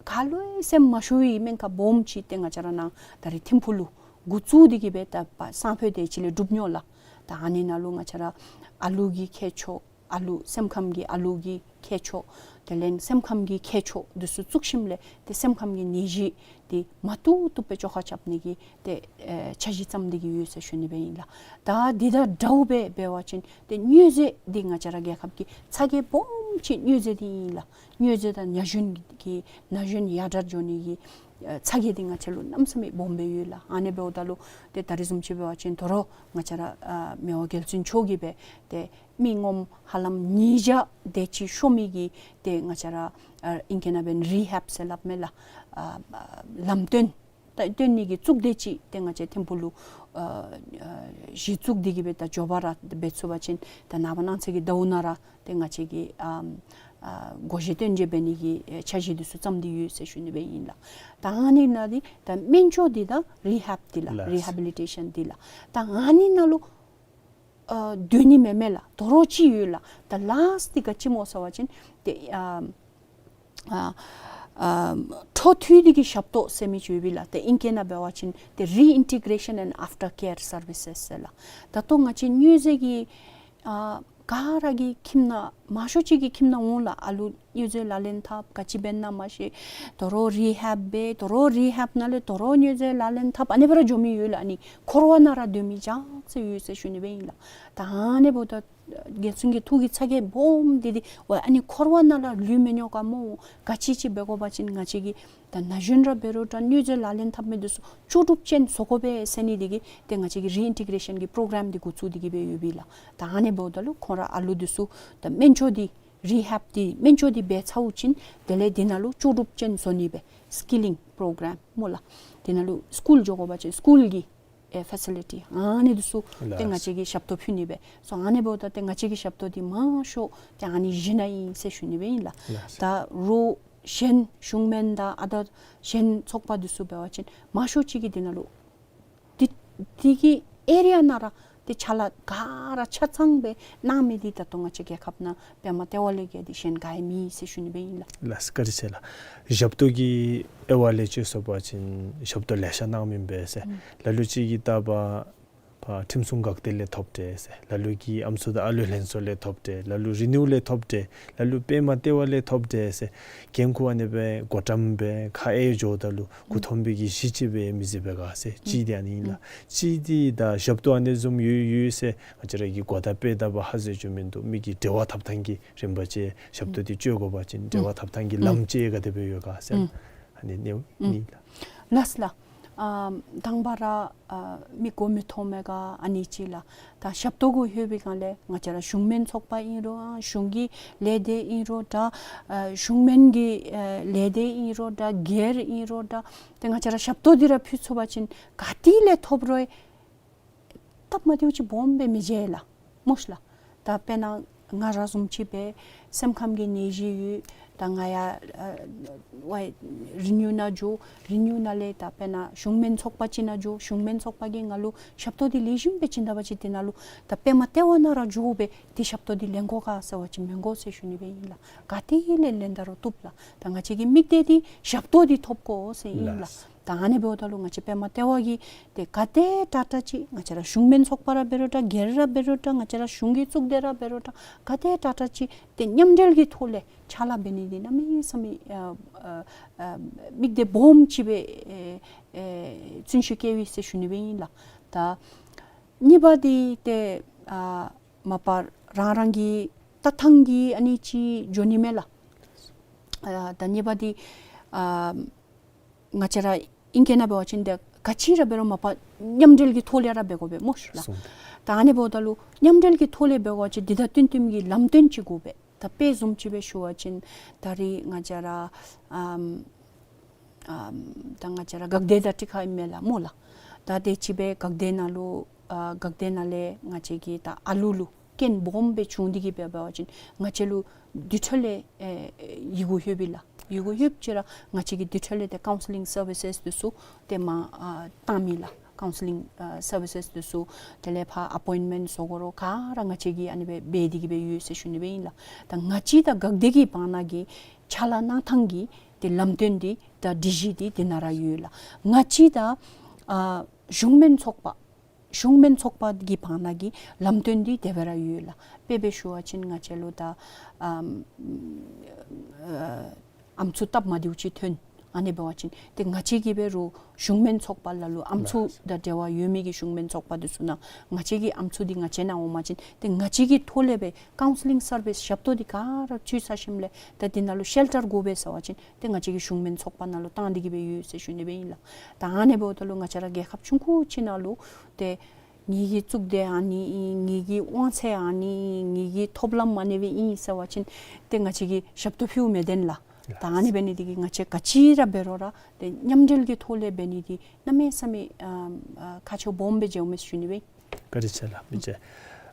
ག་ལུ་ཡང་སེམས་མ་ཤོར་བའི་སྨན་ཁང་སྦོམ་ཅིག་ཏེ་ང་བཅས་ར་ནཱ་ད་རེས་ཐིམ་ཕུག་ལུ་འགོ་བཙུགས་ཏེ་གི་སྦེ་ད་པ་སང་ཕོད་དེ་ཅིག་ལས་གྲུབ་ནི་ལགས། ད་ཨ་ནི་ནང་ལུ་ང་བཅས་ར་ཨ་ལུ་གི་ཁྱད་ཆོས་ཨ་ལུ་སེམས་ཁམས་ཀྱི་ཨ་ལུ་གི་ཁྱད་ཆོས་དེ་ལས་སེམས་ཁམས་ཀྱི་ཁྱད་ཆོས་འདི་ཚུ་བཙུགས་ཞིནམ་ལས་ཏེ་སེམས་ཁམས་ཀྱི་ནད་གཞི་འདི་མ་བཏུབ་བཏུབ་སྦེ་བཅོ་ཁ་རྐྱབ་ནི་གི་ཏེ་ཨེ་འཆར་གཞི་བརྩམས་ཏེ་གི་ཡོད་ཟེར་ཞུ་ནི་སྦེ་ཨིན་ལགས། ད་འདི་དང་འདྲཝ་སྦེ་འབད་བ་ཅིན་ཏེ་མྱོས་རྫས་འདི་ང་བཅས་ར་རྒྱལ་ཁབ་ཀྱི་ཚ་གྱང་སྦོམ་ཅིག་མྱོས་རྫས་འདི་ཨིན་ལགས། མྱོས་རྫས་དང་ན་གཞོན་གྱི་ན་གཞོན་ཡར་དྲག་འགྱོ་ནི་གི་ཨེ་ཚ་གྱང་འདི་ང་བཅས་ལུ་གནམ་མེད་ས་མེད་སྦོམ་སྦེ་ཡོད་ལགས། ཨ་ནི་འབདཝ་ད་ལུ་ཏེ་ད་རེས་བཟུམ་ཅིག་འབད་བ་ཅིན་དོ་རུང་ང་བཅས་ར་ཨ་མི་དབང་རྒྱལ་བཙུན་མཆོག་གིས་སྦེ་ཏེ་མི་ངོམ་ཧ་ལམ་ཉིས་བརྒྱ་དེ་ཅིག་ཤོར་མི་གི་ཏེ་ང་བཅས་ར་ཨ་ཨིང་སྐད་ནང་འབད་རི་ཧེབ་ཟེར་སླབ་མས་ལགས། ཨ་ཨ་ལམ་སྟོན་ད་སྟོན་ནི་གི་གཙུག་སྡེ་ཅིག་ཏེ་ང་བཅས་ཐིམ་ཕུག་ལུ་ཨ་ཨ་གཞི་བཙུགས་ཏེ་གི་སྦེ་ད་མགྱོགས་པ་ར་འབད་ཚུགས་པ་ཅིན་ད་ནངས་པ་གནངས་ཚེ་གི་ཟླཝ་ནང་ར་ཏེ་ང་བཅས་ཀྱིས་ཨ་ཨ་སྒོ་བཞི་སྟོན་བྱེད་འབད་ནི་གི་ཨེ་འཆར་གཞི་འདི་ཚུ་བརྩམས་ཏེ་ཡོད་ཟེར་ཞུ་ནི་སྦེ་ཨིན་ལགས། ད་ཨ་ནི་ནང་འདི་ད་སྨན་བཅོས་འདི་དང་རི་ཧེབ་འདི་ལགས། ལགས། རི་ཧེ་བི་ལི་ཊེ་ཤཱན་འདི་ལགས། ད་ཨ་ནི་ནང་ལུ་ཨ་སྡོད་ནི་མེན་མས་ལགས། དོ་རུང་ཅིག་ཡོད་ལགས། ད་ལཱསཊ་འདི་ག་ཅི་སྨོ་ཟེར་བ་ཅིན་ཏེ་ཨ་ཨ་ཨ་འཕྲོ་མཐུད་དེ་གི་ཞབས་ཏོག་ཟེར་མི་ཅིག་ཡོད་པས་ལགས། ཏེ་ཨིང་སྐད་ནང་འབད་བ་ཅིན་ཏེ་རི་ཨིན་ཊི་གྲེ་ཤཱན་ཨེནཌ་ཨཕ་ཊར་ཀེར་སར་བི་སེསི་ཟེར་ལགས། ད་ལྟོ་ང་བཅས་མྱོས་རྫས་ཀྱི་ཨ་ག་ར་གི་ཁྱིམ་ནང་མང་ཤོས་ཅིག་གི་ཁྱིམ་ནང་འོང་ལགས། ཨ་ལུ་མྱོས་རྫས་ལག་ལེན་འཐབ་ག་ཅི་འབད་ན་མ་ཤེས། དོ་རུང་རི་ཧེབ་འབད། དོ་རུང་རི་ཧེབ་ནང་ལས་དོ་རུང་མྱོས་རྫས་ལག་ལེན་འཐབ་ཨ་ནི་སྦེ་ར་འགྱོ་མི་ཡོད་ལགས། ཨ་ནི་འཁོར་བ་ནང་ར་སྡོད་མི་ཅིག་ཡོད་ཟེར་ཞུ་ནི་སྦེ་ཨིན་ལགས། ད་ཨ་ནི་འབདཝ་ད་རྒྱལ་བཙུན་གྱི་ཐུགས་ཀྱི་ཚ་གྱང་སྦོམ་འདི་འདི་ཝའི་ཨ་ནི་འཁོར་བ་ནང་ལུ་ལུས་མི་ཉོ་ག་སྨོ། ག་ཅི་ཅིག་འབད་དགོ་པ་ཅིན་ང་བཅས་ཀྱིས་ད་ན་གཞོན་ར་འབད་རུང་ད་མྱོས་རྫས་ལག་ལེན་འཐབ་མི་འདི་ཚུ་ལྕོགས་གྲུབ་ཅན་བཟོ་དགོ་པས་ཟེར་ནི་འདི་གིས་ཏེ་ང་བཅས་ཀྱིས་རི་ཨིན་ཊི་གྲེ་ཤཱན་གྱི་པྲོ་གྲམ་འདི་འགོ་བཙུགས་ཏེ་གི་སྦེ་ཡོད་པས་ལགས། ད་ཨ་ནི་འབདཝ་ད་ལུ་ཁོང་ར་ཨ་ལུ་འདི་ཚུ་ད་སྨན་བཅོས་འདི་རི་ཧེབ་འདི་སྨན་བཅོས་འདི་འབད་ཚརཝ་ཅིག་དེ་ལས་འདི་ནང་ལུ་ལྕོགས་གྲུབ་ཅན་བཟོ་ནི་སྦེ་སི་ཀི་ལིང་པྲོ་གྲམ་སྨོ་ལགས། འདི་ནང་ལུ་སི་ཀུལ་འགྱོ་དགོ་པ་ཅིན་སི་ཀུལ་གྱི་ཨེ་ཕེ་སི་ལི་ཊི་ཨ་ནི་འདི་ཚུ་ཏེ་ལགས། ང་བཅས་ཀྱིས་ཞབས་ཏོག་ཕུལ་ནི་སྦེ་སོ་ཨ་ནི་འབདཝ་ད་ཏེ་ང་བཅས་ཀྱི་ཞབས་ཏོག་འདི་མང་ཤོས་ཏེ་ཨ་ནི་བཞི་ནང་ཨིན་ཟེར་ཞུ་ནི་སྦེ་ཨིན་ལགས། ལགས། ད་རོགས་གཞན་གཞུང་མིན་དང་ཨ་ད་གཞན་ཚོགས་པ་འདི་ཚུ་འབད་བ་ཅིན་མང་ཤོས་ཅིག་གིས་འདི་ནང་ལུ་འདི་འདི་གི་ཨེ་རི་ཡ་ནང་ར་ ཏེ་ཕྱག་ལཱ་ག་ར་ཆ་ཚང་སྦེ་གནང་མི་འདི་ད་ལྟོ་ང་བཅས་རྒྱལ་ཁབ་ནང་པདྨ་ལྟེ་བ་ལས་བརྒལ་ཏེ་གཞན་ག་ཡང་མེད་ཟེར་ཞུ་ནི་སྦེ་ཨིན་ལགས། ལགས་སོ། བཀའ་དྲིན་ཆེ་ལགས། ཞབས་ཏོག་གི་དབྱེ་བ་ལས་ཅིག་སོང་པ་ཅིན་ཞབས་ཏོག་ལེ་ཤ་གནང་མི་ཨིན་པས་ཟེར། ཨུམ། ལ་ལུ་ཅིག་གིས་ད་ཕར་ཕར་ཁྲིམས་སྲུང་འགག་སྡེ་ལས་ཐོབ་སྟེ་ཟེར། ལ་ལུ་གིས་ཨམ་སྲུ་དང་ཨ་ལུ་ལྷན་ཚོགས་ལས་ཐོབ་སྟེ། ལ་ལུ་རི་ནིའུ་ལས་ཐོབ་སྟེ། ལ་ལུ་པདྨ་ལྟེ་བ་ལས་ཐོབ་སྟེ་ཟེར། འགན་ཁུར་ཨ་ནི་སྦེ་མགོ་བཀྲམ་སྦེ་ཁ་གཡས་འགྱོཝ་ད་ལུ་མགུ་འཐོམ་པའི་གི་གཞི་ཅིག་སྦེ་མི་བཟོ་བས་ག་ཟེར། གཅིག་འདི་ཨ་ནི་ཨིན་ལགས། གཅིག་འདི་ད་ཞབས་ཏོག་ཨ་ནི་བཟུམ་ཡོད་ཡོད་ཟེར་ང་བཅས་ར་གིས་གོ་བརྡ་སྤེལ་ད་པ་ཧ་ཟེར་རྒྱུ་མིན་འདུག། མི་གི་འབྲེལ་བ་འཐབ་ཐངས་ཀྱི་རིམ་པ་ཅིག་ཞབས་ཏོག་འདི་སྤྱོད་དགོ་པ་ཅིན་འབྲེལ་བ་འཐབ་ཐངས་ཀྱི་ལམ་ཅིག་ག་དེ་སྦེ་ཡོད་ག་ཟེར། ཨ་ནི་ཨ་ནི་ཨིན་ལགས། ལགས་ལགས། ཨ་དང་པ་ར་ཨ་མི་གོ་མི་མཐོང་མི་ག་ཨ་ནི་ཅིག་ལགས། ད་ཞབས་ཏོག་གུ་ལྷོད་པའི་སྒང་ལས་ང་བཅས་ར་གཞུང་མིན་ཚོགས་པ་ཨིན་རུང་ཨ་གཞུང་གི་ལས་སྡེ་ཨིན་རུང་འདྲ། ཨ་གཞུང་མིན་གྱི་ཨ་ལས་སྡེ་ཨིན་རུང་འདྲ། སྒེར་ཨིན་རུང་འདྲ། ཏེ་ང་བཅས་ར་ཞབས་ཏོག་འདི་ར་ཕུལ་ཚུགས་པ་ཅིན་ག་ཏེ་ལས་ཐོབ་རུང་སྟབས་མ་བདེཝ་ཅིག་སྦོམ་སྦེ་མི་མཇལ་ལགས། མོ་ཤིག་ལགས། ད་དཔེར་ན་ང་ར་བཟུམ་ཅིག་སྦེ་སེམས་ཁམས་ཀྱི་ནད་གཞི་ཡོད། ད་ང་ཡང་ཨ་ཝའི་རི་ནིའུ་ནང་འགྱོ། རི་ནིའུ་ནང་ལས་ད་དཔེར་ན་གཞུང་མིན་ཚོགས་པ་ཅིག་ནང་འགྱོ། གཞུང་མིན་ཚོགས་པ་གིས་ང་ལུ་ཞབས་ཏོག་འདི་ལེགས་ཤོམ་སྦེ་བྱིན་ད་པ་ཅིན་དེ་ནང་ལུ་ད་པདྨ་ལྟེ་བ་ནང་ར་འགྱོ་སྦེ་ཏེ་ཞབས་ཏོག་འདི་ལེན་དགོ་ག་ཟེར་བ་ཅིན་མི་དགོ་ཟེར་ཞུ་ནི་སྦེ་ཨིན་ལགས། ག་ཏེ་ལས་ལེན་ད་རུང་བཏུབ་ལགས། ད་ང་བཅས་ཀྱི་དམིགས་གཏད་འདི་ཞབས་ཏོག་འདི་ཐོབ་དགོ་ཟེར་ཨིན་ལགས། ལགས། ད་ཨ་ནི་འབདཝ་ད་ལུ་ང་བཅས་པདྨ་ལྟེ་བ་གིས་ཏེ་ག་དེ་དྲག་དྲག་ཅིག་ང་བཅས་ར་གཞུང་མིན་ཚོགས་པ་ར་འབད་རུང་འདྲ། སྒེར་ར་འབད་རུང་འདྲ། ང་བཅས་ར་གཞུང་གི་གཙུག་སྡེ་ར་འབད་རུང་འདྲ། ག་དེ་དྲག་དྲག་ཅིག་ཏེ་མཉམ་འབྲེལ་གྱི་ཐོག་ལས་ཕྱག་ལཱ་འབད་ནི་འདི་གནམ་མེད་ས་མེད་ཨ་ཨ་ཨ་དམིགས་གཏད་སྦོམ་ཅིག་སྦེ་ཨེ་ཨེ་བརྩོན་ཤུགས་བསྐྱེད་པས་ཟེར་ཞུ་ནི་སྦེ་ཨིན་ལགས། ད་གཉིས་པ་འདི་ཏེ་ཨ་མ་པ་རང་རང་གི་ལྟ་ཐངས་ཀྱིས་ཨ་ནི་ཅིག་འགྱོ་ནི་མས་ལགས། ཨ་ད་གཉིས་པ་འདི་ཨ་ང་བཅས་ར་ཨིང་སྐད་ནང་འབད་བ་ཅིན་ཏེ་ག་ཅི་ར་འབད་རུང་མ་པ་མཉམ་འབྲེལ་གྱི་ཐོག་ལས་ར་འབད་དགོ་པས་མོ་ཤིག་ལགས། སོང་། ད་ཨ་ནི་འབདཝ་ད་ལུ་མཉམ་འབྲེལ་གྱི་ཐོག་ལས་འབད་དགོ་པ་ཅིན་འདི་དང་བསྟུན་བསྟུན་གྱི་ལམ་སྟོན་ཅིག་དགོ་པས། ད་དཔེ་བཟུམ་ཅིག་སྦེ་ཞུ་བ་ཅིན་ད་རེས་ང་བཅས་ར་ཨམ་ཨམ་ད་ང་བཅས་ར་འགག་སྡེ་དང་ཊི་ཁ་ཨིན་མས་ལགས་མོ་ལགས། ད་དེ་ཅིག་སྦེ་འགག་སྡེ་ནང་ལུ་ཨ་འགག་སྡེ་ནང་ལས་ང་བཅས་ཀྱི་ད་ཨ་ལུ་ལུ་རྐྱེན་སྦོམ་སྦེ་བྱུང་སྟེ་གིས་འབད་བ་ཅིན་ང་བཅས་ལུ་དེ་འཕྲོ་ལས་ཨེ་ཡི་གུ་ལྷོད་པས་ལགས། ཡི་གུ་ལྷོདཔ་ཅིག་ར་ང་བཅས་ཀྱིས་དེ་འཕྲོ་ལས་ཏེ་ཀའུན་སི་ལིང་སར་བི་སེས་འདི་ཚུ་ཏེ་མར་ཨ་བཏང་མི་ལགས། ཀའུན་སི་ལིང་ཨ་སར་བི་སེས་འདི་ཚུ་དེ་ལས་ཕར་ཨ་པོའིནཊ་མེནཊ་བཟོ་དགོ་རུང་ག་ར་ང་བཅས་ཀྱིས་ཨ་ནི་སྦེ་འབད་དེ་གིས་སྦེ་ཡོད་ཟེར་ཞུ་ནི་སྦེ་ཨིན་ལགས། ད་ང་བཅས་དང་འགག་སྡེ་གི་བར་ན་གི་ཕྱག་ལཱ་གནང་ཐངས་ཀྱི་ཏེ་ལམ་སྟོན་འདི་དང་སྒྲིག་གཞི་འདི་དེ་ནང་ར་ཡོད་ལགས། ང་བཅས་དང་ཨ་གཞུང་མིན་ཚོགས་པ་གཞུང་མིན་ཚོགས་པ་གི་བར་ན་གི་ལམ་སྟོན་འདི་དེ་སྦེ་ར་ཡོད་ལགས། དཔེ་སྦེ་ཞུ་བ་ཅིན་ང་བཅས་ལུ་ད་ཨམ་ཨ་ཨམ་སྲུ་སྟབས་མ་བདེཝ་ཅིག་ཐོན། ཨ་ནི་འབད་བ་ཅིན་ཏེ་ང་བཅས་ཀྱིས་འབད་རུང་གཞུང་མིན་ཚོགས་པ་ལ་ལུ་ཨམ་སྲུ་དང་འབྲེལ་བ་ཡོད་མི་གི་གཞུང་མིན་ཚོགས་པ་འདི་ཚུ་ནང་ང་བཅས་ཀྱི་ཨམ་སྲུ་འདི་ང་བཅས་ནང་འོང་པ་ཅིན་ཏེ་ང་བཅས་ཀྱི་ཐོག་ལས་སྦེ་ཀའུན་སི་ལིང་སར་བི་སེས་ཞབས་ཏོག་འདི་ག་ར་ཚུ་ཚར་ཞིནམ་ལས་ད་འདི་ནང་ལུ་ཤེལ་ཊར་དགོ་པས་ཟེར་བ་ཅིན་ཏེ་ང་བཅས་ཀྱིས་གཞུང་མིན་ཚོགས་པ་ནང་ལུ་བཏང་སྟེ་གིས་སྦེ་ཡོད་ཟེར་ཞུ་ནི་སྦེ་ཨིན་ལགས། ད་ཨ་ནི་འབདཝ་ད་ལུ་ང་བཅས་ར་རྒྱལ་ཁབ་ཆུང་ཀུ་ཅིག་ནང་ལུ་ཏེ་ངེ་གི་གཙུག་སྡེ་ཨ་ནི་ཨིན། ངེ་གི་དབང་ཚད་ཨ་ནི་ཨིན། ངེ་གི་ཐོབ་ལམ་ཨ་ནི་སྦེ་ཨིན་ཟེར་བ་ཅིན་ཏེ་ང་བཅས་ཀྱིས་ཞབས་ཏོག་ཕུལཝ་མི་བདེན་ལགས། ད་ཨ་ནི་འབད་ནི་འདི་གིས་ང་བཅས་ག་ཅི་ར་འབད་རུང་ར་ཏེ་མཉམ་འབྲེལ་གྱི་ཐོག་ལས་འབད་ནི་འདི་གནམ་མེད་ས་མེད་ཨ་ཨ་ཁག་ཆེཝ་སྦོམ་སྦེ་མཇལཝ་མས་ཟེར་ཞུ་ནི་སྦེ་ཨིན། བཀའ་དྲིན་ཆེ་ལགས། མི་རྗེ།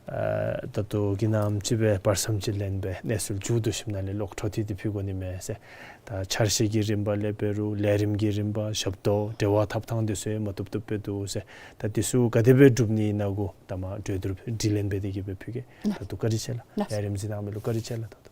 ཨ་ད་ལྟོ་གི་ནམ་ཅིག་སྦེ་བར་མཚམས་ཅིག་ལེན་སྦེ་གནས་ཚུལ་མཇུག་བསྡུ་ཞིནམ་ལས་ལོག་འཕྲོ་མཐུད་དེ་ཕུལ་དགོ་ནི་མས་ཟེར། ད་འཆར་གཞི་གི་རིམ་པ་ལས་འབད་རུང་ལས་རིམ་གྱི་རིམ་པ་ཞབས་ཏོག་འབྲེལ་བ་འཐབ་ཐངས་འདི་ཚུ་ཡང་མ་བཏུབ་བཏུབ་སྦེ་འདུག་ཟེར། ད་འདི་ཚུ་ག་དེ་སྦེ་སྒྲུབ་ནི་ཨིན་ན་གུ་ད་མ་གྲོས་བསྡུར་དྲི་ལན་འབད་དེ་གིས་སྦེ་ཕུལ་གེ། ད་ལྟོ་བཀའ་དྲིན་ཆེ་ལགས། ལས་རིམ་གཟིགས་གནང་མི་ལུ་བཀའ་དྲིན་ཆེ་ལགས། ད་ལྟོ།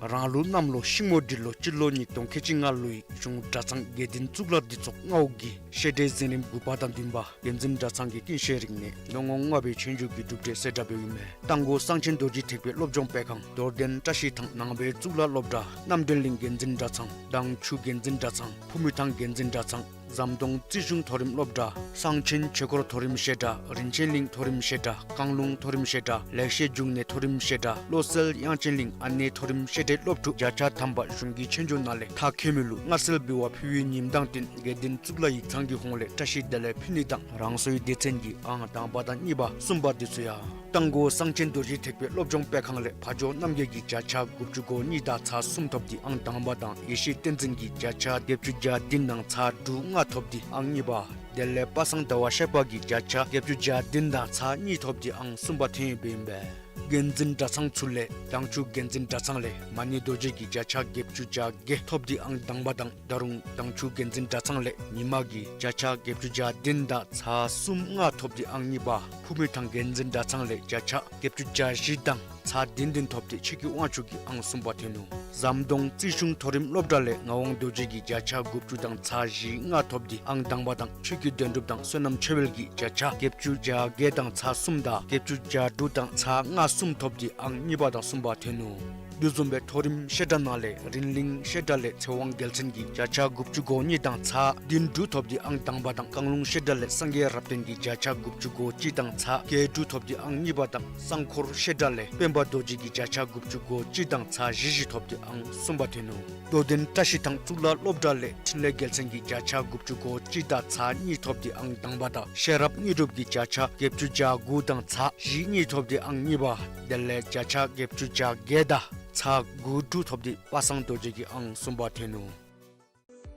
རང་ལུགས་གནམ་ལོ་ཤིང་མོ་འབྲི་ལོ་སྤྱི་ལོ་ཉིས་སྟོང་ཁལ་གཅིག་ལྔ་ལོའི་གཞུང་གྲྭ་ཚང་དགེ་འདུན་གཙུག་ལག་སྡེ་ཚོགས་ལྔ་པོ་གི་བཤད་གྲྭའི་གཟིམ་རིམ་དགུ་པ་དང་བདུན་པ་དགེ་འཛིན་གྲྭ་ཚང་གི་ཀུན་ཤེས་རིག་གནས་སྣོད་ངོ་ལྔ་པའི་ཆོས་རྒྱུགས་ཀྱི་གྲུབ་འབྲས་གསལ་བསྒྲགས་འབདཝ་ཨིན་མས། རྟ་མགོ་གསང་ཆེན་རྡོ་རྗེ་ཐེག་པའི་སློབ་སྦྱོང་སྤེལ་ཁང་རྡོར་གདན་བཀྲ་ཤིས་ཐང་ནང་པའི་གཙུག་ལག་སློབ་གྲྭ་རྣམ་འདྲེན་གླིང་དགེ་འཛིན་གྲྭ་ཚང་དང་ཆུ་དགེ་འཛིན་གྲྭ་ཚང་ཕུ་མུ་ཐང་དགེ་འཛིན་གྲྭ་ཚང་ཟམ་གདོང་རྩིས་གཞུང་མཐོ་རིམ་སློབ་གྲྭ་གསང་ཆེན་ཆོས་འཁོར་མཐོ་རིམ་བཤད་གྲྭ་རིན་ཆེན་གླིང་མཐོ་རིམ་བཤད་གྲྭ་བཀང་ལུང་མཐོ་རིམ་བཤད་གྲྭ་ལེགས་བཤད་འབྱུང་གནས་མཐོ་རིམ་བཤད་གྲྭ་བློ་གསལ་དབྱངས་ཅན་གླིང་ཨ་ནེ་མཐོ་རིམ་བཤད་གྲྭའི་སློབ་ཕྲུག་བརྒྱ་ཆ་ཐམ་པ་གཞུང་གི་ཆོས་རྒྱུགས་ནང་ལས་མཐར་འཁྱོལ་མི་ལུ་མངའ་གསོལ་འབུལ་བ་ཕུལ་བའི་ཉིནམ་དང་བསྟུན་དགེ་འདུན་གཙུག་ལག་ཡིག་ཚང་གི་ཧོངས་ལས་བཀྲ་ཤིས་བདེ་ལེགས་ཕུལ་ནི་དང་རང་སོའི་སྡེ་ཚན་གྱི་ཨང་དང་པ་དང་གཉིས་པ་གསུམ་པ་འདི་ཚུ་ཡང་རྟ་མགོ་གསང་ཆེན་རྡོ་རྗེ་ཐེག་པའི་སློབ་སྦྱོང་སྤེལ་ཁང་ལས་ཕ་ཇོ་རྣམ་རྒྱལ་གྱིས་བརྒྱ་ཆ་དགུ་བཅུ་གོ་གཉིས་དང་ཚག་གསུམ་ཐོབ་སྟེ་ཨང་དང་པ་དང་ཡེ་ཤེས་བསྟན་འཛིན་གྱིས་བརྒྱ་ཆ་བརྒྱད་ཅུ་གྱ་བདུན་དང་ཚག་དྲུག་ལྔ་ཐོབ་སྟེ་ཨང་གཉིས་པ། བདེ་ལེགས་པ་སངས་ཟླ་བ་གཤེགས་པ་གིས་བརྒྱ་ཆ་བརྒྱད་ཅུ་གྱ་བདུན་དང་ཚག་གཉིས་ཐོབ་སྟེ་ཨང་གསུམ་པ་ཐོན་ཡོདཔ་ཨིན་པས། འགན་འཛིན་གྲྭ་ཚང་ཚུ་ལས་དྭངས་ཆུ་འགན་འཛིན་གྲྭ་ཚང་ལས་མ་ཎི་རྡོ་རྗེ་གིས་བརྒྱ་ཆ་བརྒྱད་ཅུ་གྱ་བརྒྱད་ཐོབ་སྟེ་ཨང་དང་པ་དང་ད་རུང་དྭངས་ཆུ་འགན་འཛིན་གྲྭ་ཚང་ལས་ཉི་མ་གིས་བརྒྱ་ཆ་བརྒྱད་ཅུ་གྱ་བདུན་དང་ཚག་གསུམ་ལྔ་ཐོབ་སྟེ་ཨང་གཉིས་པ། ཕུ་མི་ཐང་འགན་འཛིན་གྲྭ་ཚང་ལས་བརྒྱ་ཆ་བརྒྱད་ཅུ་གྱ་བཞི་དང་ཚག་བདུན་བདུན་ཐོབ་སྟེ་ཆོས་ཀྱི་དབང་ཕྱུག་གིས་ཨང་གསུམ་པ་ཐོན་ནུག། ཟམ་གདོང་རྩིས་གཞུང་མཐོ་རིམ་སློབ་གྲྭ་ལས་ངག་དབང་རྡོ་རྗེ་གིས་བརྒྱ་ཆ་དགུ་བཅུ་དང་ཚག་བཞི་ལྔ་ཐོབ་སྟེ་ཨང་དང་པ་དང་ཆོས་ཀྱི་དོན་གྲུབ་དང་བསོད་ནམས་ཆོས་འཕེལ་གྱིས་བརྒྱ་ཆ་བརྒྱད་ཅུ་གྱ་བརྒྱད་དང་ཚག་གསུམ་དང་བརྒྱད་ཅུ་གྱ་དྲུག་དང་ཚག་ལྔ་གསུམ་ཐོབ་སྟེ་ཨང་གཉིས་པ་དང་གསུམ་པ་ཐོན་ནུག། དེ་བཟུམ་སྦེ་མཐོ་རིམ་བཤད་གྲྭ་ནང་ལས་རིང་ལིང་བཤད་གྲྭ་ལས་ཚེ་དབང་རྒྱལ་མཚན་གྱིས་བརྒྱ་ཆ་དགུ་བཅུ་གོ་གཉིས་དང་ཚག་བདུན་དྲུག་ཐོབ་སྟེ་ཨང་དང་པ་དང་བཀང་ལུང་བཤད་གྲྭ་ལས་སངས་རྒྱས་རབ་བརྟན་གྱིས་བརྒྱ་ཆ་དགུ་བཅུ་གོ་གཅིག་དང་ཚག་བརྒྱད་དྲུག་ཐོབ་སྟེ་ཨང་གཉིས་པ་དང་གསང་འཁོར་བཤད་གྲྭ་ལས་སྤེན་པ་རྡོ་རྗེ་གིས་བརྒྱ་ཆ་དགུ་བཅུ་གོ་གཅིག་དང་ཚག་བཞི་བཞི་ཐོབ་སྟེ་ཨང་གསུམ་པ་ཐོན་ནུག། རྡོར་གདན་བཀྲ་ཤིས་ཐང་གཙུག་ལག་སློབ་གྲྭ་ལས་འཕྲིན་ལས་རྒྱལ་མཚན་གྱིས་བརྒྱ་ཆ་དགུ་བཅུ་གོ་གཅིག་དང་ཚག་གཉིས་ཐོབ་སྟེ་ཨང་དང་པ་དང་ཤེས་རབ་དངོས་གྲུབ་ཀྱིས་བརྒྱ་ཆ་བརྒྱད་ཅུ་གྱ་དགུ་དང་ཚག་བཞི་གཉིས་ཐོབ་སྟེ་ཨང་གཉིས་པ། དེ་ལས་བརྒྱ་ཆ་བརྒྱད་ཅུ་གྱ་བརྒྱད་དང་ཚག་དགུ་དྲུག་ཐོབ་སྟེ་པ་སངས་རྡོ་རྗེ་གིས་ཨང་གསུམ་པ་ཐོན་ནུག།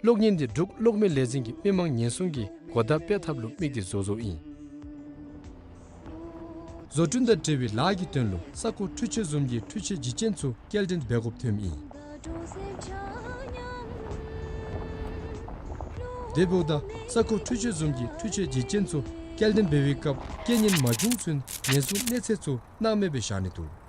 གློག་བརྙན་འདི་འབྲུག་གློག་མེ་ལས་འཛིན་གྱིས་མི་མང་ཉེན་སྲུང་གི་གོ་བརྡ་སྤེལ་ཐབས་ལུ་དམིགས་ཏེ་བཟོ་བཟོཝ་ཨིན། བཟོ་སྐྲུན་དང་འབྲེལ་བའི་ལཱ་གི་དོན་ལུ་ས་ཁོངས་འཕྲུལ་ཆས་བཟུམ་གྱི་འཕྲུལ་ཆས་བརྗིད་ཅན་ཚུ་སྐྱེལ་འདྲེན་འབད་དགོཔ་ཐོནམ་ཨིན། དེ་འབདཝ་ད་ས་ཁོངས་འཕྲུལ་ཆས་བཟུམ་གྱི་འཕྲུལ་ཆས་བརྗིད་ཅན་ཚུ་སྐྱེལ་འདྲེན་འབད་བའི་སྐབས་རྐྱེན་ངན་མ་བྱུང་ཚུན་ཉེན་སྲུང་གནས་ཚད་ཚུ་སྣང་མེད་སྦེ་བཞག་ནི་འདུག།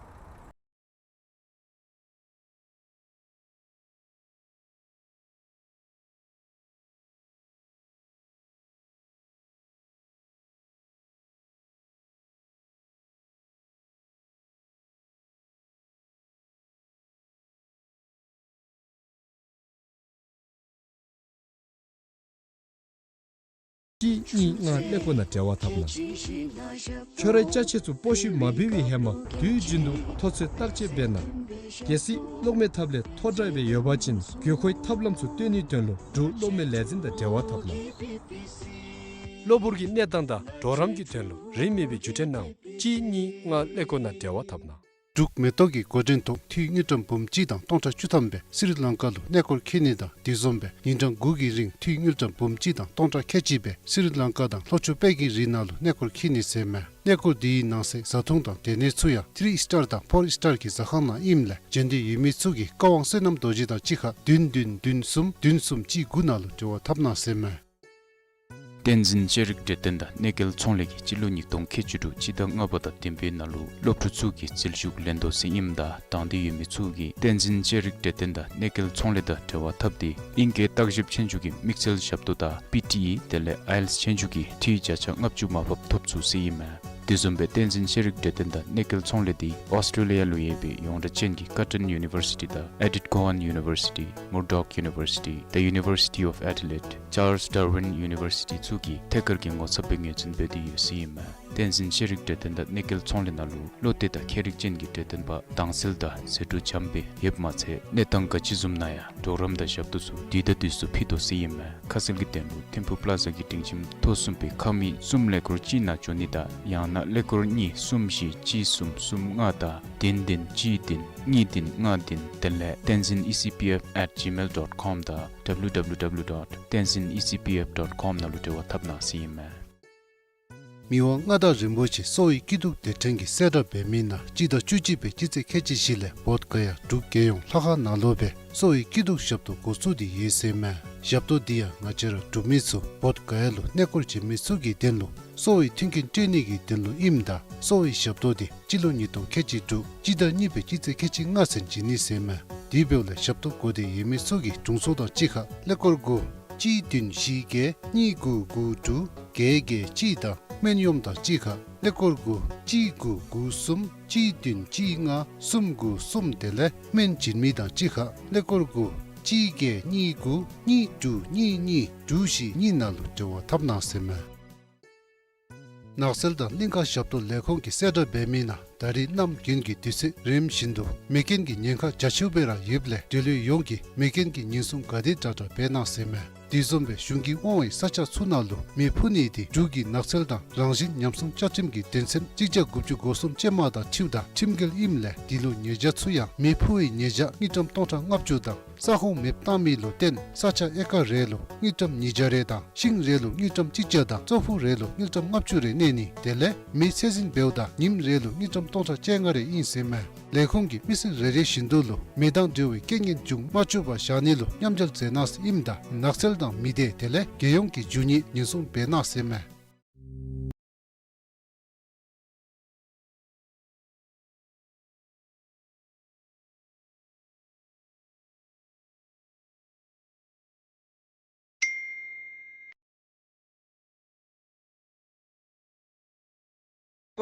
གཅིག་གཉིས་ལྔ་ཀླད་ཀོར་ནང་འབྲེལ་བ་འཐབ་གནང་། ཁྱོད་རའི་ཅ་ཆས་ཚུ་སྤོ་བཤུད་མ་འབད་བའི་ཧེ་མ་དུས་རྒྱུན་དུ་ཐོ་ཚོད་བརྟག་དཔྱད་འབད་གནང་། གལ་སྲིད་གློག་མེ་ཐབ་ལས་ཐོ་དྲག་སྦེ་ཡོད་པ་ཅིན་དགོས་མཁོའི་ཐབས་ལམ་ཚུ་སྟོན་ནིའི་དོན་ལུ་འབྲུག་གློག་མེ་ལས་འཛིན་དང་འབྲེལ་བ་འཐབ་གནང་། གློ་བུར་གྱི་གནས་སྟངས་དང་གྲོགས་རམ་གྱི་དོན་ལུ་རིན་མེད་པའི་བརྒྱུད་འཕྲིན་གནང་། གཅིག་གཉིས་ལྔ་ཀླད་ཀོར་ནང་འབྲེལ་བ་འཐབ་གནང་། འབྲུག་མེ་ཏོག་གི་འགོ་འདྲེན་ཐོག་འཐུས་དངུལ་ཀྲམ་འབུམ་གཅིག་དང་སྟོང་ཕྲག་བཅུ་ཐམ་སྦེ་སི་རི་ལང་ཀ་ལུ་གནས་སྐོར་འཁྱིད་ནི་དང་དེ་བཟུམ་སྦེ་ཉིན་གྲངས་དགུ་གི་རིང་འཐུས་དངུལ་ཀྲམ་འབུམ་གཅིག་དང་སྟོང་ཕྲག་ཁལ་གཅིག་སྦེ་སི་རི་ལང་ཀ་དང་ལྷོ་ཕྱོགས་དཔལ་གྱི་རི་ནང་ལུ་གནས་སྐོར་འཁྱིད་ནི་ཟེར་མས། གནས་སྐོར་འདི་གི་ནང་གསེས་བཟའ་འཐུང་དང་སྡོད་གནས་ཚུ་ཡང་ཐི་རི་སི་ཊར་དང་ཕོར་སི་ཊར་གྱི་ཟ་ཁང་ནང་ཨིནམ་ལས་འབྱོན་འདོད་ཡོད་མི་ཚུ་གིས་བཀའ་དབང་བསོད་ནམས་རྡོ་རྗེ་དང་གཅིག་ཁར་བདུན་བདུན་བདུན་གསུམ་བདུན་གསུམ་གཅིག་དགུ་ནང་ལུ་འབྲེལ་བ་འཐབ་གནང་ཟེར་མས། བསྟན་འཛིན་ཤེས་རིག་འབྲེལ་ལྡན་དང་གནས་སྐལ་ཚོང་ལས་ཀྱིས་སྤྱི་ལོ་ཉིས་སྟོང་ཁལ་གཅིག་དྲུག་སྤྱི་ཟླ་ལྔ་པ་དང་བདུན་པའི་ནང་ལུ་སློབ་ཕྲུག་ཚུ་གི་འཛུལ་ཞུགས་ལེན་དོ་ཟེར་ཨིནམ་ད་དང་འདོད་ཡོད་མི་ཚུ་གིས་བསྟན་འཛིན་ཤེས་རིག་འབྲེལ་ལྡན་དང་གནས་སྐལ་ཚོང་ལས་དང་འབྲེལ་བ་འཐབ་སྟེ་ཨིང་སྐད་བརྟག་ཞིབ་ཆོས་རྒྱུགས་ཀྱི་དམིགས་བསལ་ཞབས་ཏོག་དང་པི་ཊི་ཨི་དེ་ལས་ཨའི་ཨེལ་ཊི་ཨེསི་ཆོས་རྒྱུགས་ཀྱི་འཐུས་བརྒྱ་ཆ་ལྔ་བཅུ་མར་ཕབ་ཐོབ་ཚུགས་ཟེར་ཨིན་མས། དེ་བཟུམ་སྦེ་བསྟན་འཛིན་ཤེས་རིག་འབྲེལ་ལྡན་དང་གནས་སྐལ་ཚོང་ལས་འདི་ཨོསི་ཊྲེ་ལི་ཡ་ལུ་ཡོད་པའི་ཡོངས་གྲགས་ཅན་གྱི་ཀར་ཊོན་ཡུ་ནི་ཝར་སི་ཊི་དང་ཨེ་ཌིཐ་ཀོ་ཝཱན་ཡུ་ནི་ཝར་སི་ཊི་མུར་ཌོག་ཡུ་ནི་ཝར་སི་ཊི་The University of Adelaide Charles Darwin University ཚུ་གིས་ཐད་ཀར་གྱི་ངོ་ཚབ་སྦེ་ངོས་འཛིན་འབད་དེ་ཡོད་ཟེར་ཨིན་མས། བསྟན་འཛིན་ཤེས་རིག་འབྲེལ་ལྡན་དང་གནས་སྐལ་ཚོང་ལས་ནང་ལུ་བློ་གཏད་དང་ཁྱད་རིག་ཅན་གྱི་འབྲེལ་ལྡན་པ་དྭངས་གསལ་དང་ཟད་འགྲོ་འཇམ་སྦེ་ཡོདཔ་མ་ཚད་གནས་སྟངས་ག་ཅི་བཟུམ་ནང་ཡང་གྲོགས་རམ་དང་ཞབས་ཏོག་ཚུ་དུས་དང་དུས་སུ་ཕུལ་དོ་ཟེར་ཨིན་མས། ཁ་གསལ་གྱི་དོན་ལུ་ཐིམ་ཕུག་པླ་ཛ་གི་སྒྲིང་ཁྱིམ་ཐོག་གསུམ་པའི་ཁང་མིག་གསུམ་ཀླད་ཀོར་གཅིག་ནང་འབྱོན་ནི་དང་ཡང་ན་ཀླད་ཀོར་གཉིས་གསུམ་བཞི་གཅིག་གསུམ་གསུམ་ལྔ་དང་བདུན་བདུན་གཅིག་བདུན་གཉིས་བདུན་ལྔ་བདུན་དེ་ལས་tenzin E C P F at gmail dot com དང་W W W dot tenzin E C P F dot com ནང་ལུ་འབྲེལ་བ་འཐབ་གནང་ཟེར་ཨིན་མས། མི་དབང་མངའ་བདག་རིན་པོ་ཆེ་གསོ་བའི་སྐྱིད་སྡུག་སྡེ་ཕྲན་གྱིས་གསལ་བསྒྲགས་འབད་མི་ནང་སྤྱི་ཟླ་བཅུ་གཅིག་པའི་སྤྱི་ཚེས་ཁལ་གཅིག་བཞི་ལས་བོདྷ་ག་ཡ་འབྲུག་རྒྱལ་ཡོངས་ལྷ་ཁང་ནང་ལུ་སྦེ་གསོ་བའི་སྐྱིད་སྡུག་ཞབས་ཏོག་འགོ་བཙུགས་ཏེ་ཡོད་ཟེར་མས། ཞབས་ཏོག་འདི་ཡང་ང་བཅས་ར་འབྲུག་མི་ཚུ་བོདྷ་ག་ཡ་ལུ་གནས་སྐོར་བྱོན་མི་ཚུ་གི་དོན་ལུ་གསོ་བའི་མཐུན་རྐྱེན་སྤྲོད་ནི་གི་དོན་ལུ་ཨིནམ་ད་གསོ་བའི་ཞབས་ཏོག་འདི་སྤྱི་ལོ་ཉིས་སྟོང་ཁལ་གཅིག་དྲུག་སྤྱི་ཟླ་གཉིས་པའི་སྤྱི་ཚེས་ཁལ་གཅིག་ལྔ་ཚུན་བྱིན་ནི་ཟེར་མས། དེ་འབདཝ་ལས་ཞབས་ཏོག་དགོ་སྟེ་ཡོད་མི་ཚུ་གིས་དྲུང་འཚོ་དང་གཅིག་ཁར་ཀླད་ཀོར་དགུ་གཅིག་བདུན་བཞི་བརྒྱད་གཉིས་དགུ་དགུ་དྲུག་བརྒྱད་བརྒྱད་གཅིག་དང་སྨན་གཡོགམ་དང་གཅིག་ཁར་ཀླད་ཀོར་དགུ་གཅིག་དགུ་དགུ་གསུམ་གཅིག་བདུན་གཅིག་ལྔ་གསུམ་དགུ་གསུམ་དེ་ལས་སྨན་བྱིན་མི་དང་གཅིག་ཁར་ཀླད་ཀོར་དགུ་གཅིག་བརྒྱད་གཉིས་དགུ་གཉིས་དྲུག་གཉིས་གཉིས་དྲུག་བཞི་གཉིས་ནང་ལུ་འབྲེལ་བ་འཐབ་གནང་ཟེར་མས། ནགས་ཚལ་དང་གླིང་ཀ་ཞབས་ཏོག་ལས་ཁུངས་ཀྱིས་གསལ་བསྒྲགས་འབད་མི་ནང་ད་རིས་གནམ་དགུན་གྱི་དུས་ཚོད་རིམ་བཞིན་དུ་མེ་རྐྱེན་གྱི་ཉེན་ཁ་རྒྱ་ཆེཝ་སྦེ་ར་ཡོདཔ་ལས་འབྲེལ་ཡོད་ཡོངས་ཀྱིས་མེ་རྐྱེན་གྱི་ཉེན་སྲུང་ག་དེ་དྲག་དྲག་འབད་གནང་ཟེར་མས། དེ་བཟུམ་སྦེ་གཞུང་གིས་དབང་བའི་ས་ཆ་ཚུ་ནང་ལུ་མེ་ཕུ་ནི་འདི་འབྲུག་གི་ནགས་ཚལ་དང་རང་བཞིན་ཉམས་སྲུང་བཅའ་ཁྲིམས་ཀྱི་དོན་ཚན་གཅིག་བརྒྱ་དགུ་བཅུ་གོ་གསུམ་ཅན་མ་དང་འཁྲིལཝ་ད་ཁྲིམས་འགལ་ཨིནམ་ལས་འདི་ལུ་ཉེས་བྱ་ཚུ་ཡང་མེ་ཕུ་བའི་ཉེས་བྱ་དངུལ་ཀྲམ་སྟོང་ཕྲག་ལྔ་བཅུ་དང་ ས་ཁོངས་མེདཔ་བཏང་མི་ལུ་བརྟེན་ས་ཆ་ཨེ་ཀར་རེ་ལུ་དངུལ་ཀྲམ་ཉིས་བརྒྱ་རེ་དང་ཤིང་རེ་ལུ་དངུལ་ཀྲམ་གཅིག་བརྒྱ་དང་ཙོག་ཕུག་རེ་ལུ་དངུལ་ཀྲམ་ལྔ་བཅུ་རེ་གནས་ནི་དེ་ལས་མེ་ཚད་འཛིན་འབདཝ་ད་ཉིནམ་རེ་ལུ་དངུལ་ཀྲམ་སྟོང་ཕྲག་བཅོ་ལྔ་རེ་ཨིན་ཟེར་མས། ལས་ཁུངས་ཀྱིས་མི་སེར་རེ་རེ་བཞིན་དུ་ལུ་མེ་དང་འབྲེལ་བའི་རྐྱེན་ངན་འབྱུང་མ་བཅུག་པར་བཞག་ནི་ལུ་མཉམ་འབྲེལ་མཛད་གནང་ཟེར་ཨིནམ་ད་ནགས་ཚལ་དང་མི་སྡེ་དེ་ལས་རྒྱལ་ཡོངས་ཀྱི་རྒྱུ་དངོས་ཉེན་སྲུང་འབད་གནང་ཟེར་མས།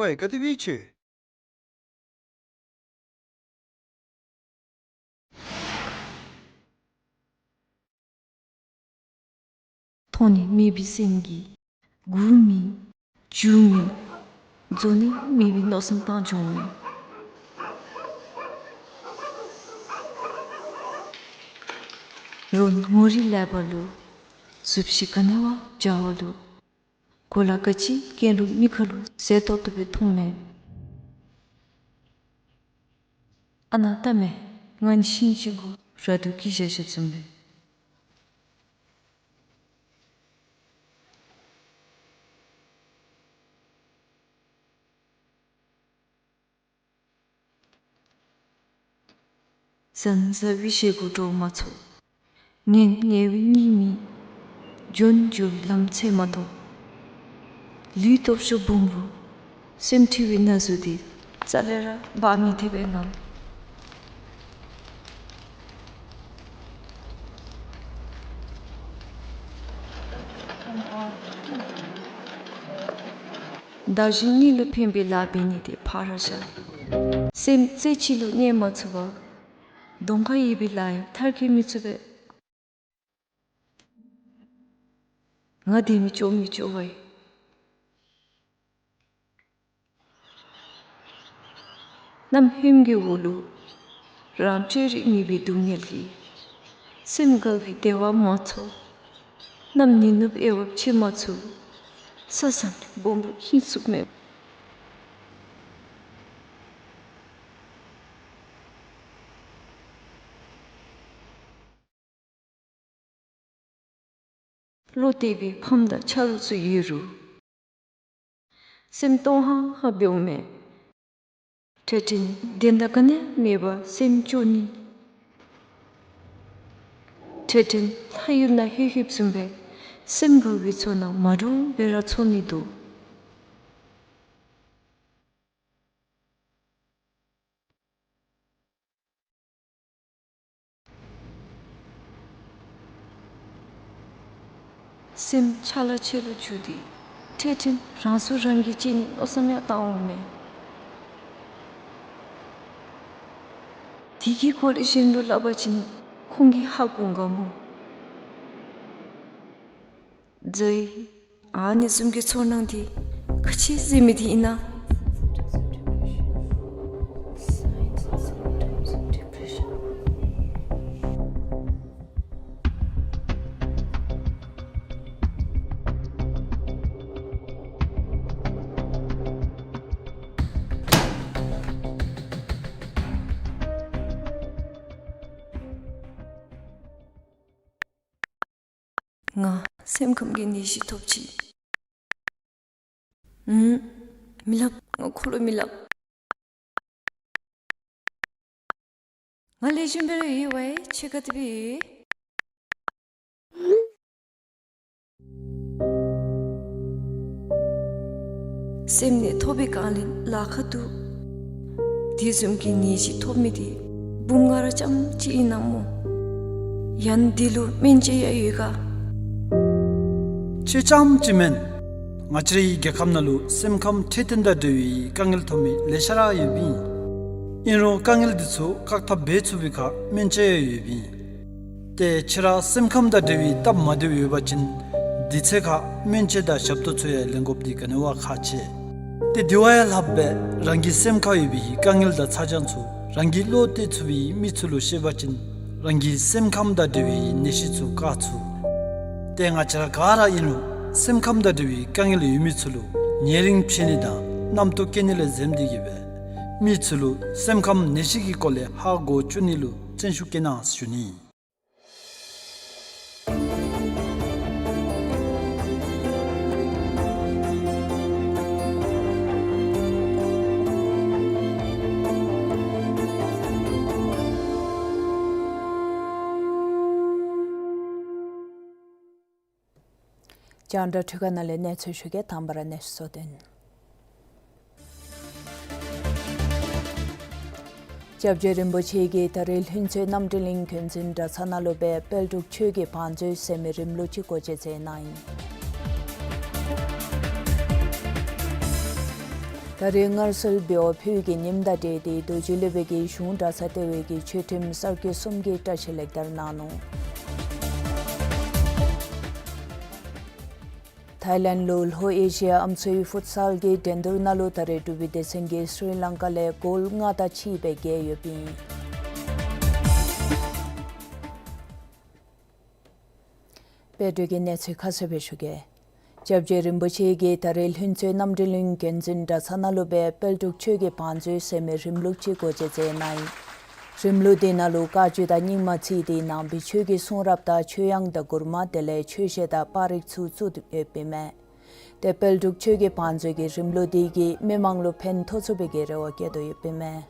ཝའི་ག་དེ་སྦེ་ཆེ། མཐོང་ནི་མེད་པའི་སེམས་ཀྱིས་སྒུག་མི་འགྱོ་མི་འཛོལ་ནི་མེད་པའི་མནོ་བསམ་བཏང་བྱུང་མས། རོགས་ངོ་རིས་ལེགས་པ་ལུ་གཟུགས་གཞི་ག་ནི་བ་འཇའ་བ་ལུ་གོ་ལ་ག་ཅི་གྱོན་རུང་མིག་ཁར་ལུ་མཛེས་ཏོག་ཏོ་སྦེ་མཐོངམ་མས། ཨ་ནཱ་ལྟ་མས། ང་ནི་ཤིང་ཅིག་གུ་ར་སྟོད་ཀྱི་བཞག་བཞགཔ་བཟུམ་སྦེ། ཟང་ཟ་བའི་ཞེ་སྒོ་དྲོ་མ་ཚུགས། ངལ་ངལ་བའི་གཉིད་མི་འབྱུང་། འགྱོ་ལམ་ཚད་མ་མཐོང་། ལུས་སྟོབས་ཤུགས་སྦོམ་རུང་སེམས་འཁྲུལ་བའི་ན་ཟུག་འདི་རྩ་ལས་ར་འབག་མི་ཐེག་པས་ང་། བདག་གཞན་གཉིས་ལུ་ཕན་པའི་ལཱ་འབད་ནི་དེ་ཕར་བཞག། སེམས་རྩེ་གཅིག་ལུ་གནས་མ་ཚུགས་པར་གདོང་ཁར་ཡོད་པའི་ལཱ་ཡང་མཐར་འཁྱོལ་མི་ཚུགས་པས། ང་དེ་མི་ལྕོགས་མི་ལྕོགས་པ་ཡིན། གནམ་ཧོནམ་གྱི་འོག་ལུ་རང་སྤྱོད་རིག་མེད་པའི་སྡུག་བསྔལ་གྱིས་སེམས་འགལ་བའི་བདེ་བ་མ་ཚོར། གནམ་ཉི་ནུབ་དབྱེ་བ་ཕྱེ་མ་ཚུགས། ས་བཟང་སྦོམ་པོ་ཧིང་སུག་མེད། བློ་གཏད་པའི་ཕམ་དང་ཆ་རོགས་ཚུ་ཡོད་རུང་སེམས་སྟོང་ཧང་ཧང་འབདཝ་མས། འཕྲལ་འཕྲལ་བདེན་མཐའ་ག་ནི་ཡང་མེད་པར་སེམས་སྐྱོ་ནི། འཕྲལ་འཕྲལ་ལྷ་ཡུལ་ནང་ལྷོད་ལྷོདཔ་བཟུམ་སྦེ་སེམས་འགལ་བའི་ཚོར་སྣང་མ་འདྲཝ་སྦེ་ར་ཚོར་ནི་འདུག། སེམས་ཆ་ལ་ཆེ་ལུ་འགྱུར་ཏེ་འཕྲལ་འཕྲལ་རང་སྲོག་རང་གིས་བཅད་ནིའི་མནོ་བསམ་ཡང་བཏང་འོང་མས། དེ་གི་སྐོར་ལས་གཞན་ལུ་སླབ་པ་ཅིན་ཁོང་གིས་ཧ་གོ་ག་མོ། ཛའི། ཨ་ནི་བཟུམ་གྱི་ཚོར་སྣང་འདི་ག་ཅི་ཟེར་མི་འདི་ཨིན་ན། ང་སེམས་ཁམས་ཀྱི་ནད་གཞི་ཐོབ་ཅི། ཨུམ། མི་སླབ། ང་ཁོ་ལུ་མི་སླབ། ང་ལེགས་ཤོམ་སྦེ་ར་ཡོད་པས། ཁྱོད་ག་དེ་སྦེ་ཡོད། སེམས་ནད་ཐོབ་པའི་སྒང་ལས་ལཱ་ཁག་འདུག། དེ་བཟུམ་གྱི་ནད་གཞི་ཐོབ་མི་དེ་འབུམ་ལྔ་ར་རྐྱངམ་གཅིག་ཨིན་ན་སྨོ། ཡང་འདི་ལུ་སྨན་དཔྱད་ཡང་ཡོད་ག། ཁྱོད་རྐྱངམ་གཅིག་མེན། ང་བཅས་རའི་རྒྱལ་ཁབ་ནང་ལུ་སེམས་ཁམས་འཕྲོད་བསྟེན་དང་འབྲེལ་བའི་དཀའ་ངལ་ཐོབ་མི་ལེ་ཤ་ར་ཡོདཔ་ཨིན། ཨིན་རུང་དཀའ་ངལ་འདི་ཚུ་བཀག་ཐབས་འབད་ཚུགས་པའི་ཁར་སྨན་དཔྱད་ཡང་ཡོདཔ་ཨིན། ཏེ་ཁྱོད་ར་སེམས་ཁམས་དང་འབྲེལ་བའི་སྟབས་མ་བདེཝ་ཡོད་པ་ཅིན་དེ་ཚེ་ཁར་སྨན་དཔྱད་དང་ཞབས་ཏོག་ཚུ་ཡང་ལེན་དགོཔ་འདི་ག་ནི་བ་ཁག་ཆེ། ཏེ་དེ་བ་ཡང་ལྷགཔ་སྦེ་རང་གི་སེམས་ཁར་ཡོད་པའི་དཀའ་ངལ་དང་ཚ་གྱང་ཚུ་རང་གིས་བློ་གཏད་ཚུགས་པའི་མི་ཚུ་ལུ་བཤད་པ་ཅིན་རང་གི་སེམས་ཁམས་དང་འབྲེལ་བའི་ནད་གཞི་ཚུ་བཀག་ཚུགས། ཏེ་ང་བཅས་ར་ག་ར་ཨིན་རུང་སེམས་ཁམས་དང་འབྲེལ་བའི་དཀའ་ངལ་ཡོད་མི་ཚུ་ལུ་ཉེ་རིང་ཕྱད་ནི་དང་རྣམ་རྟོག་སྐྱེ་ནི་ལས་འཛེམ་སྟེ་གིས་སྦེ་མི་ཚུ་ལུ་སེམས་ཁམས་ནད་གཞི་གི་སྐོར་ལས་ཧ་གོ་བཅུག་ནི་ལུ་བརྩོན་ཤུགས་བསྐྱེད་གནང་ཞུ་ནི། རྒྱང་བསྒྲགས་འཕྲུལ་ཁང་ནང་ལས་གནས་ཚུལ་ཞུ་གེ། དང་པ་ར་གནས་ཚུལ་གཙོ་དོན། སྐྱབས་རྗེ་རིན་པོ་ཆེ་གིས་ད་རེས་ལྷུན་རྩེ་རྣམ་གྲོལ་གླིང་དགོན་འཛིན་གྲྭ་ཚང་ནང་ལུ་སྦེ་དཔལ་འབྲུག་ཆོས་ཀྱི་བང་མཛོད་ཟེར་མི་རིམ་ལུགས་ཅིག་སྒོ་འབྱེད་མཛད་གནང་ཡི། ད་རེས་སྔར་སྲོལ་འབདཝ་ཕུལ་གྱི་ཉིནམ་དང་འབྲེལ་ཏེ་རྡོ་རྗེ་སློབ་དཔོན་གྱིས་གཞུང་གྲྭ་ཚང་ལྟེ་བའི་གི་ཆོས་ཁྲིམས་གསར་བསྐོས་གསུམ་གྱི་བཀྲ་ཤིས་ལེགས་དར་གནང་ནུག། ཐའི་ལེནཌ་ལུ་ལྷོ་ཨེ་ཤི་ཡ་ཨམ་སྲུའི་ཕུཊ་སཱལ་གྱི་འགྲན་བསྡུར་ནང་ལུ་ད་རེས་འབྲུག་པའི་སྡེ་ཚན་གྱིས་སྲི་ལང་ཀ་ལས་གོལ་ལྔ་དང་གཅིག་སྦེ་རྒྱལ་ཡོདཔ་ཨིན། དཔལ་འབྲུག་གི་གནས་ཚུལ་ཁ་གསལ་སྦེ་ཞུ་གེ། སྐྱབས་རྗེ་རིན་པོ་ཆེ་གིས་ད་རེས་ལྷུན་རྩེ་རྣམ་གྲོལ་གླིང་དགོན་འཛིན་གྲྭ་ཚང་ནང་ལུ་སྦེ་དཔལ་འབྲུག་ཆོས་ཀྱི་བང་མཛོད་ཟེར་མི་རིམ་ལུགས་ཅིག་སྒོ་འབྱེད་མཛད་གནང་ཡི། རིམ་ལུགས་འདི་ནང་ལུ་བཀའ་བརྒྱུད་དང་རྙིང་མ་བརྩིས་ཏེ་ནང་པའི་ཆོས་ཀྱི་གསུང་རབ་དང་ཆོས་དབྱངས་དང་མགུར་མ་དེ་ལས་ཆོས་གཞས་དང་པར་རིས་ཚུ་བཙུགས་ཏེ་ཡོདཔ་ཨིན་མས། ཏེ་དཔལ་འབྲུག་ཆོས་ཀྱི་བང་མཛོད་ཀྱི་རིམ་ལུགས་འདི་གིས་མི་མང་ལུ་ཕན་ཐོགས་ཚུགས་པའི་གི་རེ་བ་བསྐྱེད་དོ་ཡོདཔ་ཨིན་མས།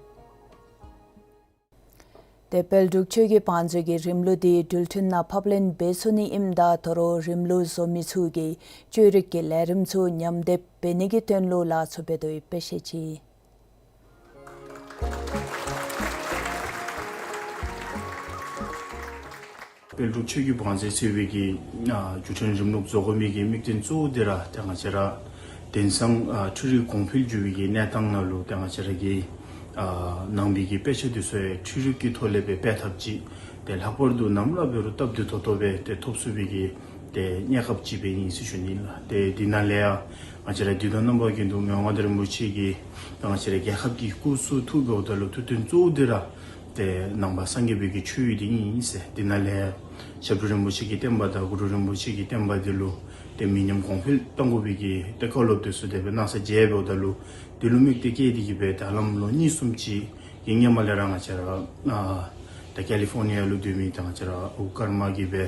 ཏེ་དཔལ་འབྲུག་ཆོས་ཀྱི་བང་མཛོད་ཀྱི་རིམ་ལུགས་འདི་འགྲུལ་འཕྲིན་ནང་ཕབ་ལེན་འབད་ཚུགས་ནི་ཨིནམ་ད་དོ་རུང་རིམ་ལུགས་བཟོ་མི་ཚུ་གིས་བཅོས་རིག་གི་ལས་རིམ་ཚུ་ཉམས་འདེབས་འབད་ནི་གི་དོན་ལུ་ལཱ་ཚུ་འབད་དོ་ཡོདཔ་སྦེ་བཤད་ཅི། དཔལ་འབྲུག་ཆོས་ཀྱི་བང་མཛོད་ཟེར་བའི་གི་ཨ་བརྒྱུད་འཕྲིན་རིམ་ལུགས་བཟོ་དགོ་མི་གི་དམིགས་དོན་གཙོ་བོ་འདི་ར་ཏེ་ང་བཅས་ར་དེང་སང་ཨ་འཕྲུལ་རིག་གོང་འཕེལ་འགྱོ་བའི་གི་གནས་སྟངས་ནང་ལུ་ཏེ་ང་བཅས་ར་གི་ཨ་ནང་པའི་གི་དཔེ་ཆ་འདི་ཚུ་ཡང་འཕྲུལ་རིག་གི་ཐོག་ལས་སྦེ་དཔེ་ཐབས་ཅིག་ཏེ་ལྷག་པར་དུ་ནམ་ར་འབད་རུང་སྟབས་བདེ་ཏོག་ཏོ་སྦེ་ཏེ་ཐོབ་ཚུགས་པའི་གི་ཏེ་གནས་སྐབས་ཅིག་སྦེ་ཨིན་ཟེར་ཞུ་ནི་ལགས། ཏེ་འདི་ནང་ལས་ཡང་ང་བཅས་ར་འདི་དང་རྣམ་པ་ཀུན་ཏུ་མི་དབང་མངའ་བདག་རིན་པོ་ཆེ་གིས་ང་བཅས་ར་རྒྱལ་ཁབ་ཀྱི་སྐུ་གཟུགས་ཐུགས་འབདཝ་ད་ལུ་ཐུགས་དོན་གཙོ་བོ་འདི་ར་ཏེ་ནང་པ་སངས་རྒྱས་པའི་གི་ཆོས་འདི་ཨིན་ཟེར། འདི་ནང་ལས་ཞབས་དྲུང་རིན་པོ་ཆེ་གི་བསྟན་པ་དང་གུ་རུ་རིན་པོ་ཆེ་གི་བསྟན་པ་འདི་ལུ་ཏེ་མི་ཉམས་གོང་འཕེལ་གཏང་དགོ་པའི་གི་ཏེ་བཀའ་སློབ་འདི་ཚུ་དེ་སྦེ་གནང་ས་མཇལ་འབདཝ་ད་ལུ་འདི་ལུ་དམིགས་ཏེ་བསྐྱེད་དེ་གིས་སྦེ་ད་ལམ་ལོ་གཉིས་གསུམ་ཅིག་གི་སྔོན་མ་ལས་ར་ང་བཅས་ར་ཨ་ད་ཀེ་ལི་ཕོར་ནི་ཡ་ལུ་སྡོད་མི་ད་ང་བཅས་ར་ཨོ་ཀརྨ་གིས་སྦེ་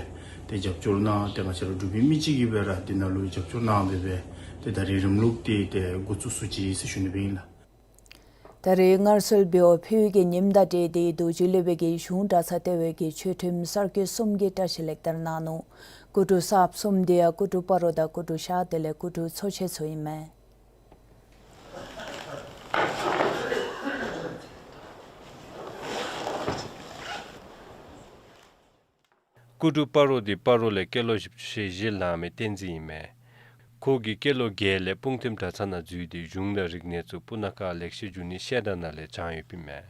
ཏེ་རྒྱབ་སྐྱོར་གནང་། ཏེ་ང་བཅས་ར་འབྲུག་པའི་མི་ཅིག་གིས་སྦེ་ར་འདི་ནང་ལུ་རྒྱབ་སྐྱོར་གནང་སྦེ་སྦེ་ཏེ་ད་རེས་རིམ་ལུགས་འདི་ཏེ་འགོ་བཙུགས་ཚུགས་ཅི་ཟེར་ཞུ་ནི་སྦེ་ཨིན་ལགས། ད་རེས་སྔར་སྲོལ་འབདཝ་ཕུལ་གྱི་ཉིནམ་དང་འབྲེལ་ཏེ་རྡོ་རྗེ་སློབ་དཔོན་གྱིས་གཞུང་གྲྭ་ཚང་ལྟེ་བའི་གི་ཆོས་ཁྲིམས་གསར་བསྐོས་གསུམ་གྱི་བཀྲ་ཤིས་ལེགས་དར་གནང་ནུག། སྐུ་དྲུང་གསརཔ་གསུམ་འདི་ཡང་སྐུ་དྲུང་སྤ་རོ་དང་སྐུ་དྲུང་ཤར་དེ་ལས་སྐུ་དྲུང་ཚོ་ཆེན་ཚུ་ཨིན་མས། སྐུ་དྲུང་སྤ་རོ་འདི་སྤ་རོ་ལས་སྐྱེས་ལོ་བཞི་བཅུ་ཞེ་བཞི་ལང་མི་བསྟན་འཛིན་ཨིན་མས། ཁོ་གིས་སྐྱེས་ལོ་བརྒྱད་ལས་སྤུངས་ཐིམ་གྲྭ་ཚང་ནང་འཛུལ་ཏེ་གཞུང་དང་རིག་གནས་ཚུ་སྤུ་ན་ཁ་ལེགས་བཤད་འབྱུང་གནས་བཤད་གྲྭ་ནང་ལས་སྦྱངས་ཡོདཔ་ཨིན་མས།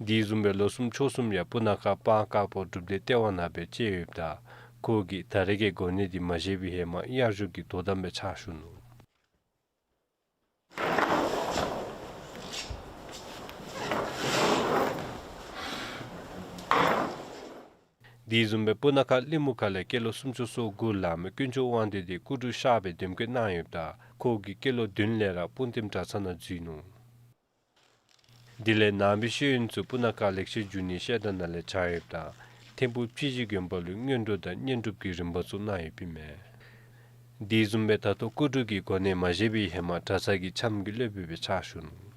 དེ་བཟུམ་སྦེ་ལོ་གསུམ་ཕྱོགས་གསུམ་ཡང་སྤུ་ན་ཁ་སྤང་དཀར་པོ་སྒྲུབ་སྡེ་ལྟེ་བ་ནང་སྦེ་བཅད་ཡོདཔ་ད་ཁོ་གིས་ད་རེས་ཀྱི་གོ་གནས་འདི་མ་བཞེས་པའི་ཧེ་མ་གཡར་བཞུགས་ཀྱི་དོ་དམ་སྦེ་ཕྱག་ཞུ་ནུག། དེ་བཟུམ་སྦེ་སྤུ་ན་ཁ་གླིང་མུ་ཁ་ལས་སྐྱེས་ལོ་སུམ་ཅུ་སོ་དགུ་ལང་མི་དཀོན་མཆོག་དབང་འདུས་འདི་སྐུ་དྲུང་ཤར་སྦེ་འདེམས་བསྐོ་གནང་ཡོདཔ་ད་ཁོ་གིས་སྐྱེས་ལོ་བདུན་ལས་ར་སྤུངས་ཐིམ་གྲྭ་ཚང་ནང་འཛུལ་ནུག། དེ་ལས་ནང་པའི་ཤེས་ཡོན་ཚུ་སྤུ་ན་ཁ་ལེགས་བཤད་འབྱུང་གནས་བཤད་གྲྭ་ནང་ལས་སྦྱངས་ཡོདཔ་ད་ཐིམ་ཕུག་སྤྱི་གཞི་དགོན་པ་ལུ་སྔོན་འགྲོ་དང་བསྙེན་སྒྲུབ་ཀྱི་རིམ་པ་ཚུ་གནང་ཡོདཔ་ཨིན་མས། དེ་བཟུམ་སྦེ་ད་ལྟོ་སྐུ་དྲུང་གི་གོ་གནས་མ་བཞེས་པའི་ཧེ་མ་གྲྭ་ཚང་གི་ཆབ་ཀྱི་སློབ་དཔོན་སྦེ་ཕྱག་ཞུ་ནུག།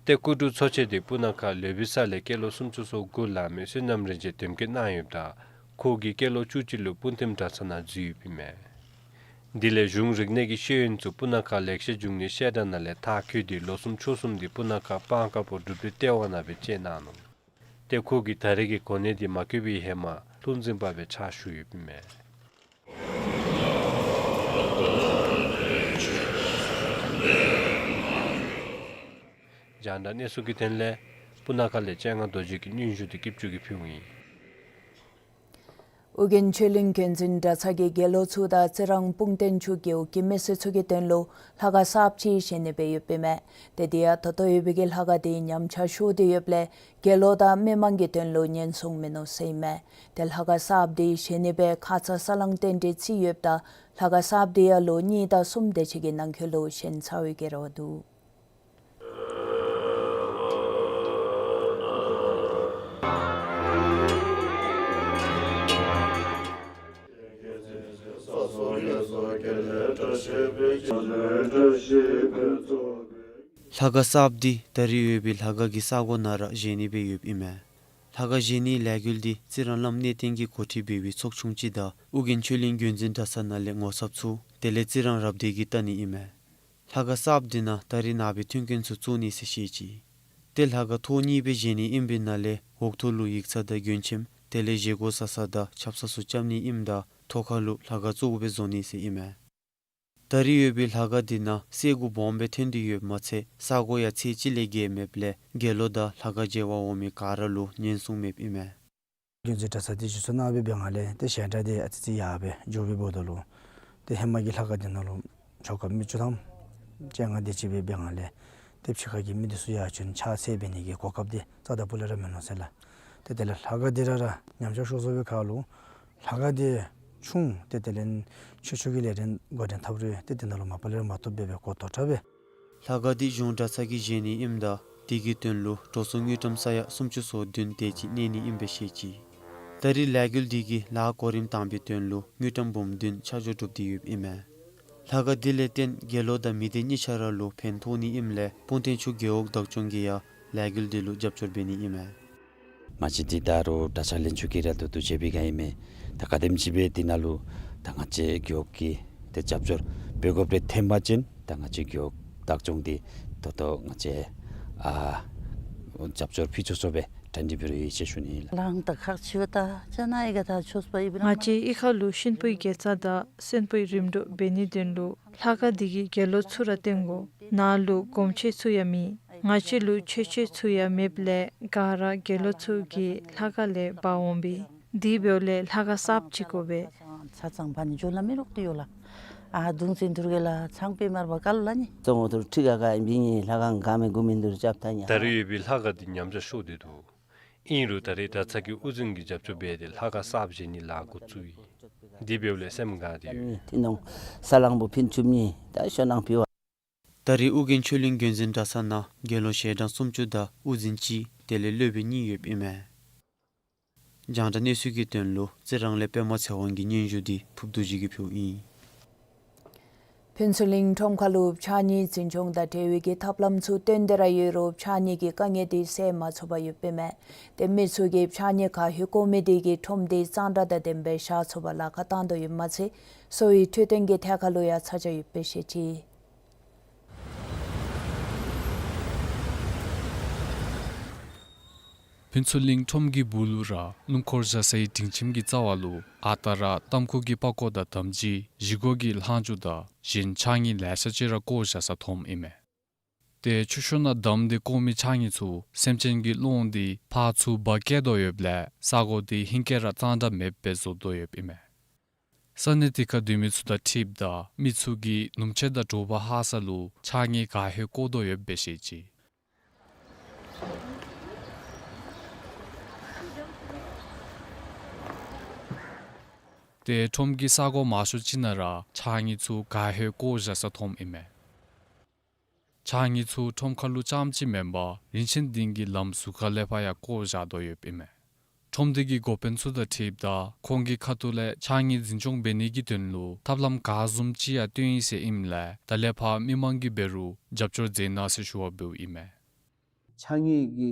ཏེ་སྐུ་དྲུང་ཚོ་ཆེན་འདི་སྤུ་ན་ཁ་ལོ་བི་ས་ལས་སྐྱེས་ལོ་སུམ་ཅུ་སོ་དགུ་ལང་མི་བསོད་ནམས་རིན་ཆེན་འདེམས་བསྐོ་གནང་ཡོདཔ་ད་ཁོ་གིས་སྐྱེས་ལོ་བཅུ་གཅིག་ལུ་སྤུངས་ཐིམ་གྲྭ་ཚང་ནང་འཛུལ་ཡོདཔ་ཨིན་མས། དེ་ལས་གཞུང་རིག་གནས་ཀྱི་ཤེས་ཡོན་ཚུ་སྤུ་ན་ཁ་ལེགས་བཤད་འབྱུང་གནས་བཤད་གྲྭ་ནང་ལས་མཐར་འཁྱོལ་ཏེ་ལོ་གསུམ་ཕྱོགས་གསུམ་འདི་སྤུ་ན་ཁ་སྤང་དཀར་པོ་སྒྲུབ་སྡེ་ལྟེ་བ་ནང་སྦེ་བཅད་གནང་ནུག། ཏེ་ཁོ་གིས་ད་རེས་ཀྱི་གོ་གནས་འདི་མ་བསྐོས་པའི་ཧེ་མ་ལྷུང་འཛིན་པ་སྦེ་ཕྱག་ཞུ་ཡོདཔ་ཨིན་མས། རྒྱང་བསྒྲགས་གནས་ཚུལ་གྱི་དོན་ལས་སྤུ་ན་ཁ་ལས་སྤྱན་སྔ་རྡོ་རྗེ་གི་སྙན་ཞུ་འདི་སྐྱིད་ཆུ་གིས་ཕུལཝ་ཨིན། ཨོ་རྒྱན་ཆོས་གླིང་དགོན་འཛིན་གྲྭ་ཚང་གིས་དགེ་སློང་ཚུ་དང་རྩི་རང་སྤུངས་རྟེན་ཆུ་རྒེད་འོག་གི་མི་སེར་ཚུ་གི་དོན་ལུ་ལྷ་ཁང་གསརཔ་ཅིག་བཞེངས་ནི་སྦེ་ཡོདཔ་ཨིན་མས། ཏེ་དེ་ཡང་ད་ལྟོ་ཡོད་པའི་གི་ལྷ་ཁང་འདི་ཉམས་ཆག་ཤོར་ཏེ་ཡོདཔ་ལས་དགེ་སློང་དང་མི་མང་གི་དོན་ལུ་ཉེན་སྲུང་མིན་ནུག་ཟེར་ཨིན་མས། ཏེ་ལྷ་ཁང་གསརཔ་འདི་བཞེངས་ནི་སྦེ་ཁ་ཙ་ས་བསླང་རྟེན་འབྲེལ་བརྩི་ཡོདཔ་ད་ལྷ་ཁང་གསརཔ་འདི་ཡང་ལོ་གཉིས་དང་གསུམ་དེ་ཅིག་གི་ནང་འཁོད་ལུ་བཞེངས་ཚར་བའི་གི་རེ་བ་འདུག། ལྷ་ཁང་གསརཔ་འདི་ད་རེས་ཡོད་པའི་ལྷ་ཁང་གི་ས་གོ་ནང་ར་བཞེངས་ནི་སྦེ་ཡོདཔ་ཨིན་མས། ལྷ་ཁང་བཞེངས་ནིའི་ལས་འགུལ་འདི་རྩི་རང་བླམ་གནས་བརྟན་གྱིས་འགོ་ཁྲིད་འབད་བའི་ཚོགས་ཆུང་ཅིག་དང་ཨོ་རྒྱན་ཆོས་གླིང་རྒྱུན་འཛིན་གྲྭ་ཚང་ནང་ལས་ངོ་ཚབ་ཚུ་དེ་ལས་རྩི་རང་རབ་སྡེ་གིས་བལྟ་ནི་ཨིན་མས། ལྷ་ཁང་གསརཔ་འདི་ནང་ད་རེས་ནངས་པའི་མཐུན་རྐྱེན་ཚུ་བཙུགས་ནི་ཟེར་བཤད་ཅི། ཏེ་ལྷ་ཁང་ཐོག་གཉིས་སྦེ་བཞེངས་ནི་ཨིན་པའི་ནང་ལས་འོག་ཐོག་ལུ་ཡིག་ཚང་དང་མགྱོན་ཁྱིམ་དེ་ལས་བཞེས་སྒོ་བཟའ་ས་དང་ཆབ་གསང་ཚུ་རྐྱབ་ནི་ཨིནམ་ད་ཐོག་ཁ་ལུ་ལྷ་ཁང་གཙོ་བོ་སྦེ་བཟོ་ནི་ཟེར་ཨིན་མས། ད་རེས་ཡོད་པའི་ལྷ་ཁང་འདི་ནང་གསེར་གྱི་སྦོམ་སྦེ་ཐོན་ཏེ་ཡོདཔ་མ་ཚད་ས་གོ་ཡང་ཚད་གཅིག་ལས་བརྒལ་མེདཔ་ལས་དགེ་སློང་དང་ལྷ་ཁང་མཇལ་བར་འོང་མི་ག་ར་ལུ་ཉེན་སྲུང་མེདཔ་ཨིན་མས། རྒྱུན་འཛིན་གྲྭ་ཚང་འདི་གཞི་བཙུགས་གནང་བའི་བར་ན་ལས་ཏེ་ཞལ་གྲངས་འདི་ཨ་ཙི་ཅིག་ཡར་སྦེ་འགྱོ་བའི་འབདཝ་ད་ལུ་ཏེ་ཧེ་མ་གི་ལྷ་ཁང་འདི་ནང་ལུ་ཆོ་ག་མི་བཅུ་ཐམ་ཅན་ལྔ་དེ་ཅིག་སྦེ་འབད་བའི་བར་ན་ལས་ཏེ་ཕྱི་ཁ་གི་མི་འདི་ཚུ་ཡར་བྱོན་ཕྱག་འཚལ་འབད་ནི་གི་གོ་སྐབས་འདི་རྩ་དང་པོ་ལས་ར་མིན་ནུག་ཟེར་ལགས། ཏེ་དེ་ལས་ལྷ་ཁང་འདི་ར་ར་ཉམས་ཆག་ཤོར་སོང་བའི་ཁར་ལུ་ལྷ་ཁང་འདི་ཆུང་ཏེ་དེ་ལས་ཆོས་ཕྱོགས་ཀྱི་ལས་རིམ་འགོ་འདྲེན་འཐབ་རུང་ཏེ་དེ་ནང་ལུ་མ་པ་ལས་ར་མ་ཐོབ་པར་སྦེ་གོ་དོ་དྲགས་སྦེ། ལྷ་ཁང་འདི་གཞུང་གྲྭ་ཚང་གིས་བཞེངས་ནི་ཨིནམ་ད་དེ་གི་དོན་ལུ་འགྲོ་སོང་དངུལ་ཀྲམ་ས་ཡ་སུམ་ཅུ་སོ་བདུན་དེ་ཅིག་གནས་ནི་ཨིན་པས་ཟེར་བཤད་ཅི། ད་རེས་ལས་འགུལ་འདི་གིས་ལཱ་གོ་རིམ་དང་པའི་དོན་ལུ་དངུལ་ཀྲམ་འབུམ་བདུན་ཆ་འཇོག་གྲུབ་སྟེ་ཡོདཔ་ཨིན་མས། ལྷ་ཁང་འདི་ལས་བརྟེན་དགེ་སློང་དང་མི་སྡེ་གཉིས་ཆ་ར་ལུ་ཕན་ཐོགས་ནི་ཨིནམ་ལས་སྤུངས་ཐང་ཆུ་རྒེད་འོག་བདག་སྐྱོང་གིས་ཡང་ལས་འགུལ་འདི་ལུ་རྒྱབ་སྐྱོར་འབད་ནི་ཨིན་མས། མ་གཞི་འདི་ད་རུང་གྲྭ་ཚང་ལྷན་ཚོགས་ཀྱིས་ར་ད་ལྟོ་མཇལ་བའི་སྒང་ཨིན་མས། ད་ག་དེམ་ཅིག་སྦེ་འདི་ནང་ལུ་ད་ང་བཅས་རྒེད་འོག་གིས་ཏེ་རྒྱབ་སྐྱོར་འབད་དགོཔ་རེ་ཐོན་པ་ཅིན་ད་ང་བཅས་རྒེད་འོག་བདག་སྐྱོང་འདི་ད་ལྟོ་ང་བཅས་ཨ་རྒྱབ་སྐྱོར་ཕུལ་ཆོག་ཆོག་སྦེ་གྲ་སྒྲིག་འབད་རུང་ཡོད་ཟེར་ཞུ་ནི་ལགས། ལང་ད་ཁག་ཆེ་བ་ད་ཅ་ན་ཨི་ག་ད་ཆོས་པ་ཨི་བི་ར་ང་བཅས་ཨི་ཁ་ལུ་གཤིན་པོའི་དགེ་རྩ་དང་གསོན་པོའི་རིམ་གྲོ་འབད་ནིའི་དོན་ལུ་ལྷ་ཁང་འདི་གིས་དགེ་སློང་ཚུ་ར་བསྟེན་དགོ། ནཱ་ལུ་སྒོམ་ཆེན་ཚུ་ཡང་མེད། ང་བཅས་ལུ་ཆོས་ཆེན་ཚུ་ཡང་མེདཔ་ལས་ག་ར་དགེ་སློང་ཚུ་གིས་ལྷ་ཁང་ལས་འབག་འོང་པས། དེ་འབདཝ་ལས་ལྷ་ཁང་གསརཔ་ཅིག་དགོ་པས། ཚ་ཚང་པ་ནི་འགྱོ་ལ་མི་རོག་ཏུ་ཡོད་ལགས། ཨ་གདུང་སེམས་ཐུར་གེ་ལ་ཚང་པའི་མར་བ་ཀལ་ལ་ནི། གཙོ་བོ་ཐུར་ཁྲི་ག་ག་ཨིན་པའི་ནི་ལྷ་ཁང་ག་མི་གུ་མིན་དུར་རྐྱབ་ཐ་ཉ། ད་རེས་ཡོད་པའི་ལྷ་ཁང་འདི་ཉམས་ཆག་ཤོར་ཏེ་འདུག། ཨིན་རུང་ད་རེས་གྲྭ་ཚང་གི་དབུ་འཛིན་གྱིས་རྒྱབ་སྐྱོར་འབད་དེ་ལྷ་ཁང་གསརཔ་བཞེངས་ནིའི་ལཱ་འགོ་བཙུགས་ཡི། དེ་འབདཝ་ལས་སེམས་དགའ་སྟེ་ཡོད། ཐི་ནོང་ས་ལང་པོ་ཕིན་ཆུབ་ནི་ད་ཤོ་ནང་ཕི་བ། ད་རེས་ཨོ་རྒྱན་ཆོས་གླིང་རྒྱུན་འཛིན་གྲྭ་ཚང་ནང་དགེ་སློང་ཞལ་གྲངས་སུམ་ཅུ་དང་དབུ་འཛིན་གཅིག་དེ་ལས་སློབ་དཔོན་གཉིས་ཡོདཔ་ཨིན་མས། རྒྱང་བསྒྲགས་གནས་ཚུལ་གྱི་དོན་ལུ་རྩི་རང་ལས་པདྨ་ཚེ་དབང་གི་སྙན་ཞུ་འདི་ཕུབ་རྡོ་རྗེ་གིས་ཕུལཝ་ཨིན། ཕུན་ཚོགས་གླིང་ཁྲོམ་ཁ་ལུ་ཕྱགས་སྙིགས་འཛིན་སྐྱོང་དང་འབྲེལ་བའི་གི་ཐབས་ལམ་ཚུ་བཏོན་ཏེ་ར་ཡོད་རུང་ཕྱགས་སྙིགས་ཀྱི་དཀའ་ངལ་འདི་སེལ་མ་ཚུགས་པར་ཡོདཔ་ཨིན་མས། ཏེ་མི་ཚུ་གིས་ཕྱགས་སྙིགས་ག་ཧེ་བཀོ་མི་དེ་གིས་ཁྲོམ་འདི་གཙང་སྦྲ་དང་ལྡནམ་སྦེ་བཞག་ཚུགས་པར་ལཱ་ཁག་བཏང་དོ་ཡོདཔ་མ་ཚད་གསོ་བའི་འཕྲོད་བསྟེན་གྱི་ཐད་ཁ་ལུ་ཡང་ཚ་གྱང་ཡོདཔ་སྦེ་བཤད་ཅི། ཕུན་ཚོགས་གླིང་ཁྲོམ་གྱི་སྦུག་ལུ་ར་སྣུམ་འཁོར་བཞག་སའི་སྒྲིང་ཁྱིམ་གྱི་རྩ་བ་ལུ་ཨ་རྟག་ར་ཏམ་ཁུ་གི་པགས་ཀོ་དང་དམ་སྦྱིས་བཞེས་སྒོ་གི་ལྷག་མཇུག་དང་གཞན་ཕྱགས་སྙིགས་ལེ་ཤ་ཅིག་ར་བཀོ་བཞག་ས་མཐོངམ་ཨིན་མས། ཏེ་ཆུ་ཤོར་ནང་བསྡམས་ཏེ་བཀོ་མི་ཕྱགས་སྙིགས་ཚུ་སེམས་ཅན་གྱི་སློང་འདི་ཕར་ཚུར་འབག་བསྐྱལ་དོ་ཡོདཔ་ལས་ས་གོ་འདི་ཧིང་སྐལ་ར་གཙང་སྦྲ་མེདཔ་སྦེ་བཟོ་དོ་ཡོདཔ་ཨིན་མས། ས་གནས་དེ་ཁར་སྡོད་མི་ཚུ་དང་འཁྲིལཝ་ད་མི་ཚུ་གིས་ནུབ་ཕྱེད་དང་དྲོ་པ་ཧ་སག་ལུ་ཕྱགས་སྙིགས་ག་ཧེ་བཀོ་དོ་ཡོདཔ་སྦེ་བཤད་ཅི། ཏེ་ཁྲོམ་གྱི་ས་གོ་མང་ཤོས་ཅིག་ནང་ར་ཕྱགས་སྙིགས་ཚུ་ག་ཧེ་བཀོ་བཞག་ས་མཐོངམ་ཨིན་མས། ཕྱགས་སྙིགས་ཚུ་ཁྲོམ་ཁ་ལུ་རྐྱངམ་ཅིག་མེན་པར་རིན་ཆེན་སྡིངས་ཀྱི་ལམ་ཟུར་ཁ་ལས་ཕར་ཡང་བཀོ་བཞག་དོ་ཡོདཔ་ཨིན་མས། ཁྲོམ་སྡེ་གི་འགོ་དཔོན་ཚུ་དང་འཁྲིལཝ་ད་ཁོང་གི་ཁ་ཐུག་ལས་ཕྱགས་སྙིགས་འཛིན་སྐྱོང་འབད་ནི་གི་དོན་ལུ་ཐབས་ལམ་ག་བཟུམ་ཅིག་ཡང་བཏོན་ཡི་ཟེར་ཨིནམ་ལས་ད་ལས་ཕར་མི་མང་གིས་འབད་རུང་རྒྱབ་སྐྱོར་མཛད་གནང་ཟེར་ཞུ་བ་འབདཝ་ཨིན་མས། ཕྱགས་སྙིགས་ཀྱི་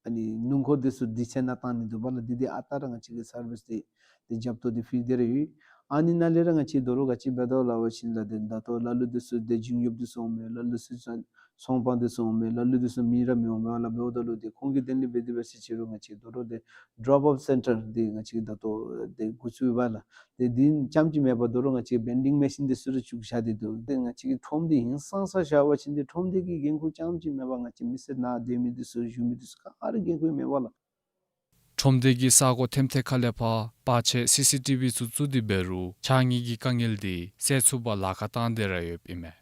ཨ་ནི་སྣུམ་འཁོར་འདི་ཚུ་དུས་ཆེན་ནང་བཏང་ནི་འདུག་པ་ལགས། འདི་འདི་ཨ་རྟག་ར་ང་བཅས་ཀྱིས་སར་བིསི་འདི་འདི་རྒྱབ་ཐོག་འདི་ཕུལ་ཏེ་ར་ཡོད། ཨ་ནི་ནང་ལས་ར་ང་བཅས་དོ་རུང་ག་ཅི་འབད་དོ་ལབ་པ་ཅིན་ལགས་འདི་ད་ལྟོ་ལ་ལུ་འདི་ཚུ་འདི་འབྱུང་འགྱོཝ་འདི་ཚུ་འོང་མས། ལ་ལུ་ཚུ་ཚ་ཚོང་པ་འདི་ཚུ་འོང་མས། ལ་ལུ་འདི་ཚུ་མི་ར་མི་འོང་མས་ལགས། འབདཝ་ད་ལུ་འདི་ཁོང་གིས་དེ་ལས་འབད་དེ་འབད་ཟེར་ཅི་རུང་ང་བཅས་དོ་རུང་འདི་ཌོབ་ཨོཕ་སེན་ཊར་འདི་ང་བཅས་ད་ལྟོ་འདི་འགོ་བཙུགས་ཡོདཔ་ལགས། འདི་འདི་རྐྱངམ་ཅིག་མེན་པར་དོ་རུང་ང་བཅས་བེན་ཌིང་མེ་ཤིན་འདི་ཚུ་ར་བཙུགས་བཞག་སྟེ་འདུག། འདི་ང་བཅས་ཀྱི་ཁྲོམ་འདི་ཧིང་སངས་ས་བཞག་པ་ཅིན་འདི་ཁྲོམ་སྡེ་གི་འགན་ཁུར་རྐྱངམ་ཅིག་མེན་པར་ང་བཅས་མི་སེར་ནང་སྡོད་མི་འདི་ཚུ་བཞུགས་མི་འདི་ཚུ་ག་ར་འགན་ཁུར་མེད་པ་ལགས། ཁྲོམ་སྡེ་གི་ས་གོ་ཐེམ་ཐེ་ཁ་ལས་ཕར་པར་ཆས་སི་སི་ཊི་བི་ཚུ་བཙུགས་ཏེ་འབད་རུང་ཕྱགས་སྙིགས་ཀྱི་དཀའ་ངལ་འདི་སེལ་ཚུགས་པར་ལཱ་ཁག་བཏང་སྟེ་ར་ཡོདཔ་ཨིན་མས།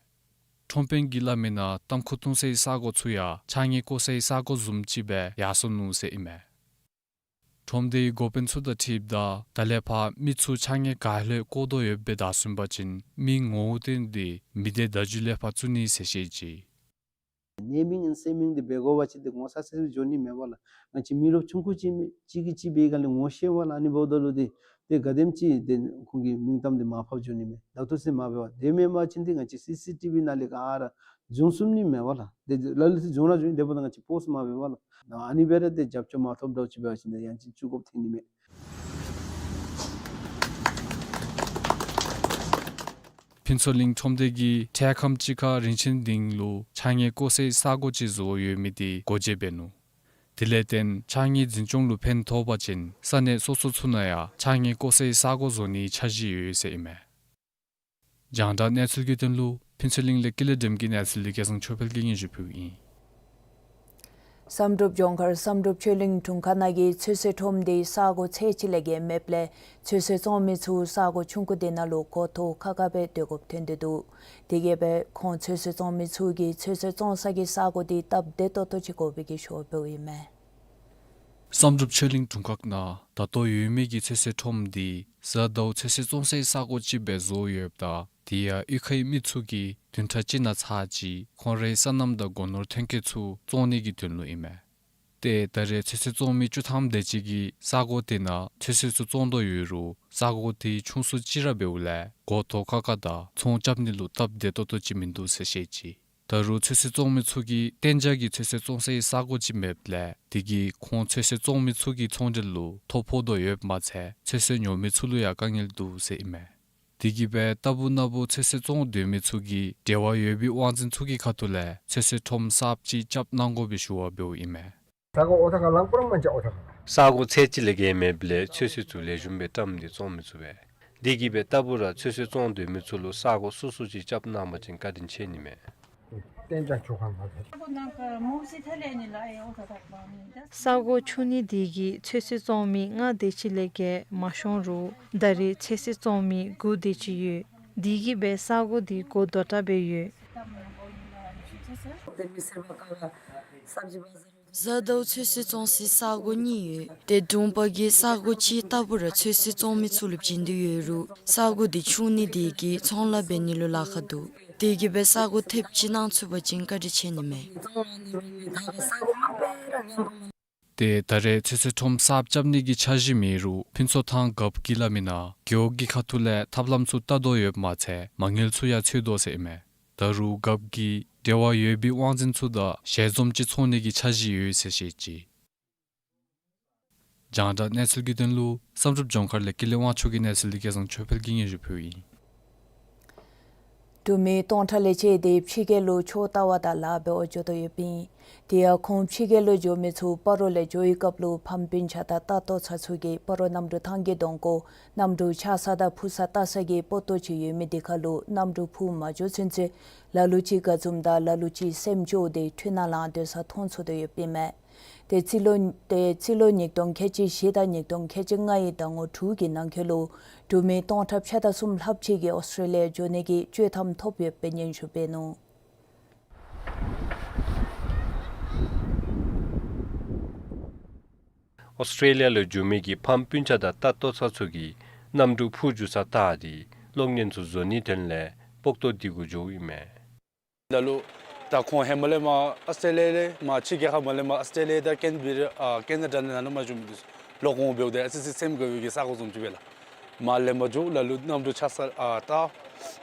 ཁྲོམ་དཔོན་གྱིས་སླབ་མིའི་ནང་ཏམ་ཁུ་བཏུང་སའི་ས་གོ་ཚུ་ཡང་ཕྱགས་སྙིགས་བཀོ་སའི་ས་གོ་བཟུམ་ཅིག་སྦེ་ཡར་སོ་ནུག་ཟེར་ཨིན་མས། ཁྲོམ་སྡེའི་འགོ་དཔོན་ཚུ་དང་འཁྲིལཝ་ད་ད་ལས་ཕར་མི་ཚུ་ཕྱགས་སྙིགས་ག་ལྷོད་བཀོ་དོ་ཡོདཔ་སྦེ་བདའ་སོང་པ་ཅིན་མི་ངོ་བོ་བསྟན་ཏེ་མི་སྡེ་བརྡ་བརྒྱུད་ལས་ཕར་བཙུགས་ནི་ཟེར་བཤད་ཅི། གནས་མིང་ཨིན་ཟེར་མིང་འདི་འབད་དགོ་པ་ཅིན་འདི་ངོ་ཚ་ཚ་སྦེ་འགྱོ་ནི་མེད་པ་ལགས། ང་བཅས་མི་རབས་ཆུང་ཀུ་ཅིག་མི་ཅིག་གིས་ཅིག་འབད་ག་ལས་ངོ་ཤེས་པ་ལགས། ཨ་ནི་འབདཝ་ད་ལུ་འདི་འདི་ག་དེམ་ཅིག་འདི་ཁོང་གི་མིང་གཏམ་འདི་མར་ཕབ་འགྱོ་ནི་མས། ད་ལྟོ་ཚུན་མ་འབད་བར་དེ་མེན་པ་ཅིན་འདི་ང་བཅས་སི་སི་ཊི་བི་ནང་ལས་ག་ར་ འབྱུང་ཚུགས་ནི་མེད་པ་ལགས། དེ་ལ་ལུ་ཅིག་འབྱུང་ར་འབྱུང་། དེ་འབདཝ་ད་ང་བཅས་པོསཊ་མ་འབད་བ་ལགས། ཨ་ནི་སྦེ་ར་ཏེ་རྒྱབ་སྐྱོར་མ་ཐོབ་འདྲཝ་ཅིག་འབད་བ་ཅིན་ཏེ་ཡང་ཅིན་བཅུག་དགོཔ་ཐོན་ནི་མས། ཕུན་ཚོགས་གླིང་ཁྲོམ་སྡེ་གིས་འཕྲལ་ཁམས་ཅིག་ཁར་རིན་ཆེན་སྡིངས་ལུ་ཕྱགས་སྙིགས་བཀོ་སའི་ས་གོ་ཅིག་བཟོ་ཡོད་མི་དེ་སྒོ་འབྱེད་འབད་ནུག། དེ་ལས་བརྟེན་ཕྱགས་སྙིགས་འཛིན་སྐྱོང་ལུ་ཕན་ཐོགས་པ་ཅིན་ས་གནས་སོ་སོ་ཚུ་ནང་ཡང་ཕྱགས་སྙིགས་བཀོ་སའི་ས་གོ་བཟོ་ནིའི་འཆར་གཞི་ཡོད་ཟེར་ཨིན་མས། རྒྱང་བསྒྲགས་གནས་ཚུལ་གྱི་དོན་ལུ་ཕུན་ཚོགས་གླིང་ལས་ཀུན་ལེགས་སྒྲོལམ་གྱི་གནས་ཚུལ་དེ་སྐལ་བཟང་ཆོས་འཕེལ་གྱིས་སྙན་ཞུ་ཕུལཝ་ཨིན། བསམ་གྲུབ་ལྗོངས་མཁར་བསམ་གྲུབ་ཆོས་གླིང་དྲུང་ཁག་ནང་གི་ཚོད་བསྲེ་ཁྲོམ་དེ་ས་གོ་ཚད་ཅིག་ལས་བརྒལ་མེདཔ་ལས་ཚོད་བསྲེ་བཙོང་མི་ཚུ་ས་གོ་ཆུང་ཀུ་དེ་ནང་ལུ་མགུ་འཐོམ་ཁག་ཁ་སྦེ་སྡོད་དགོཔ་ཐོན་ཏེ་འདུག། དེ་གིས་སྦེ་ཁོང་ཚོད་བསྲེ་བཙོང་མི་ཚུ་གིས་ཚོད་བསྲེ་བཙོང་ས་གི་ས་གོ་དེ་སྟབས་བདེ་ཏོག་ཏོ་ཅིག་དགོ་པའི་གི་ཞུ་བ་འབདཝ་ཨིན་མས། བསམ་གྲུབ་ཆོས་གླིང་དྲུང་ཁག་ནང་ད་ལྟོ་ཡོད་མི་གི་ཚོད་བསྲེ་ཁྲོམ་དེ་གཟའ་ཟླཝ་ཚོད་བསྲེ་བཙོང་སའི་ས་གོ་ཅིག་སྦེ་བཟོ་ཡོདཔ་ད་དེ་ཡང་གཡུས་ཁའི་མི་ཚུ་གིས་བདུན་ཕྲག་གཅིག་ནང་ཚར་གཅིག་ཁོང་རའི་སོ་ནམ་དང་སྒོ་ནོར་ཐོན་སྐྱེད་ཚུ་བཙོང་ནི་གི་དོན་ལུ་ཨིན་མས། ཏེ་ད་རེས་ཚོད་བསྲེ་བཙོང་མི་བཅུ་ཐམ་དེ་ཅིག་གིས་ས་གོ་དེ་ནང་ཚོད་བསྲེ་ཚུ་བཙོང་དོ་ཡོད་རུང་ས་གོ་དེ་ཆུང་སུ་ཅིག་ར་འབདཝ་ལས་མགུ་འཐོམ་ཁག་ཁ་དང་ཚོང་རྐྱབ་ནི་ལུ་སྟབས་བདེ་ཏོག་ཏོ་ཅིག་མིན་འདུག་ཟེར་བཤད་ཅི། ད་རུང་ཚོད་བསྲེ་བཙོང་མི་ཚུ་གིས་གཏན་འཇགས་ཀྱི་ཚོད་བསྲེ་བཙོང་སའི་ས་གོ་ཅིག་མེདཔ་ལས་དེ་གིས་ཁོང་ཚོད་བསྲེ་བཙོང་མི་ཚུ་གི་ཚོང་འབྲེལ་ལུ་ཐོ་ཕོག་དོ་ཡོདཔ་མ་ཚད་ཚོད་བསྲེ་ཉོ་མི་ཚུ་ལུ་ཡང་དཀའ་ངལ་འདུག་ཟེར་ཨིན་མས། དེ་གིས་སྦེ་རྟག་བུ་ན་བུ་ཚོད་བསྲེ་བཙོང་འདོད་མི་ཚུ་གིས་འབྲེལ་བ་ཡོད་པའི་དབང་འཛིན་ཚུ་གི་ཁ་ཐུག་ལས་ཚོད་བསྲེ་ཁྲོམ་གསརཔ་ཅིག་རྐྱབ་གནང་དགོ་པའི་ཞུ་བ་འབདཝ་ཨིན་མས། ས་གོ་ཨོ་ཐ་ཁ་ལང་པ་ར་མ་ཅ་ཨོ་ཐ་ཁ། ས་གོ་ཚད་ཅིག་ལས་བརྒལ་མེདཔ་ལས་ཚོད་བསྲེ་ཚུ་ལེགས་ཤོམ་སྦེ་བཀྲམ་སྟེ་བཙོང་མི་ཚུགས་པས། དེ་གིས་སྦེ་རྟག་བུ་ར་ཚོད་བསྲེ་བཙོང་འདོད་མི་ཚུ་ལུ་ས་གོ་སོ་སོ་ཅིག་རྐྱབ་གནང་པ་ཅིན་བཀའ་དྲིན་ཆེ་ནི་མས། གཏན་འཇགས་ཆོག་ཁ་མ་རེད། ས་གོ་ཆུང་ནི་དེ་གིས་ཚོད་བསྲེ་བཙོང་མི་ལྔ་དེ་ཅིག་ལས་བརྒལ་མ་ཤོང་རུང་ད་རེས་ཚོད་བསྲེ་བཙོང་མི་དགུ་དེ་ཅིག་ཡོད། དེ་གིས་སྦེ་ས་གོ་དེ་མགུ་དོག་དྲགས་སྦེ་ཡོད། གཟའ་ཟླཝ་ཚོད་བསྲེ་བཙོང་སའི་ས་གོ་གཉིས་ཡོད། ཏེ་དྲུང་པ་གིས་ས་གོ་གཅིག་རྟག་བུ་ར་ཚོད་བསྲེ་བཙོང་མི་ཚུ་ལུ་བྱིན་དོ་ཡོད་རུང་ས་གོ་དེ་ཆུང་ནི་དེ་གིས་ཚོང་ལཱ་འབད་ནི་ལུ་ལཱ་ཁག་འདུག། དེ་གིས་སྦེ་ས་གོ་ཐེབས་ཅིག་གནང་ཚུགས་པ་ཅིན་བཀའ་དྲིན་ཆེ་ནི་མས། ཏེ་ད་རེས་ཚོད་བསྲེ་ཁྲོམ་གསརཔ་རྐྱབ་ནི་གི་འཆར་གཞི་མེད་རུང་ཕུན་ཚོགས་ཐང་རྒཔོ་གིས་སླབ་མི་ནང་རྒེད་འོག་གི་ཁ་ཐུག་ལས་ཐབས་ལམ་ཚུ་བལྟ་དོ་ཡོདཔ་མ་ཚད་མ་དངུལ་ཚུ་ཡང་འཚོལ་དོ་ཟེར་ཨིན་མས། ད་རུང་རྒཔོ་གིས་འབྲེལ་བ་ཡོད་པའི་དབང་འཛིན་ཚུ་དང་ཞལ་འཛོམས་ཅིག་ཚོགས་ནི་གི་འཆར་གཞི་ཡོད་ཟེར་བཤད་ཅི། རྒྱང་བསྒྲགས་གནས་ཚུལ་གྱི་དོན་ལུ་བསམ་གྲུབ་ལྗོངས་མཁར་ལས་ཀུན་ལེགས་དབང་ཕྱུག་གི་གནས་ཚུལ་དེ་སྐལ་བཟང་ཆོས་འཕེལ་གྱིས་སྙན་ཞུ་ཕུལཝ་ཨིན། འབྲུག་མི་སྟོང་ཕྲག་ལས་བཅད་དེ་ཕྱི་རྒྱལ་ལུ་ཆོས་ལྟ་བ་དང་ལཱ་འབད་བར་འགྱོ་དོ་ཡོདཔ་ཨིན། དེ་ཡང་ཁོང་ཕྱི་རྒྱལ་ལུ་འགྱོ་མི་ཚུ་སྤ་རོ་ལས་འགྱོ་བའི་སྐབས་ལུ་ཕམ་སྤུན་ཆ་དང་ལྟ་རྟོག་ཚ་ཚུ་གིས་སྤ་རོ་གནམ་གྲུ་ཐང་གི་གདོང་ཁར་གནམ་གྲུ་ཆགས་ས་དང་འཕུར་ས་བལྟ་ས་གི་པོ་ཏོ་ཅིག་ཡོད་མི་དེ་ཁར་ལུ་གནམ་གྲུ་འཕུར་མ་འགྱོ་ཚུན་ཚོད་ལ་ལུ་ཅིག་དགའ་འཛུམ་དང་ལ་ལུ་ཅིག་སེམས་སྐྱོ་སྟེ་འཁྲུལ་སྣང་ལང་སྡོད་ས་མཐོང་ཚུགས་དོ་ཡོདཔ་ཨིན་མས། ཏེ་རྩིས་ལོ་ཏེ་རྩིས་ལོ་ཉིས་སྟོང་ཁལ་གཅིག་བཞི་དང་ཉིས་སྟོང་ཁལ་གཅིག་ལྔ་ཡི་ཟླ་ངོ་དྲུག་གི་ནང་འཁོད་ལུ་འབྲུག་མི་སྟོང་ཕྲག་ཕྱེད་དང་གསུམ་ལྷགཔ་ཅིག་གིས་ཨོསི་ཊྲེ་ལི་ཡ་འགྱོ་ནི་གི་བཅའ་མར་ཐོབ་ཡོདཔ་སྦེ་སྙན་ཞུ་འབད་ནུག། ཨོསི་ཊྲེ་ལི་ཡ་ལུ་འགྱོ་མི་གི་ཕམ་སྤུན་ཆ་དང་ལྟ་རྟོག་ཚ་ཚུ་གིས་གནམ་གྲུ་འཕུར་འགྱོ་ས་བལྟ་སྟེ་གློག་བརྙན་ཚུ་བཟོ་ནིའི་དོན་ལས་སྤོག་ཏོ་དེ་གུ་འགྱོཝ་ཨིན་མས། ལ་ལུ་ད་ཁོང་ཧེ་མ་ལས་མར་ཨོསི་ཊྲེ་ལི་ཡ་ལས་མར་ཕྱི་རྒྱལ་ཁར་མར་ལས་མར་ཨོསི་ཊྲེ་ལི་ཡ་དང་ཀེན་བི་ར་ཨ་ཀེ་ན་ཌ་ནང་ན་མར་འགྱོ་མི་འདི་ཚུ་ལོག་འོང་འབདཝ་ད་ཨ་ཙི་ཙི་སེམས་དགའ་བའི་གི་ས་གོ་བཟུམ་ཅིག་སྦེ་ལགས། མར་ལས་མར་འགྱོ་ལ་ལུ་གནམ་གྲུ་ཆགས་ས་ཨ་བལྟ།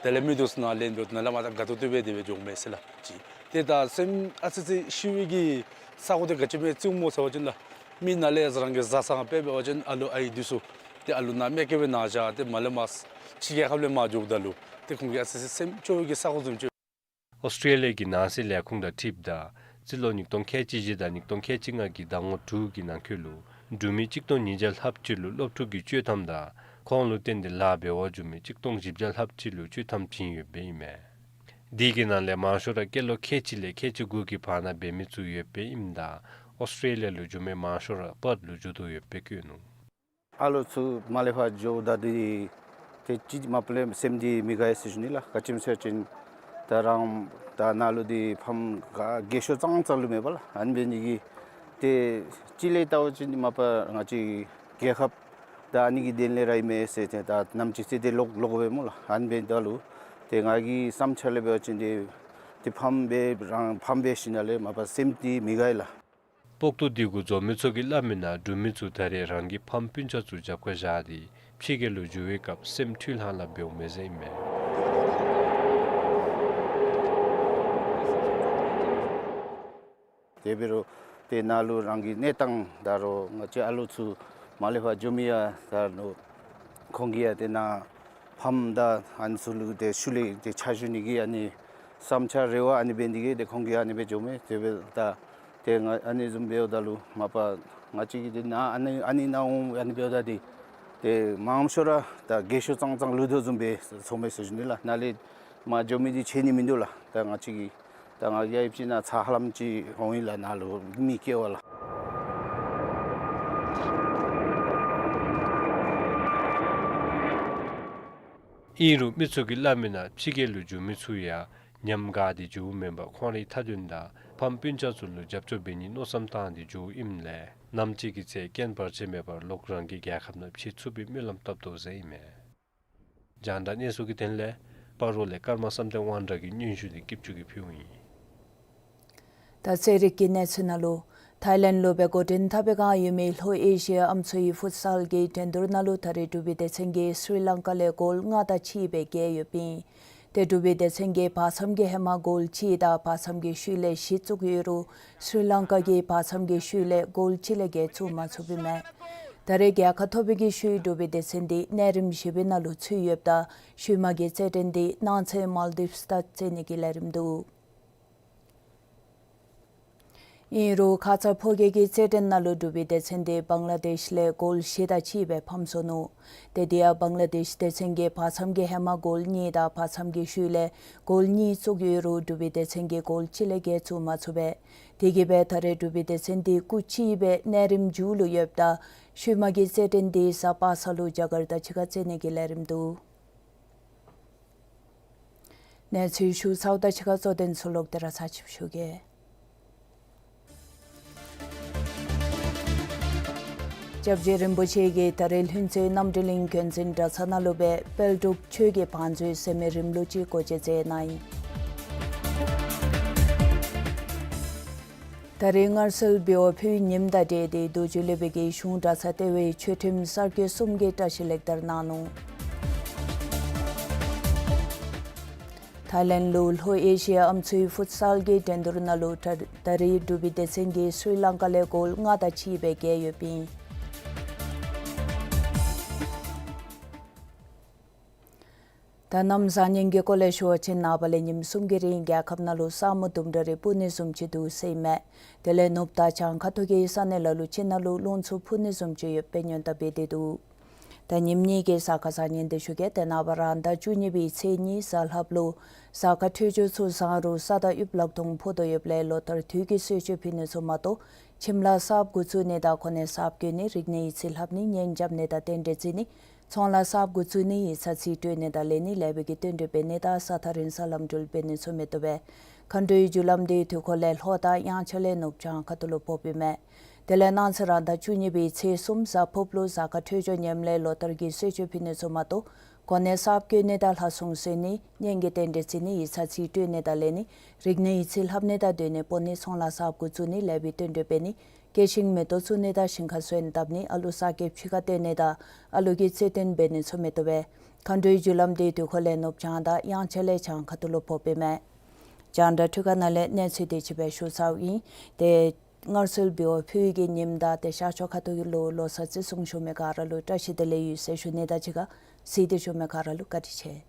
དེ་ལས་མི་འདི་ཚུ་ནཱ་ལེན་འབདཝ་ད་ནཱ་ལས་མར་ད་དགའ་ཏོག་ཏོ་སྦེ་དེ་སྦེ་འགྱོཝ་མས་ཟེར་ལགས་ཅིག། ཏེ་ད་སེམས་ཨ་ཙི་ཙི་ཤི་བའི་གི་ས་གོ་དེ་ག་ཅི་སྦེ་བརྩིཝ་སྨོ་ཟེར་བ་ཅིན་ལགས། མི་ནཱ་ལས་རང་གི་བཟའ་ཚང་དཔེ་འབད་བ་ཅིན་ཨ་ལུ་ཨའི་འདི་ཚུ་ཏེ་ཨ་ལུ་ནཱ་མ་སྐྱེ་བའི་ནང་བཞག་སྟེ་མར་ལས་མར་ཕྱི་རྒྱལ་ཁབ་ལས་མར་འགྱོཝ་ད་ལུ་ཏེ་ཁོང་གི་ཨ་ཙི་ཙི་སེམས་སྐྱོ་བའི་གི་ས་གོ་བཟུམ་ཅིག། ཨོསི་ཊྲེ་ལི་ཡ་གི་ནང་སྲིད་ལས་ཁུངས་དང་འཁྲིལཝ་ད་རྩིས་ལོ་ཉིས་སྟོང་ཁལ་གཅིག་བཞི་དང་ཉིས་སྟོང་ཁལ་གཅིག་ལྔ་གི་ཟླ་ངོ་དྲུག་གི་ནང་འཁོད་ལུ་འབྲུག་མི་གཅིག་སྟོང་ཉིས་བརྒྱ་ལྷགཔ་ཅིག་ལུ་སློབ་ཕྲུག་གི་བཅའ་མར་དང་ཁོང་ལུ་བརྟེན་ཏེ་ལཱ་འབད་བར་འགྱོ་མི་གཅིག་སྟོང་བཞི་བརྒྱ་ལྷགཔ་ཅིག་ལུ་བཅའ་མར་བྱིན་ཡོདཔ་ཨིན་མས། དེ་གི་ནང་ལས་མང་ཤོས་ར་སྐྱེས་ལོ་ཁལ་གཅིག་ལས་ཁལ་གཅིག་དགུ་གི་བར་ན་འབད་མི་ཚུ་ཡོདཔ་ཨིནམ་ད་ཨོསི་ཊྲེ་ལི་ཡ་ལུ་འགྱོ་མི་མང་ཤོས་ར་པར་ལུ་འགྱོ་དོ་ཡོདཔ་སྦེ་བཀོད་ནུག། ཨ་ལོ་ཚུ་མར་ལས་ཕར་འགྱོཝ་ད་འདི་ཏེ་ཅིག་མ་པ་ལས་སེམས་འདི་མི་དགའ་ཡི་ཟེར་ཞུ་ནི་ལགས། ག་ཅི་སྨོ་ཟེར་བ་ཅིན་ད་རང་ད་ནཱ་ལུ་འདི་ཕམ་ག་རྒས་ཤོས་ཙང་ཙང་ལུ་མེད་པ་ལགས། ཨ་ནི་འབད་ནི་གིས་ཏེ་ཅིག་ལས་བལྟ་བ་ཅིན་མ་པ་ང་བཅས་རྒྱལ་ཁབ་ད་ཨ་ནི་གི་དོན་ལས་ར་ཨིན་མས་ཟེར་ཏེ་ད་ནམ་ཅིག་ཟེར་ཏེ་ལོག་ལོག་འབད་སྨོ་ལགས། ཨ་ནི་འབདཝ་ད་ལུ་ཏེ་ང་གི་བསམ་འཆར་ལས་འབད་བ་ཅིན་ཏེ་ཏེ་ཕམ་སྦེ་རང་ཕམ་སྦེ་ཞིནམ་ལས་མ་པ་སེམས་འདི་མི་དགའ་ཡི་ལགས། སྤོག་ཏོ་དེ་གུ་འཛོམས་མི་ཚུ་གིས་སླབ་མི་ནང་འབྲུག་མི་ཚུ་ད་རེས་རང་གི་ཕམ་སྤུན་ཆ་ཚུ་རྒྱབ་ཁར་བཞག་སྟེ་ཕྱི་རྒྱལ་ལུ་འགྱོ་བའི་སྐབས་སེམས་འཁྲུལ་ལྷང་ལྷང་འབདཝ་མས་ཟེར་ཨིན་མས། དེ་འབད་རུང་ཏེ་ནཱ་ལུ་རང་གི་གནས་སྟངས་ད་རུང་ང་བཅས་ཨ་ལོ་ཚུ་མ་ལས་ཕར་འགྱོ་མི་ཡང་ད་རུང་ཁོང་གིས་ཡང་ཏེ་ནཱ་ཕམ་དང་ཨ་ནི་ཚུ་ལུ་ཏེ་ཤུལ་ལས་ཏེ་ཕྱག་ཞུ་ནི་གི་ཨ་ནི་བསམ་འཆར་རེ་བ་ཨ་ནི་འབད་ནི་དེ་གིས་ཏེ་ཁོང་གིས་ཨ་ནི་སྦེ་འགྱོཝ་མས། དེ་འབདཝ་ད་ཏེ་ང་ཨ་ནི་བཟུམ་འབདཝ་ད་ལུ་མ་པ་ང་བཅས་ཀྱིས་ཏེ་ནཱ་ཨ་ནི་ཨ་ནི་ནཱ་འོང་ཨ་ནི་འབདཝ་ད་ཏེ་ཏེ་མངམ་ཤོས་ར་ད་རྒས་ཤོས་ཙང་ཙང་ལུས་དོ་བཟུམ་སྦེ་སོངམ་མས་ཟེར་ཞུ་ནི་ལགས། ནཱ་ལས་མར་འགྱོ་མི་འདི་ཆད་ནི་མིན་འདུག་ལགས། ད་ང་བཅས་ཀྱིས་ད་ང་རྒྱལ་ཡིབ་ཅིག་ནཱ་ཚར་ཧ་ལམ་ཅིག་འོང་ཡི་ལགས། ནཱ་ལུ་མི་སྐྱེལ་བ་ལགས། ཨིན་རུང་མི་ཚུ་གིས་སླབ་མིའི་ནང་ཕྱི་རྒྱལ་ལུ་འགྱོ་མི་ཚུ་ཡང་ཉམས་དགའ་སྟེ་འགྱོཝ་མེན་པར་ཁོང་རའི་མཐའ་དོན་དང་ཕམ་སྤུན་ཆ་ཚུ་ལུ་རྒྱབ་སྐྱོར་འབད་ནིའི་མནོ་བསམ་བཏང་སྟེ་འགྱོཝ་ཨིནམ་ལས་ནམ་ཅིག་གི་ཚེ་རྐྱེན་བར་ཆད་མེད་པར་ལོག་རང་གི་རྒྱལ་ཁབ་ནང་ཕྱད་ཚུགས་པའི་སྨོན་ལམ་བཏབ་དོ་ཟེར་ཨིན་མས། རྒྱང་བསྒྲགས་གནས་ཚུལ་གྱི་དོན་ལས་སྤ་རོ་ལས་ཀརྨ་བསམ་གཏན་དབང་གྲགས་ཀྱི་སྙན་ཞུ་འདི་སྐྱིད་ཆུ་གིས་ཕུལཝ་ཨིན། ད་ཚེ་རིག་གི་གནས་ཚུལ་ནང་ལུ་ཐའི་ལེནཌ་ལུ་སྦེ་འགོ་འདྲེན་འཐབ་པའི་བསྒང་ཡོད་མི་ལྷོ་ཨེ་ཤི་ཡ་ཨམ་སྲུའི་ཕུཊ་སཱལ་གྱི་འགྲན་བསྡུར་ནང་ལུ་ད་རེས་འབྲུག་པའི་སྡེ་ཚན་གྱིས་སི་རི་ལང་ཀ་ལས་གོལ་ལྔ་དང་གཅིག་སྦེ་རྒྱལ་ཡོདཔ་ཨིན། ཏེ་འབྲུག་པའི་སྡེ་ཚན་གྱིས་བར་མཚམས་ཀྱི་ཧེ་མ་གོལ་གཅིག་དང་བར་མཚམས་ཀྱི་ཤུལ་ལས་བཞི་བཙུགས་ཡོད་རུང་སི་རི་ལང་ཀ་གིས་བར་མཚམས་ཀྱི་ཤུལ་ལས་གོལ་གཅིག་ལས་བརྒལ་བཙུགས་མ་ཚུགསཔ་ཨིན་མས། ད་རེས་རྒྱལ་ཁ་ཐོབ་པའི་གི་ཤུལ་འབྲུག་པའི་སྡེ་ཚན་འདི་གནས་རིམ་བཞི་པའི་ནང་ལུ་ཚུད་ཡོདཔ་ད་ཤུལ་མ་གི་རྩེད་འགྲན་འདི་གནངས་ཚེ་མཱལ་ཌིབས་དང་རྩེད་ནི་གི་ལས་རིམ་འདུག། ཨིན་རུང་ཁ་ཙ་ཕོ་སྐྱེས་ཀྱི་རྩེད་འགྲན་ནང་ལུ་འབྲུག་པའི་སྡེ་ཚན་འདི་བང་ལ་དེཤ་ལས་གོལ་བཞི་དང་གཅིག་སྦེ་ཕམ་སོ་ནུག། ཏེ་དེ་ཡང་བང་ལ་དེཤ་སྡེ་ཚན་གྱིས་བར་མཚམས་ཀྱི་ཧེ་མ་གོལ་གཉིས་དང་བར་མཚམས་ཀྱི་ཤུལ་ལས་གོལ་གཉིས་བཙུགས་ཡོད་རུང་འབྲུག་པའི་སྡེ་ཚན་གྱིས་གོལ་གཅིག་ལས་བརྒལ་བཙུགས་མ་ཚུགས་པས། དེ་གིས་སྦེ་ད་རེས་འབྲུག་པའི་སྡེ་ཚན་འདི་སྐུགས་གཅིག་སྦེ་གནས་རིམ་མཇུག་ལུ་ཡོདཔ་ད་ཤུལ་མ་གི་རྩེད་འགྲན་འདི་གཟའ་པ་སངས་ལུ་རྒྱ་གར་དང་གཅིག་ཁར་རྩེད་ནི་གི་ལས་རིམ་འདུག། གནས་ཚུལ་ཞུ་ཚརཝ་དང་གཅིག་ཁར་གཙོ་དོན་ཚུ་ལོག་སྟེ་ར་ཚར་ཅིག་ཞུ་གེ། སྐྱབས་རྗེ་རིན་པོ་ཆེ་གིས་ད་རེས་ལྷུན་རྩེ་རྣམ་གྲོལ་གླིང་མགོན་འཛིན་གྲྭ་ཚང་ནང་ལུ་སྦེ་དཔལ་འབྲུག་ཆོས་ཀྱི་བང་མཛོད་ཟེར་མི་རིམ་ལུགས་ཅིག་སྒོ་འབྱེད་མཛད་གནང་ཡི། ད་རེས་སྔར་སྲོལ་འབུལ་བ་ཕུལ་བའི་ཉིནམ་དང་འབྲེལ་ཏེ་རྡོ་རྗེ་སློབ་དཔོན་གྱིས་གཞུང་གྲྭ་ཚང་ལྟེ་བའི་ཆོས་ཁྲིམས་གསར་བཅོས་གསུམ་གྱི་བཀྲིས་ལེགས་དར་གནང་ནུག། ཐའི་ལེནཌ་ལུ་ལྷོ་ཨེ་ཤི་ཡ་ཨམ་སྲུའི་ཕུཊ་སཱལ་གྱི་འགྲན་བསྡུར་ནང་ལུ་ད་ད་རེས་འབྲུག་པའི་སྡེ་ཚན་གྱིས་སི་རི་ལང་ཀ་ལས་གོལ་ལྔ་དང་གཅིག་སྦེ་རྒྱལ་ཡོདཔ་ཨིན། ད་གནམ་བཟང་ངན་གྱི་སྐོར་ལས་ཞུ་བ་ཅིན་ནངས་པ་ལས་ཉིནམ་གསུམ་གྱི་རིང་རྒྱལ་ཁབ་ནང་ལུ་ས་སྨུག་ལྡུམ་ར་རེ་སྤུབ་ནི་བཟུམ་ཅིག་འདུག་ཟེར་ཨིན་མས། དེ་ལས་ནུབ་དང་བྱང་ཁ་ཐུག་གི་ས་གནས་ལ་ལུ་ཅིག་ནང་ལུ་རླུང་འཚུབ་འཕུ་ནི་བཟུམ་ཅིག་ཡོདཔ་སྦེ་སྔོན་བརྡ་འབད་དེ་འདུག། ད་ཉིནམ་གཉིས་ཀྱི་གཟའ་སྐར་བཟང་ངན་འདི་ཞུ་གེ། ཏེ་ནངས་པ་རང་ཟླ་བཅུ་གཉིས་པའི་ཚེས་གཉིས་གཟའ་ལྷགཔ་ལུ་གཟའ་སྐར་འཕྲོད་སྦྱོར་ཚུ་བཟང་རུང་ས་དང་དབུགས་ལག་སྟོང་ཕོག་དོ་ཡོདཔ་ལས་ལོ་ལྟར་དུས་ཀྱི་གསོལ་མཆོད་ཕུལ་ནི་ཚུ་མ་གཏོགས་ཁྱིམ་ལཱ་གསརཔ་འགོ་བཙུགས་ནི་དང་གོ་གནས་གསརཔ་བསྐོ་ནི་རིག་གནས་ཡིག་རྩིས་ལྷབ་ནི་གཉེན་རྐྱབ་ནི་དང་རྟེན་འབྲེལ་བརྩི་ནི་ཚོང་ལཱ་གསརཔ་འགོ་བཙུགས་ནི་ཡིག་ཚང་རྩིས་སྤྲོད་ནི་དང་ལེན་ནི་ལེགས་པའི་གི་བསྟུན་གྲོས་འབད་ནི་དང་ས་ཐག་རིང་ས་ལམ་འགྲུལ་འབད་ནི་ཚུ་མི་བཏུབ་པས། མཁའ་འགྲོའི་རྒྱུ་ལམ་འདི་དུས་འཁོར་ལས་ལྷོ་དང་དབྱངས་འཆར་ལས་ནུབ་བྱང་ཁ་ཐུག་ལུ་ཕོགཔ་ཨིན་མས། དེ་ལས་གནངས་ཚེ་རང་ཟླ་བཅུ་གཉིས་པའི་ཚེས་གསུམ་གཟའ་ཕུརཔ་ལུ་གཟའ་སྐར་འཕྲོད་སྦྱོར་ཉམས་ལས་ལོ་ལྟར་གྱི་གསོལ་མཆོད་ཕུལ་ནི་ཚུ་མ་གཏོགས་གོ་གནས་གསརཔ་བསྐོ་ནི་དང་ལྷ་སྲུང་གསོལ་ནི་གཉེན་གྱི་རྟེན་འབྲེལ་བརྩི་ནི་ཡིག་ཚང་རྩིས་སྤྲོད་ནི་དང་ལེན་ནི་རིག་གནས་ཡིག་རྩིས་ལྷབ་ནི་དང་སྡོད་གནས་སྤོ་ནི་ཚོང་ལཱ་གསརཔ་འགོ་བཙུགས་ནི་ལེགས་པའི་བསྟུན་གྲོས་འབད་ནི་སྐྱེ་ཤིང་མེ་ཏོག་བཙུགས་ནི་དང་ཞིང་ཁར་སོན་བཏབ་ནི་ཨ་ལུ་གསར་སྐྱེས་ཕྱི་ཁར་བཏོན་ནི་དང་ཨ་ལུ་གི་རྩིས་སྟོན་འབད་ནི་ཚུ་མི་བཏུབ་པས། མཁའ་འགྲོའི་རྒྱུ་ལམ་འདི་དུས་འཁོར་ལས་ནུབ་བྱང་དང་དབྱངས་འཆར་ལས་བྱང་ཁ་ཐུག་ལུ་ཕོགཔ་ཨིན་མས། རྒྱང་བསྒྲགས་འཕྲུལ་ཁང་ནང་ལས་གནས་ཚུལ་དེ་ཅིག་སྦེ་ཞུ་ཚརཝ་ཨིན། ཏེ་སྔར་སྲོལ་འབུལ་བ་ཕུལ་བའི་གི་ཉིནམ་དང་ཏེ་ཤར་ཕྱོགས་ཁ་ཐུག་ལུ་ལོ་གསར་བརྩི་སྲུང་ཞུ་མི་ག་ར་ལུ་བཀྲིས་བདེ་ལེགས་ཡོད་ཟེར་ཞུ་ནི་དང་གཅིག་ཁར་གཟིགས་ཏེ་བཞུགས་མི་ག་ར་ལུ་བཀའ་དྲིན་ཆེ།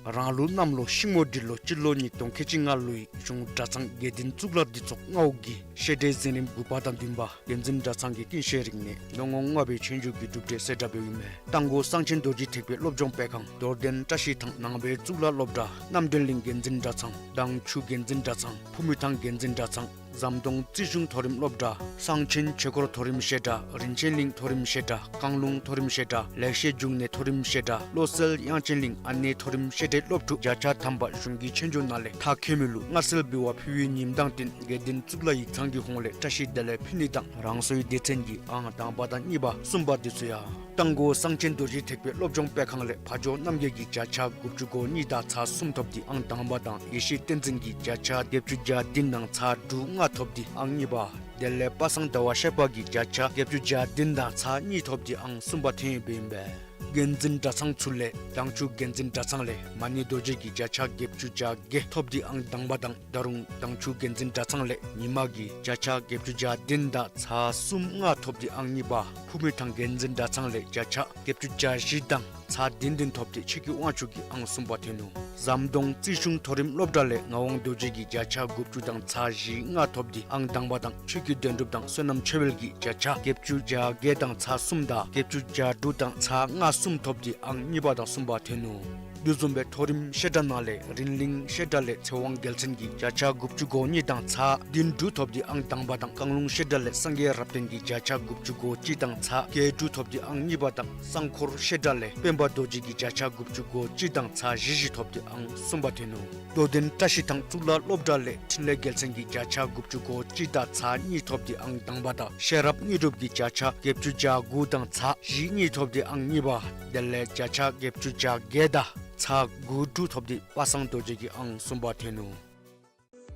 རང་ལུགས་གནམ་ལོ་ཤིང་མོ་འབྲི་ལོ་སྤྱི་ལོ་ཉིས་སྟོང་ཁལ་གཅིག་ལྔ་ལོའི་གཞུང་གྲྭ་ཚང་དགེ་འདུན་གཙུག་ལག་སྡེ་ཚོགས་མངའ་འོག་གི་བཤད་གྲྭའི་གཟིམ་རིམ་དགུ་པ་དང་བདུན་པ་དགེ་འཛིན་གྲྭ་ཚང་གི་ཀུན་ཤེས་རིག་གནས་མདོ་སྔགས་ལྔ་པའི་ཆོས་རྒྱུགས་ཀྱི་གྲུབ་འབྲས་གསལ་བསྒྲགས་འབདཝ་ཨིན་མས། རྟ་མགོ་གསང་ཆེན་རྡོ་རྗེ་ཐེག་པའི་སློབ་སྦྱོང་སྤེལ་ཁང་རྡོར་གདན་བཀྲ་ཤིས་ཐང་ནང་པའི་གཙུག་ལག་སློབ་གྲྭ་རྣམ་གྲོལ་གླིང་དགེ་འཛིན་གྲྭ་ཚང་དང་ཆུ་དགེ་འཛིན་གྲྭ་ཚང་ཕུ་མི་ཐང་དགེ་འཛིན་གྲྭ་ཚང་ཟམ་གདོང་རྩིས་གཞུང་མཐོ་རིམ་སློབ་གྲྭ་གསང་ཆེན་ཆོས་འཁོར་མཐོ་རིམ་བཤད་གྲྭ་རིན་ཆེན་གླིང་མཐོ་རིམ་བཤད་གྲྭ་བཀང་ལུང་མཐོ་རིམ་བཤད་གྲྭ་ལེགས་བཤད་འབྱུང་གནས་མཐོ་རིམ་བཤད་གྲྭ་བློ་གསལ་དབྱངས་ཅན་གླིང་ཨ་ནེ་མཐོ་རིམ་བཤད་གྲྭའི་སློབ་ཕྲུག་བརྒྱ་ཆ་ཐམ་པ་གཞུང་གི་ཆོས་འབྱོར་ནང་ལས་མཐར་འཁྱོལ་མི་ལུ་མངའ་གསོལ་འབུལ་བ་ཕུལ་བའི་ཉིནམ་དང་བསྟུན་དགེ་འདུན་གཙུག་ལག་ཡིག་ཚང་གི་ཧོངས་ལས་བཀྲ་ཤིས་བདེ་ལེགས་ཕུལ་ནི་དང་རང་སོའི་སྡེ་ཚན་གྱི་ཨང་དང་པ་དང་གཉིས་པ་གསུམ་པ་དེ་ཚུ་ཡང་རྟ་མགོ་གསང་ཆེན་རྡོ་རྗེ་ཐེག་པའི་སློབ་སྦྱོང་སྤེལ་ཁང་ལས་ཕ་ཇོ་རྣམ་རྒྱལ་གྱིས་བརྒྱ་ཆ་དགུ་བཅུ་གོ་གཉིས་དང་ཚག་གསུམ་ཐོབ་སྟེ་ཨང་དང་པ་དང་ཡེ་ཤེས་བསྟན་འཛིན་གྱིས་བརྒྱ་ཆ་བརྒྱད་ཅུ་གྱ་བདུན་དང་ཚག་དྲུག་ལྔ་ཐོབ་སྟེ་ཨང་གཉིས་པ། དེ་ལས་པ་སངས་ཟླ་བ་ཤར་པ་གིས་བརྒྱ་ཆ་བརྒྱད་ཅུ་གྱ་བདུན་དང་ཚག་གཉིས་ཐོབ་སྟེ་ཨང་གསུམ་པ་ཐོན་ཡོདཔ་ཨིན་པས། དགེ་འཛིན་གྲྭ་ཚང་ཚུ་ལས་དྭངས་ཆུ་དགེ་འཛིན་གྲྭ་ཚང་ལས་མ་ཎི་རྡོ་རྗེ་གིས་བརྒྱ་ཆ་བརྒྱད་ཅུ་གྱ་བརྒྱད་ཐོབ་སྟེ་ཨང་དང་པ་དང་ད་རུང་དྭངས་ཆུ་དགེ་འཛིན་གྲྭ་ཚང་ལས་ཉི་མ་གིས་བརྒྱ་ཆ་བརྒྱད་ཅུ་གྱ་བདུན་དང་ཚག་གསུམ་ལྔ་ཐོབ་སྟེ་ཨང་གཉིས་པ། ཕུ་མི་ཐང་དགེ་འཛིན་གྲྭ་ཚང་ལས་བརྒྱ་ཆ་བརྒྱད་ཅུ་གྱ་བཞི་དང་ཚག་བདུན་བདུན་ཐོབ་སྟེ་ཆོས་ཀྱི་དབང་ཕྱུག་གི་ཨང་གསུམ་པ་ཐོན་ནུག། ཟམ་གདོང་རྩིས་གཞུང་མཐོ་རིམ་སློབ་གྲྭ་ལས་ངག་དབང་རྡོ་རྗེ་གིས་བརྒྱ་ཆ་དགུ་བཅུ་དང་ཚག་བཞི་ལྔ་ཐོབ་སྟེ་ཨང་དང་པ་དང་ཆོས་ཀྱི་དོན་གྲུབ་དང་བསོད་ནམས་ཆོས་འཕེལ་གྱིས་བརྒྱ་ཆ་བརྒྱད་ཅུ་གྱ་བརྒྱད་དང་ཚག་གསུམ་དང་བརྒྱད་ཅུ་གྱ་དྲུག་དང་ཚག་ལྔ་གསུམ་ཐོབ་སྟེ་ཨང་གཉིས་པ་དང་གསུམ་པ་ཐོན་ནུག། དེ་བཟུམ་སྦེ་མཐོ་རིམ་བཤད་གྲྭ་ནང་ལས་རིན་གླིང་བཤད་གྲྭ་ལས་ཚེ་དབང་རྒྱལ་མཚན་གྱིས་བརྒྱ་ཆ་དགུ་བཅུ་གོ་གཉིས་དང་ཚག་བདུན་དྲུག་ཐོབ་སྟེ་ཨང་དང་པ་དང་བཀང་ལུང་བཤད་གྲྭ་ལས་སངས་རྒྱས་རབ་བརྟན་གྱིས་བརྒྱ་ཆ་དགུ་བཅུ་གོ་གཅིག་དང་ཚག་བརྒྱད་དྲུག་ཐོབ་སྟེ་ཨང་གཉིས་པ་དང་སྲང་འཁོར་བཤད་གྲྭ་ལས་སྤེན་པ་རྡོ་རྗེ་གིས་བརྒྱ་ཆ་དགུ་བཅུ་གོ་གཅིག་དང་ཚག་བཞི་བཞི་ཐོབ་སྟེ་ཨང་གསུམ་པ་ཐོན་ནུག། རྡོར་གདན་བཀྲ་ཤིས་ཐང་གཙུག་ལག་སློབ་གྲྭ་ལས་འཕྲིན་ལས་རྒྱལ་མཚན་གྱིས་བརྒྱ་ཆ་དགུ་བཅུ་གོ་གཅིག་དང་ཚག་གཉིས་ཐོབ་སྟེ་ཨང་དང་པ་དང་ཤེས་རབ་དངོས་གྲུབ་ཀྱིས་བརྒྱ་ཆ་བརྒྱད་ཅུ་གྱ་དགུ་དང་ཚག་བཞི་གཉིས་ཐོབ་སྟེ་ཨང་གཉིས་པ། དེ་ལས་བརྒྱ་ཆ་བརྒྱད་ཅུ་གྱ་བརྒྱད་དང་ཚག་དགུ་དྲུག་ཐོབ་སྟེ་པ་སངས་རྡོ་རྗེ་གིས་ཨང་གསུམ་པ་ཐོན་ནུག།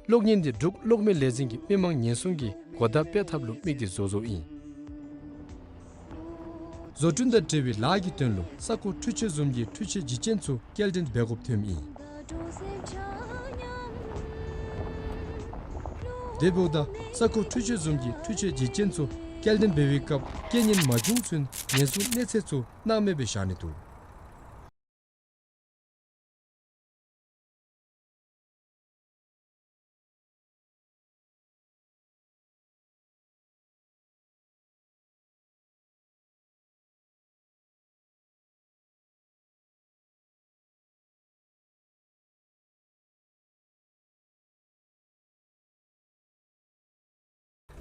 གློག་བརྙན་འདི་འབྲུག་གློག་མེ་ལས་འཛིན་གྱིས་མི་མང་ཉེན་སྲུང་གི་གོ་བརྡ་སྤེལ་ཐབས་ལུ་དམིགས་ཏེ་བཟོ་བཟོཝ་ཨིན། བཟོ་སྐྲུན་དང་འབྲེལ་བའི་ལཱ་གི་དོན་ལུ་ས་ཁོངས་འཕྲུལ་ཆས་བཟུམ་གྱི་འཕྲུལ་ཆས་འཇིག་རྟེན་ཚུ་སྐྱེལ་འདྲེན་འབད་དགོཔ་ཐོནམ་ཨིན། དེ་འབདཝ་ད་ས་ཁོངས་འཕྲུལ་ཆས་བཟུམ་གྱི་འཕྲུལ་ཆས་འཇིག་རྟེན་ཚུ་སྐྱེལ་འདྲེན་འབད་བའི་སྐབས་རྐྱེན་ངན་མ་བྱུང་ཚུན་ཉེན་སྲུང་གནས་ཚད་ཚུ་སྣང་མེད་སྦེ་བཞག་ནི་འདུག།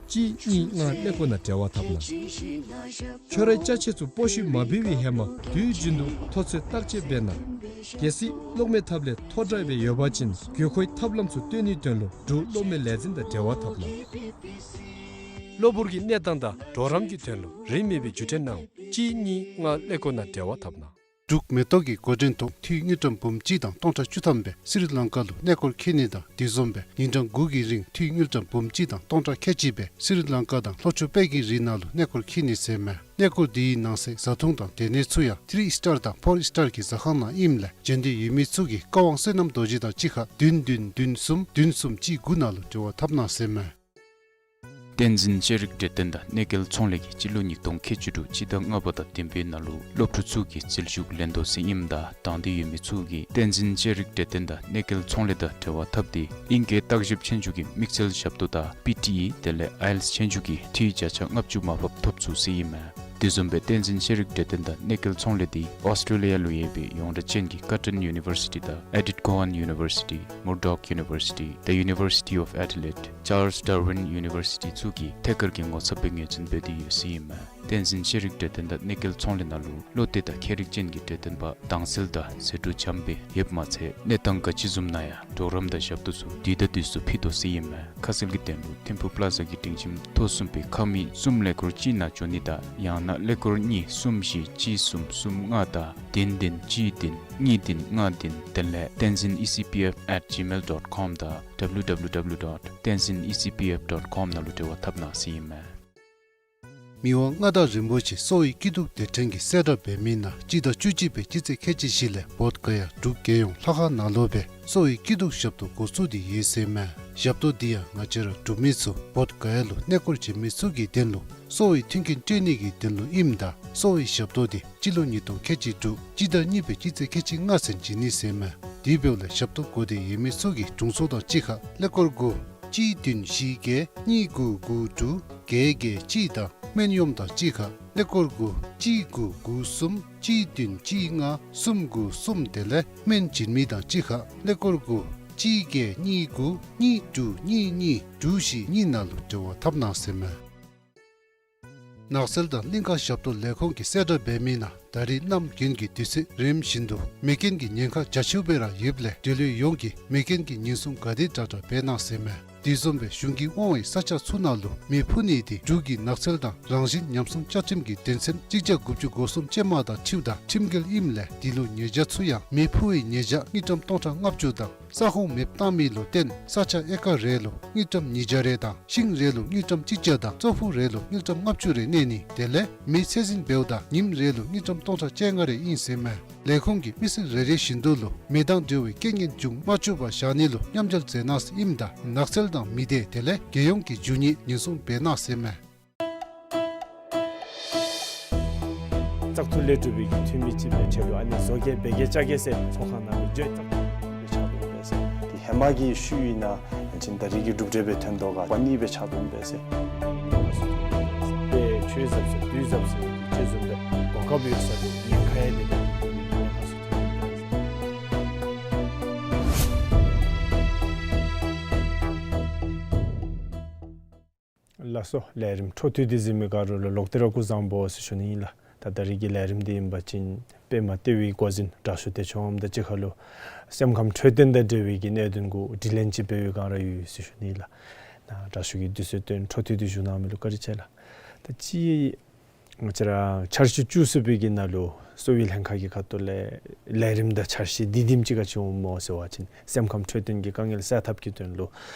གཅིག་གཉིས་ལྔ་ཀླད་ཀོར་ནང་འབྲེལ་བ་འཐབ་གནང་། ཁྱོད་རའི་ཅ་ཆས་ཚུ་སྤོ་བཤུད་མ་འབད་བའི་ཧེ་མ་དུས་རྒྱུན་དུ་ཐོ་ཚད་བརྟག་དཔྱད་འབད་གནང་། གལ་སྲིད་གློག་མེ་ཐབ་ལས་ཐོ་བཀྲག་སྦེ་ཡོད་པ་ཅིན་དགོས་མཁོའི་ཐབས་ལམ་ཚུ་སྟོན་ནིའི་དོན་ལུ་འབྲུག་གློག་མེ་ལས་འཛིན་དང་འབྲེལ་བ་འཐབ་གནང་། གློ་བུར་གྱི་གནས་སྟངས་དང་གྲོགས་རམ་གྱི་དོན་ལུ་རིན་མེད་པའི་བརྒྱུད་འཕྲིན་གནང་། གཅིག་གཉིས་ལྔ་ཀླད་ཀོར་ནང་འབྲེལ་བ་འཐབ་གནང་། འབྲུག་མེ་ཏོག་གིས་འགོ་འདྲེན་ཐོག་འཐུས་དངུལ་ཀྲམ་འབུམ་གཅིག་དང་སྟོང་ཕྲག་བཅུ་ཐམ་སྦེ་སི་རི་ལང་ཀ་ལུ་གནས་སྐོར་འཁྱིད་ནི་དང་དེ་བཟུམ་སྦེ་ཉིན་གྲངས་དགུ་གི་རིང་འཐུས་དངུལ་ཀྲམ་འབུམ་གཅིག་དང་སྟོང་ཕྲག་ཁལ་གཅིག་སྦེ་སི་རི་ལང་ཀ་དང་ལྷོ་ཕྱོགས་དཔལ་གྱི་རི་ནང་ལུ་གནས་སྐོར་འཁྱིད་ནི་ཟེར་མས། གནས་སྐོར་འདི་གི་ནང་གསེས་བཟའ་འཐུང་དང་སྡོད་གནས་ཚུ་ཡང་ཐི་རི་ཨིས་ཊར་དང་ཕོར་ཨིས་ཊར་གྱི་ཟ་ཁང་ནང་ཨིནམ་ལས་འབྱོན་འདོད་ཡོད་མི་ཚུ་གིས་བཀའ་དབང་བསོད་ནམས་རྡོ་རྗེ་དང་གཅིག་ཁར་བདུན་བདུན་བདུན་གསུམ་བདུན་གསུམ་གཅིག་དགུ་ནང་ལུ་འབྲེལ་བ་འཐབ་གནང་ཟེར་མས། བསྟན་འཛིན་ཤེས་རིག་གྲོས་སྟོན་དང་གནས་སྐལ་ཚོང་ལས་ཀྱིས་སྤྱི་ལོ་ཉིས་སྟོང་ཁལ་གཅིག་དྲུག་སྤྱི་ཟླ་ལྔ་པ་དང་བདུན་པའི་ནང་ལུ་སློབ་ཕྲུག་ཚུ་གིས་རྩིས་ཞུ་ལེན་དོ་ཟེར་ཨིནམ་ད་དང་འདོད་ཡོད་མི་ཚུ་གིས་བསྟན་འཛིན་ཤེས་རིག་གྲོས་སྟོན་དང་གནས་སྐལ་ཚོང་ལས་དང་འབྲེལ་བ་འཐབ་སྟེ་ཨིང་སྐད་བརྟག་ཞིབ་ཆོས་རྒྱུགས་ཀྱི་དམིགས་བསལ་ཞབས་ཏོག་དང་པི་ཊི་ཨི་དེ་ལས་ཨའི་ཨེལ་ཊི་ཨེས་ཆོས་རྒྱུགས་ཀྱི་འཐུས་བརྒྱ་ཆ་ལྔ་བཅུ་མར་ཕབ་ཐོབ་ཚུགས་ཟེར་ཨིན་མས། དེ་བཟུམ་སྦེ་བསྟན་འཛིན་ཤེས་རིག་གྲོས་སྟོན་དང་གནས་སྐལ་ཚོང་ལས་འདི་ཨོསི་ཊྲེ་ལི་ཡ་ལུ་ཡོད་པའི་ཡོངས་གྲགས་ཅན་གྱི་ཀར་ཊོན་ཡུ་ནི་ཝར་སི་ཊི་དང་ཨེ་ཌིཐ་ཀོ་ཧན་ཡུ་ནི་ཝར་སི་ཊི་མུར་ཌོག་ཡུ་ནི་ཝར་སི་ཊི་The University of Adelaide Charles Darwin University ཚུ་གིས་ཐད་ཀར་གྱི་ངོ་ཚབ་སྦེ་ངོས་འཛིན་འབད་དེ་ཡོད་ཟེར་ཨིན་མས། བསྟན་འཛིན་ཤེས་རིག་གྲོས་སྟོན་དང་གནས་སྐལ་ཚོང་ལས་ནང་ལུ་བློ་གཏད་དང་མཁས་རིག་ཅན་གྱི་གྲོས་སྟོན་པ་དྭངས་གསལ་དང་ཟད་འགྲོ་འཇམ་སྦེ་ཡོདཔ་མ་ཚད་གནས་སྟངས་ག་ཅི་བཟུམ་ནང་ཡང་གྲོགས་རམ་དང་ཞབས་ཏོག་ཚུ་དུས་དང་དུས་སུ་ཕུལ་དོ་ཟེར་ཨིན་མས། ཁ་གསལ་གྱི་དོན་ལུ་ཐིམ་ཕུག་པླ་ཛ་གི་སྒྲིང་ཁྱིམ་ཐོག་གསུམ་པའི་ཁང་མིག་གསུམ་ཀླད་ཀོར་གཅིག་ནང་འབྱོན་ནི་དང་ཡང་ན་ཀླད་ཀོར་གཉིས་གསུམ་བཞི་གཅིག་གསུམ་གསུམ་ལྔ་དང་བདུན་བདུན་གཅིག་བདུན་གཉིས་བདུན་ལྔ་བདུན་དེ་ལས་བསྟན་འཛིན་ཨི་སི་པི་ཨེཕ་ཨེཊ་ཇི་མེལ་ཌོཊ་ཀོམ་དང་ཌབ་ལིའུ་ཌབ་ལིའུ་ཌབ་ལིའུ་ཌོཊ་བསྟན་འཛིན་ཨི་སི་པི་ཨེཕ་ཌོཊ་ཀོམ་ནང་ལུ་འབྲེལ་བ་འཐབ་གནང་ཟེར་ཨིན་མས། མི་དབང་མངའ་བདག་རིན་པོ་ཆེ་གསོ་བའི་སྐྱིད་སྡུག་དེ་ཕྲན་གྱི་གསལ་བསྒྲགས་འབད་མི་ནང་སྤྱི་ཟླ་བཅུ་གཅིག་པའི་སྤྱི་ཚེས་ཁལ་གཅིག་བཞི་ལས་བོདྷ་ག་ཡ་འབྲུག་རྒྱལ་ཡོངས་ལྷ་ཁང་ནང་ལུ་སྦེ་གསོ་བའི་སྐྱིད་སྡུག་ཞབས་ཏོག་འགོ་བཙུགས་ཏེ་ཡོད་ཟེར་མས། ཞབས་ཏོག་འདི་ཡང་ང་བཅས་ར་འབྲུག་མི་ཚུ་བོདྷ་ག་ཡ་ལུ་གནས་སྐོར་བྱོན་མི་ཚུ་གི་དོན་ལུ་གསོ་བའི་མཐུན་རྐྱེན་སྤྲོད་ནི་གི་དོན་ལུ་ཨིནམ་ད་གསོ་བའི་ཞབས་ཏོག་འདི་སྤྱི་ལོ་ཉིས་སྟོང་ཁལ་གཅིག་དྲུག་སྤྱི་ཟླ་གཉིས་པའི་སྤྱི་ཚེས་ཁལ་གཅིག་ལྔ་ཚུན་བྱིན་ནི་ཟེར་མས། དེ་འབདཝ་ལས་ཞབས་ཏོག་གོ་བདེ་ཡོད་མི་ཚུ་གིས་དྲུང་འཚོ་དང་གཅིག་ཁར་ཀླད་ཀོར་དགུ་གཅིག་བདུན་བཞི་བརྒྱད་གཉིས་དགུ་དགུ་དྲུག་བརྒྱད་བརྒྱད་གཅིག་དང་སྨན་གཡོགམ་དང་གཅིག་ཁར་ཀླད་ཀོར་དགུ་གཅིག་དགུ་དགུ་གསུམ་གཅིག་བདུན་གཅིག་ལྔ་གསུམ་དགུ་གསུམ། དེ་ལས་སྨན་སྦྱིན་མི་དང་གཅིག་ཁར་ཀླད་ཀོར་དགུ་གཅིག་བརྒྱད་གཉིས་དགུ་གཉིས་དྲུག་གཉིས་གཉིས་དྲུག་བཞི་གཉིས་ནང་ལུ་འབྲེལ་བ་འཐབ་གནང་ཟེར་མས། ནགས་ཚལ་དང་གླིང་ཁ་ཞབས་ཏོག་ལས་ཁུངས་ཀྱིས་གསལ་བསྒྲགས་འབད་མི་ནང་ད་རིས་གནམ་དགུན་གྱི་དུས་ཚོད་རིམ་བཞིན་དུ་མེ་རྐྱེན་གྱི་ཉེན་ཁ་རྒྱ་ཆེཝ་སྦེ་ར་ཡོདཔ་ལས་འབྲེལ་ཡོད་ཡོངས་ཀྱིས་མེ་རྐྱེན་གྱི་ཉེན་སྲུང་ག་དེ་དྲག་དྲག་འབད་གནང་ཟེར་མས། དེ་བཟུམ་སྦེ་གཞུང་གིས་དབང་བའི་ས་ཆ་ཚུ་ནང་ལུ་མེ་ཕུ་ནི་དེ་འབྲུག་གི་ནགས་ཚལ་དང་རང་བཞིན་ཉམས་སྲུང་བཅའ་ཁྲིམས་ཀྱི་དོན་ཚན་གཅིག་བརྒྱ་དགུ་བཅུ་གོ་གསུམ་ཅན་མ་དང་འཁྲིལཝ་ད་ཁྲིམས་འགལ་ཨིནམ་ལས་དེ་ལུ་ཉེས་བྱ་ཚུ་ཡང་མེ་ཕུ་བའི་ཉེས་བྱ་དངུལ་ཀྲམ་སྟོང་ཕྲག་ལྔ་བཅུ་དང་ས་ཁོངས་མེདཔ་བཏང་མི་ལུ་བརྟེན་ས་ཆ་ཨེ་ཀར་རེ་ལུ་དངུལ་ཀྲམ་ཉིས་བརྒྱ་རེ་དང་ཤིང་རེ་ལུ་དངུལ་ཀྲམ་གཅིག་བརྒྱ་དང་ཙོག་ཕུ་རེ་ལུ་དངུལ་ཀྲམ་ལྔ་བཅུ་རེ་གནས་ནི། དེ་ལས་མེ་ཚད་འཛིན་འབདཝ་ད་ཉིནམ་རེ་ལུ་དངུལ་ཀྲམ་སྟོང་ཕྲག་བཅོ་ལྔ་རེ་ཨིན་ཟེར་མས། ལས་ཁུངས་ཀྱིས་མི་སེར་རེ་རེ་བཞིན་དུ་ལུ་མེ་དང་འབྲེལ་བའི་རྐྱེན་ངན་འབྱུང་མ་བཅུག་པར་བཞག་ནི་ལུ་མཉམ་འབྲེལ་མཛད་གནང་ཟེར་ཨིནམ་ད་ནགས་ཚལ་དང་མི་སྡེ་དེ་ལས་རྒྱལ་ཡོངས་ཀྱི་རྒྱུ་དངོས་ཉེན་སྲུང་འབད་གནང་ཟེར་མས། བཙག་འཐུ་ལས་གྲུབ་པའི་གི་འཐུས་མི་ཅིག་སྦེ་ཆེ་ལུ་ཨ་ནི་བཟོ་བཀོད་འབད་གེ་བཅའ་གེ་ཟེར་ཚོགས་ཁང་ནང་ལུ་བརྗོད་བཙག་འཐུ་ལས་ཆགས་འདུག་པས་ཟེར། དེ་ཧེ་མ་གི་ཤུལ་ཨིན་ན་ཅིན་ད་རིས་ཀྱི་གྲུབ་འབྲས་སྦེ་ཐོན་དོ་ག་པ་ནི་སྦེ་ཆགས་འདུག་པས་ཟེར། དཔེ་ཆོས་ཟབ་ཟེར་དུས་ཟབ་ཟེར་ཅིག་བཟུམ་སྦེ་གོ་སྐབས་ཡོད་ས་ལུ་ཉེན་ཁ་ཡང་དེ་ལས་ཉེན་ཁ་སུ་ཐོན་ལགས་སོ། ལས་རིམ་འཕྲོ་མཐུད་དེ་གཟིགས་མི་ག་ར་ལུ་ལོག་སྟེ་ར་སྐུ་གཟུགས་བཟང་པོ་ཟེར་ཞུ་ནི་ཨིན་ལགས། ད་ད་རིས་ཀྱི་ལས་རིམ་འདི་ཨིན་པ་ཅིན་པདྨ་ལྟེ་བའི་འགོ་འཛིན་དྲག་ཤོས་བདེ་མཆོག་ངམ་དང་གཅིག་ཁར་ལུ་སེམས་ཁམས་འཕྲོད་བསྟེན་དང་འབྲེལ་བའི་གི་གནད་དོན་གུ་དྲི་ལན་ཅིག་འབད་བའི་བསྒང་ར་ཡོད་ཟེར་ཞུ་ནི་ཨིན་ལགས། ད་དྲག་ཤོས་ཀྱིས་དུས་ཚོད་བཏོན་འཕྲོ་མཐུད་དེ་བཞུགས་གནང་མི་ལུ་བཀའ་དྲིན་ཆེ་ལགས། ད་ཅི་ང་བཅས་ར་འཆར་གཞི་བཅུ་གསུམ་པའི་གི་ནང་ལུ་གསོ་བའི་ལྷན་ཁག་གི་ཁ་ཐུག་ལས་ལས་རིམ་དང་འཆར་གཞི་འདི་དེམ་ཅིག་ག་ཅི་འོང་སྨོ་ཟེར་བ་ཅིན་སེམས་ཁམས་འཕྲོད་བསྟེན་གྱི་དཀའ་ངལ་སེལ་ཐབས་ཀྱི་དོན་ལུ་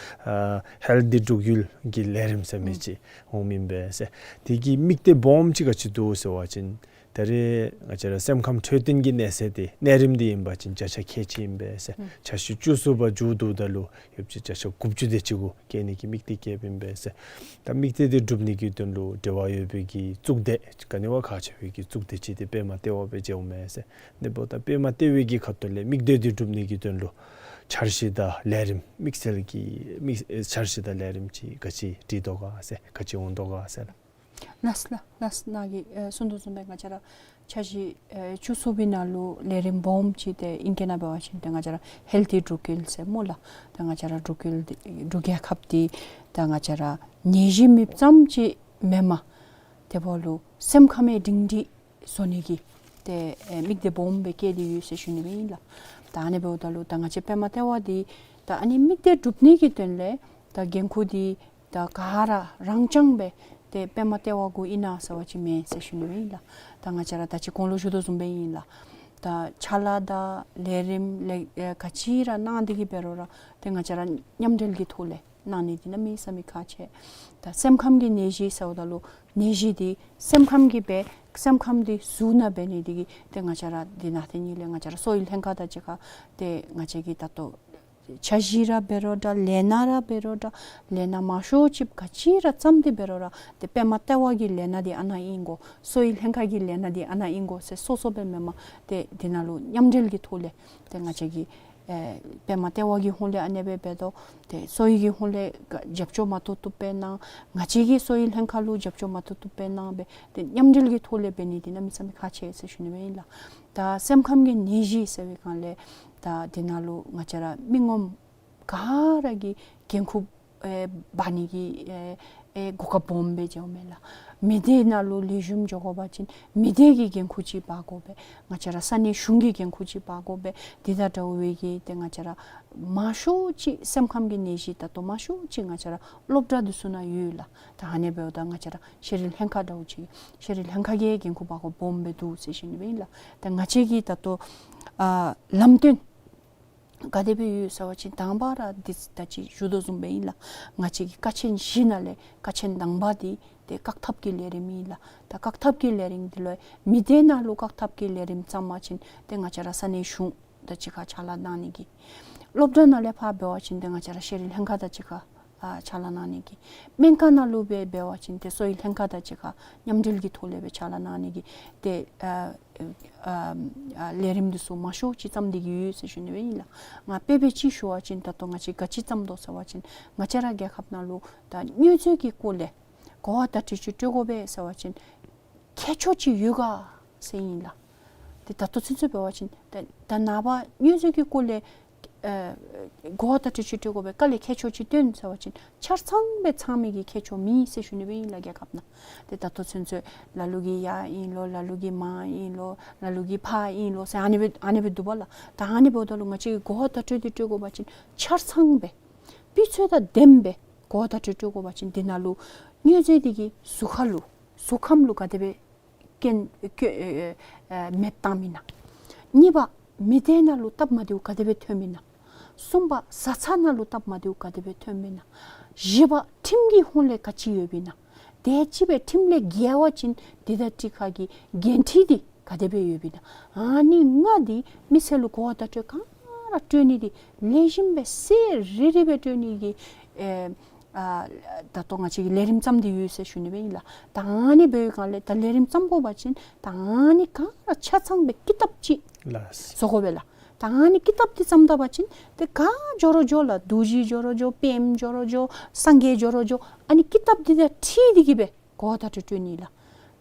ཨ་ཧེལ་ཐི་འབྲུག་ཡུལ་གྱི་ལས་རིམ་ཟེར་མི་ཅིག་འོང་མི་ཨིན་པས་ཟེར། དེ་གི་དམིགས་གཏད་སྦོམ་ཅིག་ག་ཅི་འདུག་ཟེར་བ་ཅིན་ད་རེས་ང་བཅས་ར་སེམས་ཁམས་འཕྲོད་བསྟེན་གྱི་གནས་ཚད་དེ་གནས་རིམ་འདི་ཨིན་པ་ཅིན་བརྒྱ་ཆ་ཁལ་གཅིག་ཨིན་པས་ཟེར། འཆར་གཞི་བཅུ་གསུམ་པ་མཇུག་བསྡུཝ་ད་ལུ་ཡོདཔ་ཅིག་བརྒྱ་ཆ་དགུ་བཅུ་དེ་ཅིག་གུ་བསྐྱལ་ནི་གི་དམིགས་གཏད་བསྐྱེདཔ་ཨིན་པས་ཟེར། ད་དམིགས་གཏད་དེ་སྒྲུབ་ནི་གི་དོན་ལུ་འབྲེལ་བ་ཡོད་པའི་གི་གཙུག་སྡེ་ག་ནི་བ་ཁག་ཆེ་བའི་གི་གཙུག་སྡེ་ཅིག་དེ་པདྨ་ལྟེ་བ་སྦེ་མཇལཝ་མས་ཟེར། དེ་འབདཝ་ད་པདྨ་ལྟེ་བའི་གི་ཁ་ཐུག་ལས་དམིགས་གཏད་དེ་སྒྲུབ་ནི་གི་དོན་ལུ་འཆར་གཞི་དང་ལས་རིམ་དམིགས་བསལ་གྱི་དམིགས་འཆར་གཞི་དང་ལས་རིམ་ཅིག་ག་ཅི་སྒྲིག་དོ་ག་ཟེར་ག་ཅི་འོང་དོ་ག་ཟེར་ལགས། ལགས་ལགས་ལགས། ནཱ་གིས་ཨེ་གསུང་དོ་བཟུམ་སྦེ་ང་བཅས་ར་འཆར་གཞི་ཨེ་བཅུ་གསུམ་པའི་ནང་ལུ་ལས་རིམ་སྦོམ་ཅིག་དེ་ཨིང་སྐད་ནང་འབད་བ་ཅིན་ཏེ་ང་བཅས་ར་ཧེལ་ཐི་འབྲུག་ཡུལ་ཟེར་སྨོ་ལགས། ཏེ་ང་བཅས་ར་འབྲུག་ཡུལ་འདི་འབྲུག་རྒྱལ་ཁབ་འདི་ད་ང་བཅས་ར་ནད་གཞི་མེདཔ་ཙམ་ཅིག་མེན་པར་དེ་འབདཝ་ལུ་སེམས་ཁམས་སྒྲིང་སྒྲིང་བཟོ་ནི་གི་ཏེ་ཨེ་དམིགས་གཏད་སྦོམ་སྦེ་བསྐྱེད་དེ་ཡོད་ཟེར་ཞུ་ནི་སྦེ་ཨིན་ལགས། ད་ཨ་ནི་འབདཝ་ད་ལུ་ད་ང་བཅས་པདྨ་ལྟེ་བ་འདི་ད་ཨ་ནི་དམིགས་གཏད་སྒྲུབ་ནི་གི་དོན་ལས་ད་འགན་ཁུར་འདི་ད་ག་ར་རང་རྐྱང་སྦེ་ཏེ་པདྨ་ལྟེ་བ་གུ་ཨིན་ན་ཟེར་བ་ཅིན་མེན་ཟེར་ཞུ་ནི་སྦེ་ཨིན་ལགས། ད་ང་བཅས་ར་ད་ཅི་གོང་ལུ་ཞུ་དོ་བཟུམ་སྦེ་ཨིན་ལགས། ད་ཕྱག་ལཱ་དང་ལས་རིམ་ལས་ཨེ་ག་ཅི་ར་གནང་སྟེ་གི་འབད་རུང་ར་ཏེ་ང་བཅས་ར་མཉམ་འབྲེལ་གྱི་ཐོག་ལས་གནང་ནི་འདི་གནམ་མེད་ས་མེད་ཁག་ཆེ། ད་སེམས་ཁམས་ཀྱི་ནད་གཞི་ཟེརཝ་ད་ལུ་ནད་གཞི་འདི་སེམས་ཁམས་ཀྱིས་འབད་སེམས་ཁམས་འདི་ཟུར་ནང་འབད་ནི་འདི་གིས་ཏེ་ང་བཅས་ར་འདི་ནང་ཏེ་ནི་ལས་ང་བཅས་ར་གསོ་བའི་ལྷན་ཁག་དང་གཅིག་ཁར་ཏེ་ང་བཅས་ཀྱི་ད་ལྟོ་འཆར་གཞི་ར་འབད་རུང་འདྲ་ལས་སྣ་ར་འབད་རུང་འདྲ་ལས་སྣ་མང་ཤོས་ཅིག་ག་ཅི་ར་བརྩམས་ཏེ་འབད་རུང་ར་ཏེ་པདྨ་ལྟེ་བ་གི་ལས་སྣ་འདི་ཨ་ནཱ་ཨིན་གོ། གསོ་བའི་ལྷན་ཁག་གི་ལས་སྣ་འདི་ཨ་ནཱ་ཨིན་གོ་ཟེར་སོ་སོ་སྦེ་མེན་པར་ཏེ་འདི་ནང་ལུ་མཉམ་འབྲེལ་གྱི་ཐོག་ལས་ཏེ་ང་བཅས་ཀྱི་ཨེ་པདྨ་ལྟེ་བ་གི་ཧོངས་ལས་ཨ་ནེ་སྦེ་འབད་དོ། ཏེ་གསོ་བའི་གི་ཧོངས་ལས་རྒྱབ་སྐྱོར་མ་ཐུབ་ཐུབ་སྦེ་གནང་། ང་བཅས་ཀྱི་གསོ་བའི་ལྷན་ཁག་ལུ་རྒྱབ་སྐྱོར་མ་ཐུབ་ཐུབ་སྦེ་གནང་སྦེ་ཏེ་མཉམ་འབྲེལ་གྱི་ཐོག་ལས་འབད་ནི་འདི་གནམ་མེད་ས་མེད་ཁག་ཆེ་ཟེར་ཞུ་ནི་སྦེ་ཨིན་ལགས། ད་སེམས་ཁམས་ཀྱི་ནད་གཞི་ཟེར་བའི་སྒང་ལས་ད་འདི་ནང་ལུ་ང་བཅས་ར་མི་ངོམ་ག་ར་གིས་འགན་ཁུར་ཨེ་འབག་ནི་གི་ཨེ་ཨེ་གོ་སྐབས་སྦོམ་སྦེ་མཇལཝ་མས་ལགས། མི་སྡེ་ནང་ལུ་ལེགས་ཤོམ་འགྱོ་དགོ་པ་ཅིན་མི་སྡེ་གི་འགན་ཁུར་ཅིག་འབག་དགོ་པས། ང་བཅས་ར་ས་གནས་གཞུང་གི་འགན་ཁུར་ཅིག་འབག་དགོ་པས། འདི་དང་འདྲཝ་སྦེ་གི་ཏེ་ང་བཅས་ར་མང་ཤོས་ཅིག་སེམས་ཁམས་ཀྱི་ནད་གཞི་ད་ལྟོ་མང་ཤོས་ཅིག་ང་བཅས་ར་སློབ་གྲྭ་འདི་ཚུ་ནང་ཡོད་ལགས། ད་ཨ་ནེ་འབདཝ་ད་ང་བཅས་ར་ཤེས་རིག་ལྷན་ཁག་འདྲཝ་ཅིག་ཤེས་རིག་ལྷན་ཁག་གིས་འགན་ཁུར་འབག་དགོཔ་སྦོམ་སྦེ་འདུག་ཟེར་ཞུ་ནི་སྦེ་ཨིན་ལགས། ད་ང་བཅས་ཀྱིས་ད་ལྟོ་ཨ་ལམ་སྟོན་ག་དེ་སྦེ་ཡོད་ཟེར་བ་ཅིན་དང་པ་ར་འདི་ད་ཅི་ཞུ་དོ་བཟུམ་སྦེ་ཨིན་ལགས། ང་བཅས་ཀྱི་ཀ་ཆེན་བཞི་ནང་ལས་ཀ་ཆེན་དང་པ་འདི་ཏེ་བཀག་ཐབས་ཀྱི་ལས་རིམ་ཨིན་ལགས། ད་བཀག་ཐབས་ཀྱི་ལས་རིམ་འདི་ལུ་མི་སྡེ་ནང་ལུ་བཀག་ཐབས་ཀྱི་ལས་རིམ་བརྩམ་པ་ཅིན་ཏེ་ང་བཅས་ར་ས་གནས་གཞུང་དང་གཅིག་ཁར་ཕྱག་ལཱ་གནང་ནི་གི། སློབ་གྲྭ་ནང་ལས་ཕར་འབད་བ་ཅིན་ཏེ་ང་བཅས་ར་ཤེས་རིག་ལྷན་ཁག་དང་གཅིག་ཁར་ ཨ་ཕྱག་ལཱ་གནང་ནི་གི་སྨན་ཁང་ནང་ལུ་སྦེ་འབད་བ་ཅིན་ཏེ་གསོ་བའི་ལྷན་ཁག་དང་གཅིག་ཁར་མཉམ་འབྲེལ་གྱི་ཐོག་ལས་སྦེ་ཕྱག་ལཱ་གནང་ནི་གི་ཏེ་ཨ་ཨ་ཨ་ལས་རིམ་འདི་ཚུ་མང་ཤོས་ཅིག་བརྩམས་ཏེ་གི་ཡོད་ཟེར་ཞུ་ནི་སྦེ་ཨིན་ལགས། ང་དཔེ་སྦེ་ཅིག་ཞུ་བ་ཅིན་ད་ལྟོ་ང་བཅས་ག་ཅི་བརྩམས་དོ་ཟེར་བ་ཅིན་ང་བཅས་ར་རྒྱལ་ཁབ་ནང་ལུ་ད་མྱོས་རྫས་ཀྱི་སྐོར་ལས་གོ་བ་བརྡ་སྤྲོད་ཅིག་སྤྲོད་དགོ་པས་ཟེར་བ་ཅིན་ཁྱད་ཆོས་ཅིག་ཡོད་ག་ཟེར་ཨིན་ལགས། ཏེ་ད་ལྟོ་ཚུན་ཚོད་འབད་བ་ཅིན་ད་ད་ནངས་པ་མྱོས་རྫས་ཀྱི་སྐོར་ལས་ཨ་གོ་བ་བརྡ་སྤྲོད་ཅིག་སྤྲོད་དགོ་པས། ག་ལས་ཁྱད་ཆོས་ཅིག་སྟོན་ཟེར་བ་ཅིན་ཆ་ཚང་སྦེ་ཚང་མི་གི་ཁྱད་ཆོས་མེད་ཟེར་ཞུ་ནི་སྦེ་ཨིན་ལགས་རྒྱལ་ཁབ་ནང་། ཏེ་ད་ལྟོ་ཚུན་ཚོད་ལ་ལུ་གིས་ཡར་ཨིན་ལོ་ལ་ལུ་གིས་མར་ཨིན་ལོ་ལ་ལུ་གིས་ཕར་ཨིན་ལོ་ཟེར་ཨ་ནི་སྦེ་ཨ་ནི་སྦེ་འདུག་པ་ལགས། ད་ཨ་ནི་འབདཝ་ད་ལུ་ང་བཅས་ཀྱིས་གོ་བ་བརྡ་སྤྲོད་འདི་སྤྲོད་དགོ་པ་ཅིན་ཆ་ཚང་སྦེ་སྤུས་ཚད་དང་ལྡནམ་སྦེ་གོ་བ་བརྡ་སྤྲོད་སྤྲོད་དགོ་པ་ཅིན་འདི་ནང་ལུ་མྱོས་རྫས་འདི་གིས་གཟུགས་ཁར་ལུ་གཟུགས་ཁམས་ལུ་ག་དེ་སྦེ་རྐྱེན་ཨེ་ཨེ་ཨེ་མེདཔ་བཏངམ་ཨིན་ན། གཉིས་པ་མི་སྡེ་ནང་ལུ་སྟབས་མ་བདེཝ་ག་དེ་སྦེ་ཐོནམ་ཨིན་ན། གསུམ་པ་བཟའ་ཚང་ནང་ལུ་སྟབས་མ་བདེཝ་ག་དེ་སྦེ་ཐོནམ་ཨིན་ན། བཞི་པ་ཁྲིམས་ཀྱི་ཧོངས་ལས་ག་ཅི་ཡོདཔ་ཨིན་ན། དེ་ཅིག་སྦེ་ཁྲིམས་ལས་འགལ་བ་ཅིན་འདི་དང་འདི་ཁར་གྱི་འགན་འཁྲི་འདི་ག་དེ་སྦེ་ཡོདཔ་ཨིན་ན། ཨ་ནི་ལྔ་འདི་མི་སེར་ལུ་གོ་བ་བརྡ་སྤྲོད་ག་ར་སྤྲོད་ནི་འདི་ལེགས་ཤོམ་སྦེ་གསལ་རི་རི་སྦེ་སྤྲོད་ནི་གི་ཨེ་ཨ་ད་ལྟོ་ང་བཅས་ཀྱིས་ལས་རིམ་བརྩམས་ཏེ་ཡོད་ཟེར་ཞུ་ནི་སྦེ་ཨིན་ལགས། ད་ཨ་ནི་འབད་བའི་སྒང་ལས་ད་ལས་རིམ་བརྩམ་དགོ་པ་ཅིན་ད་ཨ་ནི་ག་ར་ཆ་ཚང་སྦེ་ཀི་དེབ་ཅིག་ལགས། བཟོ་དགོ་པས་ལགས། ད་ཨ་ནི་ཀི་དེབ་འདི་བརྩམ་ད་པ་ཅིན་ཏེ་ག་འགྱོ་རུང་འགྱོ་ལགས། རྡོ་རྗེ་འགྱོ་རུང་འགྱོ་པདྨ་འགྱོ་རུང་འགྱོ་སངས་རྒྱས་འགྱོ་རུང་འགྱོ་ཨ་ནི་ཀི་དེབ་འདི་དང་འཁྲིལ་ཏེ་གི་སྦེ་གོ་བ་བརྡ་སྤྲོད་སྤྲོད་ནི་ལགས།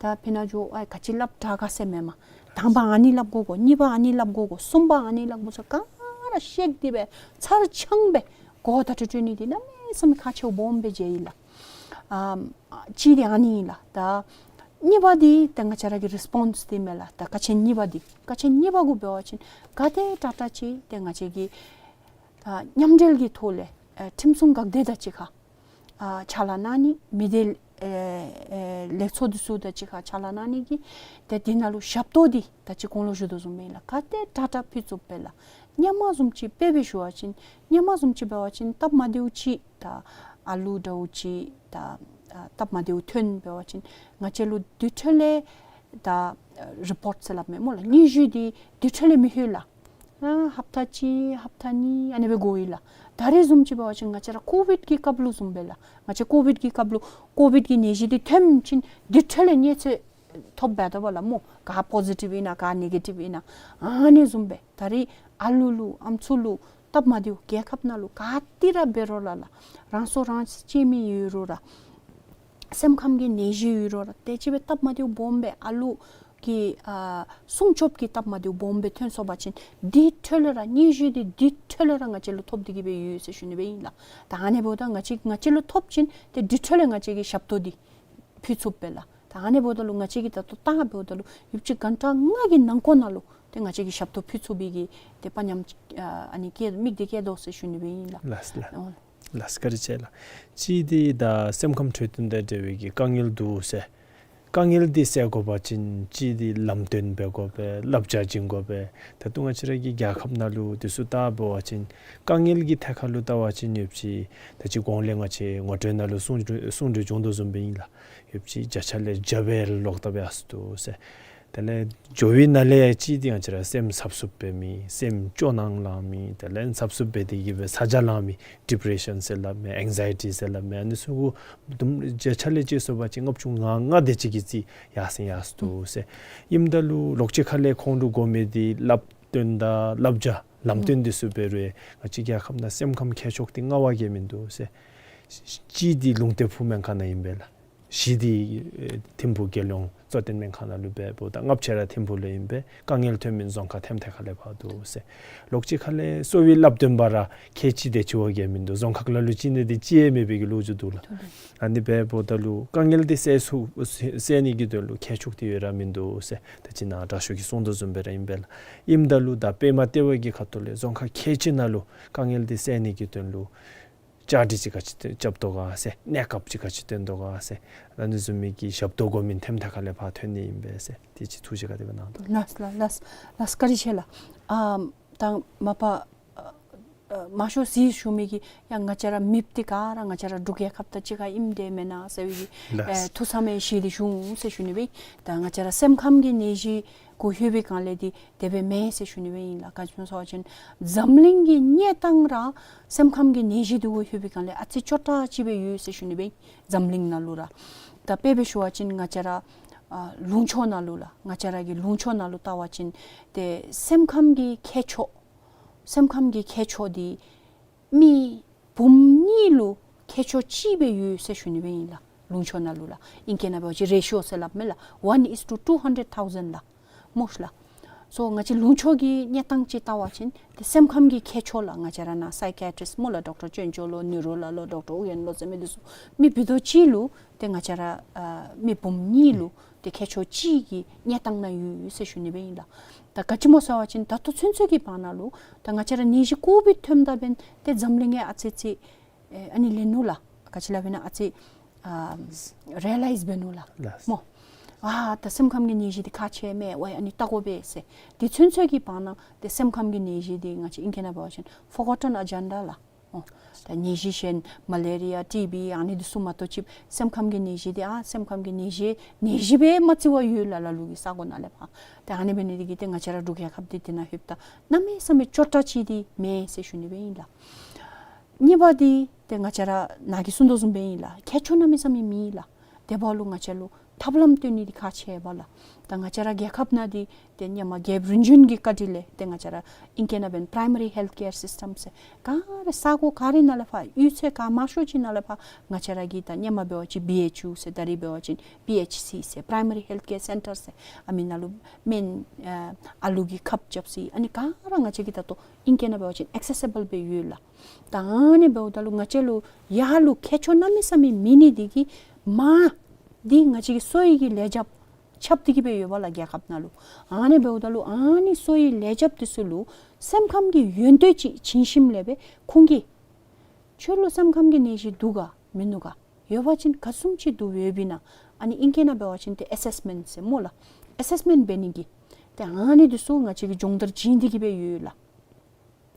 ད་ཕི་ནཱ་འགྱོ་ཨ་ག་ཅི་སླབ་དྲག་ག་ཟེར་མེན་མས། དང་པ་ཨ་ནི་སླབ་དགོ་གོ། གཉིས་པ་ཨ་ནི་སླབ་དགོ་གོ། གསུམ་པ་ཨ་ནི་སླབ་དགོ་ཟེར་ག་ར་བཤད་དེ་སྦེ་ཚར་ཚང་སྦེ་གོ་བ་བརྡ་སྤྲོད་སྤྲོད་ནི་འདི་གནམ་མེད་ས་མེད་ཁག་ཆེཝ་སྦོམ་སྦེ་མཇལ་ཡི་ལགས། ཨམ་གཅིག་འདི་ཨ་ནི་ཨིན་ལགས། ད་གཉིས་པ་འདི་ད་ང་བཅས་ར་གི་རི་སི་པོན་སི་འདི་མས་ལགས། ད་ཀ་ཆེན་གཉིས་པ་འདི་ཀ་ཆེན་གཉིས་པ་གུ་འབད་བ་ཅིན་ག་དེ་དྲག་དྲག་ཅིག་ཏེ་ང་བཅས་ཀྱིས་ད་མཉམ་འབྲེལ་གྱི་ཐོག་ལས་ཨེ་ཁྲིམས་སྲུང་འགག་སྡེ་དང་གཅིག་ཁར་ཨ་ཕྱག་ལཱ་གནང་ནི་མི་སྡེ་ཨེ་ཨེ་ལས་ཚོགས་འདི་ཚུ་དང་གཅིག་ཁར་ཕྱག་ལཱ་གནང་ནི་གི་ཏེ་འདི་ནང་ལུ་ཞབས་ཏོག་འདི་ད་ཅི་གོང་ལུ་ཞུ་དོ་བཟུམ་སྦེ་ཨིན་ལགས། ག་དེ་དྲག་དྲག་ཕུལ་ཚུགས་པས་ལགས། སྔོན་མ་བཟུམ་ཅིག་དཔེ་སྦེ་ཞུ་བ་ཅིན་སྔོན་མ་བཟུམ་ཅིག་འབད་བ་ཅིན་སྟབས་མ་བདེཝ་ཅིག་ད་ཨ་ལུ་འདྲཝ་ཅིག་ད་ཨ་སྟབས་མ་བདེཝ་ཐོན་འབད་བ་ཅིན་ང་བཅས་ལུ་དེ་འཕྲོ་ལས་ད་རི་པོརཊ་ཟེར་སླབ་མས་སྨོ་ལགས། སྙན་ཞུ་འདི་དེ་འཕྲོ་ལས་མི་ལྷོད་ལགས། ཨ་ཧབ་ཏ་གཅིག་ཧབ་ཏ་གཉིས་ཨ་ནི་སྦེ་འགོར་ཡི་ལགས། ད་རེས་བཟུམ་ཅིག་འབད་བ་ཅིན་ང་བཅས་ར་ཀོ་བིཌ་ཀྱི་སྐབས་ལུ་བཟུམ་སྦེ་ལགས། ང་བཅས་ཀོ་བིཌ་ཀྱི་སྐབས་ལུ་ཀོ་བིཌ་ཀྱི་ནད་གཞི་འདི་ཐོན་ཞིནམ་དེ་འཕྲོ་ལས་གནས་ཚུལ་ཐོབ་འབད་དོ་བ་ལགས་སྨོ། ག་པོ་ཟི་ཊིབ་ཨིན་ན་ག་ནེ་གེ་ཊིབ་ཨིན་ན་ཨ་ནི་བཟུམ་སྦེ། ད་རེས་ཨ་ལུ་ལུ་ཨམ་སྲུ་ལུ་སྟབས་མ་བདེཝ་རྒྱལ་ཁབ་ནང་ལུ་ག་ཏེ་ར་འབད་རུང་ར་ལགས། རང་སྲོག་རང་གཅོད་མི་ཡོད་རུང་ར་སེམས་ཁམས་ཀྱི་ནད་གཞི་ཡོད་རུང་ར་དེ་ཅིག་སྦེ་སྟབས་མ་བདེཝ་སྦོམ་སྦེ་ཨ་ལུ་གི་ཨ་སྲུང་སྐྱོབ་ཀྱི་སྟབས་མ་བདེཝ་སྦོམ་སྦེ་ཐོན་སོང་པ་ཅིན་དེ་འཕྲོ་ལས་ར་སྙན་ཞུ་འདི་དེ་འཕྲོ་ལས་ར་ང་བཅས་ལུ་ཐོབ་སྟེ་གི་སྦེ་ཡོད་ཟེར་ཞུ་ནི་སྦེ་ཨིན་ལགས། ད་ཨ་ནི་འབདཝ་ད་ང་བཅས་ང་བཅས་ལུ་ཐོབ་ཅིན་ཏེ་དེ་འཕྲོ་ལས་ང་བཅས་ཀྱིས་ཞབས་ཏོག་འདི་ཕུལ་ཚུགས་པས་ལགས། ད་ཨ་ནི་འབདཝ་ད་ལུ་ང་བཅས་ཀྱིས་ད་ལྟོ་བལྟ་འབདཝ་ད་ལུ་ཡོདཔ་ཅིག་གྷན་ཊ་ལྔ་གི་ནང་འཁོད་ནང་ལུ་ཏེ་ང་བཅས་ཀྱིས་ཞབས་ཏོག་ཕུལ་ཚུགས་པའི་གི་ཏེ་དཔའ་ཉམས་ཨ་ཨ་ནི་བསྐྱེད་མིག་འདི་བསྐྱེད་དོ་ཟེར་ཞུ་ནི་སྦེ་ཨིན་ལགས། ལགས་ལགས། ཨོ། ལགས་བཀའ་དྲིན་ཆེ་ལགས། གཅིག་འདི་ད་སེམས་ཁམས་འཕྲོད་བསྟེན་དང་འབྲེལ་བའི་གི་དཀའ་ངལ་འདུག་ཟེར། དཀའ་ངལ་འདི་སེལ་དགོ་པ་ཅིན་གཅིག་འདི་ལམ་སྟོན་འབད་དགོ་པས། བསླབ་བྱ་བྱིན་དགོ་པས། ད་ལྟོ་ང་བཅས་ར་གི་རྒྱལ་ཁབ་ནང་ལུ་འདི་ཚུ་བལྟ་འབད་བ་ཅིན་དཀའ་ངལ་གྱི་ཐད་ཁར་ལུ་བལྟ་བ་ཅིན་ཡོདཔ་ཅིག་ད་ཅི་གོང་ལས་ང་བཅས་ངོ་སྤྲོད་ནང་ལུ་གསུང་གསུང་གྲོས་བྱུང་དོ་བཟུམ་སྦེ་ཨིན་ལགས། ཡོདཔ་ཅིག་བརྒྱ་ཆ་ལས་བརྒྱ་སྦེ་ལོག་ལྟབ་ཡར་སོ་འདུག་ཟེར། དེ་ལས་འགྱོ་བའི་ནང་ལས་གཅིག་འདི་ང་བཅས་ར་སེམས་འཚབ་འཚུབ་འབད་མི་སེམས་སྐྱོ་སྣང་ལང་མི་དེ་ལས་འཚབ་འཚུབ་འབད་དེ་གི་སྦེ་ཚ་གྱང་ལང་མི་ཌི་པི་རེ་ཤཱན་ཟེར་སླབ་མི་ཨེང་ཛའི་ཊི་ཟེར་སླབ་མི་ཨ་ནི་ཚུ་གུ་དུམ་བརྒྱ་ཆ་ལས་དཔྱད་སོང་པ་ཅིན་ལྔ་བཅུ་ང་ལྔ་དེ་ཅིག་གི་རྩིས་ཡར་སེང་ཡར་སོ་འདུག་ཟེར། ཨིནམ་ད་ལུ་ལོགས་གཅིག་ཁ་ལས་ཁོང་ལུ་དགོ་མི་འདི་བསླབ་སྟོན་དང་བསླབ་བྱ་ལམ་སྟོན་འདི་ཚུ་འབད་རུང་ང་བཅས་རྒྱལ་ཁབ་ནང་སེམས་ཁམས་མཁས་མཆོག་འདི་མངའ་བ་གིས་མིན་འདུག་ཟེར། གཅིག་འདི་ལུང་བསྟན་ཕུག་སྨན་ཁང་ནང་ཨིན་པས་ལགས། བཞི་འདི་ཨེ་ཐིམ་ཕུག་རྒྱལ་ཡོངས་གཙོ་བསྟེན་སྨན་ཁང་ནང་ལུ་འབདཝ་ད་ལྔ་པ་ཅིག་ར་ཐིམ་ཕུག་ལུ་ཨིན་པས། དཀའ་ངལ་ཐོན་མི་རྫོང་ཁག་ཐེམ་ཐེ་ཁ་ལས་ཕར་འདུག་ཟེར། ལོགས་གཅིག་ཁ་ལས་གསོ་བའི་བསླབ་སྟོན་པ་ར་ཁལ་གཅིག་དེ་ཅིག་བ་གིས་མིན་འདུག། རྫོང་ཁག་ལ་ལུ་གཅིག་ནི་དེ་ཅིག་ཡང་མེད་པའི་གི་ལོ་རྒྱུས་འདུག་ལགས། ཨ་ནི་འབདཝ་ད་ལུ་དཀའ་ངལ་འདི་སེལ་ཚུགས་སེལ་ནི་གི་དོན་ལུ་མཁས་མཆོག་འདི་ཡོད་ར་མིན་འདུག་ཟེར། ད་ཅི་ནཱ་དྲག་ཤོས་ཀྱིས་གསུང་དོ་བཟུམ་སྦེ་ར་ཨིན་པས་ལགས། ཨིནམ་ད་ལུ་ད་པདྨ་ལྟེ་བ་གི་ཁ་ཐུག་ལས་རྫོང་ཁག་ཁལ་གཅིག་ནང་ལུ་དཀའ་ངལ་འདི་སེལ་ནི་གི་དོན་ལུ་བཅའ་སྒྲིག་ཅིག་ག་ཅི་རྐྱབ་དོ་ག་ཟེར། གནས་སྐབས་ཅིག་ག་ཅི་སྟོན་དོ་ག་ཟེར། ཨ་ནི་བཟུམ་མའི་གི་ཞབས་ཏོག་དགོ་མི་ཐེམ་ཐེ་ཁ་ལས་ཕར་ཐོན་ནི་ཨིན་པས་ཟེར། དེ་ཅིག་ཐུགས་བཞེད་ག་དེ་སྦེ་གནང་དོ། ལགས་ལགས་ལགས་ལགས། བཀའ་དྲིན་ཆེ་ལགས། ཨམ་ད་མ་པ་ཨ་ ཨ་མང་ཤོས་གཟིགས་ཞུ་མི་གི་ཡང་ང་བཅས་ར་མེདཔ་འདི་ག་ར་ང་བཅས་ར་འབྲུག་རྒྱལ་ཁབ་དང་གཅིག་ཁར་ཨིནམ་འདི་མེན་ན་ཟེར་བའི་གི་ལགས། ཨེ་ཐུགས་བསམ་ཡང་བཞེས་ཏེ་ཞུ་འོང་ཟེར་ཞུ་ནི་སྦེ། ད་ང་བཅས་ར་སེམས་ཁམས་ཀྱི་ནད་གཞི་གུ་ལྷོད་པའི་སྒང་ལས་འདི་དེ་སྦེ་མེན་ཟེར་ཞུ་ནི་སྦེ་ཨིན་ལགས། ག་ཅི་སྨོ་ཟེར་བ་ཅིན་འཛམ་གླིང་གི་གནས་སྟངས་ར་སེམས་ཁམས་ཀྱི་ནད་གཞི་འདི་གུ་ལྷོད་པའི་སྒང་ལས་ཨ་ཙི་སྐྱོ་དྲགས་ཅིག་སྦེ་ཡོད་ཟེར་ཞུ་ནི་སྦེ། འཛམ་གླིང་ནང་ལུ་ར། ད་དཔེ་སྦེ་ཞུ་བ་ཅིན་ང་བཅས་ར་ཨ་ལུང་ཕྱོགས་ནང་ལུ་ལགས། ང་བཅས་ར་གི་ལུང་ཕྱོགས་ནང་ལུ་བལྟ་བ་ཅིན་ཏེ་སེམས་ཁམས་ཀྱི་ཁྱད་ཆོས་སེམས་ཁམས་ཀྱི་ཁྱད་ཆོས་འདི་མི་འབུམ་གཉིས་ལུ་ཁྱད་ཆོས་གཅིག་སྦེ་ཡོད་ཟེར་ཞུ་ནི་སྦེ་ཨིན་ལགས། ལུང་ཕྱོགས་ནང་ལུ་ལགས། ཨིང་སྐད་ནང་འབད་བ་ཅིན་རེ་ཤི་ཡོ་ཟེར་སླབ་མས་ལགས། One is to two hundred thousand ལགས། སྨོ་ལགས། སོ་ང་བཅས་ལུང་ཕྱོགས་ཀྱི་གནས་སྟངས་ཅིག་བལྟ་བ་ཅིན་ཏེ་སེམས་ཁམས་ཀྱི་ཁྱད་ཆོས་ལགས། ང་བཅས་ར་ནཱ་སའི་ཀ་ཡ་ཊིསཊ་སྨོ་ལགས། ཌོག་ཊར་ཅོན་ཅོ་ལོ་ནིའུ་རོ་ལགས་ལོ་ཌོག་ཊར་ཨུ་ཡོན་ལོ་ཟེར་མི་འདི་ཚུ་མི་བུ་དོ་གཅིག་ལུ་ཏེ་ང་བཅས་ར་ཨ་མི་འབུམ་གཉིས་ལུ་ཏེ་ཁྱད་ཆོས་གཅིག་གི་གནས་སྟངས་ནང་ཡོད་ཟེར་ཞུ་ནི་སྦེ་ཨིན་ལགས། ད་ག་ཅི་སྨོ་ཟེར་བ་ཅིན་ད་ལྟོ་ཚུན་ཚོད་ཀྱི་བར་ན་ལུ་ད་ང་བཅས་ར་ནད་གཞི་ཀོ་བིཌ་ཐོནམ་ད་འབདན་ཏེ་འཛམ་གླིང་ཡང་ཨ་ཙི་ཙི་ཨེ་ཨ་ནི་ལེན་ནུག་ལགས། ག་ཅི་སླབ་ཨིན་ན་ཨ་ཙི་ཨ་རི་ཡེ་ལའིཛ་འབད་ནུག་ལགས། ལགས། སྨོ། ཨ་ད་སེམས་ཁམས་ཀྱི་ནད་གཞི་འདི་ཁག་ཆེ་མས། ཝའི་ཨ་ནི་བལྟ་དགོ་པས་ཟེར། དེ་ཚུན་ཚོད་ཀྱི་བར་ན་ཏེ་སེམས་ཁམས་ཀྱི་ནད་གཞི་འདི་ང་བཅས་ཨིང་སྐད་ནང་འབད་བ་ཅིན་ཕོར་གོ་ཊོན་ཨ་ཇེན་ཌ་ལགས། ཨོ། ད་ནད་གཞི་གཞན་མ་ལེ་རི་ཡ་ཊི་བི་ཨ་ནི་འདི་ཚུ་མ་གཏོགས་ཅིག་སེམས་ཁམས་ཀྱི་ནད་གཞི་འདི་ཨ་སེམས་ཁམས་ཀྱི་ནད་གཞི་ནད་གཞི་སྦེ་མ་བརྩི་བར་ཡོད་ལགས། ལ་ལུ་གི་ས་གོ་ནང་ལས་ཕར། ཏེ་ཨ་ནི་འབད་ནི་འདི་གིས་ཏེ་ང་བཅས་ར་འབྲུག་རྒྱལ་ཁབ་འདི་འདི་ནང་ལྷོདཔ་ད་གནམ་མེད་ས་མེད་སྐྱོ་དྲགས་ཅིག་འདི་མེན་ཟེར་ཞུ་ནི་སྦེ་ཨིན་ལགས། གཉིས་པ་འདི་ཏེ་ང་བཅས་ར་ནཱ་གིས་གསུང་དོ་བཟུམ་སྦེ་ཨིན་ལགས། ཁྱད་ཆོས་གནམ་མེད་ས་མེད་མེད་ལགས། དེ་འབདཝ་ལུ་ང་བཅས་ལུ་ཐབས་ལམ་སྟོན་ནི་འདི་ཁག་ཆེ་བས་ལགས། ད་ང་བཅས་ར་རྒྱལ་ཁབ་ནང་འདི་ཏེ་ཧེ་མ་རྒྱལཔོ་རིམ་བྱོན་གྱི་བཀའ་དྲིན་ལས་ཏེ་ང་བཅས་ར་ཨིང་སྐད་ནང་འབདན་པ་རའི་མ་རི་ཧེལཐ་ཀེར་སིསི་ཊམ་ཟེར་ག་ར་ས་གོ་ག་ར་ནང་ལས་ཕར་གཡུས་ཚན་ག་མང་ཤོས་ཅིག་ནང་ལས་ཕར་ང་བཅས་ར་གི་ད་ཧེ་མ་འབད་བ་ཅིན་བི་ཨེཆ་ཡུ་ཟེར་ད་རིས་འབད་བ་ཅིན་པི་ཨེཆ་སི་ཟེར་པ་རའི་མ་རི་ཧེལཐ་ཀེར་སེན་ཊར་ཟེར་ཨ་མི་ནང་ལུ་སྨན་ཨ་ཨ་ལུ་གི་ཁབ་རྐྱབ་ས་ཨ་ནི་ག་ར་ང་བཅས་ཀྱི་ད་ལྟོ་ཨིང་སྐད་ནང་འབད་བ་ཅིན་ཨེག་སེ་སི་བཱལ་སྦེ་ཡོད་ལགས། ད་ཨ་ནི་འབདཝ་ད་ལུ་ང་བཅས་ལུ་ཡར་ལུ་ཁྱད་ཆོས་གནམ་མེད་ས་མེད་མེད་ནི་འདི་གིས་མར་འདི་ང་བཅས་ཀྱི་གསོ་བའི་གི་ལས་བྱེདཔ་ཁྱབ་སྟེ་གི་སྦེ་ཡོད་པས་ལགས་རྒྱལ་ཁབ་ནང་ལུ། ཨ་ནི་འབདཝ་ད་ལུ་ཨ་ནི་གསོ་བའི་ལས་བྱེདཔ་འདི་ཚུ་ལུ་སེམས་ཁམས་ཀྱི་ཡོན་ཏན་ཅིག་བྱིན་ཞིནམ་ལས་སྦེ་ཁོང་གིས་ཁྱོད་ལུ་སེམས་ཁམས་ཀྱི་ནད་གཞི་འདུག་ག་མིན་ནུག་ག་ཡོད་པ་ཅིན་ག་བཟུམ་ཅིག་འདུག་ཡོདཔ་ཨིན་ན། ཨ་ནི་ཨིང་སྐད་ནང་འབད་བ་ཅིན་ཏེ་ཨེ་སེསི་མེནཊ་ཟེར་སྨོ་ལགས། ཨེ་སེསི་མེནཊ་འབད་ནི་གི་ཏེ་ཨ་ནི་འདི་ཚུ་ང་བཅས་ཀྱིས་སྦྱོང་བརྡར་བྱིན་ཏེ་གི་སྦེ་ཡོད་ལགས།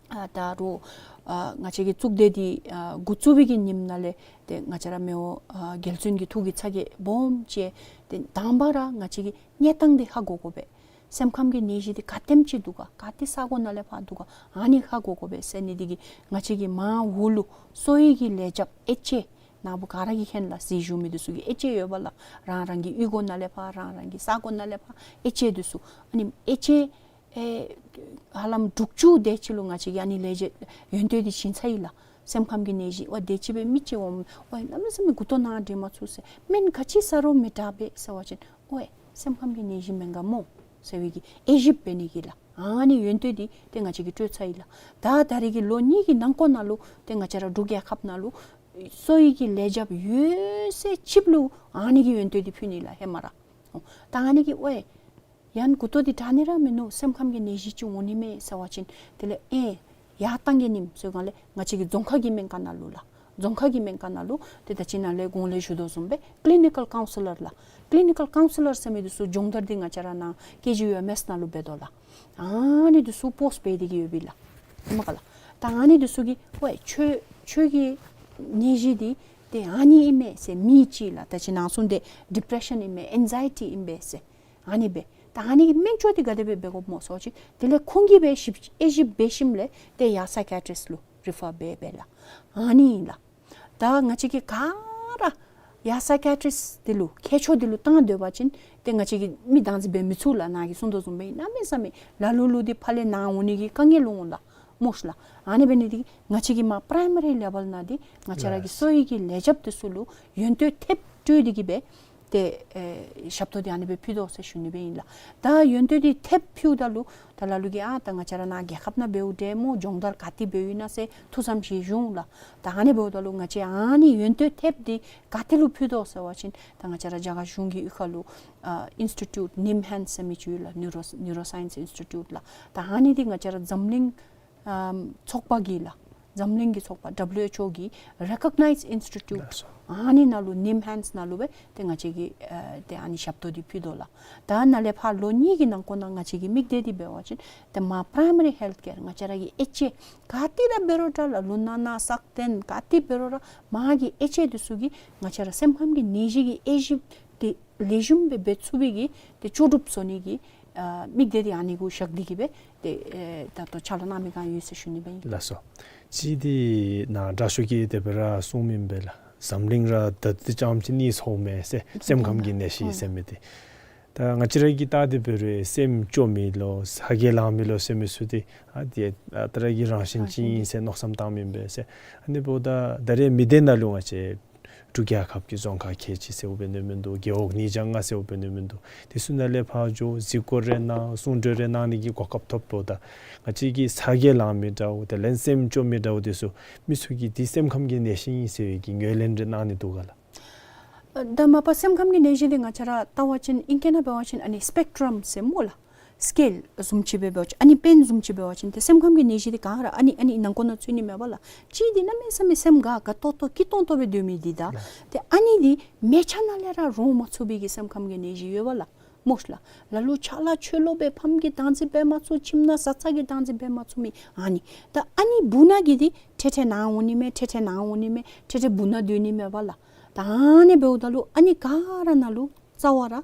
ཨ་ད་རུང་ཨ་ང་བཅས་ཀྱི་གཙུག་སྡེ་འདི་ཨ་འགོ་བཙུགས་པའི་གི་ཉིནམ་ནང་ལས་ཏེ་ང་བཅས་ར་མི་དབང་ཨ་རྒྱལ་བཙུན་གྱི་ཐུགས་ཀྱི་ཚ་གྱང་སྦོམ་ཅིག་ཏེ་དང་པ་ར་ང་བཅས་ཀྱི་གནས་སྟངས་འདི་ཧ་གོ་དགོ་པས། སེམས་ཁམས་ཀྱི་ནད་གཞི་འདི་ག་དེམ་ཅིག་འདུག་ག་ག་ཏེ་ས་གོ་ནང་ལས་ཕར་འདུག་ག་ཨ་ནི་ཧ་གོ་དགོ་པས་ཟེར་ནི་འདི་གིས་ང་བཅས་ཀྱི་མར་འོག་ལུ་གསོ་བའི་གི་ལས་བྱེདཔ་ཨེ་ཅེ་ནཱ་བུ་ག་ར་གིས་མཁྱེན་ལགས། གཟིགས་བཞུགས་མི་འདི་ཚུ་གི་ཨེ་ཅེ་ཡོད་པས་ལགས། རང་རང་གི་གཡུས་སྒོ་ནང་ལས་ཕར་རང་རང་གི་ས་གོ་ནང་ལས་ཕར་ཨེ་ཅེ་འདི་ཚུ། ཨ་ནི་ཨེ་ཅེ་ཨེ་ཧ་ལམ་དྲུག་ཅུ་དེ་ཅིག་ལུ་ང་བཅས་ཀྱིས་ཨ་ནི་ལས་བྱེད་ཡོན་ཏན་འདི་བྱིན་ཚར་ཡི་ལགས། སེམས་ཁམས་ཀྱི་ནད་གཞི་ཝའི་དེ་ཅིག་སྦེ་མི་ཅིག་འོང་ཝའི་གནམ་མེད་ས་མེད་མགུ་ཏོ་ནཱ་འདྲེན་མ་ཚུགས་ཟེར་སྨན་ག་ཅི་ཟ་རུང་མི་དྲག་པས་ཟེར་བ་ཅིན་ཝའི་སེམས་ཁམས་ཀྱི་ནད་གཞི་མེན་ག་སྨོ་ཟེར་བའི་གི་དབྱེ་ཞིབ་འབད་ནི་གི་ལགས། ཨ་ནི་ཡོན་ཏན་འདི་ཏེ་ང་བཅས་ཀྱིས་སྤྲོད་ཚར་ཡི་ལགས། ད་ད་རིས་ཀྱི་ལོ་གཉིས་ཀྱི་ནང་འཁོད་ནང་ལུ་ཏེ་ང་བཅས་ར་འབྲུག་རྒྱལ་ཁབ་ནང་ལུ་གསོ་བའི་གི་ལས་བྱེདཔ་ཡོད་ཚད་ཅིག་ལུ་ཨ་ནི་གི་ཡོན་ཏན་འདི་ཕུལ་ནི་ལགས་ཧེ་མ་ར། ཨོ་ད་ཨ་ནི་གིས་ཝའི་ཡང་མགུ་ཏོ་འདི་དྲག་ནི་ར་མིན་ནུག། སེམས་ཁམས་ཀྱི་ནད་གཞི་ཅིག་འོང་ནི་མས་ཟེར་བ་ཅིན་དེ་ལས་ཨེ་ཡར་བཏང་གེ་ནིམ་ཟེར་སྒང་ལས་ང་བཅས་ཀྱི་རྫོང་ཁ་གི་སྨན་ཁང་ནང་ལུ་ལགས། རྫོང་ཁ་གི་སྨན་ཁང་ནང་ལུ་ཏེ་ད་ཅི་ནཱ་ལས་གོང་ལས་ཞུ་དོ་བཟུམ་སྦེ་ཀི་ལི་ནི་ཀཱལ་ཀའུན་སི་ལར་ལགས། ཀི་ལི་ནི་ཀཱལ་ཀའུན་སི་ལར་ཟེར་མི་འདི་ཚུ་སྦྱོང་བརྡར་འདི་ང་བཅས་ར་ནཱ་ཀེ་ཇི་ཡུ་ཨེམ་ཨེསི་ནང་ལུ་འབད་དོ་ལགས། ཨ་ནི་འདི་ཚུ་པོསཊ་འབད་དེ་གི་ཡོད་པས་ལགས། ཧེ་མ་ག་ལགས། ད་ཨ་ནི་འདི་ཚུ་གིས་ཝའི་ཁྱོད་ཁྱོད་ཀྱི་ནད་གཞི་འདི་ཏེ་ཨ་ནི་ཨིན་མས་ཟེར་མི་ཅིག་ལགས། ད་ཅི་ནཱ་གསུངས་ཏེ་ཌི་པི་རེ་ཤཱན་ཨིན་མས་ཨེང་ཛའི་ཊི་ཨིན་པས་ཟེར། ཨ་ནི་སྦེ། ད་ཨ་ནི་གི་སྨན་བཅོས་འདི་ག་དེ་སྦེ་འབད་དགོཔ་སྨོ་ཟེར་བ་ཅིན་དེ་ལས་ཁོང་གིས་སྦེ་ཞིབ་དབྱེ་ཞིབ་འབད་ཞིནམ་ལས་ཏེ་ཡར་སའི་ཀ་ཡ་ཊིསཊ་ལུ་རི་ཕར་འབད་འབད་ལགས། ཨ་ནི་ཨིན་ལགས། ད་ང་བཅས་ཀྱིས་ག་ར་ཡར་སའི་ཀ་ཡ་ཊིསཊ་འདི་ལུ་ཁྱད་ཆོས་འདི་ལུ་བཏང་སྡོད་པ་ཅིན་ཏེ་ང་བཅས་ཀྱིས་མི་བདག་འཛིན་འབད་མི་ཚུགས་ལགས། ནཱ་གིས་གསུངས་དོ་བཟུམ་སྦེ་གནམ་མེད་ས་མེད་ལ་ལུ་ལུ་འདི་ཕར་ལས་ནཱ་འོང་ནི་གི་དཀའ་ངལ་འོང་ལགས། སྨོ་ཤ་ལགས། ཨ་ནི་འབད་ནི་འདི་ང་བཅས་ཀྱིས་མར་པ་རའི་མ་རི་ལེ་བཱལ་ནང་འདི་ང་བཅས་ར་གི་ལགས། གསོ་བའི་གི་ལས་བྱེདཔ་འདི་ཚུ་ལུ་ཡོན་ཏན་ཐེབས་སྤྲོད་དེ་གི་སྦེ་ཏེ་ཨེ་ཞབས་ཏོག་འདི་ཨ་ནི་སྦེ་ཕུལ་དོ་ཟེར་ཞུ་ནི་སྦེ་ཨིན་ལགས། ད་ཡོན་ཏན་འདི་ཐེབས་ཕུལཝ་ད་ལུ་ད་ལ་ལུ་གིས་ཨ་ད་ང་བཅས་ར་ནཱ་རྒྱལ་ཁབ་ནང་འབདཝ་འདྲས་སྨོ། སྦྱོང་བརྡར་ག་ཏེ་འབདཝ་ཨིན་ན་ཟེར་ཐུགས་བསམ་བཞེས་བཞུགས་ལགས། ད་ཨ་ནི་འབདཝ་ད་ལུ་ང་བཅས་ཨ་ནི་ཡོན་ཏན་ཐེབས་འདི་ག་ཏེ་ལུ་ཕུལ་དོ་ཟེར་བ་ཅིན་ད་ང་བཅས་ར་རྒྱ་གར་གཞུང་གི་གཡུས་ཁ་ལུ་ཨ་ཨིནསི་ཊི་ཊིའུཊ་ནིམ་ཧེནཌསི་ཟེར་མི་ཅིག་ཡོད་ལགས། ནིའུ་རོ་ནིའུ་རོ་སའིནསི་ཨིནསི་ཊི་ཊིའུཊ་ལགས། ད་ཨ་ནི་འདི་ང་བཅས་ར་འཛམ་གླིང་ཨམ་ཚོགས་པ་གིས་ལགས། འཛམ་གླིང་གི་ཚོགས་པ་ཌབ་ལིའུ་ཨེཆ་ཨོ་གི་རེ་ཀོག་ནའིཛ་ཨིནསི་ཊི་ཊུཊ། ལགས་སོ། ཨ་ནི་ནང་ལུ་ནིམ་ཧེནསི་ནང་ལུ་སྦེ་ཏེ་ང་བཅས་ཀྱིས་ཨ་ཏེ་ཨ་ནི་ཞབས་ཏོག་འདི་ཕུལ་དོ་ལགས། ད་ནཱ་ལས་ཕར་ལོ་གཉིས་ཀྱི་ནང་འཁོད་ནང་ང་བཅས་ཀྱི་དམིགས་གཏད་འདི་འབད་བ་ཅིན་ཏེ་མར་པ་རའི་མ་རི་ཧེལཐ་ཀེར་ང་བཅས་ར་གི་ཨེ་ཅི་ཨེ་ག་ཏེ་ར་འབད་རུང་འདྲ་ལགས། ལུང་ནག་ནང་སག་སྟེང་ག་ཏེ་འབད་རུང་ར་མར་གྱི་ཨེ་ཅི་ཨེ་འདི་ཚུ་གིས་ང་བཅས་ར་སེམས་ཁམས་ཀྱི་ནད་གཞི་གི་དབྱེ་ཞིབ་འདི་ལེགས་ཤོམ་སྦེ་འབད་ཚུགས་པའི་གི་ཏེ་ལྕོགས་གྲུབ་བཟོ་ནི་གི་ཨ་དམིགས་གཏད་འདི་ཨ་ནི་གུ་བཞག་སྟེ་གིས་སྦེ་ཏེ་ཨེ་ད་ལྟོ་ཕྱག་ལཱ་གནང་མི་ག་ཡོད་ཟེར་ཞུ་ནི་སྦེ་ཨིན། ལགས་སོ། ཅིག་འདི་ནཱ་དྲག་ཤོས་ཀྱིས་དེ་སྦེ་ར་གསུངམ་ཨིན་པས་ལགས། འཛམ་གླིང་ར་ད་ལྟོ་ཙམ་ཅིག་གནས་ཚརཝ་མས་ཟེར། སེམས་ཁམས་ཀྱི་ནད་གཞི་ཟེར་མི་འདི། ད་ང་བཅས་ར་གིས་བལྟ་སྟེ་འབད་རུང་སེམས་སྐྱོ་མི་ལོ་ཚ་གྱང་ལང་མི་ལོ་ཟེར་མི་ཚུ་འདི་ཨ་འདི་ཨ་རྟག་ར་གི་རང་བཞིན་ཅིག་ཨིན་ཟེར་མནོ་བསམ་བཏངམ་ཨིན་པས་ཟེར། ཨ་ནི་འབདཝ་ད་ད་རེས་མི་སྡེ་ནང་ལུ་ང་བཅས་འབྲུག་རྒྱལ་ཁབ་ཀྱི་རྫོང་ཁག་ཁལ་གཅིག་ཟེརཝ་འབད་ནི་མིན་འདུག། རྒེད་འོག་ཉིས་བརྒྱ་ལྔ་ཟེརཝ་འབད་ནི་མིན་འདུག། དེ་ཚུ་ནང་ལས་ཕར་འགྱོ་གཟིགས་སྐོར་རེ་གནང་གསུང་གྲོས་རེ་གནང་ནི་གི་གོ་སྐབས་ཐོབ་འབདཝ་ད་ང་བཅས་ཀྱི་ཚ་གྱང་ལང་མི་འདྲཝ་དེ་ལས་སེམས་སྐྱོ་མི་འདྲཝ་དེ་ཚུ་མི་ཚུ་གིས་འདི་སེམས་ཁམས་ཀྱི་ནད་གཞི་ཨིན་ཟེར་བའི་གི་ངོས་ལེན་རེ་གནང་ནི་འདུག་ག་ལགས། ཨ་ད་མ་པ་སེམས་ཁམས་ཀྱི་ནད་གཞི་འདི་ང་བཅས་ར་བལྟ་བ་ཅིན་ཨིང་སྐད་ནང་འབད་བ་ཅིན་ཨ་ནི་སི་པེག་ཊྲམ་ཟེར་སྨོ་ལགས། སི་ཀེལ་བཟུམ་ཅིག་སྦེ་འབད་བ་ཅིན་ཨ་ནི་པེན་བཟུམ་ཅིག་འབད་བ་ཅིན་ཏེ་སེམས་ཁམས་ཀྱི་ནད་གཞི་འདི་ག་ར་ཨ་ནི་ཨ་ནི་ནང་འཁོད་ནང་ཚུད་ནི་མས་པ་ལགས། གཅིག་འདི་གནམ་མེད་ས་མེད་སེམས་དགའ་དགའ་ཏོག་ཏོ་སྐྱིད་ཏོང་ཏོ་སྦེ་སྡོད་མི་འདི་དང་། ལགས། ཏེ་ཨ་ནི་འདི་མལ་ཆ་ནང་ལས་ར་རོ་མ་ཚུགས་པའི་གི་སེམས་ཁམས་ཀྱི་ནད་གཞི་ཡོད་པ་ལགས། སྨོ་ལགས། ལ་ལུ་ཕྱག་ལཱ་ཆོས་ལུ་སྦེ་ཕམ་གྱི་བདག་འཛིན་འབད་མ་ཚུགས། ཁྱིམ་ནང་བཟའ་ཚང་གི་བདག་འཛིན་འབད་མ་ཚུགས་མི་ཨ་ནི། ད་ཨ་ནི་བུ་ནང་གི་འདི་ཐེ་ཐེ་ནཱ་འོང་ནི་མས། ཐེ་ཐེ་ནཱ་འོང་ནི་མས། ཐེ་ཐེ་བུ་ནང་སྡོད་ནི་མས་པ་ལགས། ད་ཨ་ནི་འབདཝ་ད་ལུ་ཨ་ནི་ག་ར་ནང་ལུ་རྩ་བ་ར་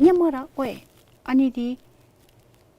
སྔོན་མ་ར་ཨོའི་ཨ་ནི་འདི་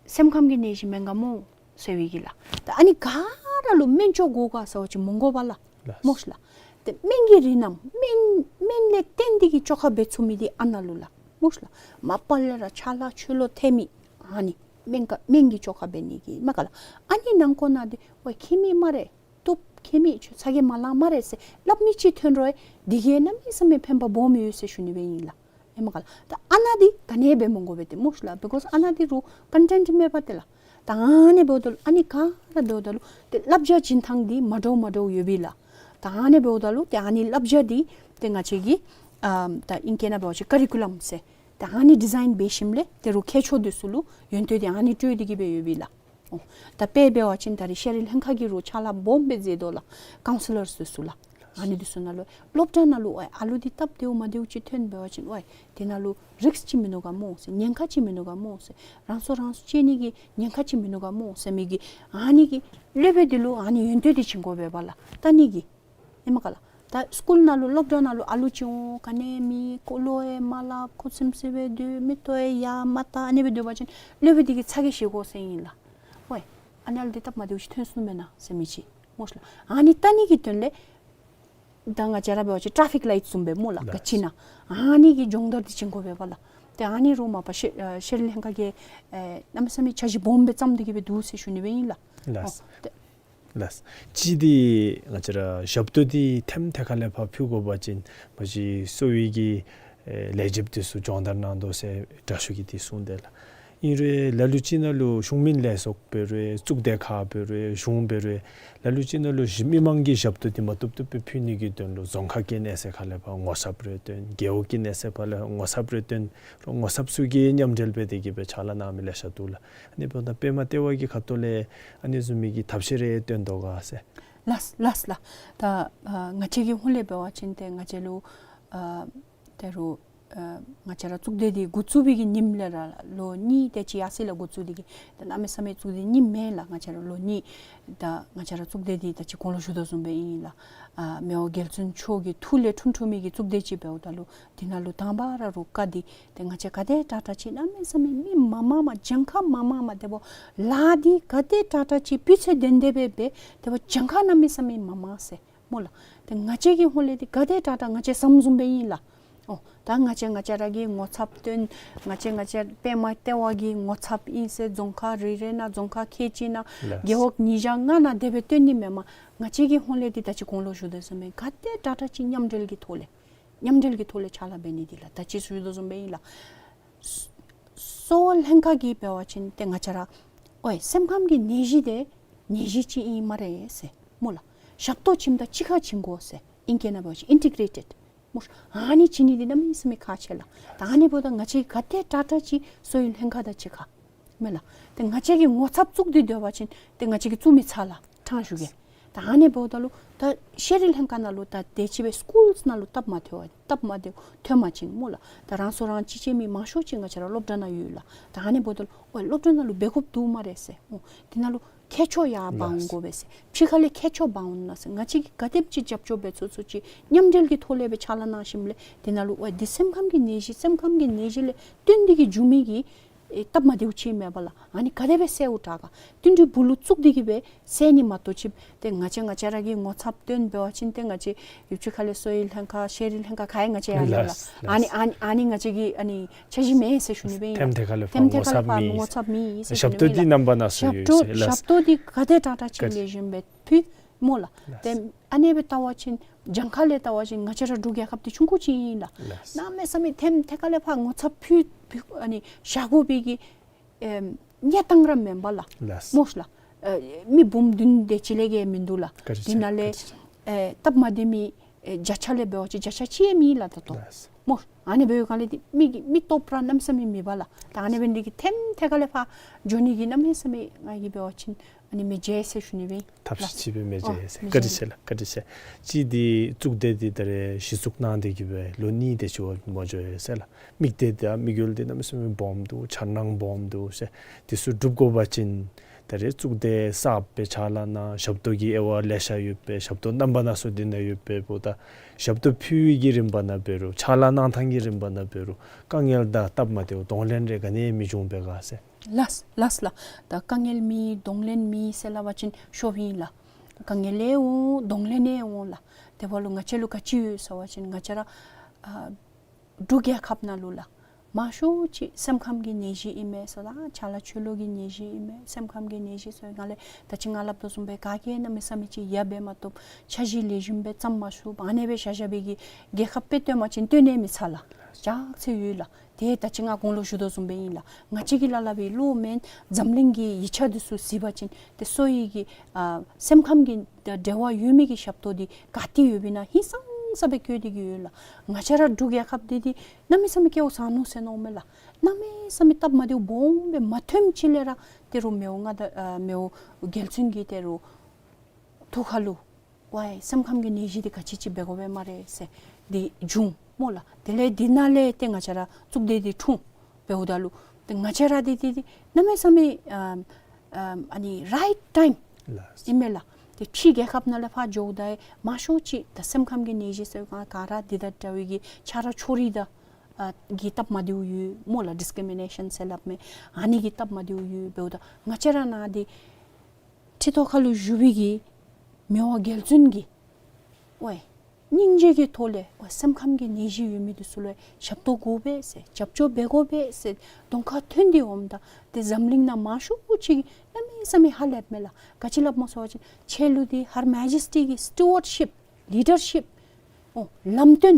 སེམས་ཁམས་ཀྱི་ནད་གཞི་མེན་ག་སྨོ་ཟེར་བའི་གི་ལགས། ད་ཨ་ནི་ག་ར་ལུ་སྨན་བཅོས་དགོ་ག་ཟེར་བ་ཅིན་མི་དགོ་པ་ལགས། ལགས། སྨོ་ལགས། ཏེ་སྨན་གྱི་རིགས་རྣམས་སྨན་སྨན་ལས་བརྟེན་ཏེ་གིས་བཅོས་ཁ་འབད་ཚུགས་མི་འདི་ཨ་ནཱ་ལུ་ལགས། སྨོ་ལགས། མ་པ་ལས་ར་ཕྱག་ལཱ་ཆོས་ལུ་ཐལ་མི་ཨ་ནི་སྨན་ག་སྨན་གྱིས་བཅོས་ཁ་འབད་ནི་གི་མས་ག་ལགས། ཨ་ནི་ནང་འཁོད་ནང་འདི་ཨོའི་ཁྱིམ་མི་སྨ་རེ་བཏུབ། ཁྱིམ་མི་ཁྱོད་ཚ་གྱང་མ་ལང་སྨ་རེ་ཟེར་སླབ་མི་ཅིག་ཐོན་རུང་འདི་གིས་གནམ་མེད་ས་མེད་ཕན་པ་སྦོམ་ཡོད་ཟེར་ཞུ་ནི་སྦེ་ཨིན་ལགས། ཨིན་མས་ག་ལགས། ད་ཨ་ནཱ་འདི་ག་ནི་འབད་མི་དགོ་པས་ཏེ་སྨོ་ལགས། བི་ཀོསི་ཨ་ནཱ་འདི་རུང་ཀོན་ཊེནཊ་མེད་པ་ཏེ་ལགས། ད་ཨ་ནི་འབདཝ་ད་ལུ་ཨ་ནི་ག་ར་འབདཝ་ད་ལུ་ཏེ་བསླབ་བྱ་བྱིན་ཐངས་འདི་མ་འདྲཝ་མ་འདྲཝ་ཡོད་པས་ལགས། ད་ཨ་ནི་འབདཝ་ད་ལུ་ཏེ་ཨ་ནི་བསླབ་བྱ་འདི་ཏེ་ང་བཅས་ཀྱི་ཨ་ད་ཨིང་སྐད་ནང་འབད་བ་ཅིན་ཀ་རི་ཀུ་ལམ་ཟེར་ད་ཨ་ནི་ཌི་ཛའིན་འབད་ཞིནམ་ལས་ཏེ་རུང་མཁས་མཆོག་འདི་ཚུ་ལུ་ཡོན་ཏན་འདི་ཨ་ནི་སྤྲོད་དེ་གིས་སྦེ་ཡོད་པས་ལགས། ཨོ། ད་དཔེ་འབད་བ་ཅིན་ད་རེས་ཤེས་རིག་ལྷན་ཁག་གིས་རུང་ཕྱག་ལཱ་སྦོམ་སྦེ་མཛད་དོ་ལགས། ཀའུན་སི་ལར་འདི་ཚུ་ལགས། ཨ་ནི་འདི་ཚུ་ནང་ལུ་སློབ་གྲྭ་ནང་ལུ་ཨོའི་ཨ་ལུ་འདི་སྟབས་བདེཝ་མ་བདེཝ་ཅིག་ཐོན་འབད་བ་ཅིན་ཨོའི་དེ་ནང་ལུ་རིསཀ་ཅིག་མིན་ནུག་ག་སྨོ་ཟེར། ཉེན་ཁ་ཅིག་མིན་ནུག་ག་སྨོ་ཟེར། རང་སྲོག་རང་སྲོག་བཅད་ནི་གི་ཉེན་ཁ་ཅིག་མིན་ནུག་ག་སྨོ་ཟེར་མི་གི་ཨ་ནི་གི་སློབ་དཔོན་འདི་ལུ་ཨ་ནི་ཡོན་ཏན་འདི་བྱིན་དགོ་པས་པ་ལགས། ལྟ་ནི་གི། ཨིན་མས་ག་ལགས། ད་སི་ཀུལ་ནང་ལུ་སློབ་གྲྭ་ནང་ལུ་ཨ་ལུ་ཅིག་འོང་ག་ནི་མེད། ཁོ་ལུ་ཨེ་མ་སླབ། ཁུ་སིམ་སི་སྦེ་སྡོད། མིག་ཏོ་ཨེ་ཡར་མ་བལྟ། ཨ་ནི་སྦེ་སྡོད་པ་ཅིན་སློབ་དཔོན་འདི་གིས་ཚ་གྱང་བཞེས་དགོ་ཟེར་ཨིན་ལགས། ཝའི་ཨ་ནཱ་ལུ་འདི་སྟབས་མ་བདེཝ་ཅིག་ཐོན་སོང་མེན་ན་ཟེར་མི་ཅིག་སྨོ་ལགས། ཨ་ནི་ལྟ་ནི་གི་དོན་ལས་ད་ང་བཅས་ར་འབད་བ་ཅིན་ཊ་ར་ཕིག་ལའིཊ་བཟུམ་སྦེ་སྨོ་ལགས། ལགས། ག་ཅི་ཨིན་ན་ཨ་ནི་གི་སྦྱོང་བརྡར་འདི་བྱིན་དགོ་པས་པ་ལགས། ཏེ་ཨ་ནི་རུང་མ་པ་ཤེ་ཨ་ཤེས་རིག་ལྷན་ཁག་གིས་ཨེ་གནམ་མེད་ས་མེད་འཆར་གཞི་སྦོམ་སྦེ་བརྩམས་ཏེ་གིས་སྦེ་འདུག་ཟེར་ཞུ་ནི་སྦེ་ཨིན་ལགས། ལགས། ཨོ། ཏེ་ལགས། གཅིག་འདི་ང་བཅས་ར་ཞབས་ཏོག་འདི་ཐེམ་ཐད་ཁ་ལས་ཕར་ཕུལ་དགོ་པ་ཅིན་མ་གཞི་གསོ་བའི་གི་ཨེ་ལས་བྱེདཔ་འདི་ཚུ་སྦྱོང་བརྡར་གནང་དོ་ཟེར་དྲག་ཤོས་ཀྱིས་འདི་གསུངས་དེས་ལགས། ཨིན་རུང་ལ་ལུ་ཅིག་ནང་ལུ་གཞུང་མིན་ལས་ཚོགས་འབད་རུང་གཙུག་སྡེ་ཁག་འབད་རུང་གཞུང་འབད་རུང་ལ་ལུ་ཅིག་ནང་ལུ་མི་མང་གི་ཞབས་ཏོག་འདི་མ་བཏུབ་བཏུབ་སྦེ་ཕུལ་ནི་གི་དོན་ལུ་རྫོང་ཁག་གི་གནས་ཚད་ཁ་ལས་ཕར་ངོ་ཚབ་རེ་བཏོན། རྒེད་འོག་གི་གནས་ཚད་ཕར་ལས་ངོ་ཚབ་རེ་བཏོན། རོགས་ངོ་ཚབ་ཚུ་གིས་མཉམ་འབྲེལ་འབད་དེ་གིས་སྦེ་ཕྱག་ལཱ་གནང་མི་ལེ་ཤ་འདུག་ལགས། ཨ་ནི་འབདཝ་ད་པདྨ་ལྟེ་བ་གི་ཁ་ཐུག་ལས་ཨ་ནི་བཟུམ་མའི་གི་ཐབས་ཤེས་རེ་བཏོན་དོ་ག་ཟེར། ལགས་ལགས་ལགས། ད་ཨ་ང་བཅས་ཀྱི་ཧོངས་ལས་འབད་བ་ཅིན་ཏེ་ང་བཅས་ལུ་ཨ་ད་རུང་ཨ་ང་བཅས་ར་གཙུག་སྡེ་འདི་འགོ་བཙུགས་པའི་གི་ཉིནམ་ལས་ར་ལོ་གཉིས་དེ་ཅིག་ཡར་སོ་ཡི་ལགས། འགོ་བཙུགས་ཏེ་གིས་ད་གནམ་མེད་ས་མེད་གཙུག་སྡེ་གཉིས་མེན་ལགས། ང་བཅས་ར་ལོ་གཉིས་ད་ང་བཅས་ར་གཙུག་སྡེ་འདི་ད་ཅི་གོང་ལུ་ཞུ་དོ་བཟུམ་སྦེ་ཨིན་ལགས། ཨ་མི་དབང་རྒྱལ་བཙུན་མཆོག་གི་ཐུགས་ལས་འཁྲུངས་འཁྲུངས་མི་གི་གཙུག་སྡེ་ཅིག་འབདཝ་ད་ལུ་འདི་ནང་ལུ་དང་པ་ར་རུང་བཀའ་འདི་ཏེ་ང་བཅས་ག་དེ་དྲག་དྲག་ཅིག་གནམ་མེད་ས་མེད་མི་མང་མང་མ་གྱངས་ཁ་མང་མང་མ་དེ་འབདཝ་ལཱ་འདི་ག་དེ་དྲག་དྲག་ཅིག་སྤུས་ཚད་ལྡན་ཏེ་སྦེ་འབད་དེ་འབདཝ་གྱངས་ཁ་གནམ་མེད་ས་མེད་མང་མང་ཟེར་སྨོ་ལགས། ཏེ་ང་བཅས་ཀྱི་ཧོངས་ལས་འདི་ག་དེ་དྲག་དྲག་ང་བཅས་བསམ་བཟུམ་སྦེ་ཨིན་ལགས། ཨོ་ད་ང་བཅས་ང་བཅས་ར་གིས་ངོ་ཚབ་བཏོན། ང་བཅས་ང་བཅས་པདྨ་ལྟེ་བ་གི་ངོ་ཚབ་ཨིན་ཟེར་རྫོང་ཁག་རེ་རེ་ནང་རྫོང་ཁག་ཁལ་གཅིག་ནང་ལགས། རྒེད་འོག་ཉིས་བརྒྱ་ལྔ་ནང་དེ་སྦེ་བཏོན་ནི་མེན་མས། ང་བཅས་ཀྱི་ཧོངས་ལས་འདི་ད་ཅི་གོང་ལུ་ཞུ་དོ་བཟུམ་སྦེ་ག་དེ་དྲག་དྲག་ཅིག་མཉམ་འབྲེལ་གྱི་ཐོག་ལས་མཉམ་འབྲེལ་གྱི་ཐོག་ལས་ཕྱག་ལཱ་འབད་ནི་འདི་ལགས། ད་ཅི་ཞུ་དོ་བཟུམ་སྦེ་ཨིན་ལགས། གསོ་བ་ལྷན་ཁག་གིས་འབད་བ་ཅིན་ཏེ་ང་བཅས་ར་ཨོའི་སེམས་ཁམས་ཀྱི་ནད་གཞི་འདི་ནད་གཞི་ཅིག་ཨིན་སྨ་རེ་ཟེར་སྨོ་ལགས། ཞབས་ཏོག་བྱིནམ་ད་གཅིག་ཁར་བྱིན་དགོ་ཟེར་ཨིང་སྐད་ནང་འབད་བ་ཅིན་ཨིན་ཊི་གྲེ་ཊེཌ་སྨོ། ཨ་ནི་བྱིན་ནི་འདི་གནམ་མེད་ས་མེད་ཁག་ཆེ་ལགས། ད་ཨ་ནི་འབདཝ་ད་ང་བཅས་ག་དེ་དྲག་དྲག་ཅིག་གསོ་བའི་ལྷན་ཁག་དང་གཅིག་ཁར་མེན་ལགས། ཏེ་ང་བཅས་ཀྱིས་ངོ་ཚབ་བཙུགས་ཏེ་སྡོད་པ་ཅིན་ཏེ་ང་བཅས་ཀྱིས་བཙུགས་མི་ཚར་ལགས། ཕྲང་ཞུ་གེ། ད་ཨ་ནི་འབདཝ་ད་ལུ་ད་ཤེས་རིག་ལྷན་ཁག་ནང་ལུ་ད་དེ་ཅིག་སྦེ་སི་ཀུལསི་ནང་ལུ་སྟབས་མ་བདེཝ་སྟབས་མ་བདེཝ་ཐོན་པ་ཅིན་སྨོ་ལགས། ད་རང་སོ་རང་གཅེས་གཅེས་མི་མང་ཤོས་ཅིག་ང་བཅས་ར་སློབ་གྲྭ་ནང་ཡོད་ལགས། ད་ཨ་ནི་འབདཝ་ད་ལུ་ཨོ་སློབ་གྲྭ་ནང་ལུ་འབད་དགོཔ་འདུག་སྨ་རེ་ཟེར། ཨོ་དེ་ནང་ལུ་ཁྱད་ཆོས་ཡར་འབག་འོང་དགོ་པས་ཟེར། ཕྱི་ཁ་ལས་ཁྱད་ཆོས་འབག་འོང་ན་ཟེར། ང་བཅས་ཀྱིས་ག་དེམ་ཅིག་རྒྱབ་སྐྱོར་འབད་ཚུགས་ཚུགས་ཅིག་མཉམ་འབྲེལ་གྱི་ཐོག་ལས་སྦེ་ཕྱག་ལཱ་གནང་ཞིནམ་ལས་དེ་ནང་ལུ་ཨོ་འདི་སེམས་ཁམས་ཀྱི་ནད་གཞི་སེམས་ཁམས་ཀྱི་ནད་གཞི་ལས་བརྟེན་ཏེ་གིས་འབྱུང་མི་གི་ཨེ་སྟབས་མ་བདེཝ་ཅིག་མེན་པ་ལགས། ཨ་ནི་ག་དེ་སྦེ་སེལཝ་དྲག་ག་བསྟུན་གྲོས་སྦུག་ལུ་བཙུགས་ཏེ་གིས་སྦེ་སེལ་ནི་མ་གཏོགས་ཅིག་ཏེ་ང་བཅས་ང་བཅས་ར་གིས་ངོ་ཚབ་སྟོན་འབད་བ་ཅིན་ཏེ་ང་བཅས་ཡུལ་གྱི་ཁ་ལས་གསོ་བའི་ལྷན་ཁག་ཤེས་རིག་ལྷན་ཁག་ག་ཡང་ང་བཅས་ཡང་ཡོད་ལགས། ལགས། ཨ་ནི་ཨ་ནི་ཨ་ནི་ང་བཅས་ཀྱི་ཨ་ནི་འཆར་གཞི་མེད་ཟེར་ཞུ་ནི་སྦེ་ཨིན་ལགས། ཐེམ་ཐེ་ཁ་ལས་ཐེམ་ཐེ་ཁ་ལས་ཕར་ངོ་ཚབ་མེད་ཟེར་ཞུ་ནི་སྦེ་ཨིན་ལགས། ཞབས་ཏོག་འདི་རྣམ་པ་སྣ་ཚོགས་ཞབས་ཡོད་ཏོག་ཟེར་ལགས། ཞབས་ཏོག་འདི་ག་དེ་དྲག་དྲག་ཅིག་ལེགས་ཤོམ་སྦེ་ཕུལ་སྨོ་ལགས། ལགས། ཏེ་ཨ་ནི་སྦེ་བལྟ་བ་ཅིན་གྱངས་ཁ་ལས་བལྟ་བ་ཅིན་ང་བཅས་ར་འབྲུག་རྒྱལ་ཁབ་འདི་ཆུང་ཀུ་ཅིག་ཨིན་ལགས། ལགས། གནམ་མེད་ས་མེད་ཐེམ་ཐེ་ཁ་ལས་ཕར་ངོ་ཚབ་ཕུལ་ཕུལ་ཨ་ནི་བཞག་དགོ་པའི་གི་ཨེམ་གནས་སྟངས་ར་མེན་པ་ལགས། ལགས། སྨོ་ལགས། ཨེ་མི་འབུམ་བདུན་དེ་ཅིག་ལས་བརྒལ་མིན་འདུག་ལགས། བཀའ་དྲིན་ཆེ། དེ་ནང་ལས་བཀའ་དྲིན་ཆེ། ཨེ་སྟབས་མ་བདེ་མི་ཨེ་བརྒྱ་ཆ་ལས་འབད་བ་ཅིན་བརྒྱ་ཆ་གཅིག་ཡང་མེད་ལགས་ད་ལྟོ། ལགས། སྨོ་ཨ་ནི་འབདཝ་ལས་འདི་མི་གི་མི་སྟོབས་ར་གནམ་མེད་ས་མེད་མེད་པ་ལགས། ད་ཨ་ནི་འབད་ནི་འདི་གིས་ཐེམ་ཐེ་ཁ་ལས་ཕར་འགྱོ་ནི་གི་གནམ་མེད་ས་མེད་ང་གིས་འབད་བ་ཅིན་ཨ་ནི་མི་མཇལ་ཟེར་ཞུ་ནི་སྦེ་ཨིན། ཐབས་ཤེས་ཅིག་སྦེ་མི་མཇལ་ཟེར། ཨོ་མི་བཀའ་དྲིན་མཇལ། ཆེ་ལགས། བཀའ་དྲིན་ཆེ། གཅིག་འདི་གཙུག་སྡེ་འདི་ད་རེས་གཞི་བཙུགས་གནང་སྟེ་གིས་སྦེ་ལོ་གཉིས་དེ་ཅིག་འབད་འགྱོ་ཡི་ཟེར་ལགས། དམིགས་གཏད་དང་དམིགས་ཡུལ་འདི་གནམ་མེད་ས་མེད་སྦོམ་འདུག་འཆར་སྣང་སྦོམ་འདུག་ཟེར། འདི་ཚུ་འགྲུབ་དགོ་པ་ཅིན་ད་རེས་གཙུག་སྡེ་གསརཔ་སྦེ་ཕྱག་ལཱ་གནང་ཞབས་ཏོག་གི་དབྱེ་བ་ལེ་ཤ་ཡོད་པས། ཞབས་ཏོག་རྣམ་པ་སྣ་ཚོགས་འདི་ནང་ཡོད་པས། འབདཝ་ད་ཞབས་ཏོག་ཕུལ་བའི་གི་རིམ་པ་ནང་འབད་རུང་ཕྱག་ལཱ་གནང་ཐངས་ཀྱི་རིམ་པ་ནང་འབད་རུང་དཀའ་ངལ་དང་སྟབས་མ་བདེཝ་གདོང་ལེན་རེ་ག་ནི་མི་འབྱུང་པས་ག་ཟེར། ལགས་ལགས་ལགས། ད་དཀའ་ངལ་མེད་གདོང་ལེན་མེད་ཟེར་སླབ་པ་ཅིན་ཤོབ་ཨིན་ལགས། དཀའ་ངལ་ཡང་འོང་གདོང་ལེན་ཡང་འོང་ལགས། དེ་འབདཝ་ལུ་ང་བཅས་ལུ་ག་ཅི་ཡོད་ཟེར་བ་ཅིན་ང་བཅས་ར་ཨ་འབྲུག་རྒྱལ་ཁབ་ནང་ལུ་ལགས་མང་ཤོས་ཅིག་སེམས་ཁམས་ཀྱི་ནད་གཞི་ཨིན་མས་ཟེར་ལགས། ཆ་ལ་ཆོས་ལུགས་ཀྱི་ནད་གཞི་ཨིན་མས། སེམས་ཁམས་ཀྱི་ནད་གཞི་ཟེར་ང་ལས་ད་ཅི་ང་སླབ་དོ་བཟུམ་སྦེ་ག་གིས་གནམ་མེད་ས་མེད་ཅིག་ཡ་འབད་མ་བཏུབ། འཆར་གཞི་ལེགས་ཤོམ་སྦེ་བརྩམ་མ་ཚུགསཔ་ཨ་ནི་སྦེ་བཞག་བཞག་པའི་གི་རྒྱལ་ཁབ་དཔེ་སྟོན་པ་ཅིན་སྟོན་ནི་མི་ཚར་ལགས། ལྕགས་ཚེ་ཡོད་ལགས། ཏེ་ད་ཅི་ང་གོང་ལུ་ཞུ་དོ་བཟུམ་སྦེ་ཨིན་ལགས། ང་བཅས་ཀྱིས་ལ་ལ་སྦེ་ལོག་མེན་འཛམ་གླིང་གི་ཡིག་ཆ་འདི་ཚུ་གཟིགས་པ་ཅིན་ཏེ་གསོ་བའི་གི་ཨ་སེམས་ཁམས་ཀྱི་འབྲེལ་བ་ཡོད་མི་གི་ཞབས་ཏོག་འདི་ག་ཏེ་ཡོདཔ་ཨིན་ན་ཧིང་སངས་ས་སྦེ་བཀོད་དེ་གིས་ཡོད་ལགས། ང་བཅས་ར་འབྲུག་རྒྱལ་ཁབ་འདི་འདི་གནམ་མེད་ས་མེད་སྐལཝ་བཟང་ནུག་ཟེར་མནོཝ་མས་ལགས། གནམ་མེད་ས་མེད་སྟབས་མ་བདེཝ་སྦོམ་སྦེ་མ་ཐོནམ་ཅིག་ལས་ར་ཏེ་རུང་མི་དབང་མངའ་བདག་ཨ་མི་དབང་རྒྱལ་བཙུན་གྱི་ཏེ་རུང་ཐུགས་ཁ་ལུ་ཝའི་སེམས་ཁམས་ཀྱི་ནད་གཞི་འདི་ག་ཅི་ཅིག་འབད་དགོ་པས་སྨ་རེ་ཟེར་འདི་བྱུང་སྨོ་ལགས། དེ་ལས་འདི་ནང་ལས་ཏེ་ང་བཅས་ར་གཙུག་སྡེ་འདི་འཁྲུངས། འབདཝ་ད་ལུ་ཏེ་ང་བཅས་ར་འདི་འདི་འདི་གནམ་མེད་ས་མེད་ཨམ་ཨམ་ཨ་ནི་རའིཊ་ཊའིམ་ལགས། ཨིན་མས་ལགས། ཏེ་ཕྱི་རྒྱལ་ཁབ་ནང་ལས་ཕར་འགྱོཝ་ད་མང་ཤོས་ཅིག་ད་སེམས་ཁམས་ཀྱི་ནད་གཞི་ཟེར་ག་ག་ར་འདི་དང་འདྲ་བའི་གི་ཆ་རོགས་ཕྱོགས་རིས་དང་ཨ་གི་སྟབས་མ་བདེཝ་ཡོད་སྨོ་ལགས། ཌིསི་ཀི་རི་མི་ནེ་ཤཱན་ཟེར་སླབ་མི་ཨ་ནི་གི་སྟབས་མ་བདེཝ་ཡོད། འབདཝ་ད་ང་བཅས་ར་ནང་འདི་ཁྲི་ཐོག་ཁ་ལུ་བཞུགས་པའི་གི་མི་དབང་རྒྱལ་བཙུན་གྱིས་ཝའི་སྙིང་རྗེ་གི་ཐོག་ལས་ཝའི་སེམས་ཁམས་ཀྱི་ནད་གཞི་ཡོད་མི་འདི་ཚུ་ལུ་ཞབས་ཏོག་དགོ་པས་ཟེར་རྒྱབ་སྐྱོར་འབད་དགོ་པས་ཟེར་གདོང་ཁར་ཐོན་ཏེ་འོངམ་ད་ཏེ་འཛམ་གླིང་ནང་མང་ཤོས་ཅིག་གིས་གནམ་མེད་ས་མེད་ཧ་ལས་མས་ལགས། ག་ཅི་སླབ་སྨོ་ཟེར་བ་ཅིན་ཁྱེད་ལུ་འདི་Her Majesty གི་སི་ཊུ་ཝརཌ་ཤིཔ་ལི་ཌར་ཤིཔ་ཨོ་ལམ་སྟོན་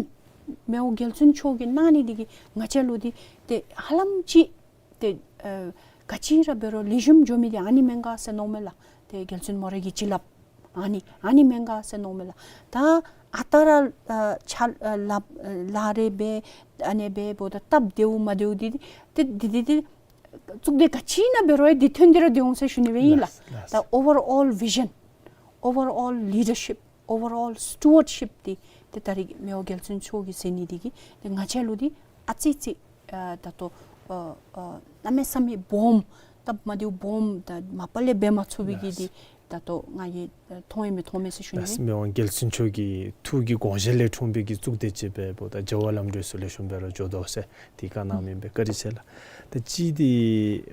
མི་དབང་རྒྱལ་བཙུན་མཆོག་གིས་གནང་ནི་འདི་གིས་ང་བཅས་ལུ་འདི་ཏེ་ཧ་ལམ་ཅིག་ཏེ་ཨ་ག་ཅི་ར་འབད་རུང་ལེགས་ཤོམ་འགྱོ་མི་འདི་ཨ་ནི་མེན་ག་ཟེར་མནོཝ་མས་ལགས། ཏེ་རྒྱལ་བཙུན་མོ་རའི་གི་བྱིན་རླབས་ཨ་ནི་ཨ་ནི་མེན་ག་ཟེར་མནོཝ་མས་ལགས། ད་ཨ་རྟག་ར་ཨ་ཆ་ཨ་ལཱ་ཨ་ལཱ་རེ་འབད་ཨ་ནི་འབདཝ་ད་སྟབས་བདེཝ་མ་བདེཝ་འདི་ཏེ་འདི་འདི་ཏེ་གཙུག་སྡེ་ག་ཅི་ནང་འབད་རུང་ཡང་འདི་ཐོན་ཏེ་ར་སྡོད་འོང་ཟེར་ཞུ་ནི་སྦེ་ཨིན་ལགས། ལགས་ལགས། ད་ཨོ་ཝར་ཨོལ་བི་ཞཱན་ཨོ་ཝར་ཨོལ་ལི་ཌར་ཤིཔ་ཨོ་ཝར་ཨོལ་སི་ཊུ་ཝརཌ་ཤིཔ་འདི་ཏེ་ད་རེས་མི་དབང་རྒྱལ་བཙུན་མཆོག་གིས་མཛད་ནི་འདི་གིས་ཏེ་ང་བཅས་ལུ་འདི་ཨ་ཙི་ཙི་ཨ་ད་ལྟོ་ཨ་ཨ་གནམ་མེད་ས་མེད་སྦོམ་སྟབས་མ་བདེཝ་སྦོམ་ད་མ་པ་ལས་འབད་མ་ཚུགས་པའི་གི་འདི་ལགས། ད་ལྟོ་ང་གིས་ཨ་མཐོང་ཡི་མི་མཐོང་མེད་ཟེར་ཞུ་ནི། ལགས། མི་དབང་རྒྱལ་བཙུན་མཆོག་གི་ཐུགས་ཀྱི་དགོངས་བཞེད་ལས་འཁྲུངས་པའི་གི་གཙུག་སྡེ་ཅིག་འབདཝ་ད་བྱ་བ་ལམ་འགྲོ་ཚུ་ལེགས་ཤོམ་སྦེ་ར་འགྱོ་དོ་ཟེར་འདི་བཀའ་གནང་མི་ཨིན་པས། བཀའ་དྲིན་ཆེ་ལགས། ད་གཅིག་འདི་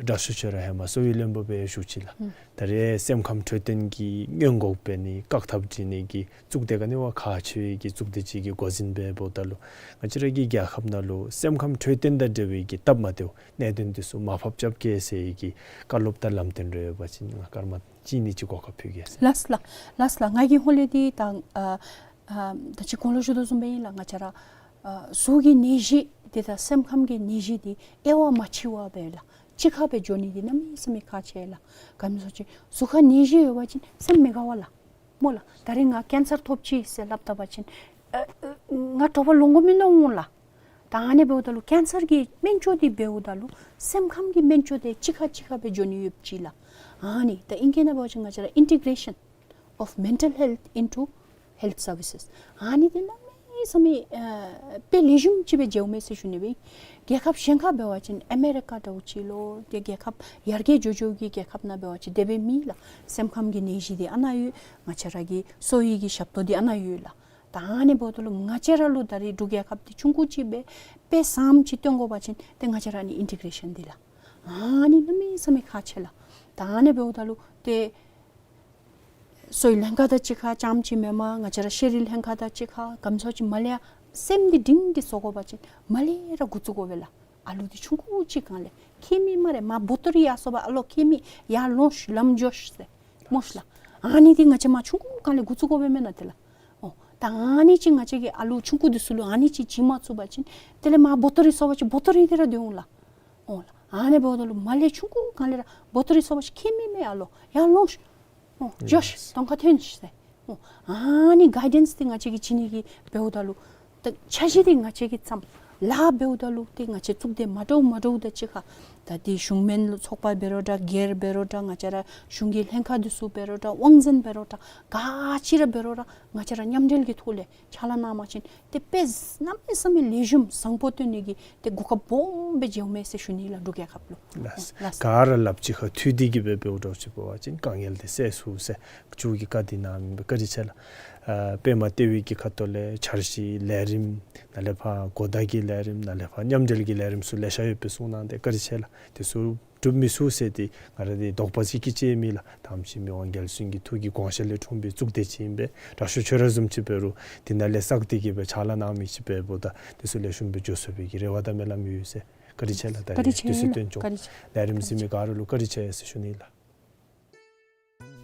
དྲག་ཤོས་ཁྱོད་ར་ཧེ་མ་གསོ་བའི་བློན་པོ་སྦེ་བཞུགས་ཅི་ལགས། ཨུམ། ད་རེས་སེམས་ཁམས་འཕྲོད་བསྟེན་གྱི་སྔོན་འགོག་འབད་ནི་བཀག་ཐབས་འབད་ནི་གི་གཙུག་སྡེ་ག་ནི་བ་ཁག་ཆེ་བའི་གི་གཙུག་སྡེ་ཅིག་གི་འགོ་འཛིན་སྦེ་འབདཝ་ད་ལུ་ང་བཅས་ར་གི་རྒྱལ་ཁབ་ནང་ལུ་སེམས་ཁམས་འཕྲོད་བསྟེན་དང་འབྲེལ་བའི་གི་སྟབས་མ་བདེཝ་གནད་དོན་འདི་ཚུ་མར་ཕབ་རྐྱབ་གེ་ཟེར་བའི་གི་བཀའ་སློབ་དང་ལམ་སྟོན་རེ་ཡོད་པ་ཅིན་ང་སྐར་མ་གཅིག་གཉིས་ཅིག་གོ་སྐབས་ཕུལ་གེ་ཟེར། ལགས་ལགས། ལགས་ལགས། ང་གི་ཧོང་ལས་འདི་ད་ཨ་ཨ་ད་ཅི་གོང་ལུ་ཞུ་དོ་བཟུམ་སྦེ་ཨིན་ལགས། ང་བཅས་ར་ཨ་གཟུགས་ཀྱི་ནད་གཞི་འདི་དང་སེམས་ཁམས་ཀྱི་ནད་གཞི་འདི་དབྱེ་བ་མ་ཕྱེ་བར་སྦེ་ལགས་གཅིག་ཁར་སྦེ་འགྱོ་ནི་འདི་གནམ་མེད་ས་མེད་ཁག་ཆེ་ལགས། ག་ཅི་སྨོ་ཟེར་བ་ཅིན་གཟུགས་ཁར་ནད་གཞི་ཡོད་པ་ཅིན་སེམས་མི་དགའ་བས་ལགས། སྨོ་ལགས། ད་རེས་ང་ཀེན་སར་ཐོབ་ཅི་ཟེར་སླབ་ད་པ་ཅིན་ཨ་ཨ་ང་དྲོ་པ་ལོང་དགོ་མི་མནོ་འོང་ལགས། ད་ཨ་ནི་འབདཝ་ད་ལུ་ཀེན་སར་གྱི་སྨན་བཅོས་འདི་འབདཝ་ད་ལུ་སེམས་ཁམས་ཀྱི་སྨན་བཅོས་འདི་གཅིག་ཁར་གཅིག་ཁར་སྦེ་འགྱོ་ནི་ཡོདཔ་ཅིག་ལགས། ཨ་ནི་ད་ཨིང་སྐད་ནང་འབད་བ་ཅིན་ང་བཅས་ར་ཨིན་ཊི་གྲེ་ཤཱན་ of mental health into health services. ཨ་ནི་འདི་གནམ་མེད་ས་མེད་ཨ་དཔེ་ལེགས་ཤོམ་ཅིག་སྦེ་མཇལཝ་མས་ཟེར་ཞུ་ནི་སྦེ། རྒྱལ་ཁབ་གཞན་ཁར་འབད་བ་ཅིན་ཨ་མེ་རི་ཀ་འདྲཝ་ཅིག་ལོ། ཏེ་རྒྱལ་ཁབ་ཡར་རྒྱས་འགྱོ་འགྱོཝ་གི་རྒྱལ་ཁབ་ནང་འབད་བ་ཅིན་དེ་སྦེ་མེད་ལགས། སེམས་ཁམས་ཀྱི་ནད་གཞི་འདི་ཨ་ནཱ་ཡོད། ང་བཅས་ར་གི་གསོ་བའི་གི་ཞབས་ཏོག་འདི་ཨ་ནཱ་ཡོད་ལགས། ད་ཨ་ནི་འབདཝ་ད་ལུ་ང་བཅས་ར་ལུ་ད་རེས་འབྲུག་རྒྱལ་ཁབ་འདི་ཆུང་ཀུ་ཅིག་སྦེ་དཔེ་བཟངམ་ཅིག་སྟོན་དགོ་པ་ཅིན་ཏེ་ང་བཅས་ར་ནི་ཨིན་ཊི་གྲེ་ཤཱན་འདི་ལགས། ཨ་ནི་གནམ་མེད་ས་མེད་ཁག་ཆེ་ལགས། ད་ཨ་ནི་འབདཝ་ད་ལུ་ཏེ་གསོ་བའི་ལྷན་ཁག་དང་གཅིག་ཁར་རྐྱངམ་ཅིག་མེན་པར་ང་བཅས་ར་ཤེས་རིག་ལྷན་ཁག་དང་གཅིག་ཁར་ག་ཅི་ཟེར་ཅིག་མར་ལས་ཡར་སེམས་འདི་འདྲིང་སྟེ་བཟོ་དགོ་པ་ཅིན་མར་ལས་ར་འགོ་བཙུགས་དགོ་པས་ལགས། ཨ་ལུ་འདི་ཆུང་ཀུ་ཅིག་སྒང་ལས་ཁྱད་མེད་སྨ་རེ། མར་བོ་ཏོ་རི་ཡར་སོང་པ་ཨ་ལོ་ཁྱད་མེད་ཡར་ལོངས་ཤིག་ལམ་འགྱོ་ཤིག་ཟེར་སྨོ་ཤིག་ལགས། ཨ་ནི་འདི་ང་བཅས་མར་ཆུང་ཀུ་སྒང་ལས་འགོ་བཙུགས་དགོ་པས་མེན་ན་ཏེ་ལགས། ཨོ་ད་ཨ་ནི་ཅིག་ང་བཅས་ཀྱིས་ཨ་ལུ་ཆུང་ཀུ་འདི་ཚུ་ལུ་ཨ་ནི་ཅིག་བྱིན་མ་ཚུགས་པ་ཅིན་དེ་ལས་མར་བོ་ཏོ་རི་སོང་པ་ཅིན་བོ་ཏོ་རི་འདི་ར་སྡོད་འོང་ལགས། ཨོ་ལགས། ཨ་ནི་འབདཝ་ད་ལུ་མར་ལས་ཆུང་ཀུ་སྒང་ལས་ར་བོ་ཏོ་རི་སོང་པ་ཅིན་ཁྱད་མེད་མེན་ཨ་ལོ་ཡར་ལོངས་ཤིག། ཨོ་འགྱོ་ཤིག། གདོང་ཁར་ཐོན་ཤིག་ཟེར། ཨོ་ཨ་ནི་གའི་ཌེནསི་འདི་ང་བཅས་ཀྱིས་བྱིན་ནི་གི་འབདཝ་ད་ལུ་ད་འཆར་གཞི་འདི་ང་བཅས་ཀྱིས་བརྩམས། ལཱ་འབདཝ་ད་ལུ་ཏེ་ང་བཅས་གཙུག་སྡེ་མ་འདྲཝ་མ་འདྲཝ་དང་གཅིག་ཁར་ད་འདི་གཞུང་མིན་ཚོགས་པ་འབད་རུང་འདྲ་སྒེར་འབད་རུང་འདྲ་ང་བཅས་ར་གཞུང་གི་ལྷན་ཁག་འདི་ཚུ་འབད་རུང་འདྲ་དབང་འཛིན་འབད་རུང་འདྲ་ག་ཅི་ར་འབད་རུང་ར་ང་བཅས་ར་མཉམ་འབྲེལ་གྱི་ཐོག་ལས་ཕྱག་ལཱ་གནང་པ་ཅིན་ཏེ་དཔེ་གནམ་མེད་ས་མེད་ལེགས་ཤོམ་བཟང་པོ་སྟོན་ནི་གི་ཏེ་གོ་སྐབས་སྦོམ་སྦེ་མཇལཝ་མས་ཟེར་ཞུ་ནི་ལགས་འབྲུག་རྒྱལ་ཁབ་ལུ། ལགས། ལགས། ག་ར་སླབ་ཅིག་ཁར་འཐུས་ཏེ་གི་སྦེ་འབདཝ་འདྲཝ་ཅིག་འབད་བ་ཅིན་དཀའ་ངལ་འདི་སེལ་ཚུགས་ཟེར་མཇུག་གི་བཀའ་འདི་གནངམ་ཨིན་པས། བཀའ་དྲིན་ཆེ་ལགས། ཨ་པདྨ་ལྟེ་བའི་གི་ཁ་ཐུག་ལས་འཆར་གཞི་ལས་རིམ་ནཱ་ལས་ཕར་གོ་བརྡ་གི་ལས་རིམ་ནཱ་ལས་ཕར་མཉམ་འབྲེལ་གྱི་ལས་རིམ་ཚུ་ལེ་ཤ་ཡོད་པའི་གསུང་གནང་སྟེ་བཀའ་དྲིན་ཆེ་ལགས། དེ་ཚུ་འགྲུབ་མི་ཚུགས་ཟེར་ཏེ་ང་ར་འདི་དོགས་པ་ཅིག་གི་ཅིག་མེད་ལགས། དམ་ཅན་མི་དབང་རྒྱལ་བཙུན་གྱི་ཐུགས་ཀྱི་དགོངས་བཞེད་ལས་འཁྲུངས་པའི་གཙུག་སྡེ་ཅིག་ཨིན་པས། དྲག་ཤོས་ཁྱོད་ར་བཟུམ་ཅིག་འབད་རུང་འདི་ནང་ལས་བསགས་ཏེ་གི་སྦེ་ཕྱག་ལཱ་གནང་མི་ཅིག་འབདཝ་ད་དེ་ཚུ་ལེགས་ཤོམ་སྦེ་འགྱོ་ཚུགས་པའི་གི་རེ་བ་དང་སྨོན་ལམ་ཡོད་ཟེར། བཀའ་དྲིན་ཆེ་ལགས། ད་རིས་བཀའ་དྲིན་ཆེ་དུས་ཚོད་ལགས། བཏོན་བྱུང་བཀའ་དྲིན་ཆེ། ལས་རིམ་གཟིགས་མི་ག་ར་ལུ་བཀའ་དྲིན་ཆེ་ཟེར་ཞུ་ནི་ལགས།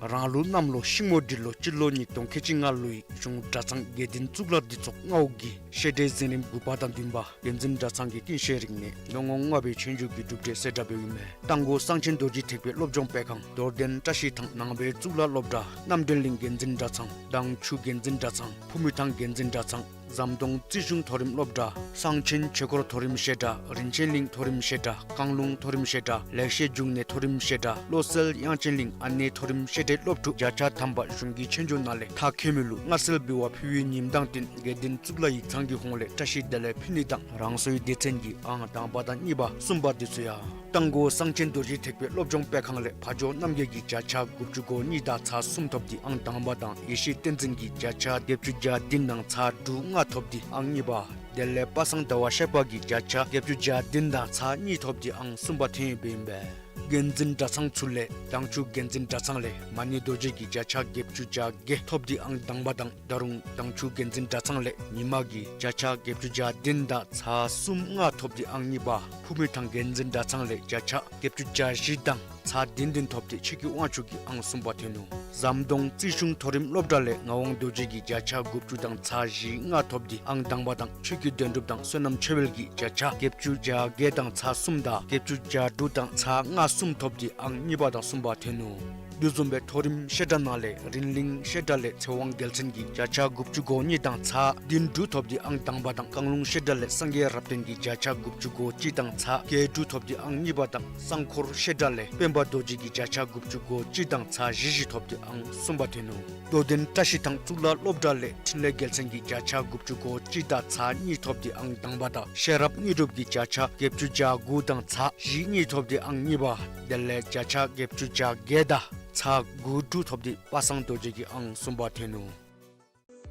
རང་ལུགས་གནམ་ལོ་ཤིང་མོ་འབྲི་ལོ་སྤྱི་ལོ་ཉིས་སྟོང་ཁལ་གཅིག་ལྔ་ལོའི་གཞུང་གྲྭ་ཚང་དགེ་ལྡན་གཙུག་ལག་སྡེ་ཚོགས་མངའ་འོག་གི་བཤད་གྲྭའི་འཛིན་རིམ་དགུ་པ་དང་བདུན་པ་འགན་འཛིན་གྲྭ་ཚང་གི་ཀུན་ཤེས་རིག་གནས་ལོ་ངོ་ལྔ་པའི་ཆོས་རྒྱུགས་ཀྱི་གྲུབ་འབྲས་གསལ་བསྒྲགས་འབདཝ་ཨིན་མས། རྟ་མགོ་གསང་ཆེན་རྡོ་རྗེ་ཐེག་པའི་སློབ་སྦྱོང་སྤེལ་ཁང་རྡོར་གདན་བཀྲ་ཤིས་ཐང་ནང་པའི་གཙུག་ལག་སློབ་གྲྭ་རྣམ་གྲོལ་གླིང་དགེ་འཛིན་གྲྭ་ཚང་མདང་ཕྱི་དགེ་འཛིན་གྲྭ་ཚང་ཕུ་མི་ཐང་དགེ་འཛིན་གྲྭ་ཚང་ཟམ་གདོང་རྩིས་གཞུང་མཐོ་རིམ་སློབ་གྲྭ་གསང་ཆེན་ཆོས་འཁོར་མཐོ་རིམ་བཤད་གྲྭ་རིན་ཆེན་གླིང་མཐོ་རིམ་བཤད་གྲྭ་བཀང་ལུང་མཐོ་རིམ་བཤད་གྲྭ་ལེགས་བཤད་འབྱུང་གནས་མཐོ་རིམ་བཤད་གྲྭ་བློ་གསལ་དབྱངས་ཅན་གླིང་ཨ་ནེ་མཐོ་རིམ་བཤད་གྲྭའི་སློབ་ཕྲུག་བརྒྱ་ཆ་ཐམ་པ་གཞུང་གི་ཆོས་རྒྱུགས་ནང་ལས་མཐར་འཁྱོལ་མི་ལུ་མངའ་གསོལ་འབུལ་བ་ཕུལ་བའི་ཉིནམ་དང་བསྟུན་དགེ་ལྡན་གཙུག་ལག་ཡིག་ཚང་གི་ཧོངས་ལས་བཀྲ་ཤིས་བདེ་ལེགས་ཕུལ་ནི་དང་རང་སོའི་སྡེ་ཚན་གྱི་ཨང་དང་པ་དང་གཉིས་པ་གསུམ་པ་འདི་ཚུ་ཡང་རྟ་མགོ་གསང་ཆེན་རྡོ་རྗེ་ཐེག་པའི་སློབ་སྦྱོང་སྤེལ་ཁང་ལས་ཕ་ཇོ་རྣམ་རྒྱལ་གྱིས་བརྒྱ་ཆ་དགུ་བཅུ་གོ་གཉིས་དང་ཚག་གསུམ་ཐོབ་སྟེ་ཨང་དང་པ་དང་ཡེ་ཤེས་བསྟན་འཛིན་གྱིས་བརྒྱ་ཆ་བརྒྱད་ཅུ་གྱ་བདུན་དང་ཚག་དྲུག་ལྔ་ཐོབ་སྟེ་ཨང་གཉིས་པ། དེ་ལས་པ་སངས་ཟླ་བ་གཤེགས་པ་གིས་བརྒྱ་ཆ་བརྒྱད་ཅུ་གྱ་བདུན་དང་ཚག་གཉིས་ཐོབ་སྟེ་ཨང་གསུམ་པ་ཐོན་ཡོདཔ་ཨིན་པས། དགེ་འཛིན་གྲྭ་ཚང་ཚུ་ལས་མདང་ཕྱི་དགེ་འཛིན་གྲྭ་ཚང་ལས་མ་ཎི་རྡོ་རྗེ་གིས་བརྒྱ་ཆ་བརྒྱད་ཅུ་གྱ་བརྒྱད་ཐོབ་སྟེ་ཨང་དང་པ་དང་ད་རུང་མདང་ཕྱི་དགེ་འཛིན་གྲྭ་ཚང་ལས་ཉི་མ་གིས་བརྒྱ་ཆ་བརྒྱད་ཅུ་གྱ་བདུན་དང་ཚག་གསུམ་ལྔ་ཐོབ་སྟེ་ཨང་གཉིས་པ། ཕུ་མི་ཐང་དགེ་འཛིན་གྲྭ་ཚང་ལས་བརྒྱ་ཆ་བརྒྱད་ཅུ་གྱ་བཞི་དང་ཚག་བདུན་བདུན་ཐོབ་སྟེ་ཆོས་ཀྱི་དབང་ཕྱུག་གིས་ཨང་གསུམ་པ་ཐོན་ནུག། ཟམ་གདོང་རྩིས་གཞུང་མཐོ་རིམ་སློབ་གྲྭ་ལས་ངག་དབང་རྡོ་རྗེ་གིས་བརྒྱ་ཆ་དགུ་བཅུ་དང་ཚག་བཞི་ལྔ་ཐོབ་སྟེ་ཨང་དང་པ་དང་ཆོས་ཀྱི་དོན་གྲུབ་དང་བསོད་ནམས་ཆོས་འཕེལ་གྱིས་བརྒྱ་ཆ་བརྒྱད་ཅུ་གྱ་བརྒྱད་དང་ཚག་གསུམ་དང་བརྒྱད་ཅུ་གྱ་དྲུག་དང་ཚག་ལྔ་གསུམ་ཐོབ་སྟེ་ཨང་གཉིས་པ་དང་གསུམ་པ་ཐོན་ནུག། དེ་བཟུམ་སྦེ་མཐོ་རིམ་བཤད་གྲྭ་ནང་ལས་རིང་གླིང་བཤད་གྲྭ་ལས་ཚེ་དབང་རྒྱལ་མཚན་གྱིས་བརྒྱ་ཆ་དགུ་བཅུ་གོ་གཉིས་དང་ཚག་བདུན་དྲུག་ཐོབ་སྟེ་ཨང་དང་པ་དང་བཀང་ལུང་བཤད་གྲྭ་ལས་སངས་རྒྱས་རབ་བརྟན་གྱིས་བརྒྱ་ཆ་དགུ་བཅུ་གོ་གཅིག་དང་ཚག་བརྒྱད་དྲུག་ཐོབ་སྟེ་ཨང་གཉིས་པ་དང་གསང་འཁོར་བཤད་གྲྭ་ལས་སྤེན་པ་རྡོ་རྗེ་གིས་བརྒྱ་ཆ་དགུ་བཅུ་གོ་གཅིག་དང་ཚག་བཞི་བཞི་ཐོབ་སྟེ་ཨང་གསུམ་པ་ཐོན་ནུག། རྡོར་གདན་བཀྲ་ཤིས་ཐང་གཙུག་ལག་སློབ་གྲྭ་ལས་འཕྲིན་ལས་རྒྱལ་མཚན་གྱིས་བརྒྱ་ཆ་དགུ་བཅུ་གོ་གཅིག་དང་ཚག་གཉིས་ཐོབ་སྟེ་ཨང་དང་པ་དང་ཤེས་རབ་དངོས་གྲུབ་ཀྱིས་བརྒྱ་ཆ་བརྒྱད་ཅུ་གྱ་དགུ་དང་ཚག་བཞི་གཉིས་ཐོབ་སྟེ་ཨང་གཉིས་པ། དེ་ལས་བརྒྱ་ཆ་བརྒྱད་ཅུ་གྱ་བརྒྱད་དང་ཚག་དགུ་དྲུག་ཐོབ་སྟེ་པ་སངས་རྡོ་རྗེ་གིས་ཨང་གསུམ་པ་ཐོན་ནུག།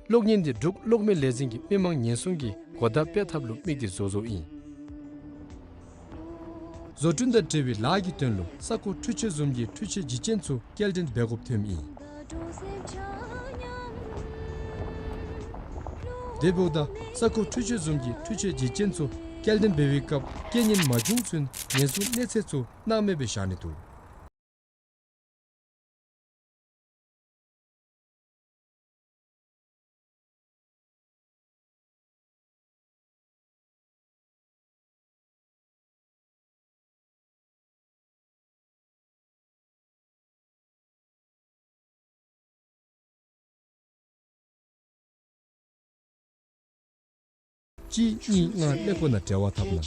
གློག་བརྙན་འདི་འབྲུག་གློག་མེ་ལས་འཛིན་གྱིས་མི་མང་ཉེན་སྲུང་གི་གོ་བརྡ་སྤེལ་ཐབས་ལུ་དམིགས་ཏེ་བཟོ་བཟོཝ་ཨིན། བཟོ་སྐྲུན་དང་འབྲེལ་བའི་ལཱ་གི་དོན་ལུ་ས་ཁོངས་འཕྲུལ་ཆས་བཟུམ་གྱི་འཕྲུལ་ཆས་འཇིག་རྐྱེན་ཚུ་སྐྱེལ་འདྲེན་འབད་དགོཔ་ཐོནམ་ཨིན། དེ་འབདཝ་ད་ས་ཁོངས་འཕྲུལ་ཆས་བཟུམ་གྱི་འཕྲུལ་ཆས་འཇིག་རྐྱེན་ཚུ་སྐྱེལ་འདྲེན་འབད་བའི་སྐབས་རྐྱེན་ངན་མ་བྱུང་ཚུན་ཉེན་སྲུང་གནས་ཚད་ཚུ་སྣང་མེད་སྦེ་བཞག་ནི་འདུག། གཅིག་གཉིས་ལྔ་ཀླད་ཀོར་ནང་འབྲེལ་བ་འཐབ་གནང་།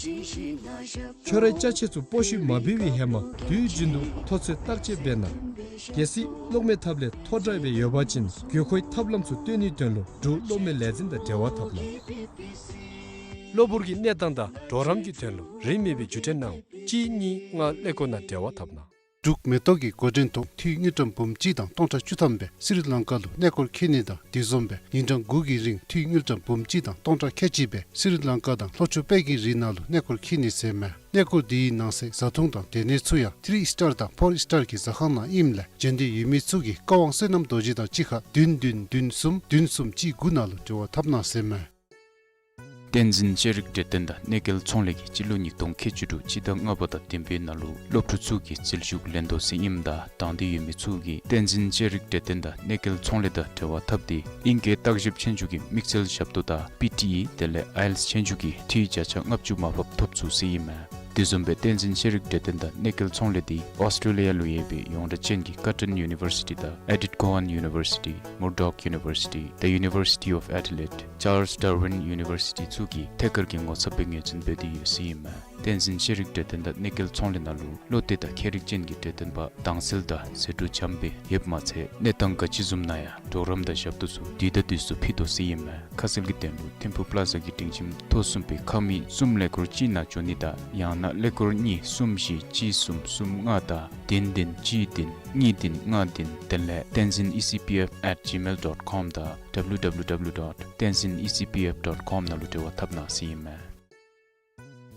ཁྱོད་རའི་ཅ་ཆས་ཚུ་སྤོ་བཤུད་མ་འབད་བའི་ཧེ་མ་དུས་རྒྱུན་དུ་ཐོ་ཚད་བརྟག་དཔྱད་འབད་གནང་། གལ་སྲིད་གློག་མེ་ཐབ་ལས་ཐོ་དྲགས་སྦེ་ཡོད་པ་ཅིན་དགོས་མཁོའི་ཐབས་ལམ་ཚུ་སྟོན་ནིའི་དོན་ལུ་འབྲུག་གློག་མེ་ལས་འཛིན་དང་འབྲེལ་བ་འཐབ་གནང་། གློ་བུར་གྱི་གནས་སྟངས་དང་གྲོགས་རམ་གྱི་དོན་ལུ་རིན་མེད་པའི་བརྒྱུད་འཕྲིན་གནང་། གཅིག་གཉིས་ལྔ་ཀླད་ཀོར་ནང་འབྲེལ་བ་འཐབ་གནང་། འབྲུག་མེ་ཏོག་གི་འགོ་འདྲེན་ཐོག་འཐུས་དངུལ་ཀྲམ་འབུམ་གཅིག་དང་སྟོང་ཕྲག་བཅུ་ཐམ་སྦེ་སི་རི་ལང་ཀ་ལུ་གནས་སྐོར་འཁྱིད་ནི་དང་དེ་བཟུམ་སྦེ་ཉིན་གྲངས་དགུ་གི་རིང་འཐུས་དངུལ་ཀྲམ་འབུམ་གཅིག་དང་སྟོང་ཕྲག་ཁལ་གཅིག་སྦེ་སི་རི་ལང་ཀ་དང་ལྷོ་ཕྱོགས་དཔལ་གྱི་རི་ནང་ལུ་གནས་སྐོར་འཁྱིད་ནི་ཟེར་མས། གནས་སྐོར་འདི་གི་ནང་གསེས་བཟའ་འཐུང་དང་སྡོད་གནས་ཚུ་ཡང་ཐི་རི་ཨིས་ཊར་དང་ཕོར་ཨིས་ཊར་གྱི་ཟ་ཁང་ནང་ཨིནམ་ལས་བྱོན་འདོད་ཡོད་མི་ཚུ་གིས་བཀའ་དབང་བསོད་ནམས་རྡོ་རྗེ་དང་གཅིག་ཁར་བདུན་བདུན་བདུན་གསུམ་བདུན་གསུམ་གཅིག་དགུ་ནང་ལུ་འབྲེལ་བ་འཐབ་གནང་ཟེར་མས། བསྟན་འཛིན་ཤེས་རིག་གྲོས་སྟོན་དང་གནས་མཇལ་ཚོང་ལས་ཀྱིས་སྤྱི་ལོ་ཉིས་སྟོང་ཁལ་གཅིག་དྲུག་སྤྱི་ཟླ་ལྔ་པ་དང་བདུན་པའི་ནང་ལུ་སློབ་ཕྲུག་ཚུ་གི་རྩིས་ཞུགས་ལེན་དོ་ཟེར་ཨིནམ་ད་དང་འདོད་ཡོད་མི་ཚུ་གིས་བསྟན་འཛིན་ཤེས་རིག་གྲོས་སྟོན་དང་གནས་མཇལ་ཚོང་ལས་དང་འབྲེལ་བ་འཐབ་སྟེ་ཨིང་སྐད་བརྟག་ཞིབ་ཆོས་རྒྱུགས་ཀྱི་དམིགས་བསལ་ཞབས་ཏོག་དང་པི་ཊི་ཨི་དེ་ལས་ཨའི་ཨེལ་ཊི་ཨེསི་ཆོས་རྒྱུགས་ཀྱི་འཐུས་བརྒྱ་ཆ་ལྔ་བཅུ་མར་ཕབ་ཐོབ་ཚུགས་ཟེར་ཨིན་མས། དེ་བཟུམ་སྦེ་བསྟན་འཛིན་ཤེས་རིག་གྲོས་སྟོན་དང་གནས་མཇལ་ཚོང་ལས་འདི་ཨོསི་ཊེ་ལི་ཡ་ལུ་ཡོད་པའི་ཡོངས་གྲགས་ཅན་གྱི་ཀར་ཊོན་ཡུ་ནི་བར་སི་ཊི་དང་ཨེ་ཌིཐ་ཀོ་ཝཱན་ཡུ་ནི་བར་སི་ཊི་མུར་ཌོག་ཡུ་ནི་བར་སི་ཊི་The University of Adelaide Charles Darwin University ཚུ་གིས་ཐད་ཀར་གྱི་ངོ་ཚབ་སྦེ་ངོས་འཛིན་འབད་དེ་ཡོད་ཟེར་ཨིན་མས། བསྟན་འཛིན་ཤེས་རིག་གྲོས་སྟོན་དང་གནས་མཇལ་ཚོང་ལས་ནང་ལུ་བློ་གཏད་དང་མཁས་རིག་ཅན་གྱི་གྲོས་སྟོན་པ་དྭངས་གསལ་དང་ཟད་འགྲོ་འཇམ་སྦེ་ཡོདཔ་མ་ཚད་གནས་སྟངས་ག་ཅི་བཟུམ་ནང་ཡང་གྲོགས་རམ་དང་ཞབས་ཏོག་ཚུ་དུས་དང་དུས་སུ་ཕུལ་དོ་ཟེར་ཨིན་མས། ཁ་གསལ་གྱི་དོན་ལུ་ཐིམ་ཕུག་པ་ལ་ཛ་གི་སྒྲིང་ཁྱིམ་ཐོག་གསུམ་པའི་ཁང་མིག་གསུམ་ཀླད་ཀོར་གཅིག་ནང་འབྱོན་ནི་དང་ཡང་ན་ཀླད་ཀོར་གཉིས་གསུམ་བཞི་གཅིག་གསུམ་གསུམ་ལྔ་དང་བདུན་བདུན་གཅིག་བདུན་གཉིས་བདུན་ལྔ་བདུན་དེ་ལས་བསྟན་འཛིན་ཨི་སི་པི་ཨེཕ་ཨེཊ་ཇི་མེལ་ཌོཊ་ཀོམ་དང་W W W dot tenzin E C P F dot com ནང་ལུ་འབྲེལ་བ་འཐབ་གནང་ཟེར་ཨིན་མས།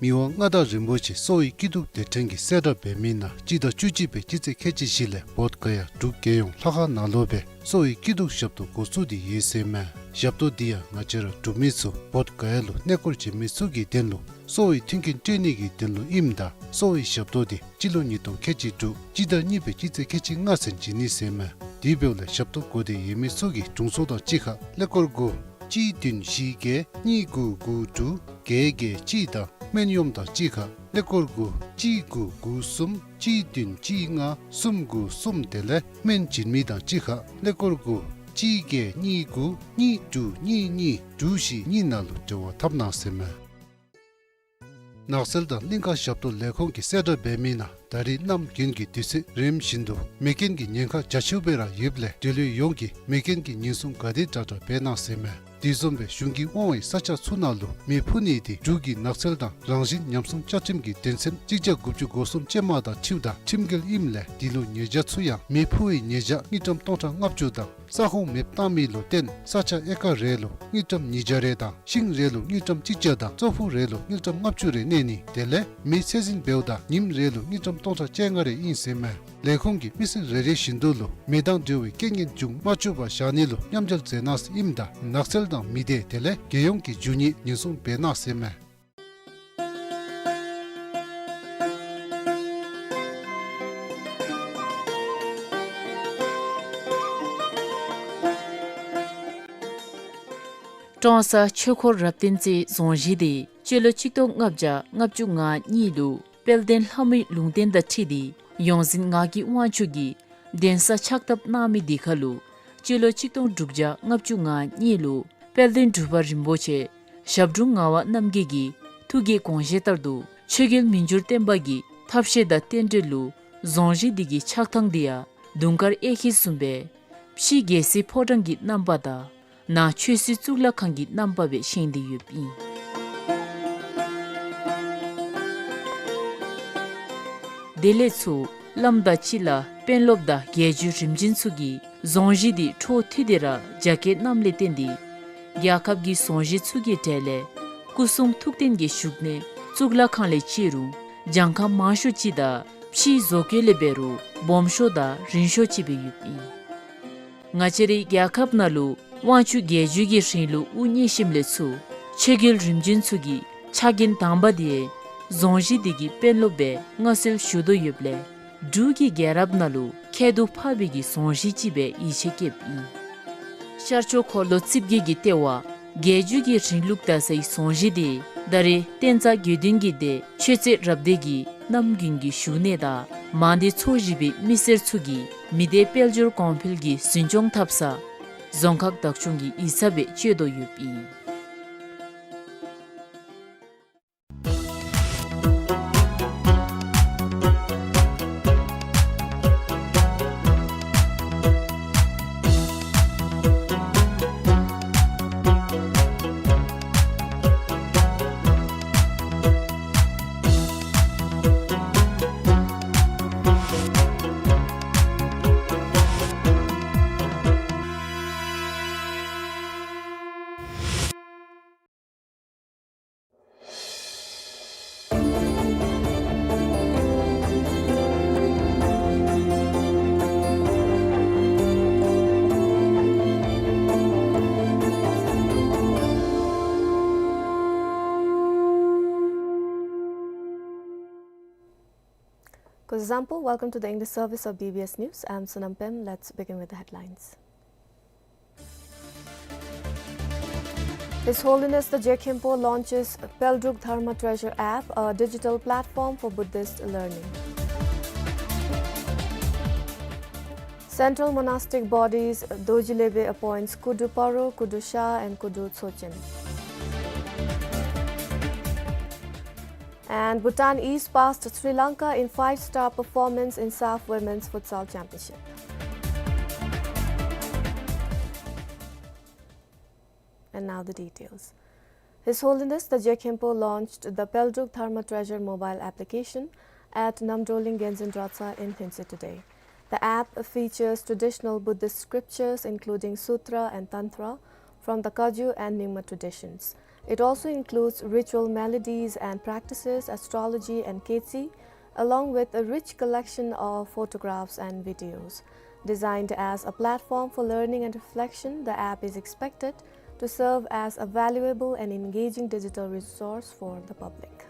མི་དབང་མངའ་བདག་རིན་པོ་ཆེ་གསོ་བའི་སྐྱིད་སྡུག་སྡེ་ཕྲན་གྱིས་གསལ་བསྒྲགས་འབད་མི་ནང་སྤྱི་ཟླ་བཅུ་གཅིག་པའི་སྤྱི་ཚེས་ཁལ་གཅིག་བཞི་ལས་བོདྷ་ག་ཡ་འབྲུག་རྒྱལ་ཡོངས་ལྷ་ཁང་ནང་ལུ་སྦེ་གསོ་བའི་སྐྱིད་སྡུག་ཞབས་ཏོག་འགོ་བཙུགས་ཏེ་ཡོད་ཟེར་མས། ཞབས་ཏོག་འདི་ཡང་ང་བཅས་ར་འབྲུག་མི་ཚུ་བོདྷ་ག་ཡ་ལུ་གནས་སྐོར་བྱོན་མི་ཚུ་གི་དོན་ལུ་གསོ་བའི་མཐུན་རྐྱེན་སྤྲོད་ནི་གི་དོན་ལུ་ཨིནམ་ད་གསོ་བའི་ཞབས་ཏོག་འདི་སྤྱི་ལོ་ཉིས་སྟོང་ཁལ་གཅིག་དྲུག་སྤྱི་ཟླ་གཉིས་པའི་སྤྱི་ཚེས་ཁལ་གཅིག་ལྔ་ཚུན་བྱིན་ནི་ཟེར་མས། དེ་འབདཝ་ལས་ཞབས་ཏོག་དགོ་འདོད་ཡོད་མི་ཚུ་གིས་དྲུང་འཚོ་དང་གཅིག་ཁར་ཀླད་ཀོར་དགུ་གཅིག་བདུན་བཞི་བརྒྱད་གཉིས་དགུ་དགུ་དྲུག་བརྒྱད་བརྒྱད་གཅིག་དང་སྨན་གཡོགམ་དང་གཅིག་ཁར་ཀླད་ཀོར་དགུ་གཅིག་དགུ་དགུ་གསུམ་གཅིག་བདུན་གཅིག་ལྔ་གསུམ་དགུ་གསུམ་དེ་ལས་སྨན་བྱིན་མི་དང་གཅིག་ཁར་ཀླད་ཀོར་དགུ་གཅིག་བརྒྱད་གཉིས་དགུ་གཉིས་དྲུག་གཉིས་གཉིས་དྲུག་བཞི་གཉིས་ནང་ལུ་འབྲེལ་བ་འཐབ་གནང་ཟེར་མས། ནགས་ཚལ་དང་གླིང་ཀ་ཞབས་ཏོག་ལས་ཁུངས་ཀྱིས་གསལ་བསྒྲགས་འབད་མི་ནང་ད་རེས་གནམ་དགུན་གྱི་དུས་ཚོད་རནམ་བཞིན་དུ་མེ་རྐྱེན་གྱི་ཉེན་ཁ་རྒྱ་ཆེཝ་སྦེ་ར་ཡོདཔ་ལས་འབྲེལ་ཡོད་ཡོངས་ཀྱིས་མེ་རྐྱེན་གྱི་ཉེན་སྲུང་ག་དེ་དྲག་དྲག་འབད་གནང་ཟེར་མས། དེ་བཟུམ་སྦེ་གཞུང་གིས་དབང་བའི་ས་ཆ་ཚུ་ནང་ལུ་མེ་ཕུ་ནི་དེ་འབྲུག་གི་ནགས་ཚལ་དང་རང་བཞིན་ཉམས་སྲུང་བཅའ་ཁྲིམས་ཀྱི་དོན་ཚན་གཅིག་བརྒྱ་དགུ་བཅུ་གོ་གསུམ་ཅན་མ་དང་འཁྲིལཝ་ད་ཁྲིམས་འགལ་ཨིནམ་ལས་དེ་ལུ་ཉེས་བྱ་ཚུ་ཡང་མེ་ཕུ་བའི་ཉེས་བྱ་དངུལ་ཀྲམ་སྟོང་ཕྲག་ལྔ་བཅུ་དང་ས་ཁོངས་མེདཔ་བཏང་མི་ལུ་བརྟེན་ས་ཆ་ཨེ་ཀར་རེ་ལུ་དངུལ་ཀྲམ་ཉིས་བརྒྱ་རེ་དང་ཤིང་རེ་ལུ་དངུལ་ཀྲམ་གཅིག་བརྒྱ་དང་ཙོག་ཕུག་རེ་ལུ་དངུལ་ཀྲམ་ལྔ་བཅུ་རེ་གནས་ནི་དེ་ལས་མེ་ཚད་འཛིན་འབདཝ་ད་ཉིནམ་རེ་ལུ་དངུལ་ཀྲམ་སྟོང་ཕྲག་བཅོ་ལྔ་རེ་ཨིན་ཟེར་མས། ལས་ཁུངས་ཀྱིས་མི་སེར་རེ་རེ་བཞིན་དུ་ལུ་མེ་དང་འབྲེལ་བའི་རྐྱེན་ངན་བྱུང་མ་བཅུག་པར་བཞག་ནི་ལུ་མཉམ་འབྲེལ་མཛད་གནང་ཟེར་ཨིནམ་ད་ནགས་ཚལ་དང་མི་སྡེ་དེ་ལས་རྒྱལ་ཡོངས་ཀྱི་རྒྱུ་དངོས་ཉེན་སྲུང་འབད་གནང་ཟེར་མས། ཀྲོང་གསར་ཆོས་འཁོར་རབ་བརྟན་རྩེ་རྫོང་གཞིས་དེ་སྤྱི་ལོ་ཆིག་སྟོང་ལྔ་བརྒྱ་ལྔ་བཅུ་ང་གཉིས་ལུ་དཔལ་ལྡན་ལྷ་མོའི་ལུང་བསྟན་དང་འཁྲིལ་ཏེ་ཡོངས་འཛིན་ངག་གི་དབང་ཕྱུག་གིས་གདན་ས་ཕྱག་བཏབ་གནང་མི་དེ་ཁར་ལུ་སྤྱི་ལོ་ཆིག་སྟོང་དྲུག་བརྒྱ་ལྔ་བཅུ་ང་གཉིས་ལུ་དཔལ་ལྡན་འབྲུག་པ་རིན་པོ་ཆེ་ཞབས་དྲུང་ངག་དབང་རྣམ་རྒྱལ་གྱི་ཐུགས་ཀྱི་དགོངས་བཞེད་ལྟར་དུ་ཆོས་རྒྱལ་མི་འགྱུར་བརྟན་པ་གི་ཐབས་ཤེས་དང་རྟེན་འབྲེལ་ལུ་རྫོང་གཞིས་དེ་གི་ཆགས་ཐངས་དེ་ཡང་དུང་དཀར་གཡས་འཁྱིལ་བཟུམ་སྦེ་ཕྱི་རྒྱལ་སྲིད་ཕོ་བྲང་གི་རྣམ་པ་དང་ནང་ཆོས་སྲིད་གཙུག་ལག་ཁང་གི་རྣམ་པ་སྦེ་བཞེངས་ཏེ་ཡོདཔ་ཨིན། དེ་ལས་ཚུར་བླམ་དང་སྤྱི་བླ་དཔོན་སློབ་དང་རྒྱལ་བརྒྱུད་རིམ་བྱོན་ཚུ་གིས་རྫོང་གཞིས་དེ་འཕྲོ་མཐུད་དེ་ར་རྒྱ་བསྐྱེད་གནངམ་ལས་བརྟེན་ཏེ་རྒྱལ་ཁབ་ཀྱི་རྫོང་གཞིས་ཚུ་གི་གྲས་ལས་སྐུ་གསུང་ཐུགས་རྟེན་གྱི་བཞུགས་གནས་གཙུག་ལག་ཁང་ལས་བརྩི་རུང་གྱངས་ཁ་མང་ཤོས་ཅིག་དང་ཕྱིའི་བཟོ་བཀོད་ལས་འབད་རུང་སྦོམ་ཤོས་དང་རིང་ཤོས་ཅིག་སྦེ་ཡོདཔ་ཨིན། ང་བཅས་རའི་རྒྱལ་ཁབ་ནང་ལུ་དབང་ཕྱུག་རྒྱལ་བརྒྱུད་ཀྱི་རིང་ལུགས་དབུ་བརྙེས་ཞིནམ་ལས་ཚུར་ཆོས་རྒྱལ་རིམ་བྱོན་ཚུ་གིས་ཕྱག་འགན་དང་པ་དེ་རྫོང་གཞིས་དེ་གི་དཔོན་སློབ་སྦེ་མངའ་གསོལ་ཞུ་དོ་ཡོདཔ་ལས་འབྲུག་གི་རྒྱལ་རབས་ནང་ལུ་ཁྱད་དུ་འཕགས་པའི་གི་རྫོང་གཞིས་ཅིག་སྦེ་ཡིད་ཆེས་བསྐྱེདཔ་ཨིན། ཤར་ཕྱོགས་འཁོར་ལོ་རྩིབས་བརྒྱད་ཀྱི་ལྟེ་བ་རྒྱལ་བརྒྱུད་ཀྱི་རིང་ལུགས་དར་སའི་རྫོང་གཞིས་དེ་ད་རེས་བསྟན་རྩ་དགེ་འདུན་གྱི་སྡེ་ཆོས་རྩེ་རབ་སྡེ་གི་གནམ་དགུན་གྱི་བཞུགས་གནས་དང་མང་སྡེ་ཚོ་བཞི་པའི་མི་སེར་ཚུ་གིས་མི་སྡེ་དཔལ་འབྱོར་གོང་འཕེལ་གྱི་འཛིན་སྐྱོང་འཐབ་ས་རྫོང་ཁག་བདག་སྐྱོང་གི་ཡིག་ཚང་སྦེ་སྤྱོད་དོ་ཡོདཔ་ཨིན། Zampo, welcome to the English service of B B S News. I'm Sonam Pem. Let's begin with the headlines. His Holiness the Je Khenpo launches Peldrug Dharma Treasure app, a digital platform for Buddhist learning. Central monastic bodies, Dorji Lebe appoints Kudu Paro, Kudu Sha and Kudu Tsochen. And Bhutan eased past Sri Lanka in five-star performance in SAFF Women's Futsal Championship. And now the details. His Holiness the Je Khenpo launched the Peldrug Dharma Treasure mobile application at Namdroling Genzin Dratsa in Lhingtse today. The app features traditional Buddhist scriptures including Sutra and Tantra from the Kagyu and Nyingma traditions. It also includes ritual melodies and practices, astrology and ketsi, along with a rich collection of photographs and videos. Designed as a platform for learning and reflection, the app is expected to serve as a valuable and engaging digital resource for the public.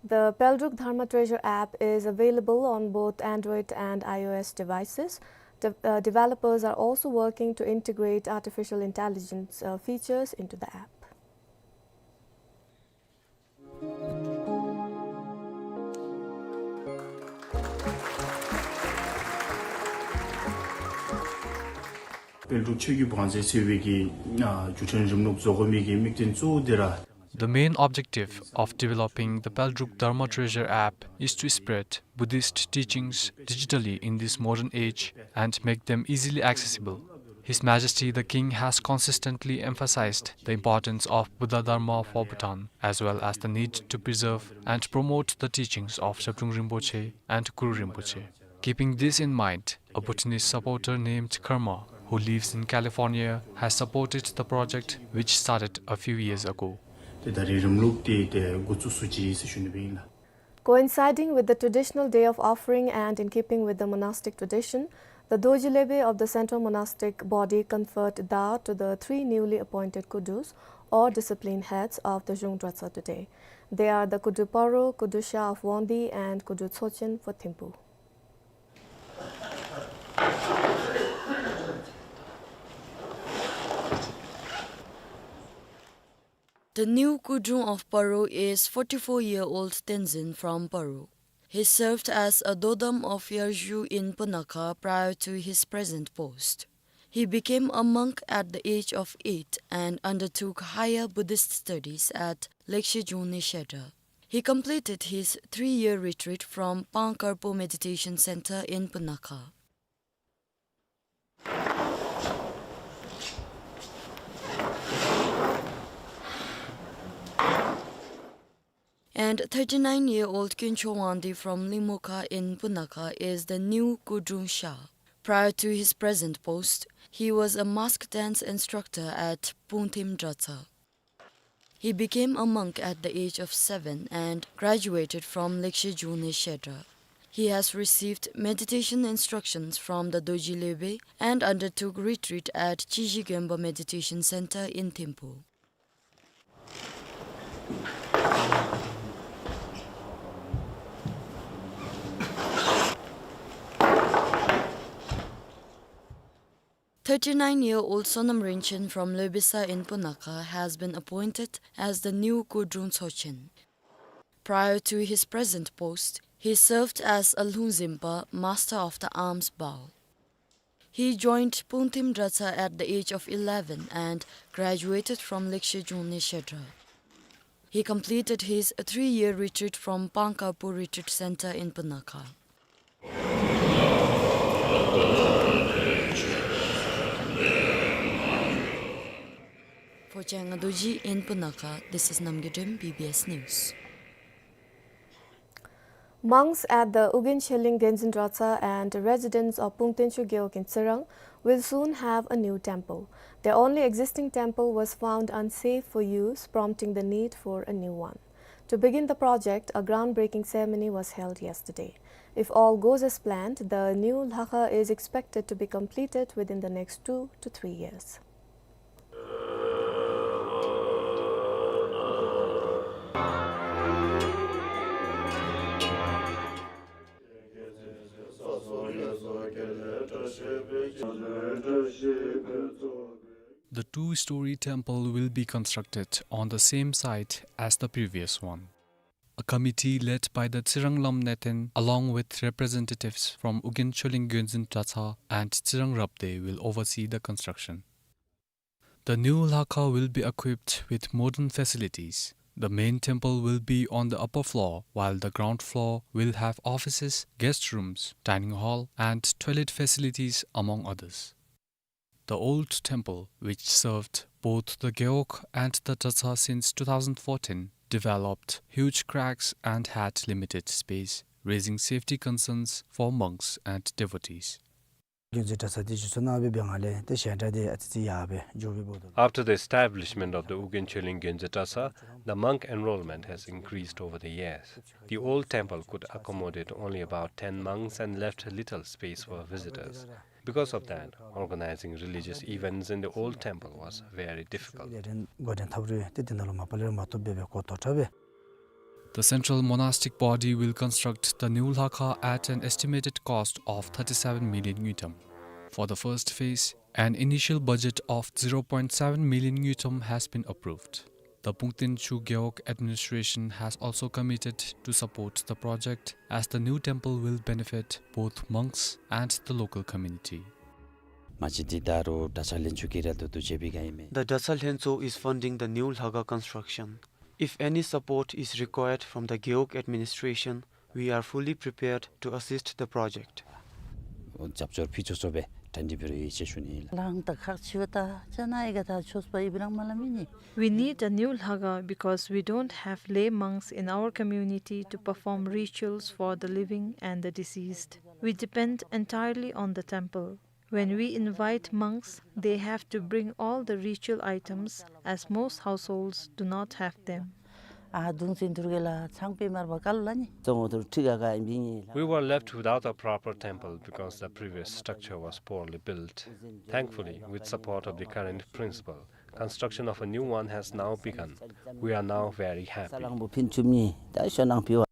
The Peldrug Dharma Treasure app is available on both Android and iOS devices. De-, uh, developers are also working to integrate artificial intelligence, uh, features into the app. དཔལ་འབྲུག་ཆོས་བརྒྱུད་བང་མཛོད་ཟེར་བའི་གི་ཨ་བརྒྱུད་འཕྲིན་རིམ་ལུགས་བཟོ་དགོ་མི་གི་དམིགས་དོན་གཙོ་བོ་འདི་ར། The main objective of developing the Peldrug Dharma Treasure app is to spread Buddhist teachings digitally in this modern age and make them easily accessible. His Majesty the King has consistently emphasized the importance of Buddha Dharma for Bhutan, as well as the need to preserve and promote the teachings of Zhabdrung Rinpoche and Guru Rinpoche. Keeping this in mind, a Bhutanese supporter named Karma, who lives in California, has supported the project, which started a few years ago. ཏེ་ད་རིས་རིམ་ལུགས་འདི་ཏེ་འགོ་བཙུགས་ཚུགས་ཅི་ཟེར་ཞུ་ནི་སྦེ་ཨིན་ལགས། Coinciding with the traditional day of offering and in keeping with the monastic tradition, the Dorji Lebe of the Central Monastic Body conferred da to the three newly appointed kudus, or discipline heads, of the Zhung Dratsa today. They are the Kudu Paro, Kudu Sha of Wangdi, and Kudu Tsochen for Thimphu. The new Kudrung of Paro is forty-four-year-old Tenzin from Paro. He served as a Dodam of Yarju in Punakha prior to his present post. He became a monk at the age of eight and undertook higher Buddhist studies at Lekshe Jung Nishedra. He completed his three-year retreat from Pangkarpo Meditation Center in Punakha. And thirty-nine-year-old Khencho Wangdi from Lingmokha in Punakha is the new Kudrung Sha. Prior to his present post, he was a mask dance instructor at Pungtim Dratsa. He became a monk at the age of seven and graduated from Lekshe Jung Nishedra. He has received meditation instructions from the Dorji Lebe and undertook retreat at Chiji Genpa Meditation Center in Thimphu. Thirty-nine-year-old Sonam Rinchen from Lobesa in Punakha has been appointed as the new Kudrung Tsochen. Prior to his present post, he served as a Lhungzimpa, Master of the Arms Baul. He joined Pungtim Dratsa at the age of eleven and graduated from Lekshe Jung Nishedra. He completed his three-year retreat from Pangkarpo Retreat Center in Punakha. For Changa Dorji in Punakha, this is Namgay Drem, B B S News. Monks at the Ugyen Shelling Genzin Dratsa and residents of Pungten Shu Gewog in Tsirang will soon have a new temple. Their only existing temple was found unsafe for use, prompting the need for a new one. To begin the project, a groundbreaking ceremony was held yesterday. If all goes as planned, the new Lhakha is expected to be completed within the next two to three years. The two-story temple will be constructed on the same site as the previous one. A committee led by the Tsirang Lam Neten, along with representatives from Ugyen Choling Gyonzin Dratshang and Tsirang Rabdey, will oversee the construction. The new Lhakha will be equipped with modern facilities. The main temple will be on the upper floor, while the ground floor will have offices, guest rooms, dining hall, and toilet facilities, among others. The old temple, which served both the Gewog and the Dratshang since two thousand fourteen, developed huge cracks and had limited space, raising safety concerns for monks and devotees. རྒྱུན་འཛིན་གྲྭ་ཚང་འདི་བཞུགས་གནང་བའི་འབད་ནི་ལས་ཏེ་ཞལ་གྲངས་འདི་ཨ་ཙི་ཅིག་ཡར་སྦེ་འགྱོ་བའི་འབདཝ་ད། After the establishment of the Ugyen Choling Gyonzin Dratshang, the monk enrollment has increased over the years. The old temple could accommodate only about ten monks and left little space for visitors. Because of that, organizing religious events in the old temple was very difficult. འགོ་འདྲེན་འཐབ་རུང་ཏེ་དེ་ནང་ལུ་མ་པ་ལས་ར་མ་བཏུབ་སྦེ་སྦེ་གོ་ཐོག་དྲགས་སྦེ། The central monastic body will construct the new Lhakha at an estimated cost of thirty-seven million ngultrum. For the first phase, an initial budget of zero point seven million ngultrum has been approved. The Pungten Chu Gewog administration has also committed to support the project, as the new temple will benefit both monks and the local community. མ་གཞི་འདི་ད་རུང་གྲྭ་ཚང་ལྷན་ཚོགས་ཀྱིས་ར་འདི་ཚུ་བྱེད་པའི་ག་ཨིན་མས། The Dratshang Lhentsokh is funding the new Lhakha construction. If any support is required from the Gewog administration, we are fully prepared to assist the project. རྒྱབ་སྐྱོར་ཕུལ་ཆོག་ཆོག་སྦེ་གྲ་སྒྲིག་འབད་རུང་ཡོད་ཟེར་ཞུ་ནི་ལགས། ལང་ད་ཁག་ཆེཝ་ད་ཅ་ན་ཨི་ག་ད་ཆོས་པ་ཨི་བི་རང་མ་ལ་མེད་ནི། We need a new Lhakha because we don't have lay monks in our community to perform rituals for the living and the deceased. We depend entirely on the temple. When we invite monks, they have to bring all the ritual items, as most households do not have them. ཨ་གདུང་སེམས་ཐུར་གེ་ལ་ཚང་པེ་མར་བ་ཀལ་ལ་ནི། གཙོ་བོ་ཐུར་ཁྲི་ག་ག་ཨིན་པིན་ནི་ལགས། We were left without a proper temple because the previous structure was poorly built. Thankfully, with support of the current principal, construction of a new one has now begun. We are now very happy. ས་ལང་པོ་ཕིན་ཆུམ་ནི་ད་ཤོ་ནང་པི་བ།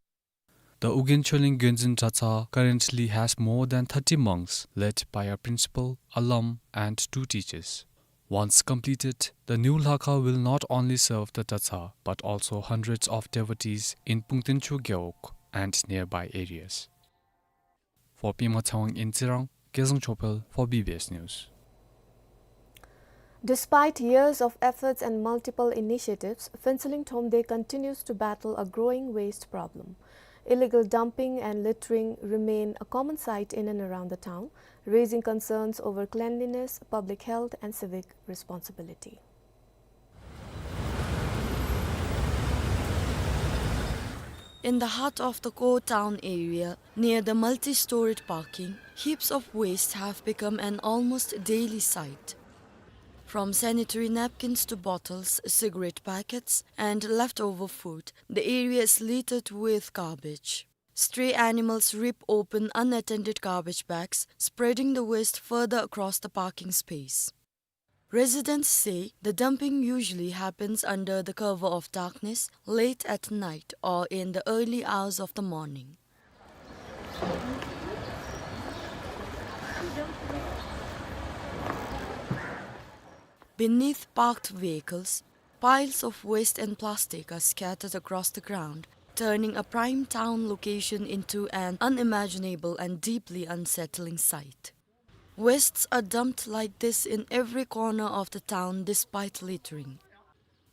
The Ugyen Choling Gyonzin Dratshang currently has more than thirty monks, led by a principal, a lam, and two teachers. Once completed, the new Lhakha will not only serve the Dratshang, but also hundreds of devotees in Pungten Chu Gewog and nearby areas. For Pema Tshewang in Tsirang, Kezang Chopel for B B S News. Despite years of efforts and multiple initiatives, Phuentsholing Thromde continues to battle a growing waste problem. Illegal dumping and littering remain a common sight in and around the town, raising concerns over cleanliness, public health, and civic responsibility. In the heart of the core town area, near the multi-storied parking, heaps of waste have become an almost daily sight. From sanitary napkins to bottles, cigarette packets, and leftover food, the area is littered with garbage. Stray animals rip open unattended garbage bags, spreading the waste further across the parking space. Residents say the dumping usually happens under the cover of darkness, late at night or in the early hours of the morning. Beneath parked vehicles, piles of waste and plastic are scattered across the ground, turning a prime town location into an unimaginable and deeply unsettling sight. Wastes are dumped like this in every corner of the town despite littering.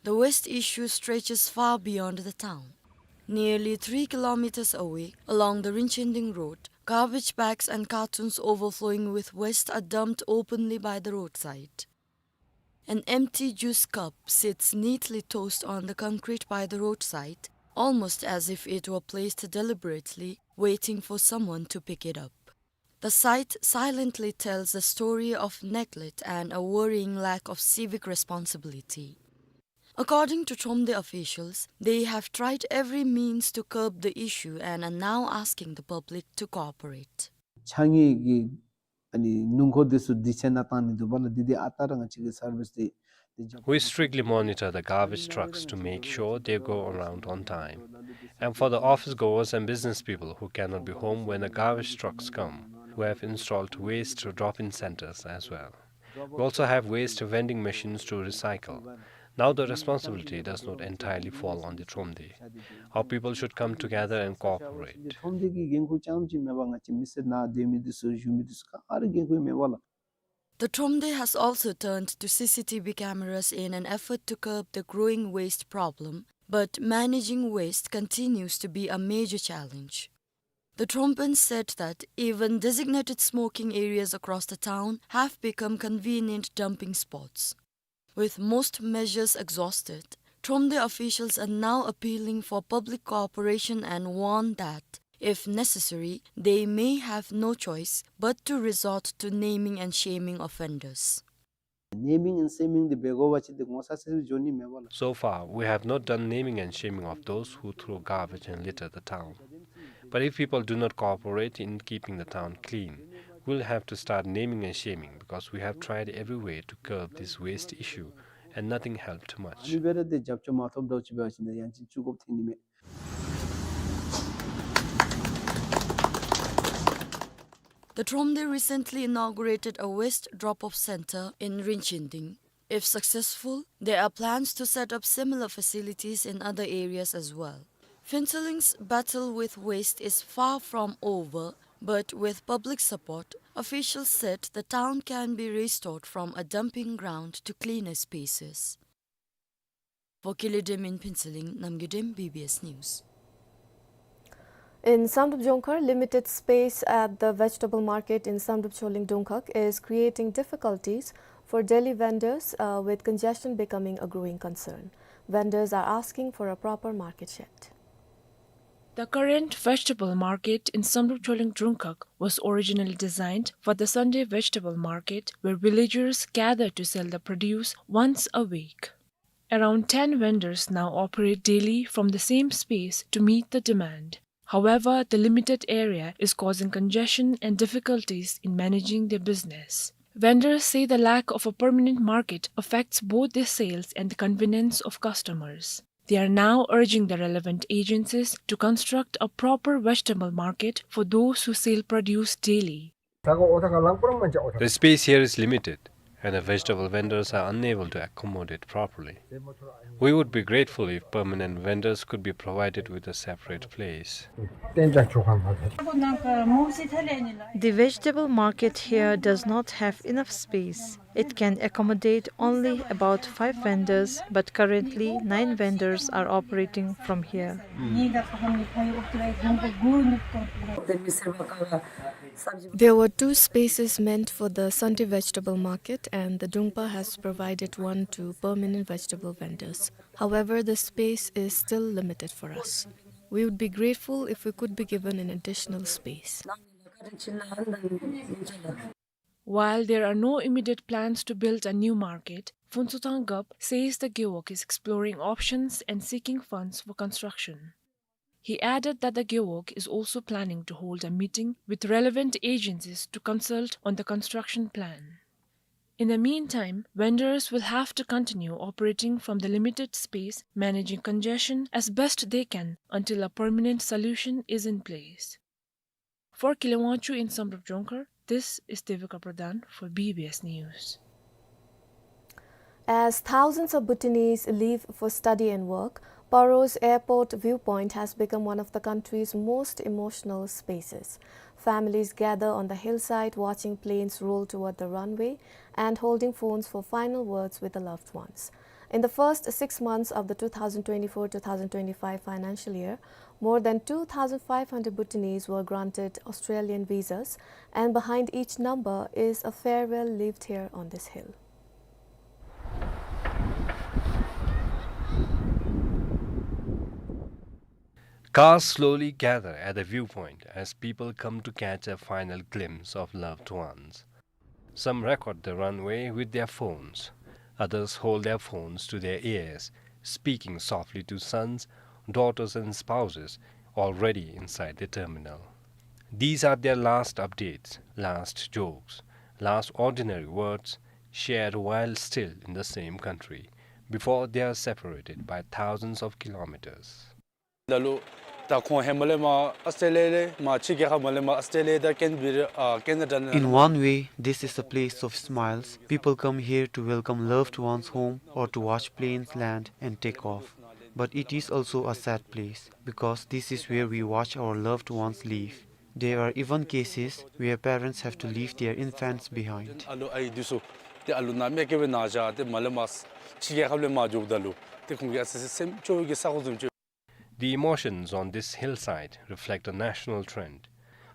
The waste issue stretches far beyond the town. Nearly three kilometers away, along the Rinchending Road, garbage bags and cartons overflowing with waste are dumped openly by the roadside. An empty juice cup sits neatly tossed on the concrete by the roadside, almost as if it were placed deliberately, waiting for someone to pick it up. The sight silently tells a story of neglect and a worrying lack of civic responsibility. According to Thromde officials, they have tried every means to curb the issue and are now asking the public to cooperate. ཕྱགས་སྙིགས་ཀྱི་ཨ་ནི་སྣུམ་འཁོར་འདི་ཚུ་དུས་ཆེན་ནང་བཏང་ནི་འདུག་པ་ལགས། འདི་འདི་ཨ་རྟག་ར་ང་བཅས་ཀྱིས་སར་བིསི་འདི་འདི་རྐྱབ། We strictly monitor the garbage trucks to make sure they go around on time. And for the office goers and business people who cannot be home when the garbage trucks come, We have installed waste drop-in centers as well. We also have waste vending machines to recycle. Now the responsibility does not entirely fall on the Thromde. Our people should come together and cooperate. ཁྲོམ་སྡེ་གི་འགན་ཁུར་རྐྱངམ་གཅིག་མེན་པར་ང་བཅས་མི་སེར་ནཱ་སྡོད་མི་འདི་ཚུ་བཞུགས་མི་འདི་ཚུ་ག་ར་འགན་ཁུར་མེད་པ་ལགས། The Thromde has also turned to C C T V cameras in an effort to curb the growing waste problem, but managing waste continues to be a major challenge. The Thromben said that even designated smoking areas across the town have become convenient dumping spots. With most measures exhausted, Thromde officials are now appealing for public cooperation and warn that, if necessary, they may have no choice but to resort to naming and shaming offenders. Naming and shaming འདི་འབད་དགོ་པ་ཅིན་འདི་ངོ་ཚ་སེལ་འགྱོ་ནི་མེད་པ་ལགས། So far, we have not done naming and shaming of those who throw garbage and litter the town. But if people do not cooperate in keeping the town clean, we'll have to start naming and shaming because we have tried every way to curb this waste issue and nothing helped much. ཨ་ནི་འབད་རུང་འདི་རྒྱབ་སྐྱོར་མ་ཐོབ་འགྱོ་ཅི་འབད་བ་ཅིན་འདི་ཡང་ཅིན་བཅུག་དགོཔ་ཐོན་ནི་མས། The Thromde recently inaugurated a waste drop-off center in Rinchinding. If successful, there are plans to set up similar facilities in other areas as well. Phuentsholing's battle with waste is far from over, but with public support, officials said the town can be restored from a dumping ground to cleaner spaces. For Kili Dem in Phuentsholing, Namgay Dem, B B S News. In Samdrup Jongkhar, limited space at the vegetable market in Samdrup Choling Dungkhag is creating difficulties for daily vendors, uh, with congestion becoming a growing concern. Vendors are asking for a proper market shed. The current vegetable market in Samdrup Choling Dungkhag was originally designed for the Sunday vegetable market, where villagers gather to sell the produce once a week. Around ten vendors now operate daily from the same space to meet the demand. However, the limited area is causing congestion and difficulties in managing their business. Vendors say the lack of a permanent market affects both their sales and the convenience of customers. They are now urging the relevant agencies to construct a proper vegetable market for those who sell produce daily. The space here is limited, and the vegetable vendors are unable to accommodate properly. We would be grateful if permanent vendors could be provided with a separate place. The vegetable market here does not have enough space. It can accommodate only about five vendors, but currently nine vendors are operating from here. There were two spaces meant for the Sunday vegetable market, and the Dungpa has provided one to permanent vegetable vendors. However, the space is still limited for us. We would be grateful if we could be given an additional space. While there are no immediate plans to build a new market, Phuntshothang Gap says the gewog is exploring options and seeking funds for construction. He added that the gewog is also planning to hold a meeting with relevant agencies to consult on the construction plan. In the meantime, vendors will have to continue operating from the limited space, managing congestion as best they can until a permanent solution is in place. For Kile Wangchuk in Samdrup Jongkhar, this is Devika Pradhan for B B S News. As thousands of Bhutanese leave for study and work, Paro's airport viewpoint has become one of the country's most emotional spaces. Families gather on the hillside, watching planes roll toward the runway and holding phones for final words with the loved ones. In the first six months of the two thousand twenty-four two thousand twenty-five financial year, more than two thousand five hundred Bhutanese were granted Australian visas, and behind each number is a farewell lived here on this hill. Cars slowly gather at the viewpoint as people come to catch a final glimpse of loved ones. Some record the runway with their phones. Others hold their phones to their ears, speaking softly to sons, daughters, and spouses already inside the terminal. These are their last updates, last jokes, last ordinary words shared while still in the same country, before they are separated by thousands of kilometers. ད་ལྟོ་ ད་ཁོང་ཧེ་མ་ལས་མར་ཨཱོས་ཊྲེ་ལི་ཡ་ལས་མར་ཕྱི་རྒྱལ་ཁབ་མ་ལས་མར་ཨཱོས་ཊྲེ་ལི་ཡ་དང་ཀེན་བི་ར་ཨ་ཀེ་ན་ཌ་ནང་། In one way, this is a place of smiles. People come here to welcome loved ones home or to watch planes land and take off. But it is also a sad place because this is where we watch our loved ones leave. There are even cases where parents have to leave their infants behind. ཨ་ལུ་ཨའི་འདི་ཚུ་ཏེ་ཨ་ལུ་ནང་མེད་སྐྱེ་བའི་ནང་བཞག་སྟེ་མ་ལས་མར་ཕྱི་རྒྱལ་ཁབ་ལས་མར་འགྱོཝ་ད་ལུ་ཏེ་ཁོང་གི་ཨ་ཙི་ཙི་སེམས་སྐྱོ་བའི་གི་ས་གོ་བཟུམ་ཅིག། The emotions on this hillside reflect a national trend.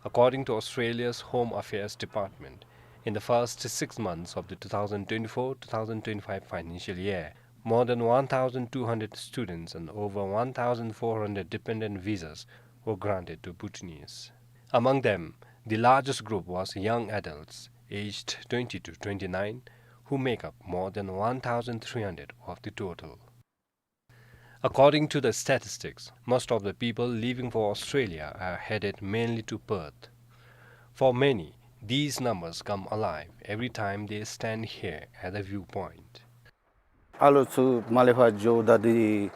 According to Australia's Home Affairs Department, in the first six months of the two thousand twenty-four two thousand twenty-five financial year, more than one thousand two hundred students and over one thousand four hundred dependent visas were granted to Bhutanese. Among them, the largest group was young adults aged twenty to twenty-nine, who make up more than one thousand three hundred of the total. According to the statistics, most of the people leaving for Australia are headed mainly to Perth. For many, these numbers come alive every time they stand here at the viewpoint. ཨ་ལུ་ཚུ་མར་ལས་ཕར་འགྱོཝ་ད་འདི་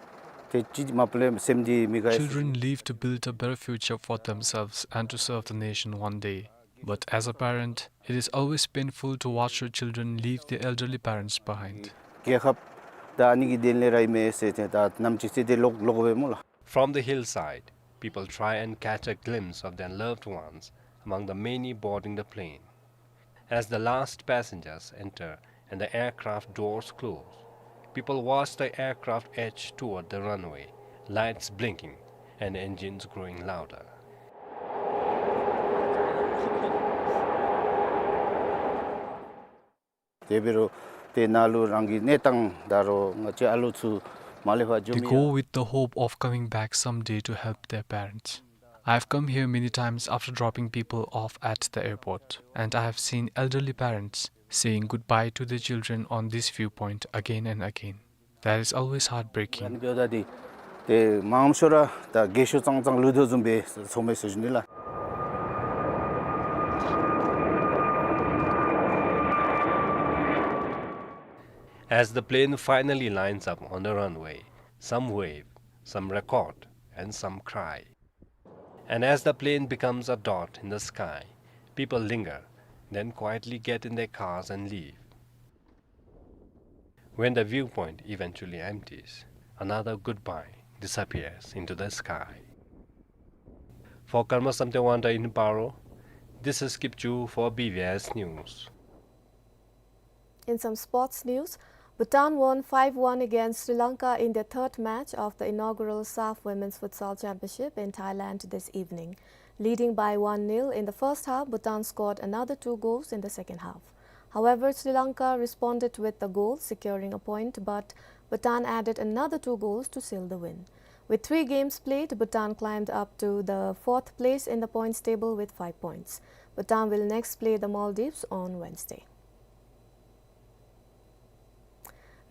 ཏེ་ཅིག་མ་པ་ལས་སེམས་འདི་མི་དགའ། Children leave to build a better future for themselves and to serve the nation one day. But as a parent, it is always painful to watch your children leave their elderly parents behind. རྒྱལ་ཁབ་ད་ཨ་ནི་གི་དོན་ལས་ར་ཨིན་མས་ཟེར་ཏེ་ད་ནམ་ཅིག་ཟེར་ཏེ་ལོག་ལོག་འབད་སྨོ་ལགས། From the hillside, people try and catch a glimpse of their loved ones among the many boarding the plane. As the last passengers enter and the aircraft doors close, people watch the aircraft edge toward the runway, lights blinking and engines growing louder. དེ་འབད་རུང་ཏེ་ནཱ་ལུ་རང་གི་གནས་སྟངས་ད་རུང་ང་བཅས་ཨ་ལུ་ཚུ་མར་ལས་ཕར་འགྱོ་མི། They go with the hope of coming back someday to help their parents. I have come here many times after dropping people off at the airport, and I have seen elderly parents saying goodbye to their children on this viewpoint again and again. That is always heartbreaking. ཨ་ནི་འབདཝ་ད་འདི་ཏེ་མངམ་ཤོས་ར་ད་རྒས་ཤོས་ཙང་ཙང་ལུས་དོ་བཟུམ་སྦེ་ཚོརཝ་མས་ཟེར་ཞུ་ནི་ལགས། As the plane finally lines up on the runway, some wave, some record, and some cry. And as the plane becomes a dot in the sky, people linger, then quietly get in their cars and leave. When the viewpoint eventually empties, another goodbye disappears into the sky. For Karma Samten Wangda in Paro, this is Kipchu for B V S News. In some sports news, Bhutan won five one against Sri Lanka in their third match of the inaugural SAFF Women's Futsal Championship in Thailand this evening. Leading by one nil in the first half, Bhutan scored another two goals in the second half. However, Sri Lanka responded with a goal, securing a point, but Bhutan added another two goals to seal the win. With three games played, Bhutan climbed up to the fourth place in the points table with five points. Bhutan will next play the Maldives on Wednesday.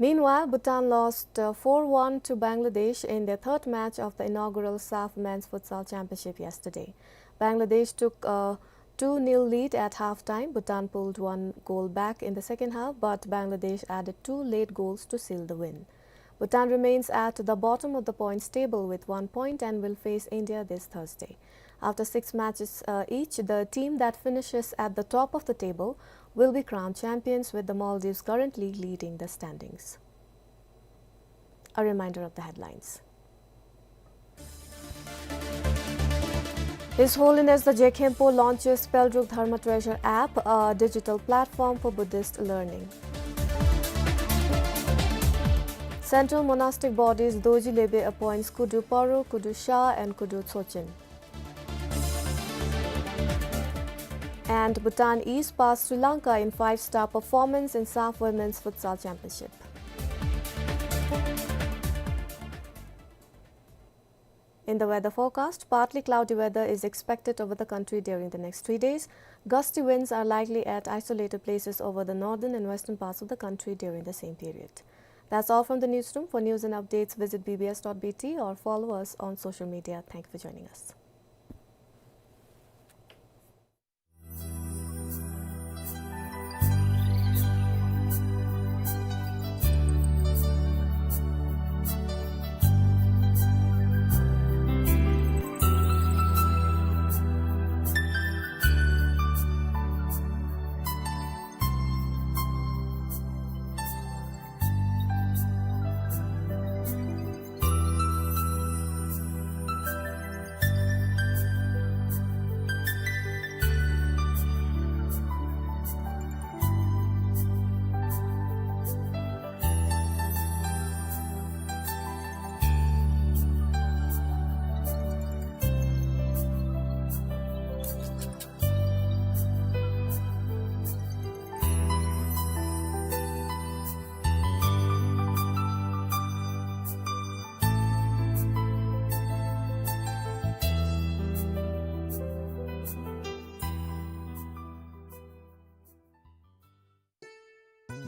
Meanwhile, Bhutan lost, uh, four one to Bangladesh in their third match of the inaugural SAFF Men's Futsal Championship yesterday. Bangladesh took a two nil lead at halftime. Bhutan pulled one goal back in the second half, but Bangladesh added two late goals to seal the win. Bhutan remains at the bottom of the points table with one point and will face India this Thursday. After six matches, uh, each, the team that finishes at the top of the table will be crowned champions, with the Maldives currently leading the standings. A reminder of the headlines. His Holiness the Je Khenpo launches Peldrug Dharma Treasure app, a digital platform for Buddhist learning. Central monastic bodies Dorji Lebe appoints Kudu Paro, Kudu Sha and Kudu Tsochen. And Bhutan eased past Sri Lanka in five-star performance in SAFF Women's Futsal Championship. In the weather forecast, partly cloudy weather is expected over the country during the next three days. Gusty winds are likely at isolated places over the northern and western parts of the country during the same period. That's all from the newsroom. For news and updates, visit B B S dot B T or follow us on social media. Thank you for joining us.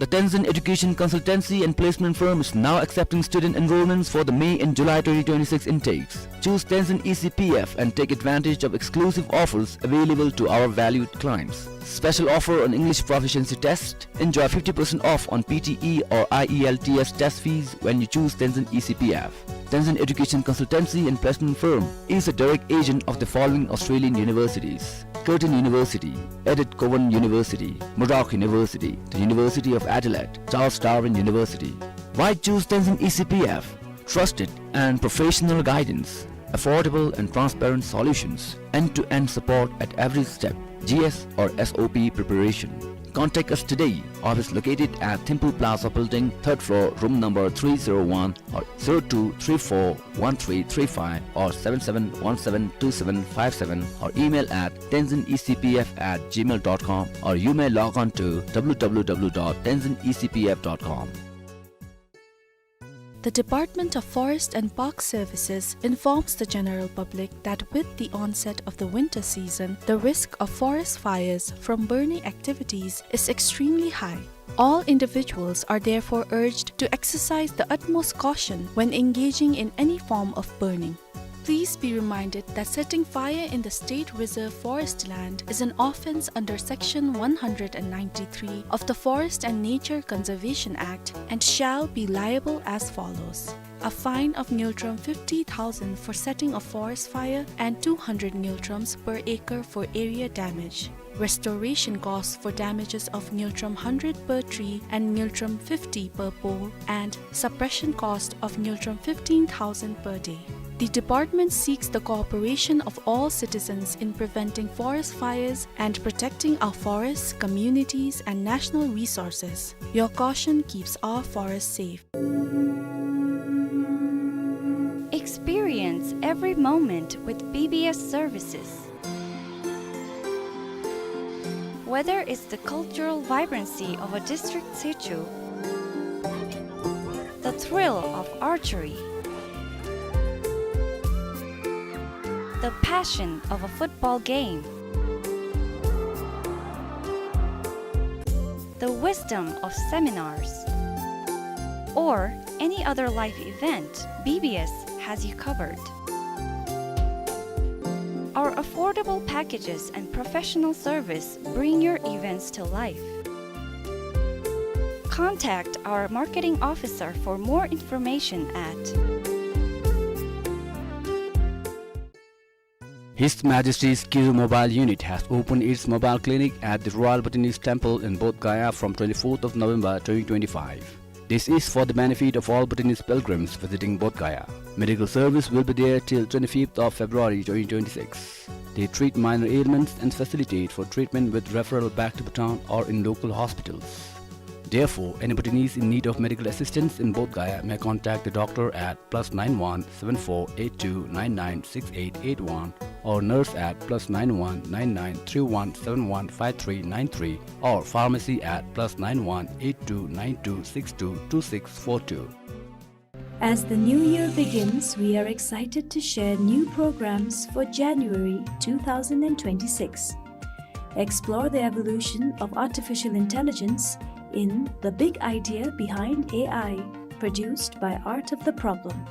The Tenzin Education Consultancy and Placement Firm is now accepting student enrollments for the May and July twenty twenty-six intakes. Choose Tenzin E C P F and take advantage of exclusive offers available to our valued clients. Special offer on English proficiency test. Enjoy fifty percent off on P T E or I E L T S test fees when you choose Tenzin E C P F. Tenzin Education Consultancy and Placement Firm is a direct agent of the following Australian universities: Curtin University, Edith Cowan University, Murdoch University, the University of Adelaide, Charles Darwin University. Why choose Tenzin E C P F? Trusted and professional guidance, affordable and transparent solutions, end-to-end support at every step, G S or S O P preparation. Contact us today. Office located at Thimphu Plaza Building, third floor, room number three zero one, or zero two three four one three three five or seven seven one seven two seven five seven, or email at tenzin E C P F at gmail dot com, or you may log on to w w w dot tenzin E C P F dot com. The Department of Forest and Park Services informs the general public that with the onset of the winter season, the risk of forest fires from burning activities is extremely high. All individuals are therefore urged to exercise the utmost caution when engaging in any form of burning. Please be reminded that setting fire in the state reserve forest land is an offence under Section one hundred and ninety-three of the Forest and Nature Conservation Act and shall be liable as follows: a fine of ngultrum fifty thousand for setting a forest fire and two hundred ngultrums per acre for area damage. Restoration cost for damages of ngultrum hundred per tree and ngultrum fifty per pole, and suppression cost of ngultrum fifteen thousand per day. The department seeks the cooperation of all citizens in preventing forest fires and protecting our forests, communities, and national resources. Your caution keeps our forests safe. Experience every moment with B B S services. Whether it's the cultural vibrancy of a district situ, the thrill of archery, the passion of a football game, the wisdom of seminars, or any other life event, B B S has you covered. Our affordable packages and professional service bring your events to life. Contact our marketing officer for more information at His Majesty's Kiru Mobile Unit has opened its mobile clinic at the Royal Bhutanese Temple in Bodh Gaya from twenty-fourth of November twenty twenty-five. This is for the benefit of all Bhutanese pilgrims visiting Bodh Gaya. Medical service will be there till twenty-fifth of February twenty twenty-six. They treat minor ailments and facilitate for treatment with referral back to Bhutan or in local hospitals. Therefore, any Bhutanese in need of medical assistance in Bodh Gaya may contact the doctor at plus nine one seven four eight two nine nine six eight eight one, or nurse at plus nine one nine nine three one seven one five three nine three, or pharmacy at plus nine one eight two nine two six two two six four two. As the new year begins, we are excited to share new programs for January two thousand and twenty-six. Explore the evolution of artificial intelligence in The Big Idea Behind A I, produced by Art of the Problem.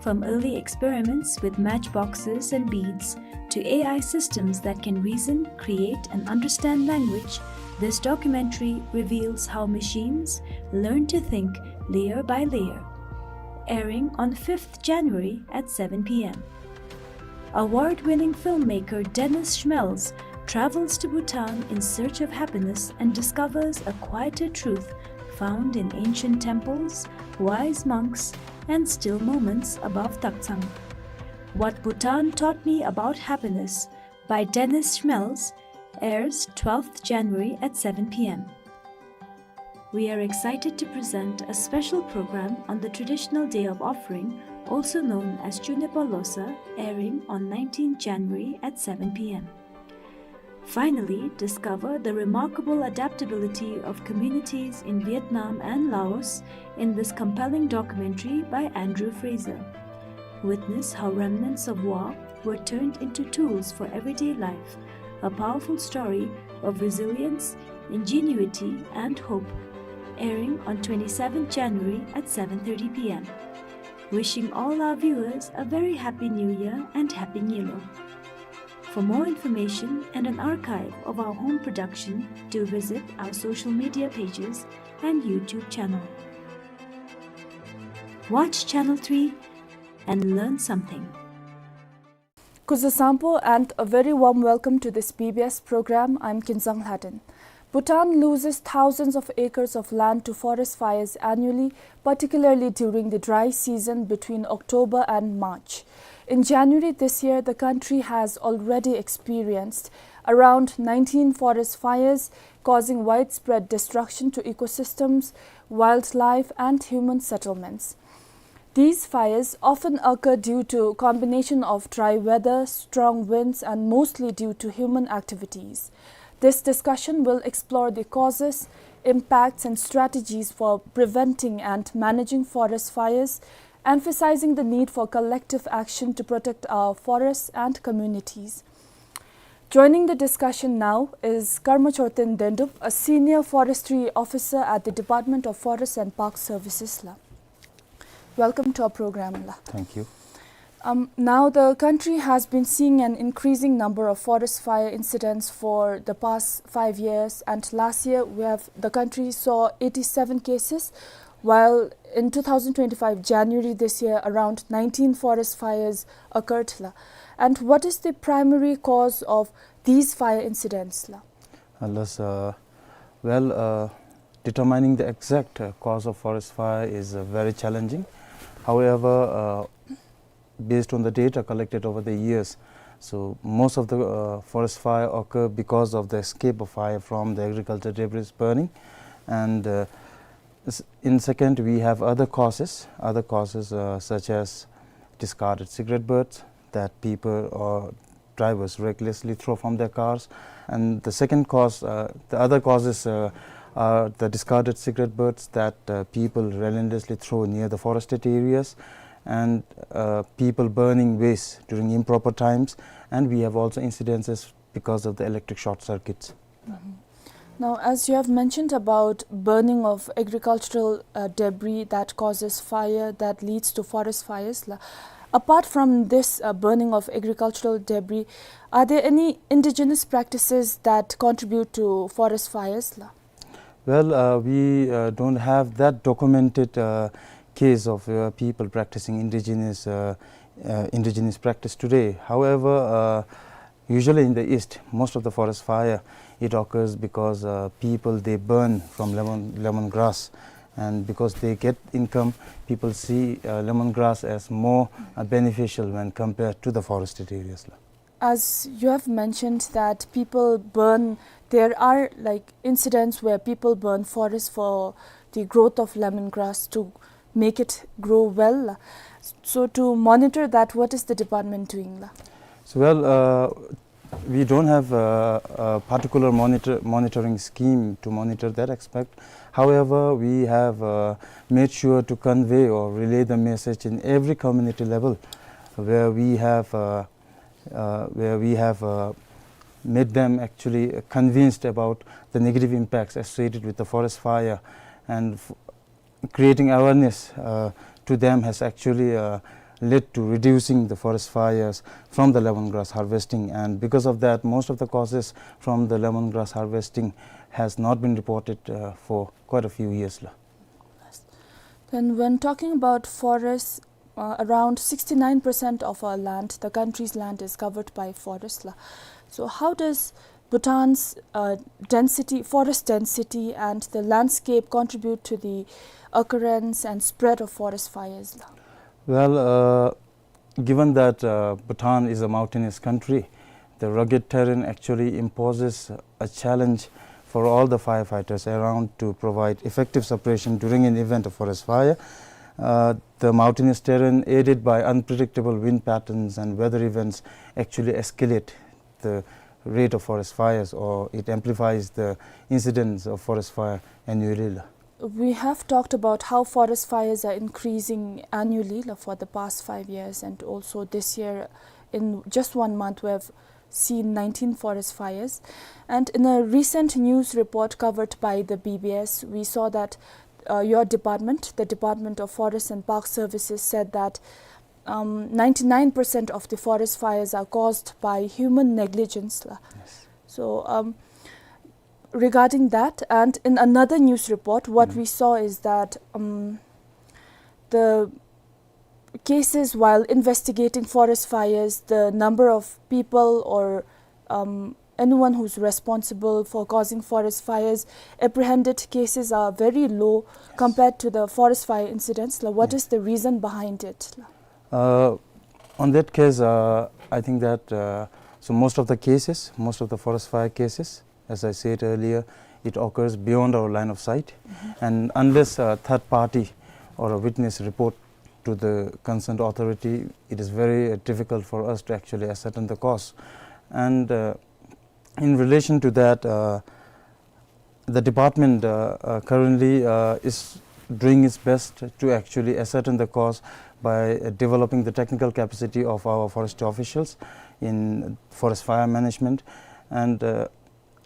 From early experiments with matchboxes and beads to A I systems that can reason, create, and understand language, this documentary reveals how machines learn to think layer by layer. Airing on fifth January at seven p m. Award-winning filmmaker Dennis Schmelz travels to Bhutan in search of happiness and discovers a quieter truth found in ancient temples, wise monks, and still moments above Taktsang. What Bhutan Taught Me About Happiness by Dennis Schmelz airs twelfth January at seven p m. We are excited to present a special program on the traditional day of offering, also known as Chunepa Losa, airing on nineteenth January at seven p m. Finally, discover the remarkable adaptability of communities in Vietnam and Laos in this compelling documentary by Andrew Fraser. Witness how remnants of war were turned into tools for everyday life, a powerful story of resilience, ingenuity, and hope. airing on twenty-seventh January at seven thirty p m. Wishing all our viewers a very happy New Year and Happy Nyilo. For more information and an archive of our home production, do visit our social media pages and YouTube channel. Watch Channel three and learn something. Kuzuzangpo and a very warm welcome to this B B S program. I'm Kinzang Lhaden. Bhutan loses thousands of acres of land to forest fires annually, particularly during the dry season between October and March. In January this year, the country has already experienced around nineteen forest fires, causing widespread destruction to ecosystems, wildlife, and human settlements. These fires often occur due to combination of dry weather, strong winds, and mostly due to human activities. This discussion will explore the causes, impacts, and strategies for preventing and managing forest fires, emphasizing the need for collective action to protect our forests and communities. Joining the discussion now is Karma Chorten Dendup, a senior forestry officer at the Department of Forest and Park Services la. Welcome to our program la. Thank you. Um, now, the country has been seeing an increasing number of forest fire incidents for the past five years, and last year we have, the country saw eighty-seven cases, while in two thousand twenty-five January this year, around nineteen forest fires occurred la. And what is the primary cause of these fire incidents la? Alas, uh, well, uh, determining the exact, uh, cause of forest fire is, uh, very challenging. However, uh, based on the data collected over the years, so most of the, uh, forest fire occur because of the escape of fire from the agriculture debris burning. And, uh, s-, in second, we have other causes, other causes, uh, such as discarded cigarette butts that people or drivers recklessly throw from their cars. And the second cause, uh, the other causes, uh, are the discarded cigarette butts that, uh, people relentlessly throw near the forested areas, and, uh, people burning waste during improper times. And we have also incidences because of the electric short circuits. Mhm. Now, as you have mentioned about burning of agricultural, uh, debris that causes fire, that leads to forest fires la, apart from this, uh, burning of agricultural debris, are there any indigenous practices that contribute to forest fires la? Well, uh, we, uh, don't have that documented, uh, case of, uh, people practicing indigenous, uh, uh, indigenous practice today. However, uh, usually in the East, most of the forest fire, it occurs because, uh, people, they burn from lemon, lemon grass. And because they get income, people see, uh, lemon grass as more, uh, beneficial when compared to the forested areas la. As you have mentioned that people burn, there are, like, incidents where people burn forests for the growth of lemon grass to make it grow well. So to monitor that, what is the department doing la? So, well, uh, we don't have a, a particular monitor, monitoring scheme to monitor that aspect. However, we have, uh, made sure to convey or relay the message in every community level where we have, uh, uh, where we have, uh, made them actually convinced about the negative impacts associated with the forest fire, and f-, creating awareness, uh, to them has actually, uh, led to reducing the forest fires from the lemongrass harvesting. And because of that, most of the causes from the lemongrass harvesting has not been reported, uh, for quite a few years la. Then, when talking about forests, uh, around sixty-nine percent of our land, the country's land, is covered by forest la. So how does Bhutan's, uh, density, forest density, and the landscape contribute to the occurrence and spread of forest fires la? Well, uh, given that, uh, Bhutan is a mountainous country, the rugged terrain actually imposes a challenge for all the firefighters around to provide effective suppression during an event of forest fire. Uh, the mountainous terrain, aided by unpredictable wind patterns and weather events, actually escalate the rate of forest fires, or it amplifies the incidence of forest fire annually la. We have talked about how forest fires are increasing annually la, for the past five years, and also this year, in just one month, we have seen nineteen forest fires. And in a recent news report covered by the B B S, we saw that uh, your department, the Department of Forest and Park Services, said that um, ninety-nine percent of the forest fires are caused by human negligence. La. Yes. So, um, regarding that, and in another news report, what we saw is that um, the cases while investigating forest fires, the number of people or um, anyone who's responsible for causing forest fires, apprehended cases are very low compared to the forest fire incidents. La, what is the reason behind it? La. Uh, on that case, uh, I think that uh, so most of the cases, most of the forest fire cases, as I said earlier, it occurs beyond our line of sight, and unless a third party or a witness report to the concerned authority, it is very uh, difficult for us to actually ascertain the cause. And uh, in relation to that, uh, the department uh, uh, currently uh, is doing its best to actually ascertain the cause by uh, developing the technical capacity of our forest officials in forest fire management. And uh,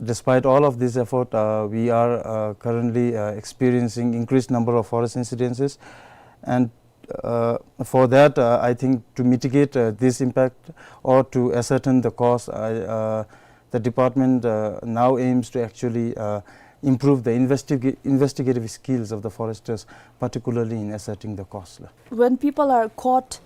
despite all of this effort, uh, we are uh, currently uh, experiencing increased number of forest incidences. And uh, for that, uh, I think to mitigate uh, this impact or to ascertain the cause, I, uh, the department uh, now aims to actually uh, improve the investiga- investigative skills of the foresters, particularly in ascertaining the cause. When people are caught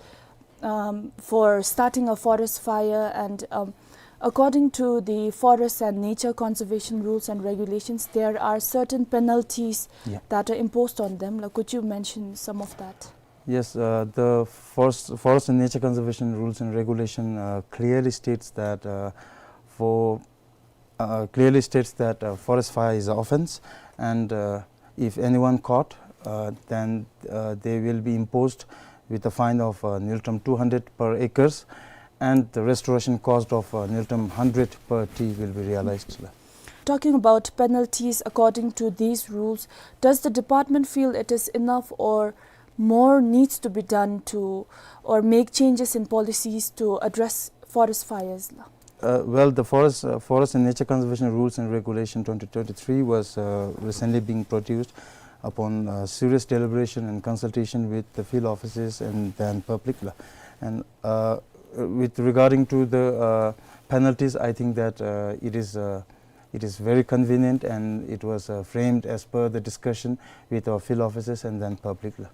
um, for starting a forest fire, and um, according to the forest and nature conservation rules and regulations, there are certain penalties Yeah. that are imposed on them. Like, could you mention some of that? Yes, uh, the forest, forest and nature conservation rules and regulation uh, clearly states that uh, for uh, clearly states that uh, forest fire is an offense, and uh, if anyone caught, uh, then uh, they will be imposed with a fine of uh, ngultrum two hundred per acres, and the restoration cost of uh, ngultrum hundred per tree will be realized. Talking about penalties according to these rules, does the department feel it is enough, or more needs to be done to, or make changes in policies to address forest fires? Uh, well, the forest, uh, forest and nature conservation rules and regulation twenty twenty-three was uh, recently being produced upon uh, serious deliberation and consultation with the field officers and then public. La. And uh, with regarding to the uh, penalties, I think that uh, it is uh, it is very convenient, and it was uh, framed as per the discussion with our field officers and then public. La.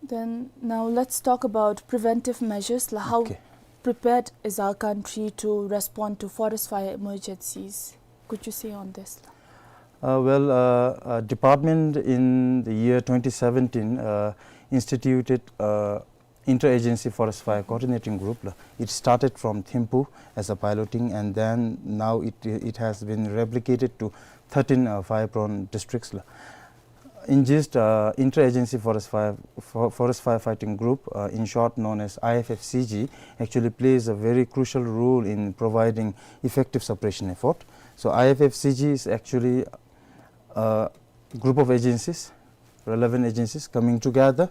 Then now let's talk about preventive measures. La, how Okay. prepared is our country to respond to forest fire emergencies? Could you say on this? La? Uh, well, uh, uh, department in the year twenty seventeen uh, instituted uh, interagency forest fire coordinating group. La. It started from Thimphu as a piloting, and then now it it has been replicated to thirteen uh, fire-prone districts. La. In gist, uh, interagency forest fire for, forest firefighting group, uh, in short known as I F F C G, actually plays a very crucial role in providing effective suppression effort. So I F F C G is actually a group of agencies, relevant agencies coming together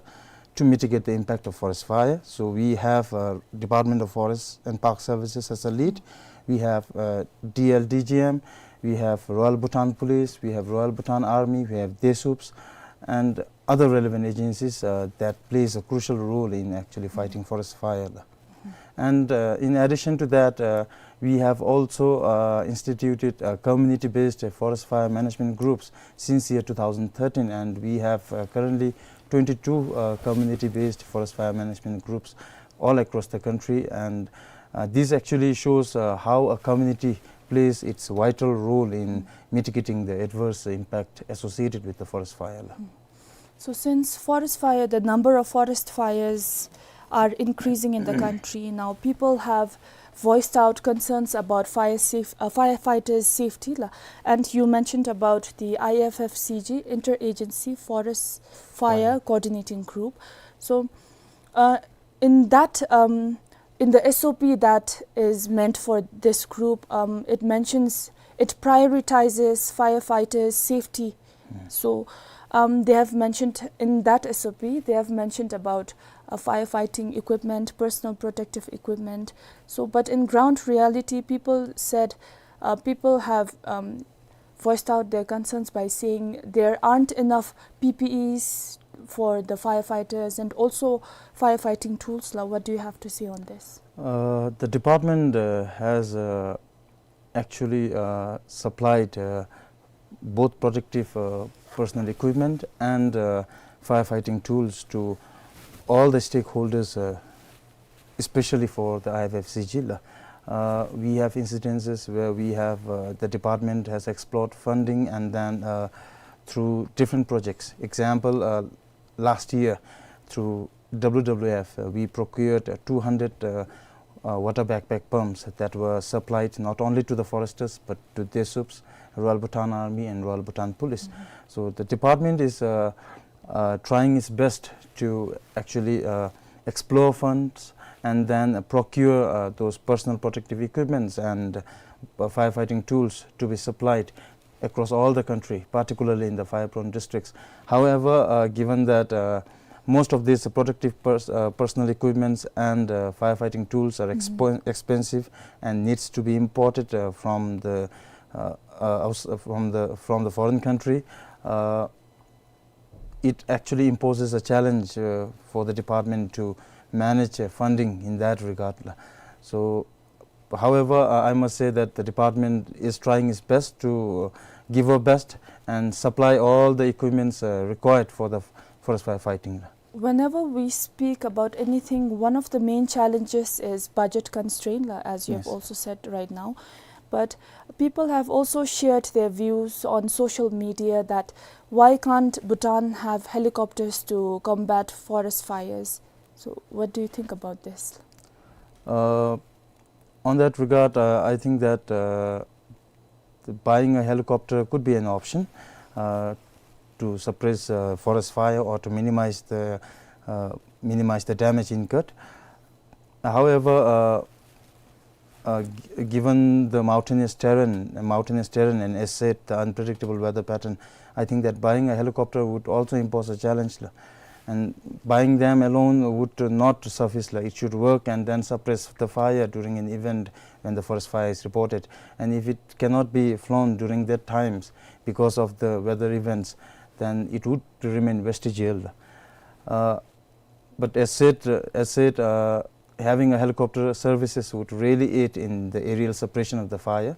to mitigate the impact of forest fire. So we have uh, Department of Forest and Park Services as a lead. We have uh, D L D G M. We have Royal Bhutan Police. We have Royal Bhutan Army. We have DESUPS, and other relevant agencies uh, that plays a crucial role in actually fighting forest fire. And uh, in addition to that, uh, we have also uh, instituted uh, community-based uh, forest fire management groups since year two thousand thirteen, and we have uh, currently twenty-two uh, community-based forest fire management groups all across the country. And uh, this actually shows uh, how a community plays its vital role in mitigating the adverse impact associated with the forest fire. So since forest fire, the number of forest fires are increasing in the country. Now people have voiced out concerns about fire safe, uh, firefighters' safety. La. And you mentioned about the I F F C G, Interagency Forest Fire Coordinating Group. So uh, in that, um, in the S O P that is meant for this group, um, it mentions, it prioritizes firefighters' safety. So um, they have mentioned in that S O P, they have mentioned about uh, firefighting equipment, personal protective equipment. So, but in ground reality, people said, uh, people have, um, voiced out their concerns by saying there aren't enough P P Es for the firefighters and also firefighting tools. La, what do you have to say on this? Uh, the department, uh, has, uh, actually, uh, supplied, uh, both protective, uh, personal equipment and, uh, firefighting tools to all the stakeholders, uh, especially for the I F F C G. Uh, we have incidences where we have, uh, the department has explored funding and then, uh, through different projects. Example, uh, last year through W W F, uh, we procured, uh, two hundred, uh, uh, water backpack pumps that were supplied not only to the foresters but to DESUPs, Royal Bhutan Army and Royal Bhutan Police. So the department is, uh, uh, trying its best to actually, uh, explore funds and then, uh, procure, uh, those personal protective equipments and, uh, firefighting tools to be supplied across all the country, particularly in the fire-prone districts. However, uh, given that, uh, most of these protective pers-, uh, personal equipments and, uh, firefighting tools are expo-, expensive and needs to be imported, uh, from the, uh, uh, outs-, uh, from the, from the foreign country, uh, it actually imposes a challenge, uh, for the department to manage, uh, funding in that regard. So, however, uh, I must say that the department is trying its best to, uh, give our best and supply all the equipments, uh, required for the f-, forest firefighting. Whenever we speak about anything, one of the main challenges is budget constraint, la, as you have also said right now. But people have also shared their views on social media that why can't Bhutan have helicopters to combat forest fires? So, what do you think about this? Uh, on that regard, uh, I think that, uh, the buying a helicopter could be an option, uh, to suppress, uh, forest fire or to minimize the, uh, minimize the damage incurred. However, uh, uh, g-, given the mountainous terrain, mountainous terrain, and as said, the unpredictable weather pattern, I think that buying a helicopter would also impose a challenge, la. And buying them alone would not suffice, la. It should work and then suppress the fire during an event when the forest fire is reported. And if it cannot be flown during that times because of the weather events, then it would remain vestigial. Uh, but as said, uh, as said, uh, having a helicopter services would really aid in the aerial suppression of the fire,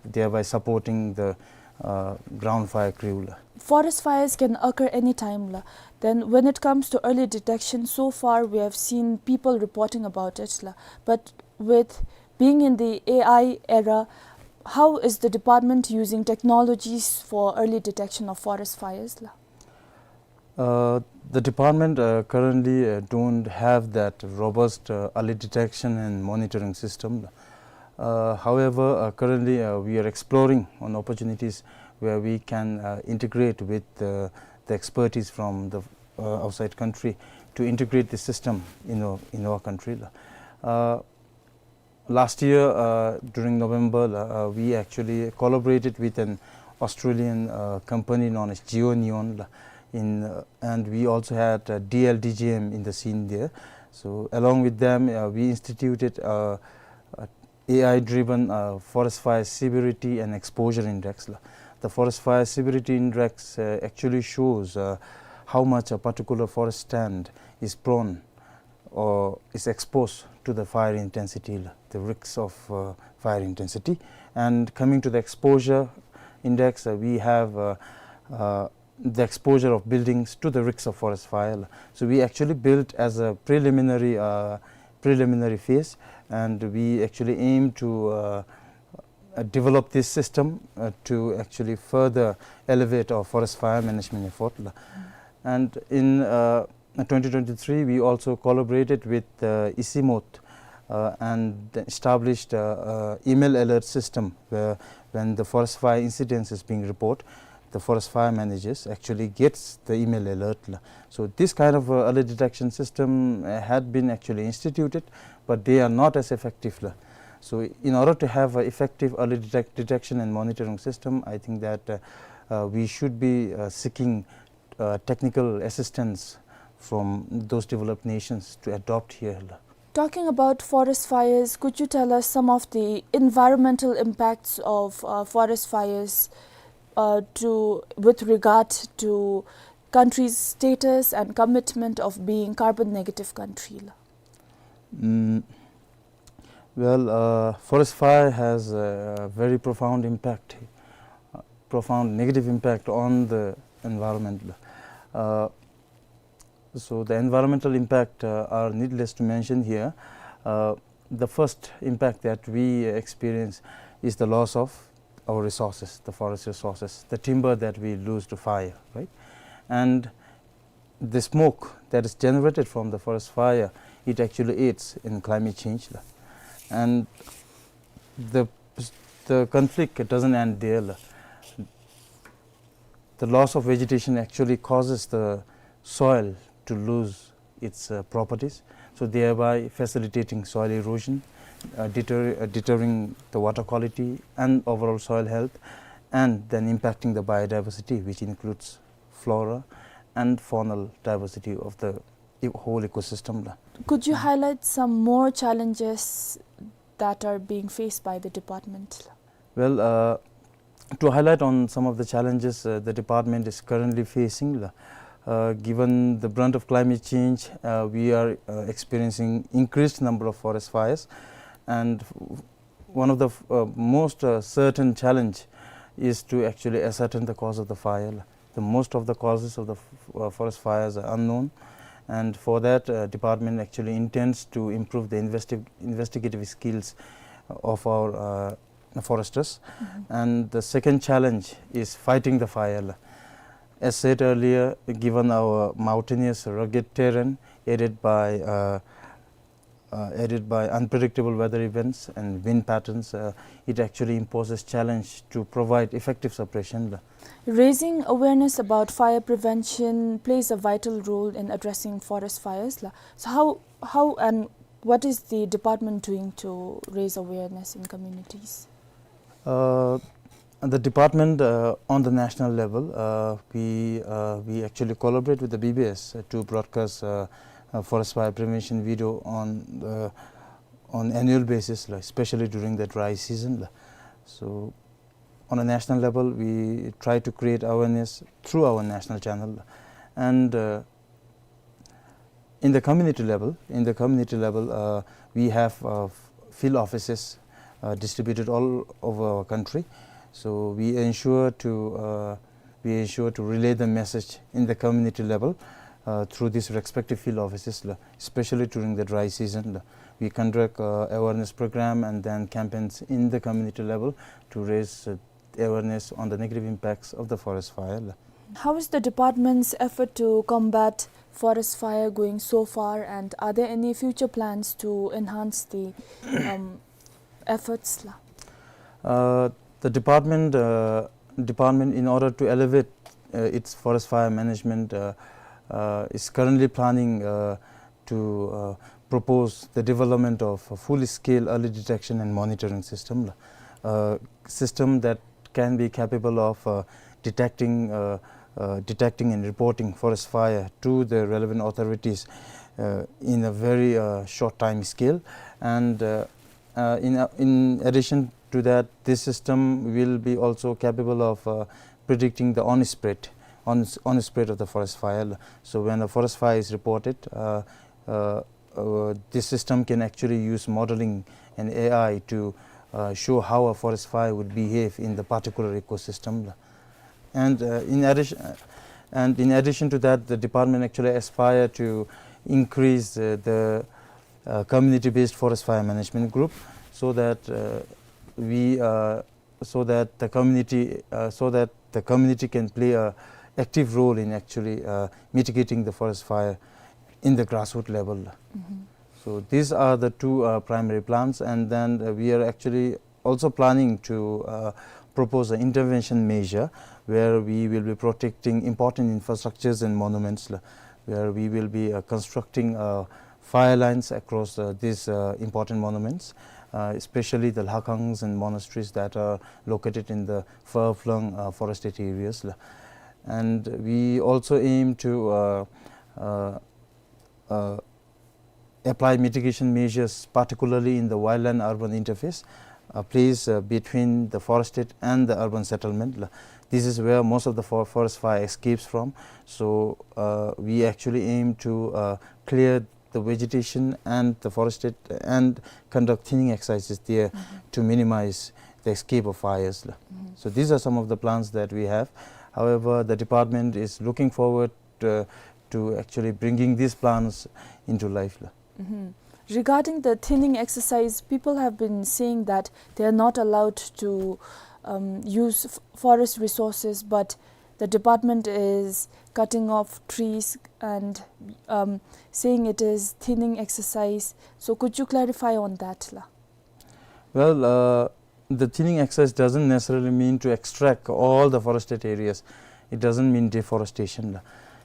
thereby supporting the, uh, ground fire crew, la. Forest fires can occur anytime, la. Then when it comes to early detection, so far we have seen people reporting about it, la. But with being in the A I era, how is the department using technologies for early detection of forest fires, la? Uh, the department, uh, currently, uh, don't have that robust, uh, early detection and monitoring system. Uh, however, uh, currently, uh, we are exploring on opportunities where we can, uh, integrate with, uh, the expertise from the, uh, outside country to integrate the system in our, in our country. Uh, last year, uh, during November, uh, we actually collaborated with an Australian, uh, company known as GeoNeon, uh, in, uh, and we also had, uh, D L D G M in the scene there. So along with them, uh, we instituted, uh, a AI-driven, uh, forest fire severity and exposure index, la. The forest fire severity index, uh, actually shows, uh, how much a particular forest stand is prone or is exposed to the fire intensity, the risks of, uh, fire intensity. And coming to the exposure index, uh, we have, uh, uh, the exposure of buildings to the risks of forest fire. So we actually built as a preliminary, uh, preliminary phase, and we actually aim to, uh, uh, develop this system, uh, to actually further elevate our forest fire management effort. And in, uh, twenty twenty-three, we also collaborated with, uh, ICIMOT, uh, and established, uh, uh, email alert system where when the forest fire incidents is being reported, the forest fire managers actually gets the email alert, la. So this kind of, uh, early detection system, uh, had been actually instituted, but they are not as effective, la. So in order to have an effective early detect-, detection and monitoring system, I think that, uh, uh, we should be, uh, seeking, uh, technical assistance from those developed nations to adopt here. Talking about forest fires, could you tell us some of the environmental impacts of uh, forest fires uh, to, with regard to country's status and commitment of being carbon negative country? Mm, well, uh, forest fire has a very profound impact, uh, profound negative impact on the environment. Uh, so the environmental impact uh, are needless to mention here. Uh, the first impact that we experience is the loss of our resources, the forest resources, the timber that we lose to fire, right? And the smoke that is generated from the forest fire, it actually aids in climate change. And the, the conflict doesn't end there. The loss of vegetation actually causes the soil to lose its uh, properties, so thereby facilitating soil erosion, uh, deter, uh, deterring the water quality and overall soil health, and then impacting the biodiversity, which includes flora and faunal diversity of the e- whole ecosystem. Could you highlight some more challenges that are being faced by the department? Well, uh, to highlight on some of the challenges uh, the department is currently facing, uh, given the brunt of climate change, uh, we are uh, experiencing increased number of forest fires, and one of the uh, most uh, certain challenge is to actually ascertain the cause of the fire. The most of the causes of the uh, forest fires are unknown, and for that uh, department actually intends to improve the investi- investigative skills of our uh, foresters. Mm-hmm. And the second challenge is fighting the fire. As said earlier, given our mountainous rugged terrain aided by uh, uh, aided by unpredictable weather events and wind patterns, uh, it actually imposes challenge to provide effective suppression. Raising awareness about fire prevention plays a vital role in addressing forest fires. So how, how and what is the department doing to raise awareness in communities? Uh, the department uh, on the national level, uh, we uh, we actually collaborate with the B B S uh, to broadcast uh, uh, forest fire prevention video on the on annual basis, like, especially during the dry season. So on a national level, we try to create awareness through our national channel, and uh, in the community level, in the community level, uh, we have uh, field offices uh, distributed all over our country. So we ensure to uh, we ensure to relay the message in the community level uh, through these respective field offices, especially during the dry season. We conduct uh, awareness program and then campaigns in the community level to raise uh, awareness on the negative impacts of the forest fire. How is the department's effort to combat forest fire going so far, and are there any future plans to enhance the um, efforts? Uh, the department, uh, department, in order to elevate uh, its forest fire management, uh, uh, is currently planning uh, to uh, propose the development of a fully scale early detection and monitoring system, uh, system that can be capable of uh, detecting uh, uh, detecting and reporting forest fire to the relevant authorities uh, in a very uh, short time scale. And uh, uh, in, uh, in addition to that, this system will be also capable of uh, predicting the on spread, on, on spread of the forest fire. So when a forest fire is reported, uh, uh, uh, this system can actually use modeling and A I to uh, show how a forest fire would behave in the particular ecosystem. And uh, in addition, and in addition to that, the department actually aspire to increase uh, the uh, community-based forest fire management group, so that uh, we uh, so that the community uh, so that the community can play a active role in actually uh, mitigating the forest fire in the grassroots level. So these are the two uh, primary plans, and then uh, we are actually also planning to uh, propose an intervention measure where we will be protecting important infrastructures and monuments, where we will be uh, constructing uh, fire lines across uh, these uh, important monuments, uh, especially the lhakangs and monasteries that are located in the far-flung uh, forested areas. And we also aim to uh, uh, uh, apply mitigation measures, particularly in the wildland-urban interface, a place, uh, between the forested and the urban settlement. La-, this is where most of the for-, forest fire escapes from. So, uh, we actually aim to, uh, clear the vegetation and the forested and conduct thinning exercises there to minimize the escape of fires. La. So these are some of the plans that we have. However, the department is looking forward, uh, to actually bringing these plans into life. La. Regarding the thinning exercise, people have been saying that they are not allowed to, um, use f-, forest resources, but the department is cutting off trees and, um, saying it is thinning exercise. So could you clarify on that, la? Well, uh, the thinning exercise doesn't necessarily mean to extract all the forested areas. It doesn't mean deforestation. La.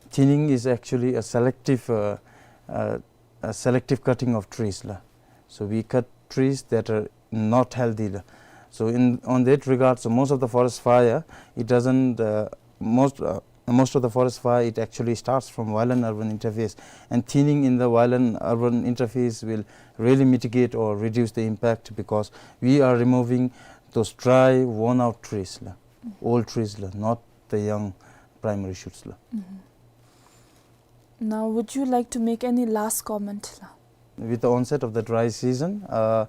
Thinning is actually a selective, uh, uh, a selective cutting of trees. La. So we cut trees that are not healthy. La. So in, on that regard, so most of the forest fire, it doesn't, uh, most, uh, most of the forest fire, it actually starts from wildland-urban interface. And thinning in the wildland-urban interface will really mitigate or reduce the impact, because we are removing those dry, worn-out trees, la, old trees, la, not the young primary shoots. La. Now, would you like to make any last comment, la? With the onset of the dry season, uh,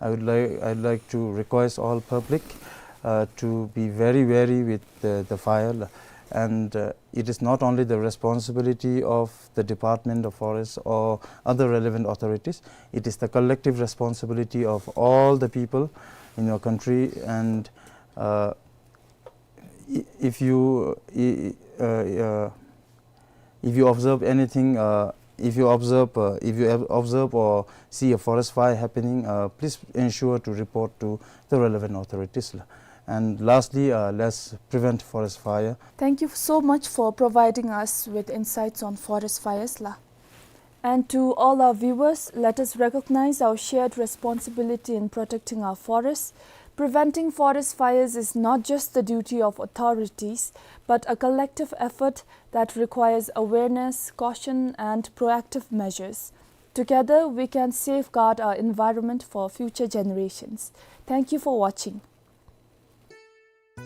I would like, I'd like to request all public, uh, to be very wary with the, the fire, la. And, uh, it is not only the responsibility of the Department of Forests or other relevant authorities, it is the collective responsibility of all the people in your country. And, uh, i-, if you, i-, i-, uh, uh, if you observe anything, uh, if you observe, uh, if you ob-, observe or see a forest fire happening, uh, please ensure to report to the relevant authorities. And lastly, uh, let's prevent forest fire. Thank you so much for providing us with insights on forest fires, la. And to all our viewers, let us recognize our shared responsibility in protecting our forests. Preventing forest fires is not just the duty of authorities, but a collective effort that requires awareness, caution, and proactive measures. Together, we can safeguard our environment for future generations. Thank you for watching.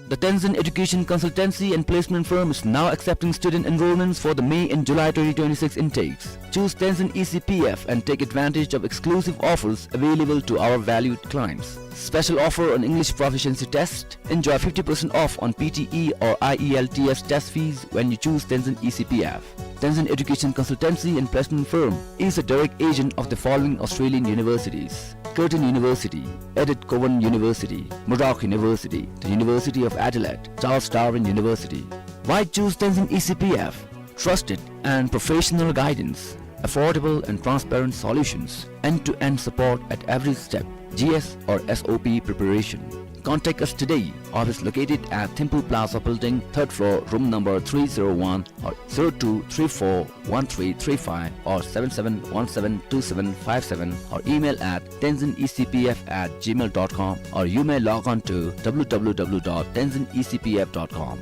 The Tenzin Education Consultancy and Placement Firm is now accepting student enrollments for the May and July twenty twenty-six intakes. Choose Tenzin E C P F and take advantage of exclusive offers available to our valued clients. Special offer on English proficiency test. Enjoy fifty percent off on P T E or I E L T S test fees when you choose Tenzin E C P F. Tenzin Education Consultancy and Placement Firm is a direct agent of the following Australian universities: Curtin University, Edith Cowan University, Murdoch University, the University of Adelaide, Charles Darwin University. Why choose Tenzin E C P F? Trusted and professional guidance, affordable and transparent solutions, end-to-end support at every step, G S or S O P preparation. Contact us today. Office located at Thimphu Plaza Building, third floor, room number three zero one, or zero two three four one three three five or seven seven one seven two seven five seven, or email at tenzin E C P F at gmail dot com, or you may log on to W W W dot tenzin E C P F dot com.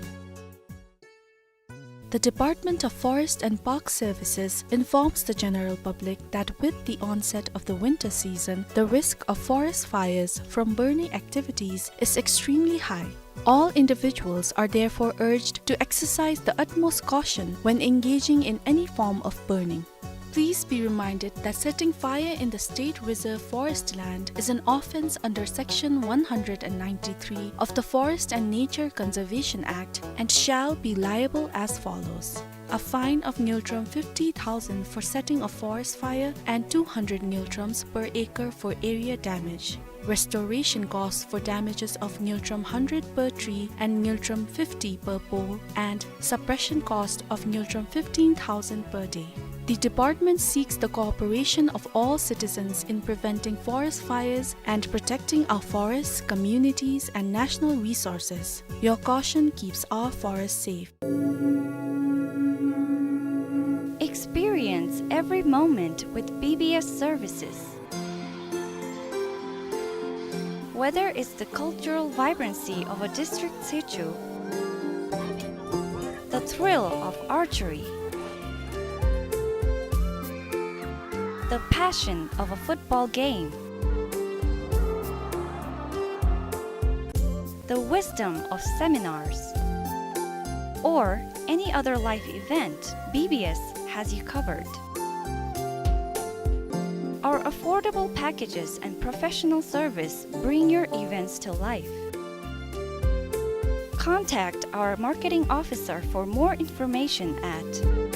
The Department of Forest and Park Services informs the general public that with the onset of the winter season, the risk of forest fires from burning activities is extremely high. All individuals are therefore urged to exercise the utmost caution when engaging in any form of burning. Please be reminded that setting fire in the State Reserve Forest land is an offence under Section one hundred and ninety-three of the Forest and Nature Conservation Act and shall be liable as follows: a fine of ngultrum fifty thousand for setting a forest fire and two hundred ngultrums per acre for area damage. Restoration costs for damages of ngultrum hundred per tree and ngultrum fifty per pole, and suppression cost of ngultrum fifteen thousand per day. The department seeks the cooperation of all citizens in preventing forest fires and protecting our forests, communities, and national resources. Your caution keeps our forests safe. Experience every moment with B B S services. Whether it's the cultural vibrancy of a district situ, the thrill of archery, The passion of a football game. The wisdom of seminars. Or any other life event, B B S has you covered. Our affordable packages and professional service bring your events to life. Contact our marketing officer for more information at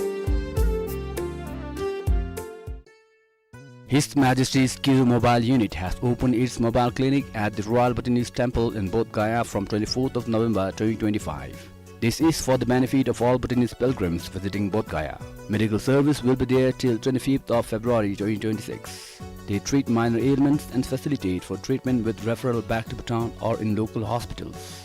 His Majesty's Kiru Mobile Unit has opened its mobile clinic at the Royal Bhutanese Temple in Bodh Gaya from twenty-fourth of November twenty twenty-five. This is for the benefit of all Bhutanese pilgrims visiting Bodh Gaya. Medical service will be there till twenty-fifth of February twenty twenty-six. They treat minor ailments and facilitate for treatment with referral back to Bhutan or in local hospitals.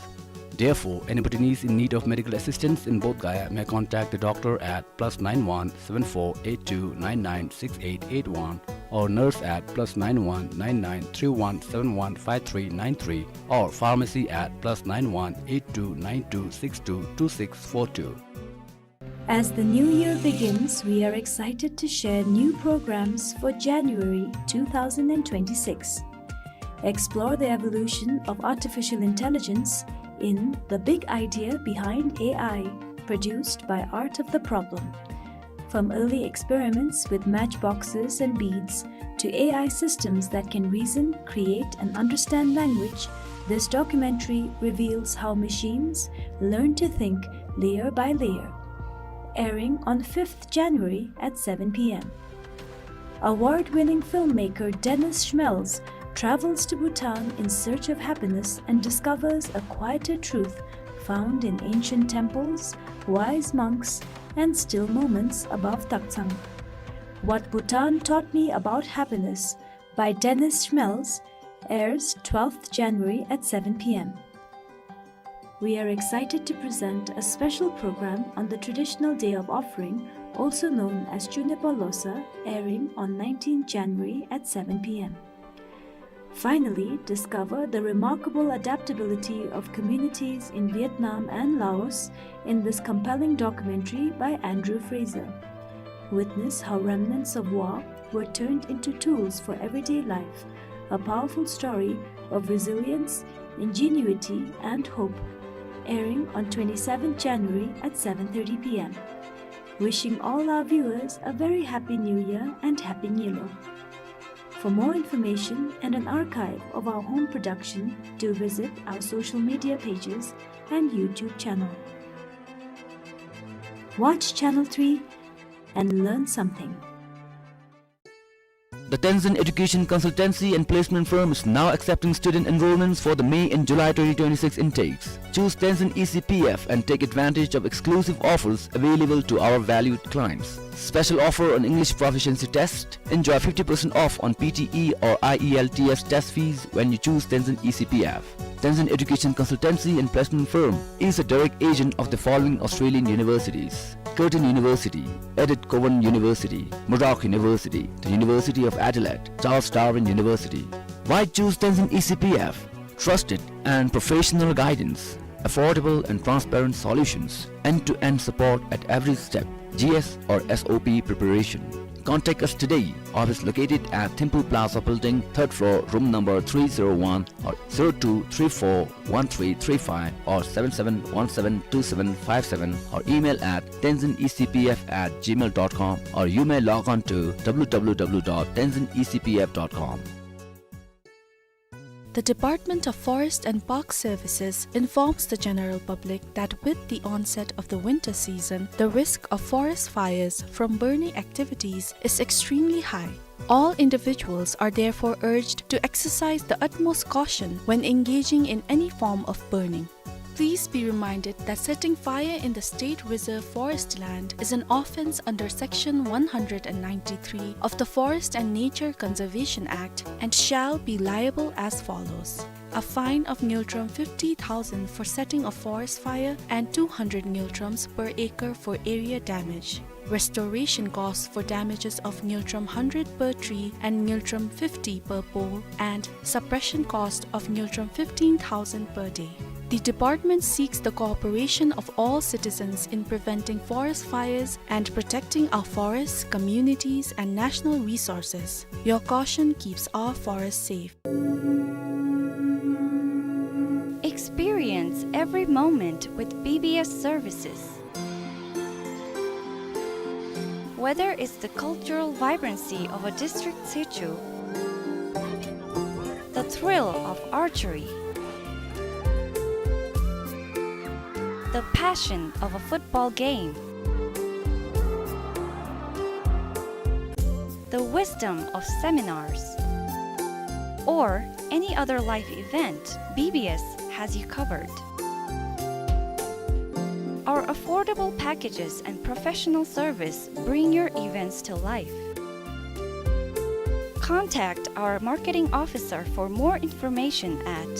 Therefore, any Bhutanese in need of medical assistance in Bodh Gaya may contact the doctor at plus nine one seven four eight two nine nine six eight eight one or nurse at plus nine one nine nine three one seven one five three nine three or pharmacy at plus nine one eight two nine two six two two six four two. As the new year begins, we are excited to share new programs for January two thousand and twenty-six. Explore the evolution of artificial intelligence in The Big Idea Behind A I, produced by Art of the Problem. From early experiments with matchboxes and beads to A I systems that can reason, create, and understand language, this documentary reveals how machines learn to think layer by layer. Airing on fifth January at seven P M. Award-winning filmmaker Dennis Schmelz travels to Bhutan in search of happiness and discovers a quieter truth found in ancient temples, wise monks, and still moments above Taktsang. What Bhutan Taught Me About Happiness by Dennis Schmelz airs twelfth January at seven P M. We are excited to present a special program on the traditional day of offering, also known as Chunepa Losa, airing on nineteenth January at seven P M. Finally, discover the remarkable adaptability of communities in Vietnam and Laos in this compelling documentary by Andrew Fraser. Witness how remnants of war were turned into tools for everyday life, a powerful story of resilience, ingenuity, and hope. Airing on twenty-seventh January at seven thirty P M. Wishing all our viewers a very happy New Year and Happy Nyilo. For more information and an archive of our home production, do visit our social media pages and YouTube channel. Watch Channel three and learn something. The Tenzin Education Consultancy and Placement Firm is now accepting student enrollments for the May and July twenty twenty-six intakes. Choose Tenzin E C P F and take advantage of exclusive offers available to our valued clients. Special offer on English proficiency test. Enjoy fifty percent off on P T E or I E L T S test fees when you choose Tenzin E C P F. Tenzin Education Consultancy and Placement Firm is a direct agent of the following Australian universities: Curtin University, Edith Cowan University, Murdoch University, the University of Adelaide, Charles Darwin University. Why choose Tenzin E C P F? Trusted and professional guidance, affordable and transparent solutions, end-to-end support at every step, G S or S O P preparation. Contact us today. Office located at Thimphu Plaza Building, third floor, room number three zero one, or zero two three four one three three five or seven seven one seven two seven five seven, or email at tenzin E C P F at gmail dot com, or you may log on to W W W dot tenzin E C P F dot com. The Department of Forest and Park Services informs the general public that with the onset of the winter season, the risk of forest fires from burning activities is extremely high. All individuals are therefore urged to exercise the utmost caution when engaging in any form of burning. Please be reminded that setting fire in the State Reserve Forest land is an offence under Section one hundred and ninety-three of the Forest and Nature Conservation Act and shall be liable as follows: a fine of ngultrum fifty thousand for setting a forest fire and two hundred ngultrums per acre for area damage. Restoration costs for damages of ngultrum hundred per tree and ngultrum fifty per pole, and suppression cost of ngultrum fifteen thousand per day. The department seeks the cooperation of all citizens in preventing forest fires and protecting our forests, communities, and national resources. Your caution keeps our forests safe. Experience every moment with B B S services. Whether it's the cultural vibrancy of a district sichu, the thrill of archery, the passion of a football game, the wisdom of seminars, or any other life event, B B S has you covered. Our affordable packages and professional service bring your events to life. Contact our marketing officer for more information at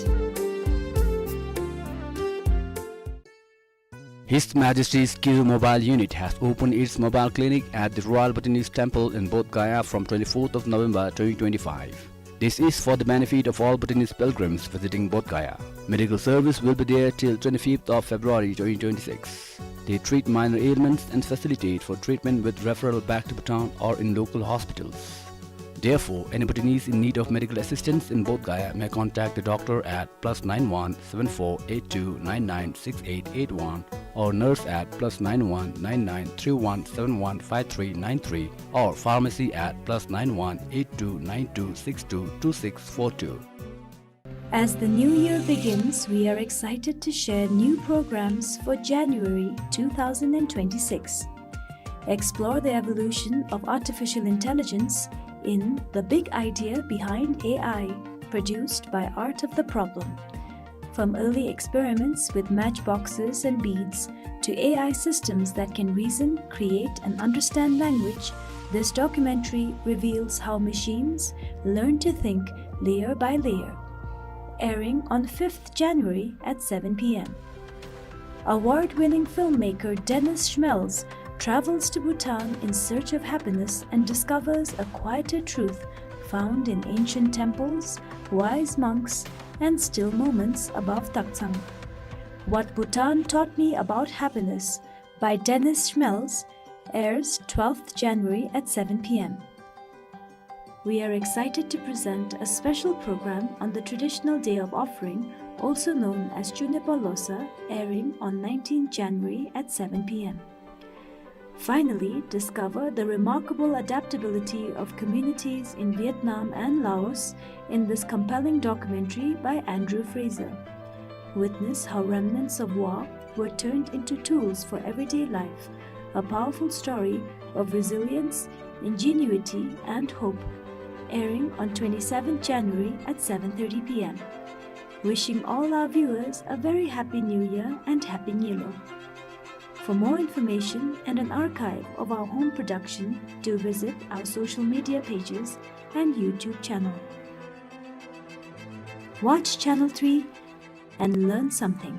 His Majesty's Kiru Mobile Unit has opened its mobile clinic at the Royal Bhutanese Temple in Bodh Gaya from twenty-fourth of November twenty twenty-five. This is for the benefit of all Bhutanese pilgrims visiting Bodh Gaya. Medical service will be there till twenty-fifth of February twenty twenty-six. They treat minor ailments and facilitate for treatment with referral back to Bhutan or in local hospitals. Therefore, any Bhutanese in need of medical assistance in Bodh Gaya may contact the doctor at plus nine one seven four eight two nine nine six eight eight one or nurse at plus nine one nine nine three one seven one five three nine three or pharmacy at plus nine one eight two nine two six two two six four two. As the new year begins, we are excited to share new programs for January two thousand and twenty-six. Explore the evolution of artificial intelligence in The Big Idea Behind A I, produced by Art of the Problem. From early experiments with matchboxes and beads to A I systems that can reason, create, and understand language, this documentary reveals how machines learn to think layer by layer. Airing on fifth January at seven P M. Award-winning filmmaker Dennis Schmelz travels to Bhutan in search of happiness and discovers a quieter truth found in ancient temples, wise monks, and still moments above Taktsang. What Bhutan Taught Me About Happiness by Dennis Schmelz airs twelfth January at seven P M. We are excited to present a special program on the traditional day of offering, also known as Chunepa Losa, airing on nineteenth January at seven P M. Finally, discover the remarkable adaptability of communities in Vietnam and Laos in this compelling documentary by Andrew Fraser. Witness how remnants of war were turned into tools for everyday life, a powerful story of resilience, ingenuity, and hope. Airing on twenty-seventh January at seven thirty P M. Wishing all our viewers a very happy New Year and Happy Nyilo. For more information and an archive of our home production, do visit our social media pages and YouTube channel. Watch Channel Three and learn something.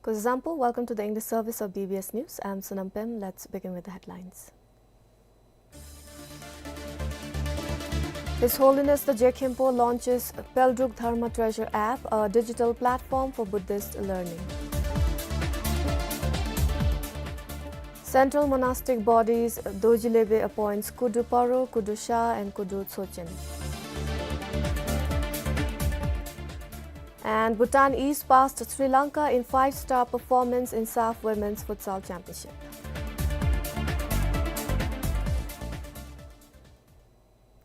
Kuzuzangpo, welcome to the English service of B B S News. I'm Sonam Pem. Let's begin with the headlines. His Holiness the Je Khenpo launches Peldrug Dharma Treasure app, a digital platform for Buddhist learning. Central monastic bodies, Dorji Lebe appoints Kudu Paro, Kudu Sha and Kudu Tsochen. And Bhutan eased past Sri Lanka in five-star performance in SAFF Women's Futsal Championship.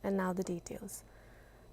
And now the details.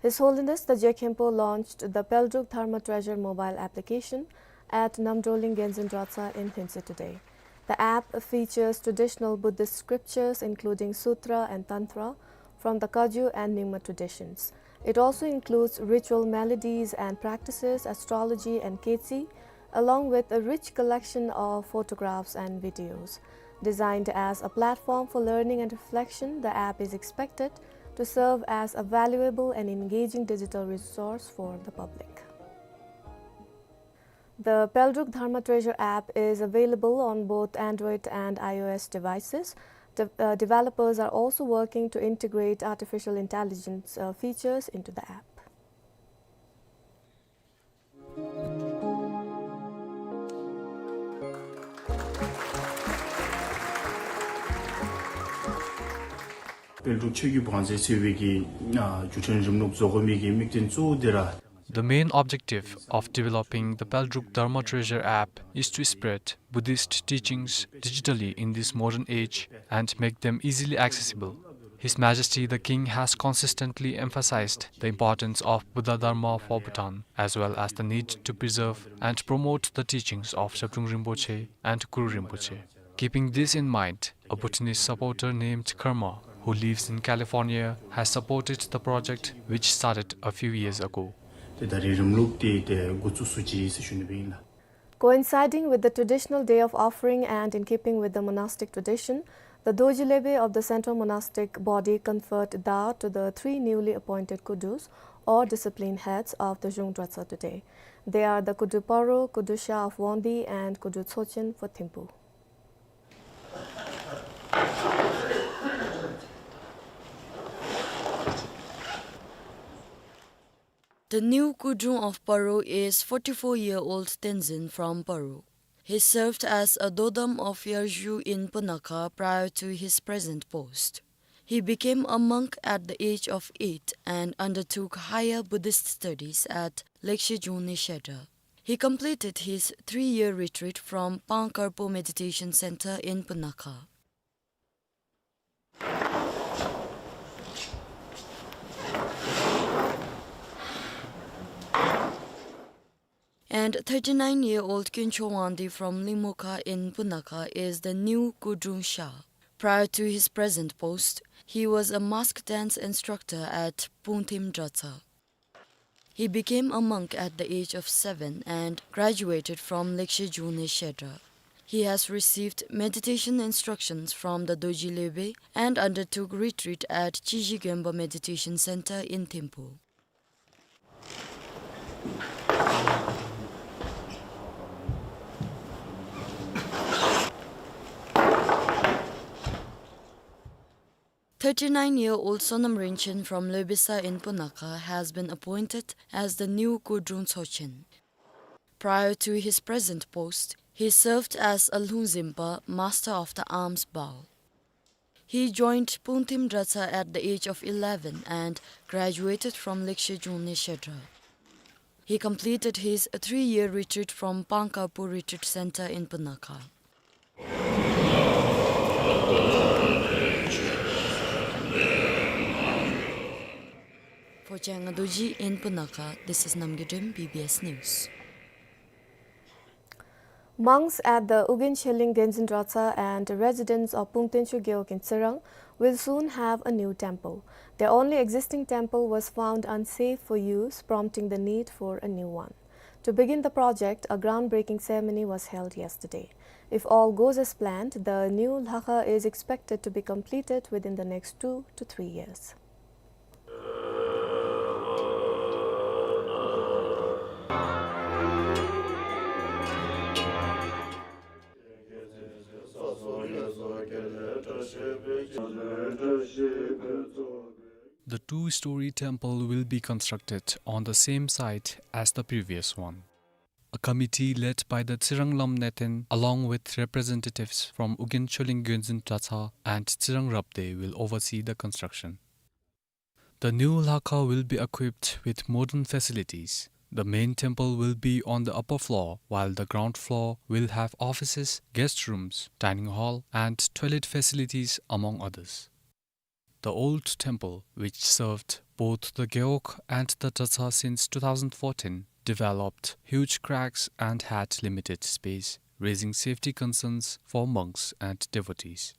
His Holiness the Je Khenpo launched the Peldrug Dharma Treasure mobile application at Namdroling Genzin Dratshang in Lhuentse today. The app features traditional Buddhist scriptures including Sutra and Tantra from the Kagyu and Nyingma traditions. It also includes ritual melodies and practices, astrology and khetsi, along with a rich collection of photographs and videos. Designed as a platform for learning and reflection, the app is expected to serve as a valuable and engaging digital resource for the public. The Peldrug Dharma Treasure app is available on both Android and iOS devices. De-, uh, developers are also working to integrate artificial intelligence, uh, features into the app. དཔལ་འབྲུག་ཆོས་བརྒྱུད་བང་མཛོད་ཟེར་བའི་གི་ཨ་བརྒྱུད་འཕྲིན་རིམ་ལུགས་བཟོ་དགོ་མི་གི་དམིགས་དོན་གཙོ་བོ་འདི་ར། The main objective of developing the Peldrug Dharma Treasure app is to spread Buddhist teachings digitally in this modern age and make them easily accessible. His Majesty the King has consistently emphasized the importance of Buddha Dharma for Bhutan, as well as the need to preserve and promote the teachings of Zhabdrung Rinpoche and Guru Rinpoche. Keeping this in mind, a Bhutanese supporter named Karma, who lives in California, has supported the project, which started a few years ago. ཏེ་ད་རིས་རིམ་ལུགས་འདི་ཏེ་འགོ་བཙུགས་ཚུགས་ཅི་ཟེར་ཞུ་ནི་སྦེ་ཨིན་ལགས། Coinciding with the traditional day of offering and in keeping with the monastic tradition, the Dorji Lebe of the Central Monastic Body conferred Da to the three newly appointed Kudrus, or discipline heads, of the Zhung Dratshang today. They are the Kudru Paro, Kudru Sha of Wangdi, and Kudru Tsochen for Thimphu. The new Kudrung of Paro is forty-four-year-old Tenzin from Paro. He served as a Dodam of Yarju in Punakha prior to his present post. He became a monk at the age of eight and undertook higher Buddhist studies at Lekshe Jung Nishedra. He completed his three-year retreat from Pangkarpo Meditation Center in Punakha. And thirty-nine-year-old Kyincho Wangdi from Lingmokha in Punakha is the new Kudrung Sha. Prior to his present post, he was a mask dance instructor at Pungtim Dratshang. He became a monk at the age of seven and graduated from Lekshe Jung Nishedra. He has received meditation instructions from the Dorji Lebe and undertook retreat at Chiji Gemba Meditation Center in Thimphu. Thirty-nine-year-old Sonam Rinchen from Lebesa in Punakha has been appointed as the new Kudrung Tsochen. Prior to his present post, he served as a Lhungzimpa, Master of the Arms Baul. He joined Pungtim Dratshang at the age of eleven and graduated from Lekshe Jung Nishedra. He completed his three-year retreat from Pangkarpo Retreat Center in Punakha. For Changa Dorji in Punakha, this is Namgay Drem, B B S News. Monks at the Ugyen Cheling Genzin Dratshang and residents of Pungten Chu Gewog in Tsirang will soon have a new temple. Their only existing temple was found unsafe for use, prompting the need for a new one. To begin the project, a groundbreaking ceremony was held yesterday. If all goes as planned, the new Lhakha is expected to be completed within the next two to three years. The two-story temple will be constructed on the same site as the previous one. A committee led by the Tsirang Lam Neten, along with representatives from Ugyen Cheling Genzin Dratshang and Tsirang Rabdey, will oversee the construction. The new Lhakha will be equipped with modern facilities. The main temple will be on the upper floor, while the ground floor will have offices, guest rooms, dining hall, and toilet facilities, among others. The old temple, which served both the Gewog and the Dratshar since two thousand fourteen, developed huge cracks and had limited space, raising safety concerns for monks and devotees.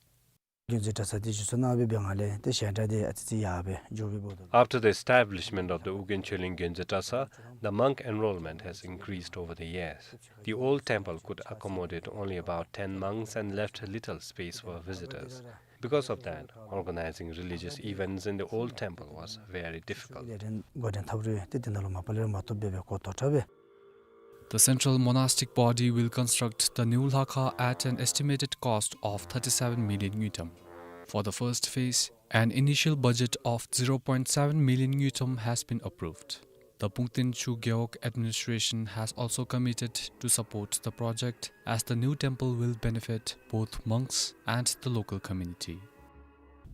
གྱོན་རྩེ་གྲྭ་ཚང་འདི་བཞེངས་གནང་བའི་འབད་ནི་ལས་ཏེ་ཞལ་གྲངས་འདི་ཨ་ཙི་ཅིག་ཡར་སྦེ་འགྱོ་བའི་སྐོར་དང་། After the establishment of the Ugyen Cholin Gyonzin Dratshar, the monk enrollment has increased over the years. The old temple could accommodate only about ten monks and left little space for visitors. Because of that, organizing religious events in the old temple was very difficult. འགོ་འདྲེན་འཐབ་རུང་ཏེ་དེ་ནང་ལུ་མ་པ་ལས་མ་ཐོབ་པས་སྦེ་གོ་དོ་དྲགས་པས། The central monastic body will construct the new Lhakha at an estimated cost of thirty-seven million ngultrum. For the first phase, an initial budget of zero point seven million ngultrum has been approved. The Pungten Chu Gewog administration has also committed to support the project, as the new temple will benefit both monks and the local community.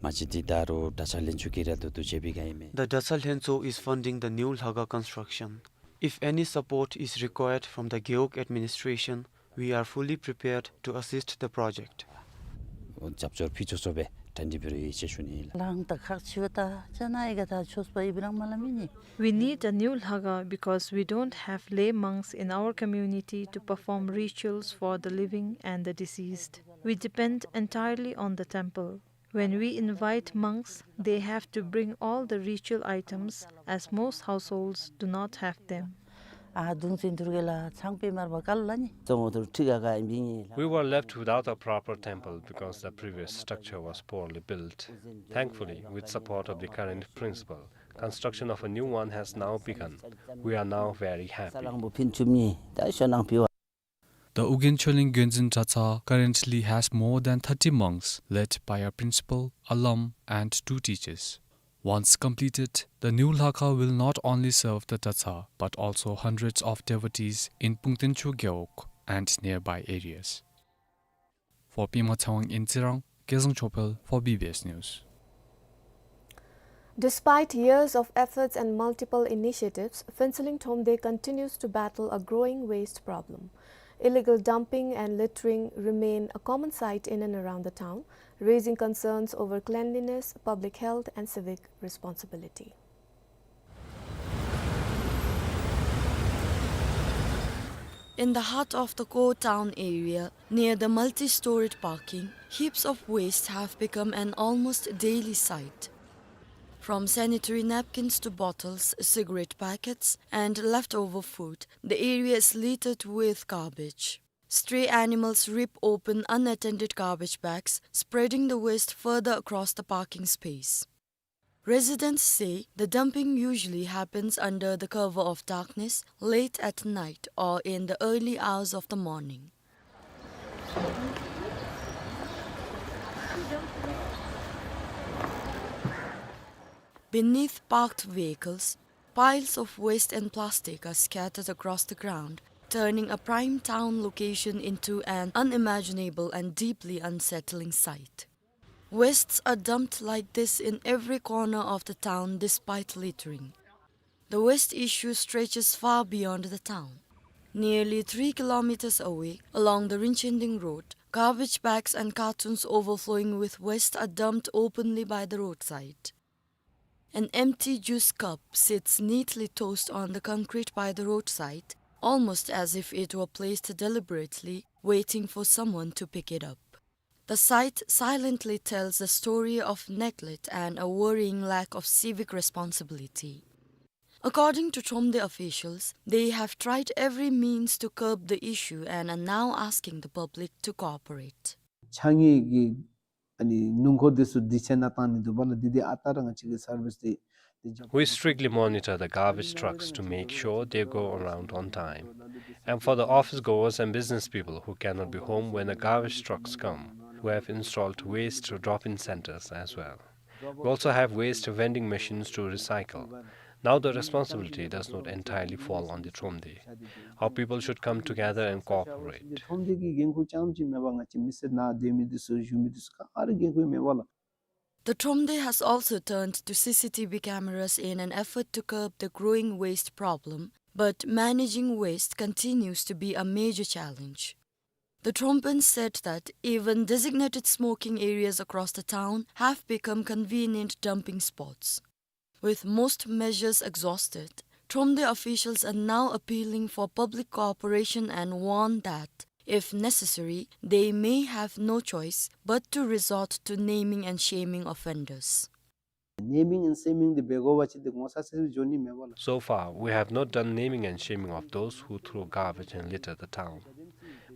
མ་གཞི་འདི་ད་རུང་གྲྭ་ཚང་ལྷན་ཚོགས་ཀྱིས་ར་བསྡུ་བསྡུ་བྱས་པའི་ག་ཨིན་མས། The Dratshar Lhentsokh is funding the new Lhakha construction. If any support is required from the Gewog administration, we are fully prepared to assist the project. རྒྱབ་སྐྱོར་ཕུལ་ཆོག་ཆོག་སྦེ་གྲ་སྒྲིག་འབད་རུང་ཡོད་ཟེར་ཞུ་ནི་ཨིན་ལགས། ལགས་ད་ཁག་ཆེ་བ་ད་ཅ་ན་ཨི་ག་ད་ཆོས་པ་ཨི་བི་རང་མ་ལ་མི་ནི། We need a new Lhakha because we don't have lay monks in our community to perform rituals for the living and the deceased. We depend entirely on the temple. When we invite monks, they have to bring all the ritual items, as most households do not have them. ཨ་གདུང་ཚིག་འདུར་གེ་ལ་ཚང་པེ་མར་བ་ཀལ་ལ་ནི། ཙོང་འདུར་ཁྲི་ག་ག་ཨིན་པི་ནི་ལ། We were left without a proper temple because the previous structure was poorly built. Thankfully, with support of the current principal, construction of a new one has now begun. We are now very happy. ས་ལང་པོ་ཕིན་ཆུམ་ནི་ད་ཤོ་ནང་པི་བ། The Ugyen Cholin Gyonzin Dratshar currently has more than thirty monks, led by a principal, a lum, and two teachers. Once completed, the new Lhakha will not only serve the Dratshar, but also hundreds of devotees in Pungten Chu Gewog and nearby areas. For Pima Chawang in Tsirang, Kezang Chopel for B B S News. Despite years of efforts and multiple initiatives, Phuentsholing Thromde continues to battle a growing waste problem. Illegal dumping and littering remain a common sight in and around the town, raising concerns over cleanliness, public health, and civic responsibility. In the heart of the core town area, near the multi-storied parking, heaps of waste have become an almost daily sight. From sanitary napkins to bottles, cigarette packets, and leftover food, the area is littered with garbage. Stray animals rip open unattended garbage bags, spreading the waste further across the parking space. Residents say the dumping usually happens under the cover of darkness, late at night, or in the early hours of the morning. Beneath parked vehicles, piles of waste and plastic are scattered across the ground, turning a prime town location into an unimaginable and deeply unsettling sight. Wastes are dumped like this in every corner of the town despite littering. The waste issue stretches far beyond the town. Nearly three kilometers away, along the Rinchending Road, garbage bags and cartons overflowing with waste are dumped openly by the roadside. An empty juice cup sits neatly tossed on the concrete by the roadside, almost as if it were placed deliberately, waiting for someone to pick it up. The sight silently tells a story of neglect and a worrying lack of civic responsibility. According to Thromde officials, they have tried every means to curb the issue and are now asking the public to cooperate. ཕྱགས་སྙིགས་ཀྱི་ཨ་ནི་སྣུམ་འཁོར་འདི་ཚུ་དུས་ཆེན་ནང་བཏང་ནི་འདུག་པ་ལགས། འདི་འདི་ཨ་རྟག་ར་ང་བཅས་ཀྱིས་སར་བིསི་འདི་འདི་རྒྱབ། We strictly monitor the garbage trucks to make sure they go around on time. And for the office goers and business people who cannot be home when the garbage trucks come, we have installed waste drop-in centers as well. We also have waste vending machines to recycle. Now the responsibility does not entirely fall on the Thromde. Our people should come together and cooperate. ཁྲོམ་སྡེ་གི་འགན་ཁུར་རྐྱངམ་གཅིག་མེན་པར་ང་བཅས་མི་སེར་ནཱ་སྡོད་མི་འདི་ཚུ་བཞུགས་མི་འདི་ཚུ་ག་ར་འགན་ཁུར་མེད་པ་ལགས། The Thromde has also turned to C C T V cameras in an effort to curb the growing waste problem, But managing waste continues to be a major challenge. The Trompen said that even designated smoking areas across the town have become convenient dumping spots. With most measures exhausted, Tromde officials are now appealing for public cooperation and warn that, if necessary, they may have no choice but to resort to naming and shaming offenders. Naming and shaming འདི་འབད་དགོ་པ་ཅིན་འདི་ངོ་ཚ་སེ་སེ་འགྱོ་ནི་མེད་པ་ལགས། So far, we have not done naming and shaming of those who throw garbage and litter the town.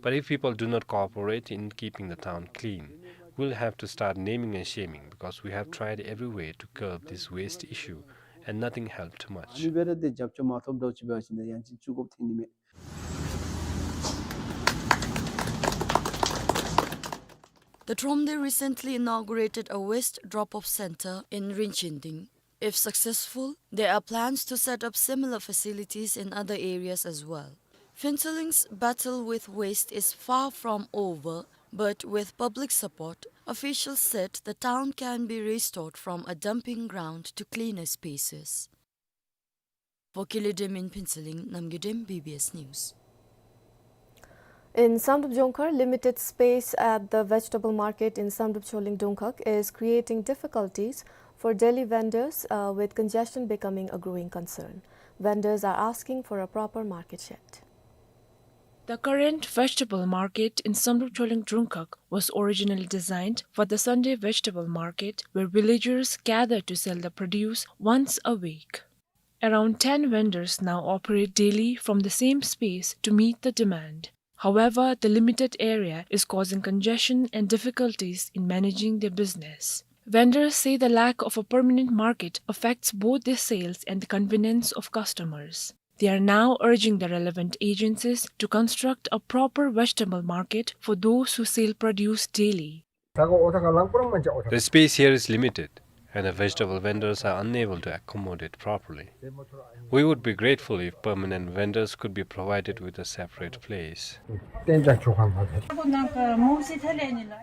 But if people do not cooperate in keeping the town clean, we'll have to start naming and shaming because we have tried everywhere to curb this waste issue and nothing helped much. ཨ་ནི་འབད་རུང་འདི་རྒྱབ་སྐྱོར་མ་ཐོབ་འགྱོ་ཅི་འབད་བ་ཅིན་འདི་ཡང་ཅིན་བཅུག་དགོཔ་ཐོན་ནི་མས། The Tromde recently inaugurated a waste drop-off center in Rinchinding. If successful, there are plans to set up similar facilities in other areas as well. Phuentsholling's battle with waste is far from over, but with public support, officials said the town can be restored from a dumping ground to cleaner spaces. For Kili Dem in Phuentsholing, Namgay Dem, B B S News. In Samdrup Jongkhar, limited space at the vegetable market in Samdrup Choling Dungkhag is creating difficulties for daily vendors, uh, with congestion becoming a growing concern. Vendors are asking for a proper market shed. The current vegetable market in Samdrup Choling Dungkhag was originally designed for the Sunday vegetable market, where villagers gather to sell the produce once a week. Around ten vendors now operate daily from the same space to meet the demand. However, the limited area is causing congestion and difficulties in managing their business. Vendors say the lack of a permanent market affects both their sales and the convenience of customers. They are now urging the relevant agencies to construct a proper vegetable market for those who sell produce daily. The space here is limited, and the vegetable vendors are unable to accommodate properly. We would be grateful if permanent vendors could be provided with a separate place.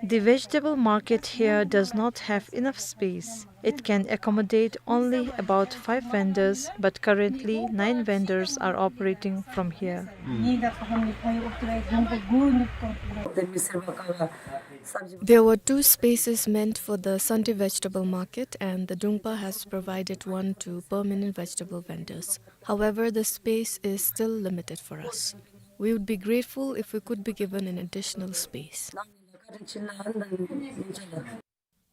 The vegetable market here does not have enough space. It can accommodate only about five vendors, but currently nine vendors are operating from here. There were two spaces meant for the Sunday vegetable market, and the Dungpa has provided one to permanent vegetable vendors. However, the space is still limited for us. We would be grateful if we could be given an additional space.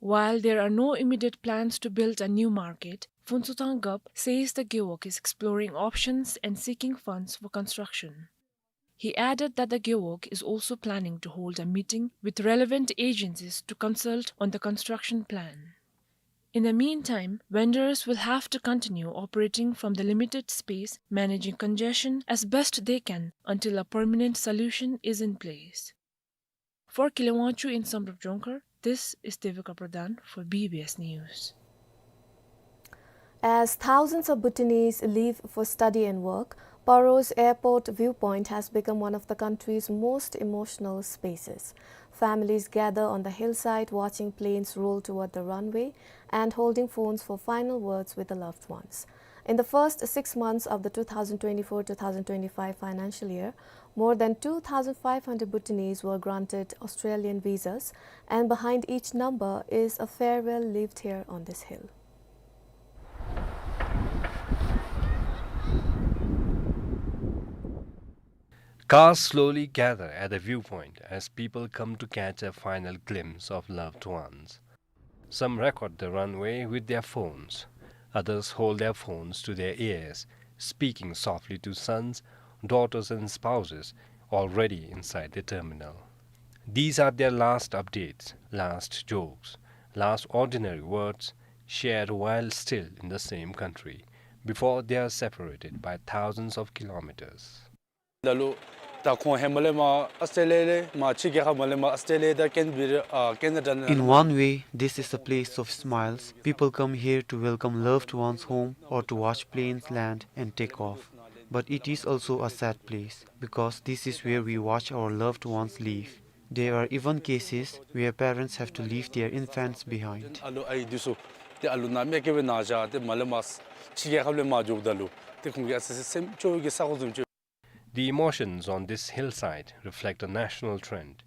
While there are no immediate plans to build a new market, Phuntshothang Gap says the Gewog is exploring options and seeking funds for construction. He added that the Gewog is also planning to hold a meeting with relevant agencies to consult on the construction plan. In the meantime, vendors will have to continue operating from the limited space, managing congestion as best they can until a permanent solution is in place. For Kile Wangchuck in Samdrup Jongkhar, this is Devika Pradhan for B B S News. As thousands of Bhutanese leave for study and work, Paro's airport viewpoint has become one of the country's most emotional spaces. Families gather on the hillside, watching planes roll toward the runway and holding phones for final words with the loved ones. In the first six months of the two thousand twenty-four two thousand twenty-five financial year, more than two thousand five hundred Bhutanese were granted Australian visas, and behind each number is a farewell lived here on this hill. Cars slowly gather at the viewpoint as people come to catch a final glimpse of loved ones. Some record the runway with their phones. Others hold their phones to their ears, speaking softly to sons, daughters and spouses already inside the terminal. These are their last updates, last jokes, last ordinary words shared while still in the same country, before they are separated by thousands of kilometers. ད་ལྟོ་ད་ཁོང་ཧེ་མ་ལས་མར་ཨོསི་ཊྲེ་ལི་ཡ་ལས་མར་ཕྱི་རྒྱལ་ཁབ་མར་ལས་མར་ཨོསི་ཊྲེ་ལི་ཡ་དང་ཀེན་བི་ར་ཨ་ཀེ་ན་ཌ་ནང་། In one way, this is a place of smiles. People come here to welcome loved ones home or to watch planes land and take off. But it is also a sad place because this is where we watch our loved ones leave. There are even cases where parents have to leave their infants behind. ཨ་ལོ་ཨའི་འདི་ཚུ་ཏེ་ཨ་ལོ་ནཱ་མེ་ཀེ་བེ་ནཱ་བཞག་སྟེ་མར་ལས་མར་ཕྱི་རྒྱལ་ཁབ་ལས་མར་འགྱོཝ་ད་ལུ་ ཏེ་ཁོང་གི་ཨ་ཙི་སེམས་སྐྱོ་བའི་གི་ས་གོ་བཟུམ་ཅིག། The emotions on this hillside reflect a national trend.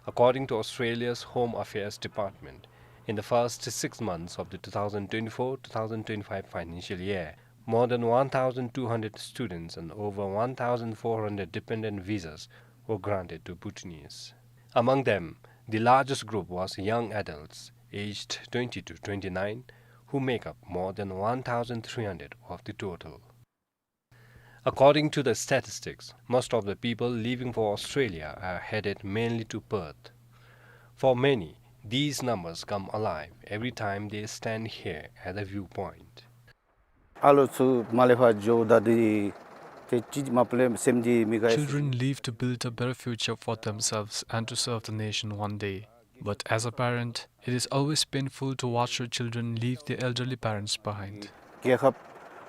According to Australia's Home Affairs Department, in the first six months of the two thousand twenty-four two thousand twenty-five financial year, more than one thousand two hundred students and over one thousand four hundred dependent visas were granted to Bhutanese. Among them, the largest group was young adults aged twenty to twenty-nine, who make up more than one thousand three hundred of the total. According to the statistics, most of the people leaving for Australia are headed mainly to Perth. For many, these numbers come alive every time they stand here at the viewpoint. ཨ་ལོ་ཚུ་མར་ལས་ཕར་འགྱོཝ་ད་འདི་ཏེ་ཅིག་མ་པ་ལས་སེམས་འདི་མི་དགའ། Children leave to build a better future for themselves and to serve the nation one day. But as a parent, it is always painful to watch your children leave their elderly parents behind. རྒྱལ་ཁབ་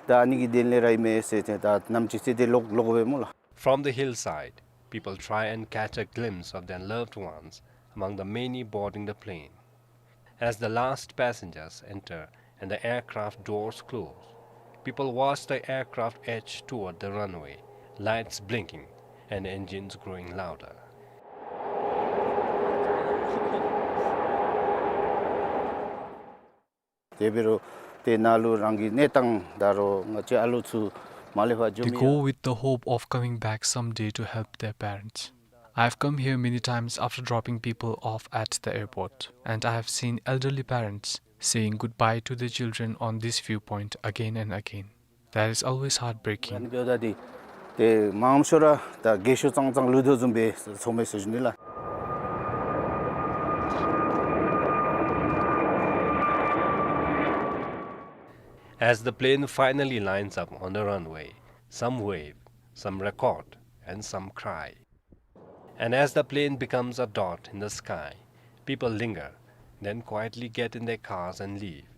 དང་ཨ་ནི་གི་དོན་ལས་ར་ཨིན་མས་ཟེར་ཏེ་ད་ནམ་ཅིག་ཟེར་ཏེ་ལོག་ལོག་འབད་སྨོ་ལགས། From the hillside, people try and catch a glimpse of their loved ones among the many boarding the plane. As the last passengers enter and the aircraft doors close, people watch the aircraft edge toward the runway, lights blinking and engines growing louder. དེ་འབད་རུང་ཏེ་ནཱ་ལུ་རང་གི་གནས་སྟངས་ད་རུང་ང་བཅས་ཨ་ལོ་ཚུ་མར་ལས་ཕར་འགྱོ་མི། They go with the hope of coming back someday to help their parents. I have come here many times after dropping people off at the airport, and I have seen elderly parents saying goodbye to their children on this viewpoint again and again. That is always heartbreaking. ཨ་ནི་འབདཝ་ད་འདི་ཏེ་མངམ་ཤོས་ར་ད་རྒས་ཤོས་ཙང་ཙང་ལུས་དོ་བཟུམ་སྦེ་ཚོརཝ་མས་ཟེར་ཞུ་ནི་ལགས། As the plane finally lines up on the runway, some wave, some record, and some cry. And as the plane becomes a dot in the sky, people linger, then quietly get in their cars and leave.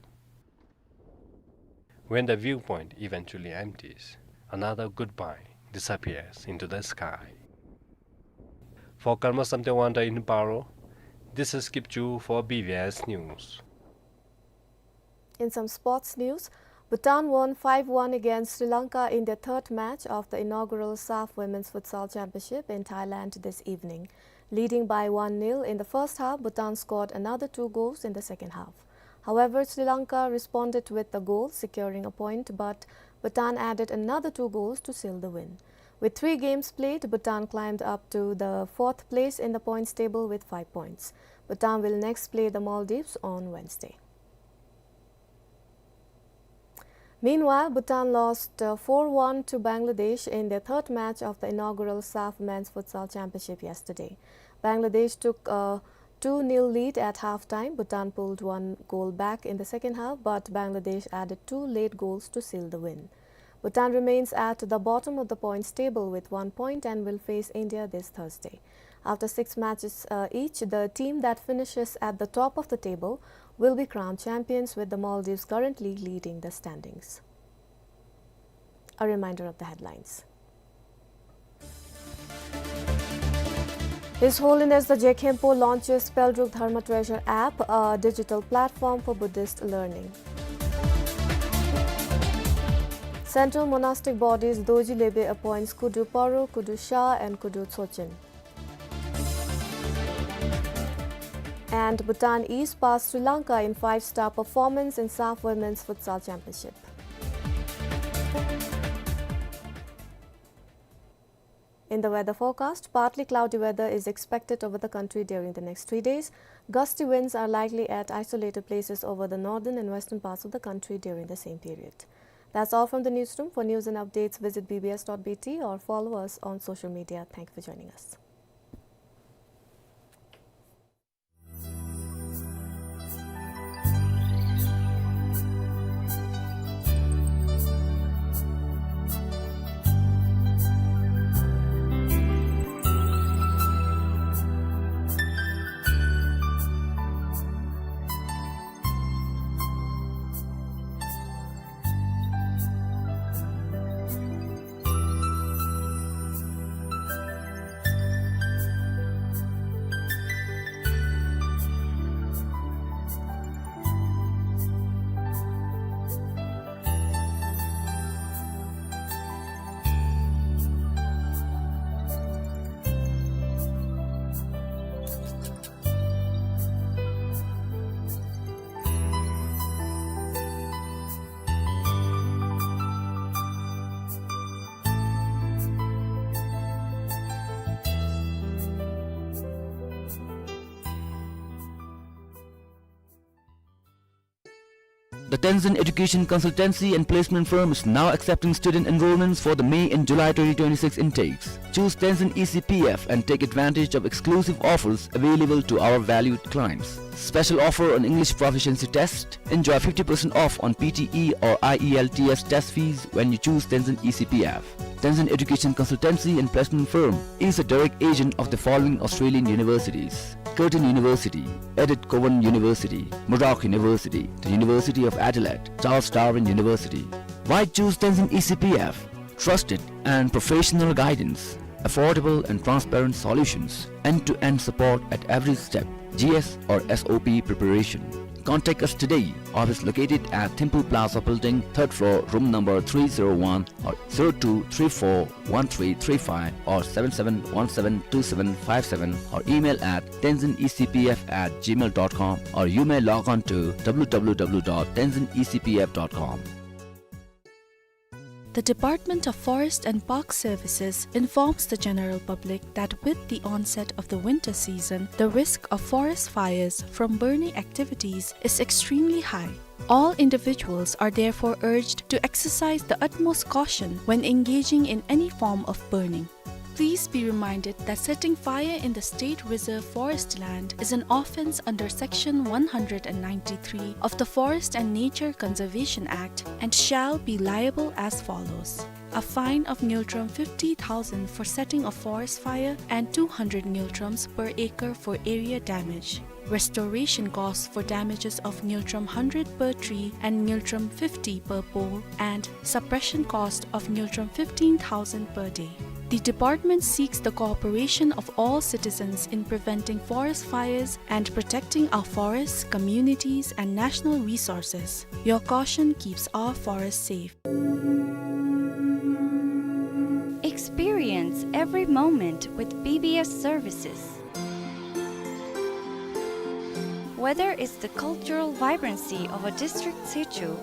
When the viewpoint eventually empties, another goodbye disappears into the sky. For Karma Samten Wangyirikchung in Paro, this is Kipchoo for B B S News. In some sports news, Bhutan won five one against Sri Lanka in their third match of the inaugural SAFF Women's Futsal Championship in Thailand this evening. Leading by one nil in the first half, Bhutan scored another two goals in the second half. However, Sri Lanka responded with a goal, securing a point, but Bhutan added another two goals to seal the win. With three games played, Bhutan climbed up to the fourth place in the points table with five points. Bhutan will next play the Maldives on Wednesday. Meanwhile, Bhutan lost, uh, four one to Bangladesh in their third match of the inaugural SAFF Men's Futsal Championship yesterday. Bangladesh took a two nil lead at halftime. Bhutan pulled one goal back in the second half, but Bangladesh added two late goals to seal the win. Bhutan remains at the bottom of the points table with one point and will face India this Thursday. After six matches, uh, each, the team that finishes at the top of the table will be crowned champions, with the Maldives currently leading the standings. A reminder of the headlines. His Holiness the Je Khenpo launches Peldrug Dharma Treasure app, a digital platform for Buddhist learning. Central monastic bodies Dorji Lebe appoints Kudu Paro, Kudu Sha and Kudu Tsochen. And Bhutan eases past Sri Lanka in five-star performance in SAFF Women's Futsal Championship. In the weather forecast, partly cloudy weather is expected over the country during the next three days. Gusty winds are likely at isolated places over the northern and western parts of the country during the same period. That's all from the newsroom. For news and updates, visit B B S dot B T or follow us on social media. Thank you for joining us. The Tenzin Education Consultancy and Placement Firm is now accepting student enrollments for the May and July twenty twenty-six intakes. Choose Tenzin E C P F and take advantage of exclusive offers available to our valued clients. Special offer on English proficiency test. Enjoy fifty percent off on P T E or I E L T S test fees when you choose Tenzin E C P F. Tenzin Education Consultancy and Placement Firm is a direct agent of the following Australian universities: Curtin University, Edith Cowan University, Murdoch University, the University of Adelaide, Charles Darwin University. Why choose Tenzin E C P F? Trusted and professional guidance, affordable and transparent solutions, end-to-end support at every step, G S or S O P preparation. Contact us today. Office located at Thimphu Plaza Building, third floor, room number three zero one, or zero two three four one three three five or seven seven one seven two seven five seven, or email at tenzin E C P F at gmail dot com, or you may log on to w w w dot tenzin E C P F dot com. The Department of Forest and Park Services informs the general public that with the onset of the winter season, the risk of forest fires from burning activities is extremely high. All individuals are therefore urged to exercise the utmost caution when engaging in any form of burning. Please be reminded that setting fire in the state reserve forest land is an offence under section one hundred and ninety-three of the Forest and Nature Conservation Act and shall be liable as follows: a fine of ngultrum fifty thousand for setting a forest fire and two hundred ngultrums per acre for area damage. Restoration costs for damages of ngultrum hundred per tree and ngultrum fifty per pole, and suppression cost of ngultrum fifteen thousand per day. The department seeks the cooperation of all citizens in preventing forest fires and protecting our forests, communities, and national resources. Your caution keeps our forests safe. Experience every moment with B B S services. Whether it's the cultural vibrancy of a district situ,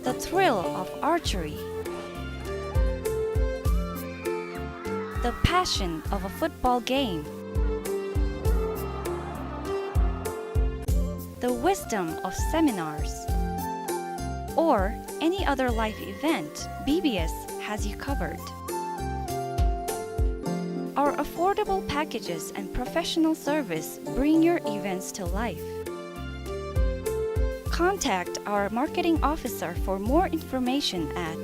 the thrill of archery, the passion of a football game, the wisdom of seminars, or any other life event, B B S has you covered. Our affordable packages and professional service bring your events to life. Contact our marketing officer for more information at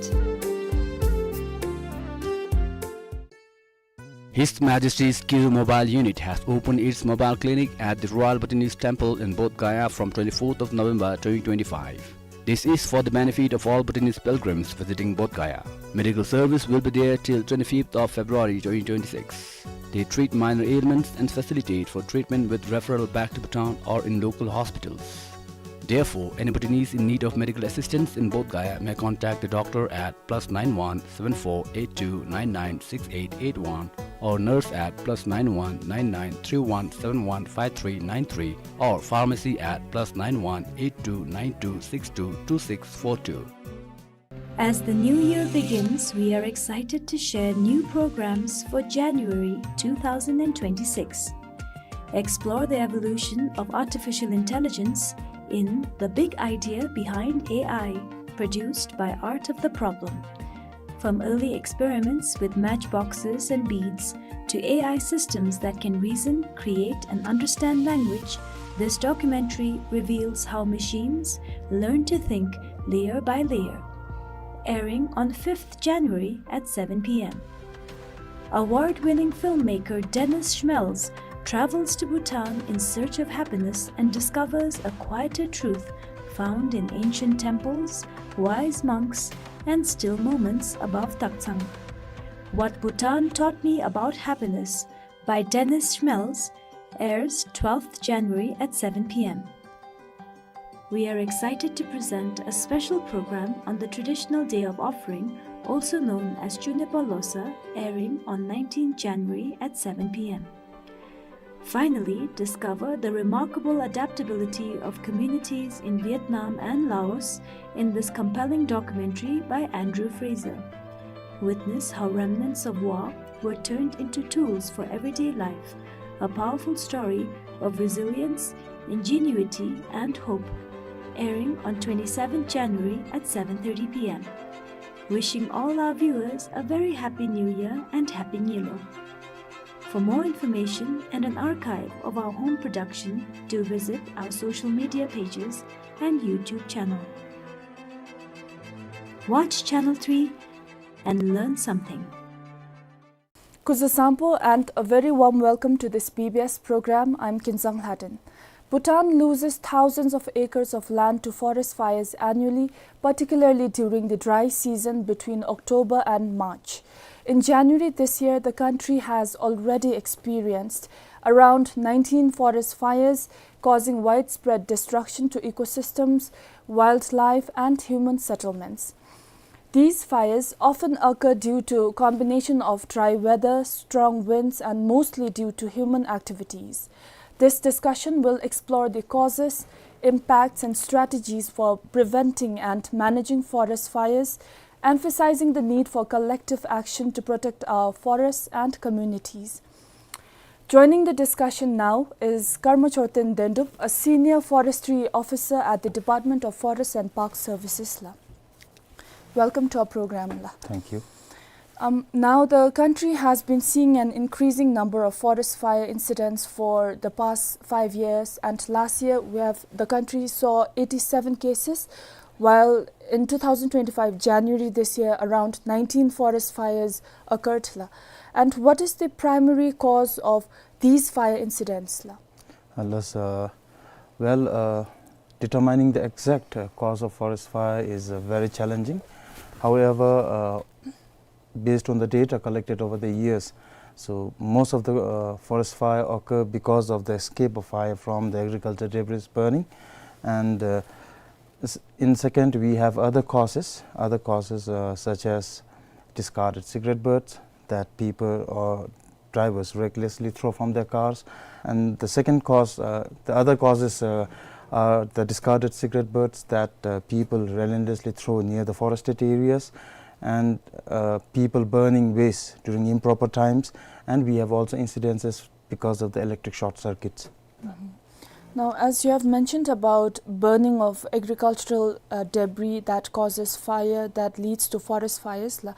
His Majesty's Kiru Mobile Unit has opened its mobile clinic at the Royal Bhutanese Temple in Bodh Gaya from twenty-fourth of November twenty twenty-five. This is for the benefit of all Bhutanese pilgrims visiting Bodh Gaya. Medical service will be there till twenty-fifth of February twenty twenty-six. They treat minor ailments and facilitate for treatment with referral back to Bhutan or in local hospitals. Therefore, any Bhutanese in need of medical assistance in Bodh Gaya may contact the doctor at plus nine one seven four eight two nine nine six eight eight one, or nurse at plus nine one nine nine three one seven one five three nine three, or pharmacy at plus nine one eight two nine two six two two six four two. As the new year begins, we are excited to share new programs for January two thousand and twenty-six. Explore the evolution of artificial intelligence in The Big Idea Behind A I, produced by Art of the Problem. From early experiments with matchboxes and beads to A I systems that can reason, create, and understand language, this documentary reveals how machines learn to think layer by layer. Airing on fifth January at seven p m. Award-winning filmmaker Dennis Schmelz travels to Bhutan in search of happiness and discovers a quieter truth found in ancient temples, wise monks, and still moments above Taktsang. What Bhutan Taught Me About Happiness by Dennis Schmelz airs twelfth January at seven p m. We are excited to present a special program on the traditional day of offering, also known as Chunepa Losa, airing on nineteenth January at seven p m. Finally, discover the remarkable adaptability of communities in Vietnam and Laos in this compelling documentary by Andrew Fraser. Witness how remnants of war were turned into tools for everyday life, a powerful story of resilience, ingenuity, and hope. airing on twenty-seventh January at seven thirty p m. Wishing all our viewers a very happy New Year and Happy Nyilo. For more information and an archive of our home production, do visit our social media pages and YouTube channel. Watch Channel three and learn something. Kuzuzangpo and a very warm welcome to this B B S program. I'm Kinzang Lhaden. Bhutan loses thousands of acres of land to forest fires annually, particularly during the dry season between October and March. In January this year, the country has already experienced around nineteen forest fires, causing widespread destruction to ecosystems, wildlife, and human settlements. These fires often occur due to combination of dry weather, strong winds, and mostly due to human activities. This discussion will explore the causes, impacts, and strategies for preventing and managing forest fires, emphasizing the need for collective action to protect our forests and communities. Joining the discussion now is Karma Chorten Dendup, a senior forestry officer at the Department of Forest and Park Services la. Welcome to our program la. Thank you. Um, now, the country has been seeing an increasing number of forest fire incidents for the past five years, and last year we have, the country saw eighty-seven cases, while in two thousand twenty-five January this year, around nineteen forest fires occurred la. And what is the primary cause of these fire incidents la? Uh, let's, uh, well, uh, determining the exact, uh, cause of forest fire is, uh, very challenging. However, uh, based on the data collected over the years, so most of the, uh, forest fire occur because of the escape of fire from the agriculture debris burning. And, uh, s-, in second, we have other causes, other causes, uh, such as discarded cigarette butts that people or drivers recklessly throw from their cars. And the second cause, uh, the other causes, uh, are the discarded cigarette butts that, uh, people relentlessly throw near the forested areas, and, uh, people burning waste during improper times. And we have also incidences because of the electric short circuits. Mhm. Now, as you have mentioned about burning of agricultural, uh, debris that causes fire, that leads to forest fires la,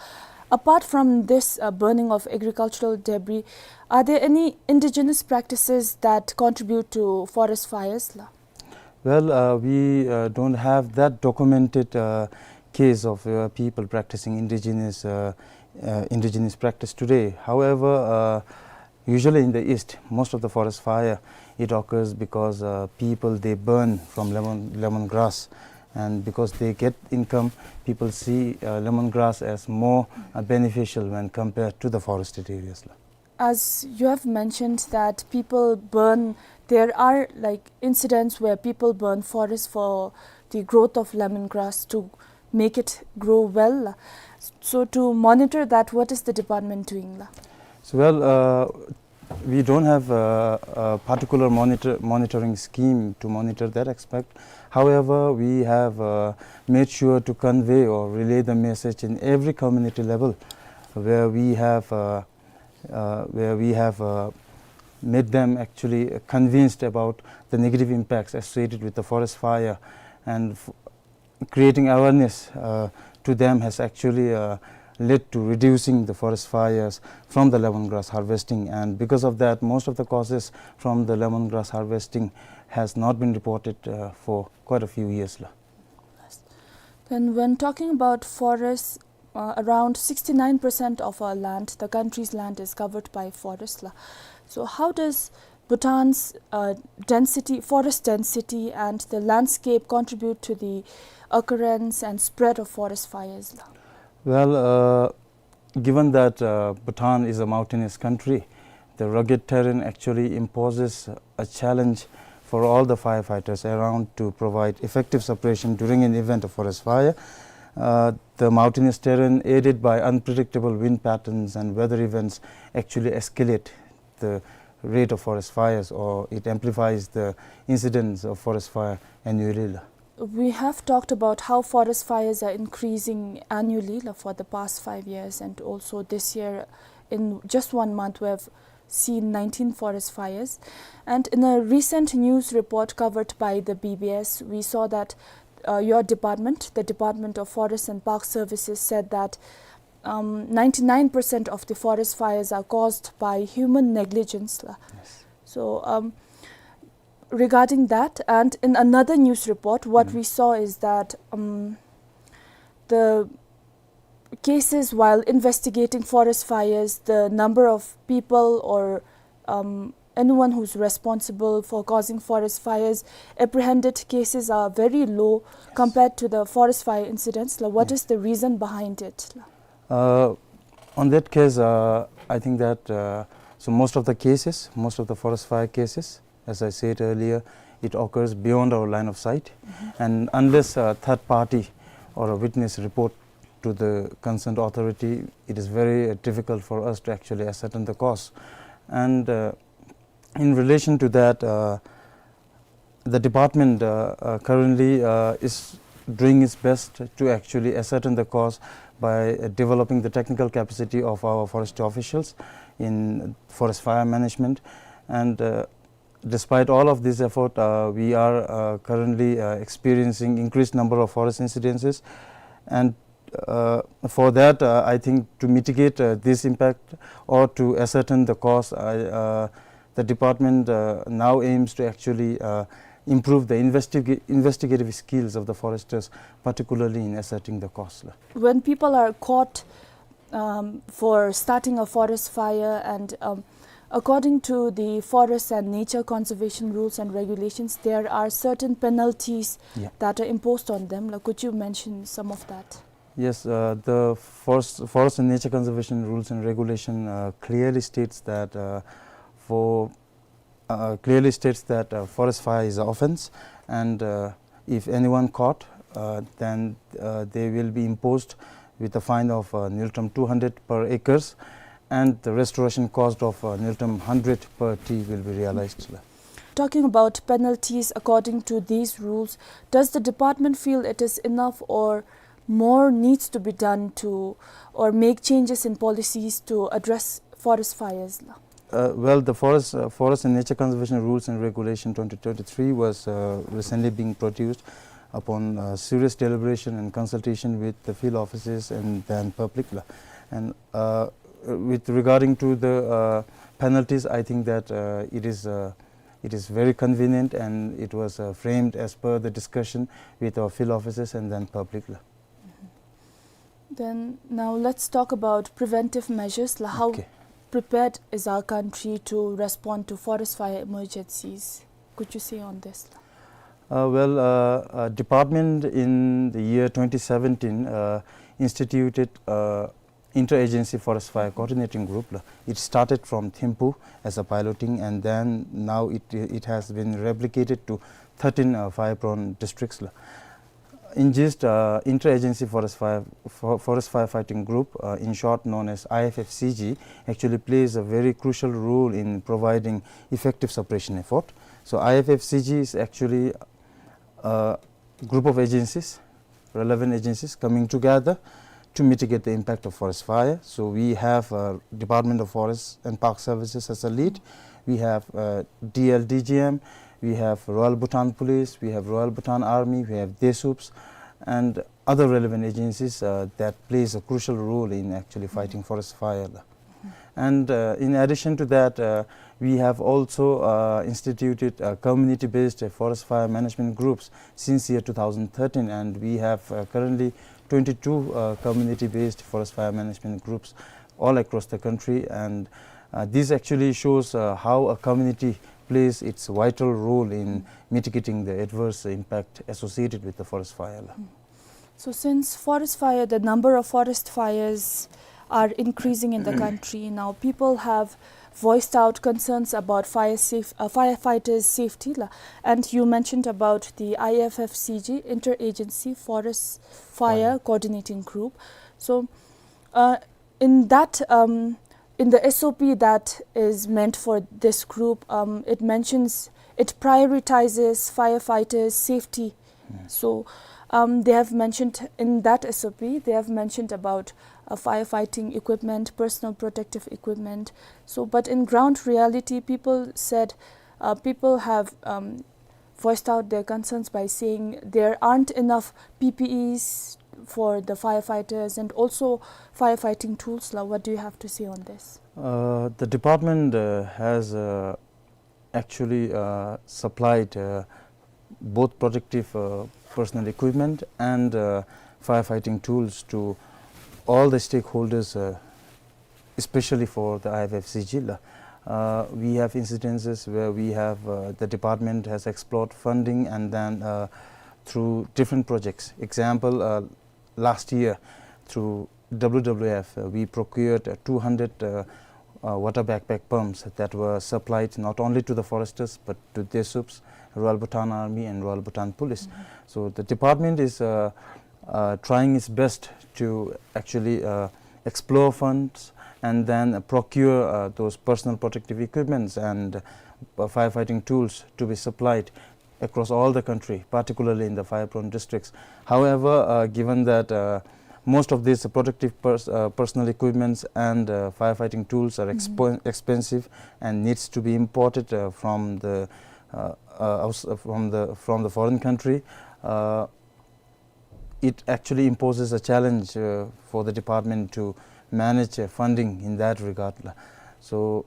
apart from this, uh, burning of agricultural debris, are there any indigenous practices that contribute to forest fires la? Well, uh, we, uh, don't have that documented, uh, case of, uh, people practicing indigenous, uh, uh, indigenous practice today. However, uh, usually in the east, most of the forest fire, it occurs because, uh, people, they burn from lemon, lemongrass, and because they get income, people see, uh, lemongrass as more, uh, beneficial when compared to the forested areas la. As you have mentioned that people burn, there are, like, incidents where people burn forest for the growth of lemongrass to make it grow well. So to monitor that, what is the department doing la? So, well, uh, we don't have a, a particular monitor, monitoring scheme to monitor that aspect. However, we have, uh, made sure to convey or relay the message in every community level where we have, uh, uh, where we have, uh, made them actually convinced about the negative impacts associated with the forest fire, and f-, creating awareness, uh, to them has actually, uh, led to reducing the forest fires from the lemongrass harvesting. And because of that, most of the causes from the lemongrass harvesting has not been reported, uh, for quite a few years la. Then, when talking about forests, uh, around sixty-nine percent of our land, the country's land, is covered by forest la. So how does Bhutan's, uh, density, forest density, and the landscape contribute to the occurrence and spread of forest fires la? Well, uh, given that, uh, Bhutan is a mountainous country, the rugged terrain actually imposes a challenge for all the firefighters around to provide effective suppression during an event of forest fire. Uh, the mountainous terrain, aided by unpredictable wind patterns and weather events, actually escalate the rate of forest fires, or it amplifies the incidence of forest fire annually la. We have talked about how forest fires are increasing annually la, for the past five years, and also this year, in just one month, we have seen nineteen forest fires. And in a recent news report covered by the B B S, we saw that uh, your department, the Department of Forest and Park Services, said that um, ninety-nine percent of the forest fires are caused by human negligence. La. Yes. So, um, regarding that, and in another news report, what we saw is that um, the cases while investigating forest fires, the number of people or um, anyone who's responsible for causing forest fires, apprehended cases are very low compared to the forest fire incidents. La, what is the reason behind it? La. Uh, on that case, uh, I think that uh, so most of the cases, most of the forest fire cases, as I said earlier, it occurs beyond our line of sight, and unless a third party or a witness report to the concerned authority, it is very uh, difficult for us to actually ascertain the cause. And uh, in relation to that, uh, the department uh, uh, currently uh, is doing its best to actually ascertain the cause by uh, developing the technical capacity of our forest officials in forest fire management. And uh, despite all of this effort, uh, we are uh, currently uh, experiencing increased number of forest incidences. And uh, for that, uh, I think to mitigate uh, this impact or to ascertain the cause, I, uh, the department uh, now aims to actually uh, improve the investiga- investigative skills of the foresters, particularly in ascertaining the cause. When people are caught um, for starting a forest fire, and um, according to the Forest and Nature Conservation Rules and Regulations, there are certain penalties Yeah. that are imposed on them. Like, could you mention some of that? Yes, uh, the forest, forest and nature conservation rules and regulation uh, clearly states that uh, for uh, clearly states that uh, forest fire is an offense, and uh, if anyone caught, uh, then uh, they will be imposed with a fine of uh, niltam two hundred per acres, and the restoration cost of uh, niltam hundred per tree will be realized. Talking about penalties, according to these rules, does the department feel it is enough, or more needs to be done to, or make changes in policies to address forest fires? Uh, well, the forest, uh, forest and nature conservation rules and regulation twenty twenty-three was uh, recently being produced upon uh, serious deliberation and consultation with the field officers and then public. La. And uh, with regarding to the uh, penalties, I think that uh, it is uh, it is very convenient, and it was uh, framed as per the discussion with our field officers and then public. La. Then now let's talk about preventive measures. La, how Okay. prepared is our country to respond to forest fire emergencies? Could you say on this? Uh, well, uh, uh, department in the year twenty seventeen uh, instituted uh, interagency forest fire coordinating group. La. It started from Thimphu as a piloting, and then now it it has been replicated to thirteen uh, fire-prone districts. La. In gist, uh, interagency forest fire for, forest firefighting group, uh, in short known as I F F C G, actually plays a very crucial role in providing effective suppression effort. So I F F C G is actually a group of agencies, relevant agencies coming together to mitigate the impact of forest fire. So we have uh, Department of Forest and Park Services as a lead. We have uh, D L D G M. We have Royal Bhutan Police. We have Royal Bhutan Army. We have DESUPS, and other relevant agencies uh, that plays a crucial role in actually fighting forest fire. And uh, in addition to that, uh, we have also uh, instituted uh, community-based uh, forest fire management groups since year two thousand thirteen, and we have uh, currently twenty-two uh, community-based forest fire management groups all across the country. And uh, this actually shows uh, how a community plays its vital role in mitigating the adverse impact associated with the forest fire. So since forest fire, the number of forest fires are increasing in the country now, people have voiced out concerns about fire safe, uh, firefighters' safety. La. And you mentioned about the I F F C G, Interagency Forest Fire Coordinating Group. So, uh, in that, um, in the S O P that is meant for this group, um, it mentions, it prioritizes firefighters' safety. So um, they have mentioned in that S O P, they have mentioned about uh, firefighting equipment, personal protective equipment. So, but in ground reality, people said, uh, people have, um, voiced out their concerns by saying there aren't enough P P Es for the firefighters and also firefighting tools. La, what do you have to say on this? Uh, the department, uh, has, uh, actually, uh, supplied, uh, both protective, uh, personal equipment and, uh, firefighting tools to all the stakeholders, uh, especially for the I F F C G. Uh, we have incidences where we have, uh, the department has explored funding and then, uh, through different projects. Example, uh, last year through W W F, uh, we procured, uh, two hundred, uh, uh, water backpack pumps that were supplied not only to the foresters but to DESUPs, Royal Bhutan Army and Royal Bhutan Police. Mm-hmm. So the department is, uh, uh, trying its best to actually, uh, explore funds and then procure, uh, those personal protective equipments and, uh, firefighting tools to be supplied across all the country, particularly in the fire-prone districts. However, uh, given that, uh, most of these protective pers-, uh, personal equipments and, uh, firefighting tools are expo-, Mm-hmm. expensive and needs to be imported, uh, from the, uh, uh, outs-, uh, from the, from the foreign country, uh, it actually imposes a challenge, uh, for the department to manage, uh, funding in that regard. So,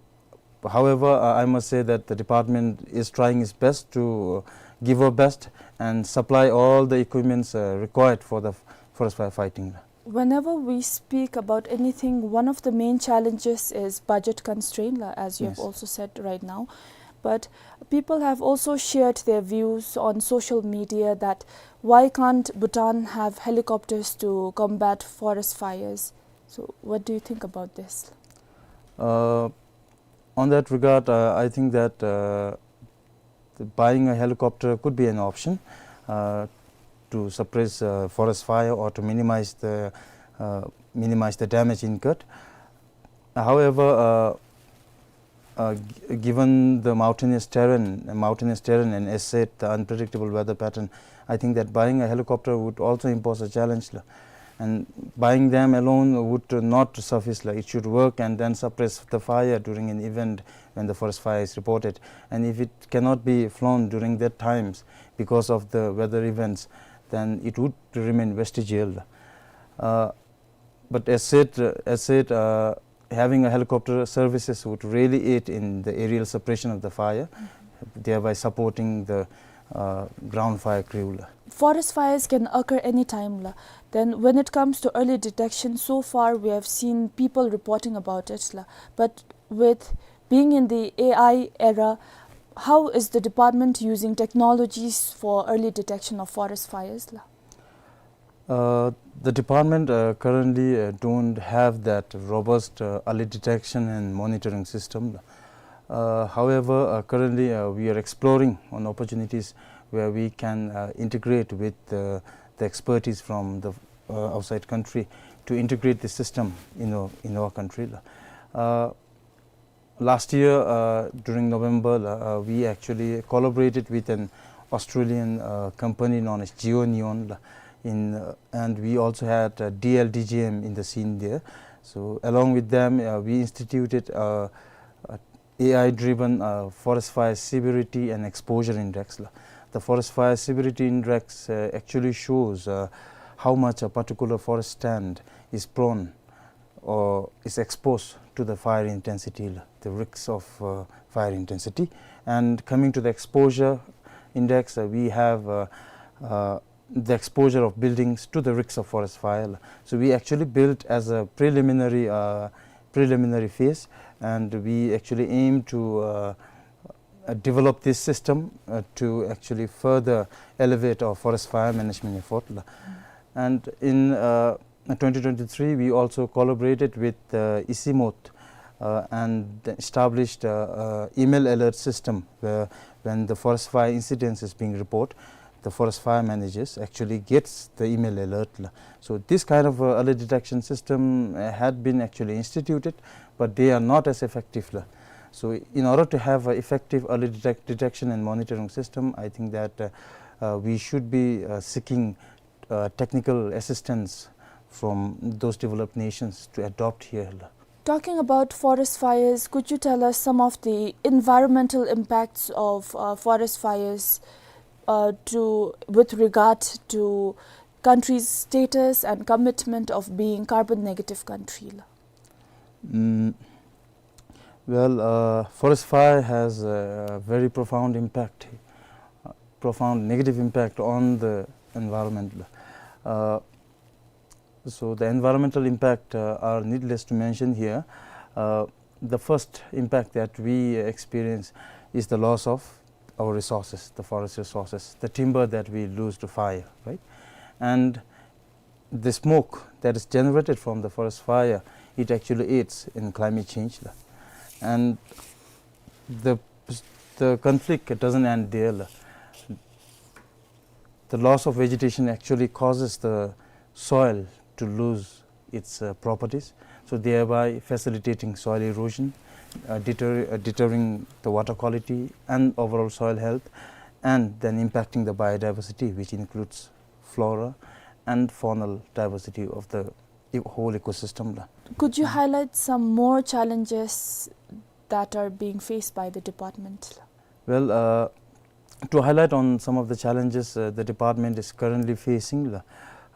however, uh, I must say that the department is trying its best to, uh, give our best and supply all the equipments, uh, required for the f-, forest firefighting. Whenever we speak about anything, one of the main challenges is budget constraint, la, as you have Yes. also said right now. But people have also shared their views on social media that why can't Bhutan have helicopters to combat forest fires? So, what do you think about this? Uh, on that regard, uh, I think that, uh, the buying a helicopter could be an option, uh, to suppress, uh, forest fire or to minimize the, uh, minimize the damage incurred. However, uh, uh, g-, given the mountainous terrain, mountainous terrain, and as said, the unpredictable weather pattern, I think that buying a helicopter would also impose a challenge, la. And buying them alone would not suffice, la. It should work and then suppress the fire during an event when the forest fire is reported. And if it cannot be flown during that times because of the weather events, then it would remain vestigial. Uh, but as said, uh, as said, uh, having a helicopter services would really aid in the aerial suppression of the fire, Mm-hmm. thereby supporting the, uh, ground fire crew, la. Forest fires can occur anytime, la. Then when it comes to early detection, so far we have seen people reporting about it, la. But with being in the A I era, how is the department using technologies for early detection of forest fires, la? Uh, the department, uh, currently, uh, don't have that robust, uh, early detection and monitoring system. Uh, however, uh, currently, uh, we are exploring on opportunities where we can, uh, integrate with, uh, the expertise from the, uh, outside country to integrate the system in our, in our country. Uh, last year, uh, during November, uh, we actually collaborated with an Australian, uh, company known as GeoNeon, uh, in, uh, and we also had, uh, D L D G M in the scene there. So along with them, uh, we instituted, uh, a A I-driven, uh, forest fire severity and exposure index, la. The forest fire severity index, uh, actually shows, uh, how much a particular forest stand is prone or is exposed to the fire intensity, la, the risks of, uh, fire intensity. And coming to the exposure index, uh, we have, uh, uh, the exposure of buildings to the risks of forest fire, la. So we actually built as a preliminary, uh, preliminary phase, and we actually aim to, uh, uh, develop this system, uh, to actually further elevate our forest fire management effort, la. And in, uh, twenty twenty-three, we also collaborated with, uh, ICIMOT, uh, and established, uh, uh, email alert system where when the forest fire incidents is being reported, the forest fire managers actually gets the email alert, la. So this kind of, uh, early detection system, uh, had been actually instituted, but they are not as effective, la. So in order to have an effective early detect-, detection and monitoring system, I think that, uh, uh, we should be, uh, seeking, uh, technical assistance from those developed nations to adopt here. Talking about forest fires, could you tell us some of the environmental impacts of uh, forest fires uh, to, with regard to country's status and commitment of being carbon negative country? Mm, well, uh, forest fire has a very profound impact, uh, profound negative impact on the environment. Uh, so the environmental impact uh, are needless to mention here. Uh, the first impact that we experience is the loss of our resources, the forest resources, the timber that we lose to fire, right? And the smoke that is generated from the forest fire, it actually aids in climate change. And the, the conflict doesn't end there. The loss of vegetation actually causes the soil to lose its uh, properties, so thereby facilitating soil erosion, uh, deter, uh, deterring the water quality and overall soil health, and then impacting the biodiversity, which includes flora and faunal diversity of the e- whole ecosystem. Could you highlight some more challenges that are being faced by the department? Well, uh, to highlight on some of the challenges uh, the department is currently facing,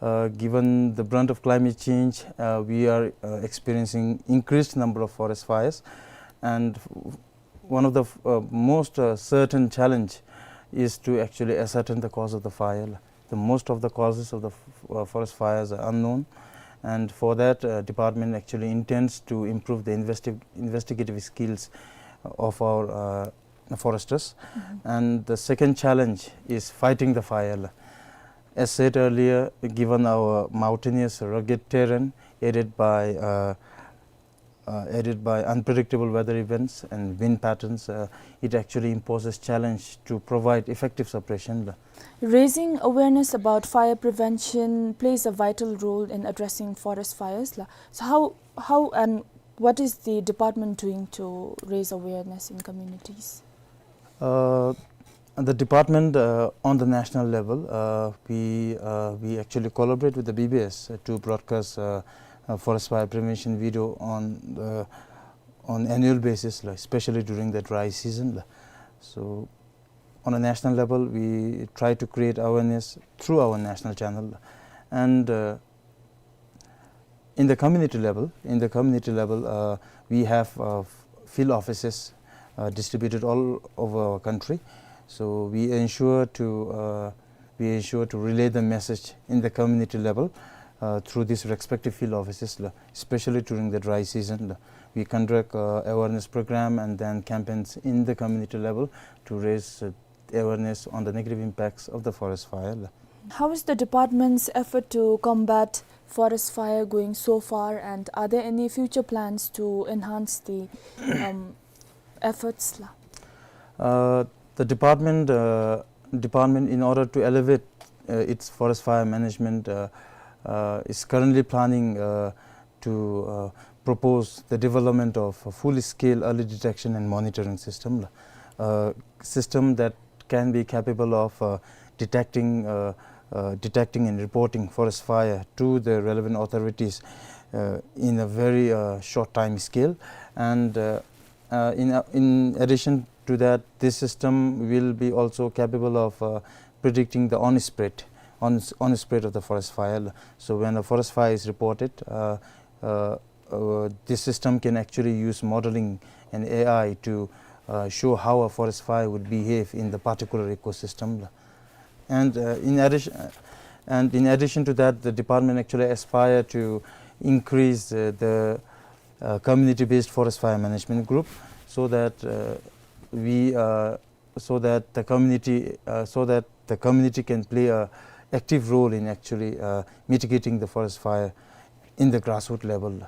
uh, given the brunt of climate change, uh, we are uh, experiencing increased number of forest fires, and one of the uh, most uh, certain challenge is to actually ascertain the cause of the fire. The most of the causes of the f- uh, forest fires are unknown, and for that, uh, department actually intends to improve the investi- investigative skills of our uh, foresters. And the second challenge is fighting the fire. As said earlier, given our mountainous, rugged terrain, aided by uh, uh, aided by unpredictable weather events and wind patterns, uh, it actually imposes challenge to provide effective suppression. Raising awareness about fire prevention plays a vital role in addressing forest fires. So how, how and what is the department doing to raise awareness in communities? Uh, the department uh, on the national level, uh, we uh, we actually collaborate with the B B S uh, to broadcast uh, uh, forest fire prevention video on the on annual basis, like, especially during the dry season. So on a national level, we try to create awareness through our national channel, and uh, in the community level, in the community level, uh, we have uh, field offices uh, distributed all over our country. So we ensure to uh, we ensure to relay the message in the community level uh, through these respective field offices, especially during the dry season. We conduct uh, awareness program and then campaigns in the community level to raise uh, awareness on the negative impacts of the forest fire. How is the department's effort to combat forest fire going so far, and are there any future plans to enhance the um, efforts? Uh, the department, uh, department, in order to elevate uh, its forest fire management, uh, uh, is currently planning uh, to uh, propose the development of a full-scale early detection and monitoring system, uh, system that can be capable of uh, detecting uh, uh, detecting and reporting forest fire to the relevant authorities uh, in a very uh, short time scale. And uh, uh, in, uh, in addition to that, this system will be also capable of uh, predicting the on spread, on, on spread of the forest fire. So when a forest fire is reported, uh, uh, uh, this system can actually use modeling and A I to uh, show how a forest fire would behave in the particular ecosystem. And uh, in addition, and in addition to that, the department actually aspire to increase uh, the uh, community-based forest fire management group, so that uh, we uh, so that the community uh, so that the community can play a active role in actually uh, mitigating the forest fire in the grassroots level.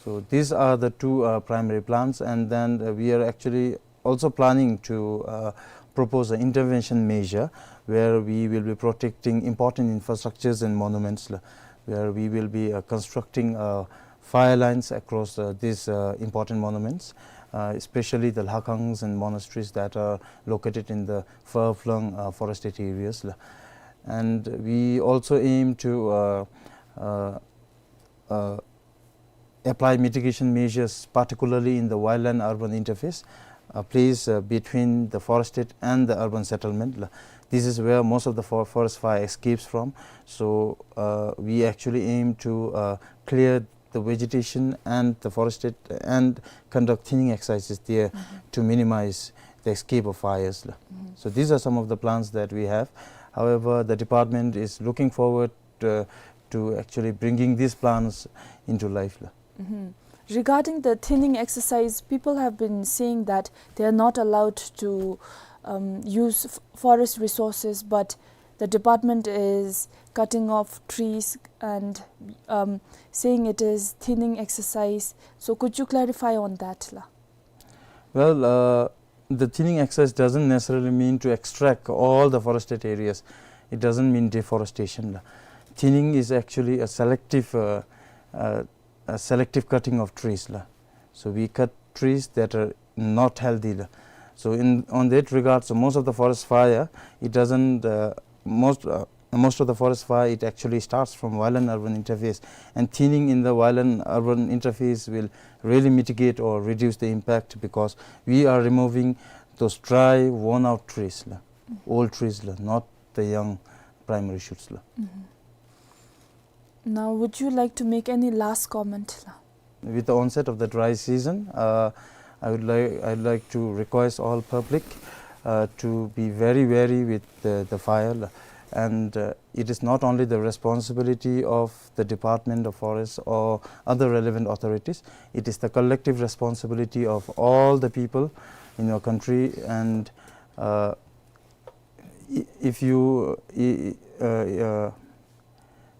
So these are the two uh, primary plans, and then uh, we are actually also planning to uh, propose an intervention measure where we will be protecting important infrastructures and monuments, where we will be uh, constructing uh, fire lines across uh, these uh, important monuments, uh, especially the lakangs and monasteries that are located in the far-flung uh, forested areas. And we also aim to uh, uh, uh, apply mitigation measures, particularly in the wildland urban interface, uh, place, uh, between the forested and the urban settlement. La-, this is where most of the for-, forest fire escapes from. So, uh, we actually aim to, uh, clear the vegetation and the forested and conduct thinning exercises there to minimize the escape of fires. La. So these are some of the plans that we have. However, the department is looking forward, uh, to actually bringing these plans into life. La. Regarding the thinning exercise, people have been saying that they are not allowed to, um, use f-, forest resources, but the department is cutting off trees and, um, saying it is thinning exercise. So could you clarify on that, la? Well, uh, the thinning exercise doesn't necessarily mean to extract all the forested areas. It doesn't mean deforestation. La. Thinning is actually a selective, uh, uh, a selective cutting of trees. La. So we cut trees that are not healthy. La. So in, on that regard, so most of the forest fire, it doesn't, uh, most, uh, most of the forest fire, it actually starts from wildland urban interface, and thinning in the wildland urban interface will really mitigate or reduce the impact, because we are removing those dry, worn out trees, la, old trees, la, not the young primary shoots, la. Now, would you like to make any last comment, la? With the onset of the dry season, uh, I would like, I'd like to request all public, uh, to be very wary with the, the fire, la. And, uh, it is not only the responsibility of the Department of Forests or other relevant authorities, it is the collective responsibility of all the people in your country. And, uh, i-, if you, i-, i-, uh, uh,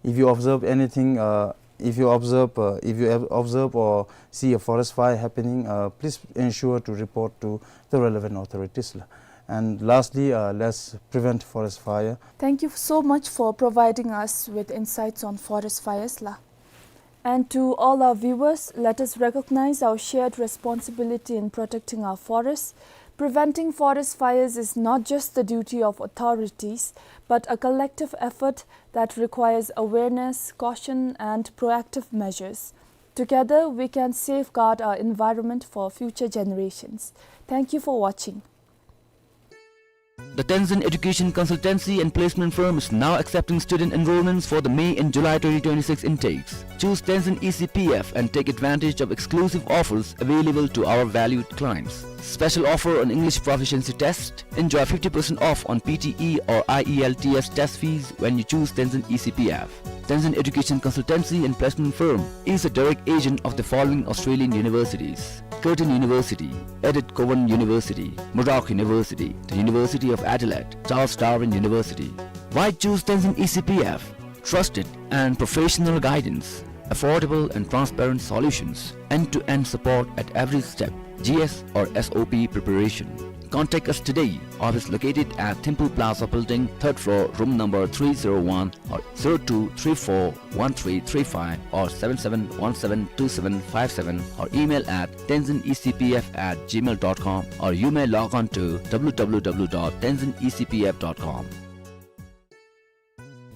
if you observe anything, uh, if you observe, uh, if you ob-, observe or see a forest fire happening, uh, please ensure to report to the relevant authorities, la. And lastly, uh, let's prevent forest fire. Thank you so much for providing us with insights on forest fires, la. And to all our viewers, let us recognize our shared responsibility in protecting our forests. Preventing forest fires is not just the duty of authorities, but a collective effort that requires awareness, caution, and proactive measures. Together, we can safeguard our environment for future generations. Thank you for watching. The Tenzin Education Consultancy and Placement Firm is now accepting student enrollments for the May and July twenty twenty-six intakes. Choose Tenzin E C P F and take advantage of exclusive offers available to our valued clients. Special offer on English proficiency test. Enjoy fifty percent off on P T E or I E L T S test fees when you choose Tenzin E C P F. Tenzin Education Consultancy and Placement Firm is a direct agent of the following Australian universities: Curtin University, Edith Cowan University, Murdoch University, the University of Adelaide, Charles Darwin University. Why choose Tenzin E C P F? Trusted and professional guidance, affordable and transparent solutions, end-to-end support at every step, G S or S O P preparation. Contact us today. Office located at Thimphu Plaza Building, third floor, room number three zero one, or zero two three four one three three five or seven seven one seven two seven five seven, or email at tenzin E C P F at gmail dot com, or you may log on to W W W dot tenzin E C P F dot com.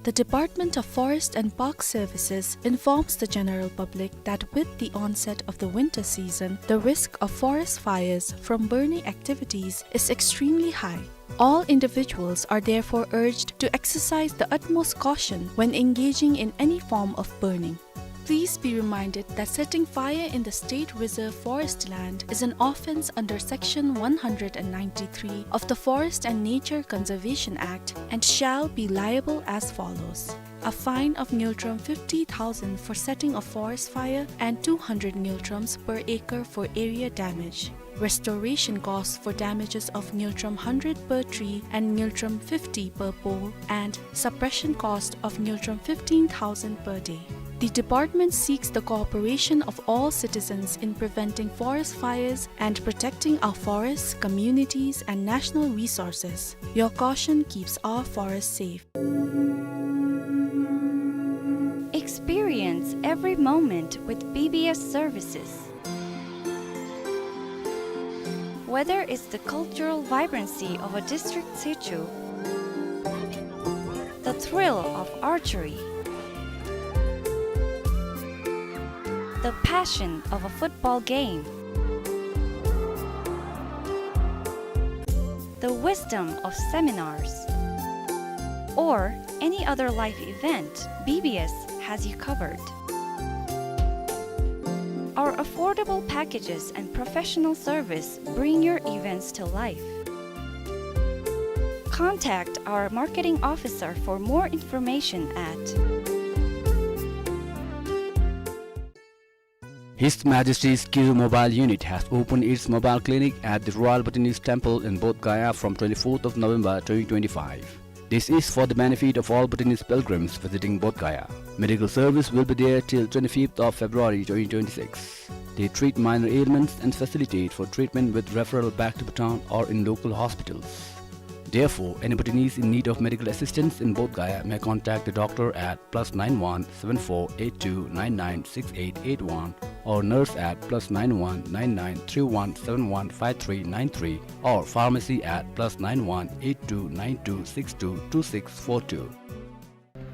The Department of Forest and Park Services informs the general public that with the onset of the winter season, the risk of forest fires from burning activities is extremely high. All individuals are therefore urged to exercise the utmost caution when engaging in any form of burning. Please be reminded that setting fire in the State Reserve Forest land is an offence under Section one hundred and ninety-three of the Forest and Nature Conservation Act and shall be liable as follows: a fine of ngultrum fifty thousand for setting a forest fire and two hundred ngultrums per acre for area damage. Restoration costs for damages of ngultrum hundred per tree and ngultrum fifty per pole, and suppression cost of ngultrum fifteen thousand per day. The department seeks the cooperation of all citizens in preventing forest fires and protecting our forests, communities, and national resources. Your caution keeps our forests safe. Experience every moment with B B S services. Whether it's the cultural vibrancy of a district situ, the thrill of archery, the passion of a football game, the wisdom of seminars, or any other life event, B B S has you covered. Our affordable packages and professional service bring your events to life. Contact our marketing officer for more information at His Majesty's Kiru Mobile Unit has opened its mobile clinic at the Royal Bhutanese Temple in Bodh Gaya from twenty-fourth of November twenty twenty-five. This is for the benefit of all Bhutanese pilgrims visiting Bodh Gaya. Medical service will be there till twenty-fifth of February twenty twenty-six. They treat minor ailments and facilitate for treatment with referral back to Bhutan or in local hospitals. Therefore, any Bhutanese in need of medical assistance in Bodh Gaya may contact the doctor at plus nine one seven four eight two nine nine six eight eight one or nurse at plus nine one nine nine three one seven one five three nine three or pharmacy at plus nine one eight two nine two six two two six four two.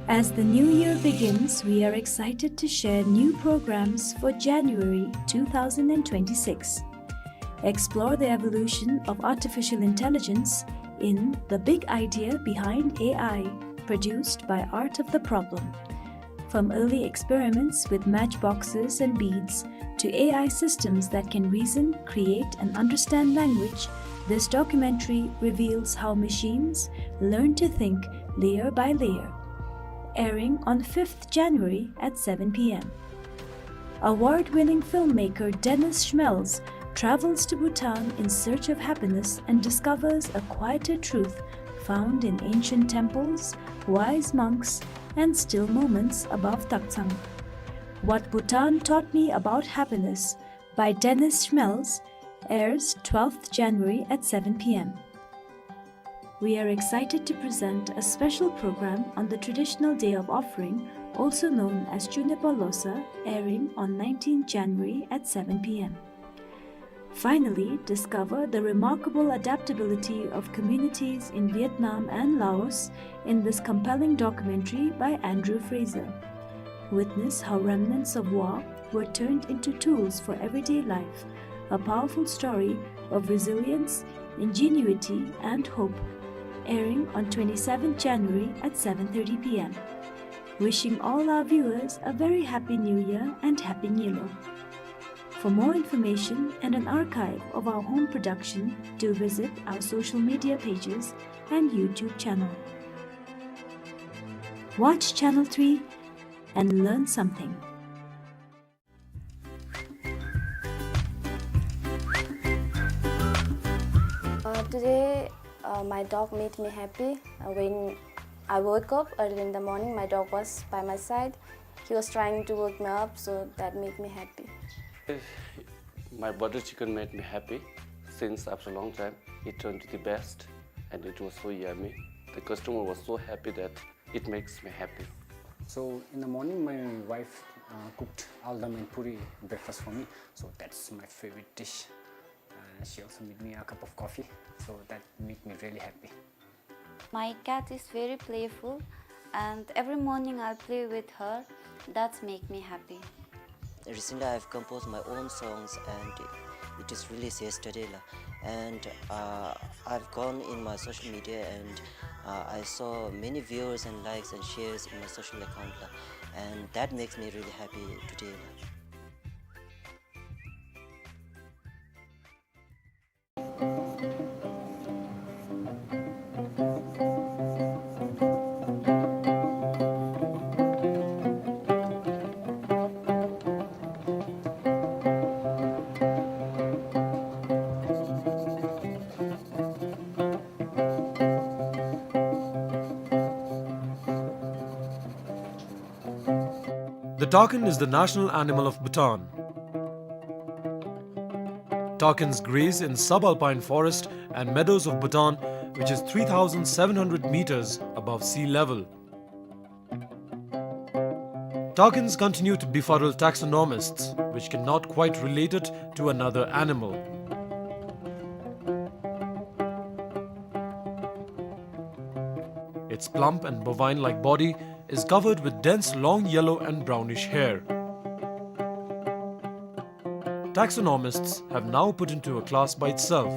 As the new year begins, we are excited to share new programs for January two thousand and twenty-six. Explore the evolution of artificial intelligence in The Big Idea Behind A I, produced by Art of the Problem. From early experiments with matchboxes and beads to A I systems that can reason, create, and understand language, this documentary reveals how machines learn to think layer by layer. Airing on fifth January at seven P M. Award-winning filmmaker Dennis Schmelz travels to Bhutan in search of happiness and discovers a quieter truth found in ancient temples, wise monks, and still moments above Taktsang. What Bhutan Taught Me About Happiness by Dennis Schmelz airs twelfth January at seven P M. We are excited to present a special program on the traditional day of offering, also known as Chunepa Losa, airing on nineteenth January at seven P M. Finally, discover the remarkable adaptability of communities in Vietnam and Laos in this compelling documentary by Andrew Fraser. Witness how remnants of war were turned into tools for everyday life, a powerful story of resilience, ingenuity, and hope. Airing on twenty-seventh January at seven thirty P M. Wishing all our viewers a very happy New Year and Happy Nyilo. For more information and an archive of our home production, do visit our social media pages and YouTube channel. Watch Channel three and learn something. Uh, today, uh, my dog made me happy. Uh, when I woke up early in the morning, my dog was by my side. He was trying to wake me up, so that made me happy. My butter chicken made me happy since after a long time. It turned to the best, and it was so yummy. The customer was so happy that it makes me happy. So in the morning, my wife, uh, cooked aldam and puri breakfast for me. So that's my favorite dish. Uh, she also made me a cup of coffee. So that made me really happy. My cat is very playful, and every morning I play with her. That make me happy. Recently, I've composed my own songs, and it is released yesterday, la. And, uh, I've gone in my social media, and, uh, I saw many viewers and likes and shares in my social account, la. And that makes me really happy today, la. The takin is the national animal of Bhutan. Takins graze in subalpine forest and meadows of Bhutan, which is three thousand seven hundred meters above sea level. Takins continue to befuddle taxonomists, which cannot quite relate it to another animal. Its plump and bovine-like body is covered with dense long yellow and brownish hair. Taxonomists have now put into a class by itself.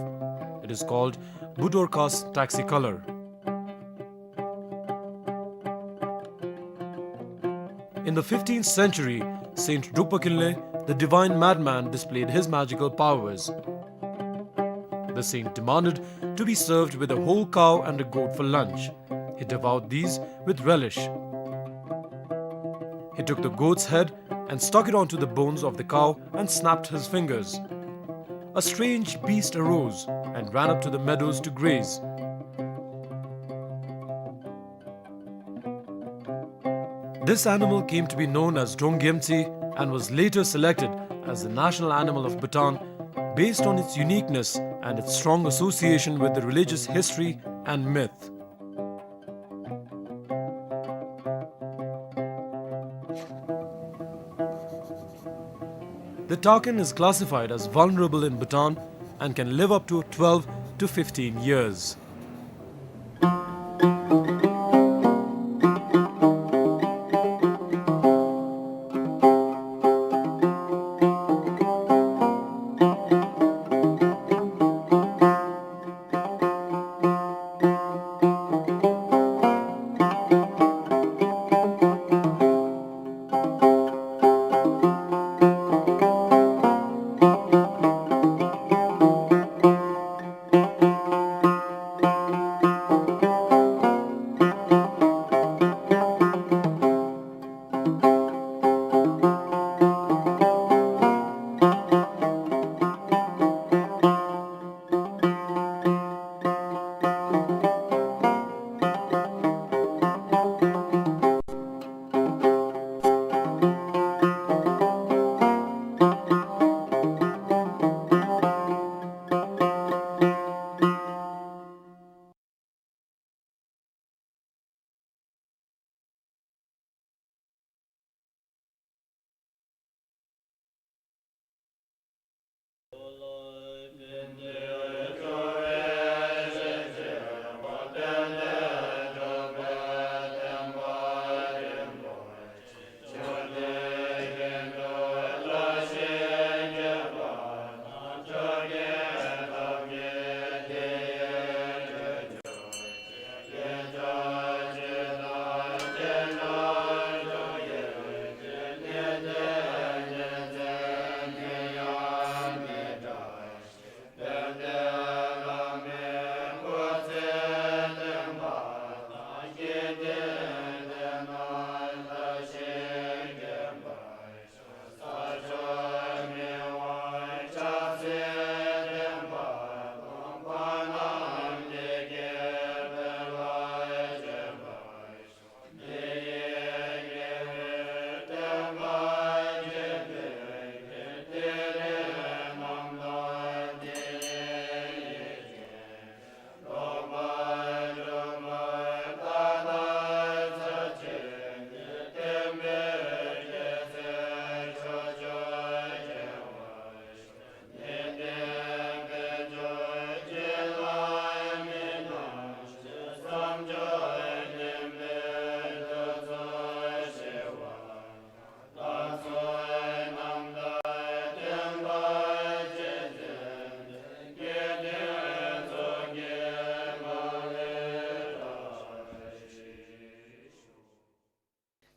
It is called Budorcas taxicolor. In the fifteenth century, Saint Drukpa Kinley, the divine madman, displayed his magical powers. The saint demanded to be served with a whole cow and a goat for lunch. He devoured these with relish. He took the goat's head and stuck it onto the bones of the cow and snapped his fingers. A strange beast arose and ran up to the meadows to graze. This animal came to be known as Drong Gyemtsi and was later selected as the national animal of Bhutan based on its uniqueness and its strong association with the religious history and myth. The takin is classified as vulnerable in Bhutan and can live up to twelve to fifteen years.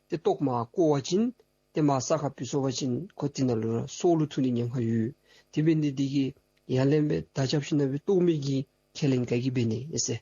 ཏེ་ཏོག་མར་བཀོ་བ་ཅིན་ཏེ་མར་ས་ཁར་བུད་སོང་བ་ཅིན་ཁོ་དེ་ནང་ལུ་ར་སྲོག་ལུ་ཐུག་ནི་ཉེན་ཁ་ཡོད། དེ་འབད་ནི་དེ་གིས་ཡར་ལས་སྦེ་མདའ་རྐྱབ་ཞིན་ན་སྦེ་བཏོག་མི་གི་ཁས་ལེན་ག་གིས་འབད་ནི་ཨིན་ཟེར།